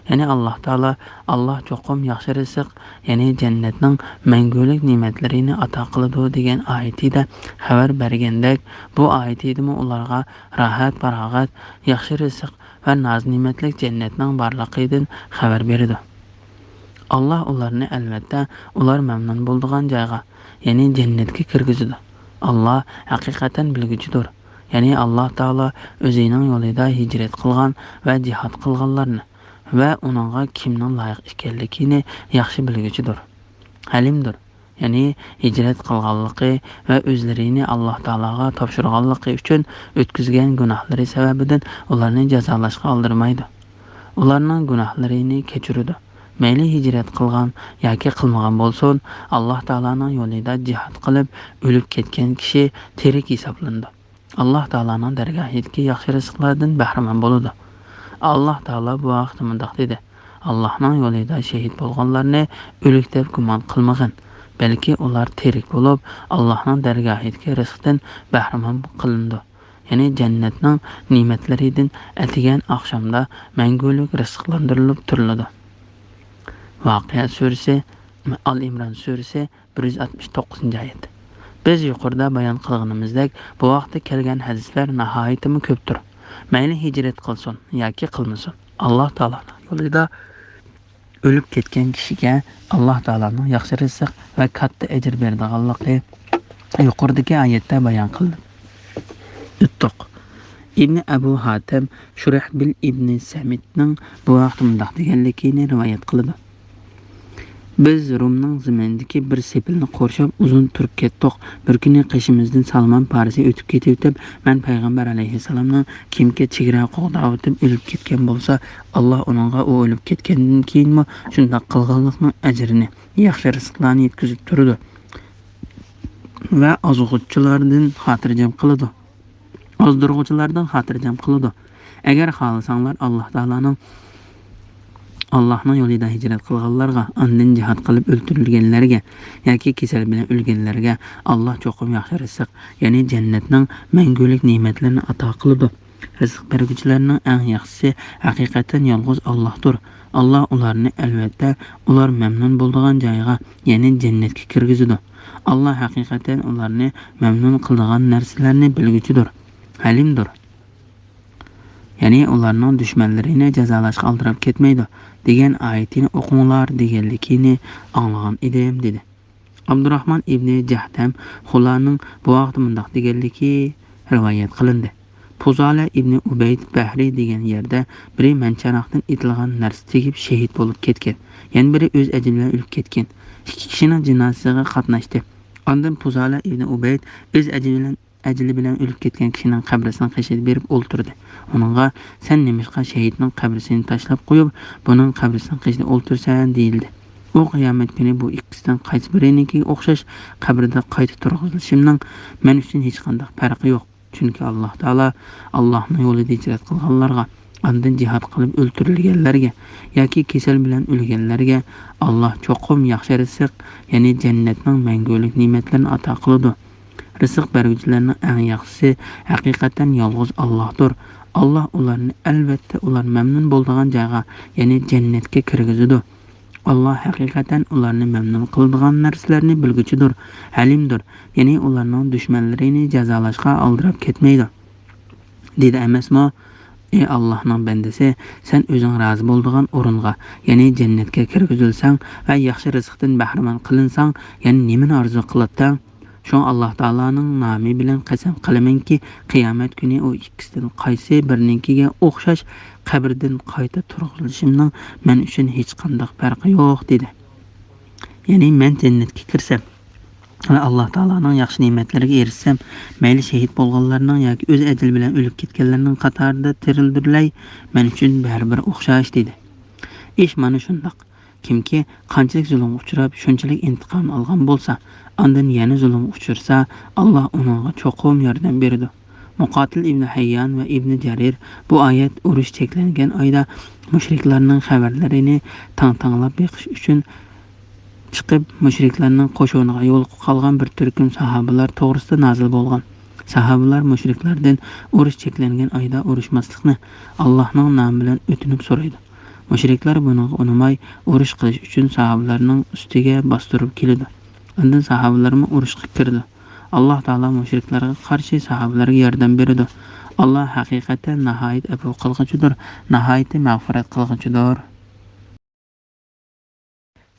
يەنى ئاللاھ تائالا، ئاللاھ چوقۇم ياخشى رىزىق، يەنى جەننەتنىڭ مەڭگۈلۈك نېمەتلىرىنى ئاتا قىلىدۇ دېگەن ئايىتىدە خەۋەر بەرگەندەك، بۇ ئايىتىدىمۇ ئۇلارغا راھەت-پاراغەت، ياخشى رىزىق ۋە ناز-نېمەتلىك جەننەتنىڭ بارلىقىدىن خەۋەر بېرىدۇ. ئاللاھ ئۇلارنى، ئەلۋەتتە، ئۇلار مەمنۇن بولىدىغان جايغا، يەنى جەننەتكە كىرگۈزىدۇ. ئاللاھ ھەقىقەتەن بىلگۈچىدۇر. يەنى ئاللاھ تائالا ئۆزىنىڭ يولىدا ھىجرەت قىلغان ۋە جىھاد قىلغانلارنى ۋە ئۇنىڭغا كىمنىڭ لايىق ئىكەنلىكىنى ياخشى بىلگۈچىدۇر. ھەلىمدۇر. يەنى ھىجرەت قىلغانلىقى ۋە ئۆزلىرىنى ئاللاھ تائالاغا تاپشۇرغانلىقى ئۈچۈن ئۆتكۈزگەن گۇناھلىرى سەۋەبىدىن ئۇلارنى جازالاشقا ئالدىرىمايدۇ. ئۇلارنىڭ گۇناھلىرىنى كەچۈرىدۇ. مەيلى ھىجرەت قىلغان ياكى قىلمىغان بولسۇن، ئاللاھ تائالانىڭ يولىدا جىھاد قىلىپ ئۆلۈپ كەتكەن كىشى تىرىك ھېسابلىنىدۇ. ئاللاھ تائالانىڭ دەرگاھىدىكى ياخشى رىزىقلاردىن بەھرىمەن بولىدۇ. ئاللاھ تائالا بۇ ھەقتە مۇنداق دېدى: ئاللاھنىڭ يولىدا شېھىت بولغانلارنى ئۆلۈك دەپ گۇمان قىلمىغىن، بەلكى ئۇلار تىرىك بولۇپ، ئاللاھنىڭ دەرگاھىدىكى رىزىقتىن بەھرىمەن قىلىنىدۇ. يەنى جەننەتنىڭ نېمەتلىرىدىن ئەتىگەن ئاخشامدا مەڭگۈلۈك رىزىقلاندۇرۇلۇپ تۇرۇلىدۇ. ۋاقىئە سۈرىسى، ئال ئىمران سۈرىسى، بىر يۈز ئاتمىش توققۇزىنچى ئايەت. بىز يۇقىرىدا بايان قىلغىنىمىزدەك، بۇ ھەقتە كەلگەن ھەدىسلەر ناھايىتىمۇ كۆپتۇر. مەيلى ھىجرەت قىلسۇن ياكى قىلمىسۇن، ئاللاھ تائالانىڭ يولىدا ئۆلۈپ كەتكەن كىشىگە ئاللاھ تائالانىڭ ياخشى رىزىق ۋە كاتتا ئەجىر بېرىدىغانلىقى يۇقىرىدىكى ئايەتتە بايان قىلىنىپ ئۆتتۇق. ئىبنى ئەبۇ ھاتەم شۇرەھبىل ئىبنى سەمىتنىڭ بۇ ھەقتە مۇنداق دېگەنلىكىنى رىۋايەت قىلىدۇ: بىز رۇمنىڭ زېمىنىدىكى بىر سېپىلنى قورشاپ ئۇزۇن تۇرۇپ كەتتۇق. بىر كۈنى قېشىمىزدىن سالمان پارىسى ئۆتۈپ كېتىۋېتىپ، مەن پەيغەمبەر ئەلەيھىسسالامنىڭ كىمكى چېگرا قوغداۋېتىپ ئۆلۈپ كەتكەن بولسا، ئاللاھ ئۇنىڭغا ئۇ ئۆلۈپ كەتكەندىن كېيىنمۇ شۇنداق قىلغانلىقنىڭ ئەجرىنى، ياخشى رىزىقلارنى يەتكۈزۈپ تۇرىدۇ ۋە ئازغۇچىلاردىن خاتىرجەم قىلىدۇ. ئازدۇرغۇچىلاردىن خاتىرجەم قىلىدۇ. ئەگەر خالىساڭلار، ئاللاھ تائالانىڭ ئاللاھنىڭ يولىدا ھىجرەت قىلغانلارغا، ئاندىن جىھاد قىلىپ ئۆلتۈرۈلگەنلەرگە ياكى كېسەل بىلەن ئۆلگەنلەرگە ئاللاھ چوقۇم ياخشى رىزىق، يەنى جەننەتنىڭ مەڭگۈلۈك نېمەتلىرىنى ئاتا قىلىدۇ. رىزىق بەرگۈچىلەرنىڭ ئەڭ ياخشىسى ھەقىقەتەن يالغۇز ئاللاھتۇر. ئاللاھ ئۇلارنى، ئەلۋەتتە، ئۇلار مەمنۇن بولىدىغان جايغا، يەنى جەننەتكە كىرگۈزىدۇ. ئاللاھ ھەقىقەتەن ئۇلارنى مەمنۇن قىلىدىغان نەرسىلەرنى بىلگۈچىدۇر، ھەلىمدۇر. يەنى ئۇلارنىڭ دۈشمەنلىرىنى جازالاشقا ئالدىراپ كەتمەيدۇ، دېگەن ئايىتىنى ئوقۇڭلار، دېگەنلىكىنى ئاڭلىغان ئىدىم، دېدى. ئابدۇراھمان ئىبنى جەھدەم خۇلانىڭ بۇ ھەقتە مۇنداق دېگەنلىكى رىۋايەت قىلىندى. پۇزالە ئىبنى ئۇبەيد بەھرى دېگەن يەردە بىرى مەنچاناقتىن ئېتىلغان نەرسە تېگىپ شېھىت بولۇپ كەتكەن، يەنە بىرى ئۆز ئەجىلى بىلەن ئۆلۈپ كەتكەن. ئىككى كىشىنىڭ جىنازىسىغا قاتناشتى. ئاندىن پۇزالە ئىبنى ئۇبەيد ئۆز ئەجىلى بىلەن ئەجىلى بىلەن ئۆلۈپ كەتكەن كىشىنىڭ قەبرىسىنىڭ قېشىدا بېرىپ ئولتۇردى. ئۇنىڭغا، «سەن نېمىشقا شېھىتنىڭ قەبرىسىنى تاشلاپ قويۇپ، بۇنىڭ قەبرىسىنىڭ قېشىدا ئولتۇرىسەن؟» دېيىلدى. ئۇ، «قىيامەت كۈنى بۇ ئىككىسىدىن قايسى بىرىنىڭكىگە ئوخشاش قەبرىدە قايتا تۇرغۇزۇلۇشۇمنىڭ مەن ئۈچۈن ھېچقانداق پەرقى يوق. چۈنكى ئاللاھ تائالا ئاللاھنىڭ يولىدا ھىجرەت قىلغانلارغا، ئاندىن جىھاد قىلىپ ئۆلتۈرۈلگەنلەرگە ياكى كېسەل بىلەن ئۆلگەنلەرگە ئاللاھ چوقۇم ياخشى رىزىق، يەنى جەننەتنىڭ مەڭگۈلۈك نېمەتلىرىنى ئاتا قىلىدۇ. رىزىق بەرگۈچىلەرنىڭ ئەڭ ياخشىسى ھەقىقەتەن يالغۇز ئاللاھتۇر. ئاللاھ ئۇلارنى، ئەلۋەتتە، ئۇلار مەمنۇن بولىدىغان جايغا، يەنى جەننەتكە كىرگۈزىدۇ. ئاللاھ ھەقىقەتەن ئۇلارنى مەمنۇن قىلىدىغان نەرسىلەرنى بىلگۈچىدۇر، ھەلىمدۇر. يەنى ئۇلارنىڭ دۈشمەنلىرىنى جازالاشقا ئالدىراپ كەتمەيدۇ.» دېدى ئەمەسمۇ؟ ئى ئاللاھنىڭ بەندىسى، سەن ئۆزۈڭ رازى بولىدىغان ئورۇنغا، يەنى جەننەتكە كىرگۈزۈلسەڭ ۋە ياخشى رىزىقتىن بەھرىمەن قىلىنساڭ، يەنە نېمىنى ئارزۇ قىلاتتىڭ؟ شۇڭا ئاللاھ تائالانىڭ نامى بىلەن قەسەم قىلىمەنكى، قىيامەت كۈنى ئۇ ئىككىسىدىن قايسى بىرىنىڭكىگە ئوخشاش قەبرىدىن قايتا تۇرغۇزۇلۇشۇمنىڭ مەن ئۈچۈن ھېچقانداق پەرقى يوق، دېدى. يەنى مەن جەننەتكە كىرسەم ۋە ئاللاھ تائالانىڭ ياخشى نېمەتلىرىگە ئېرىشسەم، مەيلى شېھىت بولغانلارنىڭ ياكى ئۆز ئەجىلى بىلەن ئۆلۈپ كەتكەنلەرنىڭ قاتارىدا تىرىلدۈرلەي، مەن ئۈچۈن بەرىبىر ئوخشاش، دېدى. ئىش مانا شۇنداق. كىمكى قانچىلىك زۇلۇمغا ئۇچراپ، شۇنچىلىك ئىنتىقام ئالغان بولسا، ئاندىن يەنە زۇلۇمغا ئۇچرىسا، ئاللاھ ئۇنىڭغا چوقۇم ياردەم بېرىدۇ. مۇقاتىل ئىبنى ھەييان ۋە ئىبنى جەرىر بۇ ئايەت ئۇرۇش چەكلەنگەن ئايدا مۇشرىكلارنىڭ خەۋەرلىرىنى تاڭ-تاڭلاپ بېقىش ئۈچۈن چىقىپ، مۇشرىكلارنىڭ قوشۇنىغا يولۇقۇپ قالغان بىر تۈركۈم ساھابىلار توغرىسىدا نازىل بولغان. ساھابىلار مۇشرىكلاردىن ئۇرۇش چەكلەنگەن ئايدا ئۇرۇشماسلىقنى ئاللاھنىڭ نامى بىلەن ئۆتۈنۈپ سورايدۇ. مۇشرىكلار بۇنىڭغا ئۇنىماي، ئۇرۇش قىلىش ئۈچۈن ساھابىلارنىڭ ئۈستىگە باستۇرۇپ كېلىدۇ. ئاندىن ساھابىلارمۇ ئۇرۇشقا كىرىدۇ. ئاللاھ تائالا مۇشرىكلارغا قارشى ساھابىلارغا ياردەم بېرىدۇ. ئاللاھ ھەقىقەتەن ناھايىتى ئەپۇ قىلغۇچىدۇر، ناھايىتى مەغپىرەت قىلغۇچىدۇر.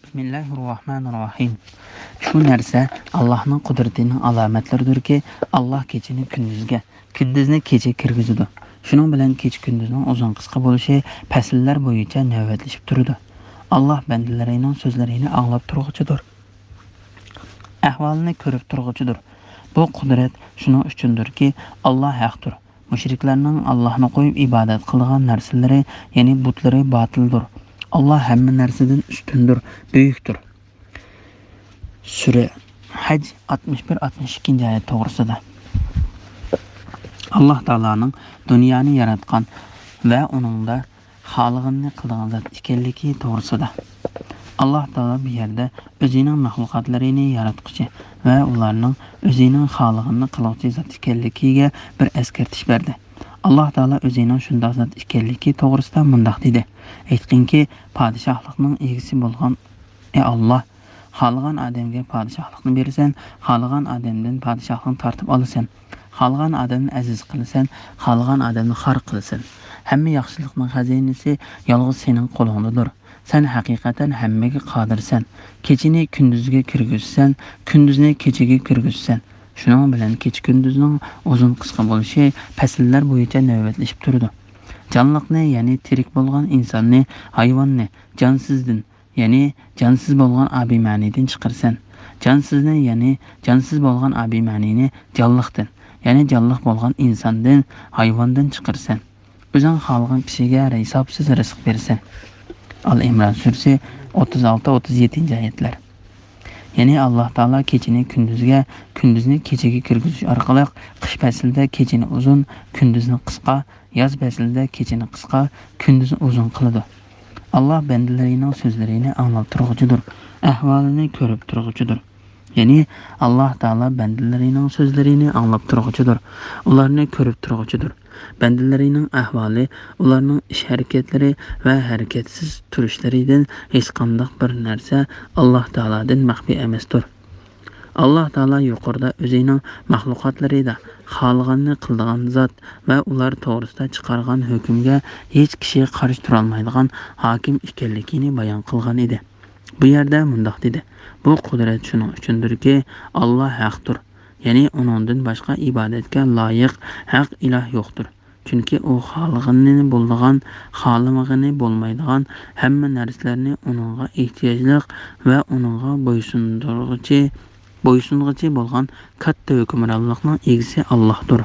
بىسمىللاھىررەھمانىررەھىم. شۇ نەرسە ئاللاھنىڭ قۇدرىتىنىڭ ئالامەتلىرىدۇركى، ئاللاھ كېچىنى كۈندۈزگە، كۈندۈزنى كېچىگە كىرگۈزىدۇ. شۇنىڭ بىلەن كېچە كۈندۈزنىڭ ئۇزۇن قىسقا بولۇشى پەسىللەر بويىچە نۆۋەتلىشىپ تۇرىدۇ. ئاللاھ بەندىلىرىنىڭ سۆزلىرىنى ئاڭلاپ تۇرغۇچىدۇر، ئەھۋالىنى كۆرۈپ تۇرغۇچىدۇر. بۇ قۇدرەت شۇنىڭ ئۈچۈندۇركى، ئاللاھ ھەقتۇر. مۇشرىكلارنىڭ ئاللاھنى قويۇپ ئىبادەت قىلىدىغان نەرسىلىرى، يەنى بۇتلىرى باتىلدۇر. ئاللاھ ھەممە نەرسىدىن ئۈستۈندۇر، بۈيۈكتۇر. سۈرە ھەج ئاتمىش بىر، ئاتمىش ئىككىنچى ئايەت توغرىسىدا. ئاللاھ تائالانىڭ دۇنيانى ياراتقان ۋە ئۇنىڭدا خالىغىنىنى قىلىدىغان زات ئىكەنلىكى توغرىسىدا. ئاللاھ تائالا بۇ يەردە ئۆزىنىڭ مەخلۇقاتلىرىنى ياراتقۇچى ۋە ئۇلارنىڭ ئۆزىنىڭ خالىغىنىنى قىلغۇچى زات ئىكەنلىكىگە بىر ئەسكەرتىش بەردى. ئاللاھ تائالا ئۆزىنىڭ شۇنداق زات ئىكەنلىكى توغرىسىدا مۇنداق دېدى: ئېيتقىنكى، پادىشاھلىقنىڭ ئىگىسى بولغان، ئى ئاللاھ، خالىغان ئادەمگە پادىشاھلىقنى بېرىسەن، خالىغان ئادەمدىن پادىشاھلىقنى تارتىپ ئالىسەن، خالىغان ئادەمنى ئەزىز قىلىسەن، خالىغان ئادەمنى خار قىلىسەن. ھەممە ياخشىلىقنىڭ خەزىنىسى يالغۇز سېنىڭ قولۇڭدىدۇر. سەن ھەقىقەتەن ھەممىگە قادىرسەن. كېچىنى كۈندۈزگە كىرگۈزىسەن، كۈندۈزنى كېچىگە كىرگۈزىسەن. شۇنىڭ بىلەن كېچە-كۈندۈزنىڭ ئۇزۇن-قىسقا بولۇشى پەسىللەر بويىچە نۆۋەتلىشىپ تۇرىدۇ. جانلىقنى، يەنى تىرىك بولغان ئىنساننى، ھايۋاننى، جانسىزدىن، يەنى جانسىز بولغان ئابىمەنىدىن چىقىرىسەن. جانسىزنى، يەنى جانسىز بولغان ئابىمەنىنى جانلىقتىن، يەنى جانلىق بولغان ئىنساندىن، ھايۋاندىن چىقىرىسەن. ئۆزۈڭ خالىغان كىشىگە ھېسابسىز رىزىق بېرىسەن. ئال ئىمران سۈرىسى ئوتتۇز ئالتە، ئوتتۇز يەتتىنچى ئايەتلەر. يەنى ئاللاھ تائالا كېچىنى كۈندۈزگە، كۈندۈزنى كېچىگە كىرگۈزۈش ئارقىلىق قىش پەسلىدە كېچىنى ئۇزۇن، كۈندۈزنى قىسقا، ياز پەسلىدە كېچىنى قىسقا، كۈندۈزنى ئۇزۇن قىلىدۇ. ئاللا بەندىلىرىنىڭ سۆزلىرىنى ئاڭلاپ تۇرغۇچىدۇر، ئەھۋالىنى كۆرۈپ تۇرغۇچىدۇر. يەنى، ئاللا تائالا بەندىلىرىنىڭ سۆزلىرىنى ئاڭلاپ تۇرغۇچىدۇر، ئۇلارنى كۆرۈپ تۇرغۇچىدۇر. بەندىلىرىنىڭ ئەھۋالى، ئۇلارنىڭ ئىش-ھەرىكەتلىرى ۋە ھەرىكەتسىز تۇرۇشلىرىدىن ھېچقانداق بىر نەرسە ئاللا تائالادىن مەخپىي ئەمەستۇر. ئاللا تائالا يۇقىرىدا ئۆزىنىڭ مەخلۇقاتلىرىدا خالىغاننى قىلىدىغان زات ۋە ئۇلار توغرىسىدا چىقارغان ھۆكۈمگە ھېچ كىشى قارشى تۇرالمايدىغان ھاكىم ئىكەنلىكىنى بايان قىلغان ئىدى. بۇ يەردە مۇنداق دېدى: «بۇ قۇدرەت شۇنىڭ ئۈچۈندۇركى، ئاللا ھەقتۇر، يەنى ئۇنىڭدىن باشقا ئىبادەتكە لايىق ھەق ئىلاھ يوقتۇر. چۈنكى ئۇ خالىغىنىنى بولىدىغان، خالىمىغىنى بولمايدىغان ھەممە نەرسىلەرنى ئۇنىڭغا ئېھتىياجلىق ۋە ئۇنىڭغا بويسۇندۇرغۇچى، بويسۇنغۇچى بولغان كاتتا ھۆكۈمرانلىقنىڭ ئىگىسى ئاللاھتۇر.»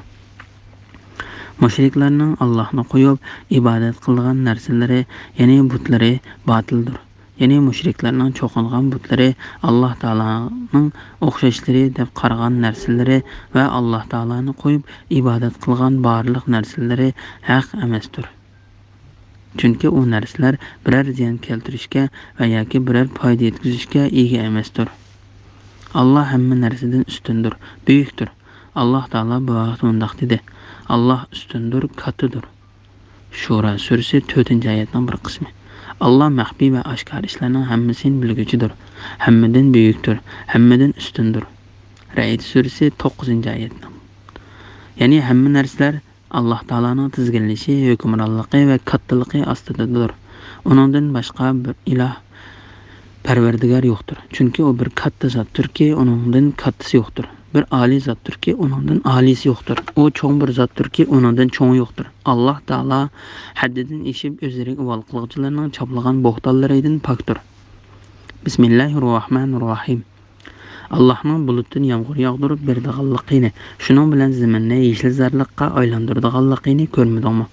مۇشرىكلارنىڭ ئاللاھنى قويۇپ ئىبادەت قىلىدىغان نەرسىلىرى، يەنى بۇتلىرى باتىلدۇر. يەنى مۇشرىكلارنىڭ چوقۇنغان بۇتلىرى، ئاللاھ تائالانىڭ ئوخشاشلىرى دەپ قارىغان نەرسىلىرى ۋە ئاللاھ تائالانى قويۇپ ئىبادەت قىلغان بارلىق نەرسىلىرى ھەق ئەمەستۇر. چۈنكى ئۇ نەرسىلەر بىرەر زىيان كەلتۈرۈشكە ۋە ياكى بىرەر پايدا يەتكۈزۈشكە ئىگە ئەمەستۇر. ئاللاھ ھەممە نەرسىدىن ئۈستۈندۇر، بۈيۈكتۇر. ئاللاھ تائالا بۇ ھەقتە مۇنداق دېدى: «ئاللاھ ئۈستۈندۇر، كاتتىدۇر.» شۇرا سۈرىسى تۆتىنچى ئايەتنىڭ بىر قىسمى. ئاللاھ مەخپىي ۋە ئاشكارا ئىشلارنىڭ ھەممىسىنى بىلگۈچىدۇر، ھەممىدىن بۈيۈكتۇر، ھەممىدىن ئۈستۈندۇر. رەئد سۈرىسى توققۇزىنچى ئايەتنىڭ. يەنى ھەممە نەرسىلەر ئاللاھ تائالانىڭ تىزگىنلىشى، ھۆكۈمرانلىقى ۋە كاتتىلىقى ئاستىدىدۇر. ئۇنىڭدىن باشقا بىر ئىلاھ، پەرۋەردىگار يوقتۇر. چۈنكى ئۇ بىر كاتتا زاتتۇركى، ئۇنىڭدىن كاتتىسى يوقتۇر. بىر ئالىي زاتتۇركى، ئۇنىڭدىن ئالىيسى يوقتۇر. ئۇ چوڭ بىر زاتتۇركى، ئۇنىڭدىن چوڭى يوقتۇر. ئاللاھ تائالا ھەددىدىن ئېشىپ ئۆزلىرىگە ئۇۋال قىلغۇچىلارنىڭ چاپلىغان بوھتانلىرىدىن پاكتۇر. بىسمىللاھىررەھمانىررەھىم. ئاللاھنىڭ بۇلۇتتىن يامغۇر ياغدۇرۇپ بېرىدىغانلىقىنى، شۇنىڭ بىلەن زېمىننى يېشىلزارلىققا ئايلاندۇرىدىغانلىقىنى كۆرمىدىڭمۇ؟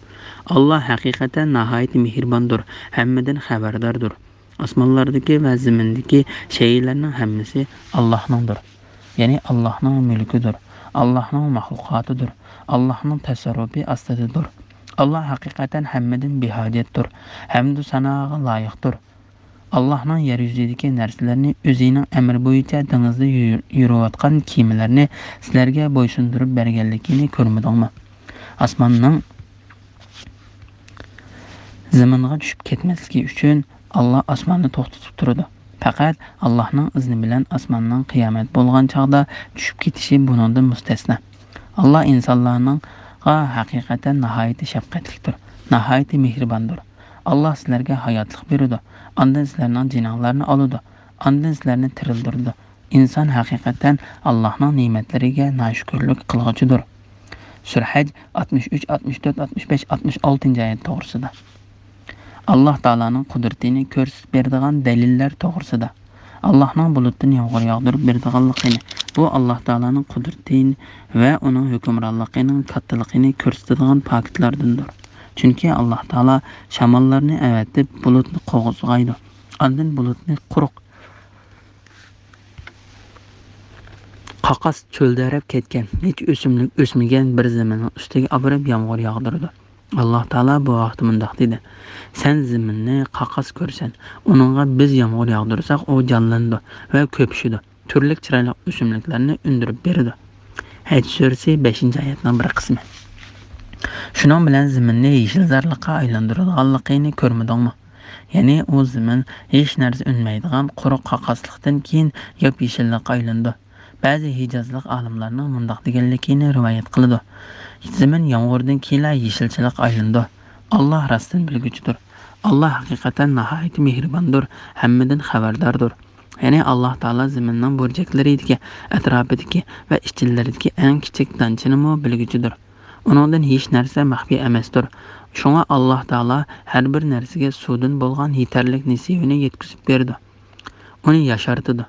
ئاللاھ ھەقىقەتەن ناھايىتى مېھرىباندۇر، ھەممىدىن خەۋەرداردۇر. ئاسمانلاردىكى ۋە زېمىندىكى شەيئىلەرنىڭ ھەممىسى ئاللاھنىڭدۇر. يەنى ئاللاھنىڭ مۈلكىدۇر، ئاللاھنىڭ مەخلۇقاتىدۇر، ئاللاھنىڭ تەسەررۇپى ئاستىدىدۇر. ئاللاھ ھەقىقەتەن ھەممىدىن بىھاجەتتۇر، ھەمدۇ ساناغا لايىقتۇر. ئاللاھنىڭ يەر يۈزىدىكى نەرسىلەرنى، ئۆزىنىڭ ئەمرى بويىچە دېڭىزدا يۈ-، يۈرۈۋاتقان كېمىلەرنى سىلەرگە بويسۇندۇرۇپ بەرگەنلىكىنى كۆرمىدىڭمۇ؟ ئاسماننىڭ زېمىنغا چۈشۈپ كەتمەسلىكى ئۈچۈن ئاللاھ ئاسماننى توختىتىپ تۇرىدۇ. پەقەت ئاللاھنىڭ ئىزنى بىلەن ئاسماننىڭ قىيامەت بولغان چاغدا چۈشۈپ كېتىشى بۇنىڭدىن مۇستەسنا. ئاللاھ ئىنسانلارنىڭغا ھەقىقەتەن ناھايىتى شەپقەتلىكتۇر، ناھايىتى مېھرىباندۇر. ئاللاھ سىلەرگە ھاياتلىق بېرىدۇ، ئاندىن سىلەرنىڭ جېنىڭلارنى ئالىدۇ، ئاندىن سىلەرنى تىرىلدۈرىدۇ. ئىنسان ھەقىقەتەن ئاللاھنىڭ نېمەتلىرىگە ناشۈكۈرلۈك قىلغۇچىدۇر. سۈرە ھەج ئاتمىش ئۈچ، ئاتمىش تۆت، ئاتمىش بەش، ئاتمىش ئالتىنچى ئايەت توغرىسىدا. ئاللاھ تائالانىڭ قۇدرىتىنى كۆرسىتىپ بېرىدىغان دەلىللەر توغرىسىدا. ئاللاھنىڭ بۇلۇتتىن يامغۇر ياغدۇرۇپ بېرىدىغانلىقىنى، بۇ ئاللاھ تائالانىڭ قۇدرىتى ۋە ئۇنىڭ ھۆكۈمرانلىقىنىڭ كاتتىلىقىنى كۆرسىتىدىغان پاكىتلاردىندۇر. چۈنكى ئاللاھ تائالا شاماللارنى ئەۋەتىپ، بۇلۇتنى قوزغايدۇ. ئاندىن بۇلۇتنى قۇرۇق، قاقاس چۆلدەرەپ كەتكەن، ھېچ ئۆسۈملۈك ئۆسمىگەن بىر زېمىننىڭ ئۈستىگە ئاپىرىپ يامغۇر ياغدۇرىدۇ. ئاللاھ تائالا بۇ ھەقتە مۇنداق دېدى: «سەن زېمىننى قاقاس كۆرىسەن، ئۇنىڭغا بىز يامغۇر ياغدۇرساق، ئۇ جانلىنىدۇ ۋە كۆپۈشىدۇ، تۈرلۈك چىرايلىق ئۆسۈملۈكلەرنى ئۈندۈرۈپ بېرىدۇ.» ھەج سۈرىسى بەشىنچى ئايەتنىڭ بىر قىسمى. شۇنىڭ بىلەن زېمىننى يېشىلزارلىققا ئايلاندۇرىدىغانلىقىنى كۆرمىدىڭمۇ؟ يەنى ئۇ زېمىن ھېچ نەرسە ئۈنمەيدىغان قۇرۇق قاقاسلىقتىن كېيىن ياپيېشىللىققا ئايلىنىدۇ. بەزى ھىجازلىق ئالىملارنىڭ مۇنداق دېگەنلىكىنى رىۋايەت قىلىدۇ: «زېمىن يامغۇردىن كېيىنلا يېشىلچىلىققا ئايلىنىدۇ.» ئاللاھ راستتىن بىلگۈچىدۇر. ئاللاھ ھەقىقەتەن ناھايىتى مېھرىباندۇر، ھەممىدىن خەۋەرداردۇر. يەنى ئاللاھ تائالا زېمىننىڭ بۇرجەكلىرىدىكى، ئەتراپىدىكى ۋە ئىچىلىرىدىكى ئەڭ كىچىك دانچىنىمۇ بىلگۈچىدۇر. ئۇنىڭدىن ھېچ نەرسە مەخپىي ئەمەستۇر. شۇڭا ئاللاھ تائالا ھەر بىر نەرسىگە سۇدىن بولغان يېتەرلىك نېسىۋىنى يەتكۈزۈپ بېرىدۇ. ئۇنى ياشارتىدۇ.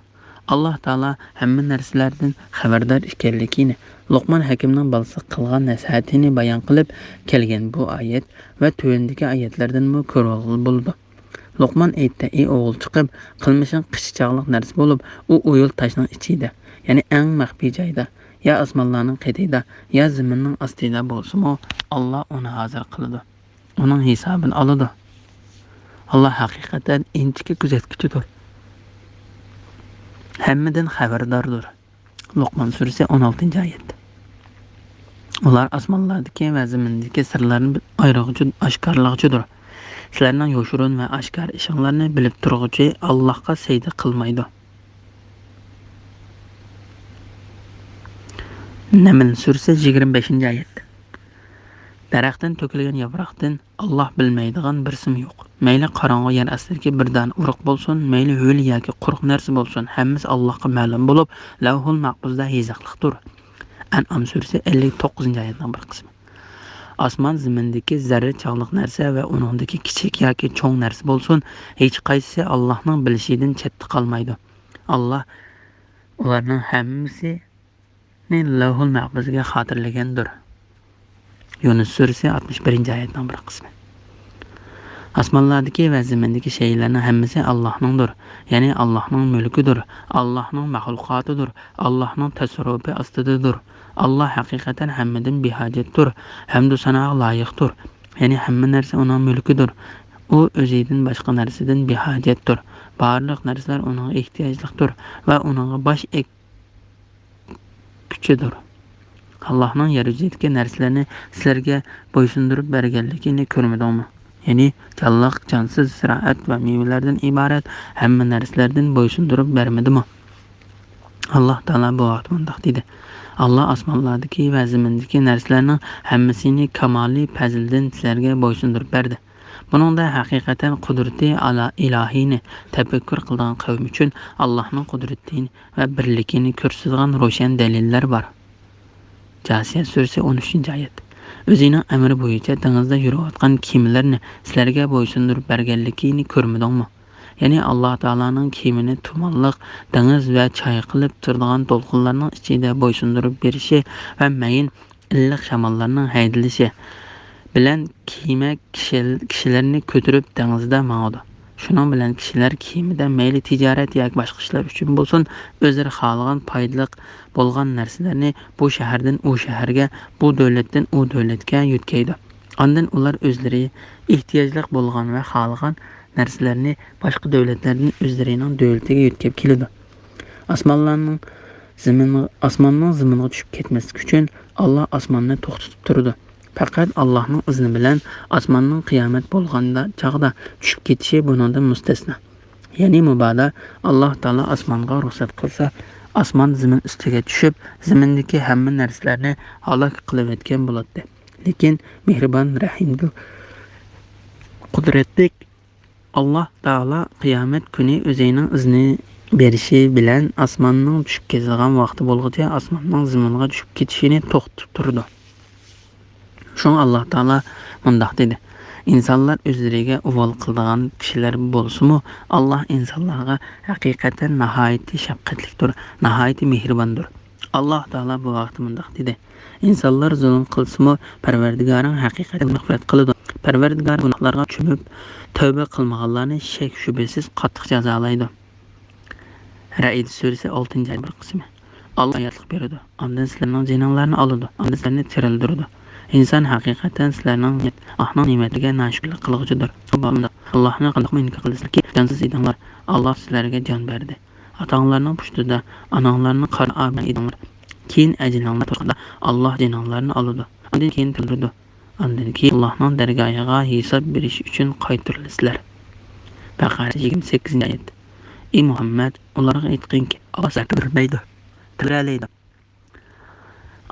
ئاللاھ تائالا ھەممە نەرسىلەردىن خەۋەردار ئىكەنلىكىنى، لوقمان ھەكىمنىڭ بالىسىغا قىلغان نەسىھەتىنى بايان قىلىپ كەلگەن بۇ ئايەت ۋە تۆۋەندىكى ئايەتلەردىنمۇ كۆرۈۋالغىلى بولىدۇ. لوقمان ئېيتتى: «ئى ئوغۇل چىقىپ، قىلمىشىڭ قىچا چاغلىق نەرسە بولۇپ، ئۇ ئويۇل تاشنىڭ ئىچىدە، يەنى ئەڭ مەخپىي جايدا، يا ئاسمانلارنىڭ قېتىدا، يا زېمىننىڭ ئاستىدا بولسىمۇ، ئاللاھ ئۇنى ھازىر قىلىدۇ، ئۇنىڭ ھېسابىنى ئالىدۇ. ئاللا ھەقىقەتەن ئىنچىكە كۆزەتكۈچىدۇر. ھەممىدىن خەۋەرداردۇر. لوقمان سۈرىسى، ئون ئالتىنچى ئايەت. ئۇلار ئاسمانلاردىكى ۋە زېمىندىكى سىرلارنى ئايرىغۇچى، ئاشكارىلىغۇچىدۇر. سىلەرنىڭ يوشۇرۇن ۋە ئاشكارا ئىشىڭلارنى بىلىپ تۇرغۇچى ئاللاھقا سەجدە قىلمايدۇ. نەمل سۈرىسى، يىگىرمە بەشىنچى ئايەت. دەرەختىن تۆكۈلگەن ياپراقتىن ئاللا بىلمەيدىغان بىرسىمۇ يوق. مەيلى قاراڭغۇ يەر ئاستىدىكى بىر دانە ئۇرۇق بولسۇن، مەيلى ھۆل ياكى قۇرۇق نەرسە بولسۇن، ھەممىسى ئاللاغا مەلۇم بولۇپ، لەۋھۇل مەھپۇزدا يېزىقلىقتۇر. ئەنئام سۈرىسى، ئەللىك توققۇزىنچى ئايەتنىڭ بىر قىسمى. ئاسمان زېمىندىكى زەررە چاغلىق نەرسە ۋە ئۇنىڭدىكى كىچىك ياكى چوڭ نەرسە بولسۇن، ھېچقايسىسى ئاللاھنىڭ بىلىشىدىن چەتتە قالمايدۇ. ئاللا ئۇلارنىڭ ھەممىسى لەۋھۇل مەھپۇزغا خاتىرىلىگەندۇر. يۇنۇس سۈرىسى، ئاتمىش بىرىنچى ئايەتنىڭ بىر قىسمى. ئاسمانلاردىكى ۋە زېمىندىكى شەيئىلەرنىڭ ھەممىسى ئاللاھنىڭدۇر، يەنى ئاللاھنىڭ مۈلكىدۇر، ئاللاھنىڭ مەخلۇقاتىدۇر، ئاللاھنىڭ تەسەررۇپى ئاستىدىدۇر. ئاللا ھەقىقەتەن ھەممىدىن بىھاجەتتۇر، ھەمدۇ ساناغا لايىقتۇر، يەنى ھەممە نەرسە ئۇنىڭ مۈلكىدۇر. ئۇ ئۆزىدىن باشقا نەرسىدىن بىھاجەتتۇر. بارلىق نەرسىلەر ئۇنىڭغا ئېھتىياجلىقتۇر ۋە ئۇنىڭغا باش ئەگ كۈچىدۇر. ئاللاھنىڭ يەر يۈزىدىكى نەرسىلەرنى سىلەرگە بويسۇندۇرۇپ بەرگەنلىكىنى كۆرمىدىڭمۇ؟ يەنى جانلىق، جانسىز، زىرائەت ۋە مېۋىلەردىن ئىبارەت ھەممە نەرسىلەردىن بويسۇندۇرۇپ بەرمىدىمۇ؟ ئاللاھ تائالا بۇ ھەقتە مۇنداق دېدى: ئاللاھ ئاسمانلاردىكى ۋە زېمىندىكى نەرسىلەرنىڭ ھەممىسىنى كامالىي پەزلىدىن سىلەرگە بويسۇندۇرۇپ بەردى. بۇنىڭدا ھەقىقەتەن قۇدرىتى ئالا-، ئىلاھىينى تەپەككۇر قىلىدىغان قەۋم ئۈچۈن ئاللاھنىڭ قۇدرىتىنى ۋە بىرلىكىنى كۆرسىتىدىغان روشەن دەلىللەر بار. جاسىيە سۈرىسى، ئون ئۈچىنچى ئايەت. ئۆزىنىڭ ئەمرى بويىچە دېڭىزدا يۈرۈۋاتقان كېمىلەرنى سىلەرگە بويسۇندۇرۇپ بەرگەنلىكىنى كۆرمىدىڭمۇ؟ يەنى ئاللاھ تائالانىڭ كېمىنى تۇمانلىق دېڭىز ۋە چايقىلىپ تۇرىدىغان دولقۇنلارنىڭ ئىچىدە بويسۇندۇرۇپ بېرىشى ۋە مەيىن ئىللىق شاماللارنىڭ ھەيدىلىشى بىلەن كېمە كىشىل-، كىشىلەرنى كۆتۈرۈپ دېڭىزدا ماڭىدۇ. شۇنىڭ بىلەن كىشىلەر كېمىدە مەيلى تىجارەت ياكى باشقا ئىشلار ئۈچۈن بولسۇن، ئۆزلىرى خالىغان پايدىلىق بولغان نەرسىلەرنى بۇ شەھەردىن ئۇ شەھەرگە، بۇ دۆلەتتىن ئۇ دۆلەتكە يۆتكەيدۇ. ئاندىن ئۇلار ئۆزلىرى ئېھتىياجلىق بولغان ۋە خالىغان نەرسىلەرنى باشقا دۆلەتلەردىن ئۆزلىرىنىڭ دۆلىتىگە يۆتكەپ كېلىدۇ. ئاسمانلارنىڭ زېمىنغا، ئاسماننىڭ زېمىنغا چۈشۈپ كەتمەسلىكى ئۈچۈن، ئاللا ئاسماننى توختىتىپ تۇرىدۇ. پەقەت ئاللانىڭ ئىزنى بىلەن ئاسماننىڭ قىيامەت بولغاندا، چاغدا چۈشۈپ كېتىشى بۇنىڭدىن مۇستەسنا. يەنى مۇبادا ئاللا تائالا ئاسمانغا رۇخسەت قىلسا، ئاسمان زېمىن ئۈستىگە چۈشۈپ، زېمىندىكى ھەممە نەرسىلەرنى ھالاك قىلىۋەتكەن بولاتتى. لېكىن مېھرىبان، رەھىمدىل، قۇدرەتلىك ئاللا تائالا قىيامەت كۈنى ئۆزىنىڭ ئىزنى بېرىشى بىلەن ئاسماننىڭ چۈشۈپ كېتىدىغان ۋاقتى بولغۇچە ئاسماننىڭ زېمىنغا چۈشۈپ كېتىشىنى توختىتىپ تۇرىدۇ. شۇڭا ئاللا تائالا مۇنداق دېدى: ئىنسانلار ئۆزلىرىگە ئۇۋال قىلىدىغان كىشىلەر بولسىمۇ، ئاللا ئىنسانلارغا ھەقىقەتەن ناھايىتى شەپقەتلىكتۇر، ناھايىتى مېھرىباندۇر. ئاللا تائالا بۇ ھەقتە مۇنداق دېدى: ئىنسانلار زۇلۇم قىلسىمۇ، پەرۋەردىگارىڭ ھەقىقەتەن مەغپىرەت قىلىدۇ. پەرۋەردىگار گۇناھلارغا چۆمۈپ، تەۋبە قىلمىغانلارنى شەك-شۈبھىسىز قاتتىق جازالايدۇ. رەئىد سۈرىسى، ئالتىنچى ئايەت بىر قىسمى. ئاللا ھاياتلىق بېرىدۇ، ئاندىن سىلەرنىڭ جېنىڭلارنى ئالىدۇ، ئاندىن سىلەرنى تىرىلدۈرىدۇ. ئىنسان ھەقىقەتەن سىلەرنىڭ ئاللاھنىڭ نېمەتلىرىگە ناشۈكۈرلۈك قىلغۇچىدۇر. ئاللاھنى قانداقمۇ ئىنكار قىلىسىلەركى، جانسىز ئىدىڭلار. ئاللا سىلەرگە جان بەردى. ئاتاڭلارنىڭ پۇشتىدا، ئاناڭلارنىڭ قارنىدا ئىدىڭلار. كېيىن ئەجىلىڭلار توشقاندا، ئاللا جېنىڭلارنى ئالىدۇ. ئاندىن كېيىن تىرىلدۈرىدۇ. ئاندىن كېيىن ئاللاھنىڭ دەرگاھىغا ھېساب بېرىش ئۈچۈن قايتۇرۇلىسىلەر. بەقەرە، يىگىرمە سەككىزىنچى ئايەت. ئى مۇھەممەد، ئۇلارغا ئېيتقىنكى، ئاللا سىلەرنى تىرىلدۈرمەيدۇ، تىرىلدۈرەلەيدۇ.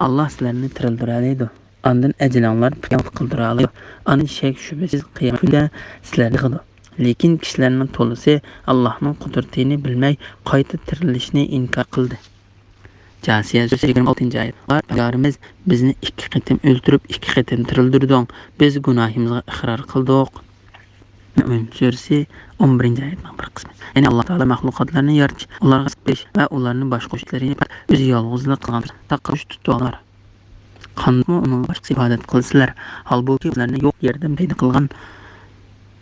ئاللا سىلەرنى تىرىلدۈرەلەيدۇ. ئاندىن ئەجىلىڭلار پۈتكەن ۋاقىت قىلدۇرالايدۇ. ئاندىن شەك-شۈبھىسىز قىيامەت كۈنىدە سىلەرنى يىغىدۇ. لېكىن كىشىلەرنىڭ تولىسى ئاللاھنىڭ قۇدرىتىنى بىلمەي، قايتا تىرىلىشنى ئىنكار قىلدى. جاسىيە سۈرىسى، يىگىرمە ئالتىنچى ئايەت. پەرۋەردىگارىمىز بىزنى ئىككى قېتىم ئۆلتۈرۈپ، ئىككى قېتىم تىرىلدۈردۈڭ. بىز گۇناھىمىزغا ئىقرار قىلدۇق. مۆمىن سۈرىسى، ئون بىرىنچى ئايەتنىڭ بىر قىسمى. يەنى ئاللا تائالا مەخلۇقاتلارنى يارىتىش، ئۇلارغا رىزىق بېرىش ۋە ئۇلارنى باشقۇرۇش ئىشلىرىنى پەقەت ئۆزى يالغۇزلا قىلغان تاققا تۇتۇۋالار. قانداقمۇ ئۇنىڭغا باشقىسى ئىبادەت قىلسىلەر، ھالبۇكى، ئۇلارنى يوق يەردىن پەيدا قىلغان،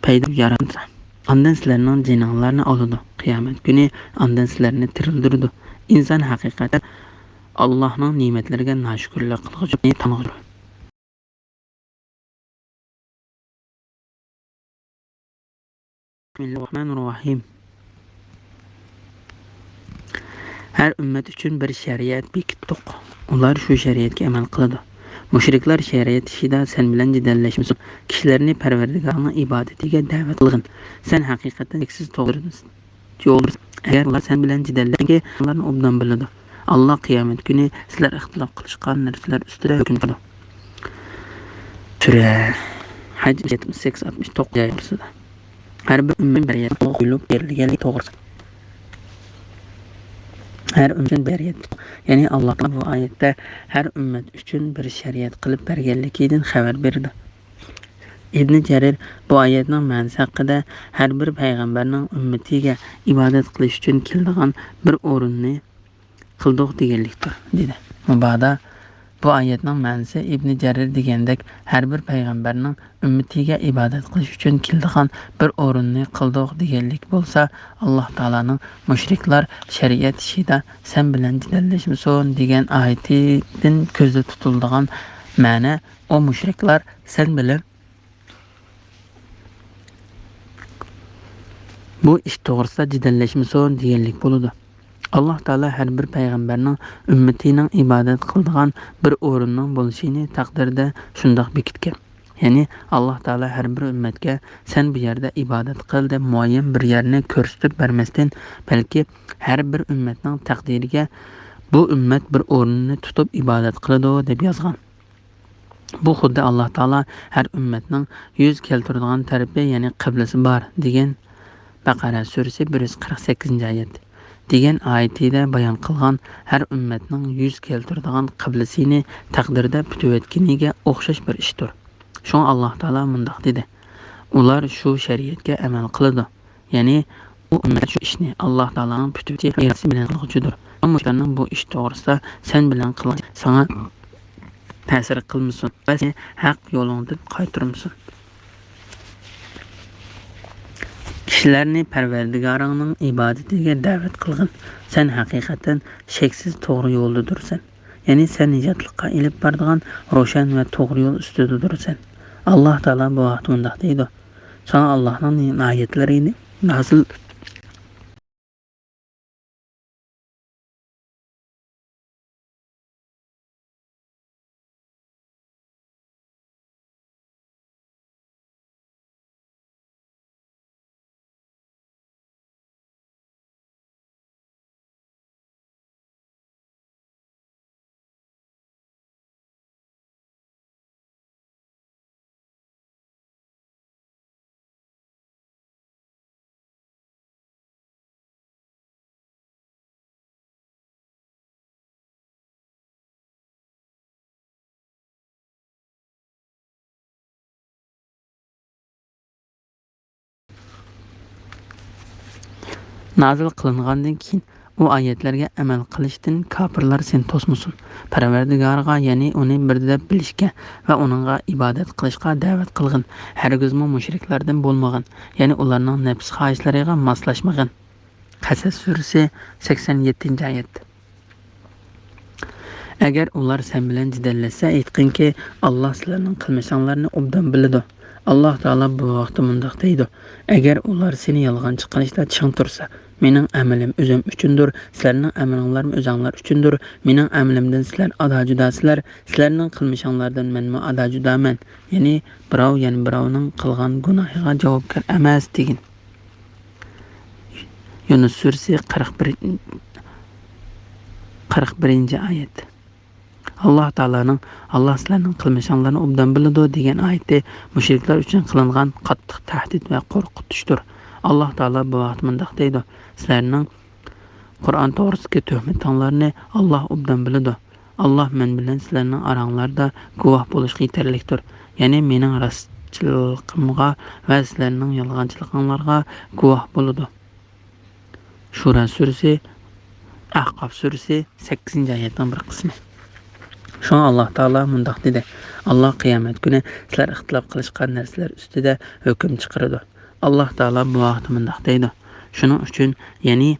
پەيدا ياراتقان. ئاندىن سىلەرنىڭ جېنىڭلارنى ئالىدۇ، قىيامەت كۈنى ئاندىن سىلەرنى تىرىلدۈرىدۇ. ئىنسان ھەقىقەتەن ئاللاھنىڭ نېمەتلىرىگە ناشۈكۈرلۈك قىلغۇچى، تامغۇچى. بىسمىللاھىررەھمانىررەھىم. ھەر ئۈممەت ئۈچۈن بىر شەرىئەت بېكىتتۇق. ئۇلار شۇ شەرىئەتكە ئەمەل قىلىدۇ. مۇشرىكلار شەرىئەت ئىشىدا سەن بىلەن جېدەللەشمىسۇن. كىشىلەرنى پەرۋەردىگارىڭنىڭ ئىبادىتىگە دەۋەت قىلغىن. سەن ھەقىقەتەن شەكسىز توغرا يولدىسەن. ئەگەر ئۇلار سەن بىلەن جېدەللەشسە، ئۇلارنى ئوبدان بىلىدۇ. ئاللا قىيامەت كۈنى سىلەر ئىختىلاپ قىلىشقان نەرسىلەر ئۈستىدە ھۆكۈم چىقىرىدۇ. سۈرە ھەج يەتمىش سەككىز، ئاتمىش توققۇزىنچى ئايەت. ھەر بىر ئۈممەت بىر يەرگە قويۇلۇپ بېرىلگەنلىكى توغرىسىدا. ھەر ئۈممەت بىر يەر. يەنى ئاللا تائالا بۇ ئايەتتە ھەر ئۈممەت ئۈچۈن بىر شەرىئەت قىلىپ بەرگەنلىكىدىن خەۋەر بېرىدۇ. ئىبنى جەرىر بۇ ئايەتنىڭ مەنىسى ھەققىدە، ھەر بىر پەيغەمبەرنىڭ ئۈممىتىگە ئىبادەت قىلىش ئۈچۈن كېلىدىغان بىر ئورۇننى قىلدۇق دېگەنلىكتۇر، دېدى. مۇبادا بۇ ئايەتنىڭ مەنىسى ئىبنى جەرىر دېگەندەك، ھەر بىر پەيغەمبەرنىڭ ئۈممىتىگە ئىبادەت قىلىش ئۈچۈن كېلىدىغان بىر ئورۇننى قىلدۇق دېگەنلىك بولسا، ئاللا تائالانىڭ مۇشرىكلار شەرىئەت ئىشىدا سەن بىلەن جېدەللەشمىسۇن دېگەن ئايىتىدىن كۆزدە تۇتۇلىدىغان مەنە، ئۇ مۇشرىكلار سەن بىلەن بۇ ئىش توغرىسىدا جېدەللەشمىسۇن دېگەنلىك بولىدۇ. ئاللا تائالا ھەر بىر پەيغەمبەرنىڭ ئۈممىتىنىڭ ئىبادەت قىلىدىغان بىر ئورۇننىڭ بولۇشىنى تەقدىردە شۇنداق بېكىتكەن. يەنى ئاللا تائالا ھەر بىر ئۈممەتكە سەن بۇ يەردە ئىبادەت قىل دەپ مۇئەييەن بىر يەرنى كۆرسىتىپ بەرمەستىن، بەلكى ھەر بىر ئۈممەتنىڭ تەقدىرىگە بۇ ئۈممەت بىر ئورۇننى تۇتۇپ ئىبادەت قىلىدۇ دەپ يازغان. بۇ خۇددى ئاللا تائالا ھەر ئۈممەتنىڭ يۈز كەلتۈرىدىغان تەرىپى، يەنى قىبلىسى بار دېگەن بەقەرە سۈرىسى بىر يۈز قىرىق سەككىزىنچى ئايەت دېگەن ئايىتىدە بايان قىلغان ھەر ئۈممەتنىڭ يۈز كەلتۈرىدىغان قىبلىسىنى تەقدىردە پۈتۈۋەتكىنىگە ئوخشاش بىر ئىشتۇر. شۇڭا ئاللا تائالا مۇنداق دېدى: ئۇلار شۇ شەرىئەتكە ئەمەل قىلىدۇ. يەنى ئۇ ئۈممەت شۇ ئىشنى ئاللا تائالانىڭ پۈتۈن ئىرادىسى بىلەن قىلغۇچىدۇر. ئەمما مۇشرىكلارنىڭ بۇ ئىش توغرىسىدا سەن بىلەن قىلغان ساڭا تەسىر قىلمىسۇن ۋە سېنى ھەق يولۇڭدىن قايتۇرمىسۇن. كىشىلەرنى پەرۋەردىگارىڭنىڭ ئىبادىتىگە دەۋەت قىلغىن. سەن ھەقىقەتەن شەكسىز توغرا يولدىدۇرسەن. يەنى سەن نىجاتلىققا ئېلىپ بارىدىغان روشەن ۋە توغرا يول ئۈستىدىدۇرسەن. ئاللا تائالا بۇ ھەقتە مۇنداق دەيدۇ: ساڭا ئاللانىڭ ئايەتلىرىنى نازىل نازىل قىلىنغاندىن كېيىن، ئۇ ئايەتلەرگە ئەمەل قىلىشتىن كاپىرلار سېنى توسمىسۇن. پەرۋەردىگارىغا، يەنى ئۇنى بىر دەپ بىلىشكە ۋە ئۇنىڭغا ئىبادەت قىلىشقا دەۋەت قىلغىن. ھەرگىزمۇ مۇشرىكلاردىن بولمىغىن، يەنى ئۇلارنىڭ نەپس خاھىشلىرىغا ماسلاشمىغىن. قەسەس سۈرىسى، سەكسەن يەتتىنچى ئايەت. ئەگەر ئۇلار سەن بىلەن جېدەللەشسە، ئېيتقىنكى، ئاللا سىلەرنىڭ قىلمىشىڭلارنى ئوبدان بىلىدۇ. ئاللا تائالا بۇ ھەقتە مۇنداق دەيدۇ: ئەگەر ئۇلار سېنى يالغانچى قىلىشتا چىڭ تۇرسا، مېنىڭ ئەمىلىم ئۆزۈم ئۈچۈندۇر، سىلەرنىڭ ئەمىلىڭلارمۇ ئۆزۈڭلار ئۈچۈندۇر، مېنىڭ ئەمىلىمدىن سىلەر ئادا-جۇداسىلەر، سىلەرنىڭ قىلمىشىڭلاردىن مەنمۇ ئادا-جۇدامەن. يەنى بىراۋ يەنە بىراۋنىڭ قىلغان گۇناھىغا جاۋابكار ئەمەس، دېگىن. يۇنۇس سۈرىسى، قىرىق بىر، قىرىق بىرىنچى ئايەت. ئاللا تائالانىڭ، ئاللا سىلەرنىڭ قىلمىشىڭلارنى ئوبدان بىلىدۇ دېگەن ئايىتى مۇشرىكلار ئۈچۈن قىلىنغان قاتتىق تەھدىت ۋە قورقۇتۇشتۇر. ئاللا تائالا بۇ ھەقتە مۇنداق دەيدۇ: سىلەرنىڭ قۇرئان توغرىسىدىكى تۆھمىتىڭلارنى ئاللا ئوبدان بىلىدۇ. ئاللا مەن بىلەن سىلەرنىڭ ئاراڭلاردا گۇۋاھ بولۇشقا يېتەرلىكتۇر. يەنى مېنىڭ راستچىللىقىمغا ۋە سىلەرنىڭ يالغانچىلىقىڭلارغا گۇۋاھ بولىدۇ. شۇرا سۈرىسى، ئەھقاف سۈرىسى، سەككىزىنچى ئايەتنىڭ بىر قىسمى. شۇڭا ئاللا تائالا مۇنداق دېدى: ئاللا قىيامەت كۈنى سىلەر ئىختىلاپ قىلىشقان نەرسىلەر ئۈستىدە ھۆكۈم چىقىرىدۇ. ئاللا تائالا بۇ ھەقتە مۇنداق دەيدۇ: شۇنىڭ ئۈچۈن، يەنى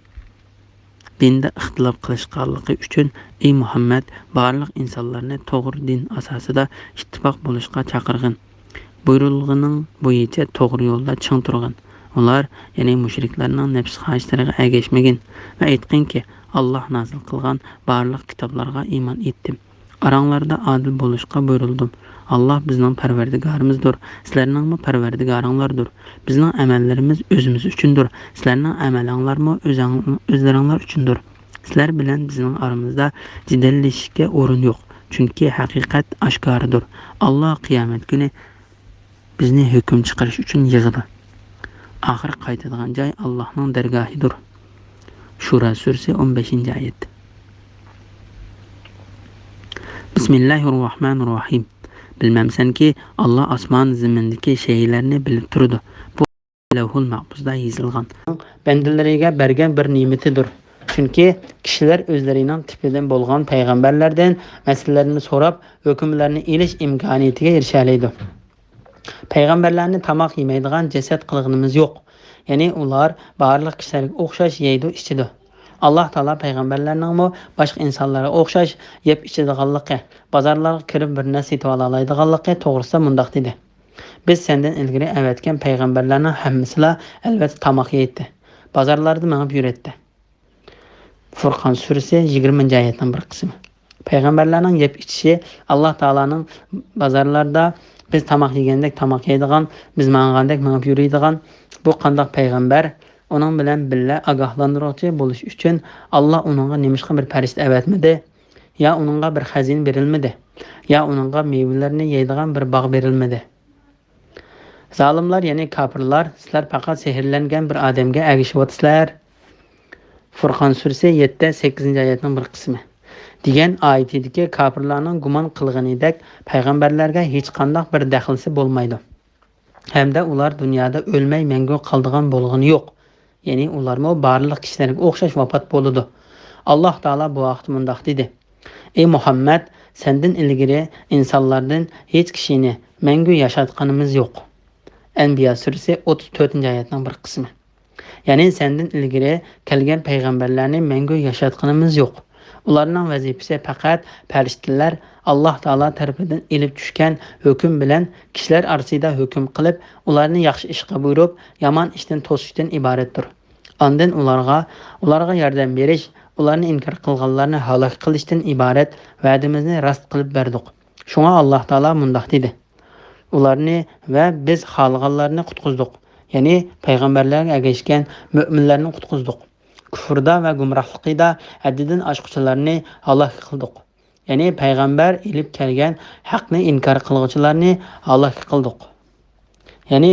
دىندا ئىختىلاپ قىلىشقانلىقى ئۈچۈن، ئى مۇھەممەد، بارلىق ئىنسانلارنى توغرا دىن ئاساسىدا ئىتتىپاق بولۇشقا چاقىرغىن. بۇيرۇلغىنىڭ بويىچە توغرا يولدا چىڭ تۇرغىن. ئۇلار، يەنى مۇشرىكلارنىڭ نەپس خاھىشلىرىغا ئەگەشمىگىن ۋە ئېيتقىنكى، ئاللاھ نازىل قىلغان بارلىق كىتابلارغا ئىمان ئېيتتىم. ئاراڭلاردا ئادىل بولۇشقا بۇيرۇلدۇم. ئاللاھ بىزنىڭ پەرۋەردىگارىمىزدۇر، سىلەرنىڭمۇ پەرۋەردىگارىڭلاردۇر. بىزنىڭ ئەمەللىرىمىز ئۆزىمىز ئۈچۈندۇر، سىلەرنىڭ ئەمەلىڭلارمۇ ئۆزەڭ-، ئۆزلىرىڭلار ئۈچۈندۇر. سىلەر بىلەن بىزنىڭ ئارىمىزدا جېدەللىشىشكە ئورۇن يوق، چۈنكى ھەقىقەت ئاشكارىدۇر. ئاللاھ قىيامەت كۈنى بىزنى ھۆكۈم چىقىرىش ئۈچۈن يىغىدۇ. ئاخىر قايتىدىغان جاي ئاللاھنىڭ دەرگاھىدۇر. شۇرا سۈرىسى، ئون بەشىنچى ئايەت. بىسمىللاھىر راھمانىر راھىم. بىلمەمسەنكى، ئاللاھ ئاسمان زېمىندىكى شەيئىلەرنى بىلىپ تۇرىدۇ. بۇ لەۋھۇل مەھپۇزدا يېزىلغان. بەندىلىرىگە بەرگەن بىر نېمىتىدۇر. چۈنكى كىشىلەر ئۆزلىرىنىڭ تىپىدىن بولغان پەيغەمبەرلەردىن مەسىلىلەرنى سوراپ، ھۆكۈملەرنى ئېلىش ئىمكانىيىتىگە ئېرىشەلەيدۇ. پەيغەمبەرلەرنى تاماق يېمەيدىغان جەسەت قىلغىنىمىز يوق. يەنى ئۇلار بارلىق كىشىلەرگە ئوخشاش يەيدۇ، ئىچىدۇ. ئاللاھ تائالا پەيغەمبەرلەرنىڭمۇ باشقا ئىنسانلارغا ئوخشاش يەپ ئىچىدىغانلىقى، بازارلارغا كىرىپ بىر نەرسە سېتىۋالالايدىغانلىقى توغرىسىدا مۇنداق دېدى: بىز سەندىن ئىلگىرى ئەۋەتكەن پەيغەمبەرلەرنىڭ ھەممىسىلا، ئەلۋەتتە، تاماق يەيتتى، بازارلاردا مېڭىپ يۈرەتتى. فۇرقان سۈرىسى، يىگىرمىنچى ئايەتنىڭ بىر قىسمى. پەيغەمبەرلەرنىڭ يەپ ئىچىشى، ئاللاھ تائالانىڭ بازارلاردا بىز تاماق يېگەندەك تاماق يەيدىغان، بىز ماڭغاندەك مېڭىپ يۈرىدىغان، بۇ قانداق پەيغەمبەر؟ ئۇنىڭ بىلەن بىللە ئاگاھلاندۇرغۇچى بولۇش ئۈچۈن ئاللاھ ئۇنىڭغا نېمىشقا بىر پەرىشتە ئەۋەتمىدى؟ يا ئۇنىڭغا بىر خەزىنە بېرىلمىدى؟ يا ئۇنىڭغا مېۋىلەرنى يەيدىغان بىر باغ بېرىلمىدى؟ زالىملار، يەنى كاپىرلار، سىلەر پەقەت سېھىرلەنگەن بىر ئادەمگە ئەگىشىۋاتىسىلەر. فۇرقان سۈرىسى، يەتتە، سەككىزىنچى ئايەتنىڭ بىر قىسمى. دېگەن ئايىتىدىكى كاپىرلارنىڭ گۇمان قىلغىنىدەك پەيغەمبەرلەرگە ھېچقانداق بىر دەخلىسى بولمايدۇ. ھەمدە ئۇلار دۇنيادا ئۆلمەي مەڭگۈ قالىدىغان بولغىنى يوق. يەنى ئۇلارمۇ بارلىق كىشىلەرگە ئوخشاش ۋاپات بولىدۇ. ئاللاھ تائالا بۇ ھەقتە مۇنداق دېدى: ئەي مۇھەممەد، سەندىن ئىلگىرى ئىنسانلاردىن ھېچ كىشىنى مەڭگۈ ياشاتقىنىمىز يوق. ئەنبىيا سۈرىسى، ئوتتۇز تۆتىنچى ئايەتنىڭ بىر قىسمى. يەنى سەندىن ئىلگىرى كەلگەن پەيغەمبەرلەرنى مەڭگۈ ياشاتقىنىمىز يوق. ئۇلارنىڭ ۋەزىپىسى پەقەت پەرىشتىلەر ئاللاھ تائالا تەرىپىدىن ئېلىپ چۈشكەن ھۆكۈم بىلەن كىشىلەر ئارىسىدا ھۆكۈم قىلىپ، ئۇلارنى ياخشى ئىشقا بۇيرۇپ، يامان ئىشتىن توسۇشتىن ئىبارەتتۇر. ئاندىن ئۇلارغا، ئۇلارغا ياردەم بېرىش، ئۇلارنى ئىنكار قىلغانلارنى ھالاك قىلىشتىن ئىبارەت ۋەدىمىزنى راست قىلىپ بەردۇق. شۇڭا ئاللاھ تائالا مۇنداق دېدى: ئۇلارنى ۋە بىز خالىغانلارنى قۇتقۇزدۇق. يەنى پەيغەمبەرلەرگە ئەگەشكەن مۆمىنلەرنى قۇتقۇزدۇق. كۇفرىدا ۋە گۇمراھلىقىدا ھەددىدىن ئاشقۇچىلارنى ھالاك قىلدۇق. يەنى پەيغەمبەر ئېلىپ كەلگەن ھەقنى ئىنكار قىلغۇچىلارنى ھالاك قىلدۇق. يەنى